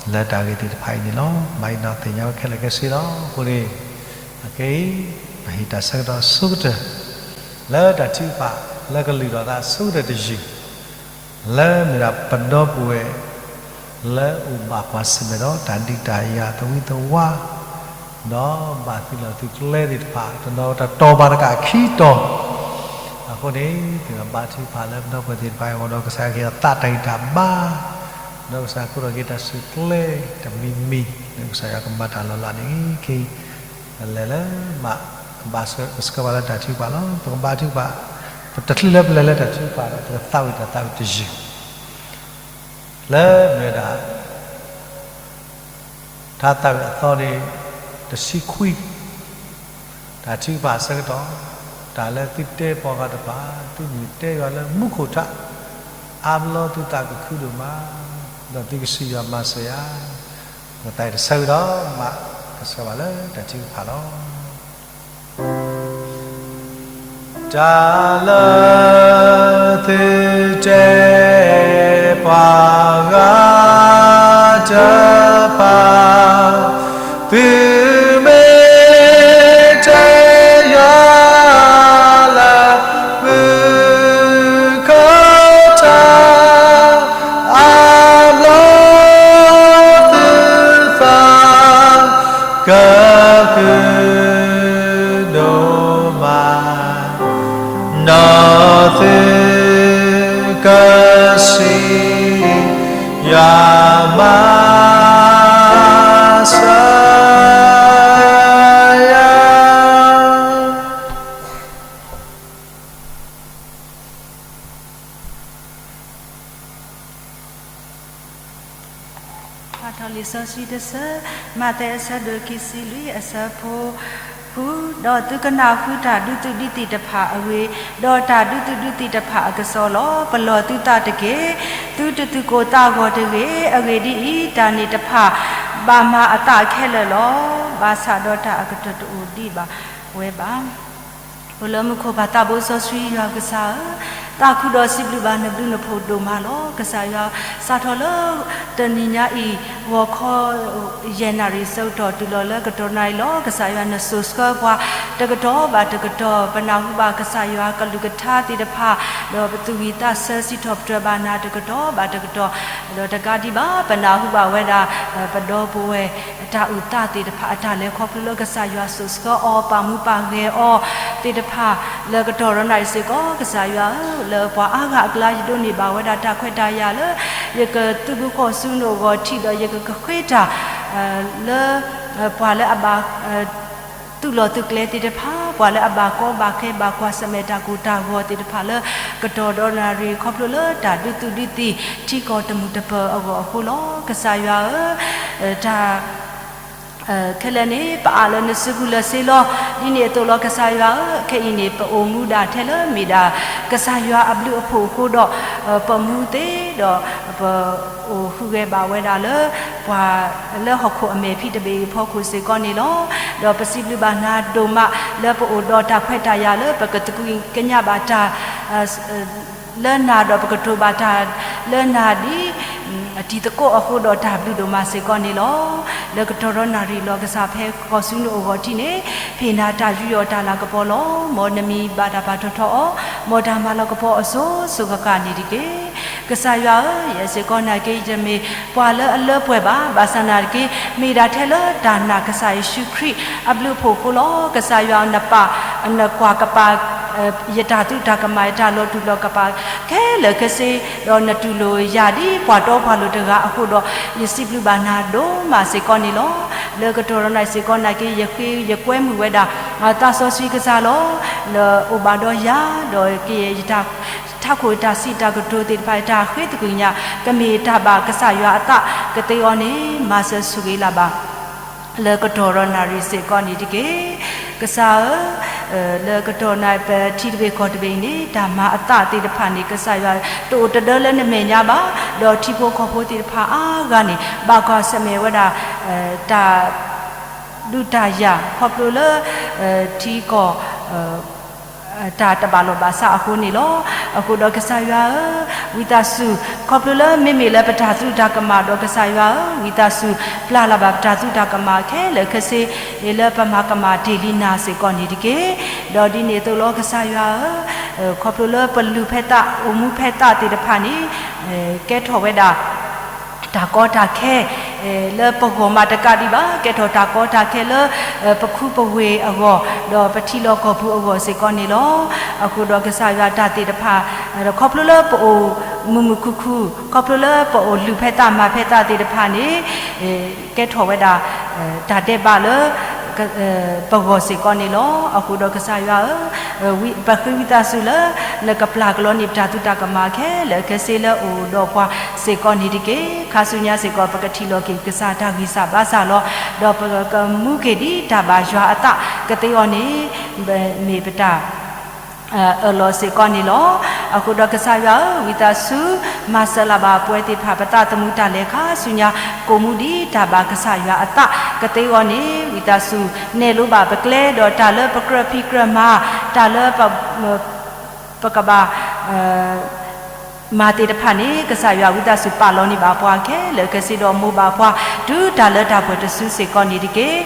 လၢတၢ်ဂ့ၢ်သ့ၣ်တဖၣ်အံၤန့ၣ်လီၤ. မၤအံၤနီၣ်သ့ၣ်ညါဝဲခဲလၢာ်ခဲဆ့လီၤ. အဃိန့ၣ် အခဲအံၤ ပဟ့ၣ်တၢ်ဆၢကတီၢ်အဆိကတၢၢ် လၢတၢ်ထုကဖၣ်လၢကလုၢ်ထီၣ်သးအဆိကတၢၢ်တယုၢ် လၢမ့ၢ်ဒၣ်ပဒီပုၢ်ဝဲၢ် လၢအိၣ်ဘၣ်ကွၢ်ဆၢၣ်မဲာ်ဒီးတၢ်ဒုးတၢ်ယၤသဝံသဝါ ဒီးဘၣ်သုးလီၢ်သုးကျဲသ့ၣ်တဖၣ် တနီၤတတီၤဘၣ်တကးခံတီၤ အဃိန့ၣ် သ့ၣ်နီၣ်ဘါထုကဖၣ်လၢပဒီပုၢ်ဝဲၢ်သ့ၣ်တဖၣ်အဂီၢ် ဒီးကစၢ်ကဟ့ၣ်အီၤသးတၢ်ဂံၢ်တၢ်ဘါ ဒီးကစၢ်ကိးထီၣ်က့ၤတၢ်ဆူၣ်ကျဲတမံၤမံၤ ဒီးကစၢ်ယွၤကမၤတၢ်လီၤလးန့ၣ် ခဲအံၤ ပလဲၤလၢမး ကဘၣ်ဆၢကဆှီဘၣ်လၢတၢ်ထုကဖၣ်လီၤ. ပကဘါထုကဖၣ် ပတချုးလၢပလဲၤလၢတၢ်ထုကဖၣ်ဒီး ပကသးဝံၣ်တၢ်သးဝံၣ်တယုၢ် လၢမ့ၢ်ဝဲဒၣ် ထါသးဝံၣ်အသီန့ၣ် တဆံခွံ တၢ်ထုကဖၣ်အဆၢကတီၢ် တၢ်လၢသုတဲပှၤဂၤတဖၣ် သုမ့ၢ်တဲယွၤလၢမူခိၣ်ထး အါဘျီသုသးကခုဒိၣ်မး ဒီးသုကစံးယွၤမၤစၢၤယၤ ပကသးဝံၣ်တဆၢကဒီး မးကဆှီဘၣ်လၢတၢ်ထုကဖၣ်လီၤ. တၢ်လၢသုတဲပှၤဂၤတဖၣ် သုမ့ၢ်တဲယွၤလၢ မူခိၣ်ထး အါဘျီသုသး ကဟုဒိၣ်မး ဒီးသုကစံးယွၤမၤစၢၤယၤ ပထီၣ်လံာ်စီဆှံတဆၢ, မးသဲအဆၢဒိၣ် ခံဆံလွံၢ် အဆၢဖိ ဃု, ဒီးသုကနၢ်ဟူတၢ်ဒုးသုးဒုးသံၣ်တဖၣ်အဂ့ၢ်, ဒီးတၢ်ဒုးသုးဒုးသံၣ်တဖၣ်အကစီၣ်လီၤ. ပလီၢ်သုသးတက့ၢ်. သုတသုးကိၢ်သးဂီၤတဂ့ၤ. အဂ့ၢ်ဒ်အံၤ, တၢ်န့ၣ်တဖၣ် ဘၣ်မၤအသးခဲလၢာ်လီၤ. ဘၣ်ဆၣ်ဒီးတၢ်အကတၢၢ်တအိၣ်ဒံးဘၣ်ဝဲဘၣ်. အိၣ်လၢမူခိၣ်ပၢ်သးဘိစီဆှံယွၤကစၢ်ဧၢ, သးခုဒီးစံးဘျုးဘၣ်နဘျုးနဖှိၣ်ဒိၣ်မးလီၤ. ကစၢ်ယွၤ စးထီၣ်လၢတနံၤညါအံၤ ဂီၤခီ ယဲၢ်နၣ်ရံၣ်ဆၢကတီၢ်တုၤလီၤလၢကတီၢ်နၣ်ရံၣ်လီၤ. ကစၢ်ယွၤနစိာ်ဆှၢပှၤ တကတီၢ်ဘၣ်တကတီၢ် ပနၢ်ဟူဘၣ်ကစၢ်ယွၤကလုၢ်ကထါသ့ၣ်တဖၣ် ဒီးပသူၣ်ဝံၣ်သးဆၢစံးထီၣ်ပတြၢၤဘၣ်နၤတကတီၢ်ဘၣ်တကတီၢ် ဒီးတကးဒံးဘၣ် ပနၢ်ဟူဘၣ်ဝဲဒၣ် ပဒီပုၢ်ဝဲၢ် တၢ်အုၣ်သးသ့ၣ်တဖၣ်အတၢ်လဲၤခီဖျိလၢကစၢ်ယွၤစိာ်ဆှၢအီၤ ပာ်မူပာ်ဂဲၤအီၤသ့ၣ်တဖၣ် လၢကတီၢ်ဒီးနၣ်ရံၣ်စ့ၢ်ကီး ကစၢ်ယွၤဧၢ လၢပှၤအါဂၤအကျါ ယဒိးန့ၢ်ဘၣ်ဝဲဒၣ်တၢ်ခွဲးတၢ်ယာ်လၢ ယကသုးဘူးဃီၤဆူနအိၣ်ဂီၢ်ထံးဒီးယကကဃ့တၢ် လၢ ပှၤလၢအဘၣ် သုးလီၢ်သုးကျဲသ့ၣ်တဖၣ် ပှၤလၢအဘၣ်ကီဘၣ်ခဲဘၣ်ကွၢ်ဆၢၣ်မဲာ်တၢ်ကိၢ်တၢ်ဂီၤသ့ၣ်တဖၣ်လၢ ကတီၢ်ဒီးနၣ်ရံၣ်ခီဖျိလၢတၢ်ဒုးသုးဒုးသံၣ် ထံကီၢ်တမုၢ်တပၢၢ်အဂီၢ်အဃိလီၤ. ကစၢ်ယွၤဧၢ တၢ် ခဲလၢာ်န့ၣ် ပအးလၢနစုပူၤလၢာ်ဆ့လီၤ. ဒ်န့ၣ်အသိးလီၤ ကစၢ်ယွၤဧၢ, ခဲအံၤန့ၣ် ပအိၣ်မူဒၣ်ထဲလၢမ့ၢ်ဒၣ် ကစၢ်ယွၤအဘျုးအဖှိၣ်အဃိဒီး ပမူသ့ဒီး ပအိၣ်ဟူးဂဲၤဘၣ်ဝဲဒၣ်လၢ ပှၤလၢဟီၣ်ခိၣ်အမဲာ်ဖံးတဘ့ၣ်အံၤအဖီခိၣ်စ့ၢ်ကီးန့ၣ်လီၤ. ဒီးပစံးဘျုးဘၣ်နၤဒိၣ်မး လၢပအိၣ်ဒီးတၢ်ခွဲးတၢ်ယာ်လၢပကသကွံာ်ကညးဘၣ်တၢ် လၢနၤဒီးပကတိၤဘၣ်တၢ်လၢနၤဒ် တံၤသကိးအဃိဒီးတၢ်ဘျုးဒိၣ်မးစ့ၢ်ကီးန့ၣ်လီၤ. လၢကတီၢ်ဒီးနၣ်ရံၣ်လီၤ ကစၢ်ဖဲဃီၤဆူနအိၣ်ဂီၢ်ထံးန့ၣ် ဖ့ၣ်နၤတၢ်ယူးယီၣ်တၢ်လၤကပီၤလီၤ. မ်နမံၤဘၣ်တၢ်ပာ်ထီၣ်ထီအီၤ, မ်တၢ်မၤလၤကပီၤအစိၤစိၤဃၣ်ဃၣ်န့ၣ်တက့ၢ်. ကစၢ်ယွၤဧၢ, ယဲစ့ၢ်ကီးနာ်က့ ယတမ့ၢ်ပှၤလၢအလၢပှဲၤဘၣ်, ဘၣ်ဆၣ်နာ်က့ မ့ၢ်ဒၣ်ထဲလၢတၢ်နာ်ကစၢ်ယ့ၣ်ၡူးခရံာ်အဘျုးအဖှိၣ်အဃိလီၤ. ကစၢ်ယွၤနပာ် နကွၢ်ကပၤ ယတၢ်သူၣ်တၢ်ကမၣ် ယတၢ်လီၤတူာ်လီၤကပာ် ခဲလၢာ်ခဲဆ့, ဒီးနတူၢ်လိာ်ယၤဒ်ပှၤတီပှၤလိၤတဂၤအဃိဒီး ယစံးဘျုးဘၣ်နၤဒိၣ်မးစ့ၢ်ကီးန့ၣ်လီၤ. လၢကတီၢ်ဒီးနၣ်ရံၣ်စ့ၢ်ကီးနာ်က့ ယဃ့ယကွဲမုာ်ဝဲဒၣ် သးစီဆှံကစၢ်လီၤ. နအိၣ်ဘၣ်ဒီးယၤ ဒီးကယဲၢ်ယတၢ် ထးခိၣ်ယတၢ်စံးတၢ်ကတိၤသ့ၣ်တဖၣ် ယတၢ်ဃ့သကွံာ်ညါ ကမ့ၢ်တၢ်ဘၣ်ကစၢ်ယွၤအသးကသ့အီၤန့ၣ် မၤစၢၤဆိၣ်ဂ့ၤလၢ်ဘၣ် လၢကတီၢ်ဒီးနၣ်ရံၣ်စ့ၢ်ကီးန့ၣ်တက့ၢ်. ကစၢ်ဧၢ, လၢကတီၢ်နၣ်ရံၣ်ပထံတဘ့ၣ်ကီၢ်တဘ့ၣ်အံၤန့ၣ် တၢ်မၤအသးသ့ၣ်တဖၣ်န့ၣ် ကစၢ်ယွၤတအိၣ်တဒၢလၢနမဲာ်ညါဘၣ်, ဒီးထံဖိကီၢ်ဖိသ့ၣ်တဖၣ်အါဂၤန့ၣ် ဘၣ်ကွၢ်ဆၢၣ်မဲာ်ဝဲဒၣ် တၢ် ဒုးတၢ်ယၤ ခီဖျိလၢ ထံကီၢ် တၢ်တဘၣ်လိာ်ဘၣ်စးအဃိန့ၣ်လီၤ. အဃိဒီးကစၢ်ယွၤဧၢ, ဝံသးစူၤ ခီဖျိလၢမ့မ့ၢ်လၢပတၢ်သူၣ်တၢ်ကမၣ်ဒီးကစၢ်ယွၤဧၢ, ဝံသးစူၤ ပျၢ်လၢ်ဘၣ်ပတၢ်သူၣ်တၢ်ကမၣ်ခဲလၢာ်ခဲဆ့ လၢပမၤကမၣ်တ့ၢ်လံနၤစ့ၢ်ကီးန့ၣ်တက့ၢ်. ဒီးဒ်န့ၣ်အသိးလီၤကစၢ်ယွၤဧၢ, ခီဖျိလၢပလုၢ်ဖဲသး အိၣ်မူဖဲသးသ့ၣ်တဖၣ်န့ၣ် ကဲထီၣ်ဝဲဒၣ် တၢ်ကီတၢ်ခဲ လၢပဂီၢ်မးတကးဒံးဘၣ် ကဲထီၣ်တၢ်ကီတၢ်ခဲလၢ ပခူပဝ့ၢ်အဂီၢ် ဒီးပထံလီၢ်ကီၢ်ပူၤအဂီၢ်စ့ၢ်ကီးန့ၣ်လီၤ. အဃိဒီးကစၢ်ယွၤတၢ်သ့ၣ်တဖၣ် ခီဖျိလၢပအိၣ်မုာ်မုာ်ခုၣ်ခုၣ် ခီဖျိလၢပအိၣ်လုၢ်ဖဲသးမၤဖဲသးသ့ၣ်တဖၣ်န့ၣ် ကဲထီၣ်ဝဲဒၣ် တၢ်ဒဲးဘးလၢ ပဂီၢ်စ့ၢ်ကီးန့ၣ်လီၤ. အဃိဒီးကစၢ်ယွၤဧၢ, ပဃ့ဝံသးစူၤလၢ နကပျၢ်ကလီန့ၢ်ပတၢ်သူၣ်တၢ်ကမၣ်ခဲလၢာ်ခဲဆ့လၢအိၣ်ဒီးပှၤစ့ၢ်ကီးန့ၣ်တက့ၢ်. ခါဆူညါစ့ၢ်ကီး ပကထံၣ်လိာ်က့ၤကစၢ်တၢ်ဂံၢ်စၢ်ဘါစၢ်လီၤ. ဒီးပကမူက့ၤဒ်တၢ်ဘၣ်ယွၤအသးကသ့အီၤန့ၣ် မ့ၢ်ပတၢ် အၢၣ်လီၤစ့ၢ်ကီးန့ၣ်လီၤ. အဃိဒီးကစၢ်ယွၤဧၢ, ဝံသးစူၤ မၤစၢၤလၢ်ဘၣ်ပဝဲသ့ၣ်တဖၣ် ပသးသမူတၢ်လဲၤခါဆူညါ ကိးမူဒ်တၢ်ဘၣ်ကစၢ်ယွၤအသးကသ့အီၤန့ၣ် ဝံသးစူၤ နဲၣ်လိဘၣ်ပကျဲ ဒီးတၢ်လၢပကြၢးဖံးကြၢးမၤ တၢ်လၢ ပကဘၣ် မၤသ့ၣ်တဖၣ်န့ၣ် ကစၢ်ယွၤဝံသးစူၤပာ်လီၤန့ၢ်ဘၣ်ပှၤခဲလၢာ် ကစ့ဒီးမိၢ်ဘၣ်ပှၤ တုၤတၢ်လၢတၢ်ပှဲၤတစုစ့ၢ်ကီးန့ၣ်တက့ၢ်.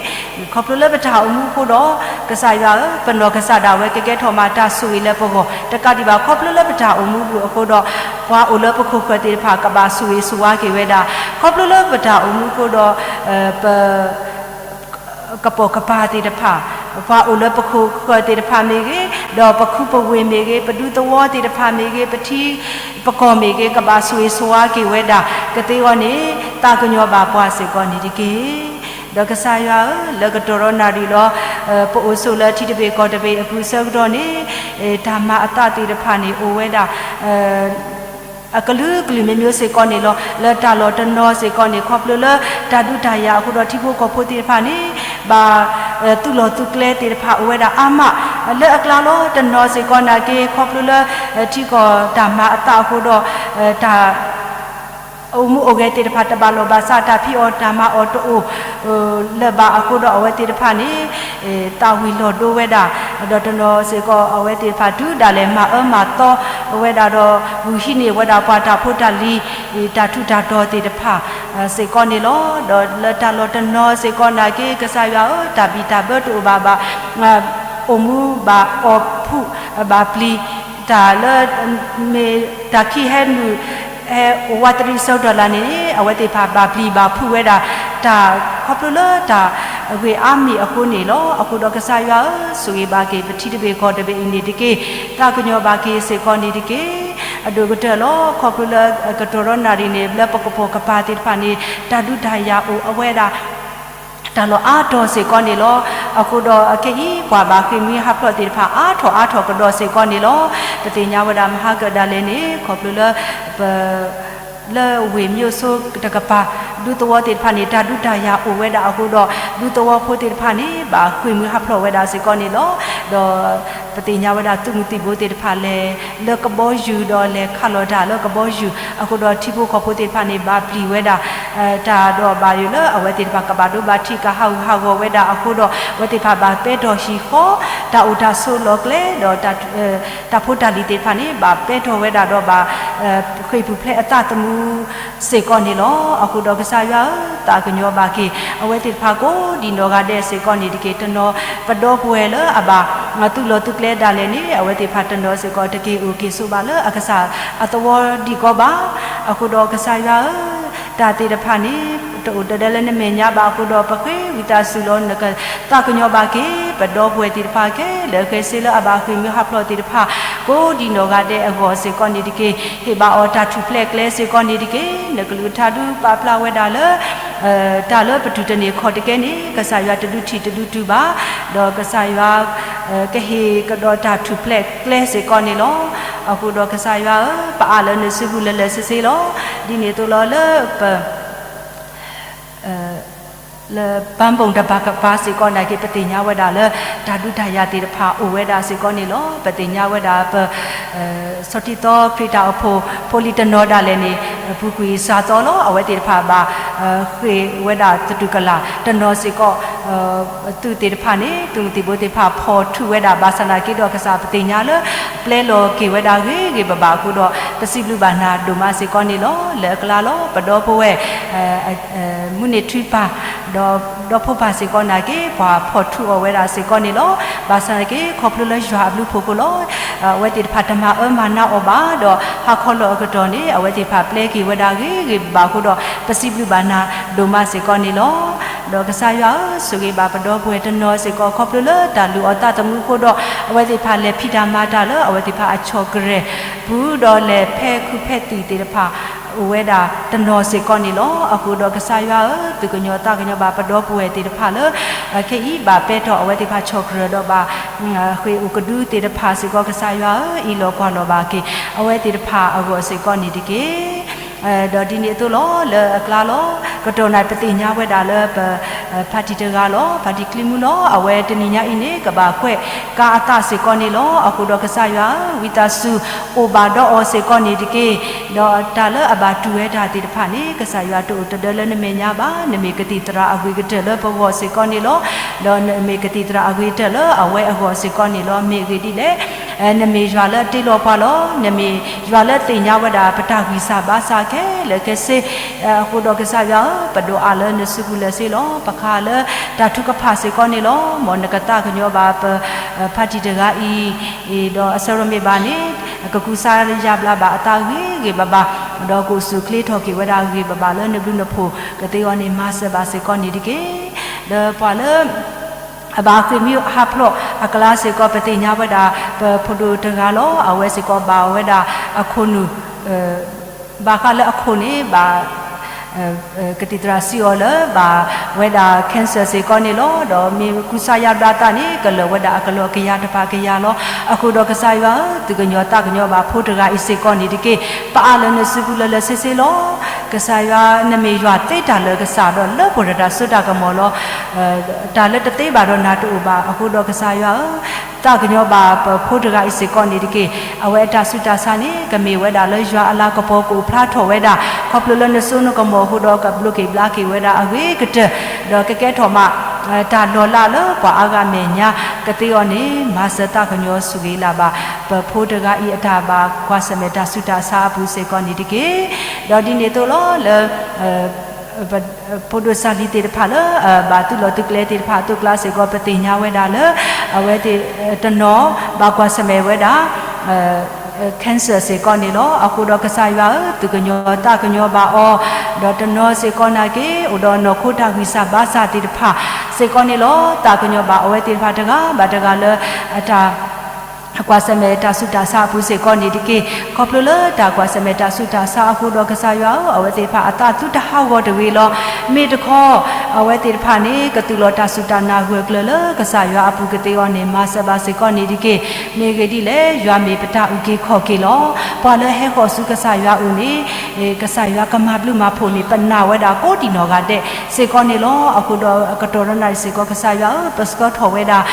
ခီဖျိလၢပတၢ်အိၣ်မူအဃိဒီး ကစၢ်ယွၤဧၢ, ပနီၢ်ကစၢ်ဒၣ်ဝဲကကဲထီၣ်မးတၢ်ဆိၣ်ဂ့ၤလၢပဂီၢ် တကးဒံးဘၣ် ခီဖျိလၢပတၢ်အိၣ်မူအပူၤအဃိဒီး ပှၤအိၣ်လၢပခိၣ်ဃၢၤသ့ၣ်တဖၣ် ကဘၣ်ဆိၣ်ဂ့ၤဆိၣ်ဝါက့ၤဝဲဒၣ် ခီဖျိလၢပတၢ်အိၣ်မူအဃိဒီး ပ ကပိာ်ကပၤသ့ၣ်တဖၣ်, ပှၤအိၣ်လၢပခိၣ်ဃၢၤသ့ၣ်တဖၣ်မ့ၢ်ဂ့ၤ, ဒီးပခူပဝ့ၢ်မ့ၢ်ဂ့ၤ, ပဒူသဝီသ့ၣ်တဖၣ်မ့ၢ်ဂ့ၤ, ပထံပကီၢ်မ့ၢ်ဂ့ၤ, ကဘၣ်ဆိၣ်ဂ့ၤဆိၣ်ဝါက့ၤဝဲဒၣ်ကသ့အီၤန့ၣ် သးကညီၤဘၣ်ပှၤစ့ၢ်ကီးန့ၣ်တက့ၢ်. ဒီးကစၢ်ယွၤဧၢ, လၢကတီၢ်ဒီးနၣ်ရံၣ်လီၤ ပအိၣ်ဆိးလၢထံတဘ့ၣ်ကီၢ်တဘ့ၣ်အပူၤဆၢကတီၢ်န့ၣ် တၢ်မၤအသးသ့ၣ်တဖၣ်န့ၣ် အိၣ်ဝဲဒၣ် အကလုာ်ကလုာ်မ့ၢ်မ့ၢ်စ့ၢ်ကီးန့ၣ်လီၤ. လၢတၢ်လီၢ်တနီၤစ့ၢ်ကီးန့ၣ် ခီဖျိလၢတၢ်ဒုးတၢ်ယၤအဃိဒီး ထံဖိကီၢ်ဖိသ့ၣ်တဖၣ်န့ၣ် ဘၣ်သူၣ်လီၤသူၣ်ကျဲသ့ၣ်တဖၣ်အိၣ်ဝဲဒၣ်အါမး လၢအကျါလီၤ. တနီၤစ့ၢ်ကီးနာ်က့ ခီဖျိလၢထံကီၢ်တၢ်မၤအသးအဃိဒီး တၢ် အိၣ်မူအိၣ်ဂဲၤသ့ၣ်တဖၣ် တဘၣ်လိာ်ဘၣ်စး တၢ်ဖံးအီၣ်တၢ်မၤအီၣ်တအိၣ် လၢၤဘၣ်အဃိဒီး အဝဲသ့ၣ်တဖၣ်န့ၣ် သးဝံၤလီၤဒိဝဲဒၣ်, ဒီးတနီၤစ့ၢ်ကီး အဝဲသ့ၣ်တဖၣ်တုၤဒၣ်လဲာ် မၤအၢမၤသီဝဲဒၣ်ဒီး ဂုာ်ဟံးန့ၢ်ဝဲဒၣ်ပှၤတၢ်ဖိတၢ်လံၤ တၢ်ထူးတၢ်တီၤသ့ၣ်တဖၣ် စ့ၢ်ကီးန့ၣ်လီၤ. ဒီးလၢတၢ်လီၢ်တနီၤစ့ၢ်ကီးနာ်က့ ကစၢ်ယွၤဧၢ, တၢ်ဘံၣ်တၢ်ဘၢတအိၣ်ဘၣ်ဘၣ် အိၣ်မူဘၣ်အီၣ်ဖှိၣ်ဘၣ်ပျံၤ တၢ်လၢ မ့ၢ်တၢ်ခံးဟဲနုာ် ဟဲအိၣ်ဝးတရံးဆၢကတီၢ်လာ်န့ၣ် အဝဲသ့ၣ်တဖၣ်ဘၣ်ပျံၤဘၣ်ဖုးဝဲဒၣ် တၢ်ခီဖျိလၢတၢ်ဂ့ၢ်အါမံၤအဃိန့ၣ်လီၤ. အဃိဒီးကစၢ်ယွၤဧၢ, ဆိၣ်ဂ့ၤဘၣ်က့ၤ ပထံတဘ့ၣ်ကီၢ်တဘ့ၣ်အံၤန့ၣ်တက့ၢ်. သးကညီၤဘၣ်က့ၤစ့ၢ်ကီးန့ၣ်တက့ၢ်. အဒိၣ်ကတၢၢ်လီၤ. ခီဖျိလၢကတီၢ်ရီနၣ်ရံၣ်န့ၣ် လၢပကပိာ်ကပၤသ့ၣ်တဖၣ်န့ၣ် တၢ်ဒုးတၢ်ယၤအိၣ်အဝဲဒၣ် တၢ်လီၢ်အါတီၤစ့ၢ်ကီးန့ၣ်လီၤ. အဃိဒီးအခဲအံၤ ပှၤဘၣ်ဃ့ၢ်မှံဟးဖျိးသ့ၣ်တဖၣ် အါထီၣ်အါထီၣ်ကဒီးစ့ၢ်ကီးန့ၣ်လီၤ. ပသ့ၣ်ညါဝဲဒၣ်မဟါကဒၣ်လဲာ်န့ၣ် ခီဖျိလၢ ပ လၢဝ့ၢ်မံၤစိတကပၤ ဒူသဝီသ့ၣ်တဖၣ်န့ၣ် တၢ်ဒုးတၢ်ယၤအိၣ်ဝဲဒၣ်အဃိဒီး ဒူသဝီဖိသ့ၣ်တဖၣ်န့ၣ် ဘၣ်ဃ့ၢ်မှံဟးဖျိးဝဲဒၣ်စ့ၢ်ကီးန့ၣ်လီၤ. ဒီး ပသ့ၣ်ညါဝဲဒၣ်သုးမုၢ်သံၣ်ဘိသ့ၣ်တဖၣ်လဲၤလၢကဘီယူၤဒီးလဲၤခးလီၤတၢ်လၢကဘီယူၤ အဃိဒီးထံဖိကီၢ်ဖိသ့ၣ်တဖၣ်န့ၣ် ဘၣ်ပျံၤဝဲဒၣ် တၢ်ဒီးဘၣ်ယိၣ်လၢအဝဲသ့ၣ်တဖၣ် ကဘၣ်ဒိဘၣ်ထံးကဟးဂူာ်ဟးဂီၤဝဲဒၣ်အဃိဒီး အဝဲသ့ၣ်တဖၣ်ဘၣ်ပဲထီၣ်ဟံၣ်ဃီ တၢ်အိၣ်တၢ်ဆိးလီၢ်ကျဲ ဒီး တၢ်ဖိတၢ်လံၤသ့ၣ်တဖၣ်န့ၣ် ဘၣ်ပဲထီၣ်ဝဲဒၣ်ဒီးဘၣ် ဃ့ၢ်ပူၤဖျဲးအသးသမူ စ့ၢ်ကီးန့ၣ်လီၤ. အဃိဒီးကစၢ်ယွၤဧၢ, သးကညီၤဘၣ်က့ၤ အဝဲသ့ၣ်တဖၣ်ကိးဒံးနီၢ်ဂၤဒဲးစ့ၢ်ကီးန့ၣ်တက့ၢ်. တနီၤပဒီပုၢ်ဝဲၢ်လၢအဘၣ် သုးလီၢ်သုးကျဲဒၣ်လဲာ်န့ၣ် အဝဲသ့ၣ်တဖၣ်တနီၤစ့ၢ်ကီး တက့ၤအိၣ်က့ၤဆိးဘၣ်လၢအကစၢ်အသဝီဒံးကီးဘၣ်. အဃိဒီးကစၢ်ယွၤဧၢ, တၢ်သ့ၣ်တဖၣ်န့ၣ် တအိၣ်တဒၢလၢနမဲာ်ညါဘၣ်အဃိဒီး ပဃ့ဝံသးစူၤလီၤ နကသးကညီၤဘၣ်က့ၤ ပဒီပုၢ်ဝဲၢ်သ့ၣ်တဖၣ်ခဲလၢာ်ခဲဆ့လၢအဘၣ်ဃ့ၢ်မှံဟးဖျိးသ့ၣ်တဖၣ် ကိးဒံးနီၢ်ဂၤဒဲးအဂီၢ်စ့ၢ်ကီးန့ၣ်တက့ၢ်. ဟ့ၣ်ဘၣ်အီၤတၢ်ထူၣ်ဖျဲးကျဲစ့ၢ်ကီးန့ၣ်တက့ၢ်. နကလုၢ်ကထါဒုးပာ်ဖျါဝဲဒၣ်လၢ တၢ်လၢပတုၤတန့ၢ်ခီၣ်တကဲန့ၣ် ကစၢ်ယွၤတဒုးထံၣ်တဒုးတုၤဘၣ်, ဒီးကစၢ်ယွၤ ကဟ့ၣ်ကဒီးတၢ်ထူၣ်ဖျဲးကျဲစ့ၢ်ကီးန့ၣ်လီၤ. အဃိဒီးကစၢ်ယွၤဧၢ, ပအၢၣ်လီၤနစုပူၤလၢလၢဆ့ဆ့လီၤ. ဒ်န့ၣ်အသိးလီၤလၢပ လၢပၢ်ဘိၣ်တဘၣ်ကပၤစ့ၢ်ကီးနာ်က့ ပသ့ၣ်ညါဝဲဒၣ်လၢ တၢ်ဒုးတၢ်ယၤသ့ၣ်တဖၣ်အိၣ်ဝဲဒၣ်စ့ၢ်ကီးန့ၣ်လီၤ. ပသ့ၣ်ညါဝဲဒၣ်ပ ဆီထံသီခရံာ်တၢ်အိၣ်ဖှိၣ်ဖိလံၤတနီၤဒၣ်လဲာ်န့ၣ် ပူၤကွံာ်စှၤသီလီၤ. အဝဲသ့ၣ်တဖၣ်ဘၣ် ဃ့ၢ်ဝဲဒၣ်သတူၢ်ကလာ်တနီၤစ့ၢ်ကီး သုးသ့ၣ်တဖၣ်န့ၣ် သုးမုၢ်သံၣ်ဘိသ့ၣ်တဖၣ်ဖီၣ်ထုးဝဲဒၣ် ဘၣ်ဆၣ်နာ်က့ဒီးကစၢ်ပသ့ၣ်ညါလၢ ပျဲလီၤက့ၤဝဲဒၣ်ဂ့ၤဂ့ၤဘၣ်ဘၣ်အဃိဒီး ပစံးဘျုးဘၣ်နၤဒိၣ်မးစ့ၢ်ကီးန့ၣ်လီၤ. လၢအကျါလီၤ ပဒီပုၢ်ဝဲၢ် မုၢ်နံၤထွံၣ်ပၢ် ဒီးဒီဖိပၢ်စ့ၢ်ကီးနာ်က့ ပှၤဖီၣ်ထုးအီၤဝဲဒၣ်စ့ၢ်ကီးန့ၣ်လီၤ. ဘၣ်ဆၣ်နာ်က့ ခီဖျိလၢယွၤအဘျုးအဖှိၣ်အဃိလီၤ. အဝဲသ့ၣ်တဖၣ်တမၤအၢမၤနးအီၤဘၣ်ဒီး ဟါခီလီၤအကတီၢ်န့ၣ် အဝဲသ့ၣ်တဖၣ်ပျဲက့ၤဝဲဒၣ်ဂ့ၤဂ့ၤဘၣ်ဘၣ်အဃိဒီး ပစံးဘျုးဘၣ်နၤဒိၣ်မးစ့ၢ်ကီးန့ၣ်လီၤ. ဒီးကစၢ်ယွၤဧၢ, ဆိၣ်ဂ့ၤဘၣ်ပဒီပုၢ်ဝဲၢ်တနီၤစ့ၢ်ကီး ခီဖျိလၢတၢ်လုၢ်အီၣ်သးသမူအဃိဒီး အဝဲသ့ၣ်တဖၣ်လဲၤဖံးတၢ်မၤတၢ်လၢအဝဲသ့ၣ်တဖၣ်အဆီၣ်ကရဲၣ်ပူၤဒီးလဲၤဖဲခုးဖဲသံၣ်သ့ၣ်တဖၣ် အိၣ်ဝဲဒၣ်တနီၤစ့ၢ်ကီးန့ၣ်လီၤ. အဃိဒီးကစၢ်ယွၤဧၢ, သုးကညီၤသးကညီၤဘၣ်ပဒီပုၢ်ဝဲၢ်သ့ၣ်တဖၣ်လၢ ခဲအံၤဘၣ်ပဲထီၣ်အဝဲသ့ၣ်တဖၣ်ဆီၣ်ကရဲၣ်ဒီးဘၣ် ဃ့ၢ်အိၣ်ကဒုသ့ၣ်တဖၣ်စ့ၢ်ကီး ကစၢ်ယွၤဧၢ, အံးလီၤကွၢ်လီၤဘၣ်က့ၤ အဝဲသ့ၣ်တဖၣ်အဂီၢ်စ့ၢ်ကီးန့ၣ်တက့ၢ်. ဒီးဒ်န့ၣ်အသိးလီၤ လၢအကျါလီၤ ကတီၢ်နၢ်ပသ့ၣ်ညါဝဲဒၣ်လၢပ ဖါတံၢ်တဂၤလီၤ, ဖါတံၢ်ချံမူလီၤ, အဝဲတနံၤညါအံၤန့ၣ် ကဘၣ်ကွဲးကါအသးစ့ၢ်ကီးန့ၣ်လီၤ. အဃိဒီးကစၢ်ယွၤဧၢ, ဝံသးစူၤအိၣ်ဘၣ်ဒီးအီၤစ့ၢ်ကီးန့ၣ်တက့ၢ်. ဒီးတၢ်လၢအဘၣ်တူၢ်ဝဲတၢ်သ့ၣ်တဖၣ်န့ၣ် ကစၢ်ယွၤတအိၣ်တဒၢလၢနမဲာ်ညါဘၣ်. နမ့ၢ်ကသံၣ်သရၣ်အဂ့ၤကတၢၢ်လၢပဂီၢ်စ့ၢ်ကီးန့ၣ်လီၤ. ဒီးနမ့ၢ်ကသံၣ်သရၣ်အဂ့ၤကတၢၢ်လၢအဝဲအဂီၢ်စ့ၢ်ကီးန့ၣ်လီၤ. မ့ၢ်အဂ့ၢ်ဒ်လဲၣ် နမ့ၢ်ယွၤလၢတ့လီၤပှၤလီၤ. နမ့ၢ်ယွၤလၢသ့ၣ်ညါဝဲဒၣ်ပတၢ်ဂံၢ်စၢ်ဘါစၢ်ခဲလၢာ်ခဲဆ့ အဃိဒီးကစၢ်ယွၤဧၢ, ပဒိးအးလၢနစုပူၤလၢာ်စ့ၢ်လီၤ. ပခါလၢတၢ်ထုကဖၣ်စ့ၢ်ကီးန့ၣ်လီၤ. မ်နကသးကညီၤဘၣ်ပ ဖါတံၢ်တဂၤအံၤ ဒီးအဆၢရိမ့ၢ်ဘၣ်န့ၣ် ကကူစါယါဘျါဘၣ်အသးဂ့ၤဂ့ၤဘၣ်ဘၣ်, ဒီးကအိၣ်ဆူၣ်အိၣ်ချ့ထီၣ်က့ၤဝဲဒၣ်ဂ့ၤဂ့ၤဘၣ်ဘၣ်လၢနဘျုးနဖှိၣ်ကသ့အီၤန့ၣ် မၤစၢၤဘၣ်စ့ၢ်ကီးန့ၣ်တက့ၢ်. ဒီးပှၤလၢ အဘၣ်ဃ့ၢ်မှံဟးဖျိးအကျါစ့ၢ်ကီး ပသ့ၣ်ညါဝဲဒၣ် ပဖိဒိၣ်တဂၤလီၤ. အဝဲစ့ၢ်ကီးဘၣ်ဝဲဒၣ်အခိၣ်နူာ် ဘၣ်ဃးလၢအခိၣ်န့ၣ် ဘၣ် ကသံၣ်သရၣ်စံးအီၤလၢ ဘၣ်ဝဲဒၣ် cancer စ့ၢ်ကီးန့ၣ်လီၤ. ဒီးမ့ၢ်ကူစါယါဘျါသးန့ၣ် ကလၢာ်ဝဲဒၣ်အကလီၢ်ကယၤတပၤကယၤလီၤ. အဃိဒီးကစၢ်ယွၤဧၢ, သုးကညီၤသးကညီၤဘၣ်ဖိတဂၤအံၤစ့ၢ်ကီးန့ၣ်တက့ၢ်. ပအၢၣ်လီၤနစုပူၤလၢလၢဆ့ဆ့လီၤ. ကစၢ်ယွၤ နမ့ၢ်ယွၤသ့တၢ်လၢာ်ကစၢ်ဒီးလၢပှဲၤဒီးတၢ်စိတၢ်ကမီၤလီၤ. တၢ်လၢတသ့ဘၣ်ဒီးနၤတအိၣ်ဘၣ်. အဃိဒီးကစၢ်ယွၤဧၢ, သးကညီၤဘၣ်ပဖိတဂၤအံၤစ့ၢ်ကီးန့ၣ်တက့ၢ်. အဝဲအတၢ်ဆူးတၢ်ဆါန့ၣ် ကမ့ၢ်ဝဲဒၣ်လၢယွၤအလၤကပီၤကအိၣ်ဖျါထီၣ်ဝဲဒၣ် ခီဖျိလၢနစိနကမီၤအဃိဒီးကဘျိးက့ၤဘျါက့ၤဝဲဒၣ်အဂ့ၤကတၢၢ်, ဒီးကကဲထီၣ်မး တၢ်လီၤလးလၢပှၤအါဂၤအမဲာ်ညါကသ့အီၤန့ၣ် မၤစၢၤသးကညီၤဆိၣ်ဂ့ၤလၢ်ဘၣ် ပဖိတဂၤအံၤအတၢ်ဘၣ်ကွၢ်ဆၢၣ်မဲာ်တၢ်ဆူးတၢ်ဆါအပူၤစ့ၢ်ကီးန့ၣ်တက့ၢ်. ဒီးဒ်န့ၣ်အသိးလီၤလၢ ပဒိၣ်စၢ်လံၤသ့ၣ်တဖၣ်လၢ ဘၣ်သုးလီၤသုးကျဲသ့ၣ်တဖၣ်အသိးကျါစ့ၢ်ကီး ပသ့ၣ်ညါဝဲဒၣ်လၢ အဝဲသ့ၣ်တနီၤဘၣ်ကွၢ်ဆၢၣ်မဲာ်ဝဲဒၣ် cancer စ့ၢ်ကီးန့ၣ်လီၤ. အဃိဒီးကစၢ်ယွၤဧၢ, သုးကညီၤသးကညီၤဘၣ်အီၤ, ဒီးတနီၤစ့ၢ်ကီးနာ်က့ အိၣ်ဒီးနီၢ်ခိတၢ်ဂံၢ်စၢ်ဘါစၢ်သ့ၣ်တဖၣ်စ့ၢ်ကီးန့ၣ်လီၤ. သးကညီၤဘၣ်အဝဲသ့ၣ်တဖၣ်တဂၤဘၣ်တဂၤလၢ အတၢ် ကွၢ်ဆၢၣ်မဲာ်တၢ်ဆူးတၢ်ဆါအပူၤစ့ၢ်ကီးန့ၣ်တက့ၢ်. ခီဖျိလၢတၢ်ကွၢ်ဆၢၣ်မဲာ်တၢ်ဆူးတၢ်ဆါအဃိဒီးကစၢ်ယွၤဧၢ, အဝဲသ့ၣ်တဖၣ်အသးသုတဟးဂီၤတဂ့ၤလီၤ. မ့ၢ်တခီ အဝဲသ့ၣ်တဖၣ်န့ၣ် ကသူၣ်လီၤတၢ်စူၢ်တၢ်နာ်ဂၢၢ်ကျၢၤလၢကစၢ်ယွၤအပူၤကသ့အီၤန့ၣ် မၤစၢၤဘၣ်စ့ၢ်ကီးန့ၣ်တက့ၢ်. မ့ၢ်ဂ့ၢ်ဒ်လဲၣ်, ယွၤမ့ၢ်ပတၢ်အုၣ်က့ၤခီၣ်က့ၤလီၤ. ပှၤလၢဟဲဃီၤဆူကစၢ်ယွၤအအိၣ်န့ၣ် ကစၢ်ယွၤကမၤဘျုးမၤဖှိၣ်န့ၣ် ပနာ်ဝဲဒၣ်ကိးဒံနီၢ်ဂၤဒဲးစ့ၢ်ကီးန့ၣ်လီၤ. အဃိဒီးကတီၢ်ဒီးနၣ်ရံၣ်စ့ၢ်ကီး ကစၢ်ယွၤဧၢ, ပဆှၢထီၣ်ဝဲဒၣ်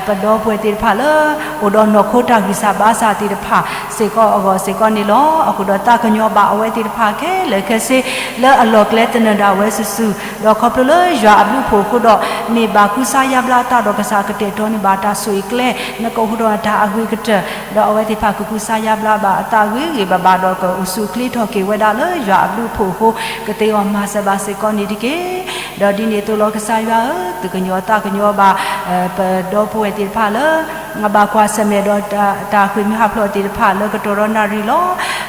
ပဒီပုၢ်ဝဲၢ်သ့ၣ်တဖၣ်လၢ အိၣ်ဒီးနီၢ်ခိတၢ်ဂံၢ်စၢ်ဘါစၢ်သ့ၣ်တဖၣ်စ့ၢ်ကီးအဂီၢ်စ့ၢ်ကီးန့ၣ်လီၤ. အဃိဒီးသးကညီၤဘၣ်အဝဲသ့ၣ်တဖၣ်ခဲလၢာ်ခဲဆ့ လၢအလီၢ်ကျဲသနၢၣ်ဒၣ်ဝဲစုာ်စုာ်, ဒီးခီဖျိလၢယွၤအဘျုးအဖှိၣ်အဃိဒီး မ့ၢ်ဘၣ်ကူစါယါဘျါအသးဒီးကစၢ်ကတဲာ်ကတီၤန့ၢ်ဘၣ် တၢ်ဆိၣ်ဂ့ၤကျဲ နကအိၣ်ဒီးတၢ်အဂ့ၤကတၢၢ်, ဒီးအဝဲသ့ၣ်တဖၣ်ကကူစါယါဘျါဘၣ်အသးဂ့ၤဂ့ၤဘၣ်ဘၣ်ဒီး ကအိၣ်ဆူၣ်အိၣ်ချ့ထီၣ်က့ၤဝဲဒၣ်လၢယွၤအဘျုးအဖှိၣ်အဃိ ကသ့အီၤမၤစၢၤဘၣ်စ့ၢ်ကီးန့ၣ်တက့ၢ်. ဒီးဒ်န့ၣ်အသိးလီၤ ကစၢ်ယွၤဧၢ, သုးကညီၤသးကညီၤဘၣ် ပဒီပုၢ်ဝဲၢ်သ့ၣ်တဖၣ်လၢ အဘၣ်ကွၢ်ဆၢၣ်မဲာ်ဒီးတၢ်ဃ့ၢ်မှံဟးဖျိးသ့ၣ်တဖၣ်လၢကတီၢ်ဒီးနၣ်ရံၣ်လီၤ.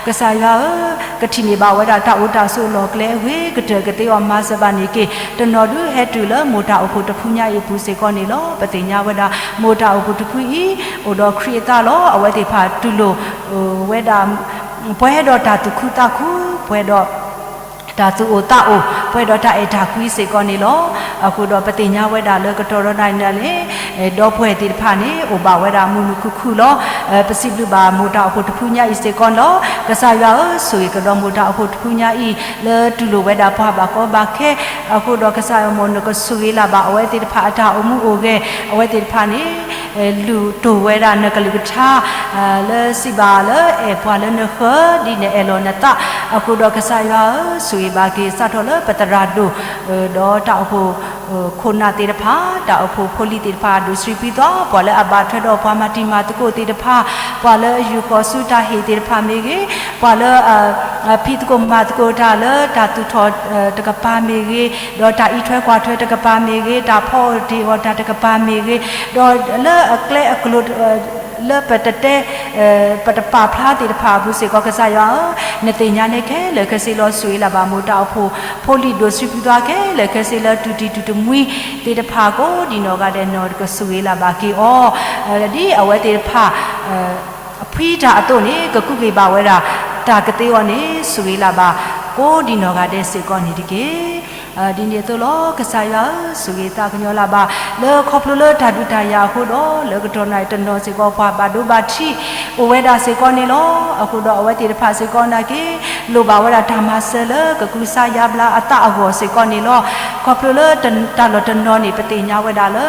ကစၢ်ယွၤဧၢ, ကထံၣ်န့ၢ်ဘၣ်ဝဲဒၣ်တၢ်အိၣ်တၢ်ဆိးအလီၢ်ကျဲအဂ့ၤကတၢၢ် ကသ့အီၤမၤစၢၤဘၣ်န့ၣ်တက့ၢ်. တနီၤဒုးဟဲတုၤလၢမိၢ်တၢ်အိၣ်ဖှိၣ်တဖုညါအံၤအပူၤစ့ၢ်ကီးန့ၣ်လီၤ. ပသ့ၣ်ညါဝဲဒၣ် မိၢ်တၢ်အိၣ်ဖှိၣ်တဖုအံၤ အိၣ်ဒီးခရံာ်အသးလီၤ. အဝဲသ့ၣ်တဖၣ်တူၢ်လိာ်ဝဲဒၣ် ပှဲၤဒီးတၢ်သူၣ်ခုသးခု, ပှဲၤဒီး တၢ်သူၣ်အိၣ်သးအိၣ်, ပှဲၤဒီးတၢ်အဲၣ်တၢ်ကွံစ့ၢ်ကီးန့ၣ်လီၤ. အဃိဒီးပသ့ၣ်ညါဝဲဒၣ်လၢကတီၢ်ဒီးနၣ်ရံၣ်န့ၣ် ဒီပုၢ်ဝဲၢ်သ့ၣ်တဖၣ်န့ၣ် အိၣ်ဘၣ်ဝဲဒၣ်မုာ်မုာ်ခုၣ်ခုၣ်လီၤ. ပစံးဘျုးဘၣ်မိၢ်တၢ်အိၣ်ဖှိၣ်တဖုညါအံၤစ့ၢ်ကီးလီၤ. ကစၢ်ယွၤဧၢ, ဆိၣ်ဂ့ၤကဒီးမိၢ်တၢ်အိၣ်ဖှိၣ်တဖုညါအံၤ လၢတူၢ်လိာ်ဝဲဒၣ်ပှၤဘၣ်ကီဘၣ်ခဲ, အဃိဒီးကစၢ်ယွၤမိၢ်နကဆိၣ်ဂ့ၤလၢ်ဘၣ်အဝဲသ့ၣ်တဖၣ်အတၢ်အိၣ်မူအိၣ်ဂဲၤ, အဝဲသ့ၣ်တဖၣ်န့ၣ် လုၢ်တိၢ်ဝဲဒၣ်နကလုၢ်ကထါ လၢစံးဘၣ်လၢအဲၣ်ပှၤလၢနဃၢၤ ဒ်နအဲၣ်လီၤနသး, အဃိဒီးကစၢ်ယွၤဧၢ, ဆိၣ်ဂ့ၤဘၣ်က့ၤစးထီၣ်လၢပသရၣ်ဒိၣ် ဒီးတၢ်အိၣ်ဖှိၣ်ခိၣ်နၢ်သ့ၣ်တဖၣ်, တၢ်အိၣ်ဖှိၣ်ဖိလံၤသ့ၣ်တဖၣ် ဒိၣ်ဆှံပှံသီ, ပှၤလၢအဘၣ်ထွဲဒီးပှၤမၤတံၤမၤသကိးသ့ၣ်တဖၣ်, ပှၤလၢအယူၢ်ဃီၤဆူတၢ်ဟ့ၣ်သ့ၣ်တဖၣ်မ့ၢ်ဂ့ၤ, ပှၤလၢ ဖံးသကိးမၤသကိးတၢ်လၢတၢ်သူၣ်ထီၣ်တကပၤမ့ၢ်ဂ့ၤ, ဒီးတၢ်အံးထွဲကွၢ်ထွဲတကပၤမ့ၢ်ဂ့ၤ, တၢ်ဖီအီၣ်တ့ၢ်အီၣ်တၢ်တကပၤမ့ၢ်ဂ့ၤ, ဒီးလၢအကျဲအကျိၤ လၢပတတဲ ပတပာ်ဖျါသ့ၣ်တဖၣ်အပူၤစ့ၢ်ကီး ကစၢ်ယွၤဧၢ, နသ့ၣ်ညါန့ၢ်ခဲလၢာ်ခဲဆ့လီၤ. ဆိၣ်ဂ့ၤလၢ်ဘၣ်မိၢ်တၢ်အိၣ်ဖှိၣ်ဖိလံၤ ဒိၣ်ဆှံပှံသီခဲလၢာ်ခဲဆ့လၢတူၢ်တံၢ်တူၢ်တမှံသ့ၣ်တဖၣ်ကိးဒံနီၢ်ဂၤဒဲး နီၢ်ကဆိၣ်ဂ့ၤလၢ်ဘၣ်က့ၤအီၤ, ဒ်အဝဲသ့ၣ်တဖၣ် ဖှံတၢ်အသိးန့ၣ် ကကူးက့ၤဘၣ်ဝဲဒၣ် တၢ်ကသ့အီၤန့ၣ် ဆိၣ်ဂ့ၤလၢ်ဘၣ် ကိးဒံနီၢ်ဂၤဒဲးစ့ၢ်ကီးန့ၣ်တက့ၢ်. ဒ်န့ၣ်အသိးလီၤ ကစၢ်ယွၤဧၢ, ဆိၣ်ဂ့ၤသးကညီၤလၢ်ဘၣ် လၢခီဖျိလၢတၢ်ဒုးတၢ်ယၤအဃိဒီး လၢကတီၢ်နၣ်ရံၣ်တနီၤစ့ၢ်ကီး ပှၤဘၣ်ဒိဘၣ်ထံးအိၣ်ဝဲဒၣ်စ့ၢ်ကီးန့ၣ်လီၤ. အဃိဒီးအဝဲသ့ၣ်တဖၣ်စ့ၢ်ကီးနာ်က့ လိၣ်ဘၣ်ဝဲဒၣ်တၢ်မၤစၢၤလၢကကူစါယါဘျါအသးအဂီၢ်စ့ၢ်ကီးန့ၣ်လီၤ. ခီဖျိလၢတၢ်လီၢ်တနီၤန့ၣ် ပသ့ၣ်ညါဝဲဒၣ်လၢ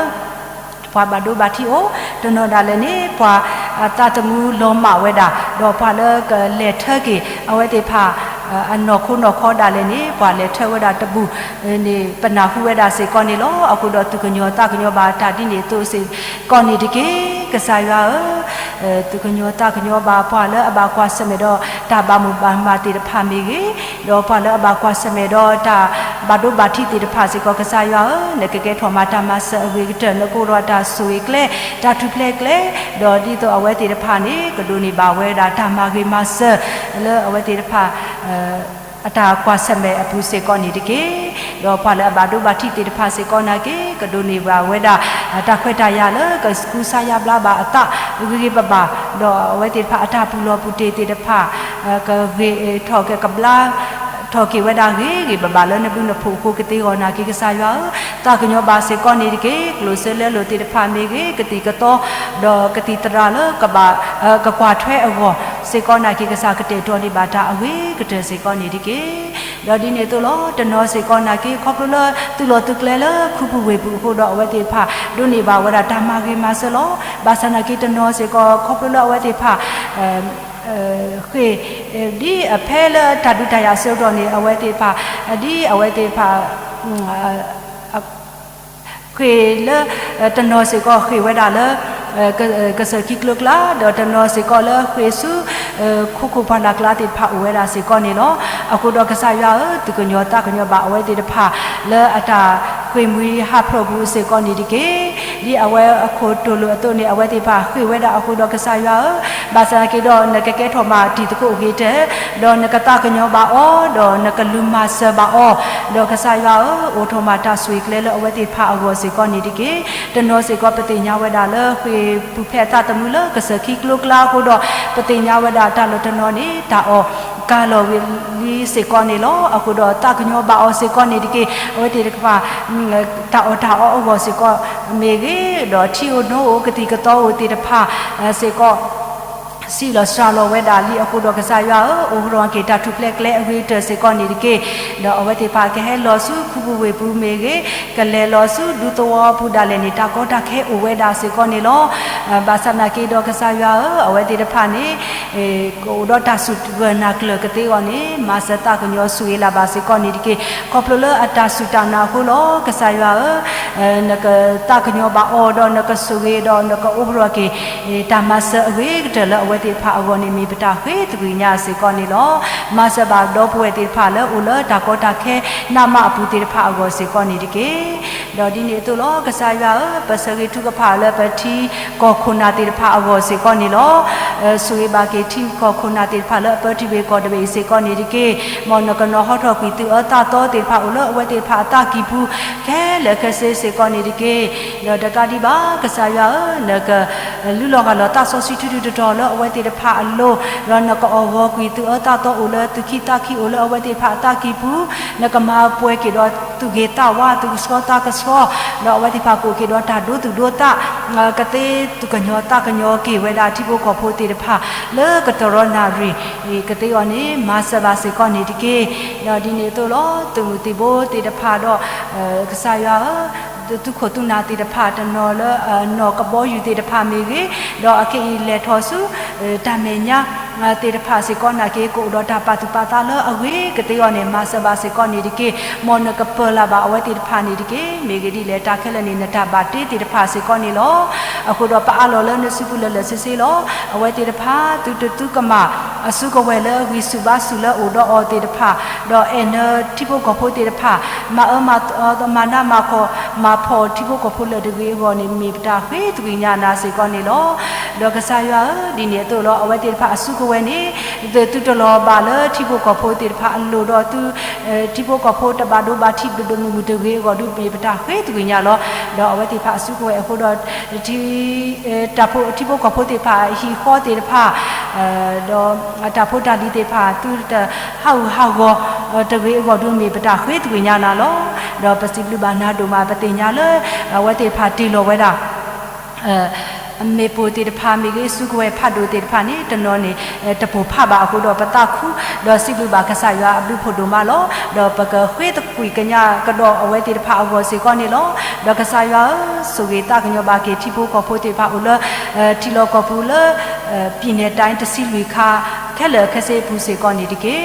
ပှၤဘၣ်ဒိဘၣ်ထံးအိၣ်, တနီၤဒၣ်လဲာ်န့ၣ် ပှၤအသးသမူလီၤမၢ်ဝဲဒၣ်, ဒီးပှၤလၢကလဲၤထၢက့ၤ အဝဲသ့ၣ်တဖၣ် အနီၢ်ခိနီၢ်ခီဒၣ်လဲာ်န့ၣ် ပှၤလဲၤထၢဝဲဒၣ်တဘူၣ်န့ၣ် ပနၢ်ဟူဝဲဒၣ်စ့ၢ်ကီးန့ၣ်လီၤ. အဃိဒီးသုးကညီၤသးကညီၤဘၣ်တၢ်ဒ်န့ၣ်အသိးစ့ၢ်ကီးန့ၣ်တက့ၢ်. ကစၢ်ယွၤဧၢ, သုးကညီၤသးကညီၤဘၣ်ပှၤလၢအဘၣ်ကွၢ်ဆၢၣ်မဲာ်ဒီးတၢ်ဘၣ်မိၣ်ဘၣ်မးသ့ၣ်တဖၣ်မ့ၢ်ဂ့ၤ, ဒီးပှၤလၢအဘၣ်ကွၢ်ဆၢၣ်မဲာ်ဒီးတၢ်ဘၣ်ဒိဘၣ်ထံးသ့ၣ်တဖၣ်စ့ၢ်ကီး ကစၢ်ယွၤဧၢ, နကကဲထီၣ်မးတၢ်မၤစၢၤအဂ့ၤကတၢၢ်, နကအိၣ်ဒီးတၢ်ဆိၣ်ဂ့ၤကျဲ, တၢ်ထူၣ်ဖျဲးကျဲ, ဒီးဒ်သိးအဝဲသ့ၣ်တဖၣ်န့ၣ် ကဒိးန့ၢ်ဘၣ်ဝဲဒၣ်တၢ်မၤဂ့ၤမၤစၢၤ လၢအဝဲသ့ၣ်တဖၣ် အတၢ်ကွၢ်ဆၢၣ်မဲာ်အပူၤစ့ၢ်ကီးန့ၣ်တက့ၢ်. ဒီးပှၤလၢအဘၣ်ဒိဘၣ်ထံးသ့ၣ်တဖၣ်စ့ၢ်ကီးနာ်က့ ကဒိးန့ၢ်ဘၣ်ဝဲဒၣ် တၢ်ခွဲးတၢ်ယာ်လၢကကူစါယါဘျါဘၣ်အသးဂ့ၤဂ့ၤဘၣ်ဘၣ်, ဒီးအဝဲသ့ၣ်တဖၣ်အတၢ်ပူၤလီၤပူၤတ့ၢ်သ့ၣ်တဖၣ် ကဂ့ၤထီၣ်က့ၤကဘျါ ထီၣ်က့ၤဝဲဒၣ်ဂ့ၤဂ့ၤဘၣ်ဘၣ်လၢနဘျုးနဖှိၣ်အဃိ ကသ့ဂီၤနာ်က့ ကစၢ်ယွၤဧၢ, သးကညီၤဘၣ်စ့ၢ်ကီးန့ၣ်တက့ၢ်. ကျိၣ်စ့လဲလိာ်သ့ၣ်တဖၣ်မ့ၢ်ဂ့ၤ, ကသံၣ်ကသီ ဒီးကသံၣ်သရၣ်လၢကဘၣ် ကကွၢ်ထွဲအဂီၢ်စ့ၢ်ကီးနာ်က့ ကစၢ်ကတဲာ်ကတီၤန့ၢ်ဘၣ်တၢ်အဂ့ၤကတၢၢ်စ့ၢ်ကီးန့ၣ်တက့ၢ်. ဒီးဒ်န့ၣ်အသိးလီၤ, တနီၤစ့ၢ်ကီးနာ်က့ ခီဖျိလၢသုးလီၢ်သုးကျဲလၢခူပူၤဝ့ၢ်ပူၤအဃိဒီး အဝဲသ့ၣ်တဖၣ်ဒိးန့ၢ်ဘၣ်ဝဲဒၣ်တၢ်မၤဂ့ၤမၤစၢၤလီၤ. ဘၣ်ဆၣ်နာ်က့ တနီၤစ့ၢ်ကီး ခီဖျိလၢအဝဲသ့ၣ်တဖၣ် ဃ့ၢ် ဒ်အဖဲလၢတၢ်ဒုးတၢ်ယၤအဆၢကတီၢ်န့ၣ် အဝဲသ့ၣ်တဖၣ် ဒ်အဝဲသ့ၣ်တဖၣ် ဃ့ၢ်လၢ တနီၤစ့ၢ်ကီးဃ့ၢ်ဝဲဒၣ်လၢ ကစၢၢ်ခံကျိကျါ, ဒီးတနီၤစ့ၢ်ကီးလၢဃ့ၢ်ဆူ ခိခိၣ်ပှၢ်လၢ်ကျါသ့ၣ်တဖၣ်အိၣ်ဝဲဒၣ်စ့ၢ်ကီးန့ၣ်လီၤ. အဃိဒီးကစၢ်ယွၤဧၢ, သူၣ်ကညီၤသးကညီၤဘၣ်အဝဲသ့ၣ်တဖၣ် လၢအတၢ်ဃ့ၢ်မှံဟးဖျိးပူၤစ့ၢ်ကီးန့ၣ်တက့ၢ်. ဒ်အဝဲအခိၣ်တိၢ်လိာ်အသိးန့ၣ် အဝဲသ့ၣ်တဖၣ်ဃ့ၢ်ဝဲဒၣ်အဃိဒီးကစၢ်ယွၤဧၢ, ဘၣ်ဆၣ်နာ်က့ဒီး နကကဲထီၣ်မးတံၤသကိးအဂ့ၤတၢၢ်, ဒီးနကသးကညီၤဘၣ်အီၤ, ဒီးနကလူၤမၤစၢၤဘၣ်အီၤ, ဒီးကစၢ်ယွၤဧၢ, အိးထီၣ်မးတၢ်ဆိၣ်ဂ့ၤကျဲလၢအဝဲသ့ၣ်တဖၣ်အဂီၢ်စ့ၢ်ကီးန့ၣ်တက့ၢ်. တနီၤစ့ၢ်ကီး ပသ့ၣ်ညါဝဲဒၣ်လၢဃ့ၢ်ပူၤဖျဲးအသးသမူလၢကစၢၢ်ခံကျိကျါအဃိဒီး ပသ့ၣ်ညါဝဲဒၣ်တၢ်လီၢ်တနီၤန့ၣ် တၢ်အီၣ်ကၤလီၤဝံၤလံစ့ၢ်ကီးန့ၣ်လီၤ. အဃိဒီးသးကညီၤဘၣ်အီၤစ့ၢ်ကီးန့ၣ်တက့ၢ်. အဝဲသ့ၣ်တဖၣ် တၢ်အီၣ်တၢ်အီအဂီၢ်စ့ၢ်ကီးမ့ၢ်ဂ့ၤ, ဒီးထံဧိၤနိဧိၤကသံၣ်ကသီဧိၤသ့ၣ်တဖၣ် စ့ၢ်ကီး ဆံးလီၤစှၤလီၤဝဲဒၣ်လံအဃိဒီးကစၢ်ယွၤဧၢ, အိးထီၣ်က့ၤတၢ်ထူၣ်ဖျဲးကျဲအဂ့ၤကတၢၢ်စ့ၢ်ကီးန့ၣ်တက့ၢ်. ဒီးအဝဲသ့ၣ်တဖၣ်ကဟဲလီၤဆူခူပူၤဝ့ၢ်ပူၤမ့ၢ်ဂ့ၤ, ကလဲၤလီၤဆူဒူသဝီပူၤဒၣ်လဲာ်န့ၣ် တၢ်ကီတၢ်ခဲအိၣ်ဝဲဒၣ်စ့ၢ်ကီးန့ၣ်လီၤ. ဘၣ်ဆၣ်နာ်က့ဒီးကစၢ်ယွၤဧၢ, အဝဲသ့ၣ်တဖၣ်န့ၣ် ကအိၣ်ဒီးတၢ်စူၢ်တၢ်နာ်ကျၢၢ်ကသ့အဂီၢ်န့ၣ် မၤစၢၤသးကညီၤဆိၣ်ဂ့ၤလၢ်ဘၣ်စ့ၢ်ကီးန့ၣ်တက့ၢ်. ခီဖျိလၢအတၢ်စူၢ်တၢ်နာ်အဃိလီၤ. ကစၢ်ယွၤဧၢ, နကသးကညီၤဘၣ်အီၤဒီးနကဆိၣ်ဂ့ၤဒီးနကအိးထီၣ်က့ၤ တၢ်မၤစၢၤအဂ့ၤကတၢၢ်လၢအဝဲသ့ၣ်တဖၣ်အဂီၢ်န့ၣ် မ့ၢ်ပတၢ်ဃ့သကွံာ်ညါစ့ၢ်ကီးန့ၣ်လီၤ. မၤစၢၤဘၣ်ဒီပုၢ်ဝဲၢ်သ့ၣ်တဖၣ်လၢအိၣ်လၢတၢ်ကီတၢ်ခဲနးမးအပူၤသ့ၣ်တဖၣ်အဂီၢ်စ့ၢ်ကီးန့ၣ်တက့ၢ်. ဒီးဒ်န့ၣ်အသိးလီၤ. ကစၢ်ယွၤဧၢ, ပဆၢဂ့ၤထုကဖၣ်လၢပထံကီၢ်ခိၣ်နၢ်သ့ၣ်တဖၣ်အဂီၢ်စ့ၢ်ကီးန့ၣ်လီၤ. ဆိၣ်ဂ့ၤဘၣ်က့ၤထံကီၢ်ခိၣ်နၢ်သ့ၣ်တဖၣ်လၢအပၢထံဝ့ၤကီၢ်တဘ့ၣ်အံၤစ့ၢ်ကီးန့ၣ်တက့ၢ်. မ်နကနီၤဟီထီၣ်ကွံာ်သူၣ်အၢသးသီသ့ၣ်တဖၣ်အိၣ်လၢအဝဲသ့ၣ်တဖၣ်အသးကံၢ်ပူၤ ခဲလၢာ်ခဲဆ့စ့ၢ်ကီးန့ၣ်တက့ၢ်. ဒီးတကးဒံးဘၣ် ကစၢ်ယွၤဧၢ, နက လုၢ်လီၤဂာ်လီၤသးစီဆှံထူထူတီတီလၢအဝဲသ့ၣ်တဖၣ်အလိၤ, ဒီးနကအီၣ်ဂီၤကွံာ်သူၣ်အၢသးသီအိၣ်လၢသူၣ်ခံသးခံအိၣ်လၢအဝဲသ့ၣ်တဖၣ်အသးကံၢ်ပူၤ, နကမၤပှဲၤက့ၤဒီးသူၣ်ဂ့ၤသးဝါ သူၣ်ကဆှီသးကဆှီ, ဒီးအဝဲသ့ၣ်တဖၣ်ကအိၣ်က့ၤဒီးတၢ်ဒိသူၣ်ဒိသး ကသ့သူၣ်ကညီၤသးကညီၤက့ၤဝဲဒၣ်ထံဖိကီၢ်ဖိသ့ၣ်တဖၣ် လၢကတရီနၣ်ရံၣ်ကသ့အီၤန့ၣ် မၤစၢၤဘၣ်စ့ၢ်ကီးန့ၣ်တက့ၢ်. ဒီးဒ်န့ၣ်အသိးလီၤ. သုးမုၢ်သံၣ်ဘိသ့ၣ်တဖၣ်ဒီး ကစၢ်ယွၤဧၢ, သုးခိၣ်သုးနၢ်သ့ၣ်တဖၣ်တနီၤလၢ နီၢ်ကဘီယူၤသ့ၣ်တဖၣ်မ့ၢ်ဂ့ၤ, ဒီးအခဲအံၤလဲၤထီၣ်ဆူ တၢ်မဲာ်ညါသ့ၣ်တဖၣ်စ့ၢ်ကီးနာ်က့ ကအိၣ်ဒီးတၢ်ပာ်သူၣ်ပာ်သးလၢအဂ့ၤကသ့အီၤန့ၣ် မၤစၢၤဘၣ်စ့ၢ်ကီးန့ၣ်တက့ၢ်. မ်နကပၢၤလၢ်ဘၣ်အဝဲသ့ၣ်တဖၣ်န့ၣ်တက့ၢ်. မ့ၢ်ဂ့ၤဒ်လဲၣ်တၢ်ခဲလၢာ်န့ၣ် နတၢ်ဘၣ်တ့သ့ၣ်တဖၣ်စ့ၢ်ကီးန့ၣ်လီၤ. အဃိဒီးပအးလီၤလၢနစုပူၤလၢာ်လၢာ်ဆ့ဆ့လီၤ. အဝဲသ့ၣ်တဖၣ် သုတသုကမၣ် အစုကဝဲၤလၢအဂံၢ်ဆူၣ်ဘါဆူၣ်လၢအအိၣ်ဒီးအီၤသ့ၣ်တဖၣ်, ဒီးအဲၣ်နၤထံဖိကီၢ်ဖိသ့ၣ်တဖၣ်, မၤအၢမၤသီ မၤနးမၤဖှီၣ် မၤဖှီၣ်ထံဖိကီၢ်ဖိလၢာ်တဂ့ၤအဂီၢ်န့ၣ် မ့ၢ်ပတၢ်ဃ့သကွံာ်ညါနၤစ့ၢ်ကီးန့ၣ်လီၤ. ဒီးကစၢ်ယွၤဧၢ, ဒ်န့ၣ်အသိးလီၤ. အဝဲသ့ၣ်တဖၣ်အစုကဝဲၤန့ၣ် သုတလီၤဘၣ်လၢထံဖိကီၢ်ဖိသ့ၣ်တဖၣ်အလိၤဒီးသု ထံဖိကီၢ်ဖိတဘၣ်ဒိဘၣ်ထံးဒိၣ်ဒိၣ်မုၢ်မုၢ်တဂ့ၤအဂီၢ်ဒုး မ့ၢ်ပတၢ်ဃ့သကွံာ်ညါလီၤ. ဒီးအဝဲသ့ၣ်တဖၣ်အစုကဝဲၤအဃိဒီး ထံ တၢ်ဖိ ထံဖိကီၢ်ဖိသ့ၣ်တဖၣ် ဟံၣ်ဃီသ့ၣ်တဖၣ် ဒီးတၢ်ဖိတၢ်လံၤသ့ၣ်တဖၣ် သုတဟးဂူာ်ဟးဂီၤ တဂ့ၤအဂီၢ်ဒုး မ့ၢ်ပတၢ်ဃ့သကွံာ်ညါနၤလီၤ. ဒီးပစံးဘျုးဘၣ်နၤဒိၣ်မး ပသ့ၣ်ညါလၢ အဝဲသ့ၣ်တဖၣ်တ့ၢ်လီၤဝဲဒၣ် မ့ၢ်ပိၢ်သ့ၣ်တဖၣ်မ့ၢ်ဂ့ၤ စုကဝဲၤဖးဒိၣ်သ့ၣ်တဖၣ်န့ၣ် တနီၤန့ၣ် တပိၢ်ဖးဘၣ်အဃိဒီး ပသးခု ဒီးစံးဘျုးဘၣ်ကစၢ်ယွၤအဘျုးဖးဒိၣ်မးလီၤ. ဒီးပကဃ့သကွံာ်ကညးကဒီးအဝဲသ့ၣ်တဖၣ်အဂီၢ်စ့ၢ်ကီးန့ၣ်လီၤ. ဒီးကစၢ်ယွၤဧၢ, ဆိၣ်ဂ့ၤသးကညီၤဘၣ်က့ၤထံဖိကီၢ်ဖိသ့ၣ်တဖၣ်အိၣ်လၢ ထံလီၢ်ကီၢ်ပူၤလၢ ပြည်နယ်တိုင်း တဆံလွံၢ်ခါ ခဲလၢာ်ခဲဆ့အပူၤစ့ၢ်ကီးန့ၣ်တက့ၢ်.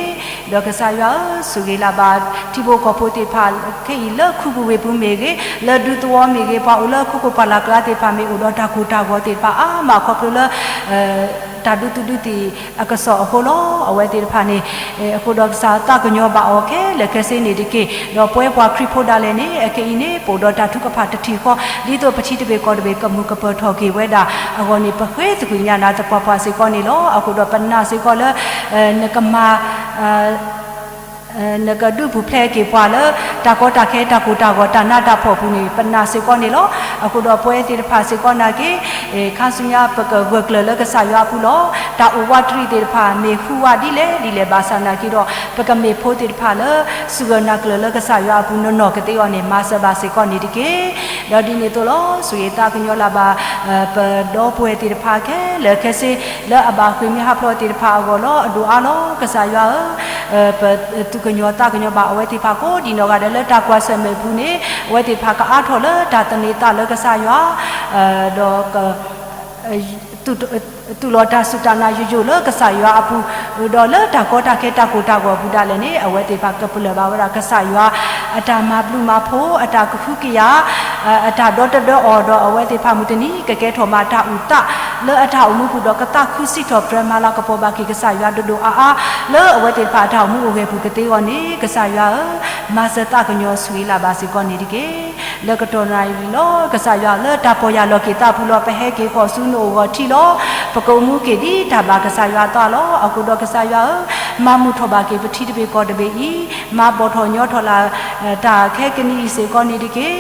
ဒီးကစၢ်ယွၤဧၢ, ဆိၣ်ဂ့ၤလၢ်ဘၣ်ထံဖိကီၢ်ဖိသ့ၣ်တဖၣ် ခဲအံၤလၢခူပူၤဝ့ၢ်ပူၤမ့ၢ်ဂ့ၤ, လၢဒူသဝီမ့ၢ်ဂ့ၤ, ပှၤအိၣ်လၢခိခိၣ်ပှၢ်လၢ်ကျါသ့ၣ်တဖၣ်မ့ၢ်အိၣ်ဒီးတၢ်ကိၢ်တၢ်ဂီၤသ့ၣ်တဖၣ်အါမး ခီဖျိလၢ တၢ်ဒုးသုးဒုးသံၣ်အကစီၣ်အဃိလီၤ. အဝဲသ့ၣ်တဖၣ်န့ၣ် အဃိဒီးကစၢ်သးကညီၤဘၣ်အီၤခဲလၢာ်ခဲဆ့န့ၣ်တက့ၢ်. ဒီးပဝဲပှၤခရံာ်ဖိဒၣ်လဲာ်န့ၣ် အခဲအံၤန့ၣ် ပအိၣ်ဒီးတၢ်ထုကဖၣ်တထံၣ်ဃီ, ဒ်သိးပထံတဘ့ၣ်ကီၢ်တဘ့ၣ်ကမုာ်ကပၢၤထီၣ်က့ၤဝဲဒၣ်အဂီၢ်န့ၣ် ပဃ့သကွံာ်ညါနၤသပှၢ်ပှၢ်စ့ၢ်ကီးန့ၣ်လီၤ. အဃိဒီးပနာ်စ့ၢ်ကီးလၢ နကမၤ နကဒုးပူၤဖျဲးက့ၤပှၤလၢ တၢ်ကီတၢ်ခဲ တၢ်ကိၢ်တၢ်ဂီၤ တၢ်နးတၢ်ဖှီၣ်အပူၤန့ၣ် ပနာ်စ့ၢ်ကီးန့ၣ်လီၤ. အဃိဒီးပဝဲသ့ၣ်တဖၣ်စ့ၢ်ကီးနာ်က့ ခါဆူညါပကဂၢၢ်ကျၢၤလၢကစၢ်ယွၤအပူၤလီၤ. တၢ်အိၣ်ဝးတရံးသ့ၣ်တဖၣ် မ့ၢ်ဟူးဝးဒ်လဲၣ်ဒ်လဲၣ်ဘၣ်ဆၣ်နာ်က့ဒီး ပကမ့ၢ်ဖိသ့ၣ်တဖၣ်လၢ စူၢ်ကနာ်ကျၢၤလၢကစၢ်ယွၤအပူၤနီၢ်နီၢ်ကသ့အီၤန့ၣ် မၤစၢၤဘၣ်စ့ၢ်ကီးန့ၣ်တက့ၢ်. ဒီးဒ်န့ၣ်အသိးလီၤ. ဆိၣ်ဂ့ၤသးကညီၤလၢ်ဘၣ် ပဒီပုၢ်ဝဲၢ်သ့ၣ်တဖၣ်ခဲလၢာ်ခဲဆ့ လၢအဘၣ်ဃ့ၢ်မှံဟးဖျိးသ့ၣ်တဖၣ်အဂီၢ်လီၤ. အဒိၣ်အါလီၤ. ကစၢ်ယွၤဧၢ, ပ ကညီသးကညီၤဘၣ်အဝဲသ့ၣ်တဖၣ်ကိးဒံနီၢ်ဂၤဒဲးလၢတၢ်ကွၢ်ဆၢၣ်မဲာ်ပူၤန့ၣ် အဝဲသ့ၣ်တဖၣ်ကအါထီၣ်လၢတၢ်သန့ၤသးလၢကစၢ်ယွၤ ဒီး သူၣ်လီၤတၢ်စူၢ်တၢ်နာ်ယိာ်ယိာ်လၢကစၢ်ယွၤအပူၤ, ဒီးလၢတၢ်ကီတၢ်ခဲတၢ်ကိၢ်တၢ်ဂီၤအပူၤဒၣ်လဲာ်န့ၣ် အဝဲသ့ၣ်တဖၣ်ကပလၢၢ်ဘၣ်ဝဲဒၣ်ကစၢ်ယွၤ အတၢ်မၤဘျုးမၤဖှိၣ် အတၢ်ကဟုကယာ် အတၢ်ဒီတဒၢအီၤဒီးအဝဲသ့ၣ်တဖၣ်မုၢ်တနံၤ ကကဲထီၣ်မးတၢ်အုၣ်သး လၢအတၢ်အိၣ်မူပူၤဒီးကသးခုစံးထီၣ်ပတြၢၤမၤလၤကပီၤဘၣ်က့ၤကစၢ်ယွၤဒိၣ်ဒိၣ်အါအါ လၢအဝဲသ့ၣ်တဖၣ်အတၢ်အိၣ်မူအိၣ်ဂဲၤပူၤကသ့အဂီၢ်န့ၣ် ကစၢ်ယွၤဧၢ, မၤစၢၤသးကညီၤဆိၣ်ဂ့ၤလၢ်ဘၣ်စ့ၢ်ကီးန့ၣ်တက့ၢ်. လၢကတီၢ်နၣ်ရံၣ်လီၤ ကစၢ်ယွၤလၢတၢ်ပီၢ်ယၢ်လီၤက့ၤသးပူၤလီၤ ပဟဲက့ၤဃီၤဆူနအိၣ်ဂီၤထံလီၤ. ပကအိၣ်မူက့ၤဒ်တၢ်ဘၣ်ကစၢ်ယွၤအသးလီၤ. အဃိဒီးကစၢ်ယွၤဧၢ, မၤမုာ်ထီၣ်ဘၣ်က့ၤပထံတဘ့ၣ်ကီၢ်တဘ့ၣ်အံၤ, မၤဘီၣ်ထီၣ်ညီထီၣ်လၢ် တၢ်ခဲကနံၣ်အံၤစ့ၢ်ကီးန့ၣ်တက့ၢ်.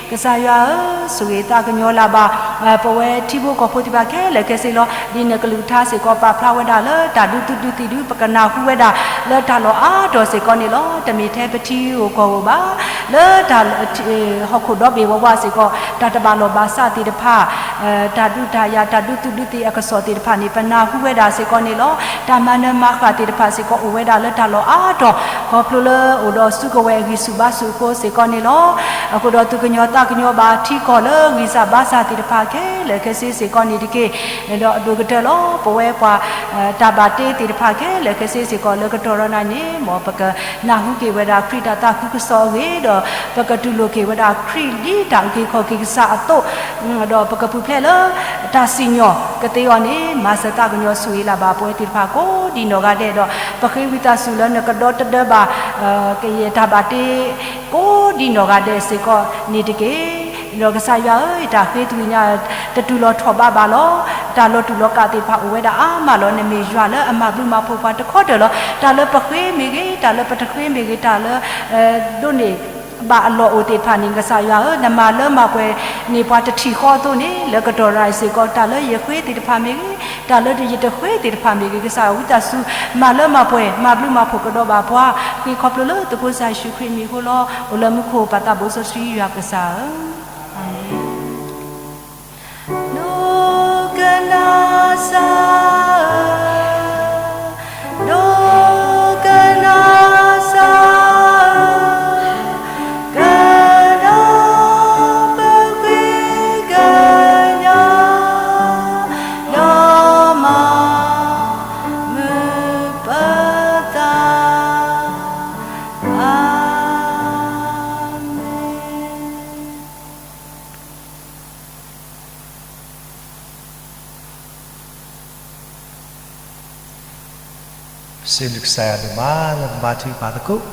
ကစၢ်ယွၤဧၢ, ဆိၣ်ဂ့ၤသးကညီၤလၢ်ဘၣ် ပဝဲထံဖိကီၢ်ဖိသ့ၣ်တဖၣ်ခဲလၢာ်ခဲဆ့လီၤ. ဒ်နကလုၢ်ကထါစ့ၢ်ကီးပာ်ဖျါဝဲဒၣ်လၢတၢ်ဒုးသုဒုးသံၣ်ဒုး ပကနၢ်ဟူဝဲဒၣ်လၢတၢ်လီၢ်အါတီၤစ့ၢ်ကီးန့ၣ်လီၤ. တမ့ၢ်ထဲပထံဧိၤကီၢ်ဧိၤဘၣ်, လၢတၢ် ဟီၣ်ခိၣ်ဒီဘ့ၣ်ဝဲဝဲစ့ၢ်ကီး တၢ်တဘၣ်လိာ်ဘၣ်စးသ့ၣ်တဖၣ် တၢ်ဒုးတၢ်ယၤ တၢ်ဒုးသုဒုးသံၣ်အကစီၣ်သ့ၣ်တဖၣ်န့ၣ် ပနၢ်ဟူဝဲဒၣ်စ့ၢ်ကီးန့ၣ်လီၤ. တၢ်မၤနၢၤမၤဃၣ်သ့ၣ်တဖၣ်စ့ၢ်ကီးအိၣ်ဝဲဒၣ်လၢတၢ်လီၢ်အါတီၤ ခီဖျိလၢအိၣ်ဒီးစုကဝဲၤအဂံၢ်ဆူၣ်ဘါဆူၣ်အဃိစ့ၢ်ကီးန့ၣ်လီၤ. အဃိဒီးသုကညီၤသးကညီၤဘၣ်ထံကီၢ်လၢဂံၢ်စၢ်ဘါစၢ်သ့ၣ်တဖၣ်ခဲလၢာ်ခဲဆ့စ့ၢ်ကီးန့ၣ်တက့ၢ်. ဒီးအဒိၣ်ကတၢၢ်လီၤ ပဝဲပှၤ တၢ်ဘၣ်တ့သ့ၣ်တဖၣ်ခဲလၢာ်ခဲဆ့စ့ၢ်ကီးလၢကတီၢ်ဒီးနၤန့ၣ် မ်ပကနၢ်ဟူက့ၤဝဲဒၣ်ခရံာ်တၢ်သးခုကစီၣ်အဂ့ၢ် ဒီးပကတူၢ်လိာ်က့ၤဝဲဒၣ်ခရံာ်ဒ်တၢ်အုၣ်က့ၤခီၣ်က့ၤကစၢ်အသိး ဒီးပကပူၤဖျဲးလၢတၢ်စံၣ်ညီၣ်ကသ့အီၤန့ၣ် မၤစၢၤသးကညီၤဆိၣ်ဂ့ၤလၢ်ဘၣ်ပဝဲသ့ၣ်တဖၣ်ကိးဒံနီၢ်ဂၤဒဲးဒီး ပဃ့ဝံသးစူၤလၢနကဒီတဒၢဘၣ် ကယဲၢ်တၢ်ဘၣ်တ့ ကိးဒံနီၢ်ဂၤဒဲးစ့ၢ်ကီးန့ၣ်တက့ၢ်. ဒီးကစၢ်ယွၤဧၢ, ယတၢ်ဃ့တဝံၣ်ညါ တတူၢ်လိာ်ထီၣ်ဘးဘၣ်လီၤ. တၢ်လီၤတူာ်လီၤကာ်သ့ၣ်တဖၣ်အိၣ်ဝဲဒၣ်အါမးလီၤ. နမ့ၢ်ယွၤလၢအမၤဘျုးမၤဖှိၣ်ပှၤတခီတၢၢ်လီၤ. တၢ်လၢပဃ့မ့ၢ်ဂ့ၤ, တၢ်လၢပတဃ့မ့ၢ်ဂ့ၤ, တၢ်လၢ ဒိးန့ၢ်ဘၣ်အလီၢ်အိၣ်သ့ၣ်တဖၣ်န့ၣ် ကစၢ်ယွၤဧၢ, နမၤလၢမၤပှဲၤန့ၢ်ပှၤတထံၣ်ဃီအသိးန့ၣ် လၢကတီၢ်ရၤအံၤစ့ၢ်ကီး တၢ်လၢယဃ့သ့ၣ်တဖၣ်မ့ၢ်ဂ့ၤ, တၢ်လၢယတဃ့သ့ၣ်တဖၣ်မ့ၢ်ဂ့ၤ, ကစၢ်ယွၤဝံသးစူၤ မၤလၢမၤပှဲၤ မၤဘျုးမၤဖှိၣ်ကဒီးဘၣ်ပှၤ, ဃ့ခီဖျိလၢသးစီဆှံယ့ၣ်ၡူးခရံာ်အမံၤအဃိလီၤ. အိၣ်လၢမူခိၣ်ပၢ်သးဘိစီဆှံယွၤကစၢ်ဧၢ, အၤမ့ၣ်. ဒိကနၣ်စၢ်ဧၢ, ဒိကနၣ်စၢ်ဧၢ, ကဒီးပဃ့ကညး, ဒီးမၤမုာ်ပသး, အၤမ့ၣ်. စံးဘျုးကစၢ်ယွၤဒိၣ်မး လၢပဘါထုကဖၣ်သကိး, ဒီး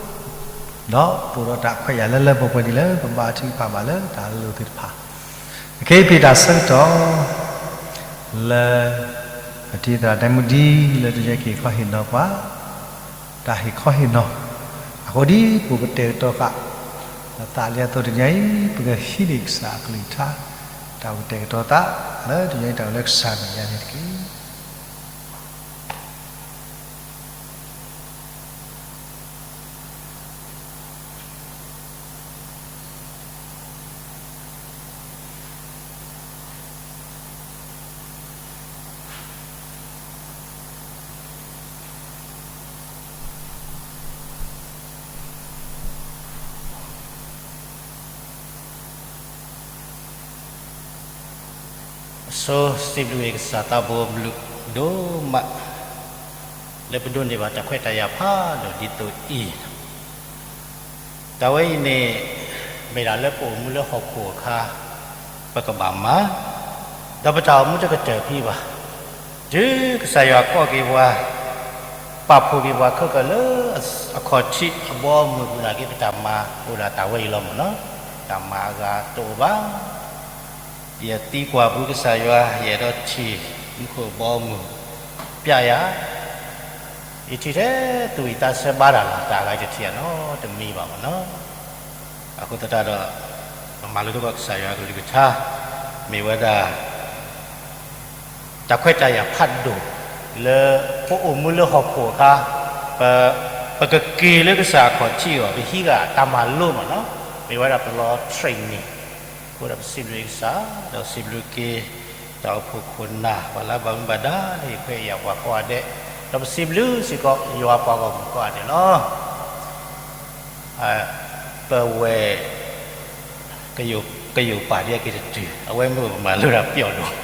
ပအိၣ်ဒီးတၢ်ခွဲးယာ်လၢလၢပှဲၤပှဲၤဒ်လၢပဘါထုကဖၣ်ဘၣ်လၢတၢ်လိၣ်သ့ၣ်တဖၣ်, အခဲအံၤဖဲတၢ်ဆၢကတီၢ် လၢ ပတံၤသရၣ်ဒဲမူဒံ လၢတယဲက့ၤခီဟ့ၣ်နီၤပှၤ တၢ်ဟ့ၣ်ခီဟ့ၣ်နီၤ, အဃိဒ်ပကတဲာ်ကတီၤဃာ် လၢသးလံအသိးတနံၤအံၤ ပကဟံးန့ၢ်ကစၢ်အကလုၢ်ကထါ, တၢ်ကတဲာ်ကတီၤသး လၢတနံၤအံၤတၢ်လၢကစၢ်အမဲာ်ညါန့ၣ်တက့ၢ်. အဆိစံးဘျုးကစၢ်သးဘိအဘျုးဒိၣ်မး လၢပဒိးန့ၢ်ဘၣ်တၢ်ခွဲးတၢ်ယာ်ဖးဒိၣ်ဒ်သိးအံၤ, တၢ်ဝဲအံၤန့ၣ် မ့ၢ်ဒၣ်လၢပအိၣ်မူလၢဟီၣ်ခိၣ်အခါ ပကဘၣ်မၤ, ဒီးပတၢ်အိၣ်မူတကတၢၢ်ဖံးဘၣ်. တုၤကစၢ်ယွၤကိးက့ၤပှၤ, ပာ်ဖှိၣ်က့ၤပှၤခဲကၢၢ်လၢအခီၣ်ထံးအဘီအမုၢ်ပူၤန့ၣ်က့ ပတၢ်မၤအိၣ်ဒၣ်တၢ်ဝဲအံၤလီၤမ့ၢ်နီၤ, တၢ်မၤအဂၤတအိၣ်ဘၣ်. ယသံကွၢ်ဘုကစၢ်ယွၤ ယအဲၣ်ဒိးထံၣ်မူခိၣ်ဘီအမုၢ် ပျဲယၤ, ယထံၣ်ထဲသူၣ်ဝံၣ်သးဆၢဘါတၢ်လီၤ တၢ်အဂၤယတထံၣ်အနီတမံၤဘၣ်မ့ၢ်နီၤ. အဃိသတးဒီး ပမၤလိသကိးကစၢ်ယွၤအကလုၢ်ကထါ မ့ၢ်ဝဲဒၣ် တၢ်ခွဲးတၢ်ယာ်ဖးဒိၣ် လၢပအိၣ်မူလၢဟီၣ်ခိၣ်အခါ ပကက့ၤလၢကစၢ်အခီၣ်ထံးအီၤ ပဟံးဂၤတၢ်မၤလိမ့ၢ်နီၤ, မ့ၢ်ဝဲဒၣ်ပလီ training အဃိဒီးပစံးဘျုးကစၢ် ဒီးစံးဘျုးက့ၤ တၢ်အိၣ်ဖှိၣ်ခိၣ်နၢ် ပှၤလၢဘၣ်မူဘၣ်ဒါလၢဟ့ၣ်ခွဲးယာ်ပှၤကိးဂၤဒဲး, ဒီးပစံးဘျုးစ့ၢ်ကီး ယွၤပှၤဂီၢ်မုၢ်ကိးဂၤဒဲးလီၤ. ပဝဲ ကယိၤပာ်ဒ်အက့ၤတတုၤ အဝဲမ့ၢ်ပမၤလိတၢ်ပျီၣ်ဒိၣ်,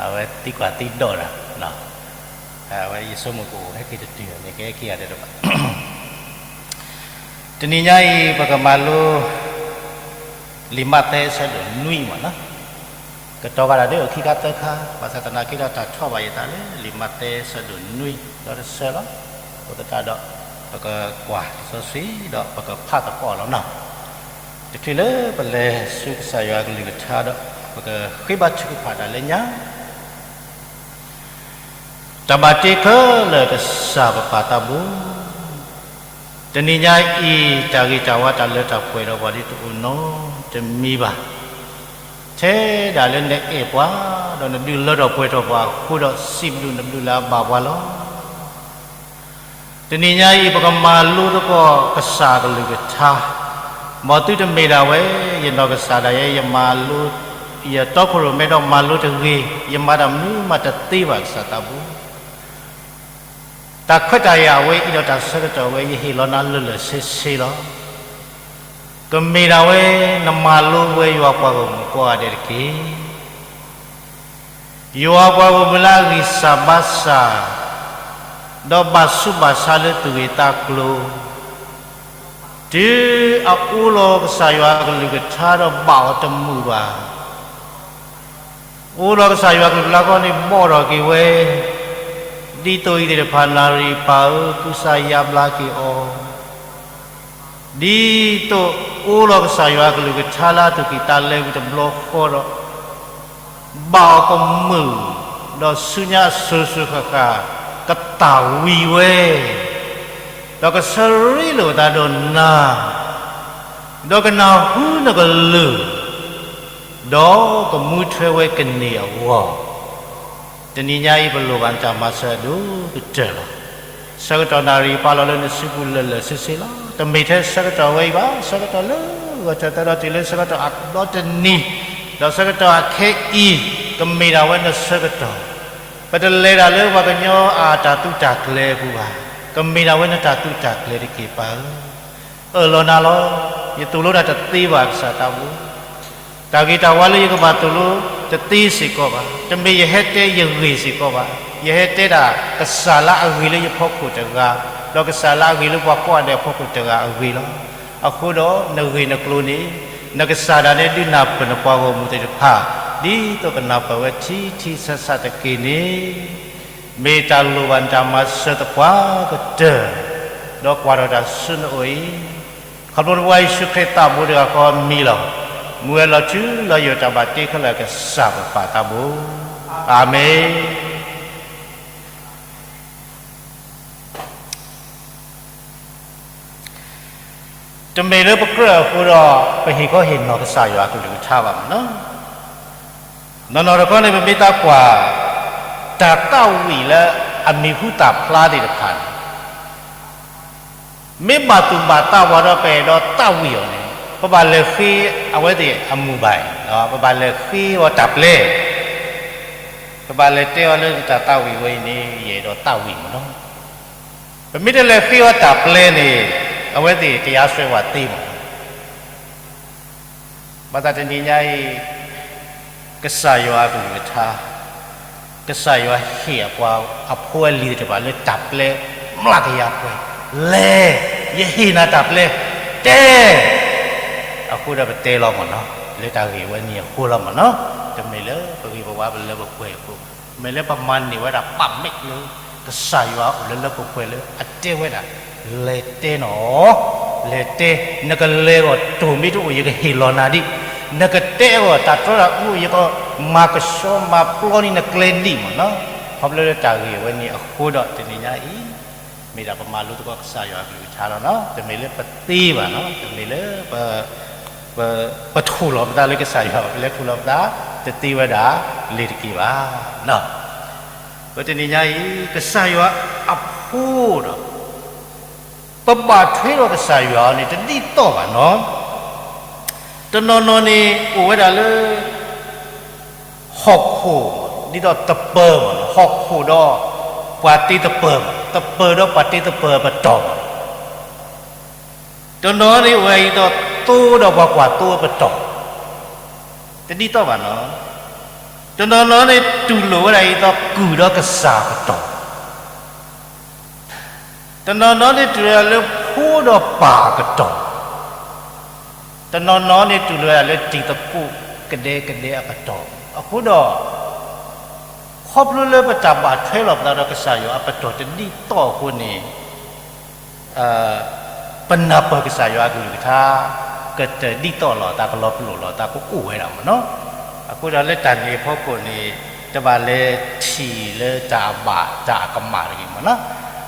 အဝဲသံကွၢ်သံဒိးတၢ်, အဝဲယဆိကမိၣ်ကအိၣ်ဟဲက့ၤတတုၤန့ၣ် ကဟဲက့ၤဂၤဒဲးတဘၣ်. တနံၤညါအံၤ ပကမၤလိ လံာ်မးသဲအဆၢဒိၣ်နွံမးနီၤ. ကတီၤဘၣ်တၢ်ဒ်အံၤခံခါသၢခါ ဘၣ်ဆၣ်သနာ်က့ဒီးတၢ်ထီၣ်ဘၣ်ယသးလၢလံာ်မးသဲအဆၢဒိၣ်နွံဒီးတဆၢလီၤ. အဃိသတးဒီး ပကကွၢ်လံာ်စီဆှံဒီးပကဖးသကိးလီၤနီၤ. တချုးလၢပလဲၤဆူကစၢ်ယွၤအကလုၢ်ကထါဒီး ပကဃ့ဘါထုကဖၣ်တၢ်လၢညါ တၢ်ဘၣ်တ့ခဲလၢာ်ကစၢ်ပပၢ်သးဘိ, တနံၤညါအံၤ တၢ်ဂ့ၤတၢ်ဝါတၢ်လၢတၢ်ပှဲၤဒီးပှၤဒ်တအိၣ်နီတမံၤဘၣ်. ထဲဒၣ်လၢနအဲၣ်ပှၤ ဒီးနဒုးလၢထီၣ်ပှဲၤထီၣ်ပှၤအဃိဒီး စံးဘျုးနဘျုးလၢအဘၣ်ပှၤလီၤ. တနံၤညါအံၤ ပကမၤလိသကိးကစၢ်အကလုၢ်ကထါ, မ်သုတမ့ၢ်ဒၣ်ဝဲ ယနီၢ်ကစၢ်ဒၣ်ယဲ ယမၤလိ ယတီခိၣ်ရိၣ်မဲဒီးမၤလိတဂ့ၤ, ယမၤတၢ်မနုၤမးတသ့ဘၣ် ကစၢ်သးဘိ. တၢ်ခွဲးတၢ်ယာ်ဝဲအံၤဒီးတၢ်ဆၢကတီၢ်ဝဲ ယဟ့ၣ်လီၤနၤလၢာ်လၢာ်ဆ့ဆ့လီၤ. ကမ့ၢ်ဒၣ်ဝဲ နမၤလိဝဲယွၤပှၤဂီၢ်မုၢ်ကိးဂၤဒဲးတက့ၢ်. ယွၤပှၤဂီၢ်မုၢ်လၢအဂံၢ်စၢ်ဘါစၢ်, ဒီးဘၣ်ဆူးဘၣ်ဆါလၢသူၣ်ဂ့ၤသးကျိၤ, တုၤအအိးလီၤကစၢ်ယွၤအကလုၢ်ကထါဒီးဘၣ်အီၤတမုာ်ဘၣ်. အိးလီၤကစၢ်ယွၤကလုၢ်ကထါခီန့ၣ် ဘီၣ်ထီၣ်က့ၤဝဲ, ဒ်သိးအံၤသ့ၣ်တဖၣ် နၣ်ရံၣ်ပၢ်ဧၢ ကူစါယါဘျါက့ၤအီၤ, ဒ်သိးအိးလီၤကစၢ်ယွၤအကလုၢ်ကထါလၢအသူၣ်ကံၢ်သးလဲပူၤတဘျီဃီဒီး, ဘၣ်အီၤကမုာ်, ဒီးဆူညါအစိၤစိၤဃၣ်ဃၣ်, ကသၣ်ဝံၤဝဲ, ဒီးကဆၢရ့လိာ်သးဒီးနၤ, ဒီးကနၢ်ဟူနကလုၢ်, ဒီးကမူထွဲဝဲကန့ၢ်အဂီၢ် တနံၤညါအံၤ ပလိၣ်ဘၣ်နတၢ်မၤစၢၤအဒိၣ်ကတၢၢ်လီၤ. ဆၢကတီၢ်နၣ်ရံၣ်ပာ်လီၤလၢနစုပူၤလၢာ်လၢာ်ဆ့ဆ့လီၤ. တမ့ၢ်ထဲဆၢကတီၢ်ဝဲအံၤဘၣ်, ဆၢကတီၢ်လၢဂီၤထၢၣ်သၢဒီးတုၤလၢဆၢကတီၢ်အဘျီတနံၤ, ဒီးဆၢကတီၢ်အခဲအံၤ, ကမ့ၢ်ဒၣ်ဝဲနဆၢကတီၢ်, ပတလဲၤဒၣ်လၢပှၤကညီအတၢ်သူတၢ်ကျဲၤအပူၤဘၣ်, ကမ့ၢ်ဒၣ်ဝဲနတၢ်သူတၢ်ကျဲၤတက့ၢ် ပၢ်ဧၢ. အၢၣ်လီၤနၤလီၤ. ယသိၣ်လိတၢ်တသ့ဘၣ် ကစၢ်သးဘိ. တၢ်ဂ့ၤတၢ်ဝါလၢယကဘၣ်သိၣ်လိတသ့စ့ၢ်ကီးဘၣ်. တမ့ၢ်ယဟဲတဲယဂ့ၢ်စ့ၢ်ကီးဘၣ်. ယဟဲတဲဒၣ်ကစၢ်လၢအဂ့ၤလၢယဖီခိၣ်တဂၤ, ဒီးကစၢ်လၢအဂ့ၤလၢပှၤကိးဂၤဒဲးအဖီခိၣ်တဂၤအဂ့ၢ်လီၤ. အဃိဒီးနဂ့ၢ်နကျိၤန့ၣ်, နကစၢ်ဒၣ်နဲဒုးနၢ်ပၢၢ် နပှၤဂီၢ်မုၢ်သ့ၣ်တဖၣ်, ဒ်သိးကနၢ်ပၢၢ်ဝဲထံထံဆးဆးတက့ၢ်န့ၣ် မ့ၢ်တၢ်လိၣ်ဘၣ်နတၢ်မၤစၢၤသပှၢ်ကတၢၢ်, ဒီးကွၢ်ထီၣ်တၢ်ဆူနအိၣ်အံၤ, ခီဖျိနဖိခွါယ့ၣ်ၡူးခရံာ်သးဘိတဂၤဃီအမံၤလီၤ. မူဝဲလီၤထူလီၤယိာ်တၢ်ဘၣ်တ့ခဲလၢာ်ကစၢ်ပပၢ်သးဘိ. အၤမ့ၣ်. တမ့ၢ်လၢပကြၢးအဃိဒီး ပဟ့ၣ်ခီဟ့ၣ်နီၤကစၢ်ယွၤအကလုၢ်ကထါဘၣ်မ့ၢ်နီၤ. နီၢ်နီၢ်တခီန့ၣ် ပမ့ၢ်သးကွၢ် တၢ်သးဝံၣ်လၢအမံၤဟူသၣ်ဖျါသ့ၣ်တဖၣ်န့ၣ် မ့ၢ်ဘၣ်သူၣ်ဘၣ်သးဝဲဒီးပအဲၣ်ဒိးသးဝံၣ်အီၤန့ၣ် ပဘၣ်လဲၤဃ့အဝဲသ့ၣ်အမူၢ်ဘၣ်, ပဘၣ်လဲၤဃ့အီၤတၢ်ပျဲ, ပဘၣ်လဲၤတဲအီၤလၢတၢ်သးဝံၣ်ဝဲအံၤန့ၣ် ယအဲၣ်ဒိးသးဝံၣ်မ့ၢ်နီၤ. ပမ့ၢ်တလဲၤဃ့အီၤတၢ်ပျဲန့ၣ် အဝဲသ့ၣ်ကယါစွဲဝဲသ့မ့ၢ် ဘၣ်ဆၣ်တနံၤညါအံၤ ကစၢ်ယွၤအကလုၢ်ကထါ, ကစၢ်ယွၤဟ့ၣ်အပှၤအဖိအလံၤသ့ၣ်တဖၣ်လၢတၢ်ပျဲမျးကယၤပှဲၤ, လဲၤ, ယဟ့ၣ်နၤတၢ်ပျဲ, တဲ, အဃိဒီးပတဲလီၤမ့ၢ်နီၤ, လၢတၢ်ဂ့ၢ်ဝဲန့ၣ်အဃိလီၤမ့ၢ်နီၤ, တမ့ၢ်လၢပဂ့ၤပဝါပလၢပပှဲၤအဃိ မ့ၢ်လၢပမၤန့ၢ်ဝဲဒၣ်ပာ်မဲာ်လၢ ကစၢ်ယွၤအိၣ်လၢလၢပှဲၤပှဲၤလၢအတဲဝဲဒၣ်, လဲၤတဲနီၤ, လဲၤတဲ, နကလဲၤအဂီၢ်တိၢ်မ့ၢ်တအိၣ် ယကဟ့ၣ်လီၤနၤဒံး, နကတဲအဂီၢ်တၢ်တြီတၢ်မူ ယကမၤကဆှီမၤပျီန့ၢ်နကျဲဒံးမ့ၢ်နီၤ, ခီဖျိလၢတၢ်ဂ့ၢ်ဝဲန့ၣ်အဃိဒီးတနံၤညါအံၤ မ့ၢ်ဒၣ်ပမၤလိသကိးကစၢ်ယွၤအကလုၢ်ကထါလီၤနီၤ, တမ့ၢ်လၢပသ့ဘၣ်နီၤ, တမ့ၢ်လၢ ပ ပထူၣ်လီၤပသးလၢကစၢ်ယွၤ ပလဲၤထူၣ်လီၤပသး တသ့ဝဲဒၣ်လ့ၤတက့ၢ်ဘၣ်. ပတနံၤညါအံၤ ကစၢ်ယွၤအဖိဒီး ပဘၣ်ထွဲဒီးကစၢ်ယွၤအီၤန့ၣ် တဒ်သိးဘၣ်နီၤ. တနီၤနီၤန့ၣ် အိၣ်ဝဲဒၣ်လၢ ဟီၣ်ခိၣ် ဒ်သိးသပၢၤမး ဟီၣ်ခိၣ်ဒီးပှၤတ့သပၢၤမး သပၢၤဒီးပှၤတ့သပၢၤပတီၢ်မး တနီၤန့ၣ်အိၣ်ဝဲဒၣ်ဒ်သိးသိဒီးပှၤကွၢ်သိအပတီၢ်, တဒ်သိးဘၣ်နီၤ. တနီၤနီၤန့ၣ် တူၢ်လိာ်ဝဲဒၣ်ဒ်သိးကုၢ်ဒီးကစၢ်အပတီၢ်, တနီၤနီၤန့ၣ်တူၢ်လိာ်ဝဲဒၣ်လၢဖိဒီးပၢ်အပတီၢ်, တနီၤနီၤန့ၣ် တူၢ်လိာ်ဝဲဒၣ်လၢတံၤသကိးကဒဲကဒဲအပတီၢ်. အဃိဒီး ခီဖျိလၢပတၢ်ဘၣ်ထွဲလိာ်ပသးဒီးကစၢ်ယွၤအပတီၢ်တဒ်သိးအဃိန့ၣ်, ပနၢ်ပၢၢ်ကစၢ်ယွၤအကလုၢ်ကထါ ကတဒ်သိးလိာ်သး ကလီၤပလိာ်လိာ်သး ကအိၣ်ဝဲဒၣ်မ့ၢ်နီၤ. အဃိဒီးလၢတၢ်န့ၣ်အဖီခိၣ်န့ၣ် တဘၣ်လဲၤထံၣ်လၢတၢ်အဘၣ်တၢ်အကမၣ်တဂ့ၤမ့ၢ်နီၤ.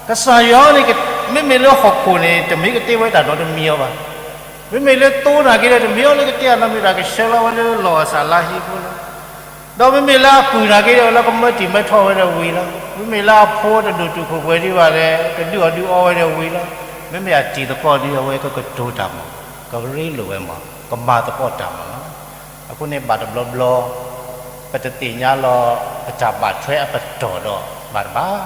ကစၢ်ယွၤန့ၣ် မ့မ့ၢ်လၢဟီၣ်ခိၣ်န့ၣ် တမ့ၢ်ကတဲဝဲတၢ်နီတမံၤအီၤဘၣ်. မ့မ့ၢ်လၢသိနာ်က့ဒီး တမ့ၢ်အီၤလၢကတဲအနီတမံၤဘၣ် ကဆှၢလီၤဝဲလၢလီၢ်အစၢ်လါဟံဖိလီၤ. ဒီးမ့မ့ၢ်လၢအပုၢ်နာ်က့ဒီး လၢကမၢတံၢ်မၢထီၣ်ဝဲဒီးဝံၤလီၤ. မ့မ့ၢ်လၢအဖိတဒိၣ်တုာ်ခိၣ်ပှဲၤဒံးဘၣ်ဒီး ကဒုးအီၣ်ဒုးအီဝဲဒီးဝံၤလီၤ. မ့မ့ၢ်အတံၤသကိးဒ် အဝဲကကတိၤတၢ်မး, ကရ့လိာ်ဝဲမး, ကမၤသကိးတၢ်မးနီၤ. အဃိန့ၣ်ဘၣ်တဘျီဘျီ ပတသ့ၣ်ညါလီၤ ပတၢ်ဘၣ်ထွဲအပတီၢ်ဒီးဘၣ်တဘၣ်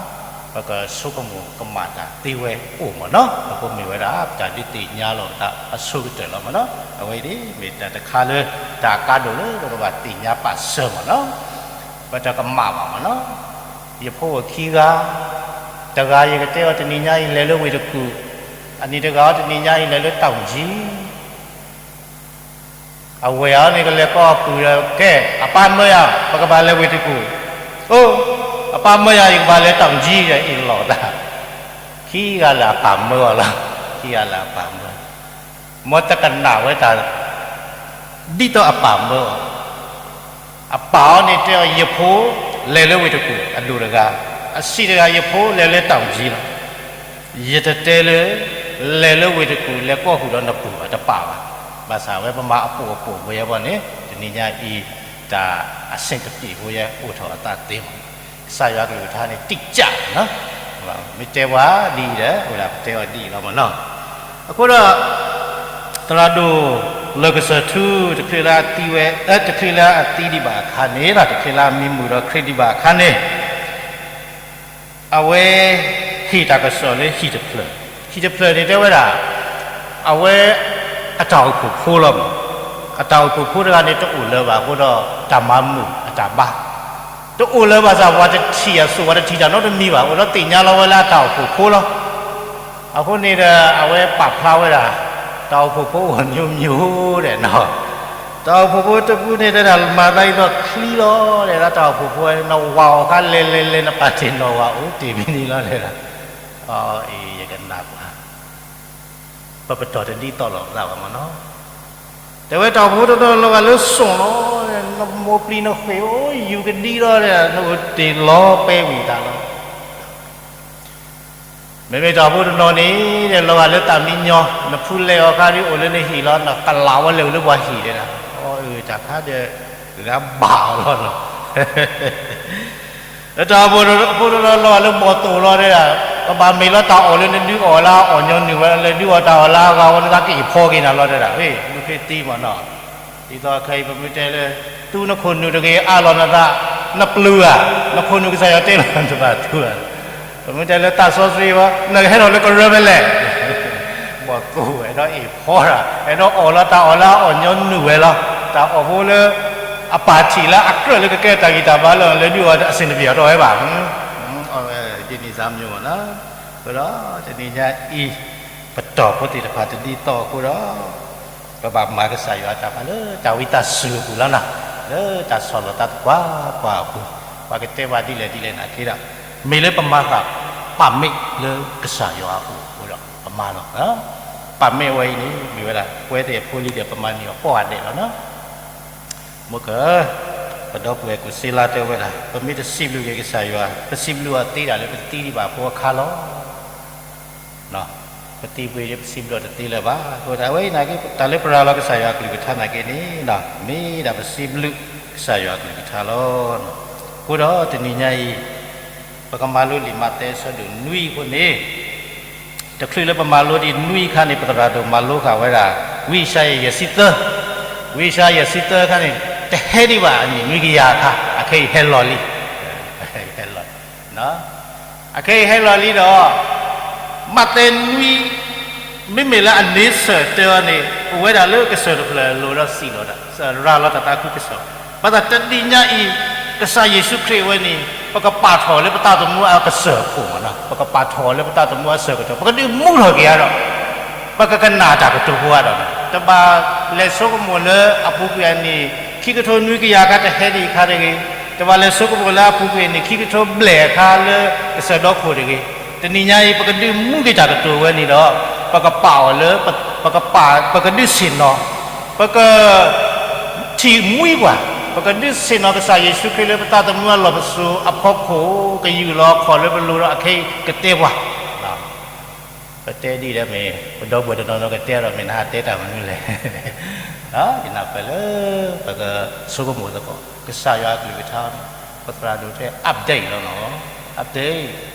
ပကဆိကမိၣ်ကမၣ်တၢ်သ့ဝဲအိၣ်မ့ၢ်နီၤ. အဃိမ့ၢ်ဝဲဒၣ် ပတၢ်ဒုးသ့ၣ်ညါလီၤပသးအဆိကတၢၢ်လီၤမ့ၢ်နီၤ. အဝဲအံၤန့ၣ် မ့ၢ်တၢ်တခါလၢ တၢ်အကါဒိၣ်လၢပကဘၣ်သ့ၣ်ညါပာ်စၢၤမ့ၢ်နီၤ. ပတကမၣ်ဘၣ်မ့ၢ်နီၤ. ယဖိအိၣ်ခံဂၤ, တဂၤယကတဲအီၤတနံၤညါအံၤလဲၤလၢဝ့ၢ်တကူၣ်, အနံၤတဂၤအီၤတနံၤညါအံၤလဲၤလၢတီၣ်ကၠံ အဝဲၢ်အီၤန့ၣ်ကလဲၤကိးအပုၢ်ဒီး ကဲ အပၢ်မၢယၤ ပကဘၣ်လဲၤဝ့ၢ်တကူၣ်, အိ, အပၢ်မၢယၤ ယကဘၣ်လဲၤတီၣ်ကၠံဒီးအ့ၣ်လိာ်သး, ခံဂၤလၢအပၢ်မၢအီၤလီၤ, ခံဂၤလၢအပၢ်မၢ, မ်တကနၣ်ဝဲတၢ် ဒ်သိးအပၢ်မၢအီၤ, အပၢ်အီၤန့ၣ်တဲအီၤ ယဖိ လဲၤလၢဝ့ၢ်တကူၣ် အဒိၣ်တဂၤ, အဆံးတဂၤ ယဖိလဲၤလၢတီၣ်ကၠံလီၤ. ယတတဲလၢ လဲၤလၢဝ့ၢ်တကူၣ် လဲၤကိးဃုာ်ဒီးနပုၢ်ဘၣ်တပာ်ဘၣ်. ဘၣ်ဆၣ်ဝဲပမၤအပိာ်အပိာ်ဖိယဲဘီန့ၣ် တနံၤညါအံၤ တၢ်အဆင်တပြေဖိယဲအိၣ်ထီၣ်အသးသ့မး. ကစၢ်ယွၤကလုၢ်ကထါန့ၣ် တိကၠးနီၤ, မ့ၢ်တဲပှၤဒ်အံၤဒီး အိၣ်ဒၣ်ပတဲအီၤဒ်အံၤလီၤမ့ၢ်နီၤ. အဃိဒီး သရၣ်ဒိၣ်လၢကစၢၢ်ထူ တချုးလၢအသံဝဲ, တချုးလၢအသံဒံးဘၣ်အခါန့ၣ် တချုးလၢအမံမုာ်ဒီးခရံာ်ဒံးဘၣ်အခါန့ၣ် အဝဲဟ့ၣ်တၢ်ကစီၣ်လၢဟံၣ်တဖျၢၣ်, ဟံၣ်တဖျၢၣ်န့ၣ်တဲဝဲဒၣ် အဝဲအတၢ်အိၣ်ဖှိၣ်ဖိလီၤမး, အတၢ်အိၣ်ဖှိၣ်ဖိတဂၤန့ၣ် တအိၣ်လၢၤဘၣ်အဃိဒီး တၢ်မၤမုာ်အတၢ်ဘါ တအိၣ်လၢၤဘၣ်ဆၣ် ပှၤတထံၣ်အစိၣ် ပှၤတထံၣ်တၢ်နီတမံၤဘၣ် အိၣ်ဒီးသ့ၣ်ညါလီၤဝဲလၢအတၢ်အိၣ်ဖှိၣ်ဖိလီၤ. အဃိန့ၣ်ဒီး အဝဲပာ်ဖျါဝဲဒၣ် တၢ်အိၣ်ဖှိၣ်ဖိအိၣ် မျိုးမျိုး ဒီးနီၤ, တၢ်အိၣ်ဖှိၣ်ဖိတဖုန့ၣ်တဲဒၣ် မၤသးဒ်သိးချံလီၤ တဲဒၣ်တၢ်အိၣ်ဖှိၣ်ဖိ နဝၤအီၤခါလဲၤလဲၤလဲၤ နပာ်တ့ၢ်နီၢ်ဝၤအိၣ်တ့ၢ်မံၤန့ၣ်လီၤ တဲဒၣ်, အအံၤ ယကနၣ်ပှၤ ပပတီၢ်တဒ်သိးလိာ်ပသးဘၣ်မ့ၢ်နီၤ. တဲဝဲတၢ်အိၣ်ဖှိၣ်ဖိတနီၤလီၤဂာ်လၢစိၣ်လီၤ, နမိၢ်ပျံၤနဃ့ၢ်အိၣ်ယူၤကဒံလီၤ တဲဒၣ် နအိၣ်တ့ၢ်လီၤပဲဝံၤတၢ်လီၤ. မ့မ့ၢ်တၢ်အိၣ်ဖှိၣ်တနီၤန့ၣ် လီၤဂာ်လၢသးမံညီ, နဖူလဲၤအီၤခါဒ်အိၣ်လၢနဟံၣ်လီၤ နကလးဝဲလဲၤအိၣ်လၢပှၤဟံၣ်တဲဒၣ်, အအၢ တၢ်ခါဒီး ဂၤဘၣ်အီၤလီၤနီၤ. လၢတၢ်အိၣ်ဖှိၣ်ဖိတနီၤလီၤဂာ်လၢဘီၣ်သိၣ်လီၤတဲဒၣ်, ကဘၣ်မ့ၢ်လီၤတၢ်အီၣ်လၢနဒုးအီၣ်လၢအီၣ်ညီနုၢ်ဝဲ လဲၤဒုးအီၣ်တၢ်အီၣ်လၢအဂၤဝဲ နသးကအ့ၣ်ဖီက့ၤနၤလီၤတဲဒၣ်, မ့ၢ်ခရံာ်သံမ့ၢ်နီၤ. ဒ်သိးခဲအံၤပမ့ၢ်တဲလၢ သူနခိၣ်နူာ်တဂ့ၤ အါလီၤနသး, နပျုၤဧါ, နခိၣ်နူာ်ကစၢ်ယွၤတဲလီၤနသးထူဧါ, ပမ့ၢ်တဲလၢသးစီဆှံဝဲ နကဟဲထီၣ်လၢကရၢဖဲလဲၣ်, ဘီၣ်သိၣ်ဝဲ အဲၣ်ဒိးအ့ၣ်ဖီတၢ် အဲၣ်ဒိးအီၣ်လီၤတၢ်အီၣ်လၢအီၣ်ညီနုၢ်ဝဲလီၤ. တၢ်အိၣ်ဖှိၣ်လၢ အပၢ်ထံၣ်လၢအကြၢးလၢကကဲတၢ်ဂံၢ်တၢ်ဘါလၢ လဲၤဒုးအီၣ်အဆင်တပြေအီၤတအိၣ်ဝဲဘၣ်, အဝဲဒ်န့ၣ်သးမျိုးမ့ၢ်နီၤ. အဃိဒီးတနံၤညါအံၤ ပတီၢ်ဖိသ့ၣ်တဖၣ်တဒ်သိးအဃိဒီး ပဘၣ်မၤကစၢ်ယွၤတၢ်ဘၣ်လၢတၢ်ဝံသးစူၤအပူၤလီၤနီၤ, လၢတၢ်ဆီၣ်လီၤသးသပှၢ်ပှၢ်အပူၤ, ပှၤကတဲပှၤဒ်လဲၣ်ဒ်လဲၣ်နာ်က့ဒီး မ့ၢ်လၢပမၤသးပာ်မ့ၢ်လၢကစၢ်ယွၤအအိၣ်အဃိဒီး ပမၤလီၤ. ပာ်မ့ၢ်ဝဲအံၤန့ၣ် မ့ၢ်ဝဲဒၣ် ပဝဲသ့ၣ်အဖိလံၤဒီး ပမၤန့ၢ်အီၤကိးဂၤဒဲးလီၤနီၤ. မ့ၢ်က ပဒီပုၢ်ဝဲၢ်ကူၣ်စ့လါတဲဝဲဒၣ် ပမ့ၢ်တစံးဘျုးက့ၤကစၢ်ယွၤ ပစံးဘျုးအီၤသ့ဒၣ်လၢပသံဒံးဘၣ်အဖိအခါလီၤ. ပသံပှ့ၤဒီး ပစံးဘျုးတသ့လၢၤဘၣ်. အဃိတၢ်ဝဲအံၤနာ်က့ တၢ်လၢပရၤလီၤကစၢ်ယွၤအကလုၢ်ကထါနာ်က့န့ၣ် မ့ၢ်ဒၣ်ပစံးဘျုးကစၢ်ယွၤအကလုၢ်ကထါလီၤ. အဃိဒီးတနံၤညါအံၤ ပကမၤလိလံာ်မးသဲအဆၢဒိၣ်နွံအဃိန့ၣ် တချုးလၢပမၤလိဒ်နွံအခါန့ၣ် ပသရၣ်ဒိၣ်မၤလိဃာ်ဝဲဒၣ် ဝံယၡါယၤယဲၢ်ဆံသၢ, ဝံယၡါယၤယဲၢ်ဆံသၢအခါန့ၣ် တဟဲဒံးဘၣ်အနံၣ်နွံကယၤအခါ အခဲအံၤဟဲလီၤလံ, ဟဲလီၤ, အခဲအံၤဟဲလီၤလံဒီး မးသဲနွံ မ့မ့ၢ်လၢအန့ဆၢၣ်တဲအီၤန့ၣ် အိၣ်ဝဲဒၣ်လၢကစၢၢ်တဖျၢၣ်အလိၤဒီးစံးလီၤတၢ် ရၤလီၤတၢ်သးခုကစီၣ်, ဘၣ်ဆၣ်တနံၤညါအံၤ ကစၢ်ယ့ၣ်ၡူးခရံာ်အဝဲန့ၣ် ပကပာ်ထီၣ်လၢပသးသမူအကစၢၢ်ခိၣ်မးနီၤ, ပကပာ်ထီၣ်လၢပသးသမူအစၢၢ်ကတီၢ် ပကဒုးမူထီၣ်က့ၤအါဒီး ပကကနၣ်တၢ်ကတိၤဖိအါဒီး တဘၣ်လဲၤဆိကမိၣ်လၢအပူၤကွံာ်အနံၣ် ခံကထိနွံကယၤအခါတဟဲဒံးအခါတဂ့ၤ, တဘၣ်လဲၤဆိကမိၣ်လၢအပူၤကွံာ်အနံၣ် ခံကထိဘျဲၣ်အခါလၢကစၢၢ်ဒီခိၣ်တဂ့ၤ, တနံၤညါအံၤ ပကဒုးမူက့ၤတၢ်ကတိၤဝဲန့ၣ်ဒီး ပကပာ်အီၤလၢ ပကပာ် ပကဒုးဆ့ၣ်နီၤ ပက ထံၣ်မှံပှၤ, ပကဒုးဆ့ၣ်နီၤကစၢ်ယ့ၣ်ၡူးခရံာ်လၢပသးသမူအလီၢ်ပစိာ်အဖီခိၣ် ကယူၢ်လီၤအခီၣ်လၢပလိၤဒီးအခဲအံၤကတဲပှၤ, ပတဲဒ်လဲၣ်မ့ၢ် ပဒီပုၢ်ဝဲၢ်တနီၤနီၤကတဲဒီး မ့ၢ်နဟးတဲတၢ်မနုၤလဲၣ်, ယနၢ်ပၢၢ်လၢ ပကဆိကမိၣ်သကိး ကစၢ်ယွၤအကလုၢ်ကထါန့ၣ် ပသရၣ်ဒိၣ်တဲ update လီၤနီၤ, update,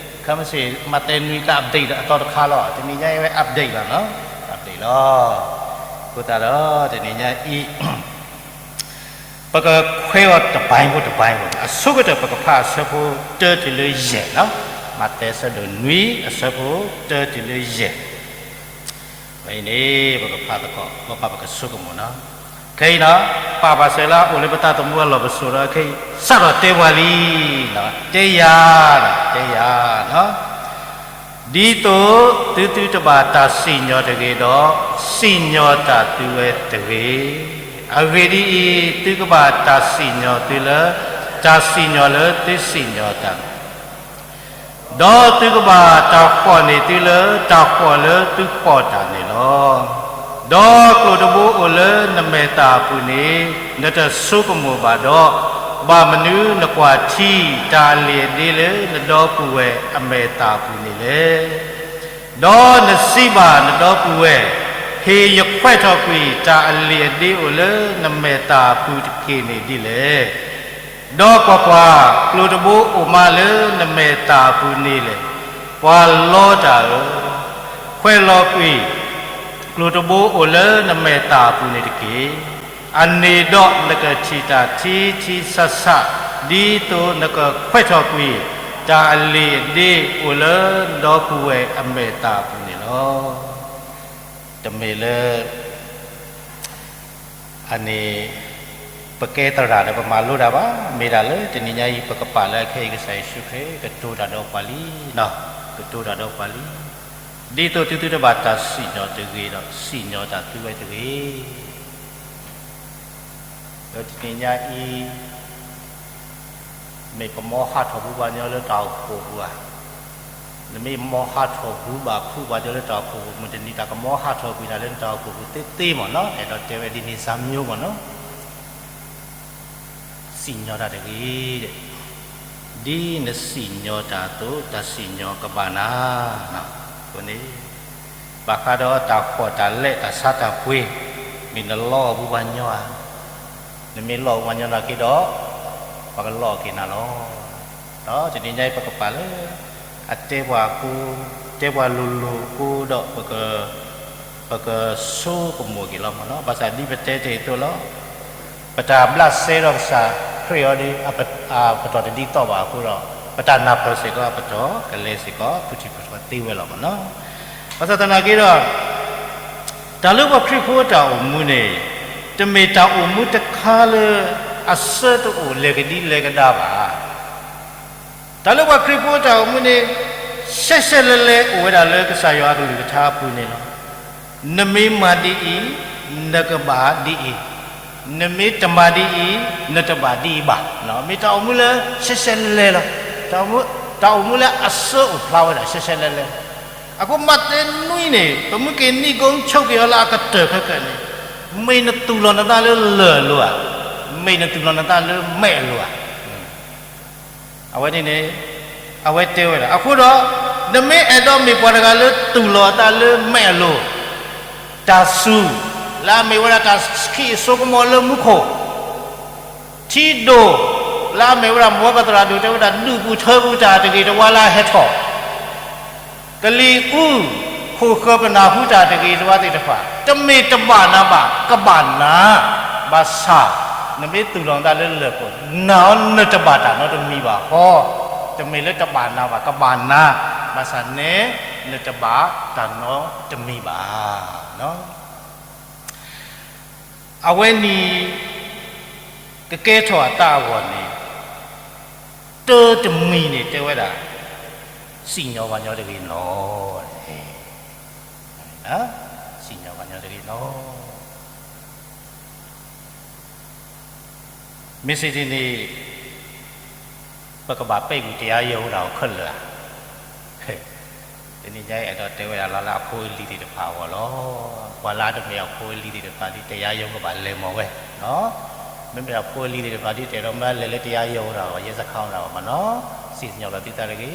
ခါမ့ၢ်စ့ၢ် မးသဲနွံက update အသီတခါလီၤ, တနံၤညါအံၤဝဲ update လီၤနီၤ, update လီၤ, အဃိသတးဒီး တနံၤညါအံၤ ပကခွဲးအီၤတပိုင်းဖိတပိုင်းဖိ, အဆိကတၢၢ်ပကဖးအဆၢဖိ တၢတုၤလၢယဲၢ်နီၤ, မးသဲအဆၢဒိၣ်နွံ အဆၢဖိ တၢတုၤလၢယဲၢ်, ဝဲအံၤန့ၣ် ပကဖးသကိး ပဘၣ်ပကဆိကမိၣ်နီၤ, ခဲအံၤနီၤ ပာ်ဘၣ်စၢၤလၢအအိၣ်လၢပသးသမူအလီၢ်ပစိာ်ဒီး ခဲအံၤ စးထီၣ်တဲပှၤလံ, တဲယၤ, တဲယၤနီၤ ဒ်သိးသုသုတဘၣ်တၢ်စံၣ်ညီၣ်တဂ့ၤဒီး, စံၣ်ညီၣ်တၢ်သုဝဲတဂ့ၤ. အဂ့ၢ်ဒ်အံၤ, သုကဘၣ်တၢ်စံၣ်ညီၣ်သုလၢ တၢ်စံၣ်ညီၣ်လၢသုစံၣ်ညီၣ်တၢ်, ဒီးသုကဘၣ်တၢ်ဃီၣ်န့ၢ်သုလၢ တၢ်ဃီၣ်လၢသုဃီၣ်တၢ်န့ၣ်လီၤ. ဒီးကျိၣ်တဘိအိၣ်လၢနမဲာ်သၣ်အပူၤန့ၣ် နတဆိကမိၣ်ဘၣ်ဒီး, ဘၣ်မနုၤနကွၢ်ထံတၢ်အလံာ်အဒ့လၢနဒီပုၢ်ဝဲၢ်အမဲာ်သၣ်အပူၤန့ၣ်လဲၣ်. ဒီးနစံးဘၣ်နဒီပုၢ်ဝဲၢ်, ဟ့ၣ်ယခွဲးထီၣ်ကွံာ်တၢ်အလံာ်အဒ့အိၣ်လၢနမဲာ်သၣ်အပူၤတက့ၢ်န့ၣ်ဒ်လဲၣ်. ဒီးကွၢ်ကွၢ်, ကျိၣ်တဘိအိၣ်မးလၢနမဲာ်သၣ်အပူၤန့ၣ်လဲၣ်. ပှၤလီတၢ်ဧၢ, ခွဲးလီၤကွံာ် ကျိၣ်တဘိအိၣ်လၢနမဲာ်သၣ်အပူၤန့ၣ်တက့ၢ်. အန့ၣ်ဒီးနကထံၣ်တၢ်ထံထံဆးဆး, ဒ်သိးနကခွဲးထီၣ်ကွံာ် တၢ်အလံာ်အဒ့အိၣ်လၢနဒီပုၢ်ဝဲၢ်အမဲာ်သၣ်အပူၤန့ၣ်လီၤ. တမ့ၢ်လၢ အန့ၣ် ပကဲသရၣ်ဒီးပမၤလိတၢ်ဘၣ်, မ့ၢ်ဒၣ်လၢတနံၤညါအံၤ ပကပာ်လၢအခဲအံၤကစၢ်ယ့ၣ်ၡူးခရံာ် ကတိၤတၢ်ဒီးပှၤလံ, ကတိၤတၢ်ဒီးပှၤလံ, ဒ်သိးသုသုတဘၣ်တၢ်စံၣ်ညီၣ်တဂ့ၤဒီး စံၣ်ညီၣ်တၢ်သုဝဲတဂ့ၤ. ဒီးတနံၤညါအံၤ မ့ၢ်ပမ်ဟးထီၣ်ပူၤပှၤညီလၢတၢ်အိၣ်ဖှိၣ်ပူၤဧါ, နမ့ၢ်မ်ဟးထီၣ်ပူၤဘၣ်ဖုးပှၤညီလၢတၢ်အိၣ်ဖှိၣ်ပူၤ မုၢ်တနံၤတၢ်ကမ်ဟးထီၣ်ကွံာ်နၤလၢနတၢ်အိၣ်ဖှိၣ်ပူၤသ့သ့မ့ၢ်နီၤ, အဲၣ်ဒိးတဲဝဲဒ်န့ၣ်စၢ်မံၤမ့ၢ်နီၤ, စံၣ်ညီၣ်တၢ်တဂ့ၤ, ဒ်နစံၣ်ညီၣ်တၢ်အသိး တၢ်စံၣ်ညီၣ်ကဘၣ်နၤ, အဃိန့ၣ် ဘၣ်ဃးဒီးတၢ်ဃီၣ်တၢ်လဲၢ်တၢ်ဆါတၢ်ပှ့ၤ, မ့ၢ်နလီအီၤပူၤပှၤညီဧါ, နမ့ၢ်လီအီၤပူၤပှၤညီနာ်က့ဒီး ပှၤကလီအီၤက့ၤနၤလီၤ. ဒီးတနံၤညါအံၤပကပာ်လၢ အတဲပှၤအဃိ, တဲပှၤလိၤလိၤအဃိဒီး ပကဆိကမိၣ်က့ၤလီၤမ့ၢ်နီၤ, ဘၣ်ဆၣ်ဒ်ပတဲတ့ၢ်အသိးလီၤ, ပတၢ်ဘျးစဲဒီးကစၢ်ခရံာ်အီၤဒီး ပတီၢ်တဒ်သိးဘၣ်အဃိဒီး ပတၢ်နၢ်ပၢၢ်စ့ၢ်ကီးအပတီၢ်ကလဲၤစ့ၢ်ကီး ပထံၣ်ပတီၢ်သ့ဝဲလီၤမ့ၢ်နီၤ. ဘၣ်ဆၣ်သနာ်က့ဒီး တၢ်လၢပှၤခရံာ်ဖိတၢ်အိၣ်မူန့ၣ် တမ့ၢ်တၢ်အိၣ်မူတခါလၢ အဆၢတအိၣ်လဲၤကဒံလဲၤကဒါဘၣ်. တၢ်လၢပှၤခရံာ်ဖိတၢ်အိၣ်မူန့ၣ် ရှဲရှဲလဲၤလဲၤအိၣ်ဝဲဒၣ်လၢကစၢ်ယွၤအကလုၢ်ကထါအပူၤန့ၣ်လီၤ. နမ့ၢ်မၤဒ်အံၤ, နကဘၣ်ဒ်အံၤ, နမ့ၢ်တမၤဒ်အံၤ, နတဘၣ်ဒ်အံၤဘၣ်. မ့ၢ်တၢ်အိၣ်မူလၢ ရှဲရှဲလဲၤလဲၤလီၤ. တၢ်အိၣ်မူလၢအဆၢအိၣ်ဖျါဝဲဒၣ် ရှဲရှဲလဲၤလဲၤလီၤ. အဃိမးသဲနွံန့ၣ် ပမ့ၢ်က့ၤနံၣ်ကိဆိးက့ၤအီၤလၢအကတၢၢ်ခဲကနံၣ်န့ၣ်, မ့ၢ်နသူၣ်လီၤနသးလၢလၢၢ်အလိၤဧါ, မ့ၢ်နသူၣ်လီၤနသးလၢမဲာ်အလိၤဧါ. အဝဲန့ၣ်န့ၣ် အဝဲတဲဝဲဒၣ် အဃိဒီး နမ့ၢ်အဲၣ်ဒိးမ့ၢ်ပှၤတဂၤလၢသူၣ်လီၤအသးလၢမဲာ်အလိၤ, တၢ်စူၤ လၢအမ့ၢ်ဝဲဒၣ်တၢ်ခံးအစိကမီၤလၢမူခိၣ်, ထံဒိၣ် လၢအမ့ၢ်ဝဲဒၣ်မ့ၢ်ဝဲပသရၣ်ဒိၣ်တဲဝဲဒၣ် ဒုးပူၤထၢပူၤတၢ်တဂ့ၤတဝါလၢအဟဲထီၣ် ကလံၤအူ ခိၣ်ဃၢၤပနၢ်ဟူတၢ်တဂ့ၤတဝါသ့ၣ်တဖၣ် တမ့ၢ်တဘၣ်နၤဘၣ် ကဘၣ်နၤ, ဘၣ်ဆၣ် နမ့ၢ်သူၣ်လီၤနသးလၢလၢၢ်ခိၣ် နာ်အီၤနတဘၣ်တၢ်နီတမံၤဘၣ်ဃီ, တမ့ၢ်လၢတဘၣ်နၤဘၣ် ကဘၣ်နၤ, ဘၣ်ဆၣ်န့ၣ် နတဘၣ်တၢ်နီတမံၤဘၣ်. အဝဲန့ၣ် ကကဲထီၣ်အတၢ်အဂီၢ်န့ၣ် တၢတမံၤန့ၣ် တဲဝဲဒၣ် စံၣ်ညီၣ်ပှၤညီတဂ့ၤနီၤ. စံၣ်ညီၣ်ပှၤညီတဂ့ၤနီၤ. မ့ၢ်စ့ၢ်ကီးန့ၣ် ပကဘၣ်ပဲာ်ကွံာ် တရားရုံး တၢ်အီၤခဲလၢာ်ဧါ. တနံၤညါအံၤ အဲၣ်ဒိးတဲဝဲဒၣ်လၢ လၢအဖိအလံၤသ့ၣ်တဖၣ်အဂီၢ်လီၤ. ပှၤလၢအတမ့ၢ်အဖိအလံၤသ့ၣ်တဖၣ် ဒ် တရားရုံး ကဘၣ်လဲၤမၤဝဲ, မ့မ့ၢ်အဖိအလံၤသ့ၣ်တဖၣ် ဒ်တဲဒီး မ့ၢ်လဲၤလၢ တရားရုံး တၢ်အီၤ ရဲစခန်း တၢ်အီၤမးနီၤ, စံၣ်ညီၣ်လီၤသုသးတဂ့ၤ.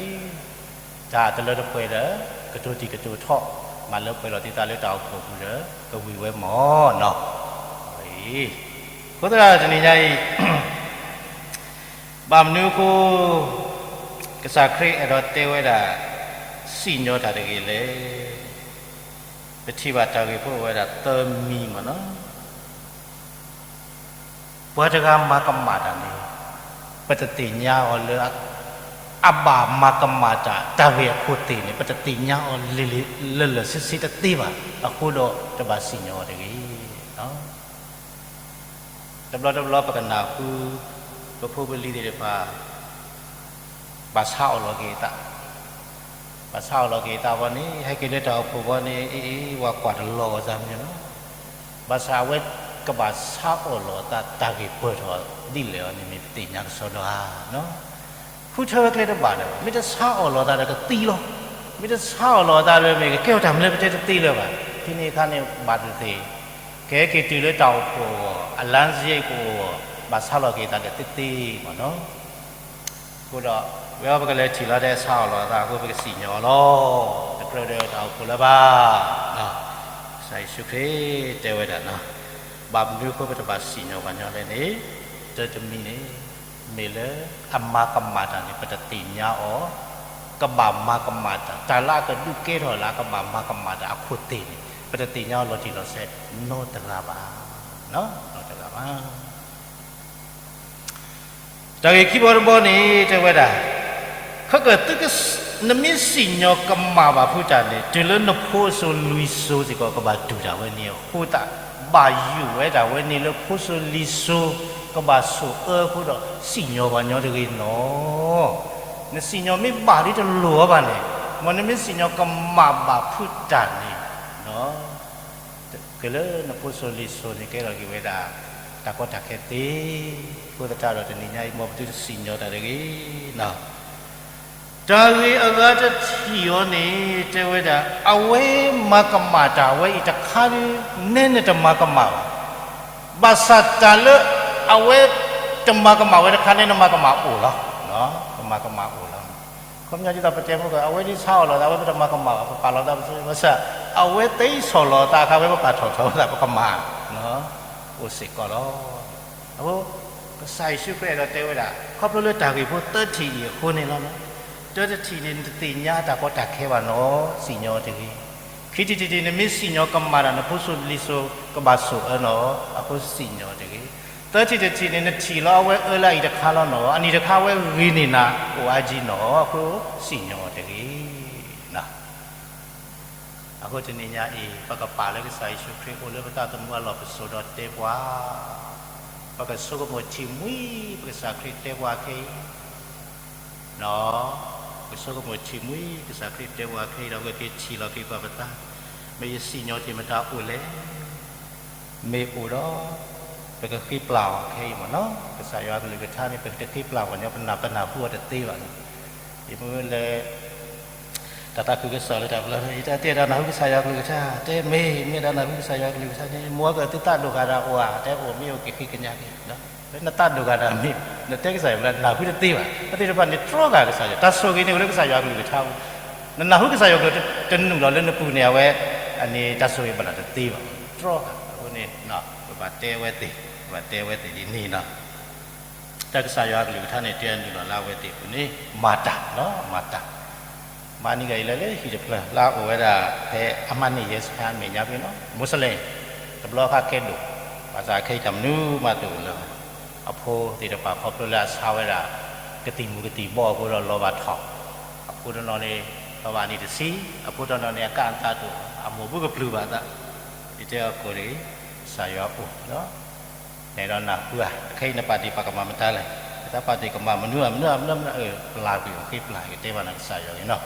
တၢ်တလၢတပှဲၤဒီး ကတိၤတံၢ်ကတိၤထီၣ် မၤလၢပှဲၤလီၤသုသးလၢတၢ်အိၣ်ဖှိၣ်ပူၤဒီး ကဝံၤဝဲမးနီၤ. အဃိသတး တနံၤညါအံၤ ဘၣ်မနုၤအဃိ ကစၢ်ခရံာ်အဲၣ်ဒိးတဲဝဲဒၣ် စံၣ်ညီၣ်တၢ်တဂ့ၤလဲၣ်. ပထံၣ်ဘၣ်တၢ်ဂ့ၢ်ဖိအိၣ်ဝဲဒၣ်သၢမံၤမးနီၤ. ပှၤတဂၤမၤကမၣ်တၢ်န့ၣ် ပတသ့ၣ်ညါအီၤလၢ အဘၣ်မၤကမၣ်တၢ် တၢ်ဂ့ၢ်အခိၣ်သ့ၣ်န့ၣ် ပတသ့ၣ်ညါအီၤလၢာ်လၢာ်ဆ့ဆ့တသ့ဘၣ်. အဃိဒီးတဘၣ်စံၣ်ညီၣ်အီၤတဂ့ၤ. တဘျီတဘျီပကနၢ်ဟူ ပဖိပလံၤသ့ၣ်တဖၣ် ဘၣ်ဆါအီၣ်လီၤက့ၤအသး, ဘၣ်ဆါအီၣ်လီၤက့ၤအသးဘီန့ၣ် ဟဲက့ၤလၢတၢ်အိၣ်ဖှိၣ်ဘီန့ၣ် အ့ၣ်အ့ၣ် ဝၤကွၢ်တလီၤဂီၤသးမ့ၢ်နီၤ. ဘၣ်ဆၣ်အဝဲကဘၣ်ဆါအီၣ်လီၤအသး တၢ်ဂ့ၢ်ပၢၢ်ထီၣ်ဒ်လဲၣ်အီၤန့ၣ် မ့ၢ်ပသ့ၣ်ညါကစီဒီဧါ. ဃုထၢဝဲကျဲတဘၣ်လၢၤဘၣ်. မ့ၢ်တဆါအီၣ်လီၤသးဒီးကသံလီၤ. မ့ၢ်တဆါအီၣ်လီၤသးဒီးမ့ၢ်ကကဲထီၣ်တၢ်မနုၤလဲၣ် ပတဲတသ့လၢၤဘၣ်. ဖဲန့ၣ်အခါန့ၣ် ဘၣ်သ့ၣ်သ့ၣ် ကဟဲက့ၤတုၤလၢတၢ်အိၣ်ဖှိၣ်အဂီၢ် အလါစ့ကအိၣ်အဂီၢ် ဘၣ်ဆါလီၤက့ၤသးဒီးသ့သ့မ့ၢ်နီၤ. အဃိဒီး ဝဲအံၤပကလဲၤထံၣ်လီၤတဲဆါအီၣ်လီၤအသးအဃိ ပကစံၣ်ညီၣ်အီၤလီၤ. တကြၢးဒီးတၢ်အိၣ်ဖှိၣ်လၢၤဘၣ်. ကစၢ်ယ့ၣ်ၡူးခရံာ်တဲဝဲဒၣ်နီၤ, ဘၣ်မနုၤအဃိပတဘၣ်စံၣ်ညီၣ်ပှၤညီလဲၣ်န့ၣ်, တၢတမံၤန့ၣ် မ့ၢ်လၢအမၤကမၣ်တၢ်န့ၣ် ပတသ့ၣ်ညါအီၤ, ကဘၣ်မၤကမၣ်တၢ်, တၢ်လၢအကဒုးကဲထီၣ်လၢအကဘၣ်မၤကမၣ်တၢ်အခိၣ်သ့ၣ်န့ၣ် ပတသ့ၣ်ညါအီၤလီၤတံၢ်လီၤဆဲးနီတဂၤဘၣ်. နီတဂၤဘၣ်. တၢ်ဂ့ၢ်ခံဘီတဘီန့ၣ် တဲဝဲဒၣ်, ခဲကၢ်သုက, နမ့ၢ်စံၣ်ညီၣ်ကမၣ်ဘၣ်ဖုတၢ်န့ၣ် တုၤလၢနဖိစိၤလံၤစိၤစ့ၢ်ကီး ကဘၣ်တူၢ်တၢ်ဝဲန့ၣ်အဃိသတး, ဘၣ်ယိၣ်ဝဲဒၣ်ဝဲန့ၣ်လၢဖိစိၤလံၤစိၤ ကဘၣ်ဆိၣ်အၢအဃိဒီး စံၣ်ညီၣ်ပှၤညီတဂ့ၤနီၤ. နစံၣ်ညီၣ်မ့ၢ်ဘၣ်ဒ်တလိၣ်အီၤဘၣ်န့ၣ်, မ်နမ့ၢ်စံၣ်ညီၣ်ကမၣ်ဘၣ်ဖုတၢ်န့ၣ် က့ၤလၢနဖိစိၤလံၤစိၤန့ၣ် ကဲထီၣ်က့ၤဝဲဒၣ် တၢ်ကီတၢ်ခဲသ့. အဃိသတးဒီးတနံၤညါအံၤ မ်ပသုတစံၣ်ညီၣ်တၢ်တဂ့ၤ. တၢ်ဂ့ၢ်အဂၤတထံၣ်အီၤန့ၣ် တဲဝဲဒၣ် အဝဲမၤကမၣ်တၢ်ဝဲအံၤတခါဒု နဲနတမၤကမၣ်ဘၣ်. ဘၣ်ဆၣ်တၢ်လၢအဝဲတမၤကမၣ်ဝဲတခါန့ၣ် နမၤကမၣ်အိၣ်လီၤ. နမၤကမၣ်အိၣ်လီၤ. ခီပညီဒ်သိးပတဲမ့ၢ်ကီး အဝဲဒ်ဆါအီၣ်လီၤသး အဝဲပတမၤကမၣ်ဘၣ်, ပပာ်လီၤသးပစု ဘၣ်ဆၣ် အဝဲသ့ဆီၣ်လီၤသးအခါ အဝဲပပာ်ထီၣ်ထီသး ပကမၣ် အိၣ်စ့ၢ်ကီးလီၤ. အဃိ ကစၢ်ယ့ၣ်ၡူးခရံာ်အဲၣ်ဒိးတဲဝဲဒၣ် ခီဖျိလၢတၢ်ဂ့ၢ်ဖိသၢထံၣ်အံၤအဃိန့ၣ်လီၤ. တၢတထံၣ်န့ၣ် နတသ့ၣ်ညါတၢ်ကီတၢ်ခဲဘၣ်နီၤ, စံၣ်ညီၣ်တဂ့ၤ. ခံထံၣ်တထံၣ်န့ၣ် မ့ၢ်စံၣ်ညီၣ်ကမၣ်တၢ် နဖိစိၤလံၤစိၤကဘၣ်ဆိၣ်အၢနီၤ, အဃိစံၣ်ညီၣ်တဂ့ၤ. သၢထံၣ်တထံၣ်န့ၣ် နထံၣ်လီၤအဝဲအၢလၢအအံၤတခါလီၤနီၤ, အနံၤတခါအဝဲဂ့ၤန့ၢ်နၤ အိၣ်အါကံနီၤ, အဃိစံၣ်ညီၣ်တဂ့ၤ. အဃိတနံၤညါအံၤ ပကပာ်လၢကစၢ်ယ့ၣ်ၡူးခရံာ်အိၣ်လၢပသးသမူအလီၢ် ပစိၤဒီးတဲပှၤ, ပကဆိကမိၣ်ထံၣ်မှံ ပကစၢ်ခရံာ်တဲပှၤခဲအံၤ ပကဆိကမိၣ်ထံၣ်မှံကစၢ်ခရံာ်တဲပှၤခဲအံၤဒီး ပကက့ၤထံၣ်လီၤက့ၤပှၤပသး, မ့ၢ်ယစံၣ်ညီၣ်တ့ၢ်မတၤအိၣ်လဲၣ်, မ့ၢ်အိၣ်ဒီး ပကဃ့ပျၢ်အီၤခဲအံၤမ့ၢ်နီၤ. ကစၢ်ယွၤကလုၢ်ကထါန့ၣ် ပတဃ့ပျၢ်ပှၤညီ ပနၢ်ပနၢ်ဟူအီၤတသ့ဘၣ်န့ၣ်, ယမ့ၢ်လဲၤ တၢ်သးခုကစီၣ်လၢတၢ်ပျၢၤ ယတၢ်တဲဒၣ်နၢ်ဟူကစၢ်ယွၤကလုၢ်ကထါ, တဲမ့ၢ် မ့ၢ်ဒၣ်နၢ်ဟူကစၢ်ယွၤကလုၢ်ကထါန့ၣ် မိၢ်ကသုသးဒိၣ်ဂၤဒၣ်အိၣ်ဧါ, တဲအိၣ်မ့ၢ်အိၣ်က့ၤဃ့ကညးက့ၤ, နသးဒိၣ်ဂၤဒၣ်မ့ၢ် နတဲကစၢ်ယွၤလၢနၢ်ဟူတသ့ဘၣ်, ပသ့ၣ်တဖၣ်န့ၣ်တြီဃာ်ကစၢ်ယွၤ, တၢ်ဆိၣ်ဂ့ၤန့ၣ်အိၣ်လၢကစၢ်ယွၤကလုၢ်ကထါ, နနၢ်ဟူကစၢ်ယွၤကလုၢ်တနုာ်လီၤလၢနပူၤန့ၣ် အဝဲ အန့ၣ်တၢ်ဆိၣ်ဂ့ၤဘၣ်လၢတသ့ဘၣ်, တြီဃာ်, အဃိန့ၣ် ပဘၣ်တဲဝဲသ့ၣ်, ပဘၣ်တဲဝဲသ့ၣ်ဒ်န့ၣ်နီၤ. တၢ်ကစၢ်ယွၤကလုၢ်ကထါန့ၣ် တဲအနုာ်လီၤလၢအဝဲသ့ၣ်အပူၤန့ၣ် မၤတၢ်နီၤ, မၤတၢ်. မၤန့ၢ်က့ၤအံၤလၢလၢဟံၣ်တဖျၢၣ် လၢအအိၣ်ဝဲဒၣ်ဖဲအမၤန့ၢ်ယဲစခါမဲာ်ညါဖဲနီၤ, မိၤစလ့ၣ်, တဘျီအခါကဲဒိၣ်, ဘၣ်ဆၣ်ခဲအံၤတၢ်မနုၤမးတအိၣ်လၢၤဘၣ်. အဖိသ့ၣ်တဖၣ်ခီဖျိလၢအဆါဝဲဒၣ် ကသံၣ်မူၤကသံၣ်ဘီအဃိဒီးလီၤဘၣ်ထီၣ်, အဃိတနီၤန့ၣ် လီၤဘၣ်နံၣ်တဆံ, အဖိတနီၤန့ၣ် အကၣ်အသးဒိၣ်, အမိၢ်ဘူၣ်ကပျုၢ်ဘၣ်အသး, ယတဲအီၤကိးတဂ့ၤ, ကစၢ်ယွၤအိၣ်ဒီး နဲဒီးနၢ်ဟူဧါ, ခဲအံၤနပာ်တ့ၢ်ပာ်ကမၣ်မတၤလဲၣ်, နတၢ်ပာ်တ့ၢ်ကမၣ်မနုၤဧါ မနုၤဧါ မနုၤဧါ ပျၢ်ကွံာ်အီၤ ဃ့ပျၢ်က့ၤ တဲဘၣ်နၤကစၢ်ယွၤန့ၣ်နီၤ,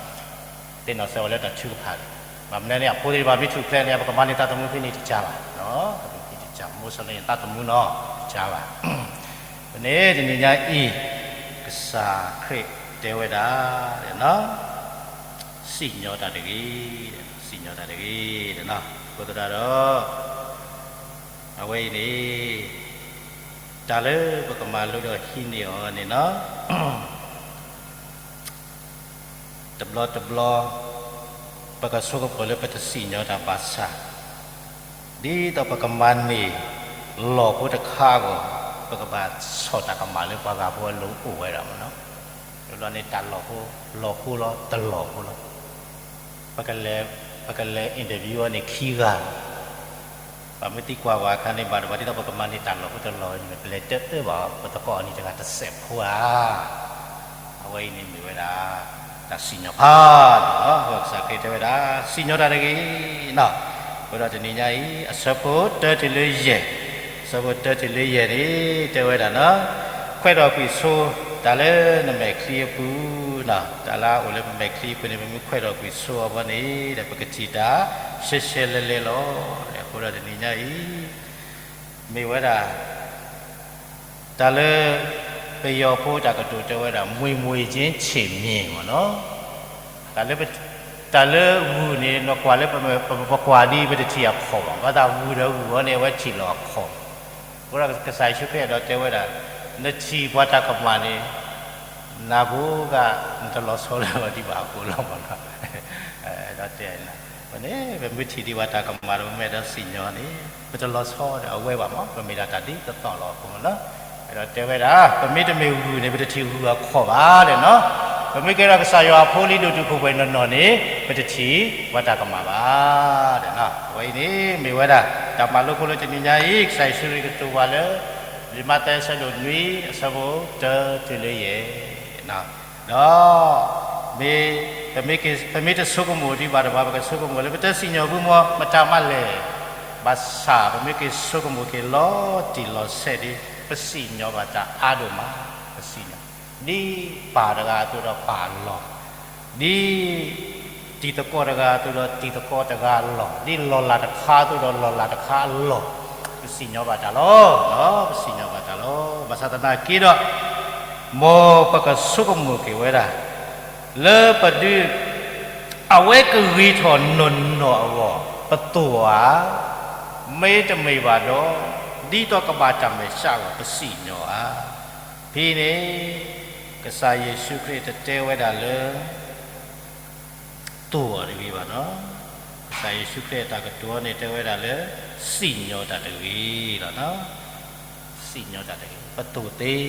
သ့ၣ်နီၣ်ဆၢဝဲလၢတၢ်ထုကဖၣ်န့ၣ်, ဘၣ်မနုၤန့ၣ် အဖိသ့ၣ်တဖၣ်မ့ၢ်ထူၣ်ဖျဲးန့ၣ် ပကမၤန့ၢ်သးသမူဖဲန့ၣ်တကးဘၣ်, တမ့ၢ်သးသမူနီၤ တကးဘၣ် န့ၣ် တနံၤညါအံၤ ကစၢ်ခရံာ်တဲဝဲဒၣ်, စံၣ်ညီၣ်တၢ်တဂ့ၤ, စံၣ်ညီၣ်တၢ်တဂ့ၤ, အဃိသတးဒီး အဝဲအံၤန့ၣ် တၢ်လၢပကမၤလိဒီးဟံးန့ၢ်အီၤန့ၣ်နီၤ တဘျီတဘျီ ပကဆိကမိၣ်လၢပတစံၣ်ညီၣ်တၢ်ဘၣ်ဆၣ်, ဒ်သိးပကမၤန့ၢ်လီၢ်ဖိတခါအဂီၢ်, ပကဘၣ်ဆီၣ်တၢ်ကမၣ်လၢပှၤဂၤဖိအလိၤအိၣ်ဝဲဒၣ်မ့ၢ်နီၤ, တဘျီန့ၣ်တၢ်လီၢ်ဖိ, လီၢ်ဖိလီၤ တလီၢ်ဖိလီၤ, ပကလဲၤ ပကလဲၤ interview အီၤန့ၣ်ခံဂၤ ပမ့ၢ်သံကွၢ်ဝဲအခါန့ၣ် ဘၣ်တဘၣ်ဒ်သိးပကမၤန့ၢ်တၢ်လီၢ်ဖိတလီၢ်န့ၣ် ပလဲၤတအၢဘၣ် ပသကိးအီၤန့ၣ်တဂၤတစဲးဖိဧါ, အဝဲအံၤန့ၣ်မ့ၢ်ဝဲဒၣ် တၢ်စံၣ်ညီၣ်ဖးန့ၣ်လီၤ. ကစၢ်ခရံာ်တဲဝဲဒၣ် စံၣ်ညီၣ်တၢ်တဂ့ၤနီၤ, အဃိဒီးတနံၤညါအံၤ အဆၢဖိတၢတုၤလၢယဲၢ်, အဆၢဖိတၢတုၤလၢယဲၢ်န့ၣ် တဲဝဲဒၣ်နီၤ, ခွဲးထီၣ်ကွံာ်ဆိ တၢ်လၢနမဲာ်ချံအပူၤနီၤ, တၢ်လၢအအိၣ်လၢပမဲာ်ချံအပူၤန့ၣ် ပမ့ၢ်ခွဲးထီၣ်ကွံာ်ဆိအီၤဘၣ်န့ၣ်ဒီး ပကထံၣ်တၢ်ရှဲရှဲလဲလဲလီၤ. အဃိဒီးတနံၤညါအံၤ မ့ၢ်ဝဲဒၣ် တၢ်လၢ ပယီၤဖိတၢ်ကတိၤတဲဝဲဒၣ် မှေမှေခြင်းခြေမြင် မ့ၢ်နီၤ, တၢ်လၢ တၢ်လၢဂုၢ်န့ၣ် နကွၢ်လၢ ပကွၢ်ဒ်ပတထံၣ်အခီၣ်ဘၣ်, ဘၣ်ဆၣ်ဂုၢ်ဒီးဂုၢ်အီၤန့ၣ် အဝဲထံၣ်လီၤအခီၣ်, အဃိဒီးကစၢ်ယ့ၣ်ၡူးခရံာ်အဲၣ်ဒိးတဲဝဲဒၣ် နထံၣ်ပှၤတၢ်ကမၣ်န့ၣ် နၢ်ကိးဂၤ နတလီၤဆီလၢၤဘၣ်ဒံးဘၣ်အဃိလီၤမ့ၢ်နီၤ, ဒီးတဲ ပမ့ၢ်ထံၣ်ဒံးပှၤတၢ်ကမၣ်ဒီး ပမ့ၢ်အဲၣ်ဒိးစံၣ်ညီၣ်န့ၣ် ပတလီၤဆီဒီးအဝဲဘၣ်မ့ၢ် ပမ့ၢ်ဒၣ်တၢ်ဒ်သိးသိးလီၤအဃိမ့ၢ်နီၤ, အဲၣ်ဒိးတဲဝဲဒၣ် ပမ့ၢ်တမ့ၢ်ဂုၢ်န့ၣ် ပတထံၣ်ဂုၢ်အခီၣ်ဘၣ်ဒီးနီၤ, ပမ့ၢ်ကဲထီၣ်ကစၢ်ယွၤအဖိလံ ဒိၣ်တုာ်ခိၣ်ပှဲၤနီၢ်နီၢ်န့ၣ် ပတထံၣ်ပှၤတၢ်ကမၣ်ဘၣ်ဒီးနီၤ, အဝဲအံၤန့ၣ်မ့ၢ်ဝဲဒၣ် တၢ်မၤလိဖိလၢတနံၤညါအံၤ ကစၢ်ယ့ၣ်ၡူးခရံာ်ကတိၤပှၤလၢ လံာ်မးသဲအဆၢဒိၣ်နွံ အဆၢဖိတၢတုၤလၢယဲၢ် ဒီး မ့ၢ် ပမ့ၢ်တဆိကမိၣ်ဒံးဘၣ်တဘၣ် ပကဆိကမိၣ်လၢ ပတစံၣ်ညီၣ်ဘၣ်မ့ၢ်မတၤမးလဲၣ်, ဘၣ်ဆၣ်ပမ့ၢ်က့ၤဆိကမိၣ်က့ၤလီၤတံၢ်လီၤဆဲးဒီး ပစံၣ်ညီၣ်ဘၣ်တၢ်အါဒိၣ်မး, ပစံၣ်ညီၣ် ဒ်ပၢ်တဂၤအသိးဒီးပၢ်အလီၢ်, ဒ် တံၤသကိးတဂၤအသိးဒီးတံၤသကိးတဂၤအလီၢ်, ဒ်လီၢ်လၤတခါအသိးဒီးလီၢ်လၤတခါအလီၢ်, ပစံၣ်ညီၣ်ဘၣ်တၢ်လီၤ, ပစံၣ်ညီၣ်ဘၣ်တၢ်လီၤ. ဘၣ်ဆၣ်သနာ်က့ဒီး မ်ပကဆိကမိၣ်က့ၤဝဲဒၣ် လၢပဒုး အဝဲကဂ့ၤထီၣ်နီၢ်နီၢ်အဂီၢ် ပသိၣ်ဧါ, မ့တမ့ၢ်ဘၣ်ဒီး ဒ်သိးကဘၣ်တၢ်မဲာ်ဆှးအဂီၢ် ပစံၣ်ညီၣ်ဧါ. ဖဲန့ၣ် ကစၢ်ယ့ၣ်ၡူးခရံာ်တတဲဝဲဒၣ်လၢ သိၣ်အီၤတဂ့ၤဘၣ်နီၤ. ကစၢ်ယ့ၣ်ၡူးခရံာ်အတၢ်ကတိၤန့ၣ် တဲဝဲဒၣ်လၢ စံၣ်ညီၣ်တၢ်တဂ့ၤလီၤ. စံၣ်ညီၣ်တၢ်တဂ့ၤ, ပသိၣ်သ့,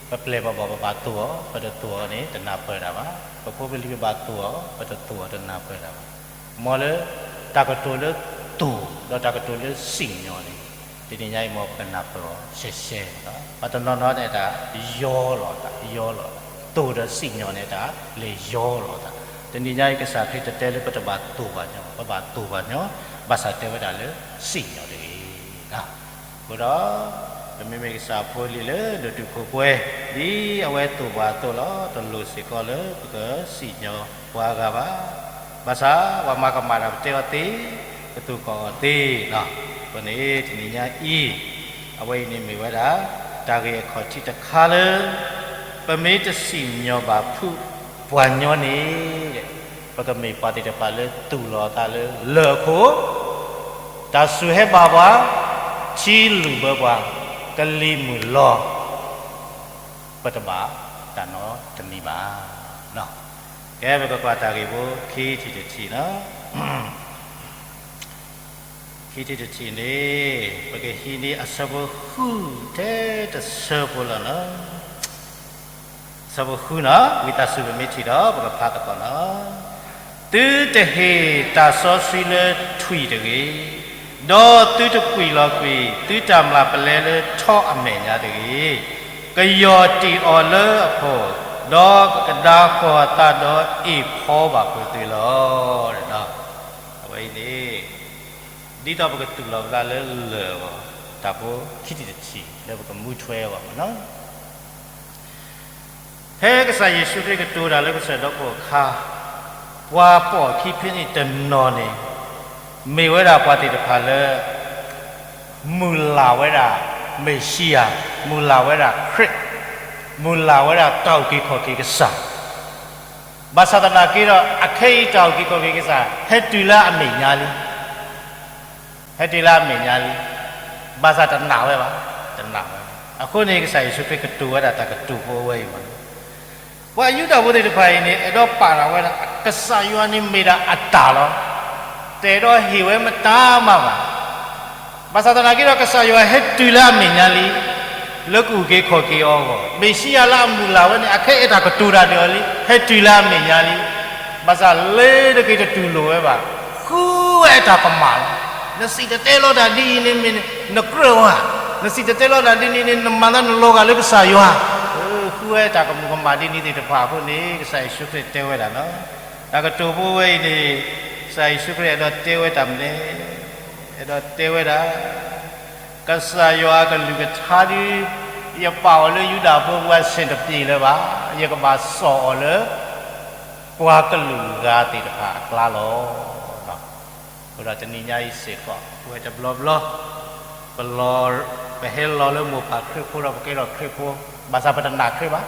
ပပျဲၢ်ပဘီၣ်ပဘၣ်သိၣ်အီၤ, ပတသိၣ်အီၤန့ၣ် တနၢ်ပၢၢ်တၢ်ဘၣ်. ပဖိပလံၤပဘၣ်သိၣ်အီၤ, ပတသိၣ်အီၤတနၢ်ပၢၢ်တၢ်ဘၣ်. မ်လၢ တၢ်ကတိၤလၢသိၣ် ဒီးတၢ်ကတိၤလၢစံၣ်ညီၣ်န့ၣ် တနံၤညါအံၤ မ်ပကနၢ်ပၢၢ်အီၤရှဲရှဲလီၤ. ပှၤတနီၤနီၤန့ၣ်တၢ် ယီလီၤသး, ယီလီၤသး, သိၣ်ဒီးစံၣ်ညီၣ်န့ၣ်တၢ်လဲၤယီလီၤသး. တနံၤညါအံၤ ကစၢ်ခရံာ်တတဲလၢပတဘၣ်သိၣ်ဘၣ်ညီ, ပဘၣ်သိၣ်ဘၣ်ညီ, ဘၣ်ဆၣ်တဲဝဲဒၣ်လၢစံၣ်ညီၣ်တဂ့ၤ. အဃိဒီး ပမ့မ့ၢ်ကစၢ်ဖိလံၤလၢဒိၣ်တုာ်ခိၣ်ပှဲၤ ဒ်အဝဲသိၣ်ပှၤအသိးလီၤ. တလိၣ်စ့ၢ်ကီးလၢပကစံၣ်ညီၣ်ပှၤဂၤဘၣ်. ဘၣ်ဆၣ် ပှၤမၤကမၣ်တၢ်ပတဲအီၤသ့, ပသိၣ်ကီးအီၤသ့လီၤ. အဃိန့ၣ် တနံၤညါအံၤ အဝဲအံၤန့ၣ်မ့ၢ်ဝဲဒၣ် တၢ်ဂ့ၢ်အခီၣ်ထံးတခါလၢ ပမ့ၢ်တစံၣ်ညီၣ်ဘၣ်ဖုးပှၤညီန့ၣ် ပကမ့ၢ်ပှၤသ့ၣ်တဖၣ်လၢသူၣ်လီၤအသးလၢလၢၢ်အခိၣ်, တၢ်စူၢ်ဟဲဘၣ်ပှၤ, ထံလုၢ်ဘၢပှၤ, ကလံၤမုၢ်လီၤ, ပတဘၣ်တၢ်နီတမံၤဘၣ်. ကဲ ပကကွၢ်တၢ်ဂ့ၢ်ဖိခံထံၣ်တထံၣ်လီၤ. ခံထံၣ်တထံၣ်န့ၣ် ပကဟံးန့ၢ်အဆၢဖိဃုထဲတဆၢဖိလီၤနီၤ. အဆၢဖိဃုနီၤ, ဝံသးစူၤပမ့ၢ်ထံၣ်ဒီး ပကဖးသကိးလီၤ. သုတဟ့ၣ်တၢ်စီဆှံလၢထွံၣ်တဂ့ၤ, ဒီးသုတကွံာ်လီၤကွံာ်သုတၢ်မျၢ်ပလဲလၢထီအမဲာ်ညါတဂ့ၤ. ကယီၢ်တံၢ်အီၤလၢအဖီၣ်, ဒီးကကဒါဃီၤအသးဒီးအ့ၣ်ဖီဘၣ်ပှၤသုလီၤ. အဝဲအံၤန့ၣ် ဒ်သိးပကတူၢ်လိာ်ပသးလၢလၢၢ်အဂီၢ် တၢ်ဖိခံထံၣ်တထံၣ်လၢပကမူထွဲအဂီၢ်မ့ၢ်နီၤ. ဖဲကစၢ်ယ့ၣ်ၡူးခရံာ်ကတိၤတၢ်လၢကစၢၢ်ဒီခိၣ်အခါ, ပှၤပိာ်အခံဖဲန့ၣ်တနီၤန့ၣ် မ့ၢ်ဝဲဒၣ်ပှၤသ့ၣ်တဖၣ်လၢ မုၢ်လၢ်ဝဲဒၣ်မ့ၣ်ၡံယၤ, မုၢ်လၢ်ဝဲဒၣ်ခရံာ်, မုၢ်လၢ်ဝဲဒၣ်တၢ်အုၣ်က့ၤခီၣ်က့ၤကစၢ်, ဘၣ်ဆၣ်သနာ်က့ဒီး အခဲအံၤတၢ်အုၣ်က့ၤခီၣ်က့ၤကစၢ် ဟဲတုၤလၢအမဲာ်ညါလံ ဟဲတုၤလၢအမဲာ်ညါလံ, ဘၣ်ဆၣ်တနာ်ဝဲဘၣ်, တနာ်ဝဲဘၣ်. အဃိန့ၣ် ကစၢ်ယ့ၣ်ၡူးခရံာ်ကတိၤဝဲဒၣ်တၢ်ကတိၤဖိအဝဲအံၤမ့ၢ် ပှၤယူဒၤဖိသ့ၣ်တဖၣ်အံၤန့ၣ် အဲၣ်ဒိးပာ်ထီၣ်ဝဲဒၣ် ကစၢ်ယွၤန့ၣ်မ့ၢ်ဒၣ်အတၢ်လီၤ. တအဲၣ်ဒိးဟ့ၣ်ဝဲမတၤမးဘၣ်. ဘၣ်ဆၣ်သနာ်က့ဒီး ကစၢ်ယွၤဟဲတုၤလၢအမဲာ်ညါလံ, လၢကအုၣ်က့ၤခီၣ်က့ၤအီၤအဂီၢ်, မ့ၣ်ၡံယၤလၢအမုၢ်လၢ်ဝဲန့ၣ် အခဲအံၤတၢ်ကတိၤတၢ်ဒီးအီၤလံ, ဟဲတုၤလၢအမဲာ်ညါလံ. ဘၣ်ဆၣ်လၢတက့ၤတတူၢ်လိာ်ဝဲဘၣ်, ဃုဝဲအတၢ်ကမၣ်လီၤ. နစံၣ်တဲၤတဲလီၤတၢ်ဒ်အံၤန့ၣ်မ့ၢ် နကြၢးဝဲ, နစံၣ်တဲၤတဲလီၤတၢ်ဒ်န့ၣ်န့ၣ် နမၤသးနလီၤဂာ်လၢကစၢ်ယွၤ. ဃုဝဲတၢ်ကမူၤကမၣ်ဒ်န့ၣ်သ့ၣ်တဖၣ်အဃိန့ၣ် ကစၢ်ယ့ၣ်ၡူးခရံာ်တဲဝဲဒၣ်လီၤ. တၢ်ကတိၤဖိဝဲအံၤန့ၣ် ကစၢ်ယ့ၣ်ၡူးခရံာ်အဲၣ်ဒိးတဲဝဲတၢ်မနုၤလဲၣ်, အဲၣ်ဒိးတဲဝဲဒၣ် ကစၢ်ယွၤအကလုၢ်ကထါဒ် ယပာ်အီၤလၢယူဒၤဖိပူၤအဆ့ၣ်တပျ့ၤလၢၤဘၣ်, ယကဘၣ်စိာ်အီၤလၢ ပှၤကလုာ်ဂၤသ့ၣ်တဖၣ်အကျါလီၤ. အဃိဒီးတနံၤညါအံၤစ့ၢ်ကီး ပဝဲတဘျီဘျီ ပလီၤ ပဟဲလီၤလၢမိၢ်ပၢ်ခရံာ်ဖိဒီး ပကဲထီၣ်ခရံာ်ဖိ, ဘၣ်ဆၣ်ပတနာ်ခရံာ်ဘၣ်.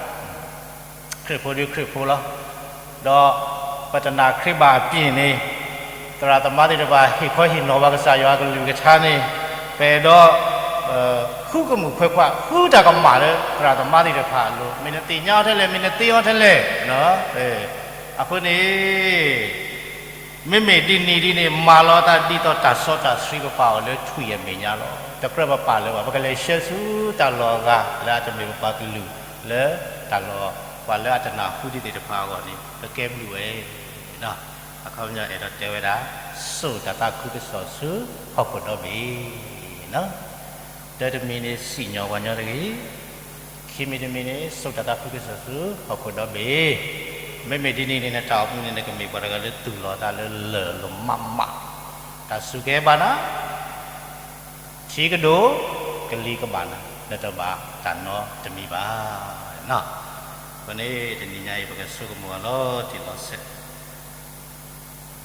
ခရံာ်ဖိဒုးခရံာ်ဖိလီၤ. ဒီးပတနာ်ခရံာ်ဘၣ်အပျ့ၤန့ၣ် သရၣ်သမါသ့ၣ်တဖၣ် ဟ့ၣ်ခီဟ့ၣ်နီၤဘၣ်ကစၢ်ယွၤအကလုၢ်ကထါန့ၣ် ပအဲၣ်ဒိး ဃုကမူၣ်ခွဲးခွါ ဃုတၢ်ကမၣ်လၢသရၣ်သမါသ့ၣ်တဖၣ်အလိၤ, မ့ၢ်နသ့ၣ်ညါအီၤထဲလဲၣ်, မ့ၢ်နသ့အီၤထဲလဲၣ်. အဃိန့ၣ် မ့မ့ၢ်ဒ်န့ၣ်ဒ်န့ၣ် မၤလီၤသးဒ်သိးတၢ်စီတၢ်ဆှံ ပပာ်အီၤလၢထွံၣ်အမဲာ်ညါလီၤ. တကြၢးပပာ်လၢၤဘၣ်, ပကလဲၤဆှၢဆူတၢ်လီၢ်အဂၤ လၢအတမ့ၢ်ပပှၤကလုာ်လၢတၢ်လီၢ်, ပှၤလၢအတနၢ်ဟူဒံးသ့ၣ်တဖၣ်အဂီၢ်န့ၣ် ပကဲဘျုးဝဲ. အခီပညီအဲၣ်ဒိးတဲဝဲဒၣ် စိာ်တၢ်သးခုကစီၣ်ဆူဟီၣ်ခိၣ်ဒီဘ့ၣ် တၢတမံၤန့ၣ် စံၣ်ညီၣ်ပှၤညီတဂ့ၤ, ခံမံၤတမံၤန့ၣ် စိာ်တၢ်သးခုကစီၣ်ဆူဟီၣ်ခိၣ်ဒီဘ့ၣ်. မ့မ့ၢ်ဒ်န့ၣ်န့ၣ် နတၢ်အိၣ်မူန့ၣ် နကမ့ၢ်ပှၤတဂၤလၢတူၢ်လိာ်သးလၢလၢၢ်လိာ်မးမး, တၢ်စူၢ်ကဲဘၣ်နၤ ထံကဒိၣ် ကလံၤကဘၣ်နၤ, နတဘၣ်တၢ်နီတမံၤဘၣ်. အဃိန့ၣ် တနံၤညါအံၤ ပကဆိကမိၣ်အီၤလီၤတံၢ်လီၤဆဲး,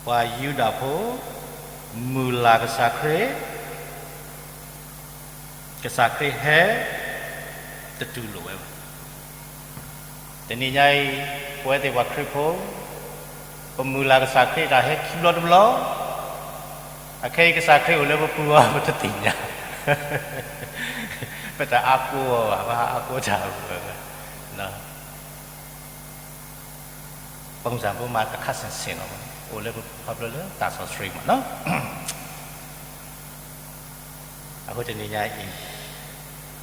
ပှၤယူဒၤဖိ မုၢ်လၢ်ကစၢ်ခရံာ် ကစၢ်ခရံာ်ဟဲ တတူၢ်လိာ်ဝဲဘၣ်. တနံၤညါအံၤ ပဝဲသ့ၣ်ပှၤခရံာ်ဖိ ပမုၢ်လၢ်ကစၢ်ခရံာ်တၢ်ဟဲခံဘျီတဘျီ, အခဲအံၤကစၢ်ခရံာ်အိၣ်လၢပပူၤအီၤ ပတသ့ၣ်ညါ, ပတအါကိးအီၤဘၣ်, ပအါကိးတၢ်အဂီၢ်ဘၣ်. ပမုၢ်စၢ်ဖိမၤတခါဆ့ၣ်ဆ့ၣ်လီၤ, အိၣ်လၢပပူၤခီဖျိလၢတၢ်စီဆှံမးနီၤ. အဃိတနံၤညါအံၤ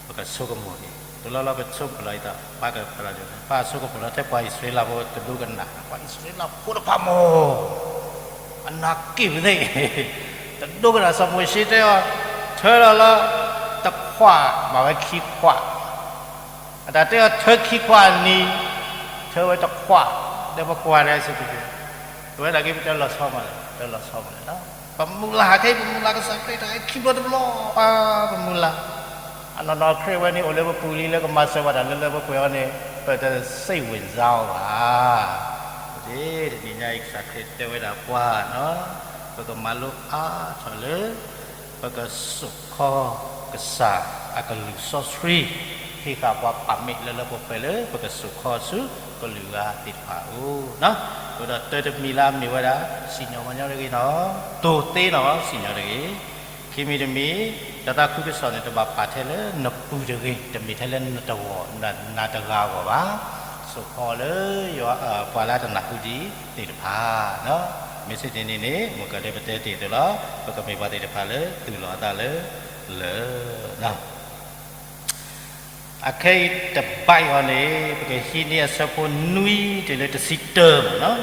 ပကဆိကမိၣ်န့ၣ် တလီၢ်လီၢ်ပဆိကမိၣ်လီၤအံၤဒီး ပၢ်ကပလီၢ်ဒီး ပၢ်ဆိကမိၣ်လီၤထဲပှၤအံၣ်စရ့လးဖိတဒိကနၣ်, ပှၤအံၣ်စရ့လးဖိတဖၣ်မ့ၢ် အနၢ်က့ၣ်ပသ့ၣ် တဒိကနၣ် စီၤမိၤၡ့တဲအီၤ ထၢလီၤလၢ တခွး မၤဝဲခံခွး အတၢ်တဲအီၤထၢခံခွးအနံၤ ထၢဝဲတခွး ဒီးပကွၢ်ဒီးစ့ၢ်ကီး ပဝဲဒၣ်က့ၤပတဲလီၤဆီမး တဲလီၤဆီမးလီၤ. ပမုၢ်လၢ်ဟးခဲအံၤ ပမုၢ်လၢ်ကစၢ်ခရံာ်တၢ်ဟဲခံဘျီတဘျီ ပမုၢ်လၢ် အနီၢ်နီၢ်ခရံာ်ဝဲန့ၣ် အိၣ်လၢပပူၤလံ လၢကမၤစၢၤပှၤတၢ်လၢလၢပှဲၤပှဲၤအီၤန့ၣ် ပတစိတ်ဝင်စားအီၤဘၣ်. တနံၤညါအံၤ ကစၢ်ခရံာ်တဲဝဲဒၣ်ပှၤနီၤ ပကမၤလိအါထီၣ်လၢ ပကစိာ်ခီကစၢ်အကလုၢ်စီဆှံ ဟ့ၣ်ဃာ်ပှၤပာ်မ့ၢ်လၢလၢပှဲၤပှဲၤလၢ ပကစိာ်ခီဆူကလုာ်ဂၤသ့ၣ်တဖၣ်အအိၣ်နီၤ. အဃိဒီးတၢတမံၤလၢအမ့ၢ်ဝဲဒၣ် စံၣ်ညီၣ်ပှၤညီတဂ့ၤနီၤ, ဒိးသ့နီၤ စံၣ်ညီၣ်တဂ့ၤ. ခံမံၤတမံၤ တၢ်သးခုကစီၣ်န့ၣ် တဘၣ်ပာ်ထဲလၢနပူၤတဂ့ၤ, တမ့ၢ်ထဲလၢနတဂီၢ် နတဂၤအဂီၢ်ဘၣ်. စိာ်ခီလၢ ပှၤလၢအတနၢ်ဟူဒံးသ့ၣ်တဖၣ်နီၤ. မ့ၢ်စ့ၢ်ကီးန့ၣ်န့ၣ် မုၢ်ကီၢ်လၢပတဲတ့ၢ်အသိးလီၤ ပကမ့ၢ်ပှၤသ့ၣ်တဖၣ်လၢ တူၢ်လိာ်အသးလၢ လၢၢ် အခဲအံၤတဘၣ်အံၤအီၤန့ၣ် ပကဟံးန့ၢ်အဆၢဖိနွံတုၤလၢတဆံတၢမးနီၤ.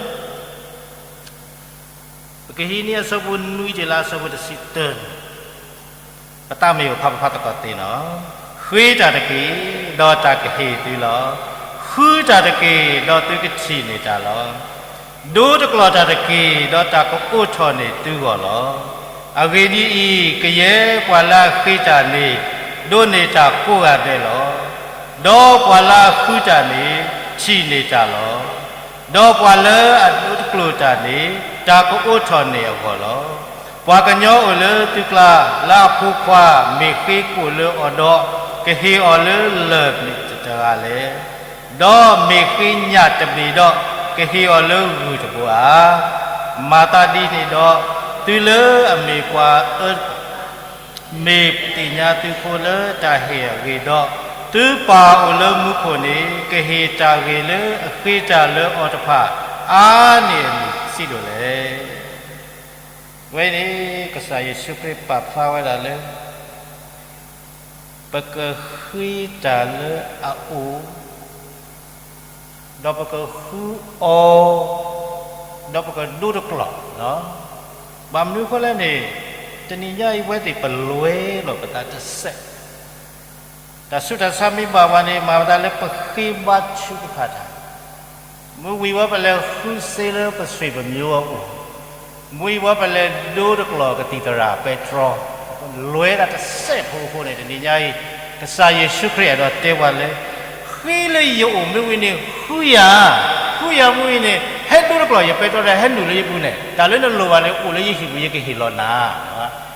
ပကဟံးန့ၢ်အဆၢဖိနွံတုၤလၢအဆၢဖိတဆံတၢန့ၣ် ပတၢ်မ့ၢ်အိၣ်ဖးပဖးသကိးသ့နီၤ. ဃ့တၢ်တက့ၢ်, ဒီးတၢ်ကဟ့ၣ်သုလီၤ. ဃ ဃုတၢ်တက့ၢ်, ဒီးသုကထံၣ်န့ၢ်တၢ်လီၤ. ဒိတကျီၢ်တၢ်တက့ၢ်, ဒီးတၢ်ကအိးထီၣ်န့ၢ်သုဂီၢ်လီၤ. အဂ့ၢ်ဒ်အံၤ, ကယဲၢ်ပှၤလၢအဃ့တၢ်န့ၣ် ဒိးန့ၢ်တၢ်ကိးဂၤဒဲးလီၤ. ဒီးပှၤလၢအဃုတၢ်န့ၣ် ထံၣ်န့ၢ်တၢ်လီၤ. ဒီးပှၤလၢအဒိတကျိၢ်တၢ်န့ၣ် တၢ်ကအိးထီၣ်န့ၢ်အဂီၢ်လီၤ. ပှၤကညီအိၣ်လၢသုကျါ လၢအဖိခွါမ့ၢ်ဃ့ကိၣ်လၢအီၤဒီး ကဟ့ၣ်အီၤလၢလၢၢ်မ့ၢ်တဂၤလဲၣ်. ဒီးမ့ၢ်ဃ့ညၣ်တဘ့ၣ်ဒီး ကဟ့ၣ်အီၤလၢဂုၢ်တဘိဧါ. မၤသးဒ်န့ၣ်ဒီး, သုလၢအမ့ၢ်ပှၤအၢတဖၣ် မ့ၢ်သ့ၣ်ညါသုဖိလၢတၢ်ဟ့ၣ်အဂ့ၢ်ဒီး, သုပၢ်အိၣ်လၢမူခိၣ်န့ၣ် ကဟ့ၣ်တၢ်ဂ့ၤလၢအဃ့တၢ်လၢအီၤတဖၣ် အါန့ၢ်အမံၤဆံးဒိၣ်လဲၣ်. ဝဲအံၤန့ၣ် ကစၢ်ယ့ၣ်ၡူးခရံာ်ပာ်ဖျါဝဲဒၣ်လၢ ပကဃ့တၢ်လၢအအိၣ် ဒီးပကဃုအီၤ, ဒီးပကဒိတကျိၢ်, ဘၣ်မနုၤအဃိလဲၣ်န့ၣ်, တနံၤညါအံၤ အဝဲသ့ၣ်ပလွဲလီၤပသးတစဲး, တၢ်ဆူးတၢ်ဆါမ့ၢ်ဘၣ်ပှၤန့ၣ် မၤပသးလၢပဃ့ဘါထုကဖၣ်တၢ် မ့ၢ်ဝံၤဝဲပလဲၤဃုစ့လၢပသွံၣ်ပမျိုးအအိၣ်, မ့ၢ်ဝံၤဝဲပလဲၤဒိတကျိၢ်ကသံၣ်သရၣ်ပဲတြီ, လွဲဒၣ်တစဲးဖိအဃိန့ၣ် တနံၤညါအံၤ ကစၢ်ယ့ၣ်ၡူးခရံာ်အဲၣ်ဒိးတဲပှၤလၢ ဃ့လၢယအိၣ်မ့ၢ်ဝံၤန့ၣ် ဃုယၤ, ဃုယၤမ့ၢ်ဝံၤန့ၣ် ဟဲဒိတကျိၢ်ယပဲတြီဒီး ဟဲနုာ်လၢယပူၤန့ၣ် တၢ်လၢနလိၣ်ဘၣ်န့ၣ် အိၣ်လၢယဟံၣ်ပူၤ ယကဟ့ၣ်လီၤနၤ.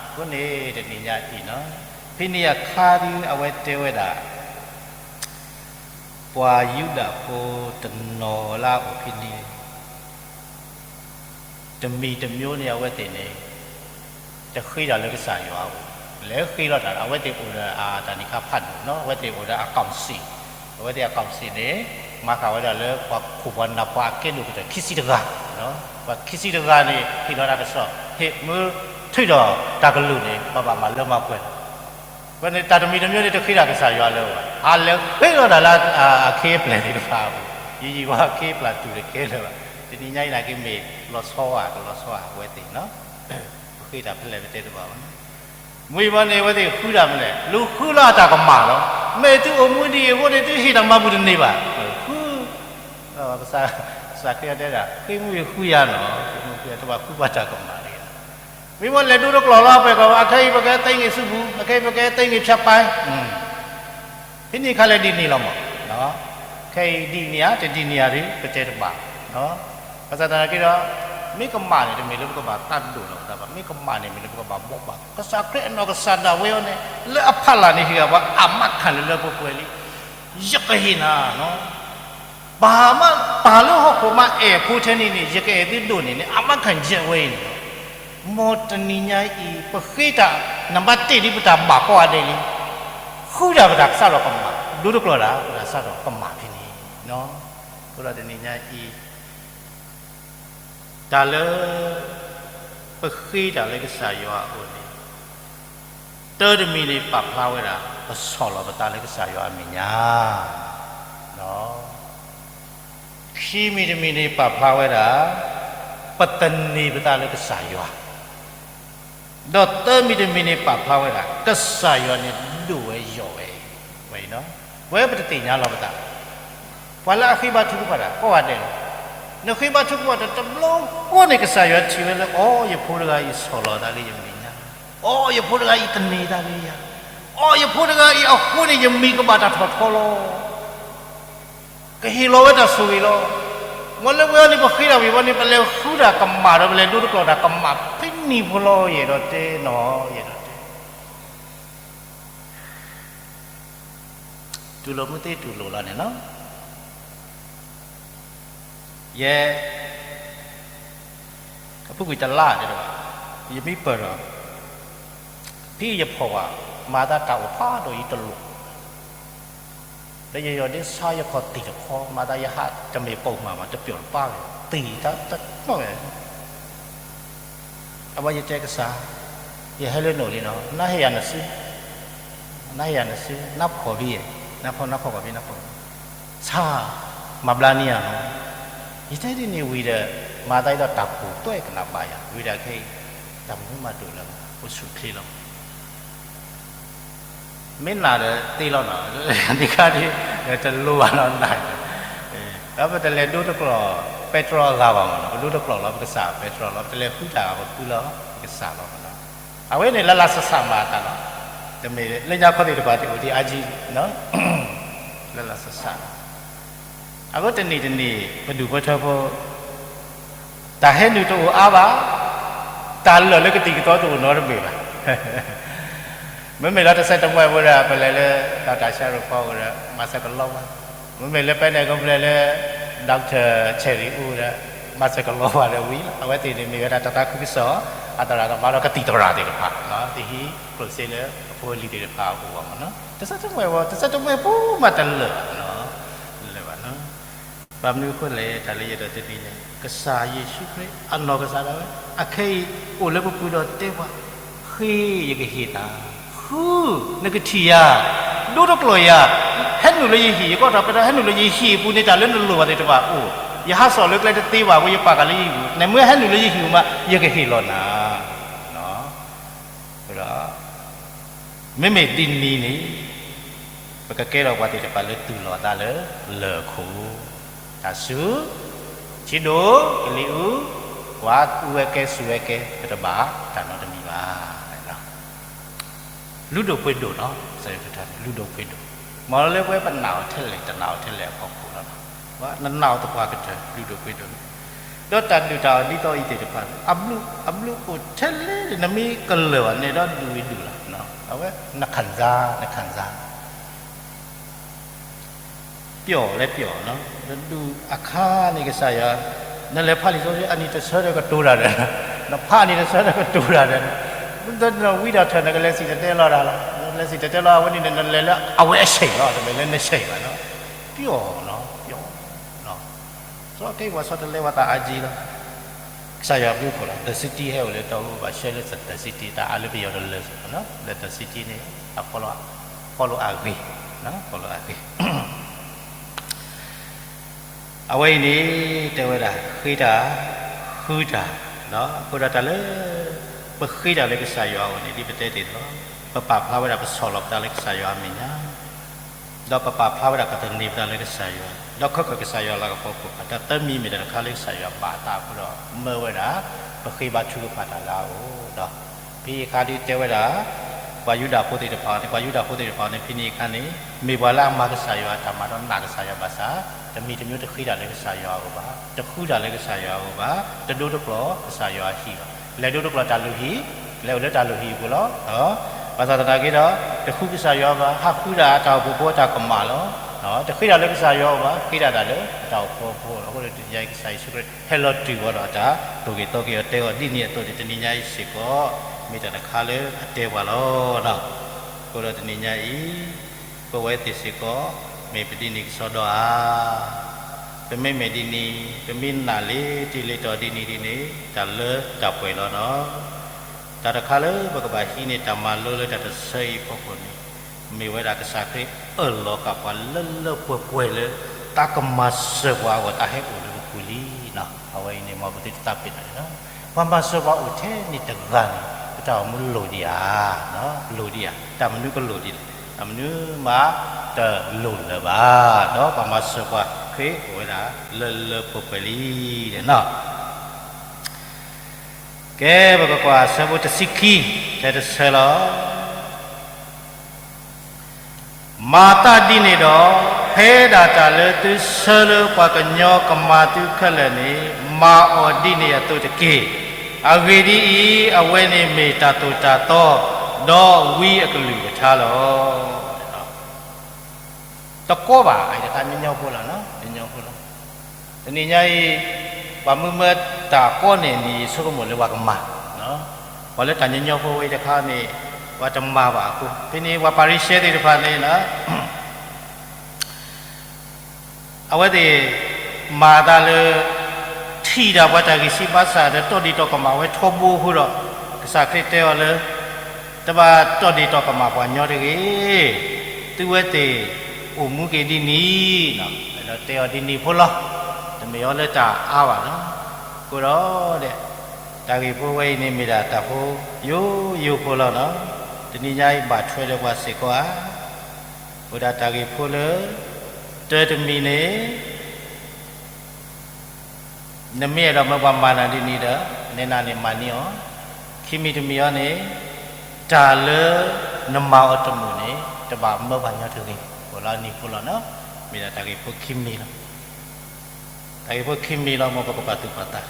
အဃိန့ၣ် တနံၤညါအံၤ ဖဲန့ၣ်အခါဒ်အဝဲတဲဝဲဒၣ် ပှၤယူဒၤဖိတနီၤလၢအအိၣ်ဖဲန့ၣ် တမံၤတမံၤန့ၣ် အဝဲသ့ၣ်န့ၣ် တဃ့တၢ်လၢကစၢ်ယွၤအအိၣ်, လဲၤဃ့လီၤတၢ် အဝဲသ့ၣ်အိၣ်ဒီးအတၢ်နံၤခါဖးဒိၣ်နီၤ, အဝဲသ့ၣ်အိၣ်ဒီးအ ကောင်စီ, အဝဲသ့ၣ်အ ကောင်စီ န့ၣ် မၤဃာ်ဝဲဒၣ်လၢပှၤခိၣ်ပှၤနၢ်ပှၤအကဲဒိၣ်ကတၢၢ်ခံဆံတဂၤ, ပှၤခံဆံတဂၤန့ၣ် ဟ့ၣ်လီၤတၢ်ကစီၣ် ဟ့ၣ်မ့ၢ်ထုးဒီးတၢ်ကလုၢ်န့ၣ် ဘၣ်ဘၣ်မၤလၢမၤပှဲၤလီၤ. အဃိန့ၣ် တၢ်တမံၤတမံၤန့ၣ် တဃ့တၢ်ကစၢ်ယွၤလၢၤဘၣ်, ဟးလဲၤဃ့လီၤတၢ်လၢအခ့အပျဲၢ်သ့ၣ်တဖၣ်အပူၤ, ယံာ်ယံာ်ဝဲအခ့အပျဲၢ်တူၢ်တကဲလၢၤဘၣ်. တနံၤညါအံၤန့ၣ်က့ မ့ၢ်လီၤဆီဧါ ကလီၤဆီဧါ အဝဲသ့ၣ် ပဃ့တၢ်ဖဲလဲၣ်ပတဲတဘၣ်ဘၣ်. မ့ၢ်ဝံၤန့ၣ် အဝဲသ့ၣ်ဃုတၢ်ဖဲလဲၣ်, လူၤဃုလၢအတၢ်ကမၣ်လီၤ. မ့ၢ်သုအိၣ်မူဒ်အံၤအဃိန့ၣ် သုဟ့ၣ်တၢ်မၤဘူၣ်တန့ၢ်ဘၣ်. ဃု ကစၢ်ခရံာ်တဲဒၣ် ဃ့မ့ၢ်ဝံၤဃုယၤနီၤ, ဃ့မ့ၢ်ဃုယၤ တဘၣ်ဃုဘၣ်တၢ်ကမၣ်တဂ့ၤ. မ့ၢ်ဝဲလဲၤဒိတကျိၢ်လီၤ ပှဲၤကီး အခဲအံၤပကဲသိမ်းန့ၢ်ဆူပူၤ, အခဲအံၤပကဲသိမ်းန့ၢ်ဖၠးပၢ်, ဖဲန့ၣ်အခါလဲၣ်ဒ်န့ၣ်လီၤမး, ခဲအံၤဒ်န့ၣ်ဧါ တဒ်န့ၣ်ဧါဒီး ပတဲတဘၣ်. ဘၣ်ဆၣ်သနာ်က့ဒီး မ့ၢ်ကမၣ်န့ၣ် တမ့ၢ်လၢပကဘၣ်တၢ်ဒိၣ်လီၤပသးဘၣ်, မ့ၢ်ကမၣ်န့ၣ် မ့ၢ်လၢပကဘၣ်ဘိးဘၣ်. ကစၢ်ခရံာ်အနီၢ်ကစၢ်ဒၣ်ဝဲအံၤန့ၣ် လၢအဖီလာ်န့ၣ် ဟ့ၣ်ဂ့ၤပှၤအမါခၣ်လၢလၢပှဲၤပှဲၤလံ, ယကဟ့ၣ်နၤ ပၢ်မး ပၢ်လၢဟီၣ်ခိၣ်မးအဲၣ်ဖိထဲန့ၣ်န့ၣ် ယကအဲၣ်သုဒိၣ်န့ၢ်န့ၣ် အမါခၣ်ယဲၢ်ဝဲအံၤန့ၣ်လီၤ. မ်တနံၤညါအံၤ ပဃ့တၢ် နဘၣ်တ့ၢ်ဒ်ပတၢ် ဘၣ်ကိးဂၤဒဲးလံ, ဃုတၢ်ပတၢ်ကစၢ်ဒီးကမၣ်, ဒိတကျိၢ်တၢ် ပတၢ်ကစၢ်ဒီးကမၣ်ဖဲန့ၣ်. အဃိဒီးတနံၤညါအံၤ တၢ်လၢ ပဃ့တၢ်လၢကစၢ်ယွၤအအိၣ်န့ၣ် တၢတမံၤန့ၣ် ပာ်ဖျါဝဲဒၣ် ပဆီၣ်လီၤပသးလၢကစၢ်ယွၤအမဲာ်ညါ, ခံမံၤတမံၤန့ၣ် ပာ်ဖျါဝဲဒၣ် ပသန့ၤပသးလၢကစၢ်ယွၤ, ဒီးသၢမံၤတမံၤန့ၣ် ပာ်ဖျါဝဲဒၣ် ကစၢ်ယွၤန့ၣ်ဒိၣ်ဝဲယိာ်ဝဲ, ဝဲအံၤ ဝဲပတသ့ၣ်ညါလီၤပသး ပှၤလၢအဃ့ဘါထုကဖၣ်တၢ်ကိးဂၤဒဲးလီၤ. နဃ့ဘါထုကဖၣ်တၢ်တဘျီဃီန့ၣ် ကစၢ်ယွၤထံၣ်ဝဲလၢ အိ ယဖိတဂၤအံၤဆီၣ်လီၤသးလၢယမဲာ်ညါ, အိ ယဖိတဂၤအံၤသန့ၤသးလၢယၤ, အိ ယဖိတဂၤအံၤအဃိန့ၣ် ယမံၤကဘၣ်တၢ်ထီၣ်ထီလီၤ. ကဟ့ၣ်လီၤဝဲတၢ်ဆိၣ်ဂ့ၤလီၤ. မ်လၢပဝဲန့ၣ် ပဃ့တၢ်ဝံၤဝဲန့ၣ် ပလဲၤဃုတၢ်ကမၣ်ဒီး ပလဲၤဒိတကျိၢ်တၢ်ကမၣ်ဖဲန့ၣ်ဖိလီၤ. ယအဲၣ်ဒိးတဲနီၤ, ယအဲၣ်ဒိးတဲ တူၢ်လိာ်မ့ၢ်သ့တူၢ်လိာ်လီၤန့ၣ်လီၤ. ယဲ အပူၤကွံာ်တလါတဲတဘၣ်, ယမ့ၢ်ပၢၢ်ဒီး ဖဲယဖီၣ်ဘၣ် မၤသးတၢ်အိၣ်ဖးဒိၣ်အံၤတလိၣ်, ဒီးယယီၤဒ့ဆါယခီၣ်သံၣ်တခီ, မၤသးယဟးတမ့ၢ်ပိာ်မုၣ်မး တပျီၢ်တပါဂ့ၤ, သံၣ်တၢ်တနီၣ်ဂ့ၤ အဝဲယတဲကစၢ်, ယဟဲလၢနအိၣ်လံနီၤ, နဟ့ၣ်ယၤနစု, နဟ့ၣ်ယၤနစု, နဖီၣ်ဘံယဲ, နဖီၣ် နဖီၣ်ဘၣ်ဘံ နဖီၣ်, ဆၣ်, မၤဘျါန့ၢ်ယၤနီၤ, ယတဲဒ်န့ၣ်ဝံၤဒီး မၤသးဒ်သိးတၢ်ကူၣ်သွဲၣ်ကနၣ်ဘၣ်ယၤ, ဝံၤဒီးခဲအံၤ တၢ်မနုၤမးဒိၣ်လၢၤဘၣ်, အိၣ်ဆူၣ်ချ့လီၤ. မ့ၢ်နာ်ဒီးသ့လီၤနီၤ, နခါဒ် တလိၣ်ဘၣ်နီၤနာ် ဒီးပတလဲၤဒိတကျိာ် ပဲတြီအဂၤဘၣ်မးနီၤ, ပဒိတကျိာ်လီၤပကစၢ် ပဲတြီလီၤ, ပတလဲၤဃုတၢ်ပဃုလီၤပကစၢ်လီၤမးနီၤ. အဝဲန့ၣ်လၢလၢ်ဆးဆးမၤအသးလီၤ. တမ့ၢ်လၢညါခီသ့ၣ်တဖၣ်တအိၣ်ဒံးအါကံ, လၢလၢ်ဆးဆးလီၤ. အဃိတနံၤတနံၤ ပဒူၣ်ဖိထၢဖိ တၢ်ဟဲနုာ်တအိၣ်အါဘၣ်, တၢ်လၢာ်လၢကသံၣ်ကသီတအိၣ်နီတမံၤဘၣ်. မ့မ့ၢ်လၢတစဲးတမှဲဖိဒီး ပလဲၤလၢ doctor Sharon Paul ဒီး မၤစၢၤကလီဝါ, မ့မ့ၢ်လၢပဲနဲၣ်ကိးဖျဲၣ် လၢ doctor Cherry အိၣ်ဒီး မၤစၢၤကလီဝါဒီးဝံၤလီၤ. အဝဲသ့ၣ်န့ၣ်မ့ၢ်ဝဲဒၣ်တၢ်သးခုကစီၣ် အသရၣ်သမါဒီးကသံၣ်သရၣ်သ့ၣ်တဖၣ်, တဟံးကျိၣ်စ့လၢအဖိအလံၤသ့ၣ်တဖၣ်အပူၤဘၣ်မးနီၤ. တစဲးတမှဲဖိ, တစဲးတမှဲဖိမးတလၢာ်ဘၣ်နီၤ, တလၢာ်ဘၣ်နီၤ. ဘၣ်မနုၤအဃိလဲၣ်, တၢ်လၢယအဲၣ်ဒိးတဲန့ၣ် ကစၢ်ယ့ၣ်ၡူးခရံာ်အနီၢ်ကစၢ်ဒၣ်ဝဲ အခဲအံၤအိၣ်လၢပပူၤဒီးတဲပှၤ, ဃ့ယကဟ့ၣ်နၤ, ဃု, နကထံၣ်ယၤ, ဒိတကျိာ်ယၤ, ဟဲနုာ်လၢယဟံၣ်, ယကီၢ်ထီၣ်ပဲတြီ ဟဲနုာ်လၢယဟံၣ်အပူၤန့ၣ် တၢ်လၢနလိၣ်ဘၣ်သ့ၣ်တဖၣ်အိၣ်, ယဟးစိာ်လၢကျဲတသ့ဘၣ်အဃိ ယပာ်ဃာ်လၢယဟံၣ်ပူၤ, နမ့ၢ်ဟဲနုာ်လၢယဟံၣ်ပူၤမး ယကဟ့ၣ်လီၤနၤ. ဒီး မ့မ့ၢ်ဒ်န့ၣ်န့ၣ် ပကကဲထီၣ်ပှၤသ့ၣ်တဖၣ်လၢသူၣ်လီၤသးလၢလၢၢ်ခိၣ်, တၢ်စူၤ, ထံဒိၣ်, ကလံၤအူ, ပှၤအူဝဲကဲစူၤဝဲကဲ ပတဘၣ်တၢ်နီတမံၤဘၣ်. လုၢ်ဒိၣ်ပှ့ၤဒိၣ်နီၤ, လုၢ်ဒိၣ်ပှ့ၤဒိၣ်, မ့ၢ်လၢပဝဲပနာ်အီၤထဲလဲၣ် တနာ်အီၤထဲလဲၣ်အဖီခိၣ်လီၤ. နနာ်အီၤသပှၢ်ကတၢၢ် လုၢ်ဒိၣ်ပှ့ၤဒိၣ်န့ၣ်, ဒီးတၢ်ဒုၣ်တၢ်အီၣ်ဒ်သိးအံၤသ့ၣ်တဖၣ် အဘျုးအိၣ်ထဲလဲၣ် နမ့ၢ်ကလၢာ်ဘၣ်န့ၣ်ဒီးဒုၣ်ဝံၤဒုၣ်လီၤ. အဝဲ နခံစား, နခံစား ပျော်လဲၣ်ပျော်နီၤ, နဒုးအခါန့ၣ်ကစၢ်ယွၤ, နလဲၤဖးလံာ်စီဆှံအနံၤတဆၢဒီးကတိၤတၢ်ဒီး, နဖးအနံၤတဆၢဒီးကတိၤတၢ်ဒီး, နဝံဒီးထၢၣ် နကလဲၤစံၣ်တဲၤတဲလီၤတၢ်လီၤ, နလဲၤစံၣ်တဲၤတဲလီၤအဝဲန့ၣ် နလဲၤလၢအဝဲအဆဲးလီၤ, တမ့ၢ်လၢနဆဲးဘၣ်နီၤ, ပျော်နီၤ, ပျော်နီၤ, စီၤကဲပှၤဆီတလဲပှၤသးအါကံလီၤ. ကစၢ်ယွၤဘျုးဖှိၣ်လီၤ. The City ဟဲအိၣ်လၢတၢ်အိၣ်ဘၣ်ရှဲလၢ The City တၢ်အါလၢပယီၤတလၢာ်, လၢ The City န့ၣ် follow အဂ့ၢ်, follow အဂ့ၢ်. အဝဲအံၤန့ၣ် တဲဝဲဒၣ် ဃ့တၢ်, ဃုတၢ်, အဃိဒီးတၢ်လၢ ပဃ့တၢ်လၢကစၢ်ယွၤအအိၣ်န့ၣ် ဒ်ပတဲတ့ၢ်လီၤ, ပပာ်ဖျါဝဲဒၣ်ပဆီၣ်လီၤပသးလၢကစၢ်ယွၤအမဲာ်ညါ ဒီးပပာ်ဖျါဝဲဒၣ်ပသန့ၤပသးလၢကစၢ်ယွၤ, ဒီးခီၣ်ခိၣ်ကစၢ်ယွၤလၤကပီၤခိၣ်ဖးတၢ်သၢမံၤမ့ၢ်တၢ်တခါလၢကစၢ်ယွၤဘၣ်အသးအဃိဒီး မၢဝဲဒၣ် ပဃ့ဘါထုကဖၣ်တၢ်လၢအအိၣ်ဒီး ဖဲအခါဒုးတဲဝဲဒၣ် ပှၤယူဒၤဖိသ့ၣ်တဖၣ်န့ၣ် ပှၤယူဒၤဖိသ့ၣ်တဖၣ်န့ၣ် ဖဲန့ၣ်အခါန့ၣ် မ့ၢ်ပှၤလၢအမၤကစၢ်ယွၤအတၢ်မၤဒီးနာ်ကစၢ်ယွၤဘၣ်ဆၣ် တမံၤတမံၤတဃ့တၢ်လၢကစၢ်ယွၤအအိၣ်ဘၣ်, တဃုတၢ်လၢကစၢ်ယွၤအအိၣ်ဘၣ်, တဒိတကျိာ်ကစၢ်ယွၤအဟံၣ်ဘၣ်, လဲၤဒိတကျိာ်တၢ်လုၢ်ဟံၣ်, လဲၤအိၣ်လၢတၢ်လုၢ်ဟံၣ်အပူၤလီၤ. ဘၣ်ဆၣ်သနာ်က့ဒီး တဃုကစၢ်ယွၤဘၣ်, ဟးဃုဒၣ်အတၢ်အိၣ်ဖှိၣ်ဖိအတၢ်ကမၣ်လီၤ. တဃ့တၢ်လၢကစၢ်ယွၤအအိၣ်ဘၣ်, ဃ့တၢ်တၢ်လၢအတၢ်အိၣ်ဖှိၣ်ဖိလီၤ. အဃိဒီးတနံၤညါအံၤ ကစၢ်ယ့ၣ်ၡူးခရံာ် ဟဲလီၤတုၤဝဲဒီးအတၢ်သိၣ်က့ၤသီက့ၤအီၤ တဲအီၤဒ်န့ၣ်အသိးန့ၣ် တနံၤညါအံၤစ့ၢ်ကီး မ့ၢ်တၢ်တခါလၢအတဲပှၤလီၤ. အဃိဒီးတနံၤညါအံၤ ပဝဲသ့ၣ်စ့ၢ်ကီး မ့ၢ်ပဒ်န့ၣ်ကစီဒီဧါ. ပမ့မ့ၢ်ဒ်န့ၣ် ပမ့ၢ်နာ်လံတံၢ်လံတီၤဒ်န့ၣ်ဒ်န့ၣ် တၢ်လၢတၢ်ပှဲၤလီၤနီၤ. တၢ်တခါလၢပကဘၣ်ဟံးန့ၢ်တၢ်မၤလိလၢတၢ်တဆၢအံၤအဖီခိၣ်န့ၣ် မ့ၢ်ဝဲဒၣ်ကစၢ်ခရံာ်အၢၣ်လီၤက့ၤပှၤလၢလၢပှဲၤပှဲၤလၢ တၢ်ကမၤစၢၤပှၤအဂီၢ် တၢ်ဟဲအိၣ်လၢပပူၤလံနီၤ. အဝဲအံၤန့ၣ် မ်ပသုတသးပ့ၤနီၣ်န့ၣ်လီၤ. ပှၤမၤစၢၤပှၤအိၣ်ထဲန့ၣ်တဂၤန့ၣ် ပတၢ်အိၣ်မူလိၣ်ဒံးဧါ, လိၣ်ဒံးဧါ, တၢ်မနုၤကလိၣ်ဒံး, တၢ်မနုၤမးတလိၣ်လၢၤဘၣ်. ဒီးပှၤမၤစၢၤပှၤခရံာ်အိၣ်ဝဲဒၣ်လၢလၢပှဲၤပှဲၤလံန့ၣ်လီၤ. ကဲ ပကကွၢ်ဆၢဖိတဆံခံ ထဲတဆၢလီၤ. မၤသးဒ်န့ၣ်ဒီး, ဖဲဒၣ်တၢ်လၢသုဆၢလၢပှၤကညီကမၤသုခဲလၢာ်န့ၣ် မၤအီၤဒ်န့ၣ်အသိးတက့ၢ်. အဂ့ၢ်ဒ်အံၤ, အဝဲန့ၣ်မ့ၢ်တၢ်သိၣ်တၢ်သီ ဒီးဝံအကလုၢ်ကထါလီၤ. တကီဘၣ်, အတခါညီညီဖိလီၤ, ညီညီဖိလီၤ. တနံၤညါအံၤ ပှၤမုၢ်မၢတၢ်ကီန့ၣ်န့ၣ် ယဆိကမိၣ်လၢပှၤကမၤ, ပှၤလၢတၢ်ညီညီဖိဝဲအံၤတခါန့ၣ် ပှၤတမၤဘၣ်အဃိ ဖဲန့ၣ်ပှၤဖၤရံၤၡဲသ့ၣ်တဖၣ်န့ၣ် အဝဲသ့ၣ် မၤသးလၢ ထံၣ်ဒၣ်ပှၤတၢ်ဂံၢ်စၢ်ဘါစၢ်ဒီး တီၢ်ဒ့ၣ်တီၢ်ကမၣ်ဝဲထီဘိအဃိဒီး ကစၢ်ခရံာ်တဲအီၤလၢ တဘၣ်တီၢ်ဒ့ၣ်တီၢ်ကမၣ်ပှၤညီတဂ့ၤ, သုဝဲသ့ၣ်အိၣ်မူက့ၤဒ်န့ၣ်, ဒီးတဲအီၤဒ်န့ၣ်ဖိလီၤ. တမ့ၢ်အီၤလၢတၢ်အါဘၣ်လီၤ. အဃိဒီး တၢ်ဂ့ၢ်ဖိဝဲအံၤန့ၣ်မ့ၢ်ဒၣ်တၢ်ဖိယိယိဖိလီၤနီၤ. တနံၤညါအံၤဘၣ်ထွဲဒီးပှၤစ့ၢ်ကီးဧါ. အိၣ်ဒၣ်တၢ်ဂ့ၢ်ဖိလၢ တၢတမံၤန့ၣ် နမ့ၢ်အဲၣ်ဒိးမၢပှၤမၤနၤဒ်န့ၣ်ဒီး နဲနၤန့ၣ်မၤန့ၢ်အီၤ, ခံမံၤတမံၤအံၤန့ၣ် တၢ်လၢနမၤအီၤတမုာ်န့ၣ် တဘၣ်မၢပှၤညီတဂ့ၤ, အိၣ်လၢနံၤဖိလီၤနီၤ, မ့ၢ်ဒၣ်တၢ်ဂ့ၢ်ဖိခံမံၤလီၤ. တၢ်ဂ့ၢ်ဖိခံမံၤလီၤ မ်ပကပာ်သူၣ်ပာ်သး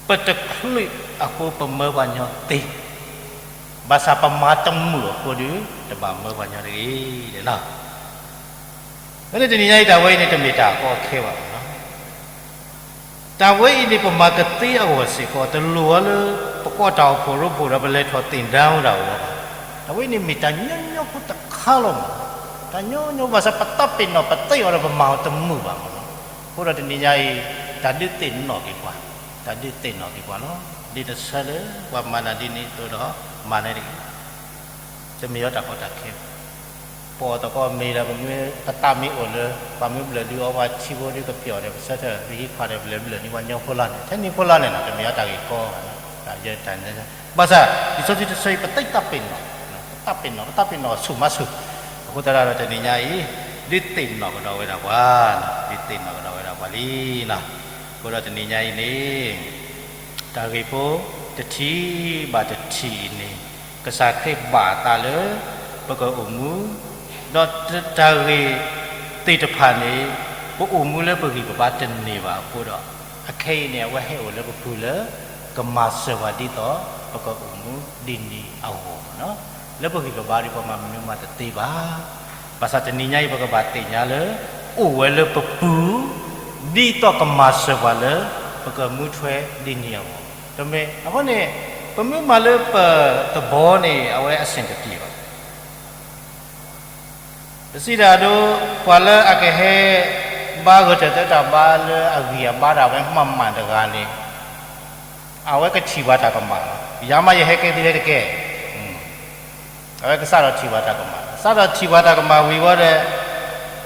ပတချုးအဃိ ပမၢပှၤညီသ့, ဘၣ်ဆၣ်ပမၤတမုာ်အဃိဒီး တဘၣ်မၢပှၤညီတဂ့ၤန့ၣ်လီၤ. အဃိန့ၣ်တနံၤညါအံၤ တၢ်ဝဲအံၤန့ၣ် တမ့ၢ်တၢ်ကီခဲဘၣ်မနီၤ. တၢ်ဝဲအံၤန့ၣ် ပမၤကသ့အဂီၢ်စ့ၢ်ကီး တလိၣ်ဝဲလၢ ပကိးတၢ်အိၣ်ဖှိၣ်ရိဖှိၣ်ဒီး ပလဲၤထီၣ်သ့ၣ်ဒၢဝဲဒၣ်အဂီၢ်ဘၣ်. တၢ်ဝဲအံၤန့ၣ်မ့ၢ်တၢ်ညီညီဖိတခါလီၤမး, တၢ်ညီညီ ဘၣ်ဆၣ်ပတၢ်ပ့ၤနီၣ်ပသ့အီၤဒီး ပမၤအီၤတမုာ်ဘၣ်မနီၤ. အဃိဒီးတနံၤညါအံၤ တၢ်ဒုးသ့ၣ်နီၣ်က့ၤပှၤ, တၢ်ဒုးသ့ၣ်နီၣ်က့ၤပှၤလီၤ. ဒ်တဆၢလၢ ပှၤမၤနၤဒ်န့ၣ်အသိးဒီး မၤနၤဒ်အံၤ တမ့ၢ်အီၤတၢ်ကီတၢ်ခဲ, ပအီၣ်သကိးမ့ၤဒီး ပမ့ၢ်ပသးမ့ၢ်အိၣ်လၢ ပှၤမ့ၢ်ဘျၢၣ်ဒုးအီၤ ပှၤထံဖိဒုးကပျီၣ်ဒီး ပဆၢထၢၣ်လၢဟံးခီၣ်ဒီး ပလဲၤဘျၢၣ်န့ၢ်ပှၤညီဖိလီၤန့ၣ် ထဲန့ၣ်ဖိလီၤန့ၣ်နီၤ တမ့ၢ်အီၤတၢ်ဂ့ၢ်ကီဘၣ်နီၤ. တၢ်ယဲတၢ်န့ၣ် ဘၣ်ဆၣ် လံာ်စီဆှံတဆၢအံၤ ပသ့တၢ်ပ့ၤနီၣ်, ပတၢ်ပ့ၤနီၣ် ပတၢ်ပ့ၤနီၣ်ဆူၣ်မးဆူၣ်, အဃိသတးဒီးတနံၤညါအံၤ ဒုးသ့ၣ်နီၣ်ကဒီးဝဲဒၣ်ပှၤ, ဒုးသ့ၣ်နီၣ်ကဒီးဝဲဒၣ်ပှၤလံနီၤ. အဃိဒီးတနံၤညါအံၤန့ၣ် တၢ်ဂ့ၢ်ဖိတထံၣ်ဘၣ်တထံၣ်အံၤန့ၣ် ကစၢ်ခရံာ်ဘၣ်အသးလၢ ပကအိၣ်မူ, ဒီးတၢ်ဂ့ၢ်သ့ၣ်တဖၣ်န့ၣ် ပအိၣ်မူလၢပဂံၢ်ပဘါတန့ၢ်ဘၣ်အဃိဒီး အခဲအံၤန့ၣ် အဝဲဟဲအိၣ်လၢပပူၤလၢ ကမၤစၢၤပှၤဒ်သိး ပကအိၣ်မူဒ်န့ၣ်အဂီၢ်နီၤ. လၢပဂံၢ်ပဘါဒီး ပှၤမၤမနုၤမၤတသ့ဘၣ်. ဘၣ်ဆၣ်တနံၤညါအံၤ ပကဘၣ်သ့ၣ်ညါလၢ အိၣ်ဝဲလၢပပူၤ ဒ်သိးကမၤစၢၤပှၤလၢ ပကမူထွဲဒ်န့ၣ်အဂီၢ်. တမ့ၢ်အဃိန့ၣ် ပမ့ၢ်မၤလၢပသဘီန့ၣ် အဝဲအဆင်တပြေဘၣ်. ပစံးတၢ်အဒိ ပှၤလၢအကဟဲ ဘါဂၢၢ်တၢ်သၢတၢ်ဘါလၢအဂံၢ်အဘါဒၣ်ဝဲမးမးတဂၤန့ၣ် အဝဲကထံၣ်ပှၤတၢ်ကမၣ်လီၤ. ယၤမးယဟဲကဲသုဟဲတကဲ, အဝဲကစးထီၣ်ထံၣ်ပှၤတၢ်ကမၣ်, စးထီၣ်ထံၣ်ပှၤတၢ်ကမၣ်ဝံၤဝဲဒီး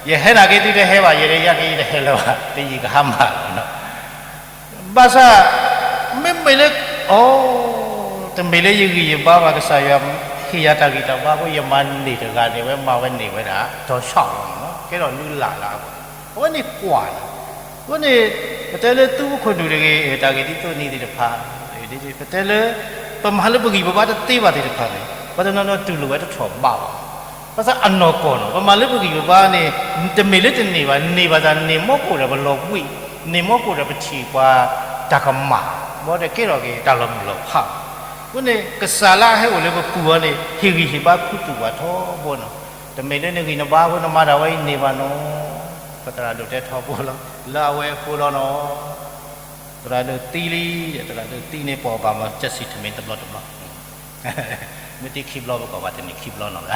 ယဟဲနာ်က့သုတဟဲဘၣ်, ယဲဒၣ်ယၤက့ယတဟဲလၢၤဘၣ်, တယံာ်ကဟါမၢ်လီၤ. ဘၣ်ဆၣ် မ့မ့ၢ်လၢ အိ တမ့ၢ်လၢယဂံၢ်ယဘါဘၣ်, ကစၢ်ယွၤဟ့ၣ်ယၤတၢ်ဂံၢ်တၢ်ဘါအဃိ ယမၤန့ၢ်တဂၤန့ၣ် အဝဲမၤဝဲန့ၢ်ဝဲဒၣ် တီၤဆှီလီၤမး, ကဲထီၣ်လုၢ်လၢ်လၢအဂီၢ်, အဝဲန့ၣ်ကွၢ်လီၤ. အဃိန့ၣ် ပတဲလၢသုအိၣ်ခိၣ်နူာ်တဂ့ၤ, တၢ်ဂ့ၢ်ဒ်သိးန့ၣ်သ့ၣ်တဖၣ်, ပတဲလၢ ပမၤလၢပဂံၢ်ပဘါတသ့ဘၣ်သ့ၣ်တဖၣ်န့ၣ် ပှၤတနီၤနီၤတူၢ်လိာ်ဝဲတထီၣ်ဘးဘၣ်. ဘၣ်ဆၣ်အနီၢ်ကီၢ်နီၤ ပမၤလၢပဂံၢ်ပဘါန့ၣ် တမ့ၢ်လၢတန့ၢ်ဘၣ်, န့ၢ်ဘၣ်သးန့ၢ်မီကိၣ်ဒီးပလီၤဘှံး, န့ၢ်မီကိၣ်ဒီးပထံၣ်ပှၤတၢ်ကမၣ်, ဘၣ်ဒီးကဲထီၣ်က့ၤတၢ်လီၤမုၢ်လီၤဖးဘၣ်. အဃိန့ၣ် ကစၢ်လၢအဟဲအိၣ်လၢပပူၤအီၤန့ၣ် ဟ့ၣ်ဂံၢ်ဟ့ၣ်ဘါခူသူၣ်ပှၤထီဘိနီၤ. တမ့ၢ်လၢနဂံၢ်နဘါအဃိ နမၤတၢ်ဝဲအံၤန့ၢ်ဘၣ်နီၤ. ပသရၣ်ဒိၣ်တဲထီဘိလီၤ, လၢအဝဲအဃိလီၤနီၤ. သရၣ်ဒိၣ်သံလံ, သရၣ်ဒိၣ်သံန့ၣ် ပှၤဘၣ်မၤကစံၣ်ထမ့ၢ်တဘျီတဘျီ, မ့ၢ်သံခံဘျီပကိးဘၣ်တန့ၢ်ခံဘျီနီၤ.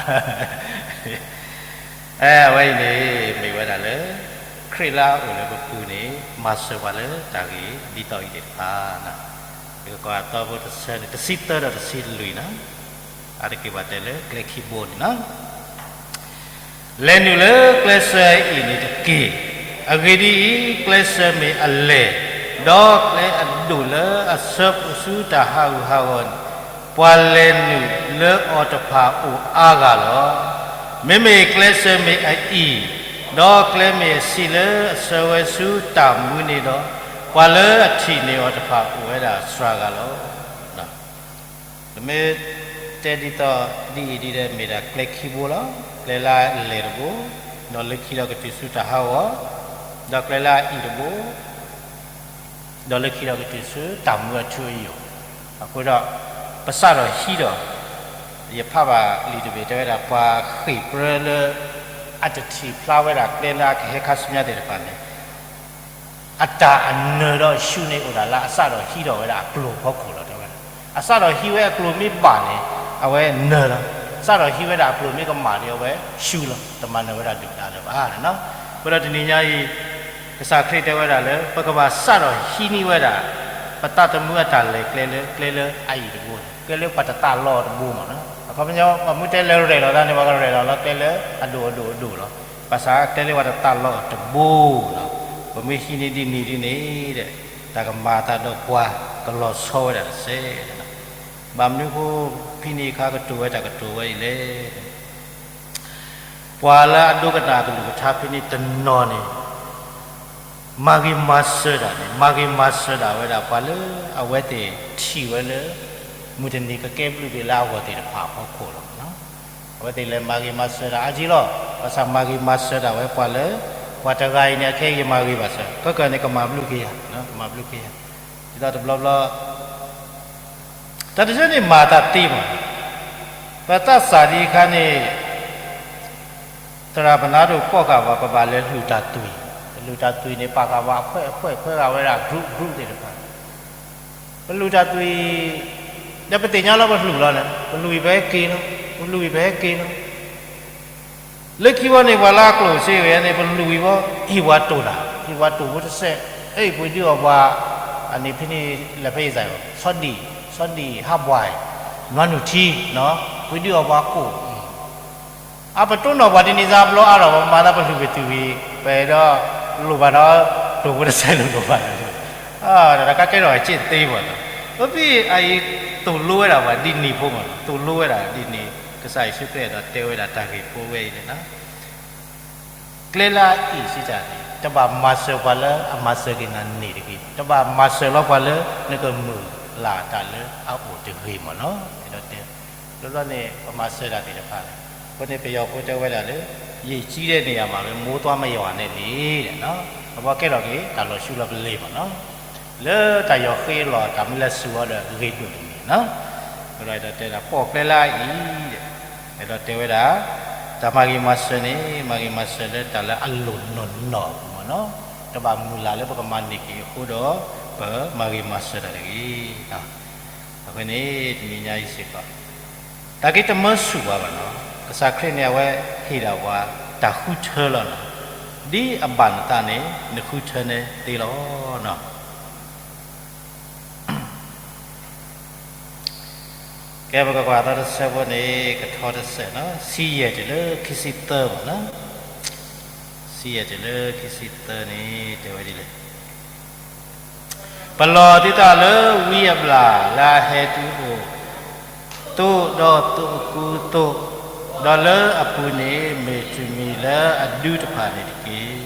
အဝဲအံၤန့ၣ် မ့ၢ်ဝဲဒၣ်လၢ ခရံာ်လၢအအိၣ်လၢပပူၤန့ၣ် မၤစၢၤပှၤလၢတၢ်ဂ့ၢ်ဒ်သိးအံၤသ့ၣ်တဖၣ်, ယကကိးအသီဖိတဆၢန့ၣ် တဆံသၢဒီးတဆံလွံၢ်နီၤ. အါတက့ၢ်ပှၤတဲလၢကျဲခံဘိန့ၣ်လီၤ. လဲၤနုာ်လၢကျဲစၢၤအံၤန့ၣ်တက့ၢ်. အဂ့ၢ်ဒ်အံၤ, ကျဲစၢၤမ့ၢ်အလဲၢ်, ဒီးကျဲအဒိၣ်လၢအဆၢပူၤဆူတၢ်ဟးဂူာ်ဟးဂီၤန့ၣ်, ပှၤလဲၤနုာ်လၢအီၤတဖၣ်အိၣ်အါဂၤလီၤ. မ့မ့ၢ်ကျဲစၢၤမ့ၢ်အအံၣ်, ဒီးကျဲမ့ၢ်အဆံးလၢအဆၢဝဲဆူတၢ်မူန့ၣ်ဒီး, ပှၤလၢအထံၣ်န့ၢ်အီၤတဖၣ်အိၣ်ဝဲဒၣ်စှၤဂၤလီၤ. ပမ့ၢ်တဲဒ်သိးဒ်အံၤဒ်ဒီး မ့ၢ်ဒၣ်ကျဲခံဘိလီၤ. ကျဲလၢအလဲၢ်တဘိ, ဒီးလၢခံဒီးကတုၤဆူတၢ်ဟးဂီၤ, ဒီးကျဲလၢအအံၣ်တဘိ, ဒီးလၢခံဒီးကတုၤဆူတၢ်မူအထူအယိာ်. အဃိဒီး ပစးထီၣ်ဟံးဒီး ယဖးဘၣ်လံာ်တဘ့ၣ်တဲဝဲဒၣ် ပှၤဃ့ၢ်ပြၢလၢ အတထံၣ်ဖျါဝဲဒၣ်ကျဲလၢအကဟဲခါဆူညါသ့ၣ်တဖၣ်န့ၣ် အတၢ်အနၢၤဒီးအရှူန့ၣ်အိၣ်ဒၣ်လၢအစးထီၣ်ဟံးထီၣ်ဝဲဒၣ်အကျိၤဖီခိၣ်လီၤ တဲဝဲဒၣ်. အစးထီၣ်ဟံးဝဲအကျိၤမ့ၢ်ဘၣ်န့ၣ် အဝဲနၢၤလီၤ. စးထီၣ်ဟံးဝဲဒၣ်အကျိၤမ့ၢ်ကမၣ်ဒီး အဝဲရှူလီၤ. တမၤနၢၤဝဲဒၣ်ဒုၣ်ဒါလၢၤဘၣ်န့ၣ်လီၤ. အဃိဒီးတနံၤညါအံၤ ကစၢ်ခရံာ်တဲဝဲဒၣ်လၢ ပကဘၣ်စးထီၣ်ဟံးန့ၢ်ဝဲဒၣ် ပသးသမူအတၢ်လဲၤကျဲလၢ ကျဲလၢအအံၣ်တဘိန့ၣ် ကျဲလၢပှၤတသးလီအီၤတဘိမးနီၤ. အခီပညီ ပှၤမ့ၢ်တဲလၢရဲၣ်လီၤသးန့ၣ် ပှၤကရဲၣ်လီၤလၢကျဲလၢအဒိၣ်အဒိၣ်အဒိၣ်လီၤ. ဘၣ်ဆၣ်ကျဲလၢပှၤတသးလီအီၤတဘိနီၤ. ပမ့ၢ်ဟံးန့ၢ်ဒ်န့ၣ်ဒ်န့ၣ်ဒီး တၢ်ကမၤအသးဒီးပှၤကလီၤဆီဝဲဒၣ်တစဲးန့ၣ်လီၤ. ဘၣ်မနုၤအဃိ ဖဲန့ၣ်အခါကတိၤဝဲတၢ်ကတိၤဝဲအံၤလဲၣ်. ပှၤလၢအဒိကနၣ်အကလုၢ်ကထါဖဲန့ၣ်တနီၤန့ၣ် မၤဂ့ၤမၤစၢၤတၢ်န့ၣ် မၤဂ့ၤမၤစၢၤဒၣ်ဝဲဒၣ်ပှၤလၢအဝဲသ့ၣ်ထံၣ်ဝဲလၢ မုၢ်တနံၤကကဲဘျုးက့ၤလၢအဂီၢ်သ့ၣ်တဖၣ်အဖီခိၣ်လီၤ. အဝဲသ့ၣ်လဲၤမၤဂ့ၤမၤစၢၤဒၣ်အါကံလီၤ. ဘၣ်ဆၣ်မၤဂ့ၤမၤစၢၤဒၣ်ဝဲပှၤလၢ ပှၤတဂၤအံၤန့ၣ် အခဲအံၤယမၤဂ့ၤဘၣ်စၢၤ ခဲကၢၢ်န့ၣ် ကမၤဘျုးက့ၤယၤ ကမၤဘျုးက့ၤယၤ ဒ်သိးတဘျီဘျီ တၢ်တဆၢန့ၣ်မၤတၢ်သ့မး, ပသးစၢ်ဒံးအခါန့ၣ် သရၣ်ပနါဒိၣ်ကိးဃာ်ပှၤ ပဘၣ်လဲၤလူၢ်တၢ်သွံၣ်, ပလူၢ်တၢ်သွံၣ်န့ၣ် ပာ်ဃာ်ပှၤအဖှဲးအဖှဲး ဖှဲးဃာ်ဝဲဒၣ် group group သ့ၣ်တဖၣ်, ပလူၢ်တၢ်သွံၣ် ဒီးပသ့ၣ်ညါလီၤပလူၢ်လီၤန့ၣ် ပလူၢ်အံၤပဟဲက့ၤလီၤ ပလူၢ်အံၤပဟဲက့ၤလီၤ လၢခံဘီန့ၣ် ပှၤလၢအကျိၣ်စ့ဂ့ၤန့ၣ် ပလူၢ်အံၤဘီ ဟ့ၣ်ပှၤတိၢ်နၤ, ဟ့ၣ်ပှၤတိၢ်ဖိတစဲး, ဟ့ၣ်ပှ့ၤဒုးအီၣ်ပှၤ, အန့ၣ်ဖဲန့ၣ် လဲၤဖဲယစၢ်အံၤ ဆီဒံၣ်, ဆီဒံၣ် ဟးဘှၢ်, နွါနုၢ်ထံ, ပှ့ၤဒုးအီၣ်ပှၤကိၣ်, အပတိၢ်နီၣ်ပှၤဒ်န့ၣ်စ့ၢ်ဘျီအါထီၣ် ပမၤသးပလူၢ်ပသွံၣ်ဝံၤ ပအဲၣ်ဒိး လိၣ်ဘၣ်ဒီး တိၢ်ဖိတစဲးန့ၣ်လိၣ်ဘၣ်, တၢ်ကဲထီၣ်အစ့ၣ်သ့မးလီၤ. အဖဲအအံၤ သိၣ်လိဝဲဒၣ်ပှၤဒ်န့ၣ်ဖိမးလီၤ, သိၣ်လိဝဲဒၣ်ဒ်န့ၣ် ကစၢ်ယ့ၣ်ၡူးခရံာ်အဲၣ်ဒိးတဲဝဲဒၣ်တၢ်ဂ့ၢ်ဖိဝဲအံၤန့ၣ်လီၤ. ကျဲလၢအအံၣ်စံးတၢ်န့ၣ် တဘၣ်မၤစၢၤပှၤလၢအမၤစၢၤက့ၤနၤန့ၣ်တဂ့ၤ, တဘၣ်မၤစၢၤလီၤပှၤလၢနကမုာ်လၤတၢ်လၢအအိၣ်တဂ့ၤမးလီၤ. အဲၣ်ဒိးတဲ ဘျီဘျီန့ၣ် ပမၤစၢၤတၢ်သ့ၣ်တဖၣ်န့ၣ်, အဃိန့ၣ် ပယီၤဖိတဲဝဲဒၣ်လၢ ယိမ်ကြီးတဲ့နေရာမှာပဲ မိုးသွားမရွာနဲ့န့ၣ်, အဝဲကဲထီၣ်က့ၤ တၢ်လီၤဆူလီၤပလ့ၤမးလီၤ. လၢတၢ်ယီၤဃ့အလီၢ် တၢ်မ့ၢ်လဲၤဆူၣ်အီၤဒီးဂ့ၤဒိၣ်တမံၤလီၤ. အဲၣ်ဒိးတဲဒၣ် ပိာ်ကျဲလၢအအံၤ အဲၣ်ဒိးတဲဝဲဒၣ် တၢ်မၤဂ့ၤမၤစၢၤန့ၣ် မၤဂ့ၤမၤစၢၤလၢတၢ်လၢအလိၣ်နီၢ်နီၢ်အပူၤမးလီၤ. တဘၣ်မုၢ်လၢ်လၢပကမၤန့ၢ်က့ၤအဃိဒီး ပမၤဂ့ၤမၤစၢၤတၢ်တဂ့ၤ. အဃိန့ၣ် တနံၤညါအံၤစ့ၢ်ကီး တၢ်က့ၤတမၢဆူၣ်ဘၣ်ဘၣ်လီၤ. ကစၢ်ခရံာ်န့ၣ် အဝဲဟ့ၣ်ဒၣ်ပှၤတၢ်ဃုထၢလီၤလီၤ. ဒ်အဘၣ်နသးန့ၣ် နဃုထၢန့ၣ်သ့လီၤ. ကဲ ပကကွၢ်သီတဆၢဖိန့ၣ် ကထီတစဲးလီၤ. ဆံယဲၢ်တုၤလၢခံဆံသၢမးလီၤ. ဆံယဲၢ်တုၤလၢခံဆံသၢန့ၣ် တဲဝဲဒ်လဲၣ်. ပလီၢ်သုတၢ်လၢဝံအဘျၣ်လၢအဟဲတုၤအိၣ်, သိးဒီးသိးအကူအသိး, ဒီးလၢအပူၤန့ၣ် မ့ၢ်တမံၤလၢအဒူတဖၣ်န့ၣ်တက့ၢ်.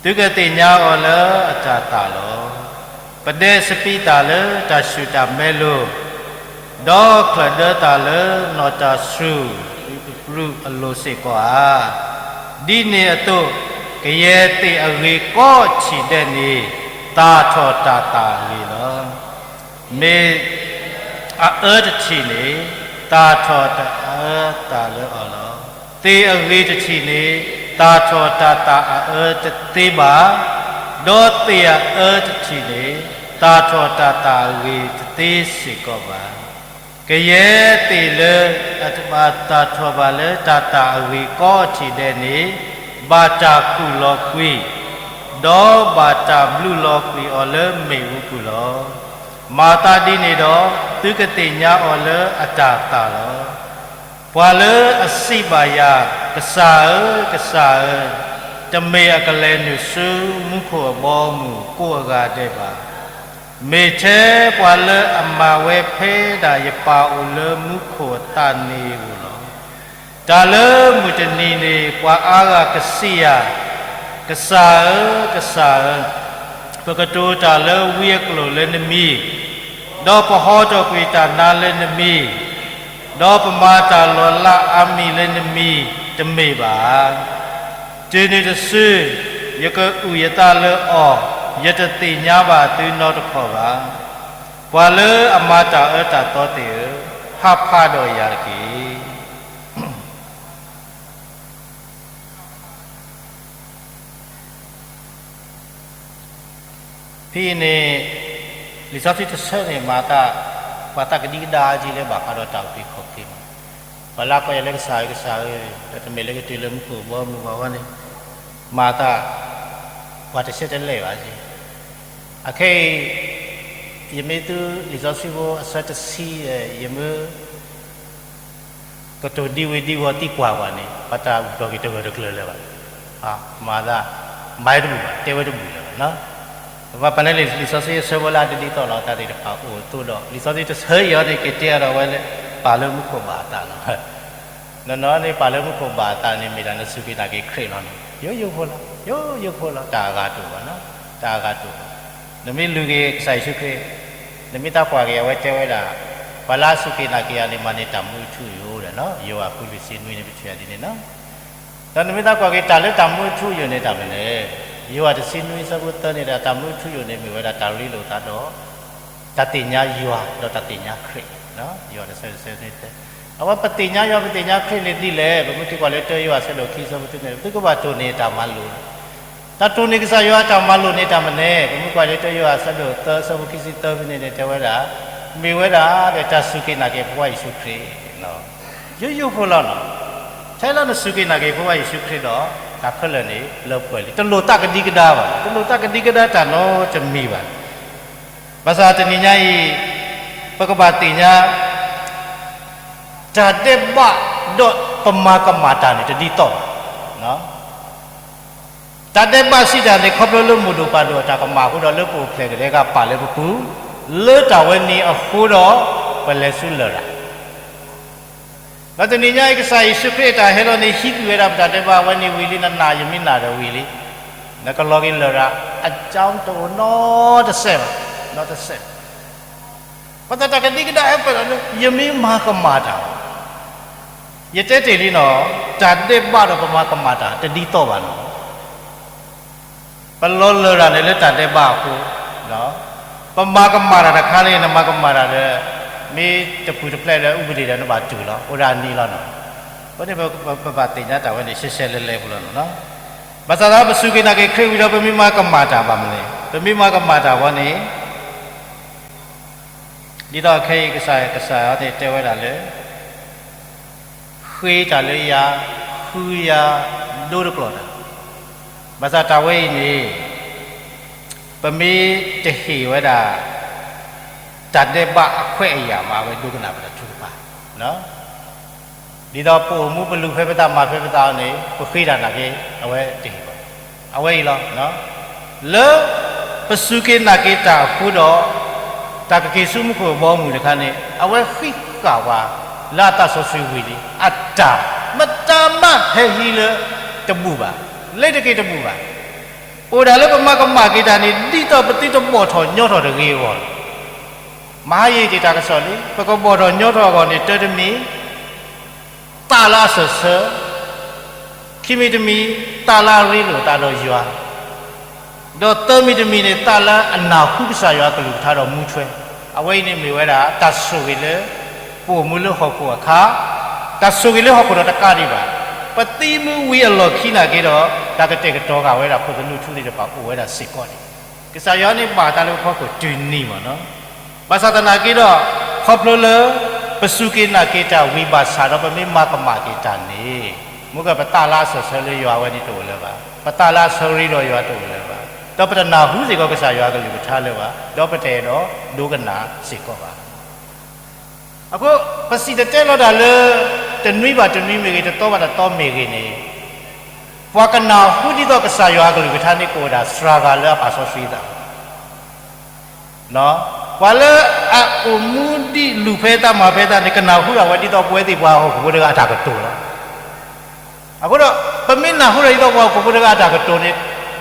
သုကသ့ၣ်ညါအီၤလၢအတၢ်သၣ်လီၤ. ပဒဲစပံးသၣ်လၢတၢ်ဆူၣ်တၢ်မဲလိၤ, ဒီးချၢၣ်ဒၢသၣ်လၢနီၢ်တၢ်ဆူၣ် အကပြုၢ်အလိၤစ့ၢ်ကီးဧါ. ဒ်န့ၣ်အသိး, ကယဲၢ်သ့ၣ်အဂ့ၤကိးထံၣ်ဒဲးန့ၣ် သၣ်ထီၣ်တၢ်သၣ်အဂ့ၤလီၤ. မ့ၢ်အအၢတထံၣ်န့ၣ် သၣ်ထီၣ်တၢ်အၢသၣ်လၢအီၤလီၤ. သ့ၣ်အဂ့ၤတထံၣ်န့ၣ် သၣ်ထီၣ်တၢ်သၣ်အအၢတသ့ဘၣ်, ဒီးသ့ၣ်အအၢတထံၣ်န့ၣ် သၣ်ထီၣ်တၢ်သၣ်အဂ့ၤတသ့စ့ၢ်ကီးဘၣ်. ကယဲၢ်သ့ၣ်လၢအတဘၣ်သၣ်ထီၣ်ဘၣ်လၢတၢ်သၣ်အဂ့ၤကိးထံၣ်ဒဲးန့ၣ် ဘၣ်တၢ်ကူၣ်လီၤကွံာ်, ဒီးဘၣ်တၢ်ဘျုးလီၤကွံာ်အီၤလၢမ့ၣ်အူပူၤလီၤ. မၤသးဒ်န့ၣ်ဒီး သုကသ့ၣ်ညါအီၤလၢအတၢ်သၣ်လီၤ. ပှၤလၢအစံးဘၣ်ယၤ, ကစၢ်ဧၢ, ကစၢ်ဧၢ, တမ့ၢ်အကလဲၤနုာ်ဆူမူခိၣ်အဘီအမုၢ်ကိးအဂၤဒဲးဘၣ်. မ့ၢ်ထဲပှၤလၢအမၤဝဲဖဲဒၣ်ယပၢ်အိၣ်လၢမူခိၣ်အသးန့ၣ်ဧိၤလီၤ. တၢ်လၢမုၢ်တနံၤန့ၣ် ပှၤအါဂၤကစံးယၤ, ကစၢ်ဧၢ, ကစၢ်ဧၢ, ပကတိၤတၢ်လၢဝံအကျိာ်လၢနမံၤ, ဒီးပဟီထီၣ်ကွံာ်တၢ်နါလၢနမံၤ, ဒီးပမၤတၢ်လီၤလးအါမံၤလၢနမံၤ, တမ့ၢ်ဘၣ်. တုၤနုၤတစု, ယကအုၣ်ယသးလၢအီၤ, ယတသ့ၣ်ညါဘၣ်သုနီတခီၣ်ဘၣ်. ပှၤလၢအမၤတၢ်အၢတၢ်သီသ့ၣ်ဧၢ, ဟးဖးဒီးယၤတက့ၢ်. ဖဲအံၤန့ၣ် လံာ်စီဆှံတဆၢန့ၣ် မၤသး ပှၤသးကဒံကဒါက့ၤလၢဘၣ်ဃးဒီးတၢ်အုၣ်က့ၤခီၣ်က့ၤမး, ပှၤလၢကိးယၤလၢကစၢ်ဧၢ ကစၢ်ဧၢ, ဒီးတမ့ၢ်လၢကတုၤလၢမူခိၣ်ဘီမုၢ်ဘၣ်ဝဲန့ၣ်, မၤသး ပှၤတဆၢတလဲၣ်ဘၣ်က့ၤ. အခဲအံၤ ယမ့ၢ်သုလံာ်စီဆှံဖိအဆၢတဆံ, ယမ့ၢ် ကတိၤဒံဝံၤဒံဝီၤသံကွၢ်ပှၤန့ၣ် ပတၢ်အုၣ်က့ၤခီၣ်က့ၤတဂၢၢ်တကျၢၤလၢၤဘၣ်. မၤသး မၤတဘူၣ်ဘၣ်, တဲဝဲတဘူၣ်လၢၤဘၣ်. ပဘၣ်ပာ်န့ၢ်လံာ်စီဆှံအဆၢဖိလၢအတဒ်သိးလိာ်သးသ့ၣ်တဖၣ်အိၣ်အသိးဒီး လံာ်စီဆှံတဆၢအံၤအီၤန့ၣ် ကတဲအါထီၣ်ဝဲလၢ ပၢ်လၢမူခိၣ်ဘၣ်အသးလီၤ. နီၢ်နီၢ်န့ၣ် ပၢ်လၢမူခိၣ်ဘၣ်အသးန့ၣ် မ့ၢ်ဒၣ်နစူၢ်က့ၤနာ်က့ၤခရံာ်လီၤန့ၣ် ယိယိဖိလီၤ, ယိယိဖိလီၤ, တၢ်အဂၤတအိၣ်ဘၣ်နီၤ. တၢ်အဂၤတအိၣ်ဘၣ်. နမ့ၢ်လုၢ်က့ၤကစၢ်ယ့ၣ်ၡူးခရံာ်, နမ့ၢ်သးကွၢ်က့ၤအဝဲတဲဝဲဒၣ်, ပှၤလၢအစူၢ်က့ၤနာ်က့ၤယၤန့ၣ် မၤန့ၢ်တၢ်မူအထူအယိာ်ဒီး, ယိၤဟၣ်ဃုလွံၢ်ဆံနွံန့ၣ် ပထံၣ်ဒ်န့ၣ်လီၤ. ဒီးနမ့ၢ်သးကွၢ်က့ၤတၢ်လၢတၢ်မူအထူအယိာ်န့ၣ်တၢ်မနုၤလဲၣ်. ယိၤဟၣ်တဆံနွံဆၢဖိသၢန့ၣ်ဒီး တၢ်မူအထူအယိာ်န့ၣ်မ့ၢ်ဝဲဒၣ်တၢ်ရ့လိာ်သးဒီး တၢ်သ့ၣ်ညါယွၤဒီးတၢ်သ့ၣ်ညါခရံာ်, ယိၤဟၣ်တဆံနွံဆၢဖိသၢ. အဝဲပသ့ၣ်ညါယွၤ ပသ့ၣ်ညါခရံာ်န့ၣ်ဒ်လဲၣ်. ပမ့ၢ်က့ၤကွၢ်လၢတၢယိၤဟၣ်ဆၢဒိၣ်ခံဆၢဖိတၢန့ၣ် ပသုကဘၣ်တိၢ်န့ၢ်တၢ်မၤလိာ် တၢ်တိၢ်န့ၢ်ကစၢ်ယွၤအတၢ်မၤလိာ်န့ၣ်တၢ်မနုၤလဲၣ်. ပမ့ၢ်ကွၢ်လၢတၢယိၤဟၣ်ဆၢဒိၣ်သၢဆၢဖိခံဆံသၢဖဲန့ၣ်န့ၣ် တဲဝဲဒၣ်, မ့ၢ်ဝဲဒၣ်ဒီးတၢ်စူၢ်က့ၤနာ်က့ၤဖိခွါယ့ၣ်ၡူးခရံာ် ယိယိဖိလီၤနီၤ. ထဲလၢနစူၢ်က့ၤနာ်က့ၤဖိခွါယ့ၣ်ၡူးခရံာ်ဒီး တၢ်ခဲလၢာ်န့ၣ်လၢပှဲၤလံ. တလိၣ်သးကဒံကဒါဘၣ်, တလိၣ်သးကဒံကဒါတၢ်နီတမံၤဘၣ်. ဘၣ်ဆၣ်တနံၤညါအံၤ ပကဘၣ်သ့ၣ်ညါ တၢ်ဒဲးဘးဒီးပမၤကမၣ်တၢ်န့ၣ် တဒ်သိးဘၣ်. တၢ်ဒဲးဘးစံးတၢ်န့ၣ် ခီဖျိလၢမိၢ်ဒိၣ်ပၢ်ဒိၣ်အတၢ်ကမၣ်အဃိဒီး လၢပအိၣ်ဖျဲၣ်ကဒါက့ၤပာ်လၢပပူၤ, လၢတၢ်ဝဲန့ၣ်အဃိဒီး ပလဲၤဆူလရာ် ဒီးတနံၤညါအံၤ ကစၢ်ယ့ၣ်ၡူးခရံာ်အတၢ်ဟဲလီၤန့ၣ် ဟံးကွံာ်ဝဲဒၣ်ပတၢ်ဒဲးဘးဝဲန့ၣ်ဝံၤလံ, နနာ်ယမ့ၢ်နာ်ဒီးဝံၤလံ, နကလီၤက့ၤလရာ် အကြောင်းတအိၣ်နီတစဲးဘၣ်, နီတစဲး. ပသးတၢ်ကဒံကဒါဟဲပၢၢ်လီၤလၢ ယမ့ၢ်မၤကမၣ်တၢ်, ယတဲတ့ၢ်လံနီၤ, တၢ်ဒဲးဘးဒီးပမၤကမၣ်တၢ်တဒ်သိးဘၣ်နီၤ. ပလီၤလရာ်န့ၣ်လၢတၢ်ဒဲးဘးအဃိ, ပမၤကမၣ်တၢ်တခါန့ၣ် နမၤကမၣ်တၢ်ဒီး မ့ၢ်တပူၤတဖျဲးဒီး ဥပဒေဒီးနဘၣ်တူၢ်လီၤ, အိၣ်ဒၣ်အနံၤလီၤနီၤ. အဃိန့ၣ် ပဘၣ်သ့ၣ်ညါတၢ်ဝဲန့ၣ် ရှဲရှဲလဲလဲဖိလီၤနီၤ. ဘၣ်ဆၣ်ဒီးပစူၢ်က့ၤနာ်က့ၤခရံာ်ဝံၤဒီး ပမ့ၢ်မၤကမၣ်တၢ်ဘၣ်မနုၤလဲၣ်, ပမ့ၢ်မၤကမၣ်တၢ်အဂီၢ်န့ၣ် ဒ်သိးခဲအံၤကစၢ် ကစၢ်ယွၤန့ၣ်တဲဝဲဒၣ်လၢ ဃ့တၢ်လၢယၤ, ဃုယၤ, ဒိတကျိာ်တၢ်, ဘၣ်ဆၣ်တၢ်ဝဲအံၤန့ၣ် ပမ့ၢ်တဟ့ၣ်ဝဲဒၣ် တၢ်ဒဲးဘးအခွဲးအယာ်မး အဝဲဒိကနၣ်ပတၢ်ထုကဖၣ်, ဒ်သိးပအိၣ်မူပလုၢ်ဖဲပတၢ်မၤဖဲပသးအီၤန့ၣ် ပဃ့တၢ်နာ်က့ၤ အဝဲတဟ့ၣ်ဘၣ်. အဝဲအံၤလီၤ. လၢပစူၢ်က့ၤနာ်က့ၤတၢ်အဃိဒီး တၢ်ကက့ၤဆူမူခိၣ်အဘီအမုၢ်တခါန့ၣ် အဝဲဃံးဃာ်ဝဲလၢအသးစီဆှံဝံၤလံ. အတၢ်မတၤမးဟဲဟံးလၢတဘူၣ်ဘၣ်, လ့ၤတက့ၤတဘူၣ်ဘၣ်. အိၣ်ဒၣ်လၢပမၤကမၣ်က့ၤတၢ်န့ၣ် ဒ်သိးပသုတဘီၣ်ထီၣ်ညီထီၣ်တဂ့ၤအဂီၢ်လီၤ. မဟါယံာ်တ့ၢ်တၢ်ကစီၣ်လံ, ပကဘီၣ်ထီၣ်ညီထီၣ်အဂီၢ်န့ၣ် တၢတမံၤ သးလၢအစၢၤဆၢ, ခံမံၤတမံၤ သးလၢအရ့လိာ်သးဒီးယွၤ, ဒီးသၢမံၤတမံၤန့ၣ် သးလၢအနၢ်ဟူကစၢ်ယွၤအကလုၢ်ကထါဒီးမူထွဲ, အဝဲအံၤန့ၣ်မ့ၢ်ဝဲဒၣ် တၢ်ဆိၣ်ဂ့ၤလၢ ပအိၣ်မူလၢဟီၣ်ခိၣ်အခါ, တၢ်ဆိၣ်ဂ့ၤလၢဟီၣ်ခိၣ်ဒီးတကးဒံးဘၣ်, ပသံမူဝံၤအလီၢ်ခံနာ်က့ၤဒီး တၢ်ကတဲာ်ကတီၤဃာ်ဝဲဒၣ်ခိၣ်သလုးထူသ့ၣ်တဖၣ်အိၣ်ဝဲဒၣ်စ့ၢ်ကီးန့ၣ် ကစၢ်ယွၤန့ၣ်ဘၣ်တၢ်လၢပဖီခိၣ်တုၤနံၤမးနီၤ. ဘၣ်ဆၣ်သနာ်က့ဒီး ခီဖျိလၢ ပစူၢ်က့ၤနာ်က့ၤတၢ်ဝံၤဘၣ်ဆၣ်ဒီး ပမ့ၢ်မၤကမၣ်က့ၤတၢ်န့ၣ် မ့ၢ်ကပသးလၢအစၢၤဆၢလၢယွၤဝဲန့ၣ်တအိၣ်လၢၤဘၣ်, ပသးလၢအဆၢရ့ဒီးယွၤတအိၣ်လၢၤဘၣ်, ဒီးပတနၢ်ဟူစ့ၢ်ကီးကစၢ်ယွၤအကလုၢ်ကထါလၢၤဘၣ်, ဒီးပတအဲၣ်ဒိးဒိကနၣ်စ့ၢ်ကီးဘၣ်. အဃိ ပစံၣ်တဲၤတဲလီၤတၢ်လၢ တနွံဘၣ်တနွံမ့ၢ်ဂ့ၤ, တသီဘၣ်တသီမ့ၢ်ဂ့ၤန့ၣ်, ပှၤကနၢ်ဟူဒ်သိးကစၢ်ယွၤအကလုၢ်ကထါန့ၣ် ကအိၣ်ဒၣ်စှၤဂၤလၢအပာ်စီဆှံသး ပှၤလၢအအိၣ်မူဒံးလူၤဖဲသးမၤဖဲသးန့ၣ် ကနၢ်ဟူဒၣ်ဝဲဒ်သိးပဝဲသ့ၣ်ပှၤဟီၣ်ခိၣ်ဖိတဂၤအတၢ်ကတိၤလီၤ. အဃိဒီး ပမ့ၢ်နၢ်ဟူဒၣ်ဒ်သိးပှၤဟီၣ်ခိၣ်ဖိတဂၤအတၢ်ကတိၤန့ၣ်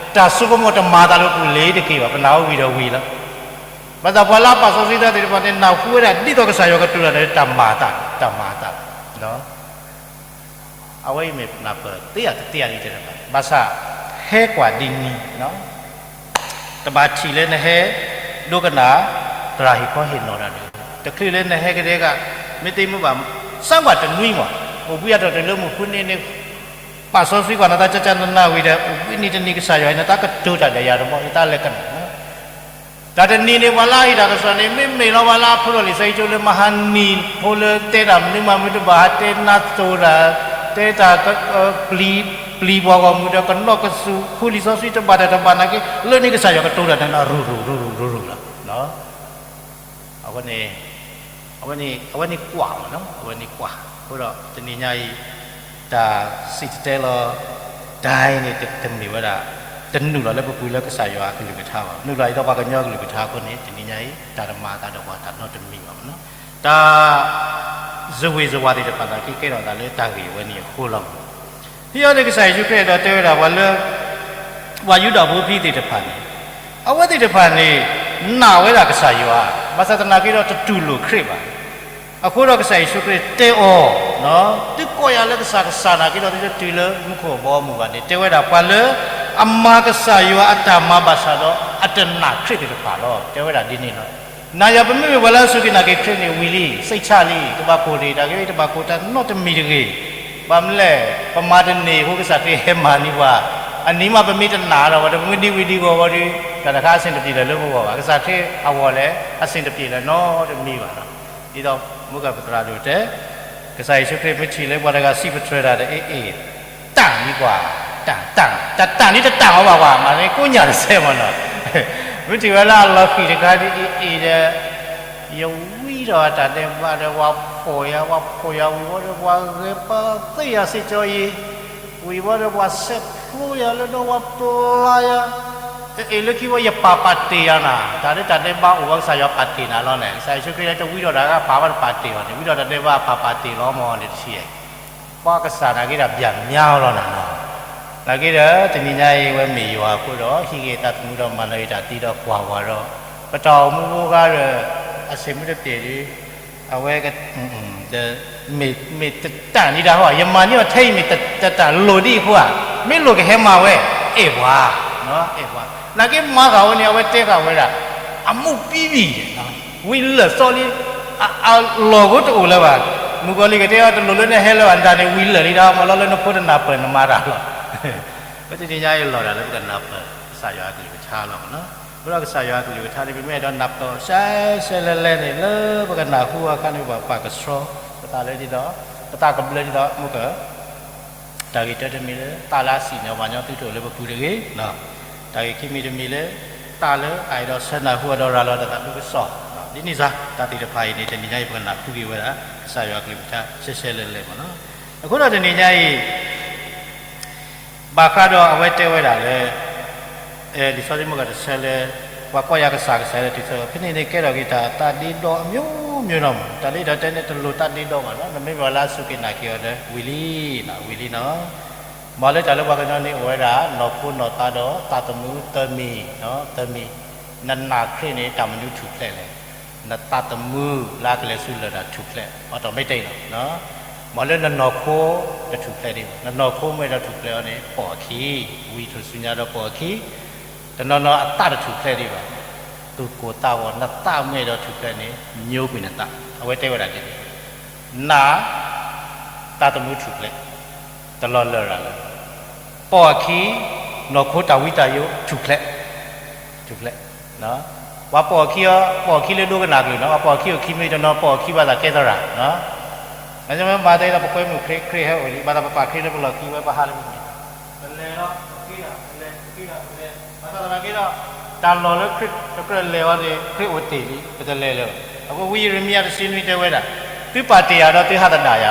တၢ်စိကမီၤတမၤသးလၢပူၤလ့ၤတက့ၢ်ဘၣ်, ပနၢ်ဟူဝံၤဒီးဝံၤလီၤ. ဘၣ်ဆၣ်ပှၤလၢအပာ်စီဆှံသးသ့ၣ်တဖၣ်န့ၣ် နၢ်ဟူဝဲဒၣ်ဒ်သိးကစၢ်ယွၤကတိၤတၢ်န့ၣ် တၢ်မၤအသး, တၢ်မၤအသး အဝဲအံၤမ့ၢ်ပနၢ်ပၢၢ်သ့အါတသ့အါဒ်တဲတဖၣ်, ဘၣ်ဆၣ် ဟဲကွၢ်ဒ်နံၤ တဘၣ်ထံၣ်လၢနဟဲ ဒိကနၣ် သရၣ်ဟ့ၣ်ခီဟ့ၣ်နီၤတၢ်ဒီး, တချုးလၢနဟဲကဒဲက, မ့ၢ်သ့မ့ၢ်ဘၣ် စၢကွၢ်တနွံမး, အိၣ်ဘှံးအတီၢ်တလၢမုၢ်ဃုနံၤန့ၣ်, ပာ်စီဆှံကွၢ်နသးကကနနၣ်ဝံၤဒီး အိၣ်ဘှံးနံၤတနံၤကစၢ်ယွၤအံၤ နသးကတိၤတၢ်ဒီးယၤတဘျီ ယသးလဲၤကနၣ် တၢ်တနံၤန့ၣ် ပှၤလၢအဟ့ၣ်တၢ်ကစီၣ်န့ၣ် မ့မ့ၢ်လီၤပှၤလၢအဖျိထီၣ်လံာ်စီဆှံကၠိလၢမဟါနံၤဖိလၢတဲတၢ်မနုၤမးမနုၤတဘၣ် ဟးတဲနါသိၣ်တၢ်, တဲတၢ် ပျံၤပှၤဂီၢ်မုၢ်ဒီးကနီၣ်ကစူၣ် ဃုလံာ်စီဆှံတဘၣ်တၢ်တဘၣ်နာ်က့ လၢန့ၣ်ကစၢ်ယွၤကတိၤတၢ်န့ၣ် ရူၤရူၤရူၤရူၤရူၤလီၤ. အဝဲန့ၣ် အဝဲန့ၣ်ကွၢ်မးနီၤ အဝဲန့ၣ်ကွၢ်, အဃိဒီးတနံၤညါအံၤ တၢ်စံၣ်တဲၤတဲလီၤ တၢ်အံၤန့ၣ် တမ့ၢ်ဝဲဒၣ် တနုာ်လီၤလၢပပူၤလၢကစၢ်ယွၤအကလုၢ်ကထါဘၣ်, နုာ်လီၤဒ်သိးပှၤကညီအကလုၢ်ကထါအဃိန့ၣ် တနံၤညါအံၤ တၢ်တမၤအသးဒီးပှၤတၢ်နီတမံၤဘၣ်မးနီၤ, တၢ် စဝ့ၤစဝါသ့ၣ်တဖၣ်နာ်က့ ကဲထီၣ်သးလၢတၢ်ဂ့ၢ်ဝဲန့ၣ်အဃိလီၤ. ဖဲအံၤန့ၣ် ကစၢ်ယ့ၣ်ၡူးခရံာ်အဲၣ်ဒိးတဲဝဲဒၣ်ပှၤလၢ ပှၤယူဒၤဖိဖဲသ့ၣ်တဖၣ်န့ၣ် အဝဲသ့ၣ်တဖၣ်န့ၣ် နာ်ဝဲဒၣ်ကစၢ်ယွၤ, ဘၣ်ဆၣ်သနာ်က့ဒီးတတူၢ်လိာ်ခရံာ်ဘၣ်. အဃိဒီးကစၢ်ယ့ၣ်ၡူးခရံာ်တဲအီၤ, သုကိးယၤလၢကစၢ်ကစၢ်နာ်က့ဒီး သုတတုၤလၢမူခိၣ်အဘီအမုၢ်ဘၣ်န့ၣ် တဲဝဲဒၣ်ပှၤလၢအမၤကစၢ်ယွၤအတၢ်မၤဘၣ်ဆၣ်ဒီး အတနာ်ခရံာ်သ့ၣ်တဖၣ်လီၤ. တဲဝဲဒၣ်ဒ်န့ၣ်လီၤ. နာ်ယွၤ ပမ့မ့ၢ်ပှၤလၢအစူၢ်က့ၤနာ်က့ၤခရံာ်န့ၣ် ဝံၤလံ, စိတ်ချလံ, တဘၣ်ကိၢ်တဂ့ၤ, တၢ်ဂ့ၢ်တဘၣ်ကိၢ်တၢ်နီတမံၤတဂ့ၤ. ဘၣ်မနုၤလဲၣ်, ပမၤတန့ၢ်အဃိ ကစၢ်ခရံာ်ဟဲမၤန့ၢ်ပှၤ, အနံၤမးပမ့ၢ်တနာ်ဒီး ပတမ့ၢ်ဒံဝံၤဒံဂီၢ်ဝဲဒီး တၢ်တခါအဆင်တပြေလၢၤလၢပဂီၢ်ဘၣ်. ကစၢ်ခရံာ်အဂီၢ်လဲၣ် အဆင်တပြေလၢၤနီတမံၤဘၣ်လီၤ. ဒ်သိးမုၢ်ဂၤပသရၣ်ဒိၣ်တဲ, ကစၢ်ယ့ၣ်ၡူးခရံာ်မ့ၢ်ထံၣ်လၢပှၤတဂၤစံးပတြၢၤတၢ်ဒီး အ့ၣ်အ့ၣ် တၢ်န့ၣ်ကွၢ်, တၢ်, တၢ်, တၢ်န့ၣ်တတၢ်အီၤဘၣ်ကွၢ်, မၤန့ၣ်ကိးညၣ်တစဲးမၢ်နီၤ. မ့ၢ်ထံၣ်ဝဲလၢအလီၤဃံၤတခါဒ်အ့ၣ်အ့ၣ်ဒီး ယဝံဒီးတၢ်ဒဲးဘးဒီး ပှၤဖှီၣ်ယၤ, ပှၤဖှီၣ်ယၤဝံၤဝဲဒီး ပှၤဂဲၤပာ်သ့ယၤစ့ၢ်ကီးအံၤ, ဝံၤဝဲဒီး ပှၤဆဲးဖျိယၤလၢဒီး ပှၤပျါယၤ, အ့ၣ်လၢခံဝဲ ယပာ်ပာ်တ့ၢ်ယၤနၤ, တၢ်လၢတၢ်ဒဲးဘးအိၣ်ဝဲ ကစၢ်ယွၤပာ်တ့ၢ်နၤလီၤန့ၣ်, ကစၢ်ယ့ၣ်ၡူးခရံာ်လၢတဝံဒီးတၢ်ဂၤပာ်ဝဲတပာ်တ့ၢ်အီၤန့ၣ်, ဝံဒီးတၢ်ဒဲးဘးပာ်ပာ်တ့ၢ်လီၤမၢ်န့ၣ်တထံၣ် ပှၤကစၢ်နာ်က့ဒီးပျၢ်မၠါလီၤနၤနီၤ. နာ်က့ဒီး တနံၤညါအံၤ အဝဲမ့ၢ်ယွၤအဃိဒီး ဟံးက့ၤအသးသမူဒီးမၤနၢၤအံၤတၢ်သံဒီးကွၢ်ဝဲဒီး ပတၢ်အိၣ်မူဖိဃါဒီး အဆ့ၣ်မူတပျဲၢ်ဒီး အဝဲ မ့ၢ်တတၢ်န့ၣ်တၢ်ဟီ ယမၤန့ၢ်အီၤထဲအံၤမ့ၢ်တတၢ်လိၣ်ဒ်အံၤအဃိဧါ, မ့ၢ်လိၣ်ကဟဲမၤဝဲ, အဲၣ်ပှၤ, အဲၣ်ပှၤ, နာ်က့မၤဃာ်ဝဲန့ၣ် အဝဲတဲဃာ်ဝဲဒၣ် အမူးပံဘံၣ် ဝံၤလၢာ်စီလံ, အလီၢ်ကိတအိၣ်လၢၤဘၣ်. မုၣ်ကီၤလံၢ်ကတဲအီၤ တလိၣ်လၢနဟဲလၢၤဘၣ်, နတၢ်န့ၣ်ဝံၤလၢာ်လံဒီး မ့ၢ်လီၤလၢနဖိတနၢ်ပၢၢ်နမၤတၢ်လီၤ. ပတနံၤညါအံၤလီၤတၢ်လၢပကနၢ်ပၢၢ် ကစၢ်ယွၤအကလုၢ်ကထါလီၤမၢ်နီၤ. အဃိဒီးကစၢ်ယွၤအကလုၢ်ကထါန့ၣ် ပမ့ၢ်အဲၣ်ဒိးနၢ်ပၢၢ်အီၤ ရှဲရှဲလဲလဲန့ၣ် လၢပကနၢ်ဟူအခါန့ၣ် ပဘၣ်ပာ်ကဆှီပသးလၢဒ်သိး ပသးကဘျၢဒ်သိး မုၢ်က တၢ်ဂ့ၢ်တၢတမံၤလၢ သးလၢအစံၣ်ညီၣ်ပှၤညီသုတအိၣ်လၢပပူၤတဂ့ၤ. တၢ်ဂ့ၢ်ခံမံၤတမံၤလၢ သးလၢအအဲၣ်ဒိးဆၢနၢ်ဟူအီၤဒီးရၤလီၤတၢ်သးခုကစီၣ်, ဒ်န့ၣ်စ့ၢ် တၢ်သ့ၣ်တဖၣ်အံၤန့ၣ် တနံၤညါအံၤ ပကနၢ်ဟူက့ၤဝဲဒၣ် ကစၢ်ယွၤအကလုၢ်ကထါ ရှဲရှဲလဲလဲမၢ်နီၤ. အဃိဒီးတနံၤညါအံၤ ဘၣ်ဃးဒီးအဝဲတဲဝဲဒၣ်လၢ လံာ်စီဆှံမုၢ်ဂၤတဆၢလၢ ပှၤကိးယၤကစၢ်ကစၢ်လၢတုၤဆၢ ဖဲန့ၣ်န့ၣ်ကဲထီၣ်က့ၤတၢ်သးဒ့ဒီအမျိုးမျိုး နီၤမး, တၢ်လၢယအဲၣ်ဒိးတဲန့ၣ် တလိၣ်သးဒ့ဒီဘၣ်နီၤ, နမ့ၢ်ပှၤလၢအစူၢ်က့ၤနာ်က့ၤအီၤဒီး ဝံၤလံ, ဝံၤလံနီၤ. မ့ၢ်လၢတၢ်လၢပှၤကညီန့ၣ်အိၣ်ဝဲဒၣ် နီၢ်ခိနီၢ်သးဒီးသးသမူသၢမံၤ, သၢမံၤ, နနာ်ခရံာ်န့ၣ် တၢ်မနုၤထူၣ်ဖျဲးလဲၣ်, နသးသမူလၢအကလဲၤဆူလၢၢ်တၢ်ထူၣ်ဖျဲး automatic လီၤ. မ့ၢ်လၢနနီၢ်ခိတထူၣ်ဖျဲးဒံးဘၣ်, နနီၢ်ခိမ့ၢ်အဲၣ်ဒိးထူၣ်ဖျဲးအီၤန့ၣ် ပိာ်အခံ, ဝံထူၣ်စုညါဒီးပိာ်အခံ, တနီၤနီၤအသးတထူၣ်ဖျဲးဒံးဘၣ်, သူၣ်ကိၢ်သးဂီၤ နသးမ့ၢ်အဲၣ်ဒိးထူၣ်ဖျဲးန့ၣ် မျိုးကွံာ်နသး, အဝဲတဲဝဲဒၣ်ဒ်န့ၣ်, နာ် သးသမူထူၣ်ဖျဲး, တလီၤလၢာ်ရၤလၢာ်, ပိာ်အခံ နီၢ်ခိတၢ်ဝံတၢ်ယိးထူၣ်ဖျဲး, ထူၣ်ဖျဲး, ပှၤပိာ်အခံအီၤ ပိာ်အခံလၢဒိကနၣ်ကလုၢ်နီၤ, ပှၤပိာ်အခံအိၣ်ခံမံၤတနီၤ ပိာ်အခံဘၣ်သးကဲသရၣ်, မ့ၢ်မၤသးဒီး ပကွဲမုာ်ခရံာ် ခရံာ်ဟဲအိၣ်လံ ဘၣ်သးပပာ်ခရံာ်လၢပလီၢ်ခံဝဲ ပဟးလၢပမ့ၢ် ပလဲၤလီၤ ပဃ့တၢ် ပလဲၤ ပဃ့တၢ် ပလဲၤ, ဘၣ်ဆၣ်သနာ်က့ဒီး တၢ်လီၢ်လၢခရံာ်တကြၢးလဲၤဝဲန့ၣ် ခရံာ်အိၣ်တ့ၢ်လံ ပတလဲၤလၢၤဘၣ်. အဃိဝံယံးရမံယၤတဆံနွံတဲဝဲဒၣ်, သုပာ်တ့ၢ်ယၤဒီးသုဟးသဒၣ်ယၤလီ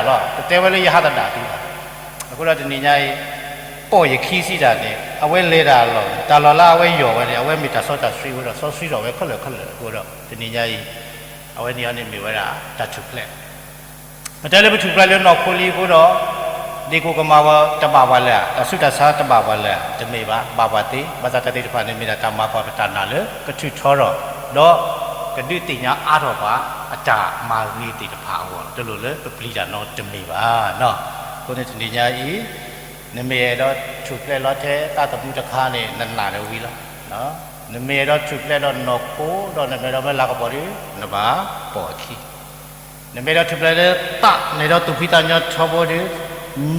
ၤ, တတဲဝဲလၢယဟးသဒၣ်သုဘၣ်. အဃိဒီးတနံၤညါအံၤ ပိာ်ယခံစံးတၢ်န့ၣ် အဝဲလဲၤတၢ်အလီၢ်န့ၣ် တၢ်လီၢ်လၢအဝဲယီၢ်ဝဲန့ၣ် အဝဲမ့ၢ်တၢ်စီတၢ်ဆှံအဃိဒီး စီဆှံထီၣ်ဝဲခဲလၢာ်ခဲလၢာ်အဃိဒီး တနံၤညါအံၤ အဝဲန့ၣ်အီၤန့ၣ်မ့ၢ်ဝဲဒၣ်တၢ်ထူၣ်ဖျဲး ပတဲလၢပထူၣ်ဖျဲးလၢနီၢ်ခိလံအဃိဒီး ဒ့ၣ်ကိၣ်ကမၣ်ဝဲတဘၣ်ပှၤလၢၤဧါ, တၢ်ဆူးတၢ်ဆါတဘၣ်ပှၤလၢၤဧါ, တမ့ၢ်ဘၣ်, ဘၣ်ပှၤသ့, ဘၣ်ဆၣ်တၢ်သ့ၣ်တဖၣ်န့ၣ်မ့ၢ်ဒၣ်တၢ်မၤပှၤပတၢ်နာ်လၢကထုးထီထီၣ်, ဒီးကဒုးသ့ၣ်ညါအါထီၣ်ပှၤအတၢ်မၤဂ့ၤသ့ၣ်တဖၣ်အဂီၢ်, တလိၣ်လၢပပျံၤတၢ်နီတမံၤဘၣ်. အဃိန့ၣ်တနံၤညါအံၤ နမ့ၢ်အဲၣ်ဒိးထူၣ်ဖျဲးလီၤထဲသးသမူတခါန့ၣ် နနာ်ဒီးဝံၤလီၤ. နမ့ၢ်အဲၣ်ဒိးထူၣ်ဖျဲးဒီးနီၢ်ခိ ဒီးနမ့ၢ်အဲၣ်ဒိးမ့ၢ်လၤကပီၤဒီး နဘၣ်ပိာ်အခံ နမ့ၢ်အဲၣ်ဒိးထူၣ်ဖျဲးလၢသးန့ၣ်ဒီးသူၣ်ဖှံသးညီထီဘိဒီး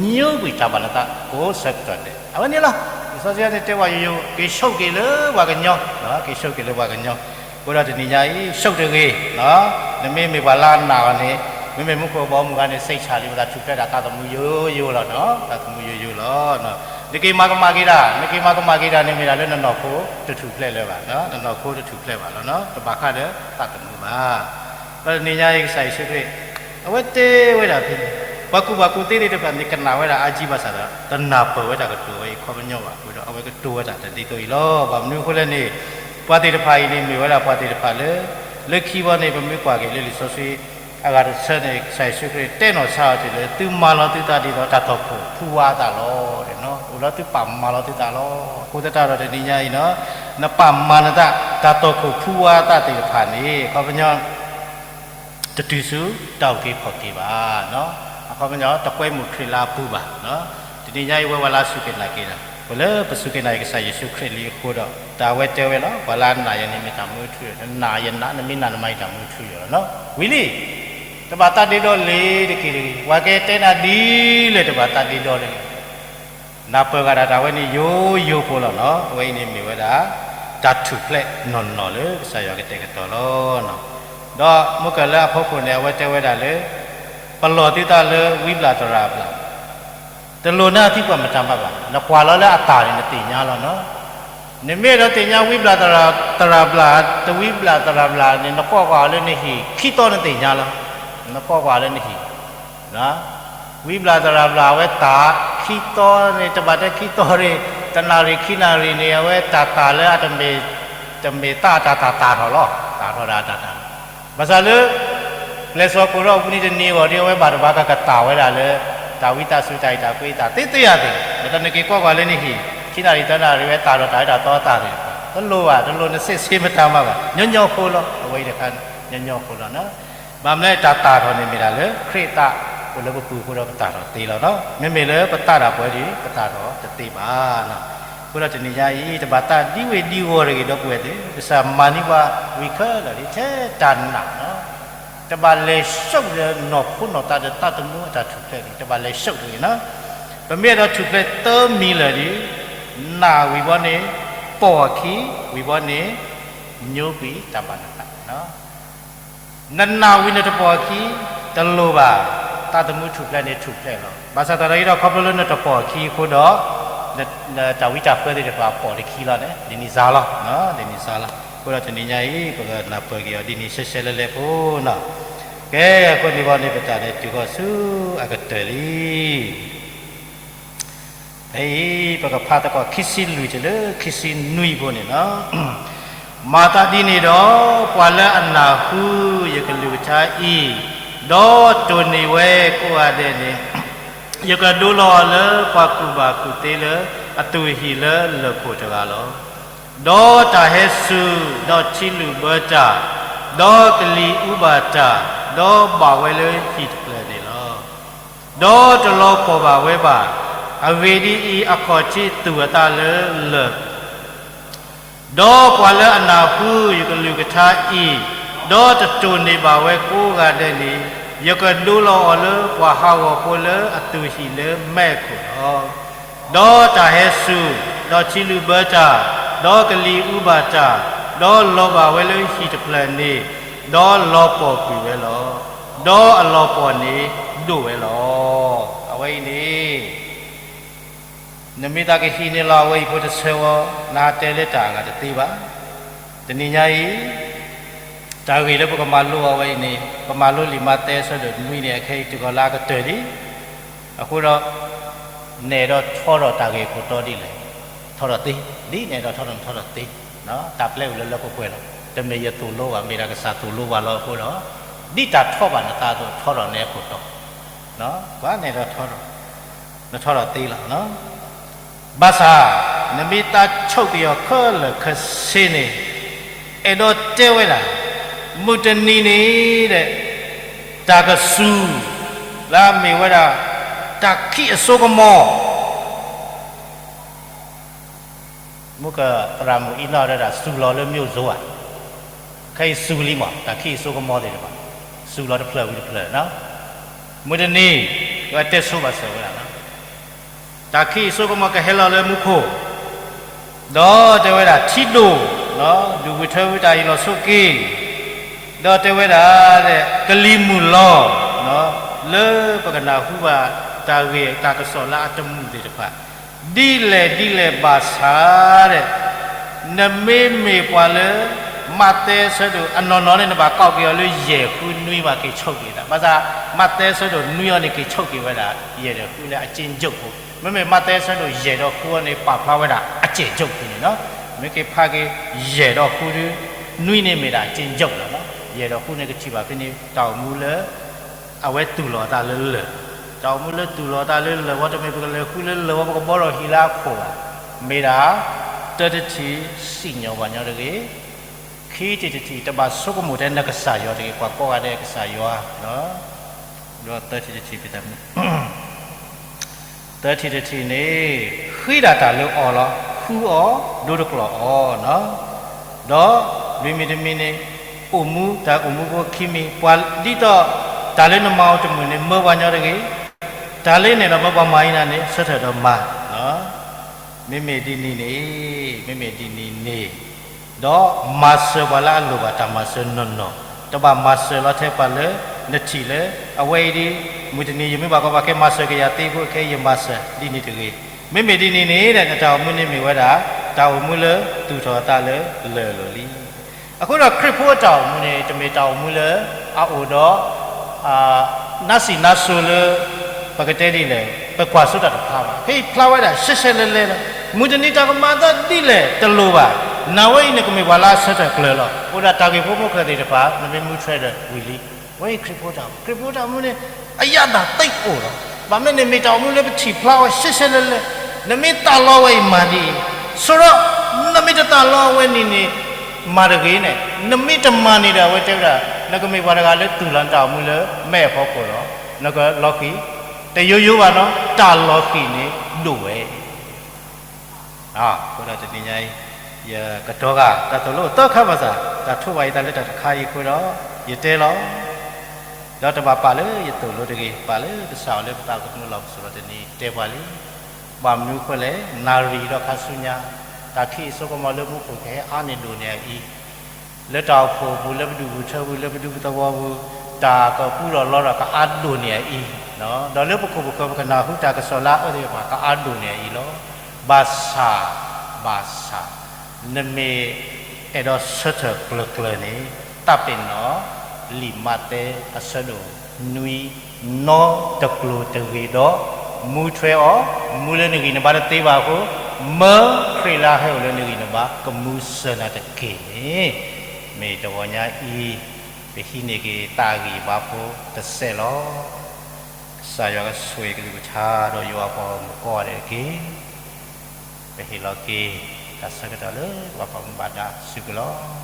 မျိုးကွံာ်တၢ်ဘၣ်နသးကိးဆၢကတီၢ်ဒဲး. အဝဲန့ၣ်လီၤ. လံာ်စီဆှံန့ၣ်တဲဝဲယိယိ က့ၤဆိၣ်က့ၤလၢပှၤကညီ, က့ၤဆိၣ်က့ၤလၢပှၤကညီ. အဃိဒီးတနံၤညါအံၤ ဆိၣ်တဂ့ၤ, နမ့ၢ်မ့ၢ်ပှၤလၢအနာ်အီၤန့ၣ် မ့မ့ၢ်မူခိၣ်ဘီမုၢ်ဂၤန့ၣ် စိတ်ချလံ ပသးထူၣ်ဖျဲးဒၣ်သးသမူယိယိလီၤနီၤ, သးသမူယိယိလီၤ. နက့ၤမၤကမၣ်က့ၤတၢ်, နက့ၤမၤကမၣ်က့ၤတၢ်န့ၣ် မ့ၢ်ဒၣ်လၢနနီၢ်ခိတထူၣ်ဖျဲးလၢၤဘၣ်, နနီၢ်ခိတထူၣ်ဖျဲးဘၣ်လီၤနီၤ, တဘၣ်ဃးဒီးသးသမူဘၣ်. ဒီးတနံၤညါအံၤ ကစၢ်ယ့ၣ်ၡူးခရံာ် အဝဲတဲဝဲဒၣ်ဖဲန့ၣ်, ပှၤကူၣ်ဘၣ်ကူၣ်သ့သ့ၣ်တဖၣ်န့ၣ် ကနၣ်ဝဲဒၣ်အါကံဘၣ်ဆၣ်ဒီး တနၢ်ပၢၢ်ဝဲတၢ်ကတိၤဝဲအံၤခီပညီဘၣ်အဃိဒီး အဝဲကတိၤဝဲဒၣ်တၢ်ဒ်သိးအံၤလီၤ. ဘၣ်မနုၤအဃိလဲၣ်န့ၣ်, ပှၤသ့ၣ်တဖၣ်အံၤန့ၣ် မ့ၢ်ဝဲဒၣ်ပှၤသ့ၣ်တဖၣ်လၢ လၢခံဘီန့ၣ် ပမ့ၢ်ကွၢ်က့ၤလၢလံာ်စီဆှံ အဂၤတဆၢန့ၣ် ကစၢ်ယ့ၣ်ၡူးခရံာ်တဲနီၢ်ဆါအီၤတုၤလၢ သုမၤလီၤသုသးဒ်သိးတၢ်တီၢ်ခိၣ်ဖူဝါအသးလီၤ. အိၣ်လၢသုပာ်မၤလီၤသုသးလီၤ. အဃိသတးဒီးတနံၤညါအံၤနီၤ, နပာ်မၤနသး တၢ်တီၢ်ခိၣ်ဖူဝါအသးသ့ၣ်တဖၣ်န့ၣ် အခီပညီ တတုၤဆူတၢ်အုၣ်က့ၤခီၣ်က့ၤဘၣ်. အခီပညီ တကွဲမုာ်ခရံာ်လၢအပူၤဘၣ်. တနံၤညါအံၤ ဝဲပှၤလၢအစူၢ်က့ၤနာ်က့ၤတၢ်, ပလၢပစူၢ်က့ၤနာ်က့ၤကစၢ်ယ့ၣ်ၡူးခရံာ်လံအဃိဒီး တၢ်အဝဲတဲဝဲလီၤ, ပှၤလၢအနာ်ယၤန့ၣ်မ့ၢ်တၢ်မူထူယိာ်, နနာ်ယနာ် နမ့ၢ်နာ်နမၤယတၢ်မူထူယိာ်လီၤ. ဝံၤလံ, တဘၣ်သးဒ့ဒီလ့ၤတက့ၢ်တဂ့ၤ. ပှၤကတဲနၤဒ်လဲၣ် တဘၣ်သးဒ့ဒီတဂ့ၤ. နၢ်ပၢၢ်ဂၤဒၣ်တၢ်ဝဲန့ၣ်ယိယိဖိလီၤနီၤ. အဝဲအံၤန့ၣ်မ့ၢ်ဝဲဒၣ် တၢ်ထူၣ်ဖျဲးနီၢ်နီၢ်လၢကစၢ်ယွၤကတဲာ်ကတီၤလီၤ. ဒီးမုၢ်ကၢၢ်လၢအဖီခိၣ်န့ၣ် အဝဲတဲဝဲဒၣ်လၢ ပလီၢ်သုသးလၢဝံဘျၣ်သရၣ်ဘျၣ်, တလိၣ်နၢ်သံကွၢ်မတၤမးဘၣ်. နကွၢ်လီၤလၢအတၢ်န့ၣ် နသ့ၣ်ညါလီၤနီၤ. နမ့ၢ်အဲၣ်ဒိးသ့ၣ်ညါဝံဘျၣ်သရၣ်ဘျၣ်, တဝံဘျၣ်သရၣ်ဘျၣ်န့ၣ် နကွၢ်ကွၢ်အီၤလၢနဟံၣ် ခံသီနသ့ၣ်ညါလီၤ. နကွၢ်ကွၢ်လၢနဟံၣ် ဝံဘျၣ်သရၣ်ဘျၣ်အဝဲတၢ် ခံသီန့ၣ် တဘၣ်တဲခံသီန့ၣ် တနၣ်ရံၣ်ခံနၣ်ရံၣ်န့ၣ် အဝဲတၢ်သၣ်လၢအတမ့ၢ်, တမ့ၢ်သးအတၢ်သၣ်တၢ်ထီၣ်လီၤ. တၢ်ထီၣ်ဒၣ်တၢ်တၢ်, ဘၣ်ဆၣ်လၢ ပျဲၢ်စီၤကိၣ်ရီၣ်အပူၤန့ၣ်တနံၤအဂီၢ်ဒီး အဝဲဘၣ်တဘၣ်ကကသၣ်ဝဲဒၣ်လၢ တၢ်ဝံသးစူၤတၢ်အဲၣ်တၢ်ကွံတၢ်သ့သ့ယၤသ့ၣ်, ဒီးတၢ်နက့ၤကွၢ်ကွၢ်လၢနဟံၣ် ခံနၣ်ရံၣ်သၢနၣ်ရံၣ်ဝဲတၢ်ထီၣ်တၢ်အၢတၢ်သီအသၣ်သ့ၣ်တဖၣ် တလိၣ်ဘၣ်, တလိၣ်နစ့းဆ့မတၤမးဘၣ်. ညီညီဖိလီၤ. အဝဲအံၤတခါန့ၣ် ညီညီဖိလီၤ. ဘၣ်မနုၤတၢ်သၣ်ထီၣ်န့ၣ်မ့ၢ်ဒၣ်လၢ ခရံာ်အသးအိၣ်လၢပပူၤအဃိဒီးပသၣ်ထီၣ်သ့လီၤ. မ့မ့ၢ်လၢပသးတၢ်ပှဲၤဒီး ပသၣ်ထီၣ်တသ့ဘၣ်. အဃိဒီးတနံၤညါအံၤ တဘၣ်သးဒံဝ့ၢ်ဒံဝီၤတဂ့ၤ ဒီပုၢ်ဝဲၢ်သ့ၣ်, ကစၢ်မၤန့ၢ်ပှၤဝံၤခဲလၢာ်လံ ထဲတၢ်နာ်လီၤ. တဘၣ်လဲၤဆှီလၢနီၢ်ခိနီၢ်သးဒီးသးသမူအတၢ်ထူၣ်ဖျဲးန့ၣ် တဘၣ်လဲၤဆှီတဂ့ၤနီၤ. ပမ့ၢ်အဲၣ်ဒိးထူၣ်ဖျဲးသၢမံၤလၢာ်ဒီး နာ်ဝံၤဘီန့ၣ် ပိာ်အခံ, ဝံၤဘီန့ၣ် ညိကွံာ်တၢ်ဘၣ်နသး. နနာ်ဝံၤနတပိာ်အခံ တလိၣ်ဘၣ်. သးသမူထူၣ်ဖျဲးန့ၣ်ထူၣ်ဖျဲးလီၤ. ဘၣ်ဆၣ်သနာ်က့ဒီး ခီဖျိလၢနတပိာ်အခံအဃိဒီး တၢ်ဝံတၢ်ဃၢသ့ၣ်တဖၣ်ပိာ်တခံလီၤန့ၣ် ဒ်န့ၣ်စ့ၢ်လီၤ. ဒ်န့ၣ်စ့ၢ်လီၤ. အဃိဒီးတနံၤညါအံၤ ပကနၢ်ပၢၢ်က့ၤအီၤဒ်န့ၣ်ရှဲရှဲလဲၣ်လဲၣ်ဖိနီၤ. ကဲ အဃိန့ၣ်ဘီန့ၣ် ပတၢ်န့ၣ်တုၤဃီၤဆူအကတၢၢ်လံ. ဖဲအံၤ ပကဖးသကိးခံဆံလွံၢ်တုၤလၢခံဆံနွံဖိန့ၣ်လီၤ. မၤသးဒ်န့ၣ်ဒီး ပှၤလၢအနၢ်ဟူယကလုၢ်ကထါအံၤ, ဒီးတိၢ်န့ၢ်ဝဲကိးဂၤဒဲးန့ၣ်, ယကဒိလီၤအီၤလၢပှၤကူၣ်ဘၣ်ကူၣ်သ့လၢအသူၣ်ဟံၣ်လၢလၢၢ်ခိၣ်တဂၤလီၤ. ဒီးတၢ်ဟဲစူၤ, ဒီးထံလုၢ်ဘၢတၢ်, ဒီးကလံၤအူဘၣ်တၢ်, ဒီးဘၣ်ဝဲလၢဟံၣ်တဖျၢၣ်န့ၣ်လီၤ. ဒီးတလီၤပှီၢ်ဘၣ်ဝဲဘၣ်. အဂ့ၢ်ဒ်အံၤ, အခီၣ်ထံးသူၣ်အသးလၢလၢၢ် ဒီးပှၤလၢအနၢ်ဟူယကလုၢ်ကထါအံၤ, ဒီးတတိၢ်န့ၢ်ဘၣ်ဝဲကိးဂၤဒဲးန့ၣ်, ယကဒိလီၤအီၤလၢပှၤဟးဂီၤဖိလၢအသူၣ်ဟံၣ်လၢမဲးခိၣ်လီၤ. ဒီးတၢ်ဟဲစူၤ, ဒီးထံလုၢ်ဘၢတၢ်, ဒီးကလံၤအူဘၣ်တၢ်, ဒီးလီၤဘၣ်ဝဲလၢဟံၣ်တဖျၢၣ်န့ၣ်, ဒီးလီၤပှီၢ်ကွံာ်ဝဲလီၤ. ဒီးအလီၤပှီၢ်န့ၣ်ဒိၣ်ဝဲလီၤ. အဝဲအံၤန့ၣ် နမ့ၢ်သးကဟံးန့ၢ်လီၤအဝဲအံၤဖိတဆၢဝဲ, နတဲလၢတၢ်အဂၤတသ့ဘၣ်. တနံၤညါအံၤ တၢ်ဂ့ၢ်လၢပကမၤလိအဝဲအံၤန့ၣ် ပမၤလိလံာ်မးသဲအဆၢဒိၣ်နွံန့ၣ် အခဲအံၤတုၤဃီၤလၢအကတၢၢ်လံ. အဃိဒီး နအဲၣ်ဒိးထီထီၣ်တၢ်ဂ့ၢ်အခိၣ်တီဒ်လဲၣ်, ထီထီၣ်သ့, ဒ်နအဲၣ်ဒိးထီထီၣ်နထီထီၣ်သ့, တၢ်ပျဲအိၣ်လၢလၢပှဲၤပှဲၤလီၤ. တမ့ၢ်ယသိၣ်လိဘၣ်, မ့ၢ်ဒၣ်ကစၢ်သိၣ်လိဘၣ်လီၤအဃိဒီး ဒ်တၢ်ထီၣ်ဘၣ်နသးအသိး ထီထီၣ်နအဲၣ်ခိၣ်တီ, ကွၢ်နအဲၣ်ဒိးထီထီၣ် နထီထီၣ်သ့လီၤ. ဘၣ်ဆၣ် နမ့ၢ်သးဆိၣ်က့ၤအီၤခဲလၢာ်ခဲဆ့န့ၣ် အဲၣ်ဒိးတဲဝဲဒၣ် မုၢ်တနံၤန့ၣ်ဒီး တၢ်ကစူၤ လၢအမ့ၢ်ဝဲဒၣ် တၢ်ခံးအစိကမီၤ မုၢ်ကသရၣ်မုၣ်အံၤနီၣ်ဒၣ် စူၤလီၤလၢမ့ၣ်စိဧါ, ခဲအံၤစူၤလံမး တၢ်ခံးအစိကမီၤသ့ၣ်တဖၣ် စူၤလီၤတဖျၢၣ်ဝံၤတဖျၢၣ်, မုၢ်တနံၤ ကတဲဆိဘၣ်စၢၤဝဲဒၣ် တၢ်ခံးအစိကမီၤကဟဲလီၤလၢမူခိၣ်, ဒီးတဲဝဲဒၣ်ထံဒိၣ်, ဒူၣ်ဝံၤထၢဝံၤတၢ်အံၤလီၤဆိက့ၤ, ဒီးတဲဝဲဒၣ် ကလံၤမုၢ်လီၤ, လၢပကနၢ်ဟူဘၣ်တၢ်ဂ့ၢ်တၢ်ကစီၣ်လၢအတမုာ်သ့ၣ်တဖၣ် ဒ်လဲၣ်ဒ်လဲၣ်ဘၣ်ဆၣ်ဒီး နမ့မ့ၢ်ပှၤလၢ မးသဲအဆၢဒိၣ် အနီၢ်နီၢ်န့ၣ် နဘၣ်ကိးက့ၤအီၤလၢယဲၢ်ဃုနွံဘၣ် က့ၤဆိၣ်က့ၤသး, ဘၣ်ဆၣ် မးသဲအဆၢဒိၣ်နွံအံၤန့ၣ် က့ၤဆိၣ်က့ၤဝဲဒၣ် ယဲၢ်ဒိၣ်ဃုလၢအက့ၣ်ကၠိၣ်ဖိ, မ့မ့ၢ်မးသဲအဆၢဒိၣ်ယဲၢ်ဒီးဃုအံၤန့ၣ် ပာ်ဖျါဝဲဒၣ်အက့ၣ်ကၠိၣ်ဖိန့ၣ်လီၤ. မ့ၢ်က့ၤဖးက့ၤ ယဲၢ်ဒီးဃုဒု နွံန့ၣ်မ့ၢ်ဒၣ်အက့ၣ်ကၠိၣ်လီၤ. ယအဲၣ်ဒိးဃုန့ၣ်ကထံၣ်ဘၣ်ဖဲန့ၣ် တၢ်အိၣ်မူလၢ အဝဲတူၢ်လိာ်အသးလၢလၢၢ်, တၢ်အိၣ်မူလၢတူၢ်လိာ်အသးလၢလၢၢ်ဝဲ တမ့ၢ်ပကလဲၤဃုလၢလၢၢ်ဝဲ ပကဘှီထီၣ်ဟံၣ်လၢအခိၣ်ဘၣ်, မ့ၢ်ဒၣ် တၢတထံၣ် စံၣ်ညီၣ်ပှၤညီတဂ့ၤ, ခံထံၣ်တထံၣ် တဘၣ်ဆိကမိၣ်ထဲနကစၢ်ယွၤတဂ့ၤ, ပှၤကိးဂၤဒဲးကစၢ်ယွၤ, ဒီးသၢထံၣ်တထံၣ် သၢထံၣ်တထံၣ်န့ၣ် ဃ့ဒၣ်တၢ်လၢအီၤလီၤ. ဃုအီၤ, ဒိတကျိာ်အီၤ, ဒီးလွံၢ်မံၤတမံၤန့ၣ် အိၣ်မူတၢ်အိၣ်မူဖိခံမံၤ, ပှၤဒ်သိးတၢ်လၢနမၤအီၤတမုာ်န့ၣ် မၢပှၤညီတဂ့ၤ, တၢ်လၢနဲၣ်ဒီးမၢပှၤမၤအံၤနၤန့ၣ် ဆၢထၢၣ်ဒီးမၤ မ့မ့ၢ်ဒ်န့ၣ်န့ၣ်, မ့မ့ၢ်ဒ်န့ၣ်န့ၣ်, ဒီးမၤစၢၤပှၤလၢအလိၣ်ဘၣ်တၢ်မၤစၢၤနီၢ်နီၢ်, တဘၣ်မၤစၢၤလီၤထဲပှၤလၢ နထံၣ်လၢ အဝဲအံၤဒ် မုၢ်တနံၤယမ့ၢ်ဘၣ်ကီဘၣ်ခဲမၤစၢၤကယၤသ့အဃိ ခဲအံၤယမၤစၢၤဒ်န့ၣ်တဂ့ၤ. မ့မ့ၢ်ဒ်န့ၣ်န့ၣ် နတၢ်အိၣ်မူန့ၣ်မ့ၢ်ဝဲဒၣ် တၢ်အိၣ်မူလၢတူၢ်ထီၣ်အသးလၢလၢၢ်လီၤလံ. အဃိဒီးခရံာ်ဖိအတၢ်အိၣ်မူန့ၣ် တမ့ၢ်တၢ်အိၣ်မူလၢအအိၣ်ဒီး နါစံၣ်နါစိၤလၢ ပကတဲဒ်လဲၣ်, ပကွၢ်စိတၢ်တဖျါဘၣ်. ဖဲအံၤဖျါဝဲဒၣ်ရှဲရှဲလဲလဲလီၤ. မုၢ်တနံၤတၢ်ကမၤအသးဒ်လဲၣ်တလိၣ်ဘၣ်. နဝဲအံၤန့ၣ်ကမ့ၢ်ပှၤလၢအဆၢထၢၣ်ကျၢၤလီၤ. အိၣ်ဒၣ်တၢ်ဂ့ၢ်ဖိမုၢ်ဃၢၤသ့ၣ်တဖၣ် နမ့ၢ်မူထွဲဒီးဝံၤလံ. ဝဲအံၤခရံာ်ဖိတၢ်အိၣ်မူ, ခရံာ်ဖိတၢ်အိၣ်မူန့ၣ် အရသာသိပ်အိၣ်လီၤ. ဘၣ်မနုၤန့ၣ် မ့ၢ်တၢ်အိၣ်မူလၢပထံၣ်ဖျါဝဲရှဲရှဲလဲလဲ, နမ့ၢ်သးလီဝဲအံၤမၤဒ်အံၤ, ဆိဒီး နမ့ၢ်တသးလီအဝဲန့ၣ်န့ၣ် မၤတဂ့ၤန့ၣ်, နမ့ၢ်တမၤန့ၣ်ဒီး အဝဲတဲဝဲဒၣ် နကမ့ၢ်ပှၤတဂၤလၢတူၢ်လီၤနတၢ်အိၣ်မူလၢမဲာ်အဖီခိၣ်လီၤ. နကလီၤဃံၤ, တယိယိဘၣ်နီၤ, တၢ်လီၤဃံၤန့ၣ်ဒိၣ်ဝဲ အဃိဒီးတနံၤညါအံၤ ယကတီၤဂာ်တၢ်သိၣ်လိသၢခါဘၣ်ဆၣ်, တၢ်ထိးဘၣ်ယသးလၢတၢ်တခါအံၤအဃိဒီး ယတဲလီၤ. ဒီးတဘၣ်ပာ်လၢယသိၣ်လိတဂ့ၤ, ပာ်လၢကစၢ်အီၤလၢပသးကမုာ်လီၤပစိာ်ဒီးတနံၤတဲပှၤလံ. ဘၣ်မနုၤအဃိလဲၣ်, နၣ်ရံၣ်ဒီးခါဆူညါ တၢ်ခံးအစိကမီၤလၢမူခိၣ်ကဟဲအါန့ၢ်ဒိၣ်န့ၢ်အအံၤ လၢတၢ်အိၣ်ဖှိၣ်အပူၤ လၢပဒူၣ်ပူၤထၢပူၤ လၢပဒူပသဝီပူၤ တၢ်ကပူထီၣ်လီထီၣ်ကအါဒိၣ်န့ၢ်အအံၤ, ဒီးလၢပခိၣ်ပဃၢၤပကနၢ်ဟူတၢ်ကစီၣ်လၢအအၢသ့ၣ်တဖၣ်ကအါဒိၣ်န့ၢ်အအံၤလီၤ. ဘၣ်ဆၣ်, ဘၣ်ဆၣ်, နမ့ၢ်အဲၣ်ဒိးဆၢထၢၣ်ကျၢၤကျၢၤန့ၣ် သးပ့ၤနီၣ် လံာ်မးသဲအဆၢဒိၣ်နွံ နီတကျိၤတဂ့ၤဒီး မူထွဲအီၤ, မူလၢနဂံၢ်နဘါတသ့ဘၣ်အဃိ, မၢခရံာ်လၢအဟဲအိၣ်လၢနဂံၢ်နဘါ ကမူစၢၤနၤတက့ၢ်န့ၣ်, မ့ၢ်တဂီၤညါအံၤ ပဟံးန့ၢ်က့ၤသးဂံၢ်ဘါဖိတစဲးလီၤ. ကစၢ်ယွၤကဆိၣ်ဂ့ၤကလုၢ်ကထါဒီးယွၤပှၤဂီၢ်မုၢ်ကိးဂၤဒဲးတက့ၢ်. ပဟ့ၣ်လီၤက့ၤတၢ်ဆၢကတီၢ်လၢပှၤဖးမူဘၣ်ဒါစုပူၤလီၤ.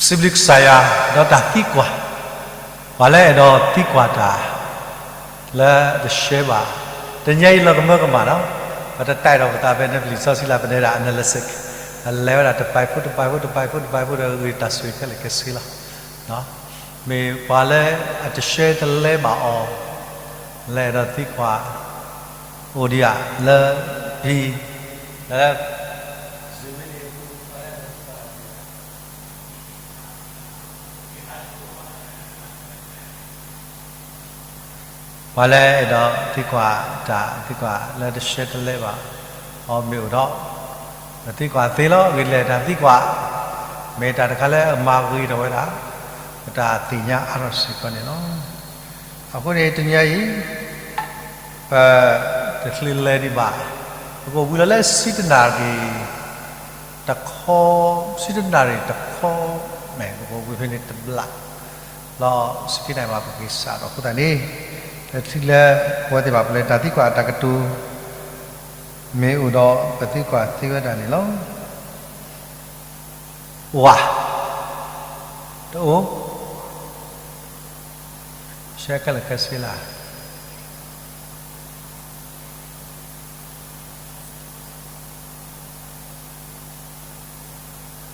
စံးဘျုးကစၢ်ယွၤ ဒီးတၢ်သံကွၢ်, ပှၤလၢအဲၣ်ဒိးသံကွၢ်တၢ် လၢတဆှၢဘၣ်, တနံၤအံၤလီၤကမၢကမၣ်လီၤ. ပတတဲဒီးပသးဖဲန့ၣ် ပလံာ်စီဆှံလၢပတဲဒၣ် analysis, လဲၤဝဲဒၣ်တပာ်ဖိတပာ်ဖိတပာ်ဖိတပာ်ဖိဒီးဂ့ၤတၢ်ဆိၣ်ဂ့ၤခဲလၢာ်ခဲဆ့လီၤ. မ့ၢ်ပှၤလၢအတဆှၢတလဲဘၣ်အီၤ လၢအဲၣ်ဒိးသံကွၢ် အိၣ်ဒံးဧါလၢ ဖဲ လၢ ပှၤလၢအဲၣ်ဒိးသံကွၢ်တၢ်သံကွၢ်လၢတဆှၢတလဲဘၣ် အီၤမ့ၢ်အိၣ်ဒီး ပသံကွၢ်သ့လီၤ. ဂ့ၤလဲၣ်တၢ်သံကွၢ် မ့ၢ်တၢ်တခါလၢအမၤဂ့ၤထီၣ်ဝဲဒၣ် ပတၢ်သ့ၣ်ညါအါထီၣ်စ့ၢ်ကီးန့ၣ်လီၤ. အဃိန့ၣ်တနံၤအံၤ ပတချုးလဲၤဒံးဘၣ် ပကအိၣ်ဘှံးလီၤလၢဆံတနၣ်ရံၣ် တခီ, ဆံတနၣ်ရံၣ်တခီမဲာ် ပကအိၣ်ဘှံးဖဲန့ၣ်တဘျီ လီၤ. ဆံခံနၣ်ရံၣ်ဘၣ် ပက့ၤစးထီၣ်အဃိသတးန့ၣ် ပထံၣ်လၢပဝဲသ့ၣ်တဖၣ် ပလဲၤတၢ်သံကွၢ်တၢ်ကတိၤ မ့ၢ်အိၣ်ဒီးပသံကွၢ်သ့ဝဲဒၣ်န့ၣ်လီၤ. ဝါ, တအိၣ်, ဆှၢခဲလၢာ်ခဲဆ့လၢ်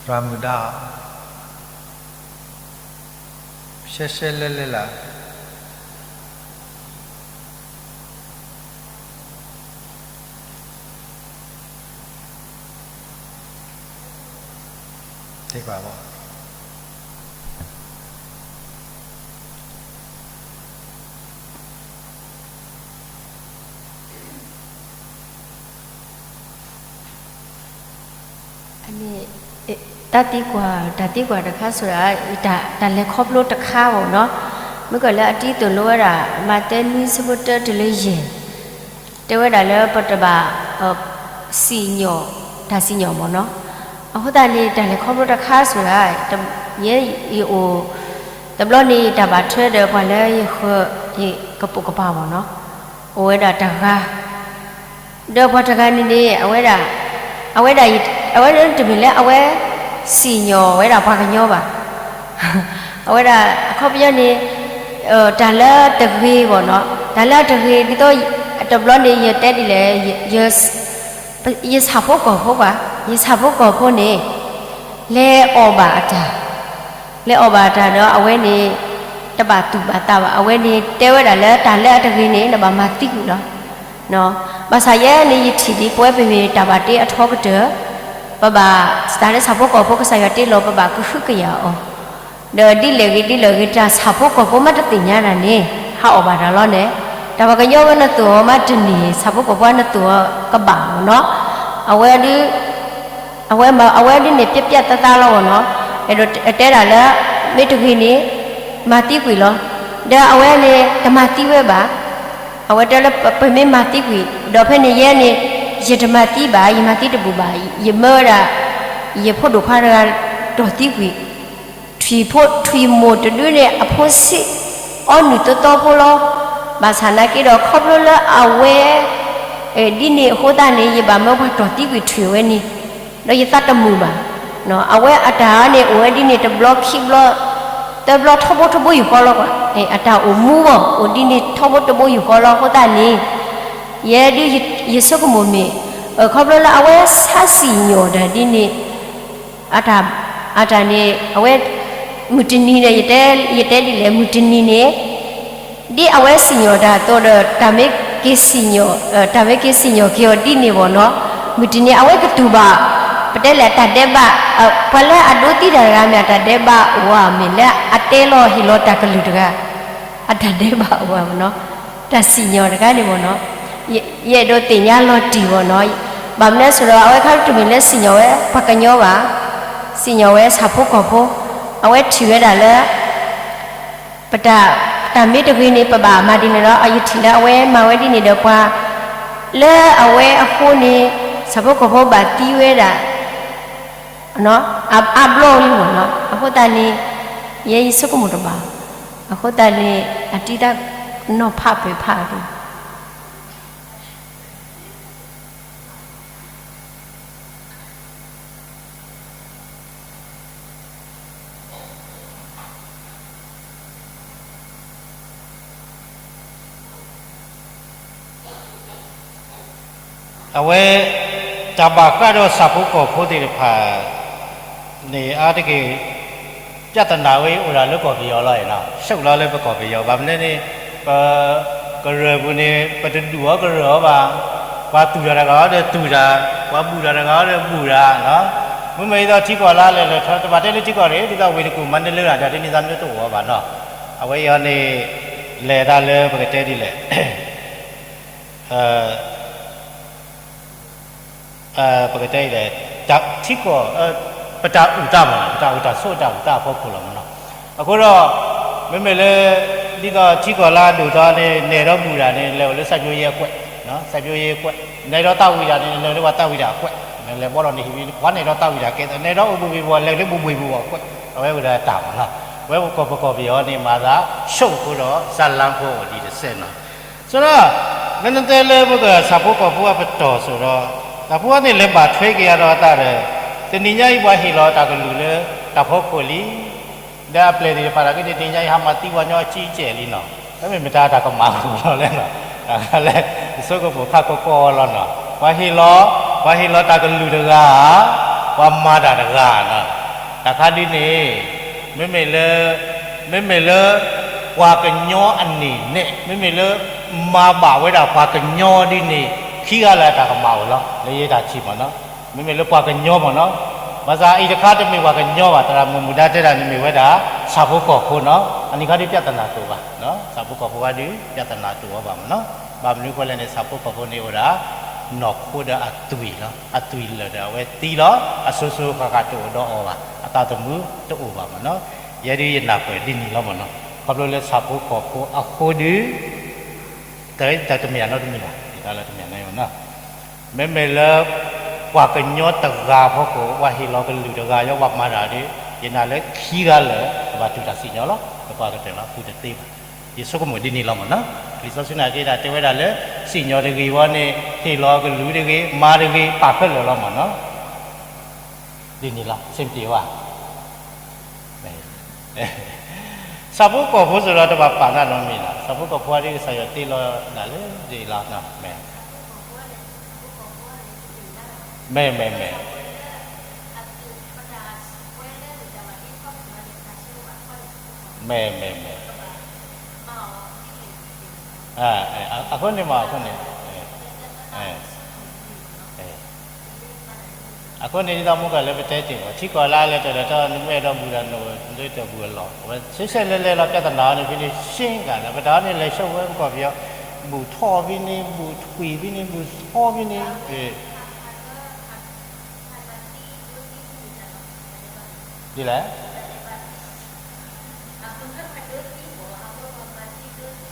သရၣ်မုၣ်ဒါ, ရှဲရှဲလဲလဲလၢ်, သ့ကွၢ်ဘၣ်. အန့ၣ် တၢ်သံကွၢ်, တၢ်သံကွၢ်တခါဆိဒၣ်, တၢ်လဲၤခီဖျိတခါဘၣ်နီၤ, မ့ၢ်ကလၢအတံၤသိၣ်လိဝဲဒၣ် မးသဲနွံဆၢဖိတၢတုၤလၢယဲၢ်, တဲဝဲဒၣ်လၢပတဘၣ် စံၣ်ညီၣ်, တၢ်စံၣ်ညီၣ်မ့ၢ်နီၤ, အဃိသတးန့ၣ် တၢ်လဲၤခီဖျိတခါဆိဒၣ်, ယဲယအိၣ်, တဘျီန့ၣ် ယတၢ်ဘၣ်ထွဲဒီးပှၤလၢယဃၢၤ, ယကပိာ်ကပၤမ့ၢ်နီၤ, အိၣ်ဝဲဒၣ်တဂၤ ဒီးပှၤတဂၤန့ၣ်န့ၣ် အဝဲဒၣ်, အဝဲဒၣ်, အဝဲဒၣ်တမ့ၢ်လၢအဝဲစံၣ်ညီၣ်ဝဲဒၣ်ပှၤကညီဘၣ်. အဝဲဒၣ်အခီပညီန့ၣ် တၢ်လၢတဂ့ၤဘၣ်နီၤ, တၢ်လၢအတဂ့ၤ ဒ်သိး တဘျီန့ၣ် ယတဲဒ်လဲၣ်, ယဆၣ်ဖိကီၢ်ဖိပှၤ, ယဆၣ်ဖိကီၢ်ဖိန့ၣ် လဲၤအီၣ်ဘၣ်အတၢ် လဲၤအီၣ်ဘၣ်တၢ်ဒီး အဝဲန့ၣ် တဘၣ်သူၣ်ဘၣ်သးဘၣ်. အဝဲန့ၣ် တဲဝဲဒၣ်လၢတၢ်လၢအတဂ့ၤန့ၣ် နဘၣ်မၤသံကွံာ်လီၤ. ဘၣ်ဆၣ်ယဲန့ၣ် ယထံၣ်ဒ်ပဝဲပမ့ၢ်တၢ်ဘၣ်တ့အထီကတၢၢ်, ပဘၣ် တၢ်လၢဆၣ်ဖိကီၢ်ဖိကစၢ်ယွၤတ့လီၤ ပဘၣ်ကဟုကယာ်အီၤ, ဒီးဒ်လဲၣ်ဂ့ၤဒ်လဲၣ်ဂ့ၤ တၢ်ဆၣ်ဖိကီၢ်ဖိမ့ၢ်တသ့ၣ်ညါတၢ်န့ၣ် ဟးအီၣ်ဘၣ်တၢ်လီၤန့ၣ်, တၢ်ပှၤကညီဝဲနသိၣ်အီၤမ့ၢ်တန့ၢ် ဆၣ်ဖိကီၢ်ဖိနသိၣ်အီၤကဘၣ်မ့ၢ်နီၤ, အဝဲ အဝဲဒ်န့ၣ် ပျဲပျဲသးသးလီၤမ့ၢ်နီၤ, အဲၣ်ဒိးတဲဒၣ်လၢ မ့ၢ်တဂ့ၤန့ၣ် မၤသံကွံာ်လီၤ. ဒီးအဝဲန့ၣ် တမၤသံဝဲဘၣ်. အဝဲတဲလၢပမ့ၢ်မၤသံကွံာ် ဒီးဖဲန့ၣ်ယဲန့ၣ် ယတမၤသံဘၣ်, ယမၤသံတဘူၣ်ဘၣ်, ယမၢဝဲဒၣ် ယဖိဒိၣ်ခွါတဂၤ တီၢ်သံကွံာ် ထွံၣ်မိၢ်တဒုန့ၣ် အဖိဆံး အီနုၢ်သီသီဖိလီၤ. ဘၣ်ဆၣ်နာ်က့ဒီး ခီဖျိလၢအဝဲ ဒ်န့ၣ်အဃိသတးန့ၣ် ယဘၣ်မၢပှၤတီၢ်သံကွံာ်ထွံၣ်ဝဲန့ၣ်, ဒီးယသးတမုာ်ဘၣ်. အဝဲအတၢ်န့ၣ် အိၣ်ဝဲဒ်န့ၣ် တဘျီခံဘျီ သၢဘျီ ထီဘိတဘိယူၢ်ဃီလီၤ. အတၢ်အိၣ်မူဘၣ် အိၣ်ဒ်န့ၣ် ထီဘိတဘိယူၢ်ဃီလီၤအဃိသတးန့ၣ် ယဲဒ်ယဆိကမိၣ်မ့ၢ် ခီဖျိလၢအဝဲဆါစံၣ်ညီၣ်တၢ်ဒ်န့ၣ် အတၢ်န့ၣ် အဝဲ မုၢ်တနံၤန့ၣ် ယတဲဒ်လဲၣ် မုၢ်တနံၤန့ၣ် ဒ်အဝဲစံၣ်ညီၣ်တၢ်အသိးဒီး တၢ်မ့ၢ်က့ၤစံၣ်ညီၣ် တၢ်မ့ၢ်က့ၤစံၣ်ညီၣ်က့ၤအီၤဒ်န့ၣ်ဘၣ်နီၤ, မုၢ်တနံၤအဝဲကတူၢ်ဘၣ် ပတဲလဲၣ်အတၢ်ဒဲးဘး ပှၤလၢအဒိးသံတၢ်တဂၤမ့ၢ်အတၢ်ဒဲးဘးအိၣ်ဧါ မ့ၢ်လၢအတဲလီၤဟ့ၣ်လီၤတၢ်ကလုၢ်တဂၤ အတၢ်ဒဲးဘးအိၣ်ဧါမ့ၢ်နီၤ, တၢ်စံၣ်ညီၣ်တခါန့ၣ်မ့ၢ်နီၤ, ယအဲၣ်ဒိးသ့ၣ်ညါလီၤတံၢ်မ့ၢ်နီၤ, ဘၣ်မနုၤအဃိဒီး အဝဲခါတမ့ၢ်လၢစံၣ်ညီၣ်ဝဲပှၤကညီဘၣ်, စံၣ်ညီၣ်ဝဲဆၣ်ဖိကီၢ်ဖိ, အဝဲထံၣ်ဝဲဒၣ်လၢ ပတၢ်မ့ၢ်တဂ့ၤန့ၣ် ပဘၣ်မၤဒ်န့ၣ်ဒီး ယထံၣ်လၢအဝဲမၤဝဲဒ်န့ၣ်ဒီးပှၤ လၢအဝဲအဃိန့ၣ် ဆၣ်ဖိကီၢ်ဖိဘၣ်သံဝဲဒၣ် အါဘျီလံမ့ၢ်နီၤ, အဃိသတးန့ၣ် ယဲယဆိကမိၣ်တဘၣ်, အဃိသတးန့ၣ် အတံၤသၣ်နီၤဖးပၢၢ်ဖးဒိၣ် အဝဲ တၢ်ဘၣ်ဃးဒီးဆၣ်ဖိကီၢ်ဖိသ့ၣ်တဖၣ်န့ၣ် အါတက့ၢ် ပြဿနာဝဲအိၣ်ဒၣ်လၢကီၢ်ပယီၤလီၤ, ဆူၣ်လီၤလၢပကီၢ်ပယီၤ, ဘၣ်မနုၤန့ၣ် ပကရၢၢ်ပူၤန့ၣ် ပတဒုးအီၤကရၢၢ်အီၤဘၣ်, ပှၤသူၣ်တၢ်တဂၤအီၤဒီးသူၣ်တၢ်, ပှၤဘူၣ်တၢ်တဂၤအီၤဒီးဘူၣ်တၢ်, မ့မ့ၢ်ဒ်သိးထံကီၢ်လၢလဲၤလဲၤထီ တဘၣ်တဲလၢထံကီၢ်န့ၣ် ဒ်သိးဝ့ၢ်တကူၣ် မၤနၢၤလၢတၢ်ဒ်န့ၣ်သးမ့ၢ်တအိၣ်အီၤဘၣ်နီၤ, အဝဲအံၤန့ၣ် လဲၤတၢ်လၢပကတဲဒ်လဲၣ် ပကတဲအံၤလဲၣ်, ထံကီၢ် ပတၢ်အုၣ်တၢ်မ့ၢ်နီၤ, ပတၢ်အုၣ်တၢ်ဆိးတၢ်အုၣ်တၢ်အဖီခိၣ်လီၤမ့ၢ်နီၤ, အဃိဒီး မ့မ့ၢ်လၢ ဒ်သိးထံကီၢ်လၢအဒိၣ်ထီန့ၣ် နဲၣ်ဒီးဘူၣ်တၢ်န့ၣ် လဲၤအိၣ်လၢ စိုက်ပျိုးရေးအကွက်, စိုက်ပျိုးရေးအကွက်, နဲၣ်ဒီးသးဝံၣ်တၢ်န့ၣ် လဲၤလၢပှၤသးဝံၣ်တၢ်အကွက်, လဲၤဘီလီၤန့ၣ်ဟံၣ် ပှၤနဲၣ်ဒီးအိၣ်ဘှံးဘှံးဘီ လဲၤလၢဘှံးဘှံးဘီအကွက်, အဝဲဝဲဒၣ်တၢ်မ့ၢ်နီၤ, ဝဲပကီၢ်ပကီၢ်ပယီၤန့ၣ် မၤသးဆိၣ်အဃိဒီး ဇာတ်လမ်းဖိအိၣ်ဒံးတစဲးနီၤ ဆိဒီး လၢနတဲလၢပကဆၣ်ဖိကီၢ်ဖိအပတီၢ်ဆိဒီး တၢ်ဖိအန့ၣ်လဲၤဘၣ်ထွဲက့ၤအဒီးအသးဒီး တနံၤညါအံၤပှၤဟ့ၣ်လီၤတၢ်ကလုၢ်လၢ တၢ်ဖီခိၣ်လံ, ဒီးအပျဲၢ်သ့ၣ်တဖၣ်ဒီး ကန့ၣ်တနံၤညါအံၤ ဟးမၤသံပှၤကညီအကံကဲၢ်လံနီၤ, မ့မ့ၢ်မတၤတၢ်ကမၣ်ပူၤလီၤလဲၣ်နီၤ, တၢ်လဲၣ် ယဆိကမိၣ်ဖးကီကီလီၤနီၤ, ပှၤဟ့ၣ်လီၤ ပှၤဟ့ၣ်လီၤတၢ်ကလုၢ်တဂၤဧါ, ပှၤမၤတၢ်တဂၤဧါနီၤ, တၢ်ခါဒ်န့ၣ် မ့မ့ၢ်လၢ မ့မ့ၢ်လၢ ပှၤကညီအန့ၣ်န့ၣ် မ့မ့ၢ်လၢ မၤဘၣ်ဝဲဒၣ်ပှၤကညီဒ်န့ၣ် ခံဂၤလၢအတၢ်ကမၣ်အိၣ်လီၤ လၢယတၢ်ထံၣ်မ့ၢ်နီၤ, မ့မ့ၢ်လၢပှၤကညီမ့ၢ်နီၤ, ဘၣ်ဆၣ်အအံၤတခါတမ့ၢ်ပှၤကညီဘၣ် သရၣ်မုၣ်မူဒါတဲဒၣ်န့ၣ်မ့ၢ်ဝဲဒၣ် ဆၣ်ဖိကီၢ်ဖိနီၤ, အန့ၣ်ခါဒ်ပြဿနာတအိၣ်ဘၣ်, ဆၣ်ဖိကီၢ်ဖိခါဒ်ပြဿနာတအိၣ်ဘၣ်မ့ၢ်နီၤ, ဘၣ်မနုၤဃိလဲၣ်န့ၣ် ဆၣ်ဖိကီၢ်ဖိန့ၣ်အိၣ်ဒၣ် နီၢ်ခိဒီးအသွံၣ်လီၤ. အသွံၣ်လၢာ်ဒီးအဝဲသံလီၤ. အစိၤစိၤဃၣ်ဃၣ်တအိၣ်ဒီးအီၤဘၣ်. အသးသမူတအိၣ်ဘၣ်မ့ၢ်နီၤ. ယဲဒၣ်ယနၢ်ပၢၢ်ဒ်န့ၣ်လီၤမ့ၢ်နီၤ. ခီဖျိလၢဆၣ်ဖိကီၢ်ဖိအဃိဒီး တၢ်တမ့ၢ်အနီတမံၤဘၣ်. ယတၢ်လၢတမ့ၢ်နီၤ. မ့မ့ၢ်လၢ ပှၤကညီတဂၤအဖီခိၣ် ပှၤဟ့ၣ်လီၤကလုၢ်တဂၤ ယပှၤမၤတၢ်ဒီး ယနာ်လၢခံဂၤလၢာ် ကဘၣ်တူၢ်တၢ်စံၣ်ညီၣ်လီၤ. ပပှၤကတၢၢ်လီၤ ပူၤတသ့ဘၣ်. ယဆိကမိၣ်ဒ်န့ၣ်လီၤမ့ၢ်နီၤ. လံာ်စီဆှံနာ်က့ဒၣ်တဲဝဲဒၣ်လၢ စံၣ်ညီၣ်တဂ့ၤဝဲန့ၣ် ဟ့ၣ်လီၤကလုၢ်တဂ့ၤ မၤတဂ့ၤ ပာ်ခဲလၢာ်လီၤမ့ၢ်နီၤ. ဒ်န့ၣ်လီၤ စ့ၣ်တ့ၢ်ဝဲ ဆၣ်ဖိကီၢ်ဖိစ့ၢ်ကီးတဘၣ်ပာ်တၢ်နီတမံၤလီၤ. ဆၣ်ဖိကီၢ်ဖိအံၤဒ်ကစၢ်ယွၤတ့လီၤဒၣ်လၢဒ်လီၤ. မ့ၢ် မ့ၢ် မ့ၢ် မ့ၢ် မ့ၢ် မ့ၢ် အဃိန့ၣ်မ့ၢ် အဃိန့ၣ် အဃိန့ၣ် ဒ်သိးမုၢ်ကလၢပတဲတ့ၢ်ဘၣ် ထံကီၢ်လၢအလဲၤတၢ်လဲၤထီၣ် နမ့ၢ်အဲၣ်ဒိးဘူးဒီး နအိၣ်လၢတၢ်ဘူးအလီၢ် အဝဲဆဲးဆဲးလဲၤလဲၤလီၤ ပြဿနာအီၤန့ၣ် ဖဲန့ၣ် ရှင်းကဒီး ပတၢ်အီၤန့ၣ် လဲၤဆှၢဝဲပကီၢ်ပယီၤ ဘူးထီၣ်ဖဲန့ၣ် ဘူးထွံၣ်ဖဲန့ၣ် ဘူးသီဖဲန့ၣ် ဒ်လဲၣ်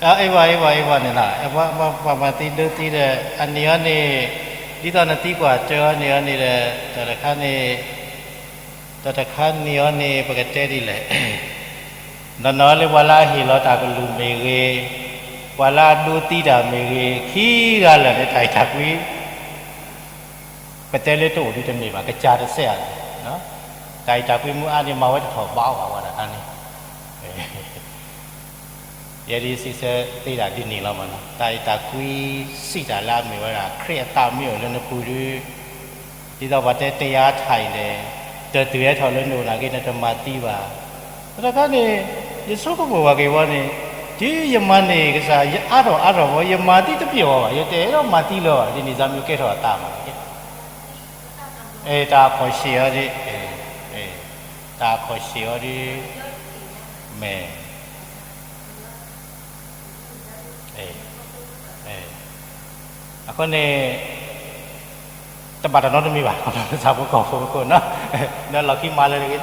အ့ၣ်ဝဲ အ့ၣ်ဝဲ အ့ၣ်ဝဲန့ၣ်လီၤ. ပှၤမၤသံဒိသံဒီး အန့ၣ်အီၤန့ၣ် ဒ်သိးနသံကွၢ်တၢ်အီၤန့ၣ်အီၤန့ၣ်ဒီး တၢ်တခါန့ၣ် တၢ်တခါန့ၣ်အီၤန့ၣ် ပကတဲဒ်လဲၣ် နီၢ်နီၢ်လၢပှၤလၢအဟ့ၣ်လီၤတၢ်ကလုၢ်မ့ၢ်ဂ့ၤ, ပှၤလၢအဒိသံတၢ်မ့ၢ်ဂ့ၤ, ခံဂၤလၢာ်န့ၣ် တၢ်အဲၣ်တၢ်ကွံ ပတဲလၢတအိၣ်ဒ်တမ့ၢ်ဘၣ်, ကစၢ်တစဲးဧါန့ၣ်, တၢ်အဲၣ်တၢ်ကွံမုၢ်အါန့ၣ် မၤဝဲတထီၣ်ဘၣ်အီၣ်ဘၣ်ဝဲဒၣ်တၢ်န့ၣ် ယဲဒၣ်စံးဆၢသ့ဒၣ်ဒ်န့ၣ်လီၤမးနီၤ, တၢ်အဲၣ်တၢ်ကွံ စံးတၢ်လၢအမ့ၢ်ဝဲဒၣ် ခရံာ်အသးမ့ၢ်အိၣ်လၢနပူၤဒီး, ဒ်သိးပှၤတဲ တရားထိုင်တယ်, တၢ်တုၤဟဲထီၣ်လၢနအိၣ်နာ်က့ နတမၤသံဘၣ်. တၢ်တခါန့ၣ် ယဆိကမိၣ်ဘၣ်က့ၤဝဲန့ၣ်, တုၤယမၤန့ၢ်ကစၢ် ယအါထီၣ်အါထီၣ်ဝဲ ယမၤသံတပျိာ်ဘၣ်, ယတအဲၣ်ဒိးမၤသံလၢၤဘၣ်, ဒ်န့ၣ် သးမ့ၢ်ကဲထီၣ်အသးမး, တၢ်အခီၣ်ဆ့ၣ်အီၤဒ်, တၢ်အခီၣ်ဆ့ၣ်အီၤဒ်, မ့ၢ် အဃိန့ၣ် တဘၣ်တၢ်နီတမံၤဘၣ်, ဆၣ်ဖိကီၢ်ဖိအဃိနီၤ, နလီၢ်ခံမၤလၢာ်တဂ့ၤ.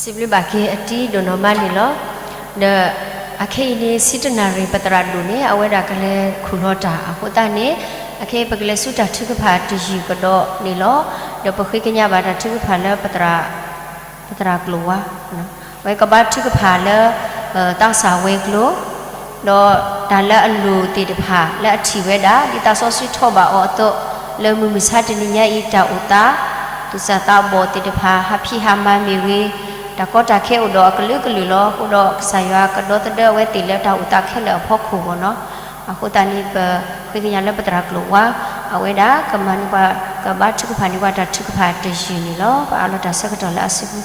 စံးဘျုးဘၣ်က့ၤအတံၤဒိၣ်နီၢ်မးန့ၣ်လီၤ. ဒီးအခဲအံၤန့ၣ် ဆံတနၣ်ရံၣ် ပသရၣ်ဒိၣ်န့ၣ် အဝဲဒၣ်ကလဲၤခူၣ်လီၤတၢ်အဃိသတးန့ၣ်, အခဲအံၤပကလဲၤဆူတၢ်ထုကဖၣ်တယုၢ်ကဒီးန့ၣ်လီၤ. ဒီးပဃ့ကညးဘၣ်တၢ်ထုကဖၣ်လၢ ပသရၣ်ကျိာ်ဝါ, အဝဲကဘါထုကဖၣ်လၢ သးစၢ်ဝဲၤကျိၤ ဒီးတၢ်လၢအလိၣ်သ့ၣ်တဖၣ်လၢအထံၣ်ဝဲဒၣ် ဒ်သးစီဆှံထီၣ်ဘၣ်အီၤအသိး, လၢမုၢ်မဆါတနံၤညါအံၤ တၢ်အိၣ်သး, သူၣ်စၢ်သးဘီၣ်သ့ၣ်တဖၣ် ဟးဖံးဟးမၤမ့ၢ်ဂ့ၤ, တၢ်ကီတၢ်ခဲအိၣ်ဒီးအကလုာ်ကလုာ်လီၤ. အဃိဒီးကစၢ်ယွၤကဒီသဒၢအဝဲသ့ၣ်လၢတၢ်အိၣ်သးခဲလၢာ်အဖီခိၣ်မ့ၢ်နီၤ. အဃိသတးန့ၣ် ပဃ့ကညးလၢပသရၣ်ကျိာ်ဝါ, အဝဲဒၣ်ကမၤန့ၢ်ပှၤ ကဘါထုကဖၣ်န့ၢ်ပှၤတၢ်ထုကဖၣ်တယုၢ်န့ၣ်လီၤ. ပအးလီၤတၢ်ဆၢကတီၢ်လၢအစုပူၤ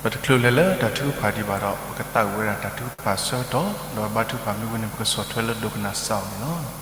ပတချုးလဲၤလၢတၢ်ထုကဖၣ်ဒံးဘၣ်ဒီး ပကသးဝံၣ်ဝဲဒၣ်တၢ်ထုကဖၣ်ဆၢကတီၢ်, ဒီးဘါထုကဖၣ်မ့ၢ်ဝံၤန့ၣ် ပကဆီၣ်ထွဲလၢဒိကနၣ်စၢ်အီၤန့ၣ်လီၤ.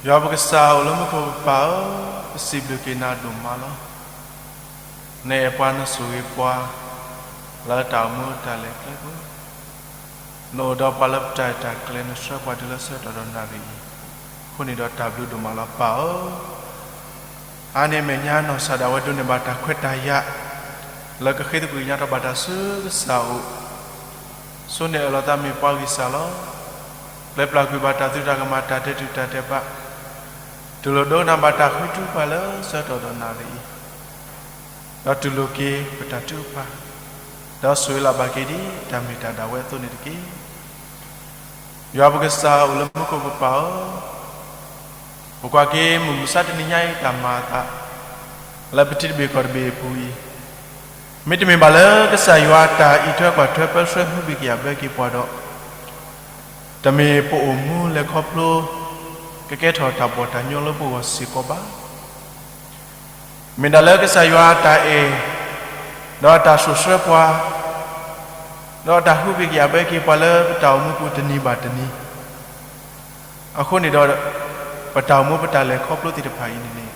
ယွၤပကစၢ်အိၣ်လၢမူခိၣ်ပပၢ်ဧၢ, ပစံးဘျုးက့ၤနၤဒိၣ်မးလီၤ. နအဲၣ်ပှၤနဆိၣ်ဂ့ၤပှၤ လၢတၢ်အိၣ်မူတၢ်လဲၤကျဲပူၤ, နအိၣ်ဒီးပှၤလၢပတၢ်အဲၣ်တၢ်ကျဲ နဆှၢပှၤတုၤလၢဆၢကတီၢ်ဒီးနၣ်ရံၣ်အံၤ, အဃိန့ၣ်ဒီးတၢ်ဘျုးဒိၣ်မးလီၤပၢ်ဧၢ. အါန့ၢ်အမဲာ်ညါနီၢ်ကစၢ်ဒၣ်ဝဲ ဒိးန့ၢ်ဘၣ်တၢ်ခွဲးတၢ်ယာ် လၢကဃ့သကွံာ်ကညးထီၣ်ဘၣ်တၢ်ဆူကစၢ်အအိၣ်, ဆိန့ၢ်အၢၣ်လီၤသးမ့ၢ်ပှၤဂံၢ်စၢ်လီၤ. ပျဲပျၢ်ကွံာ်ဘၣ်တၢ်သုးတၢ်ကမၣ်တၢ်တဲာ်တူၢ်တၢ်တဲာ်ဘၣ်, တူၢ်လိာ်ဒိကနၣ်ဘၣ်တၢ်ဃုထူပှၤလၢဆၢကတီၢ်ဒီးနၣ်ရံၣ်အံၤ, ဒီးတူၢ်လိာ်က့ၤပတၢ်ထုကဖၣ်, ဒီးဆိၣ်ဂ့ၤလၢ်ဘၣ်က့ၤဒ်တၢ်မ့ၢ်တၢ်ဒၣ်ဝဲအသိးန့ၣ်တက့ၢ်. ယွၤပကစၢ်အိၣ်လၢမူခိၣ်ပပၢ်ဧၢ, ပကွၢ်က့ၤမုၢ်မဆါတနံၤညါအံၤတၢ်မၤအသး လၢပထံတဘ့ၣ်ကီၢ်တဘ့ၣ်အပူၤအံၤ, မ့တမ့ၢ်ဘၣ်လၢကစၢ်ယွၤတၢ်အံးထွဲကွၢ်ထွဲပၢဆှၢမုၢ်ဘံၣ်ကယၣ်ဘၢက့ၤပှၤဒီး, တမ့ၢ်ပအိၣ်မူလဲၤခီဖျိ ကကဲထီၣ်တၢ်ဘီၣ်တၢ်ညီလၢပဂီၢ်စ့ၢ်ကီးဘၣ်. မ့ၢ်ဒၣ်လၢကစၢ်ယွၤအတၢ်အဲၣ်, ဒီးအတၢ်ဆိၣ်ဆှၢပှၤ, ဒီးအတၢ်ဟူးဘံၣ်ကယၣ်ဘၢက့ၤပှၤလၢပတၢ်အိၣ်မူပူၤတနံၤဘၣ်တနံၤ, အဃိန့ၣ်ဒီး ပတၢ်အိၣ်မူပတၢ်လဲၤခီဖျိသ့ၣ်တဖၣ်အံၤန့ၣ်န့ၣ်,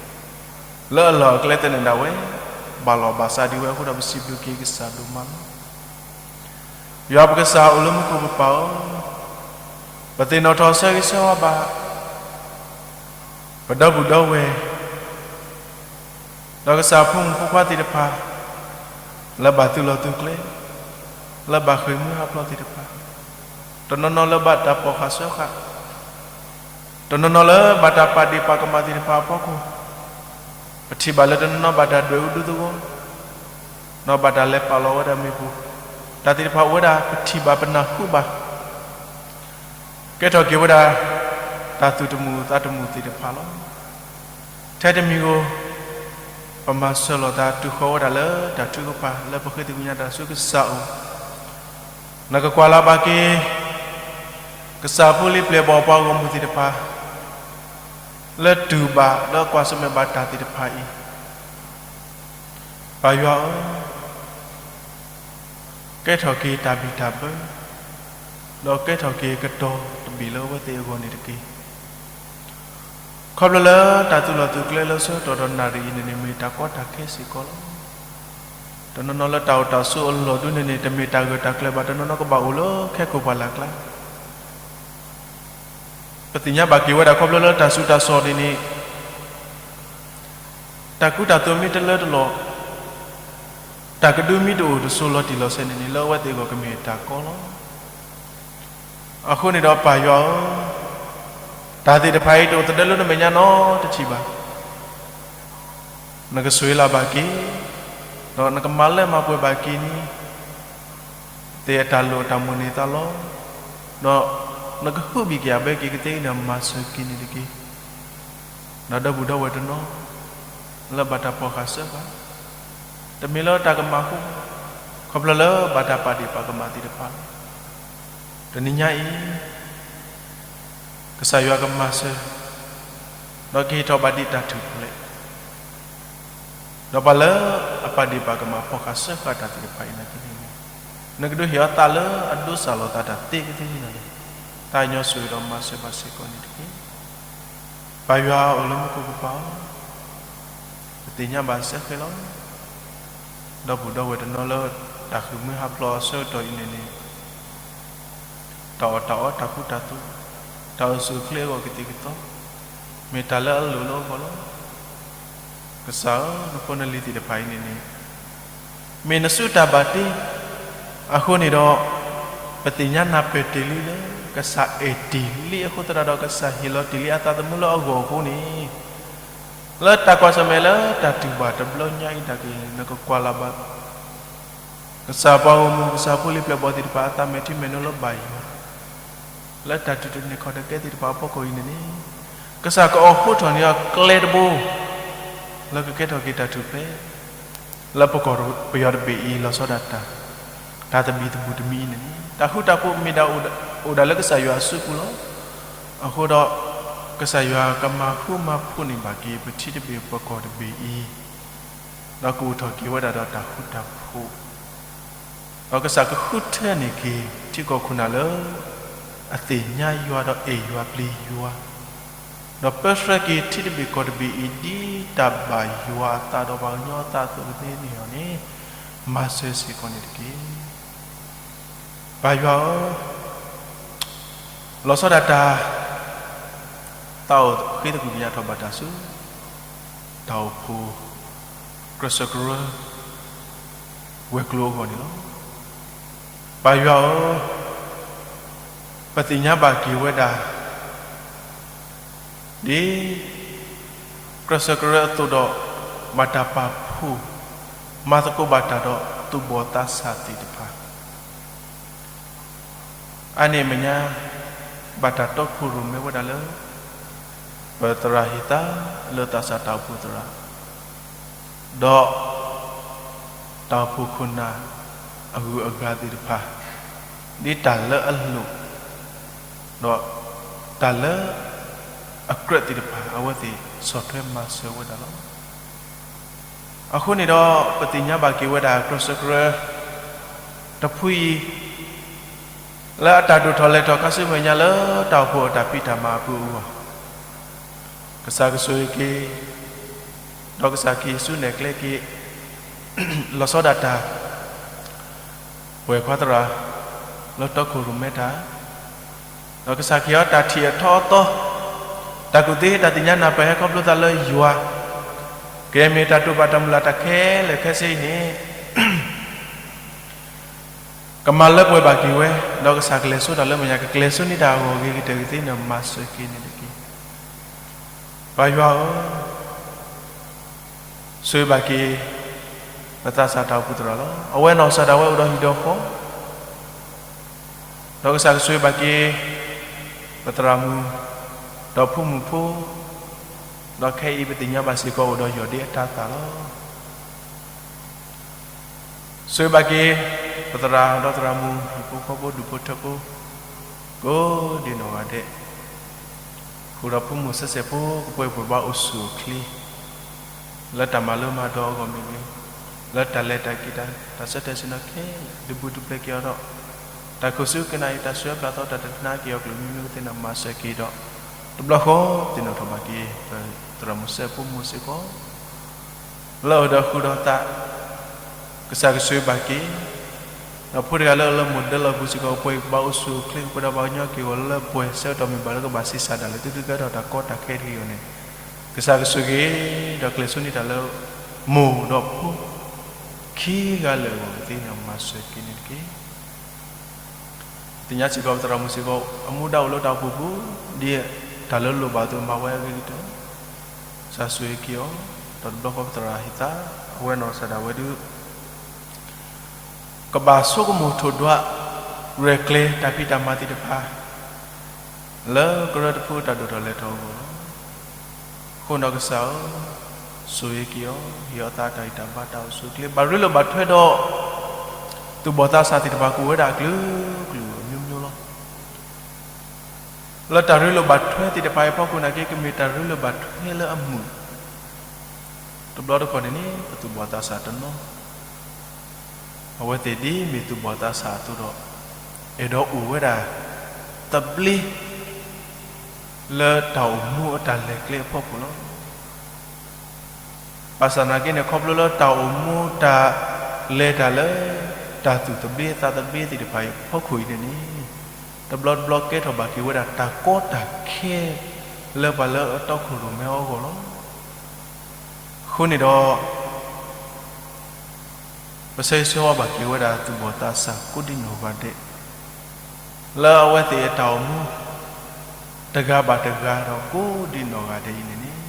လၢအလီၢ်အကျဲသ့ၣ်န့ၣ်ဒၣ်ဝဲ ဘၣ်လီၢ်ဘၣ်စးဒံးဝဲအဃိဒီး ပစံးဘျုးက့ၤကစၢ်ဒိၣ်မးလီၤ. ယွၤပကစၢ်အိၣ်လၢမူခိၣ်ပပၢ်ဧၢ, ပသ့ၣ်နီၣ်ထီၣ်ဆၢဂ့ၤဆၢဝါဘၣ် ပဒီပုၢ်ဒီဝဲၢ် ဒီးကစၢ်ဖိမုၣ်ဖိခွါသ့ၣ်တဖၣ် လၢဘၣ်သုးလီၢ်သုးကျဲ, လၢဘၣ်ဃ့ၢ်မှံဟးဖျိးသ့ၣ်တဖၣ်, တနီၤနီၤလၢဘၣ်တၢ်ပိာ်ဃာ်စၢဃာ်, တနီၤနီၤလၢဘၣ်တၢ်ပာ်ဒ့ၣ်ပာ်ကမၣ်သ့ၣ်တဖၣ်အဖီခိၣ်, ပထံၣ်ဘၣ်လၢတနီၤနီၤဘၣ်တၢ်ဒွဲၣ်အူဒူသဝီ, ဒီးဘၣ်တၢ်လဲၤပာ်လီၤဝဲဒၣ်မ့ၣ်ပိၢ်, တၢ်သ့ၣ်တဖၣ်အိၣ်ဝဲဒၣ် ပထံၣ်ဘၣ်ပနၢ်ဟူဘၣ် ကဲထီၣ်က့ၤဝဲဒၣ် တၢ်သူၣ်တမုာ်သးတမုာ်သ့ၣ်တဖၣ်လီၤ. ထဲတမံၤဧိၤ, ပမၤစၢၤလိာ်သးတုၤဃီၤဝဲဒၣ်လၢတၢ်ထုကဖၣ်လၢပဃ့သကွံာ်ကညးတၢ်ဆူကစၢ်အအိၣ်, နကကွၢ်လၢ်ဘၣ်က့ၤ ကစၢ်ဖိလံၤပျဲၢ်ဘီၣ်ပှၤဂီၢ်မုၢ်သ့ၣ်တဖၣ် လၢတူၢ်ဘၣ်ဒီးကွၢ်ဆၢၣ်မဲာ်ဘၣ်တၢ်သ့ၣ်တဖၣ်အံၤ, ပၢ်ယွၤဧၢ, ကဲထီၣ်က့ၤတၢ်ဘံၣ်တၢ်ဘၢ, ဒီးကဲထီၣ်က့ၤကတီၤတဘ့ၣ်လၢအဝဲသ့ၣ်အဂီၢ်န့ၣ်တက့ၢ်. ခီဖျိလၢတၢ်သုးလီၢ်သုးကျဲလၢဆၢကတီၢ်ဒီးနၣ်ရံၣ်အံၤန့ၣ်န့ၣ် မ့ၢ်တၢ်ကီတၢ်ခဲစ့ၢ်ကီးလီၤ. တနီၤနီၤလၢတၢ်အိၣ်တၢ်ဆိးအလီၢ်ဒုန့ၣ်န့ၣ် တမ့ၢ်တၢ်ဂၢၢ်တၢ်ကျၢၤဘၣ်, တနီၤနီၤကဘၣ်အိၣ်လၢခဲကိာ်ပှၢ်လၢ်ကျါ ပသ့ၣ်ညါဘၣ်က့ၤဝဲဒၣ်ခီဖျိလၢတၢ်ဆူးတၢ်ဆါန့ၣ်န့ၣ်, တၢ်ကူတၢ်သိးမ့ၢ်တလၢတလီၢ်, တၢ်ကဒုမ့ၢ်တအိၣ်တဆိးလီၤတံၢ်လီၤဆဲးန့ၣ်န့ၣ် လၢအဝဲသ့ၣ်အဂီၢ်ကမ့ၢ်တၢ်ကီလီၤ. အဃိန့ၣ်ဒီးပၢ်ယွၤဧၢ, တၢ်သ့ၣ်တဖၣ်အံၤတအိၣ်သဒၢလၢနမဲာ်ညါနီတထံၣ်ဘၣ်. နကဆိၣ်ဂ့ၤလၢ်ဘၣ်က့ၤ, ဒီးနကမၤလၢမၤပှဲၤဘၣ်က့ၤန့ၣ် သ့ၣ်အတၢ်လိၣ်အတၢ်မိၣ်န့ၢ်သးလီၤ. ဒီးနကဟုဘံၣ်ကယၢ်ဘၢက့ၤကသ့အံၤဒီးမၤစၢၤက့ၤန့ၣ်တက့ၢ်. ဒီးဒီပုၢ်ဒီဝဲၢ်တနီၤ လၢဘၣ်တၢ်ပိာ်ဃာ်စၢဃာ်, တမ့ၢ်လၢတၢ်ကမၣ်ဃူ, ခီဖျိလၢဘၣ်တၢ်ပာ်ဒ့ၣ်ပာ်ကမၣ်သ့ၣ်တဖၣ်လီၤ. တနံၤညါအံၤ ကစၢ်ယွၤကမၤစၢၤ, ဒီးကဟ့ၣ်ထီၣ်ဘၣ်ဒံးတၢ်ထူၣ်ဖျဲး, ဒီးပှၤလၢအပာ်ဒ့ၣ်ပာ်ကမၣ်ပိာ်ဃာ်စၢဃာ်တၢ်သ့ၣ်တဖၣ်အံၤန့ၣ်န့ၣ်, နကဒုးဟ့ၣ်အီၤသးလၢအဒိးစၢ်လီၤသးတၢ်သ့ကသ့န့ၣ်လီၤ. သးကညီၤဆိၣ်ဂ့ၤဒီးမၤစၢၤဘၣ်စ့ၢ်ကီးန့ၣ်တက့ၢ်. ပၢ်ယွၤအိၣ်လၢမူခိၣ်ကပၤဧၢ, ပသ့ၣ်ညါဘၣ်စဲဃဲလီၤ. ဒီပုၢ်ဒီဝဲၢ်တနီၤလၢတၢ်ဃ့ၢ်မှံဟးဖျိးအဆၢကတီၢ်အံၤန့ၣ်န့ၣ်, တၢ်အီၣ်တၢ်အီတၢ်ကူတၢ်သိး, တၢ်အိၣ်ဆူၣ်အိၣ်ချ့အဂီၢ်ကသံၣ်ကသီ, မ့ၢ်တၢ်လၢအလိၣ်လၢအဂီၢ်လီၤ. ကစၢ်ဧၢ, နဖိနလံၤသ့ၣ်တဖၣ်အံၤန့ၣ်န့ၣ်, မ့ၢ်နစုတၢ်ဘၣ်တ့, အဃိန့ၣ်ဒီး, ပသ့ၣ်ညါနၢ်ပၢၢ်တ့ၢ်လံလၢ ကစၢ်အဲၣ်တ့ၢ်လံအဃိသတးဒီး ကစၢ်ဟ့ၣ်လီၤတ့ၢ်လံအသးသမူလၢအဂီၢ်အဃိန့ၣ်, လၢတၢ်ကွၢ်ဆၢၣ်မဲာ်လၢတၢ်တူၢ်ဘၣ်တဘျီညါအံၤတၢ်က့ၤ နကကွၢ်လၢ်ဘၣ် ကစၢ်ပှၤဂီၢ်မုၢ် ကစၢ်ဖိလံၤပျဲၢ်ဘီၣ်သ့ၣ်တဖၣ်အသးမဲာ်ထံမဲာ်နိလၢဘၣ်ယွၤ, လၢတၢ်တုၤတန့ၢ်ခီၣ်တကဲသ့ၣ်တဖၣ်အဖီခိၣ်အံၤန့ၣ်န့ၣ်, ကစၢ်ကအိးထီၣ်န့ၢ်အီၤကျဲတဘိ, လၢကကဲထီၣ်က့ၤတၢ်ထူၣ်ဖျဲး, လၢပကီၢ်ပယီၤတဘ့ၣ်အံၤလီၤဆီဒၣ်တၢ်, တၢ်သဘံၣ်သဘုၣ်တမံၤအံၤန့ၣ်န့ၣ် တၢ်ဃူတၢ်ဖိးမ့ၢ်ဒၣ်အိၣ်ဒၣ်လၢကစၢ်ယွၤအစုပူၤလီၤ. အဃိဒီး, ကစၢ်ယွၤကမၤဃူမၤဖိးန့ၢ်ဘၣ်က့ၤပထံတဘ့ၣ်ပကီၢ်တဘ့ၣ်အံၤ ဒီးကအိၣ်ထီၣ်က့ၤဝဲဒၣ်ဒီးတၢ်ဃူတၢ်ဖိး, ဒီးကစၢ်ကဃုထၢန့ၢ်က့ၤ ထံကီၢ်ခိၣ်နၢ်လၢ အသ့ၣ်ညါယွၤဒီးအဲၣ်ယွၤပျံၤယွၤ, ဒီးပၢဆှၢက့ၤထံတဘ့ၣ်ကီၢ်တဘ့ၣ်အံၤ ဒ်တၢ်ဘၣ်ယွၤအသးဒီးပှၤကညီအသးအသိးကသ့န့ၣ်လီၤန့ၣ်, မၤစၢၤစ့ၢ်ကီးန့ၣ်တက့ၢ်. ပၢ်ယွၤဧၢ, လီၤဆီဒၣ်တၢ် သးအိၣ်ဃ့သကွံၢ်ကညးထီၣ်ဘၣ်တၢ်ဆူ တၢ်အိၣ်ဖှိၣ် ကြၢးဆၢကရၢ ဝဲၤကျိၤအဂီၢ်န့ၣ်လီၤ. ပၢ်ယွၤဧၢ, ပသ့ၣ်ညါဘၣ်က့ၤဝဲဒၣ် ဒ်ကြၢးဆၢကရၢအသိးဒီး ဘၣ်တၢ်ပာ်ဖှိၣ် မၤသကိးဘၣ်တၢ်ဒီးသူၣ်ဘီၣ်သးစၢ်သ့ၣ်တဖၣ် အါန့ၢ်အမဲာ်ညါ ဘၣ်တၢ်တီခိၣ်ရိၣ်မဲဝဲဒၣ်လၢ ပသရၣ်ဟ့ၣ်သါလၢသးစၢ်တၢ်အိၣ်ဖှိၣ်သရၣ် ဒီး တၢ်အိၣ်ဖှိၣ်ခိၣ်နၢ်အဂုၤအဂၤသ့ၣ်တဖၣ် ဒ်တၢ်လၢအလိၣ် ဒီး တၢ်လၢအကြၢးသ့ၣ်တဖၣ် အဝဲသ့ၣ်ဆီၣ်ထွဲမၤစၢၤဝဲဒၣ်လီၤ. အဃိန့ၣ်ဒီး ပသ့ၣ်ညါဘၣ်က့ၤဝဲဒၣ် ကြၢးဆၢကရၢ တဖုအံၤ လၢအတၢ်ဒိၣ်ထီၣ်လဲၤထီၣ်ခါဆူမဲာ်ညါလၢတၢ်အိၣ်ဖှိၣ်အတၢ်ဖံးတၢ်မၤအပူၤအဂီၢ် ကစၢ်ကဆိၣ်ဂ့ၤက့ၤ ဒီးကစၢ်ကဟ့ၣ်ဆူၣ်နဲၣ်ကျဲက့ၤ လီၤဆီဒၣ်တၢ် ပှဲၤခွါသရၣ် လၢတီခိၣ်ရိၣ်မဲတၢ် ဒီးကစၢ်ကဟ့ၣ်အီၤတၢ်ထံၣ်အထီအသီ တၢ်ကူၣ်သ့တၢ်သ့ၣ်ညါနၢ်ပၢၢ်ဟဲခီဖျိသးလၢယွၤ ကမ့ၢ်တၢ်တိာ်ပာ်တၢ်မုၢ်လၢ်တၢ်ခဲလၢာ်ခဲဆ့အံၤန့ၣ် ကမၤလၢပှဲၤဘၣ်က့ၤဝဲ ဒီးကစၢ်ကလဲၤဆိတၢ်လၢမဲာ်ညါ ကကျဲၤဆိန့ၢ်တၢ်အဂီၢ်အဂ့ၤကတၢၢ်ကသ့န့ၣ် မၤစၢၤက့ၤန့ၣ်တက့ၢ်. ပၢ်ယွၤဧၢ, ဆိၣ်ဂ့ၤဘၣ်က့ၤ ပသးစၢ်တၢ်အိၣ်ဖှိၣ်သရၣ်လီၤ. အဝဲနီၢ်ကစၢ်ဒၣ်ဝဲအိၣ်ဒီးဟံၣ်ဒီးဃီ ဒီးကစၢ်ကဆိၣ်ဂ့ၤဘၣ်က့ၤ ပသရၣ်မုၣ် ဒီးဖိမုၣ်ဖိ ဒီးခဲအံၤပသ့ၣ်ညါဘၣ်စ့ၢ်ကီးအိၣ်ဒီးယီၢ်ဒ့အတၤသၣ်လီၤ. ဆိၣ်ဂ့ၤဘၣ်က့ၤ ပသရၣ်ဒီးသရၣ်မုၣ် ဟံၣ်ဖိဃီဖိဒူၣ်ဖိထၢဖိ ကိးဒံနီၢ်ဂၤဒဲး ဃုာ်ဒီးဖိမုၣ်ဆဲးဆဲးဖိ ကပှဲၤပှဲၤဘၣ်အိၣ်ဆူၣ်အိၣ်ချ့ လၢတၢ်မၤလိမၤဒိးအဂီၢ်မ့ၢ်ဂ့ၤ, လၢတၢ်လဲၤတၢ်က့ၤတၢ် တၢ်ဆၢတဲာ်ဆ့ၣ်နီၤခဲလၢာ် ဒုးဘူးဒုးဖျဲးက့ၤအီၤဒီး တၢ်ခိၣ်ဆူကနၣ်အံၤ တၢ်ဆှၢပျၢ်သီ တၢ်တသနာ်က့ၤအီၤကျိၣ်မံမ့ၢ်ဂ့ၤသ့ၣ်န့ၣ် မၤစၢၤက့ၤဒီး တဘျီဃီသ့ၣ်နီၣ်ထီၣ်ဘၣ်က့ၤ သရၣ်မုၣ်ဆဲးဖိမုၣ်စ့ၢ်ကီး လၢအအိၣ်ဒီးဃုာ်ဒီးသး ကစၢ်ကဆိၣ်ဂ့ၤဘၣ်က့ၤ ဒီးဖိတဂၤလၢအလၢမိၢ်ဒၢလီၢ်ပူၤစ့ၢ်ကီး ပှဲၤဘၣ်အိၣ်ဆူၣ်အိၣ်ချ့ ပှဲၤဒီးပှၤကညီက့ၤဂီၤလၢပှဲၤဆၢကတီၢ်မ့ၢ်ဘၣ်လၢကဘၣ်ဆံးစၢ်ဒၣ်လဲာ် သုသုကဲထီၣ်တၢ်ကီတၢ်ခဲတဂ့ၤအဂီၢ်န့ၣ် ကစၢ်ကဆိၣ်ဂ့ၤ ဒီးကျဲၤဆိန့ၢ်တၢ်လၢ မိၢ်ဒီးဖိ ခံဂၤလၢာ်အဂီၢ်ကသ့န့ၣ် မၤစၢၤက့ၤန့ၣ်တက့ၢ်. သ့ၣ်ညါစ့ၢ်ကီးပသရၣ်မုၣ်စ့ၢ်ကီး အမူဒါအိၣ်လၢတၢ်အိၣ်ဖှိၣ်ပူၤ ဒ်တၢ်လၢလိၣ်ဘၣ်အသိးမၤဝဲအဂ့ၤကတၢၢ် ကစၢ်ဆိၣ်ဂ့ၤက့ၤအီၤ ဒီးတဘျီဃီပသရၣ်ဟ့ၣ်သါ အဝဲနီၢ်ကစၢ်ဒၣ်ဝဲဒုး ကဘၣ်ဆိကမိၣ်ထိၣ်ဒွး ရဲၣ်ကျဲၤတၢ်ဖံးတၢ်မၤသ့ၣ်တဖၣ် လၢကရၢတဖုတၢ်ဒိၣ်ထီၣ်လဲၤထီၣ်အဂီၢ်လီၤ. အဃိနီၢ်ကစၢ်ဧၢ, ဆိၣ်ဂ့ၤက့ၤအီၤ ဟ့ၣ်အီၤသးတၢ်ဂံၢ်တၢ်ဘါတၢ်အိၣ်ဆူၣ်အိၣ်ချ့ ဘၣ်ရ့လိာ်ဘၣ်ထွဲဒီး သူၣ်ဘီၣ်သးစၢ်သ့ၣ်တဖၣ် ကအိၣ်ဝဲဒၣ်အကလုာ်ကလုာ်အမျိုးမျိုးလီၤ. လၢတၢ်ရ့လိာ်ဘၣ်ထွဲသ့ၣ်တဖၣ်အံၤအဖီခိၣ်နာ်က့ ကမ့ၢ်တၢ်ရ့လိာ်ဘၣ်ထွဲလၢအမုာ် တဘျီတခီၣ်န့ၣ်န့ၣ် ပသူၣ်ဘီၣ်သးစၢ်တနီၤ အဝဲသ့ၣ်ဒ်မ့ၢ်သူၣ်ဘီၣ်သးစၢ်အသိးဒီး အဲၣ်ဒိးအိၣ်ဝဲဒၣ် သဘျ့ လၢတၢ်အိၣ်မူအတၢ်လဲၤကျဲအဖီခိၣ်လီၤ. ဘၣ်ဆၣ်သနာ်က့န့ၣ် ခီဖျိလၢတၢ်အိၣ်မူတၢ်လဲၤတၢ်လၢ တၢ်သူၣ်သဘျ့သးသဘျ့သ့ၣ်တဖၣ်အံၤအဖီခိၣ်အံၤန့ၣ်န့ၣ် တဘျီတဘျီကဲထီၣ်ဘၣ်က့ၤဝဲဒၣ်တၢ်ကီတၢ်ခဲ လၢပှၤလၢအတီခိၣ်ရိၣ်မဲအဂီၢ်လီၤ. အဃိန့ၣ်ဒီး ပဆၢဂ့ၤဆၢဝါဘၣ်က့ၤဝဲဒၣ်သူၣ်ဘီၣ်သးစၢ်ကိးဒံနီၢ်ဂၤဒဲး လၢအဝဲသ့ၣ်အတၢ်အိၣ်မူ တဂၤဘၣ်တဂၤဒီးကိးဒံနီၢ်ဂၤဒဲးအံၤန့ၣ်န့ၣ်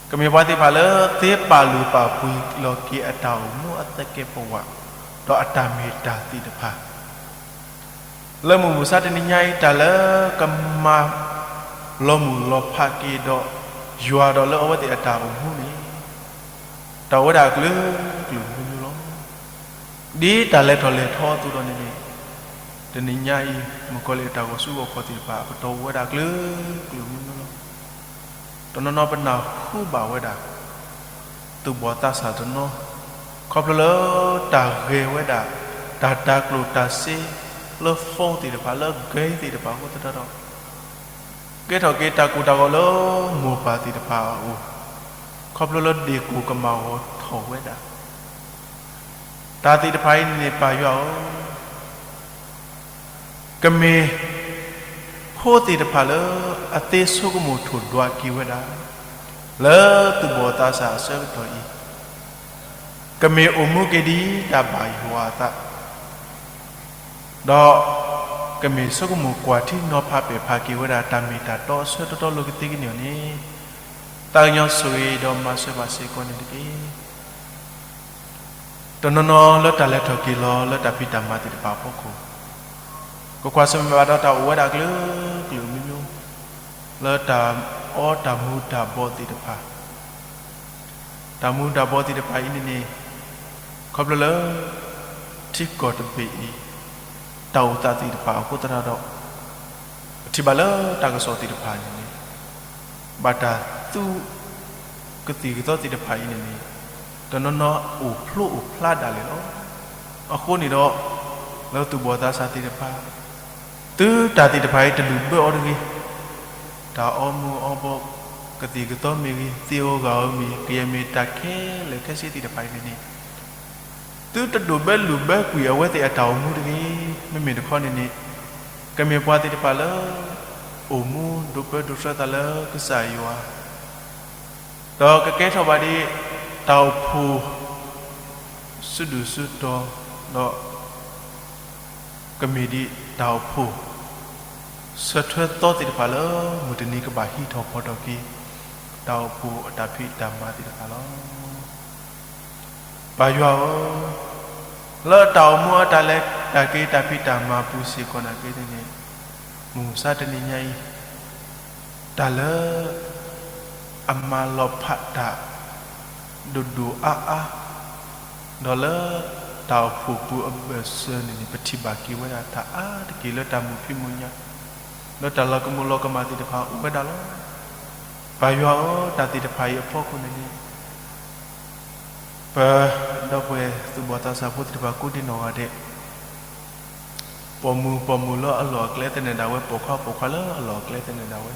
ကမ့ၢ်ပှၤသ့ၣ်တဖၣ်လၢသ့ပာ်လုၢ်ပာ်ပှ့ၤလီၤက့ၤအတၢ်အိၣ်မူအသကဲးပဝး ဒီးအတၢ်မ့ၢ်တၢ်သ့ၣ်တဖၣ် လၢမုၢ်မဆါတနံၤညါအံၤ တၢ်လၢကမၤလီၤမုၢ်လီၤဖးက့ၤဒီးယွၤဒီးလၢအဝဲသ့ၣ်အတၢ်အိၣ်မူန့ၣ် တၢ်အိၣ်ဝဲဒၣ်အကလုာ်ကလုာ်မံၤမံၤလီၤ. ဒ်တၢ်လဲၤထီၣ်လဲၤထီအသိးဒီးန့ၣ်န့ၣ် တနံၤညါအံၤ မုၣ်ကီၤလံၢ်အတၢ်ဂီၤဆူဂီၤခီၣ်သ့ၣ်တဖၣ် အပတီၢ်အိၣ်ဝဲဒၣ်အကလုာ်ကလုာ်မံၤမံၤလီၤ. တနီၤနီၤပနၢ်ဟူဘၣ်ဝဲဒၣ် သူၣ်ဘီၣ်သးစၢ်တနီၤ ခီဖျိလၢတၢ်ဂဲၤဝဲဒၣ် တၢ်တၤကျိၣ်တၤစ့ လၢ phone သ့ၣ်တဖၣ် လၢ game သ့ၣ်တဖၣ်အဃိသတးဒီး က ကဲထီၣ်က့ၤတၢ်ကိၢ်တၢ်ဂီၤလၢမိၢ်ပၢ်သ့ၣ်တဖၣ်အအိၣ်, ခီဖျိလၢဒ့ၣ်ကိၢ်ကမၣ်ဂီၤထီၣ်ဝဲဒၣ် တၢ်သ့ၣ်တဖၣ်အံၤန့ၣ်န့ၣ် ပၢ်ယွၤဧၢ, ကမ့ၢ်ဖိသ့ၣ်တဖၣ်လၢအသ့ဆိကမိၣ်ထိၣ်ဒွးက့ၤဝဲဒၣ် လၢသူၣ်ဘီၣ်သးစၢ်အဆၢကတီၢ်အံၤ, ကမ့ၢ်အိၣ်မူက့ၤဒ်တၢ်ဘၣ်ယွၤအသး ဒီးကမ့ၢ်ဆိကမိၣ်ကွၢ်ထံနီၤဖးပဲာ်ဖးက့ၤဝဲဒၣ် တၢ်မ့ၢ်တၢ်တီအဆၢတီတီလိၤကသ့ကန့ၢ်အီၤန့ၣ်, သးကညီၤဆိၣ်ဂ့ၤဒီးမၤစၢၤဘၣ်စ့ၢ်ကီးန့ၣ်တက့ၢ်. တနီၤနီၤလၢတၢ်လဲၤထီၣ်က့ၤလီၤလၢတၢ်ဖံးတၢ်မၤသ့ၣ်တဖၣ်အဖီခိၣ်, ကကွၢ်ဆၢၣ်မဲာ်ဘၣ်ဒီးတၢ်အိၣ်ဝဲဒၣ်ကျၢၤကျၢၤမံၤမံၤ, လၢတၢ်အီတၢ်မူၤတၢ်ဘှီးသ့ၣ်တဖၣ် တၢ်မူၤတၢ်ဘှီးသ့ၣ်တဖၣ်အံၤန့ၣ်န့ၣ်, ခီဖျိလၢ ထံကီၢ်တဘ့ၣ်အံၤ တၢ်အိၣ်သးသ့ၣ်တဖၣ်အဃိသတးဒီး, ပထံၣ်ဘၣ်လၢတၢ်ကစီၣ်သ့ၣ်တဖၣ်န့ၣ်န့ၣ်, ဘၣ်တၢ်သူ ကသံၣ်ကသီသ့ၣ်တဖၣ်အံၤန့ၣ်န့ၣ်, တနီၤနီၤအိၣ်ဖျိအိၣ်ဖျါဒၣ်လဲာ်လီၤ. အဃိန့ၣ်ဒီး, လၢသူၣ်ဘီၣ်သးစၢ်သ့ၣ်တဖၣ် သုတၢ်သ့ၣ်တဖၣ်အံၤတလုၢ်ဘၢအီၤတဂ့ၤ, တၢ်အီမူၤအီဘှီး, ကသံၣ်ကသီမ့ၢ်ဂ့ၤ, သ့ၣ်ဧိၤဂၤဧိၤမ့ၢ်ဂ့ၤ, ကယဲၢ်မ့ၢ်တၢ်ခဲလၢာ်ခဲဆ့သ့ၣ်တဖၣ်အံၤန့ၣ်န့ၣ်, သုတဒိးဘၢလုၢ်ဘၢကွံာ်အဝဲသ့ၣ်အတၢ်အိၣ်မူတဂ့ၤ. မ့မ့ၢ်တခီန့ၣ်န့ၣ်, ကမ့ၢ်ပှၤသ့ၣ်တဖၣ်လၢ အိၣ်မူဒိးပၢဒိးဆှၢသးလၢကစၢ်ယွၤ, ဒီးကကဲထီၣ်ဘၣ်ဒ် တၢ်အိၣ်ဖှိၣ် စုဒုၣ်စုတီၤ, ဒီး ကမ့ၢ်ဒ်တၢ်အိၣ်ဖှိၣ် ဆၢထၢၣ်သီသ့ၣ်တဖၣ်လၢ မုၢ်တနံၤကဘၣ်ဟံးထီၣ်ဖီၣ်ထီၣ်က့ၤ တၢ်အိၣ်ဖှိၣ်အတၢ်ဖံးတၢ်မၤသ့ၣ်တဖၣ်လီၤ. ပၢ်ယွၤဧၢ, လၢတၢ်အိၣ်မူအတၢ်လဲၤတၢ်က့ၤတၢ်ဖံးတၢ်မၤပူၤစ့ၢ်ကီးနာ်က့န့ၣ်, မုၢ်မဆါတနံၤညါအံၤ တၢ်လၢ အမၤလီၤဖးတၢ် ဒိၣ်ဒိၣ်အါအါ, ဒီးလၢတၢ်အိၣ်ဖှိၣ်ပူၤအဘၢၣ်စၢၤန့ၣ်န့ၣ် ပထံၣ်ဘၣ်က့ၤဝဲဒၣ်တၢ်အါတက့ၢ်လၢတၢ်မုာ်ဖံးမုာ်ညၣ်, လၢတၢ်လီၤကမူးလီၤကမၣ်သ့ၣ်တဖၣ်အိၣ်ဝဲဒၣ်လီၤ. ပၢ်ယွၤဧၢ, တၢ်သ့ၣ်တဖၣ်အံၤအဖီခိၣ်န့ၣ်န့ၣ် ပဒီပုၢ်ဝဲၢ်သူၣ်ဘီၣ်သးစၢ်ဖိသ့ၣ်တဖၣ်ကိးဒံနီၢ်ဂၤဒဲး, ပိာ်မုၣ်ပိာ်မုၣ်လၢအလီၢ်အကျဲသနၢၣ်ဒၣ်ဝဲ, ပိာ်ခွါပိာ်ခွါလၢအလီၢ်အကျဲသနၢၣ်ဒၣ်ဝဲ,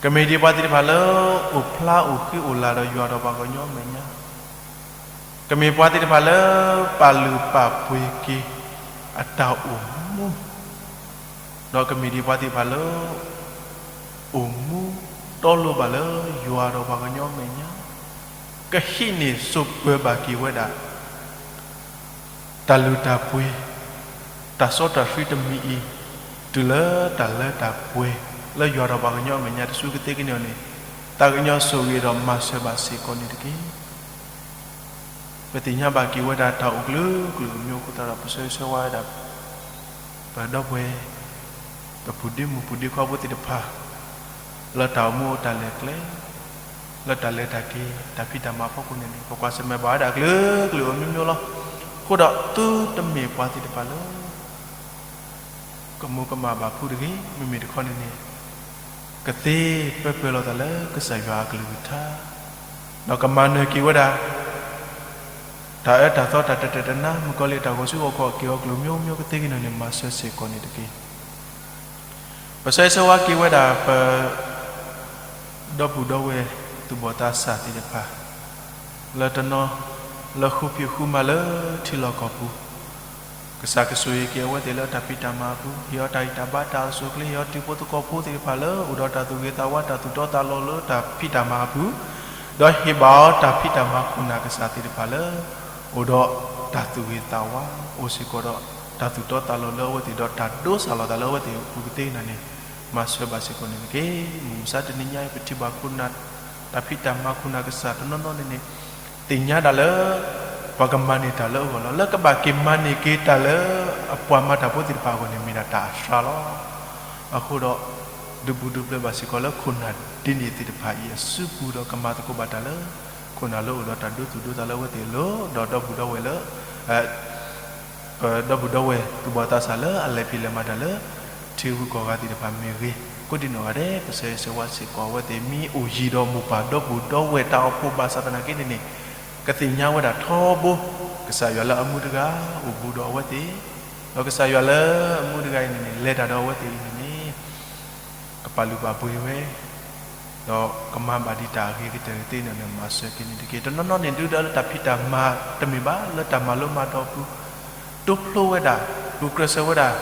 ကမ့ၢ်ဒ်ပှၤသ့ၣ်တဖၣ်လၢ အိၣ်ဖျါအိၣ်ဃ့အိၣ်လာ်ဒီးယွၤဒီးပှၤကညီအမဲာ်ညါ, ကမ့ၢ်ပှၤသ့ၣ်တဖၣ်လၢ ပာ်လုၢ်ပာ်ပှ့ၤက့ၤ အတၢ်အိၣ်မူ ဒီးကမ့ၢ်ဒ်ပှၤသ့ၣ်တဖၣ်လၢ အိၣ်မူတီလိၤဘၣ်လၢယွၤဒီးပှၤကညီအမဲာ်ညါ, ကဟံးန့ၢ်စိာ်ပၢၤဘၣ်က့ၤဝဲဒၣ် တၢ်လုၢ်တၢ်ပှ့ၤ, တၢ်စီတၢ်ဆှံတမံၤအံၤ, တုၤလၢတၢ်လၢတၢ်ပှဲၤ လၢယွၤဒီးပှၤကညီအမဲာ်ညါတစုကသ့ကန့ၢ်အီၤန့ၣ်, သးကညီၤဆိၣ်ဂ့ၤဒီးမၤစၢၤဘၣ်စ့ၢ်ကီးန့ၣ်တက့ၢ်. ပသ့ၣ်ညါဘၣ်က့ၤဝဲဒၣ်တၢ်အိၣ်ကျၢၤကျၢၤအမံၤအဃိသတးဒီး ပဆၢဂ့ၤဆၢဝါဝဲဒၣ် ပဒီပုၢ်ဝဲၢ် ပပုၢ်ဒ့မုၣ်ပုၢ်ဒ့ခွါဖိသ့ၣ်တဖၣ် လၢတၢ်အိၣ်မူအတၢ်လဲၤကျဲ, လၢတၢ်လဲၤတၢ်က့ၤ တၢ်ဖံးတၢ်မၤအဖီခိၣ်န့ၣ်န့ၣ် ပကွၢ်ဆၢၣ်မဲာ်ဘၣ်ဝဲဒၣ်ကျၢၤကျၢၤအမံၤမံၤလီၤ. အဃိဒီးသုတမ့ၢ်ပှၤသ့ၣ်တဖၣ်လၢ ကမူၤကမၣ်ဘၣ်ဖုးတဂ့ၤ, မ့မ့ၢ်တခီန့ၣ်န့ၣ် ကသ့ပၢပၢလီၤသးလၢကစၢ်ယွၤအကလုၢ်ကထါ, ဒီးကမၤနၢၤက့ၤဝဲဒၣ် တၢ်အၢတၢ်သီတၢ်တတၢာ်တနါ မုၣ်ကီၤလံၢ်တၢ်ဂီၤဆူဂီၤခီၣ်က့ၤအီၤကျိၤမံၤမံၤကသ့ကန့ၢ်န့ၣ် မၤစၢၤစ့ၢ်ကီးန့ၣ်တက့ၢ်. ပဆၢဂ့ၤဆၢဝါက့ၤဝဲဒၣ်ပ ဒီပုၢ်ဒီဝဲၢ်သူၣ်ဘီၣ်သးစၢ်သ့ၣ်တဖၣ် လၢတနီၤ လၢဃုဖံးဃုမၤလၢထံလီၢ်ကီၢ်ပူၤ ကစၢ်ကဆိၣ်ဂ့ၤက့ၤအဝဲသ့ၣ်လၢတၢ်ဖံးတၢ်မၤအပူၤ, ဟ့ၣ်အီၤတၢ်ဂံၢ်တၢ်ဘါတၢ်အိၣ်ဆူၣ်အိၣ်ချ့, ဟ့ၣ်အီၤတံၤဖိသကိးဖိသ့ၣ်တဖၣ်လၢ အိၣ်ဒီးတၢ်သူၣ်ဂ့ၤသးဝါ တၢ်သူၣ်တီသးလိၤလၢတၢ်ဖံးတၢ်မၤအပူၤ, ဒီးဟ့ၣ်ဘၣ်အီၤတၢ်ဖံးတၢ်မၤခိၣ်နၢ်ကစၢ်သ့ၣ်တဖၣ်လၢ အိၣ်ဒီးတၢ်သူၣ်ဂ့ၤသးဝါ, အိၣ်စ့ၢ်ကီးဒီးတၢ်သူၣ်တီသးလိၤလၢအဝဲသ့ၣ်ဒီးတၢ်ဒိးစၢ်လီၤသးလၢအဝဲသ့ၣ်အပူၤကသ့ကန့ၢ်န့ၣ် မၤစၢၤဘၣ်စ့ၢ်ကီးန့ၣ်တက့ၢ်. မုၢ်မဆါတနံၤညါအံၤ ပထံၣ်ဘၣ်ခိၣ်နၢ် တၢ်ဖံးတၢ်မၤခိၣ်နၢ်ကစၢ်တနီၤနီၤန့ၣ်န့ၣ် သ့ၣ်ညါဒၣ်လၢ ပှၤကမၤန့ၢ်တၢ်လၢအဂီၢ်လီၤ. လၢကဘၣ်က့ၤမၤန့ၢ်က့ၤတၢ်လၢအပှၤမၤတၢ်ဖိသ့ၣ်တဖၣ်အဂီၢ်န့ၣ် မ့ၢ်ဒၣ်တၢ်အစှၤလီၤ. အဃိဒီး ဒုးပူၤဒုးဖျဲးဘၣ်စ့ၢ်ကီးလၢခိၣ်နၢ်ဒ်န့ၣ်သ့ၣ်တဖၣ်အံၤအစုပူၤဒီး ကမၤသကိးဘၣ်တၢ်လၢ ခိၣ်နၢ်လၢအိၣ်ဒီးတၢ်ဒိသူၣ်ဒိသးလၢအဝဲသ့ၣ်အလိၤ ဒီးဒီပုၢ်ဒီဝဲၢ်လၢ ပဒီပုၢ်ဒီဝဲၢ်သူၣ်ဘီၣ်သးစၢ်လၢအလဲၤဖံးလဲၤမၤတၢ်လၢ ထံဂုၤကီၢ်ဂၤသ့ၣ်တဖၣ်မ့ၢ်ဂ့ၤ, ကိးဒံနီၢ်ဂၤဒဲး ပဆၢဂ့ၤဆၢဝါစ့ၢ်ကီးအဝဲသ့ၣ် မ့ၢ်အိၣ်ယံၤဒီးမိၢ်ပၢ်ဒီပုၢ်ဒီဝဲၢ်တၢ်အိၣ်ဖှိၣ်ဘၣ်ဆၣ်သနာ်က့န့ၣ်န့ၣ် ကသ့ၣ်ညါဝဲဒၣ်ထီဘိ ကစၢ်ယွၤလၢအမူတဂၤအိၣ်ဘူးဒီးအဝဲသ့ၣ်, ဒီးကစၢ်ယွၤလၢအမူတဂၤအံၤန့ၣ်န့ၣ် လဲၤတၢ်ဒီးအဝဲသ့ၣ်အံၤန့ၣ်န့ၣ် ပာ်လုၢ်ပာ်ပှ့ၤဝဲ, ဒီးကမၤဘၣ်ဒံးတၢ်အဂ့ၤကတၢၢ်ကသ့န့ၣ် မၤစၢၤက့ၤန့ၣ်တက့ၢ်. တနီၤနီၤန့ၣ် ဒုးဒီးလၢတၢ်ဖံးတၢ်မၤတမ့ၢ်ဘၣ် လၢတၢ်မၤလိမၤဒိးအပူၤ, တိဖျိဝဲဒၣ်, ဂုာ်ကျဲးစၢးဝဲဒၣ်,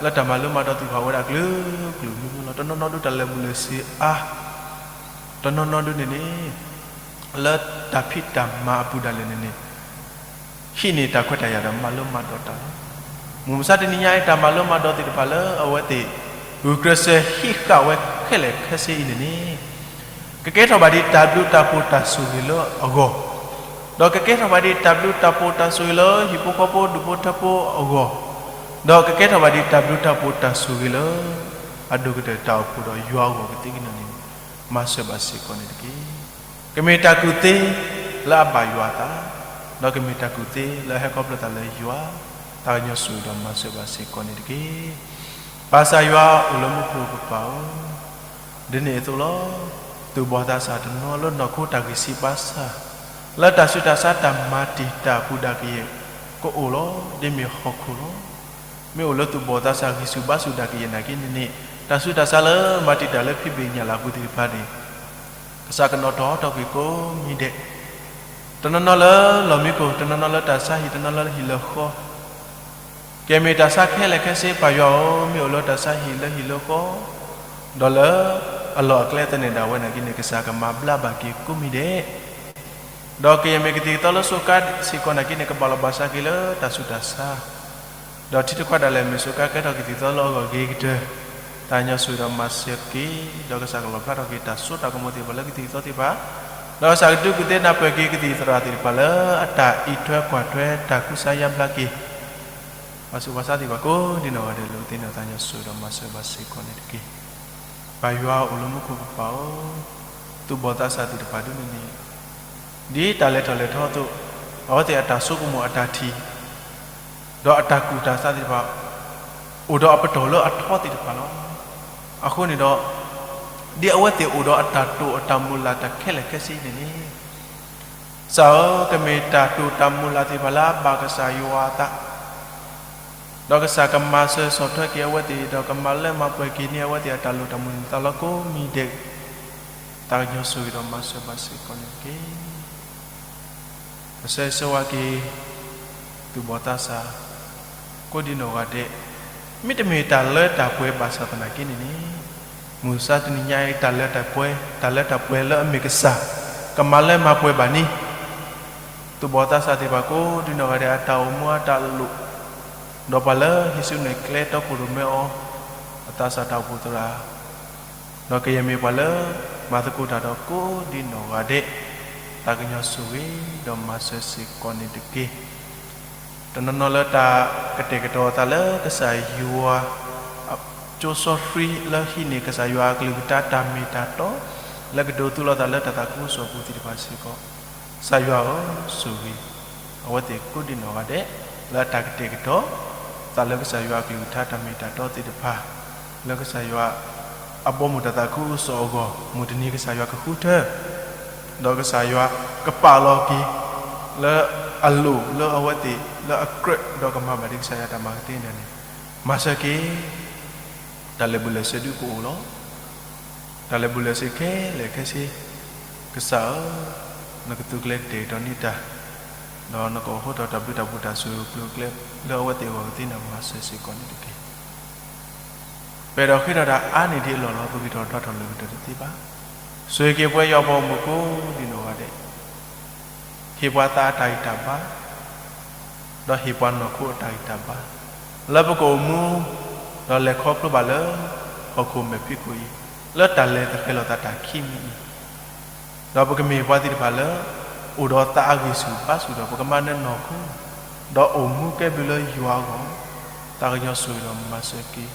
လၢတၢ်မၤလိမၤဒိးသ့ၣ်တဖၣ်ဝဲဒၣ်ကလုာ်ကလုာ်မံၤမံၤလီၤ. တနီၤနီၤဒုးတၢ်လဲၤဘူၣ်လဲၤစ့ၤအါ, တနီၤနီၤဒုးန့ၣ်န့ၣ် လၢတၢ်ဖံးတၢ်မၤအပူၤဒၣ်လဲာ်န့ၣ်န့ၣ် ဟံးန့ၢ်တၢ်ခွဲးတၢ်ယာ်ဒီးမၤလိမၤဒိးတၢ်လီၤ. မုၢ်မဆါတနံၤညါအံၤ တၢ်မၤလိမၤဒိးသ့ၣ်တဖၣ်လၢအဝဲသ့ၣ် ဂုာ်ကျဲးစၢးဟံးဃာ်ဝဲခဲလၢာ်ခဲဆ့အံၤန့ၣ်န့ၣ် ကကဲထီၣ်ဘၣ်ဒ်တၢ်ဘျုးတၢ်ဖှိၣ်တၢ်ဆိၣ်ဂ့ၤလၢအဂီၢ်, ဒီးကကဲထီၣ်ဘၣ်ဒ်တၢ်ဘျုးတၢ်ဖှိၣ်တၢ်ဆိၣ်ဂ့ၤလၢ ဟံၣ်ဖိဃီဖိဒူၣ်ဖိထၢဖိအဂီၢ်, ဒီးကကဲထီၣ်ဘၣ်ဒ်တၢ်ဘျုးတၢ်ဖှိၣ်တၢ်ဆိၣ်ဂ့ၤလၢ အဒိၣ်ကတၢၢ်တၢ်အိၣ်ဖှိၣ်ဒီးယွၤအဂီၢ်ကသ့ကညါန့ၣ် မၤစၢၤဘၣ်စ့ၢ်ကီးန့ၣ်တက့ၢ်. ကမ့ၢ်တၢ်ကူၣ်သ့လၢအဘၣ်ယွၤအသး, ဒီးကမ့ၢ်တၢ်ကူၣ်သ့လၢအဟဲခီဖျိသးလၢယွၤ, သးကညီၤဆိၣ်ဂ့ၤဒီးမၤစၢၤဘၣ်စ့ၢ်ကီးန့ၣ်တက့ၢ်. ပၢ်ကစၢ်ယွၤအိၣ်လၢမူခိၣ်ကပၤဧၢ, ဒ်န့ၣ်အသိးလီၤ. သူၣ်ဘီၣ်သးစၢ်တနီၤလၢနီၢ်ခိတၢ်ဂံၢ်စၢ်ဘါစၢ်, လၢတၢ်ဆူးတၢ်ဆါတၢ်မၤတံာ်တာ်အပူၤဒၣ်ကယဲၢ်ကအိၣ်လီၤ. ဒ်မ့ၢ်ဟီၣ်ခိၣ်လီၤ. မ့ၢ်အိၣ်လၢသူၣ်ဘီၣ်သးစၢ်ဂံၢ်ဆူၣ်ဘါဆူၣ်ဒၣ်ကယဲၢ်နာ်က့န့ၣ်န့ၣ် တၢ်ဆူးတၢ်ဆါလၢမၤတံာ်တာ်လၢဖံးဘ့ၣ်ညၣ်လၤပူၤသ့ၣ်တဖၣ်န့ၣ် ကစၢ်ကနီၤထီၣ်ထီၣ်ကွံာ်ကိးမံၤဒဲး, တနီၤနီၤလၢလီၢ်မံခိၣ်, တနီၤနီၤလၢတၢ်ဆါဟံၣ်, တနီၤနီၤလၢဟံၣ်လၢဃီ, ကဲမ့ၢ်တၢ်ဆါခဲလၢာ်ခဲဆ့ ပၢ်ယွၤဧၢ, မ့ၢ်အိၣ်လၢတၢ်ဆါဟံၣ်လၢဟံၣ်လၢဃီ, ဒီးလၢအလီၢ်အကျဲသနၢၣ်ဒၣ်ဝဲနာ်က့န့ၣ် ကစၢ်ကမၤဘျါဘၣ်က့ၤကိးမံၤဒဲး ဒီးကယဲၢ်မ့ၢ်ကသံၣ်ကသီလၢစူးကါစ့ၢ်ကီးနာ်က့န့ၣ် ကဘၣ်လီၤဘၣ်စးက့ၤလၢတၢ်ဆူးတၢ်ဆါ, ဒီးထံတခွါဒၣ်လဲာ်မ့ၢ်စူးကါကဲထီၣ်ကသံၣ်ကသီလၢအဂီၢ်ဂ့ၤကတၢၢ်, သးကညီၤဆိၣ်ဂ့ၤဒီးမၤစၢၤက့ၤ, ဒီးကစၢ်ကလီၣ်ဖျါထီၣ်က့ၤတၢ်စိတၢ်ကမီၤသ့ၣ်တဖၣ်လၢကသံၣ်ကသီသ့ၣ်တဖၣ်, ဒီးကစၢ်ကဒုးကူၣ်သ့နၢ်ပၢၢ်က့ၤကသံၣ်သရၣ်သ့ၣ်တဖၣ်လၢအတၢ်အံးထွဲကွၢ်ထွဲတၢ်ကူစါယါဘျါက့ၤ ပှၤဆူးပှၤဆါသ့ၣ်တဖၣ်ကိးဒံနီၢ်ဂၤဒဲး လၢကသ့ၣ်နီၣ်သးကညီၤဆိၣ်ဂ့ၤဒီးမၤစၢၤဘၣ်စ့ၢ်ကီးန့ၣ်တက့ၢ်. ပၢ်ယွၤအိၣ်လၢမူခိၣ်ကပၤဧၢ, သူၣ်ဘီၣ်သးစၢ်သ့ၣ်တဖၣ်ဒ်န့ၣ်န့ၣ်, ဒ်တၢ်လဲၤထီၣ်လဲၤထီအသိး, အဝဲသ့ၣ်အတၢ်ဆိကမိၣ်အတၢ်ထံၣ်, ဒီးအတၢ်ကူၣ်တၢ်သးသ့ၣ်တဖၣ်, အိၣ်ဒီးအပတီၢ်လၢအထီသ့ၣ်တဖၣ်လီၤ. အဃိန့ၣ်ဒီး, ဒ်အဝဲသ့ၣ်အိၣ်ဒီးအတၢ်တိာ်အတၢ်မုၢ်လၢ်တၢ်ခဲလၢာ်ခဲဆ့န့ၣ်န့ၣ် ကစၢ်ဧၢ, ကမ့ၢ်တၢ်တိာ်တၢ်မုၢ်လၢ်သ့ၣ်တဖၣ်လၢအဘၣ်ကစၢ်ယွၤအသး, ဒီးကစၢ်ကမၤစၢၤဆီၣ်ထွဲက့ၤအဝဲသ့ၣ်, ဒီးကမၤလၢမၤပှဲၤက့ၤန့ၢ်အဝဲသ့ၣ်အတၢ်လိၣ်တၢ်မုၢ်လၢ်သးလီၤကိးမံၤဒဲး, သးကညီၤဆိၣ်ဂ့ၤဒီးမၤစၢၤဘၣ်စ့ၢ်ကီးန့ၣ်တက့ၢ်. ပဆၢဂ့ၤဆၢဝါက့ၤ သူၣ်ဘီၣ်သးစၢ် ကိးဒံနီၢ်ဂၤဒဲး, မ့တမ့ၢ်တၢ်လၢတၢ်ပှဲၤဘၣ်ဆၣ်သနာ်က့န့ၣ်န့ၣ်, မုၢ်မဆါတနံၤညါအံၤ တၢ်လၢတၢ်ပှဲၤ, တၢ်လၢတၢ်ပှဲၤလၢအမ့ၢ်ကစၢ် ကမၤလၢမၤပှဲၤဘၣ်န့ၣ်, သူၣ်ဘီၣ်သးစၢ်သ့ၣ်တဖၣ်ကိးဒံနီၢ်ဂၤဒဲး အတၢ်အိၣ်မူအတၢ်လိၣ်, ဒီးပှၤလၢဟံးစုနဲၣ်ကျဲတီခိၣ်ရိၣ်မဲအီၤ, အသးစၢ်တၢ်အိၣ်ဖှိၣ်သရၣ် ဒီးကယဲၢ်မ့ၢ်ပှၤလၢ မၤသကိးတၢ်ဒီးကိးဒံနီၢ်ဂၤဒဲး, သးကညီၤဆိၣ်ဂ့ၤဒီးမၤစၢၤစ့ၢ်ကီးန့ၣ်တက့ၢ်. တနီၤနီၤလၢတၢ်ကတဲာ်ကတီၤအသးလၢကစၢ်ယွၤ ကၠိစီဆှံလၢဟံးန့ၢ်ကစၢ်ယွၤအကလုၢ်ကထါတၢ်မ့ၢ်တၢ်တီ, လၢကဒိးသူလီၤသးလၢတၢ်သးခုကစီၣ်အပူၤသ့ၣ်တဖၣ်စ့ၢ်ကီး, ကစၢ်ယွၤဧၢ, ဆိၣ်ဂ့ၤ အဝဲသ့ၣ်ကိးဒံနီၢ်ဂၤဒဲး လၢအတၢ်ကတဲာ်ကတီၤ သးလၢကစၢ်ယွၤအကလုၢ်ကထါတၢ်မ့ၢ်တၢ်တီသ့ၣ်တဖၣ်, လၢကစၢ်ယွၤ အဘီအမုၢ်တၢ်သးခုကစီၣ်အဂီၢ် မုၢ်တနံၤကစၢ်ယွၤကဃုထၢ ဒီးကစၢ်ယွၤကပာ်လီၤက့ၤ လၢအလိၣ်လၢအဝဲသ့ၣ် လၢအကြၢး ဒီးကမၤဘၣ်ဒ်ကစၢ်ယွၤတၢ်မၤကသ့န့ၣ်န့ၣ်, မၤစၢၤက့ၤ တၢ်လဲၤဘူၣ်လဲၤစ့ၤဒုးကအိၣ်လီၤ. တၢ်လဲၤဘူၣ်လဲၤစ့ၤခဲလၢာ်ခဲဆ့, ကစၢ်ဧၢ, နကသုးကျဲၤကတဲာ်ကတီၤန့ၢ်တၢ်, ဒီးနကအိးထီၣ်တၢ်ဘျုးတၢ်ဖှိၣ်တၢ်ဆိၣ်ဂ့ၤကျိၤကျဲ လၢအဝဲသ့ၣ်အဂီၢ်ကသ့န့ၣ် မၤစၢၤစ့ၢ်ကီးန့ၣ်တက့ၢ်. ပအဲၣ်ဒိးဃ့ထီၣ်တၢ်အါန့ၢ်ဒံးအလီၢ်လီၤ ပဂံၢ်ထီၣ်ဒွးထီၣ်လၢကတၢၢ်တသ့ဘၣ်. ဆိၣ်ဂ့ၤက့ၤပဝဲယွၤပှၤဂီၢ်မုၢ်ကိးဒံနီၢ်ဂၤဒဲး, ဟ့ၣ်ပှၤသးအတၢ်ဂံၢ်တၢ်ဘါ, ဒီးဟ့ၣ်ပှၤနီၢ်ခိအတၢ်ဂံၢ်တၢ်ဘါ, လၢပကအိၣ်မူ ဒီးလဲၤခီဖျိဘၣ်လၢ ဟီၣ်ခိၣ်မဲာ်ဖံးခိၣ်အံၤ, လၢတၢ်လဲၤသဃဲၤလီၤသးတၢ်ခံမံၤအံၤ, ဒီးပကမ့ၢ်ပှၤသ့ၣ်တဖၣ်လၢ အိၣ်ဒီးသးအဂံၢ်ဆူၣ်ဘါဆူၣ်ဒီး ပကမၤနၢၤနီၢ်ခိ, ဒီးအိၣ်မူကဲဘျုးလၢယွၤအဂီၢ်, သးကညီၤဆိၣ်ဂ့ၤဒီးမၤစၢၤက့ၤ,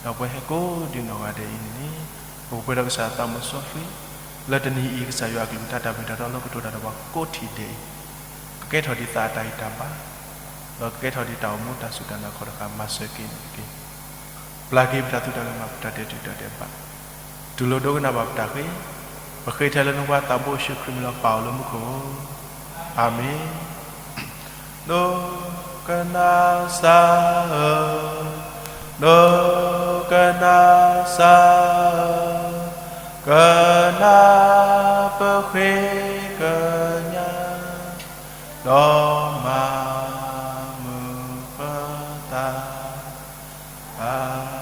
ဒီးပဝဲဟဲကိးဒံနီၢ်ဂၤဒဲးအံၤန့ၣ်န့ၣ်, ပကပှဲၤဒီးကစၢ်သးမုၢ်စီဆှံ, လၢတနံၤအံၤ ကစၢ်ယွၤအကလုၢ်ကထါတၢ်မ့ၢ်တၢ်တီလၢကတိၤတၢ်ဒီးပှၤကိးထံၣ်ဒဲးအံၤ, ကကဲထီၣ်ဒံးသးအတၢ်ဂံၢ်တၢ်ဘါ, ဒီးကကဲထီၣ်ဒံးတၢ်အိၣ်မူတၢ်စူၢ်တၢ်နာ်ခီတဖၣ် မၤစၢၤက့ၤန့ၣ်တက့ၢ်. ပျၢ်က့ၤပတၢ်သူၣ်တၢ်ကမၣ် ပတၢ်တဲတၢ်တဲဘၣ်, တူၢ်လိာ်ဒိကနၣ်ဘၣ်ပတၢ်ဃ့, ပဃ့ထဲလၢနဖိခွါသးဘိယ့ၣ်ၡူးခရံာ်မံၤလီၤ ပၢ်အိၣ်လၢမူခိၣ်, အၤမ့ၣ်. ဒိကနၣ်စၢ်ဧၢ, ဒိကနၣ်စၢ်ဧၢ, လၢပှဲၤကညီ ဒီးမၤမုာ်ပသး, အၤမ့ၣ်.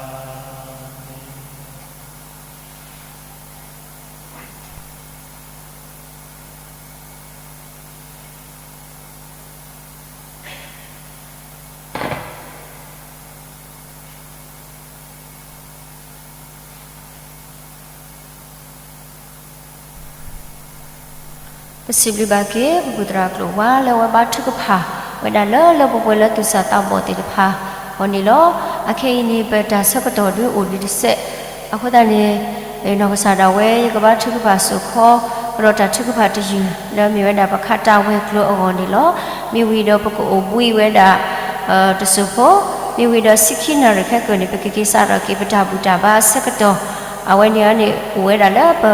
ပစံးဘျုးဘၣ်က့ၤ ပပုၢ်သရၣ်ကျိာ်ဝါ လၢအဝဲဘါထုကဖၣ်ဝဲဒၣ်လၢ လၢပှဲၤပှဲၤလၢသူၣ်စၢ်သးဘီၣ်သ့ၣ်တဖၣ်အဂီၢ်န့ၣ်လီၤ. အခဲအံၤန့ၣ် ပတၢ်ဆၢကတီၢ်ဒုးအိၣ်ဒံးတစဲး, အဃိသတးန့ၣ် နီၢ်ကစၢ်ဒၣ်ဝဲ ယကဘါထုကဖၣ်စိာ်ခီ ကဒီးတၢ်ထုကဖၣ်တယုၢ် လၢအမ့ၢ်ဝဲဒၣ်ပခးတၢ်ဝဲၤကျိၤအဂီၢ်န့ၣ်လီၤ. မ့ၢ်ဝံၤဒီးပကအိၣ်ဘှံးဝဲဒၣ် တစိၢ်ဖိ, မ့ၢ်ဝံၤဒီးဆံခံနၣ်ရံၣ်ခဲကိာ်န့ၣ် ပကက့ၤစးထီၣ်က့ၤပတၢ်ဘူၣ်တၢ်ဘါအဆၢကတီၢ်, အဝဲန့ၣ်န့ၣ် အိၣ်ဝဲဒၣ်လၢပ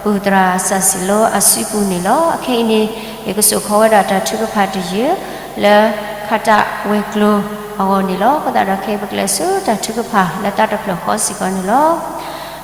ပုၢ်သရၣ်စၢ်စံၣ်လီအစုပူၤန့ၣ်လီၤ. အခဲအံၤန့ၣ် ယကစိာ်ခီဝဲဒၣ်တၢ်ထုကဖၣ်တယုၢ် လၢခးတၢ်ဝဲၤကျိၤအဂီၢ်န့ၣ်လီၤ. အဃိသတးဒီးခဲအံၤ ပကလဲၤဆူတၢ်ထုကဖၣ်လၢတၢ်တဖျၢၣ်ဃီစ့ၢ်ကီးန့ၣ်လီၤ.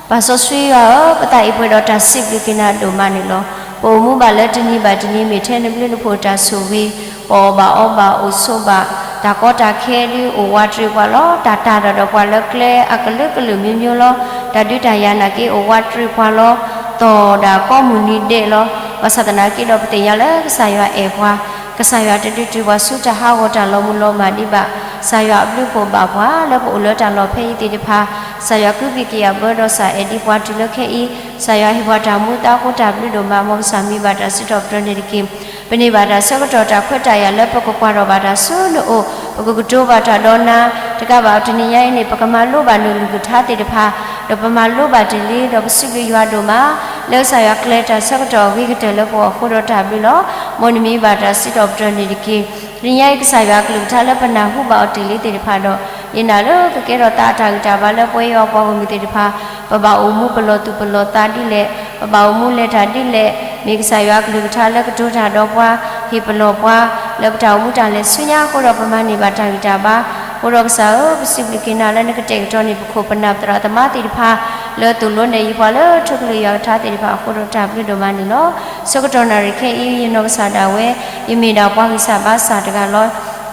ပၢ်စီဆှံယွၤဧၢ, ပသးအံၤပှဲၤဒီးတၢ်စံးဘျုးက့ၤနၤဒိၣ်မးန့ၣ်လီၤ. ပအိၣ်မူဘၣ်လၢတနံၤဘၣ်တနံၤ မ့ၢ်ထဲနဘျုးနဖှိၣ်တၢ်ဆိၣ်ဂ့ၤ, ပအီၣ်ဘၣ်အီဘၣ်အိၣ်ဆိးဘၣ်, တၢ်ကီတၢ်ခဲဒုးအိၣ်ဝးတရံးပှၤလီၤ. တၢ်တၢ်ဒီးဒီးပှၤလၢကျဲအကလုာ်ကလုာ်မျိုးမျိုးလီၤ. တၢ်ဒုးတၢ်ယၤနာ်က့အိၣ်ဝးတရံးပှၤလီၤ. သီၣ်ဒၣ်ကီမုၢ်နံၤဒဲးလီၤ. ဘၣ်ဆၣ်သနာ်က့ဒီးပသ့ၣ်ညါလၢကစၢ်ယွၤအဲၣ်ပှၤ, ကစၢ်ယွၤတဒုးတုၤပှၤဆူတၢ်ဟးဂီၤတၢ်လီၤမုၢ်လီၤမၢ်ဒံးဘၣ်. ကစၢ်ယွၤအဘျုးဖှိၣ်ဘၣ်ပှၤလၢပအိၣ်လၢတၢ်လီၢ်ဖဲအံၤသ့ၣ်တဖၣ်, ကစၢ်ယွၤကူပံးက့ၤအဘၢဒီးစၢ်အဲၣ်ဒံးပှၤတုၤလၢခဲအံၤ, ကစၢ်ယွၤဟ့ၣ်ပှၤတၢ်မူသးအဃိတၢ်ဘျုးဒိၣ်မး မ်ကစၢ်မံဘၣ်တၢ်စံးထီၣ်ပတြၢၤန့ၣ်တက့ၢ်. ပန့ၢ်ဘၣ်တၢ်ဆၢကတီၢ်တၢ်ခွဲးတၢ်ယာ်လၢပကကွၢ်ထီၣ်ဘၣ်တၢ်ဆူနအိၣ်, ပကကတိၤဘၣ်တၢ်ဒီးနၤ, တကးဘၣ်တနံၤညါအံၤန့ၣ် ပကမၤလိဘၣ်နကလုၢ်ကထါသ့ၣ်တဖၣ်, ဒီးပမၤလိဘၣ်တ့ၢ်လံ, ဒီးပစံးဘျုးယွၤဒိၣ်မး လၢကစၢ်ယွၤကျဲၤတၢ်ဆၢကတီၢ်အဂ့ၤကတၢၢ်လၢပဂီၢ်အဃိဒီးတၢ်ဘျုးလီၤ. မ်နမံဘၣ်တၢ်စံးထီၣ်ပတြၢၤန့ၣ်တက့ၢ်. တနံၤညါအံၤ ကစၢ်ယွၤအကလုၢ်ကထါလၢပနၢ်ဟူဘၣ်အီၤတ့ၢ်လံသ့ၣ်တဖၣ်ဒီး, ယနာ်လၢကကဲထီၣ်သးအတၢ်ဂံၢ်တၢ်ဘါလၢပဝဲယွၤပှၤဂီၢ်မုၢ်သ့ၣ်တဖၣ်, ပဘၣ်အိၣ်မူပလီၢ်သူၣ်ပလီၢ်သးဒ်လဲၣ်, ပဘၣ်အိၣ်မူလဲၤတၢ်ဒ်လဲၣ်, မ့ၢ်ကစၢ်ယွၤအကလုၢ်ကထါလၢကတိၤတၢ်ဒီးပှၤ, ဟ့ၣ်ပလီၢ်ပှၤ လၢပတၢ်အိၣ်မူတၢ်လဲၤဆူညါအဃိဒီး ပမၤန့ၢ်ဘၣ်တၢ်ဂံၢ်တၢ်ဘါ, အဃိဒီးကစၢ်ဧၢ, ပစံးဘျုးက့ၤနၤလၢနကတဲာ်ကတီၤန့ၢ်ပခိၣ်ပနၢ်ပသရၣ်သမါသ့ၣ်တဖၣ် လၢသိၣ်လိနဲၣ်ယံၤပှၤလၢထူကလုာ်ယွၤကထါသ့ၣ်တဖၣ်အဃိဒီး တၢ်ဘျုးဒိၣ်မးန့ၣ်လီၤ. ဆၢကတီၢ်နၣ်ရံၣ်ခဲအံၤ ယနီၢ်ကစၢ်ဒၣ်ဝဲ ယမ့ၢ်ဒၣ်ပှၤဂံၢ်စၢ်ဘါစၢ်တဂၤလီၤ.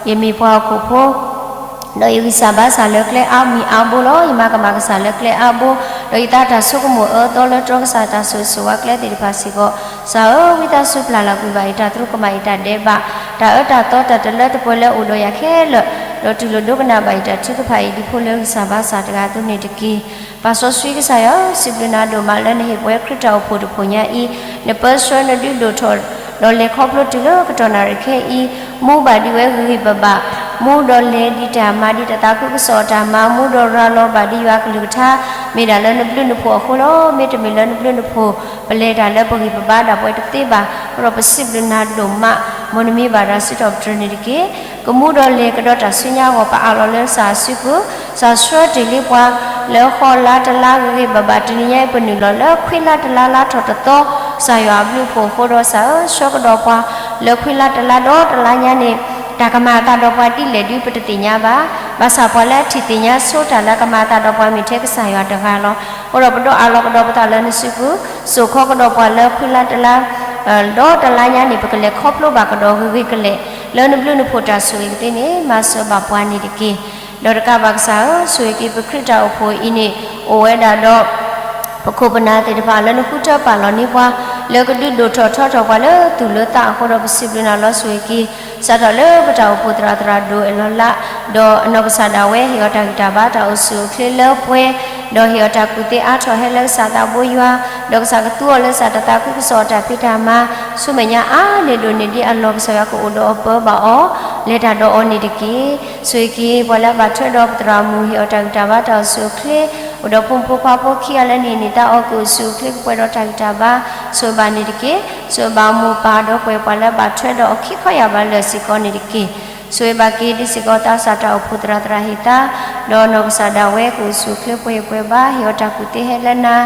ယမ့ၢ်ပှၤဟီၣ်ခိၣ်ဖိ ဒီးယဂံၢ်စၢ်ဘါစၢ်လၢကျဲအါမံၤအါဘိလီၤ. ယမၤကမၣ်ကစၢ်လၢကျဲအါဘိ, ဒီးယသးတၢ်ဆိကမိၣ်အၢသီလၢတြီကစၢ်တၢ်ဆိၣ်ဂ့ၤဆိၣ်ဝါကျဲသ့ၣ်တဖၣ်စ့ၢ်ကီး, ကစၢ်ဧၢ, ဝံသးစူၤပျၢ်လီၤကွံာ်ဘၣ်ယတၢ်သရူးကမၣ်ယတၢ်ဒဲးဘး, တၢ်အၢတၢ်သီတၢ်တလၢတပှဲၤလၢအအိၣ်ဒီးယၤခဲလၢာ်, ဒီးတူၢ်လိာ်ဒိကနၣ်ဘၣ်ယတၢ်ထုကဖၣ်အံၤဒ်ဖိလၢဂံၢ်စၢ်ဘါစၢ်တဂၤအသိးန့ၣ်တက့ၢ်. ပၢ်စီဆှံကစၢ်ယွၤဧၢ, စံးဘျုးနၤဒိၣ်မးလၢနဟ့ၣ်ပဝဲခရံာ်တၢ်အိၣ်ဖှိၣ်တဖှိၣ်ညါအံၤ, နပၢဆှၢနဒုးဒိၣ်ထီၣ် ဒီးလဲၤခီဖျိတုၤလၢကတီၢ်နၣ်ရံၣ်ခဲအံၤ, မူဘၣ်ဒံးဝဲဂ့ၤဂ့ၤဘၣ်ဘၣ်, မူဒီးလဲၤဒံးတၢ်မၤဒံးတၢ်သးခုကစီၣ်အတၢ်မၤ, မူဒီးရၤလီၤဘၣ်ဒံးယွၤကလုၢ်ကထါ, မ့ၢ်ဒၣ်လၢနဘျုးနဖှိၣ်အဃိလီၤ. မ့တမ့ၢ်လၢနဘျုးနဖှိၣ်, ပလဲၤတၢ်လၢပဂံၢ်ပဘါဒၣ်ပှဲၤတသ့ဘၣ်. အဃိဒီးပစံးဘျုးနၤဒိၣ်မး, မ်နမံဘၣ်တၢ်စံးထီၣ်ပတြၢၤန့ၣ်တက့ၢ်. ကမူဒီးလဲၤကဒီးတၢ်ဆူညါအဂီၢ် ပအးလီၤလၢကစၢ်အစုပူၤ, ကစၢ်ဆှၢတ့ၢ်လံပှၤ လၢဃီလါတလါဂ့ၤဂ့ၤဘၣ်ဘၣ်, တနံၤညါအံၤပနုာ်လီၤလၢခွံလါတလါလါထီၣ်တသီ, ကစၢ်ယွၤအဘျုးအဖှိၣ်အဃိဒီး ကစၢ်ဧၢ, ဆှၢကဒီးပှၤလၢခွံလါတလါဒီးတလါညါန့ၣ်, တၢ်ကမၤအသးဒီးပှၤဒ်လဲၣ်ဒုးပတသ့ၣ်ညါဘၣ်. ဘၣ်ဆၣ်ပှၤလၢအထံၣ်သ့ၣ်ညါဆိတၢ်လၢအကမၤအသးဒီးပှၤမ့ၢ်ထဲကစၢ်ယွၤတဂၤလီၤ. အဃိဒီးပဒိးအးလီၤကဒီးပသးလၢနစုပူၤ, စိာ်ခီကဒီးပှၤလၢခွံလါတလါ ဒီးတလါညါန့ၣ် ပကလဲၤခီဖျိဘၣ်ကဒီးဂ့ၤဂ့ၤကလဲာ် လၢနဘျုးနဖှိၣ်တၢ်ဆိၣ်ဂ့ၤကသ့န့ၣ် မၤစၢၤဘၣ်ပှၤန့ၣ်တက့ၢ်. ဒီးတကးဘၣ်ကစၢ်ဧၢ, ဆိၣ်ဂ့ၤက့ၤပခရံာ်တၢ်အိၣ်ဖှိၣ်အံၤန့ၣ် အိၣ်ဝဲဒၣ်ဒီး ပခိၣ်ပနၢ်သ့ၣ်တဖၣ်လၢနဃုထၢပာ်လီၤန့ၢ်ပှၤ လၢကဒုးဒိၣ်ထီၣ်ထီထီၣ်ပှၤလၢသူၣ်လၢသးအဃိဒီး ပစံးဘျုးနၤလီၤ. ဆိၣ်ဂ့ၤက့ၤ စးထီၣ်လၢပတၢ်အိၣ်ဖှိၣ်သရၣ်သရၣ်ဒိၣ်အဲၣ်လီၤလး, ဒီးအနီၢ်ကစၢ်ဒၣ်ဝဲ ဟ့ၣ်အီၤတၢ်ဂံၢ်တၢ်ဘါတၢ်အိၣ်ဆူၣ်အိၣ်ချ့လၢပှဲၤ, ဒီးဟ့ၣ်အီၤတၢ်ကူၣ်သ့အါထီၣ်ဟဲလၢကစၢ်သးဘိယွၤ, ဒီးကစၢ်ကသူအီၤလၢကစၢ်တၢ်သးခုကစီၣ်အတၢ်ဖံးတၢ်မၤ, ဆူမဲာ်ညါအါန့ၢ်ဒိၣ်န့ၢ်ဒံးအလီၢ် ကစၢ်ယွၤကအိၣ်ဒီးအီၤပၢဘၣ်အီၤ, လဲၤတၢ်ဒီးအီၤန့ၣ်တက့ၢ်. ဆိၣ်ဂ့ၤက့ၤ ပှၤလၢအဘၣ်ထွဲဒီးပသရၣ်မုၣ် ဟ့ၣ်အီၤတၢ်ဂံၢ်တၢ်ဘါတၢ်အိၣ်ဆူၣ်အိၣ်ချ့, အိၣ်ဒီးဖိမုၣ်ဖိခွါဖိခံဂၤလၢန့ၣ်န့ၣ် သးအိၣ်ကအိၣ်ဆူၣ်အိၣ်ချ့ကပှဲၤဒီးတၢ်ဂံၢ်တၢ်ဘါ, ဆိၣ်ဂ့ၤဘၣ်န့ၣ်တက့ၢ်. ဆိၣ်ဂ့ၤဘၣ်မိၢ်ပၢ်ဒီပုၢ်ဝဲၢ်ပှၤလၢအဘၣ်ထွဲဒီးအီၤခံခီယၢ်ဘးလၢာ်စ့ၢ်ကီးန့ၣ်တက့ၢ်. ဆိၣ်ဂ့ၤဘၣ်က့ၤဒ်စ့ၢ်ကီးသးစၢ်တၢ်အိၣ်ဖှိၣ်သရၣ်သရၣ်ဟ့ၣ်သါ, ဒီးနီၢ်ကစၢ်ဒၣ်ဝဲ ကအိၣ်ဆူၣ်အိၣ်ချ့ပှဲၤပှဲၤဘၣ်, ဟ့ၣ်အီၤတၢ်ကူၣ်သ့ဟဲလၢနၤ,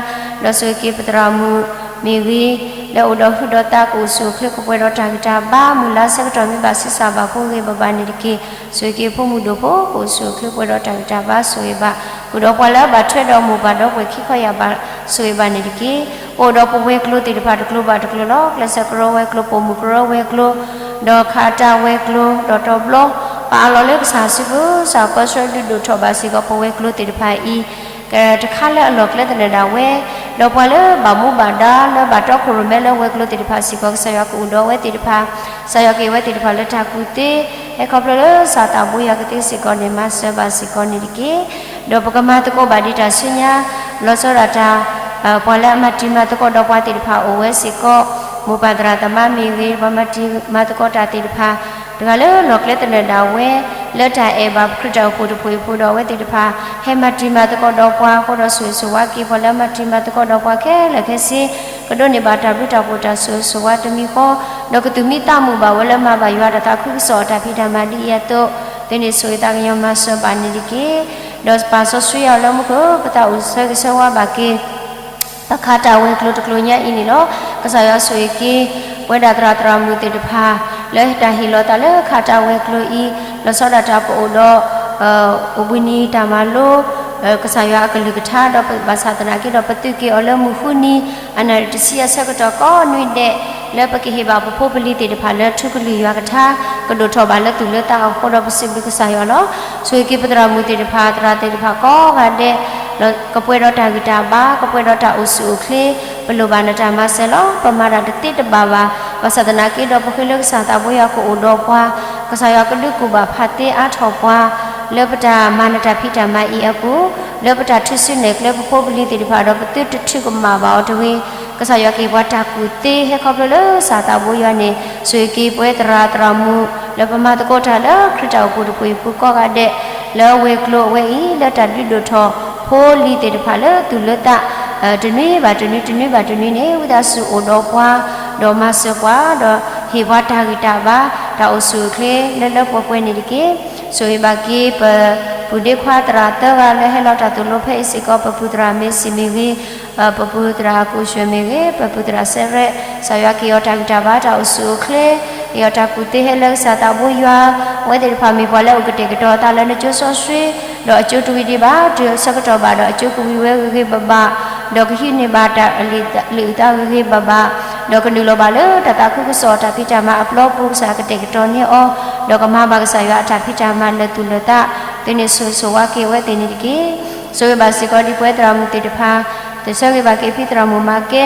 ဒီးဆိၣ်ဂ့ၤက့ၤပသရၣ်မုၣ်မ့ၢ်ဂ့ၤ, လၢအိၣ်ဒီးဟုဒီးသးကအိၣ်ဆူၣ်အိၣ်ချ့ကပှဲၤဒီးတၢ်ဂံၢ်တၢ်ဘါ, မုၢ်လါဆၢကတီၢ်မ့ၢ်ဘၣ်ဆံးစၢ်ဘၣ်ဖိဂ့ၤဂ့ၤဘၣ်ဘၣ်န့ၣ်တက့ၢ်. ဆိၣ်ဂ့ၤက့ၤဖိမုၣ်ဒိၣ်ဖိ ကအိၣ်ဆူၣ်အိၣ်ချ့ပှဲၤဒီးတၢ်ဂံၢ်တၢ်ဘါ, ဆိၣ်ဂ့ၤဘၣ်, ဃုာ်ဒီးပှၤလၢအဘၣ်ထွဲဒီးမိၢ်ပၢ်ဒီပုၢ်ဝဲၢ်ခံခီယၢ်ဘး, ဆိၣ်ဂ့ၤဘၣ်န့ၣ်တက့ၢ်. အိၣ်ဒီးပဝဲၤကျိၤသ့ၣ်တဖၣ်တကျိၤဘၣ်တကျိၤလီၤ. ကျဲးစၢးကရၢဝဲၤကျိၤ, ပိာ်မုၣ်ကရၢဝဲၤကျိၤ, ဒီးခးတၢ်ဝဲၤကျိၤ, ဒီးတီဘျီ, ပအးလီၤလၢကစၢ်စုပူၤစၢ်ပၢဆှၢဒုးဒိၣ်ထီၣ်ဘၣ်စ့ၢ်ကီးပဝဲၤကျိၤသ့ၣ်တဖၣ်အံၤ တခါလၢအလီၢ်ကျဲသနၢၣ်ဒၣ်ဝဲ, ဒီးပှၤလၢဘၣ်မူဘၣ်ဒါလၢဘၣ်တီခိၣ်ရိၣ်မဲလၢဝဲၤကျိၤသ့ၣ်တဖၣ်စ့ၢ်ကီး ကစၢ်ယွၤကအိၣ်ဒီးအဝဲသ့ၣ်တဖၣ်, ကစၢ်ယွၤကဟ့ၣ်ဝဲသ့ၣ်တဖၣ်လၢတၢ်ကူၣ်သ့, ဟဲခီဖျိလၢကစၢ်သးဘိယွၤကသ့စ့ၢ်ကီးန့ၣ် မၤစၢၤဘၣ်စ့ၢ်ကီးန့ၣ်တက့ၢ်. ဒီးပကမၤသကိးဘၣ်ဒံးတၢ်ဆူညါ, လီၤဆီဒၣ်တၢ် ပှၤလၢအမၤတံၤမၤသကိးဒီးပှၤသ့ၣ်တဖၣ်အိၣ်ဝဲစ့ၢ်ကီး, မိၢ်ပၢ်သရၣ်သမါမ့ၢ်ဂ့ၤ, ပှၤမၤတံၤမၤသကိးတၢ်သ့ၣ်တဖၣ် တဂၤလၢလီၢ်ကျဲသနၢၣ်ဒၣ်ဝဲ, လၢတၢ်အဲၣ်ဘၣ်ခရံာ်တၢ်အိၣ်ဖှိၣ်တဖှိၣ်အံၤအဃိဒီး အဝဲသ့ၣ်တဖၣ် ဟဲမၤတံၤမၤသကိးဒီးပှၤအဃိဒီး ဆိၣ်ဂ့ၤဆိၣ်ဝါက့ၤပှၤလၢအမၤတံၤမၤသကိးဒီးပှၤခဲလၢာ်ခဲဆ့, ကဒိးန့ၢ်ဘၣ်တၢ်ဘျုးတၢ်ဖှိၣ်တၢ်ဆိၣ်ဂ့ၤဆိၣ်ဝါတမံၤဃီ, ဒီးကသူၣ်မံသးမုာ်ဘၣ်ဝဲလၢမၤဘၣ်ယွၤတၢ်သးခုကစီၣ်အတၢ်ဖံးတၢ်မၤဒ်အံၤအသိး, သုန့ၣ်ဆိၣ်ဂ့ၤသးကညီၤမၤစၢၤဘၣ်န့ၣ်တက့ၢ်. ဒီးပာ်စီဆှံအီၤလၢမူခိၣ် ပသးအိၣ်ဆၢဂ့ၤဆၢဝါဘၣ်က့ၤ ပခးတၢ်ဝဲၤကျိၤတကျိၤညါအံၤန့ၣ်လီၤ. ကစၢ်ယွၤဆိၣ်ဂ့ၤက့ၤ ပဝဲဒၣ်သရၣ်သရၣ်မုၣ်သ့ၣ်တဖၣ် လၢတၢ်ဟ့ၣ်လီၤသးလၢခးတၢ်ဝဲၤကျိၤအံၤ, လီၤဆီဒၣ်တၢ်ပအိၣ်ဒီး အိၣ်ဘှံးနံၤတၢ်မၤလိ ကစၢ်ယွၤအကလုၢ်ကထါ ဒီးဘၣ်ဆၣ်သနာ်က့ဒီး ပသုးက့ၤအီၤလၢမုၢ်ဃုနံၤ အနၣ်ရံၣ်တဆံအဆၢကတီၢ်ကိးနွံဒဲး လၢပကဟ့ၣ်ဘၣ်ပဖိပလံၤသ့ၣ်တဖၣ်လၢထူကလုၢ်ယွၤကထါ ကဒိၣ်ထီၣ်ဘၣ်လၢသူၣ်လၢသးအဃိဒီး ပစံးဘျုးကစၢ်ယွၤလီၤ. ဆိၣ်ဂ့ၤက့ၤပသရၣ်မုၣ်သ့ၣ်တဖၣ် သရၣ်သ့ၣ်တဖၣ်ကိးဂၤဒဲး ကပှဲၤဒီးတၢ်ဂံၢ်တၢ်ဘါ ကပှဲၤဒီးတၢ်အိၣ်ဆူၣ်အိၣ်ချ့ ပလိၣ်ဘၣ်နတၢ်မၤစၢၤလီၤ. ပမၤတၢ်တသ့တဘၣ်ဘၣ်. ဘၣ်ဆၣ်သနာ်က့ဒီး ပဃ့လၢကစၢ်သးဘိယွၤကအိၣ်ဒီးပှၤ, ကစၢ်ယွၤကဒုးကူၣ်ဘၣ်ဖးသ့အါထီၣ်ပှၤ လၢပတၢ်မၤနတၢ်ဖံးတၢ်မၤအံၤအပူၤ, လၢပတၢ်ထုးစုနဲၣ်ကျဲပဖိပလံၤသ့ၣ်တဖၣ်ဒီး ပသုတထုးကမၣ်ဘၣ်အီၤတဂ့ၤ. ကစၢ်ယွၤကဟ့ၣ်ပှၤတၢ်ကူၣ်သ့ ဟဲခီဖျိလၢကစၢ်သးဘိယွၤန့ၣ် ဆိၣ်ဂ့ၤက့ၤပဝဲသရၣ်သရၣ်မုၣ် လၢပမၤသကိးတၢ်လၢခရံာ်တၢ်အိၣ်ဖှိၣ်တဖှိၣ်အံၤပူၤကိးဂၤဒဲး လၢဝဲၤကျိၤအဝဲအံၤ လၢတၢ်ဒုးဒိၣ်ထီၣ်ဖိလံၤသ့ၣ်တဖၣ်လၢသူၣ်လၢသး တနွံဘၣ်တနွံ တနွံဘၣ်တနွံန့ၣ် ဝံသးစူၤအိၣ်ဒီးပှၤ ဒီးမၤစၢၤပှၤ ဒီးဟ့ၣ်ပှၤတၢ်ဂံၢ်တၢ်ဘါ တၢ်အိၣ်ဆူၣ်အိၣ်ချ့ လၢလၢပှဲၤပှဲၤန့ၣ်တက့ၢ်. ဆိၣ်ဂ့ၤဘၣ်က့ၤပ ပုၢ်ဒ့ခွါသရၣ်သၢဂၤလၢဟဲလီၤတၢ်သိၣ်လိဖဲအံၤစ့ၢ်ကီး ပပုၢ်သရၣ်မ့ၢ်စံၣ်မ့ၢ်ဂ့ၤ, ပပုၢ်သရၣ်ကူၣ်ရွှ့ၣ်မ့ၢ်ဂ့ၤ, ပပုၢ်သရၣ်စဲရဲၣ်, ကစၢ်ယွၤကဟ့ၣ်အီၤတၢ်ဂံၢ်တၢ်ဘါ တၢ်အိၣ်ဆူၣ်အိၣ်ချ့, ကဟ့ၣ်အီၤတၢ်ကူၣ်သ့ဟဲလၢကစၢ်သးဘိယွၤ, အဝဲသ့ၣ်တဖၣ်မ့ၢ်ပှၤလၢအအိၣ်ကတဲာ်ကတီၤအသးလၢနကၠိစီဆှံ, ဒီးအကၠိတဝံၤဒံးဘၣ် တုၤအဆၢကတီၢ်ဘၣ်ဒီး အကၠိကဝံၤဝဲဂ့ၤဂ့ၤဘၣ်ဘၣ်, ဒီးကဟံးန့ၢ်ဘၣ်တၢ်လံာ်အုၣ်အသးဂ့ၤဂ့ၤဘၣ်ဘၣ်, ဒီးကနုာ်လီၤဘၣ်လၢတၢ်သးခုကစီၣ်တၢ်ဖံးတၢ်မၤအပျီပူၤ ကစၢ်ကတဲာ်ကတီၤန့ၢ်အီၤ, ဒီးကမၤဘၣ်ကစၢ်ယွၤအတၢ်ဖံးတၢ်မၤလၢသူၣ်လၢသး, သုန့ၣ်ဆိၣ်ဂ့ၤဆိၣ်ဝါက့ၤအဝဲသ့ၣ်န့ၣ်တက့ၢ်. ဆိၣ်ဂ့ၤဘၣ်စ့ၢ်ကီးဒ်ပဝဲသရၣ်မုၣ်သ့ၣ်တဖၣ်, တဆၢဂ့ၤဘၣ်က့ၤဖံသရၣ်မုၣ်မၤကဲ,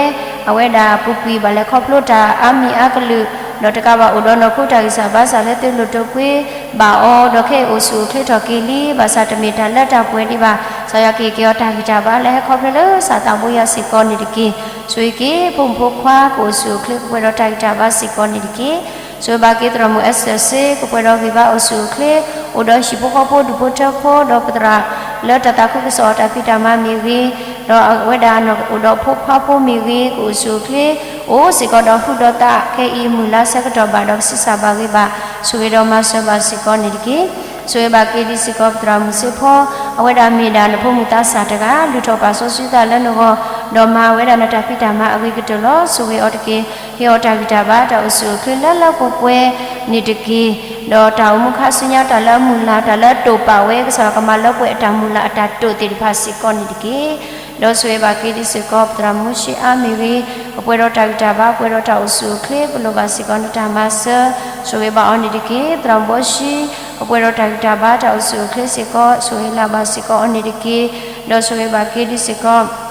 အဝဲဒၣ်ပူၤကွံာ်ဘၣ်လဲၤခီဖျိတၢ်အါမံၤအါကလုာ်, ဒီးတကးဘၣ်အိၣ်ဒီးနီၢ်ခိတၢ်ဂံၢ်စၢ်ဘါစၢ်လၢသုလိၣ်ဒိၣ်ပှ့ၤဘၣ်အီၤ, ဒီးခဲအံၤအိၣ်ဆူၣ်အိၣ်ချ့ထီၣ်က့ၤလံ, ဘၣ်ဆၣ်တမ့ၢ်တၢ်လၢတၢ်ပှဲၤဒံးဘၣ်, ကစၢ်ယွၤကဟ့ၣ်က့ၤအီၤတၢ်ဂံၢ်တၢ်ဘါလၢဟဲခီဖျိလၢကစၢ်သးဘိယွၤစ့ၢ်ကီးန့ၣ်တက့ၢ်. ဆိၣ်ဂ့ၤက့ၤဖိမုၣ်ဖိခွါကအိၣ်ဆူၣ်အိၣ်ချ့ ကပှဲၤဒီးတၢ်ဂံၢ်တၢ်ဘါစ့ၢ်ကီးန့ၣ်တက့ၢ်. ဆိၣ်ဂ့ၤဘၣ်က့ၤသရၣ်မုၣ်အ့စတၢၢ်စ့ ကပှဲၤဒီးဂံၢ်ဘါအိၣ်ဆူၣ်အိၣ်ချ့, အိၣ်ဒီးဟံၣ်ဖိဃီဖိဒူၣ်ဖိထၢဖိ ဒီးပသရၣ်လၢတၢ်သးခုကစီၣ်အတၢ်ဖံးတၢ်မၤမ့ၢ်ဂ့ၤ, ဒီးအဝဲဒၣ်အိၣ်ဒီးဖိခွါဖိမ့ၢ်ဂ့ၤ ကအိၣ်ဆူၣ်အိၣ်ချ့, အိၣ်စ့ၢ်ကီးဒီးဟူဒီးသး ခဲအံၤမုၢ်လါဆၢကတီၢ်ဘၣ်ဒီးကဆံးစၢ်ဘၣ်ဂ့ၤဘၣ်, ဆိၣ်ဂ့ၤဒီးမၤစၢၤဘၣ်စ့ၢ်ကီးန့ၣ်တက့ၢ်. ဆိၣ်ဂ့ၤဘၣ်က့ၤဒ်စ့ၢ်ကီးပသရၣ်မုၣ်စ့ဖီ, အဝဲဒၣ်မ့ၢ်ဒၣ်နဖိမုၣ်သးစၢ်တဂၤ လုၢ်ထီၣ်ပာ်စီဆှံသးလၢနဂီၢ်, ဒီးမၤဝဲဒၣ်နတၢ်ဖံးတၢ်မၤအဂ့ၤကတၢၢ်လီၤ. ဆိၣ်ဂ့ၤအီၤတက့ၢ်. ဟ့ၣ်အီၤတၢ်ဂံၢ်တၢ်ဘါ တၢ်အိၣ်ဆူၣ်အိၣ်ချ့လၢလၢပှဲၤပှဲၤန့ၣ်တက့ၢ်. ဒီးတၢ်အိၣ်မူခါဆူညါ တၢ်လၢအမုၢ်လၢ် တၢ်လၢအတိာ်ပာ်ဝဲ ကစၢ်ယွၤကမၤလၢပှဲၤအတၢ်မုၢ်လၢ်အတၢ်တိာ်သ့ၣ်တဖၣ်စ့ၢ်ကီးန့ၣ်တက့ၢ်. ဒီးဆိၣ်ဂ့ၤဘၣ်က့ၤဒ်စ့ၢ်ကီး ပသရၣ်မုၣ်မူၡ့အါမ့ၢ်ဂ့ၤ, ကပှဲၤဒီးတၢ်ဂံၢ်တၢ်ဘါ ပှဲၤဒီးတၢ်အိၣ်ဆူၣ်အိၣ်ချ့ ပလိၣ်ဘၣ်စ့ၢ်ကီးနတၢ်မၤစၢၤ, ဆိၣ်ဂ့ၤဘၣ်အီၤန့ၣ်တက့ၢ်. သရၣ်မုၣ်ဘီၡံ ကပှဲၤဒီးတၢ်ဂံၢ်တၢ်ဘါ တၢ်အိၣ်ဆူၣ်အိၣ်ချ့စ့ၢ်ကီး ဆိၣ်ဂ့ၤလၢ်ဘၣ်စ့ၢ်ကီးအီၤန့ၣ်တက့ၢ်. ဒီးဆိၣ်ဂ့ၤဘၣ်က့ၤဒ်စ့ၢ်ကီး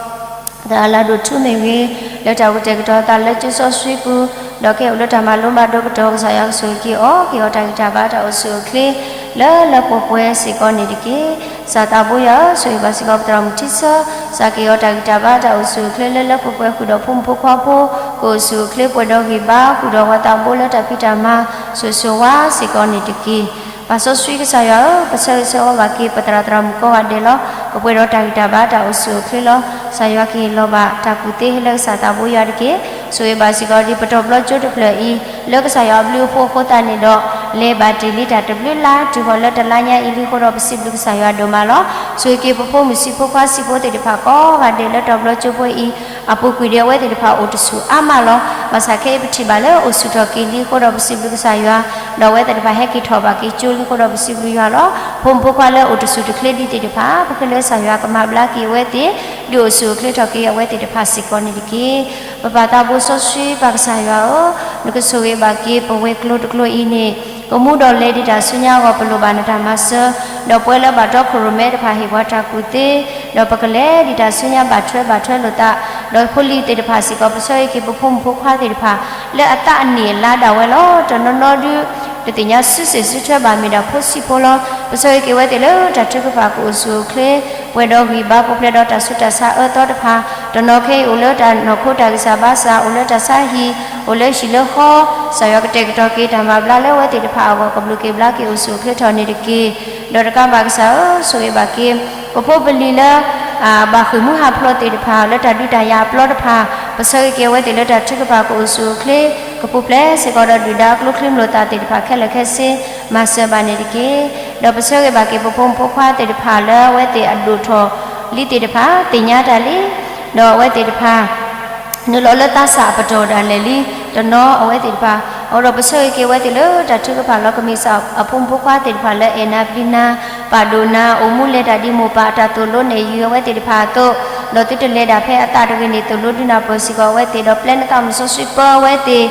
သရၣ်လၢဒိၣ်ထူမ့ၢ်ဂ့ၤ, လၢတၢ်အိၣ်ကတဲာ်ကတီၤသးလၢကၠိစီဆှံပူၤ, ဒီးကဲအိၣ်လၢတၢ်မၤလိမၤဒိးကတီၢ် ကစၢ်ယွၤကဆိၣ်ဂ့ၤက့ၤအီၤ, က့ၤအီၤတၢ်ဂံၢ်တၢ်ဘါ တၢ်အိၣ်ဆူၣ်အိၣ်ချ့ လၢလၢပှဲၤပှဲၤစ့ၢ်ကီးန့ၣ်တက့ၢ်. ကစၢ်သးဘိယွၤဧၢ, ဆိၣ်ဂ့ၤဘၣ်စ့ၢ်ကီးပသရၣ်မုၣ်ထံဆၢ, ကစၢ်က့ၤအီၤတၢ်ဂံၢ်တၢ်ဘါ တၢ်အိၣ်ဆူၣ်အိၣ်ချ့လၢလၢပှဲၤပှဲၤ ဃုာ်ဒီးဖိမုၣ်ဖိခွါဖိ, ကအိၣ်ဆူၣ်အိၣ်ချ့ပှဲၤဒီးဂံၢ်ဘါ ဃုာ်ဒီးပှၤသးဘိလၢတၢ်ဖံးတၢ်မၤ ဆိၣ်ဂ့ၤဆိၣ်ဝါစ့ၢ်ကီးန့ၣ်တက့ၢ်. ပာ်စီဆှံကစၢ်ယွၤဧၢ, ပဆၢဂ့ၤဆၢဝါဘၣ်က့ၤ ပသရၣ်သရၣ်မုၣ်ကိးဂၤဒဲးလီၤ. ကပှဲၤဒီးတၢ်ဂံၢ်တၢ်ဘါ တၢ်အိၣ်ဆူၣ်အိၣ်ချ့လီၤ. ကစၢ်ယွၤကဟ့ၣ်လီၤဘၣ် တၢ်ကူၣ်သ့ဟဲလၢကစၢ်သးဘိယွၤတက့ၢ်. ဆိၣ်ဂ့ၤဘၣ်စ့ၢ်ကီးဒ်ပတီၢ်ဘျီကၠိတဖျၢၣ်အံၤ လၢကစၢ်ယွၤအဘျုးအဖှိၣ်အဃိသတးန့ၣ်ဒီး လဲၤဘၣ်တ့ၢ်လံတၢ်တဘျုးလါ တုၤဃီၤလၢတလါညါအံၤလံအဃိဒီး ပစံးဘျုးကစၢ်ယွၤဒိၣ်မးလီၤ. ဆိၣ်ဂ့ၤက့ၤပဖိမုၣ်ဆံးဖိခွါဆံးဖိသ့ၣ်တဖၣ်ကိးဂၤဒဲးလၢတီၢ်ဘျီကၠိဖိအံၤ အပူၤကွံာ်ဒီးအဝဲသ့ၣ်တဖၣ်အိၣ်တဆူၣ်အါမးလီၤ. ဘၣ်ဆၣ်ခဲအံၤပထံၣ်ဘၣ်လၢအိၣ်ဆူၣ်ထီၣ်က့ၤလံအဃိဒီးပစံးဘျုးကစၢ်ယွၤ, ဒီးအဝဲသ့ၣ်တဖၣ်ဟဲက့ၤထီၣ်ဘၣ်က့ၤကၠိလံအဃိဒီးပစံးဘျုးယွၤလီၤ. ဖိမုၣ်ဖိခွါလၢအိၣ်တဆူၣ်တချ့ဒံးသ့ၣ်တဖၣ် ပဃ့လၢကစၢ်ယွၤကမၤဘျါက့ၤအဝဲသ့ၣ်, ဒုးအိၣ်ဆူၣ်အိၣ်ချ့ထီၣ်က့ၤအဝဲသ့ၣ်တဖၣ်စ့ၢ်ကီးန့ၣ်တက့ၢ်. ပပၢ်သးဘိစီဆှံပၢ်ကစၢ်ယွၤဧၢ, နကဆိၣ်ဂ့ၤဘၣ်က့ၤပဝဲၤကျိၤတကျိၤအံၤန့ၣ် ကမူဒီးလဲၤဒံးတၢ်ဆူညါအဂီၢ် ပလိၣ်ဘၣ်နတၢ်မၤစၢၤ, ဒီးပဝဲလၢဘၣ်တီခိၣ်ရိၣ်မဲတဖၣ်ဟ့ၣ်ပှၤတၢ်ကူၣ်သ့, ဒီးပကလဲၤဒံးတၢ်ဆူညါဘၣ်ထွဲဘၣ်ထွဲလိာ်သး, ဒီးဖိလံၤသ့ၣ်တဖၣ်စ့ၢ်ကီး ပဆၢဂ့ၤက့ၤပဖိမုၣ်ဖိခွါသ့ၣ်တဖၣ် လၢအသးအနံၣ်အလါဒၣ်ဝဲလီၤ. တနီၤနီၤဒုး တသ့ၣ်ညါစုစ့ၣ်စုထွဲဘၣ် မ့ၢ်ဒၣ်ဖိဆံးဖိလီၤ. ပဆၢဂ့ၤက့ၤဝဲသ့ၣ်လၢတၢ်ထုကဖၣ်ကအိၣ်ဆူၣ်အိၣ်ချ့, ပှဲၤဒီးဂံၢ်ဘါပူၤဖျဲးဒီးတၢ်ဆူးတၢ်ဆါအၢသီတဖၣ်, တနီၤခဲအံၤအိၣ်လၢတၢ်နီၢ်ခိတၢ်ဂံၢ်စၢ်ဘါစၢ်, အိၣ်လၢတၢ်ဆါဟံၣ်, အိၣ်လၢဟံၣ်လၢဃီ, ကစၢ်ယွၤကတဲာ်ကတီၤက့ၤတၢ်မၤဘျါလၢအဝဲသ့ၣ်တဖၣ်အဂီၢ် ကဘျုးက့ၤဘျါက့ၤအိၣ်ဆူၣ်အိၣ်ချ့ထီၣ်န့ၣ်တက့ၢ်. ဒီးတကးဘၣ်ကစၢ်ဧၢ, ဆိၣ်ဂ့ၤဘၣ်က့ၤ ပဖိပလံၤလၢ ဘၣ်ဃ့ၢ်မှံဟးဖျိးသ့ၣ်တဖၣ် လၢတၢ်ဒုးတၢ်ယၤအပျီတဖၣ်, ပဆၢဂ့ၤက့ၤအဝဲသ့ၣ်လၢတၢ်ထုကဖၣ်ကအိၣ်ဆူၣ်အိၣ်ချ့, ကပူၤဖျဲးစ့ၢ်ကီးဒီးဒုၣ်ဒါအကျိချံမျိာ်သၣ်သ့ၣ်တဖၣ်ခဲလၢာ်ခဲဆ့, မၤစၢၤဘၣ်န့ၣ်တက့ၢ်. ဒီးပဆၢဂ့ၤဘၣ်က့ၤပဖိမုၣ်ဖိခွါသ့ၣ်တဖၣ်လၢအဝဲသ့ၣ်အဒိၣ်ထီၣ်လံသ့ၣ်တဖၣ် သ့ၣ်ညါတၢ်လံ, ဒီးအဝဲသ့ၣ်တဖၣ် နုာ်လီၤလၢသးစၢ်အပတီၢ်ဒၣ်လဲာ်လံ, တနီၤအဝဲသ့ၣ်တဖၣ်, အဃိဒီးပဆၢဂ့ၤက့ၤအဝဲသ့ၣ်လၢတၢ်ထုကဖၣ်လီၤ. ကမ့ၢ်စ့ၢ်အဖိမုၣ်ဖိခွါသ့ၣ်တဖၣ်လၢအဲၣ်နၤပျံၤနၤ, ပာ်ဒိၣ်နၤ, အိၣ်မူလဲၤတၢ်ဒ်မိၢ်ပၢ်အတၢ်သိၣ်လိနဲၣ်ယုာ်အဝဲသ့ၣ်တဖၣ်အသိး, ဒီးသုတလဲၤဒၣ်ဖဲအသးတဂ့ၤန့ၣ် သိၣ်လိဒုးနၢ်ပၢၢ်စ့ၢ်ကီးအဝဲသ့ၣ်, ဒီးပျဲနသးမုၢ်စီဆှံပၢအဝဲသ့ၣ်,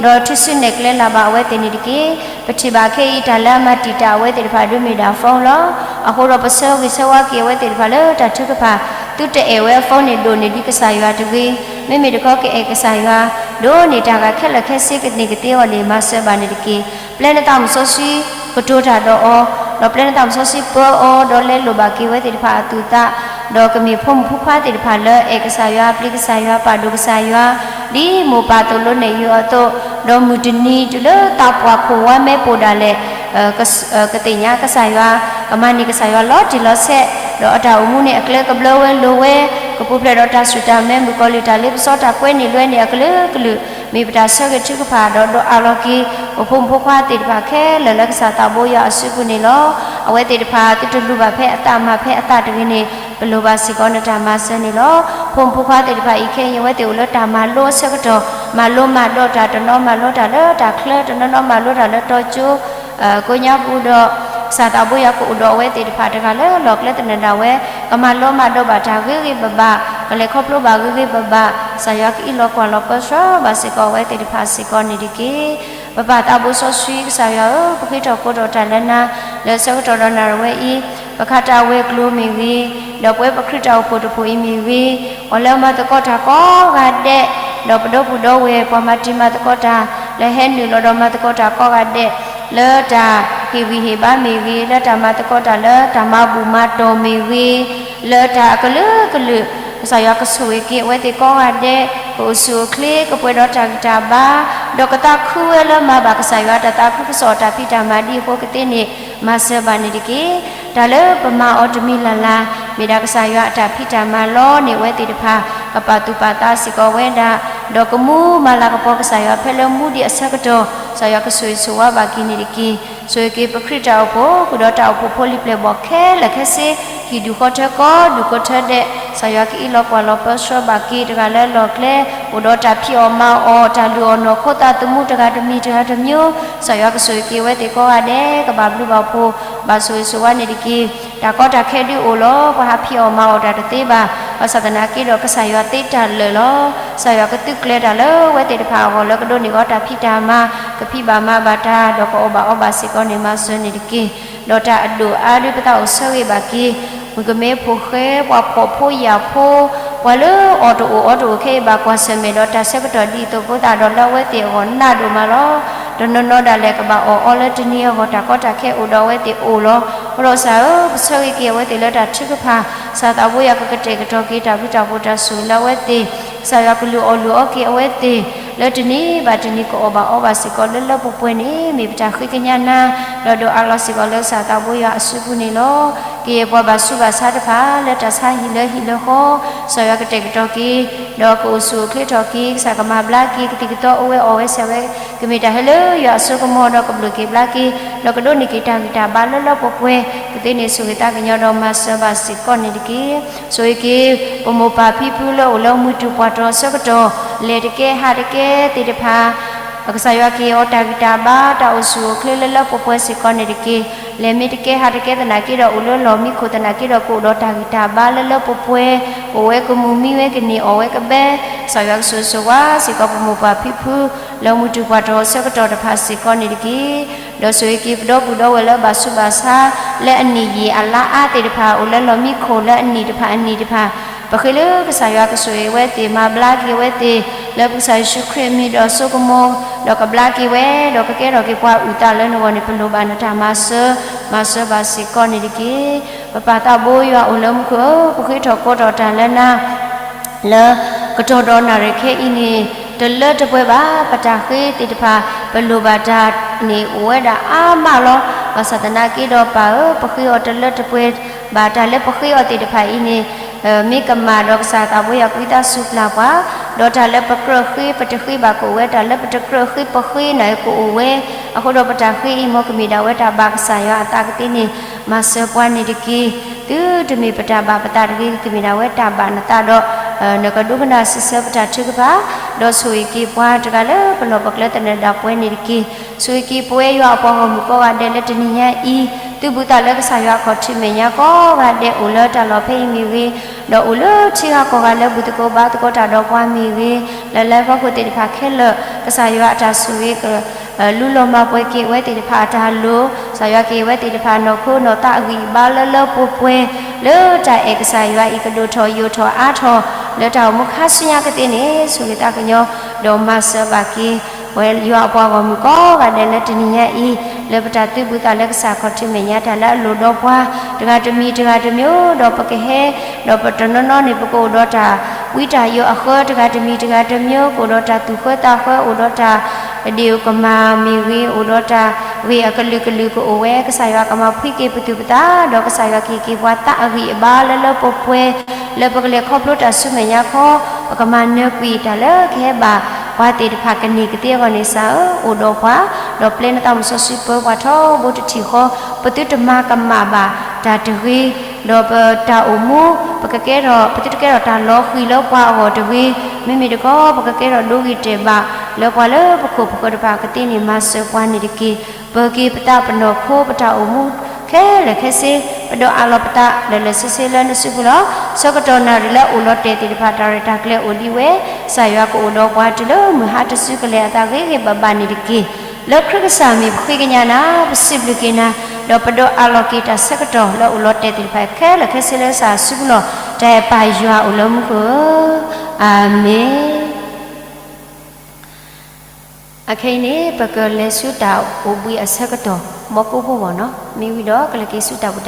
ဒီးထုးစုနဲၣ်ကျဲလၢ်ဘၣ်အဝဲသ့ၣ်န့ၣ်တက့ၢ်. ပထံၣ်ဘၣ်ခဲအံၤတၢ်လၢအမၤတံာ်တာ်အဝဲသ့ၣ်တဖၣ်ဒုးမ့ၢ်ဒၣ် phone လီၤ. အဃိဒီးပဆၢဂ့ၤဆၢဝါက့ၤအဝဲသ့ၣ်တဖၣ်လၢတၢ်ထုကဖၣ်, သုတအဲၣ်ဝဲအ phone န့ၣ်ဒိၣ်န့ၢ်ဒံးကစၢ်ယွၤတဂ့ၤ, မ့မ့ၢ်တခီကအဲၣ်ကစၢ်ယွၤ, ဒိၣ်န့ၢ်တၢ်ဂၤခဲလၢာ်ခဲဆ့ကန့ၢ်ကသ့အီၤန့ၣ် မၤစၢၤဘၣ်န့ၣ်တက့ၢ်. ပျဲနသးမုၢ်စီဆှံကတိၤတၢ်ဒီးအီၤ, ဒီးပျဲနသးမုၢ်စီဆှံပၢအီၤ, ဒီးလဲလိာ်ဘၣ်က့ၤဝဲသ့ၣ်တဖၣ်အသူၣ်အသး, ဒီးကမ့ၢ်ဖိမုၣ်ဖိခွါသ့ၣ်တဖၣ်လၢအဲၣ်ကစၢ်ယွၤ ပျံၤကစၢ်ယွၤ ပာ်ဒိၣ်ကစၢ်ယွၤ, ဒ်မိၢ်ပၢ်သိၣ်လိနဲၣ်ယုာ်အီၤအသိး, ဒီးမုၢ်တနံၤတုၤလၢသးပှၢ်ခိၣ်ဝါမဲပိၢ်ဒၣ်လဲာ် ကသ့ၣ်ညါကစၢ်ယွၤ, ကမၤန့ၢ်ကစၢ်ယွၤလီၤတံၢ်လီၤဆဲး, ဒီးအတၢ်အိၣ်မူန့ၣ်အကျဲကဘျၢဝဲလိၤဝဲ, ကပူၤဖျဲးဒီးတၢ်ဆူၣ်တၢ်မဲာ် မုၣ်ကီၤလံၢ်တၢ်လ့ပစီတၢ်ကွဲန့ၢ်လွဲန့ၣ်အကလုာ်ကလုာ်, မ့ၢ်ပတၢ်ဆၢဂ့ၤထုကဖၣ်ဒီးဒိးအးလီၤက့ၤ ပဖိမုၣ်ဖိခွါသ့ၣ်တဖၣ်ခဲလၢာ်လၢကစၢ်သးဘိယွၤအစုပူၤန့ၣ်လီၤ. အဝဲသ့ၣ်တဖၣ်သုတလူၤဘၣ်ဖဲအသးမၤဖဲအသးတဂ့ၤန့ၣ် ပလိၣ်ဘၣ်စ့ၢ်ကီးနတၢ်မၤစၢၤန့ၣ်လီၤ. ဖိမုၣ်ဖိခွါသ့ၣ်တဖၣ်အံၤခဲအံၤ အဝဲသ့ၣ်အိၣ်လၢတၢ်မၤလိအဆၢကတီၢ်, မၤလိမၤဒိးတၢ်, တနီၤမၤလိတၢ်လၢတၢ်ချၢ, တနီၤနီၤမၤလိတၢ်လၢတီကၠိ ကိးညါပူၤဒီး ကစၢ်သးဘိယွၤကအိၣ်ဒီးအဝဲသ့ၣ်တဖၣ်တဂၤလၢလီၢ်ကျဲသနၢၣ်ဒၣ်ဝဲ, ကမၤလိမၤဒိးဘၣ်တၢ်ဂ့ၤဂ့ၤဘၣ်ဘၣ်, ကလဲၤခီဖျိဘၣ်ဂ့ၤဂ့ၤဘၣ်ဘၣ်, ကစၢ်ယွၤကအံးလီၤကွၢ်လီၤပၢဆှၢဘၣ်စ့ၢ်ကီးအဝဲသ့ၣ်တဖၣ်စ့ၢ်ကီးန့ၣ်တက့ၢ်. ပပၢ်သးဘိစီဆှံကစၢ်ယွၤဧၢ, ပဃ့ထီၣ်ကိးထီၣ်တၢ်လၢနၤ, လၢဆၢကတီၢ်ဒီးနၣ်ရံၣ်ဝဲအံၤ, ပခးတၢ်ဝဲၤကျိၤမ့ၢ်ဂ့ၤ, ဒီးပဝဲပခရံာ်တၢ်အိၣ်ဖှိၣ်တဖှိၣ်အံၤမ့ၢ်ဂ့ၤ, အီၤလၢအမၤသကိးတၢ်ကိးဂၤဒဲး, ဒီးပဒီပုၢ်ဒီဝဲၢ် ပှၤမၤတံၤမၤသကိးတၢ် လၢဟဲနုာ်လီၤဒီးမၤသကိးတၢ်ကိးဂၤဒဲး, လၢတၢ်ဟ့ၣ်ဂံၢ်ဟ့ၣ်ဘါမ့ၢ်ဂ့ၤ, လၢတၢ်မၤသကိးတၢ်လၢတၢ်မၤဘူၣ်မၤတီၢ်မ့ၢ်ဂ့ၤ, လၢတၢ်အကလုာ်ကလုာ်, ကစၢ်ယွၤကဆိၣ်ဂ့ၤက့ၤအဝဲသ့ၣ်ကိးဂၤဒဲး, ကအိၣ်ဆူၣ်အိၣ်ချ့ ကပှဲၤဒီးတၢ်ဂံၢ်တၢ်ဘါ, ဒီးကသးခုဝဲလၢမၤဘၣ်ကစၢ်ယွၤတၢ်သးခုကစီၣ်အတၢ်ဖံးတၢ်မၤဒ်အဃိကသ့န့ၣ် မၤစၢၤဘၣ်န့ၣ်တက့ၢ်. တၢ်လၢပမၤအီၤတမံၤလၢ်လၢ်, မ့ၢ်ဒၣ်ကစၢ်ယွၤအတၢ်ဖံးတၢ်မၤလီၤန့ၣ် အဝဲသ့ၣ်တဖၣ် ကပာ်သူၣ်ပာ်သးစ့ၢ်ကီးဝဲဒၣ်, ဒီးကမူမၤလၤကပီၤကစၢ်ယွၤဖဲလၢမူဒံးအဆၢကတီၢ်, ကစၢ်ယွၤကဆိၣ်ဂ့ၤဆိၣ်ဝါဘၣ်က့ၤန့ၣ်တက့ၢ်. ဆိၣ်ဂ့ၤက့ၤပခရံာ်တၢ်အိၣ်ဖှိၣ် ဃုာ်ဒီးတၢ်အိၣ်ဖှိၣ်ဖိလံၤပျဲၢ်ဘီၣ်ခဲလၢာ်ခဲဆ့, ဟံၣ်ဒူၣ်ဃီထၢကိးဒူၣ်ကိးထၢဒဲး, ကစၢ်ယွၤကအံးလီၤကွၢ်လီၤပၢဆှၢဘၣ်က့ၤတဂၤလၢလီၢ်ကျဲ, အိၣ်ဒီးတၢ်ဖံးအီၣ်မၤအီၣ် တၢ်လုၢ်အီၣ်နီၢ်ခိသးသမူတဂၤတမံၤတဂၤတမံၤ, ကစၢ်ယွၤကဆိၣ်ဂ့ၤက့ၤအဝဲသ့ၣ်ကိးဂၤဒဲး, ကဘၣ်ဘျုးဘၣ်ဖှိၣ်, ဘၣ်ဆိၣ်ဂ့ၤဆိၣ်ဝါန့ၣ်တက့ၢ်. တၢ်ကီတၢ်ခဲဒုးအိၣ်လီၤ, ပှၤဟးဖံးအီၣ်မၤအီၣ်တၢ်တသ့ဘၣ်, ဘၣ်ဆၣ်သနာ်က့ဒီးကစၢ်ယွၤသ့တၢ်လၢာ်လီၤ. ကစၢ်ယွၤကသုးကျဲၤတၢ်လၢအဝဲသ့ၣ်တဖၣ်အဂီၢ်လၢကဒိးန့ၢ်အီၤတၢ်ဖံးတၢ်မၤ, ကဖံးဘၣ်မၤဘၣ်တၢ်, ဒီးကအီၣ်ဘၣ်အီဘၣ်စ့ၢ်ကီးန့ၣ် မၤစၢၤန့ၣ်တက့ၢ်. ဒီးတၢ်အဒိၣ်အါဒုးပသးအိၣ်ဆၢဂ့ၤဘၣ်က့ၤ မုၣ်ကမဲဖိဃဲ, ပှၤဖှီၣ်ဖိယာ်ဖိ, ပှၤလၢအီၣ်တအိၣ်အီတအိၣ်ခဲအံၤဘၣ်ကွၢ်ဆၢၣ်မဲာ်ဒီးတၢ်ဆၢကတီၢ်ဒ်အံၤအသိးအဃိသတးဒီး လၢအဝဲသ့ၣ်အဂီၢ်နးဒိၣ်မးလီၤ. တနီၤနီၤဒၣ်လဲာ်ကဘၣ်အီၣ်အီလၢတနံၤအဂီၢ် တၢ်ကီတၢ်ခဲအိၣ်ဒီးအဝဲသ့ၣ်အိၣ်လီၤ. အဃိဒီးကစၢ်ဧၢ, ပဆၢဂ့ၤက့ၤအဝဲသ့ၣ်လၢတၢ်ထုကဖၣ်, ကစၢ်သးဘိယွၤကကတဲာ်ကတီၤက့ၤ တၢ်ဘျုးတၢ်ဖှိၣ်တၢ်ဆိၣ်ဂ့ၤလၢအဝဲသ့ၣ်, ကစၢ်ယွၤကလုၢ်အီၣ်လုၢ်အီက့ၤအဝဲသ့ၣ် လၢတနံၤဘၣ်တနံၤကအီၣ်ဘၣ်အီဘၣ်စ့ၢ်ကီးလၢလၢပှဲၤပှဲၤန့ၣ် မ့ၢ်ပတၢ်ဃ့ကညးနၤ, ဒီးဒိးအးလီၤစ့ၢ်ကီးလၢကစၢ်သးဘိယွၤအစုပူၤန့ၣ်လီၤ. ကယဲၢ်ပှၤဘၣ်ဆူးဘၣ်ဆါတဖၣ် လၢတၢ်ဆါဟံၣ်လၢဟံၣ်လၢဃီ, ကစၢ်ယွၤကတဲာ်ကတီၤက့ၤ, ဒီးကအိၣ်ဆူၣ်အိၣ်ချ့ထီၣ်က့ၤ, ကစၢ်ကမၤဘျါက့ၤ ကသံၣ်ကသီအိၣ်ဝဲအီၣ်ဝဲဆဲးဝဲ, ကမ့ၢ်တၢ်ဟဲလၢယွၤအစိကမီၤဒီးကဘျုးက့ၤဘျါက့ၤ, ဒီးကဒိးန့ၢ်က့ၤတၢ်ဂံၢ်တၢ်ဘါလၢလၢပှဲၤပှဲၤ, ကသ့န့ၣ်ဆိၣ်ဂ့ၤသးကညီၤဒီးမၤစၢၤဘၣ်စ့ၢ်ကီးန့ၣ်တက့ၢ်. ဆိၣ်ဂ့ၤက့ၤ ပမိၢ်ပၢ်ဖံဖုလၢအိၣ်လၢမုၢ်တူၢ်ပှၢ်တီၤဆၢကတီၢ်, လဲၤတကဲဟးတကဲသ့ၣ်တဖၣ် ကစၢ်ယွၤကဟ့ၣ်အီၤတၢ်ဂံၢ်တၢ်ဘါ တၢ်အိၣ်ဆူၣ်အိၣ်ချ့လၢလၢပှဲၤပှဲၤစ့ၢ်ကီးန့ၣ်တက့ၢ်. လဲၤမ့ၢ်တကဲဟးတကဲသနာ်က့ဒီး အိၣ်လၢလီၢ်မံခိၣ်သနာ်က့ဒီးကအိၣ်ဒီးတၢ်ဂံၢ်တၢ်ဘါလၢလၢပှဲၤပှဲၤ, ကအိၣ်ဝဲကမူၤမံဝဲကန့ၢ်အီၣ်ဝဲကဘဲ, ကစၢ်ယွၤကဆိၣ်ဂ့ၤဆိၣ်ဝါစ့ၢ်ကီးပမိၢ်ပၢ်ဖံဖု လၢမုၢ်တူၢ်ပှၢ်တီၤဆၢကတီၢ်တဖၣ်စ့ၢ်ကီးန့ၣ်တက့ၢ်. ဒီးဆိၣ်ဂ့ၤက့ၤပဒီပုၢ်ဒီဝဲၢ်လၢဘၣ်ဆူးဘၣ်ဆါ လၢအနံၣ်ယံာ်အလါအါသ့ၣ်တဖၣ် အိၣ်လၢလီၢ်မံခိၣ်လၢအနံၣ်တဖၣ်အနံၣ်တဖၣ်, ပဃ့လၢကစၢ်ယွၤကဆိၣ်ဂ့ၤဝဲသ့ၣ် မၤဘျါက့ၤဝဲသ့ၣ် လၢပကစၢ်ယ့ၣ်ၡူးခရံာ်အမံၤဒီးစိကမီၤ, ဒီးကဘျါက့ၤဝဲ ဒီးကကဲထီၣ်က့ၤပှၤအုၣ်သးလၢနဂီၢ်န့ၣ် ပလိၣ်ဘၣ်နတၢ်မၤစၢၤ, မၤစၢၤဘၣ်စ့ၢ်ကီးန့ၣ်တက့ၢ်. ပပၢ်သးဘိယွၤအိၣ်လၢမူခိၣ်ဧၢ, ပဃ့ထီၣ်ကိးထီၣ်တၢ်လၢနၤ လၢကတီၢ်ဒီးနၣ်ရံၣ်ခဲအံၤန့ၣ် တလၢတပှဲၤဘၣ် ပတၢ်ဃ့သ့ၣ်တဖၣ် ပလိၣ်ဘၣ်တၢ်န့ၣ်အိၣ်ဝဲဒၣ်အါမးလီၤ. ဘၣ်ဆၣ်သနာ်က့ဒီးပၢ်ဧၢ, ပဃ့အီၤတလၢတပှဲၤဘၣ် တၢ်လၢပဃ့အီၤသ့ၣ်တဖၣ်အံၤန့ၣ် မ့ၢ်ကမၣ်ဒီးကစၢ်သးဘိယွၤကွံသးစူၤပျၢ်ပှၤ, ဒီးတၢ်လၢပကြၢးဃ့ ပတဃ့ဘၣ်ကအိၣ်ဝဲ, တၢ်လၢပတကြၢးဃ့ ပဃ့နၤကအိၣ်ဝဲ, အဃိဒီးပတၢ်ဃ့အံၤ မ်ကမ့ၢ်ဒၣ်ဝဲတၢ်ဘၣ်ကစၢ်ယွၤအသးကသ့န့ၣ် မၤစၢၤပှၤန့ၣ်တက့ၢ်. သုတမ့ၢ်ပတၢ်ဘၣ်ပသးတဂ့ၤ, ကမ့ၢ်ဒၣ်ဝဲတၢ်ဘၣ်နသးဒီး နကဒိကနၣ်စံးဆၢပတၢ်ထုကဖၣ်, ဒီးဆိၣ်ဂ့ၤက့ၤပှၤတဂၤလၢပလီၢ်ပကျဲသနၢၣ်ဒၣ်ပှဲၤန့ၣ်တက့ၢ်. ဆိၣ်ဂ့ၤက့ၤပဝဲယွၤအပှၤဂီၢ်မုၢ်ကိးဂၤဒဲးလၢတနံၤညါအံၤ, သုဘူးသးလၢကစၢ်ယွၤအခီၣ်ထံးမဲာ်ညါကိးဂၤဒဲး အိၣ်လၢတၢ်လီၢ်ဖဲအံၤမ့ၢ်ဂ့ၤ, ဒီးအိၣ်လၢထံဂၤကီၢ်ဂၤလၢဘူၣ်သကိးဘါသကိးတၢ်ဒီးပှၤမ့ၢ်ဂ့ၤ, လၢလၢပှၤခိၣ်သ့ၣ်တဖၣ်ခဲလၢာ် ကစၢ်ယွၤအတၢ်ဆိၣ်ဂ့ၤ လူလီၤမၤပှဲၤက့ၤဝဲသ့ၣ်တဖၣ်အတၢ်လိၤ, ကစၢ်ယွၤကဟ့ၣ်ဝဲသ့ၣ်တဖၣ်နီၢ်ခိနီၢ်သးအဂံၢ်အဘါလၢလၢပှဲၤပှဲၤ, လၢတၢ်အဲၣ်ကစၢ်ယွၤအံၤကဒိၣ်ထီၣ်ယိာ်ထီၣ်အါထီၣ်, လၢတၢ်အိၣ်မူခါဆူညါကသ့န့ၣ် ဆိၣ်ဂ့ၤသးကညီၤ ဒီးမၤစၢၤဘၣ်က့ၤ ပဝဲယွၤအပှၤဂီၢ်မုၢ်ကိးဂၤဒဲးလၢတနံၤညါအံၤ, လၢပတၢ်သုးဘူးသးလၢကစၢ်ခီၣ်ထံးမဲာ်ညါတၢ်လၢအလိၣ်ဒီးပှၤ, တဂၤတမံၤတဂၤတမံၤဒီးပကဟဲ, ဒီးပတနီၤနီၤန့ၣ် ပကအိၣ်ဒီးတၢ်ဝံတၢ်ယိးအဃၢ, တဂၤတမံၤတဂၤတမံၤ ကအိၣ်ဒီးတၢ်သူၣ်ဃၢသးဃၢ, အိၣ်ဒီးတၢ် ဒ့ၣ်အိၣ်ကမၢ်မ့ၢ်ဂ့ၤ, အိၣ်ဒီးတၢ်ဂ့ၢ်အကလုာ်ကလုာ်ကအိၣ်ဝဲ, ကစၢ်ယွၤကမၤဖှံက့ၤပသူၣ်ပသး, ဒီးကစၢ်ယွၤကဟ့ၣ်က့ၤပှၤသးအဂံၢ်အဘါလၢလၢပှဲၤပှဲၤ, လၢပကလဲၤခီဖျိတၢ်ဆူမဲာ်ညါခီ, ပကမၤနၢၤကွံာ်တၢ်လၢကဟဲဘၣ်ပှၤသ့ၣ်တဖၣ်ကန့ၢ်ကသ့အဂီၢ်န့ၣ် ကစၢ်ဧၢ, အိၣ်ဒီးပှၤ, ဒီးပျဲနသးမုၢ်စီဆှံပၢၤပှၤထီဘိတထံၣ်ဃီ, ပသုတမၤကမၣ်ဘၣ်တၢ်တဂ့ၤ, ဒီးပတၢ်အိၣ်မူ, ပကကဲထီၣ်, ပသုတကဲထီၣ်တၢ်လီၤဃံၤလၢပှၤအဂီၢ်တဂ့ၤ, မ့မ့ၢ်တခီ ပကကဲထီၣ်ဒိဂ့ၤတဲာ်ဘၣ် လၢပှၤလၢပခိၣ်ပဃၢၤတဖၣ်ကသ့န့ၣ် မၤစၢၤပှၤန့ၣ်တက့ၢ်. ပၢၤက့ၤပသးပနီၢ်ခိပတၢ်အိၣ်မူခဲလၢာ်ခဲဆ့, ပဒိးအးလီၤပသးလၢာ်လၢာ်ဆ့ဆ့လၢနစုပူၤလီၤ. ဆၢကတီၢ်နၣ်ရံၣ်လၢအိၣ်လီၤတဲာ်သ့ၣ်တဖၣ် တၢ်ရဲၣ်တၢ်ကျဲၤအိၣ်ဒံးဝဲ, ကစၢ်ယွၤကအိၣ်ဒီးပှၤတုၤလၢမုၢ်ဟါတစုကလဲၤအသးဂ့ၤဂ့ၤဘၣ်ဘၣ်န့ၣ်တက့ၢ်. လၢခရံာ်ကစၢ်မံၤပဃ့ကညးနၤ, ပစံးဘျုးက့ၤနၤ, ဒီးပဒိးအးလီၤက့ၤတၢ်ဆၢကတီၢ်လၢအိၣ်လီၤတဲာ်သ့ၣ်တဖၣ်ခဲလၢာ်ခဲဆ့လၢကစၢ်စုပူၤလီၤ. တၢ်အဲၣ်ပၢ်ယွၤအိၣ်လၢမူခိၣ်ဧၢ, အၤမ့ၣ်. အခဲအံၤန့ၣ် ပကလဲၤဆူတၢ်အိၣ်ဘှံးအဆၢကတီၢ် မီကိၣ်ဖိဘီၣ်နီၤ, မ့ၢ်ဝံၤဒီးကလဲၤက့ၤဆူတၢ်ဘူၣ်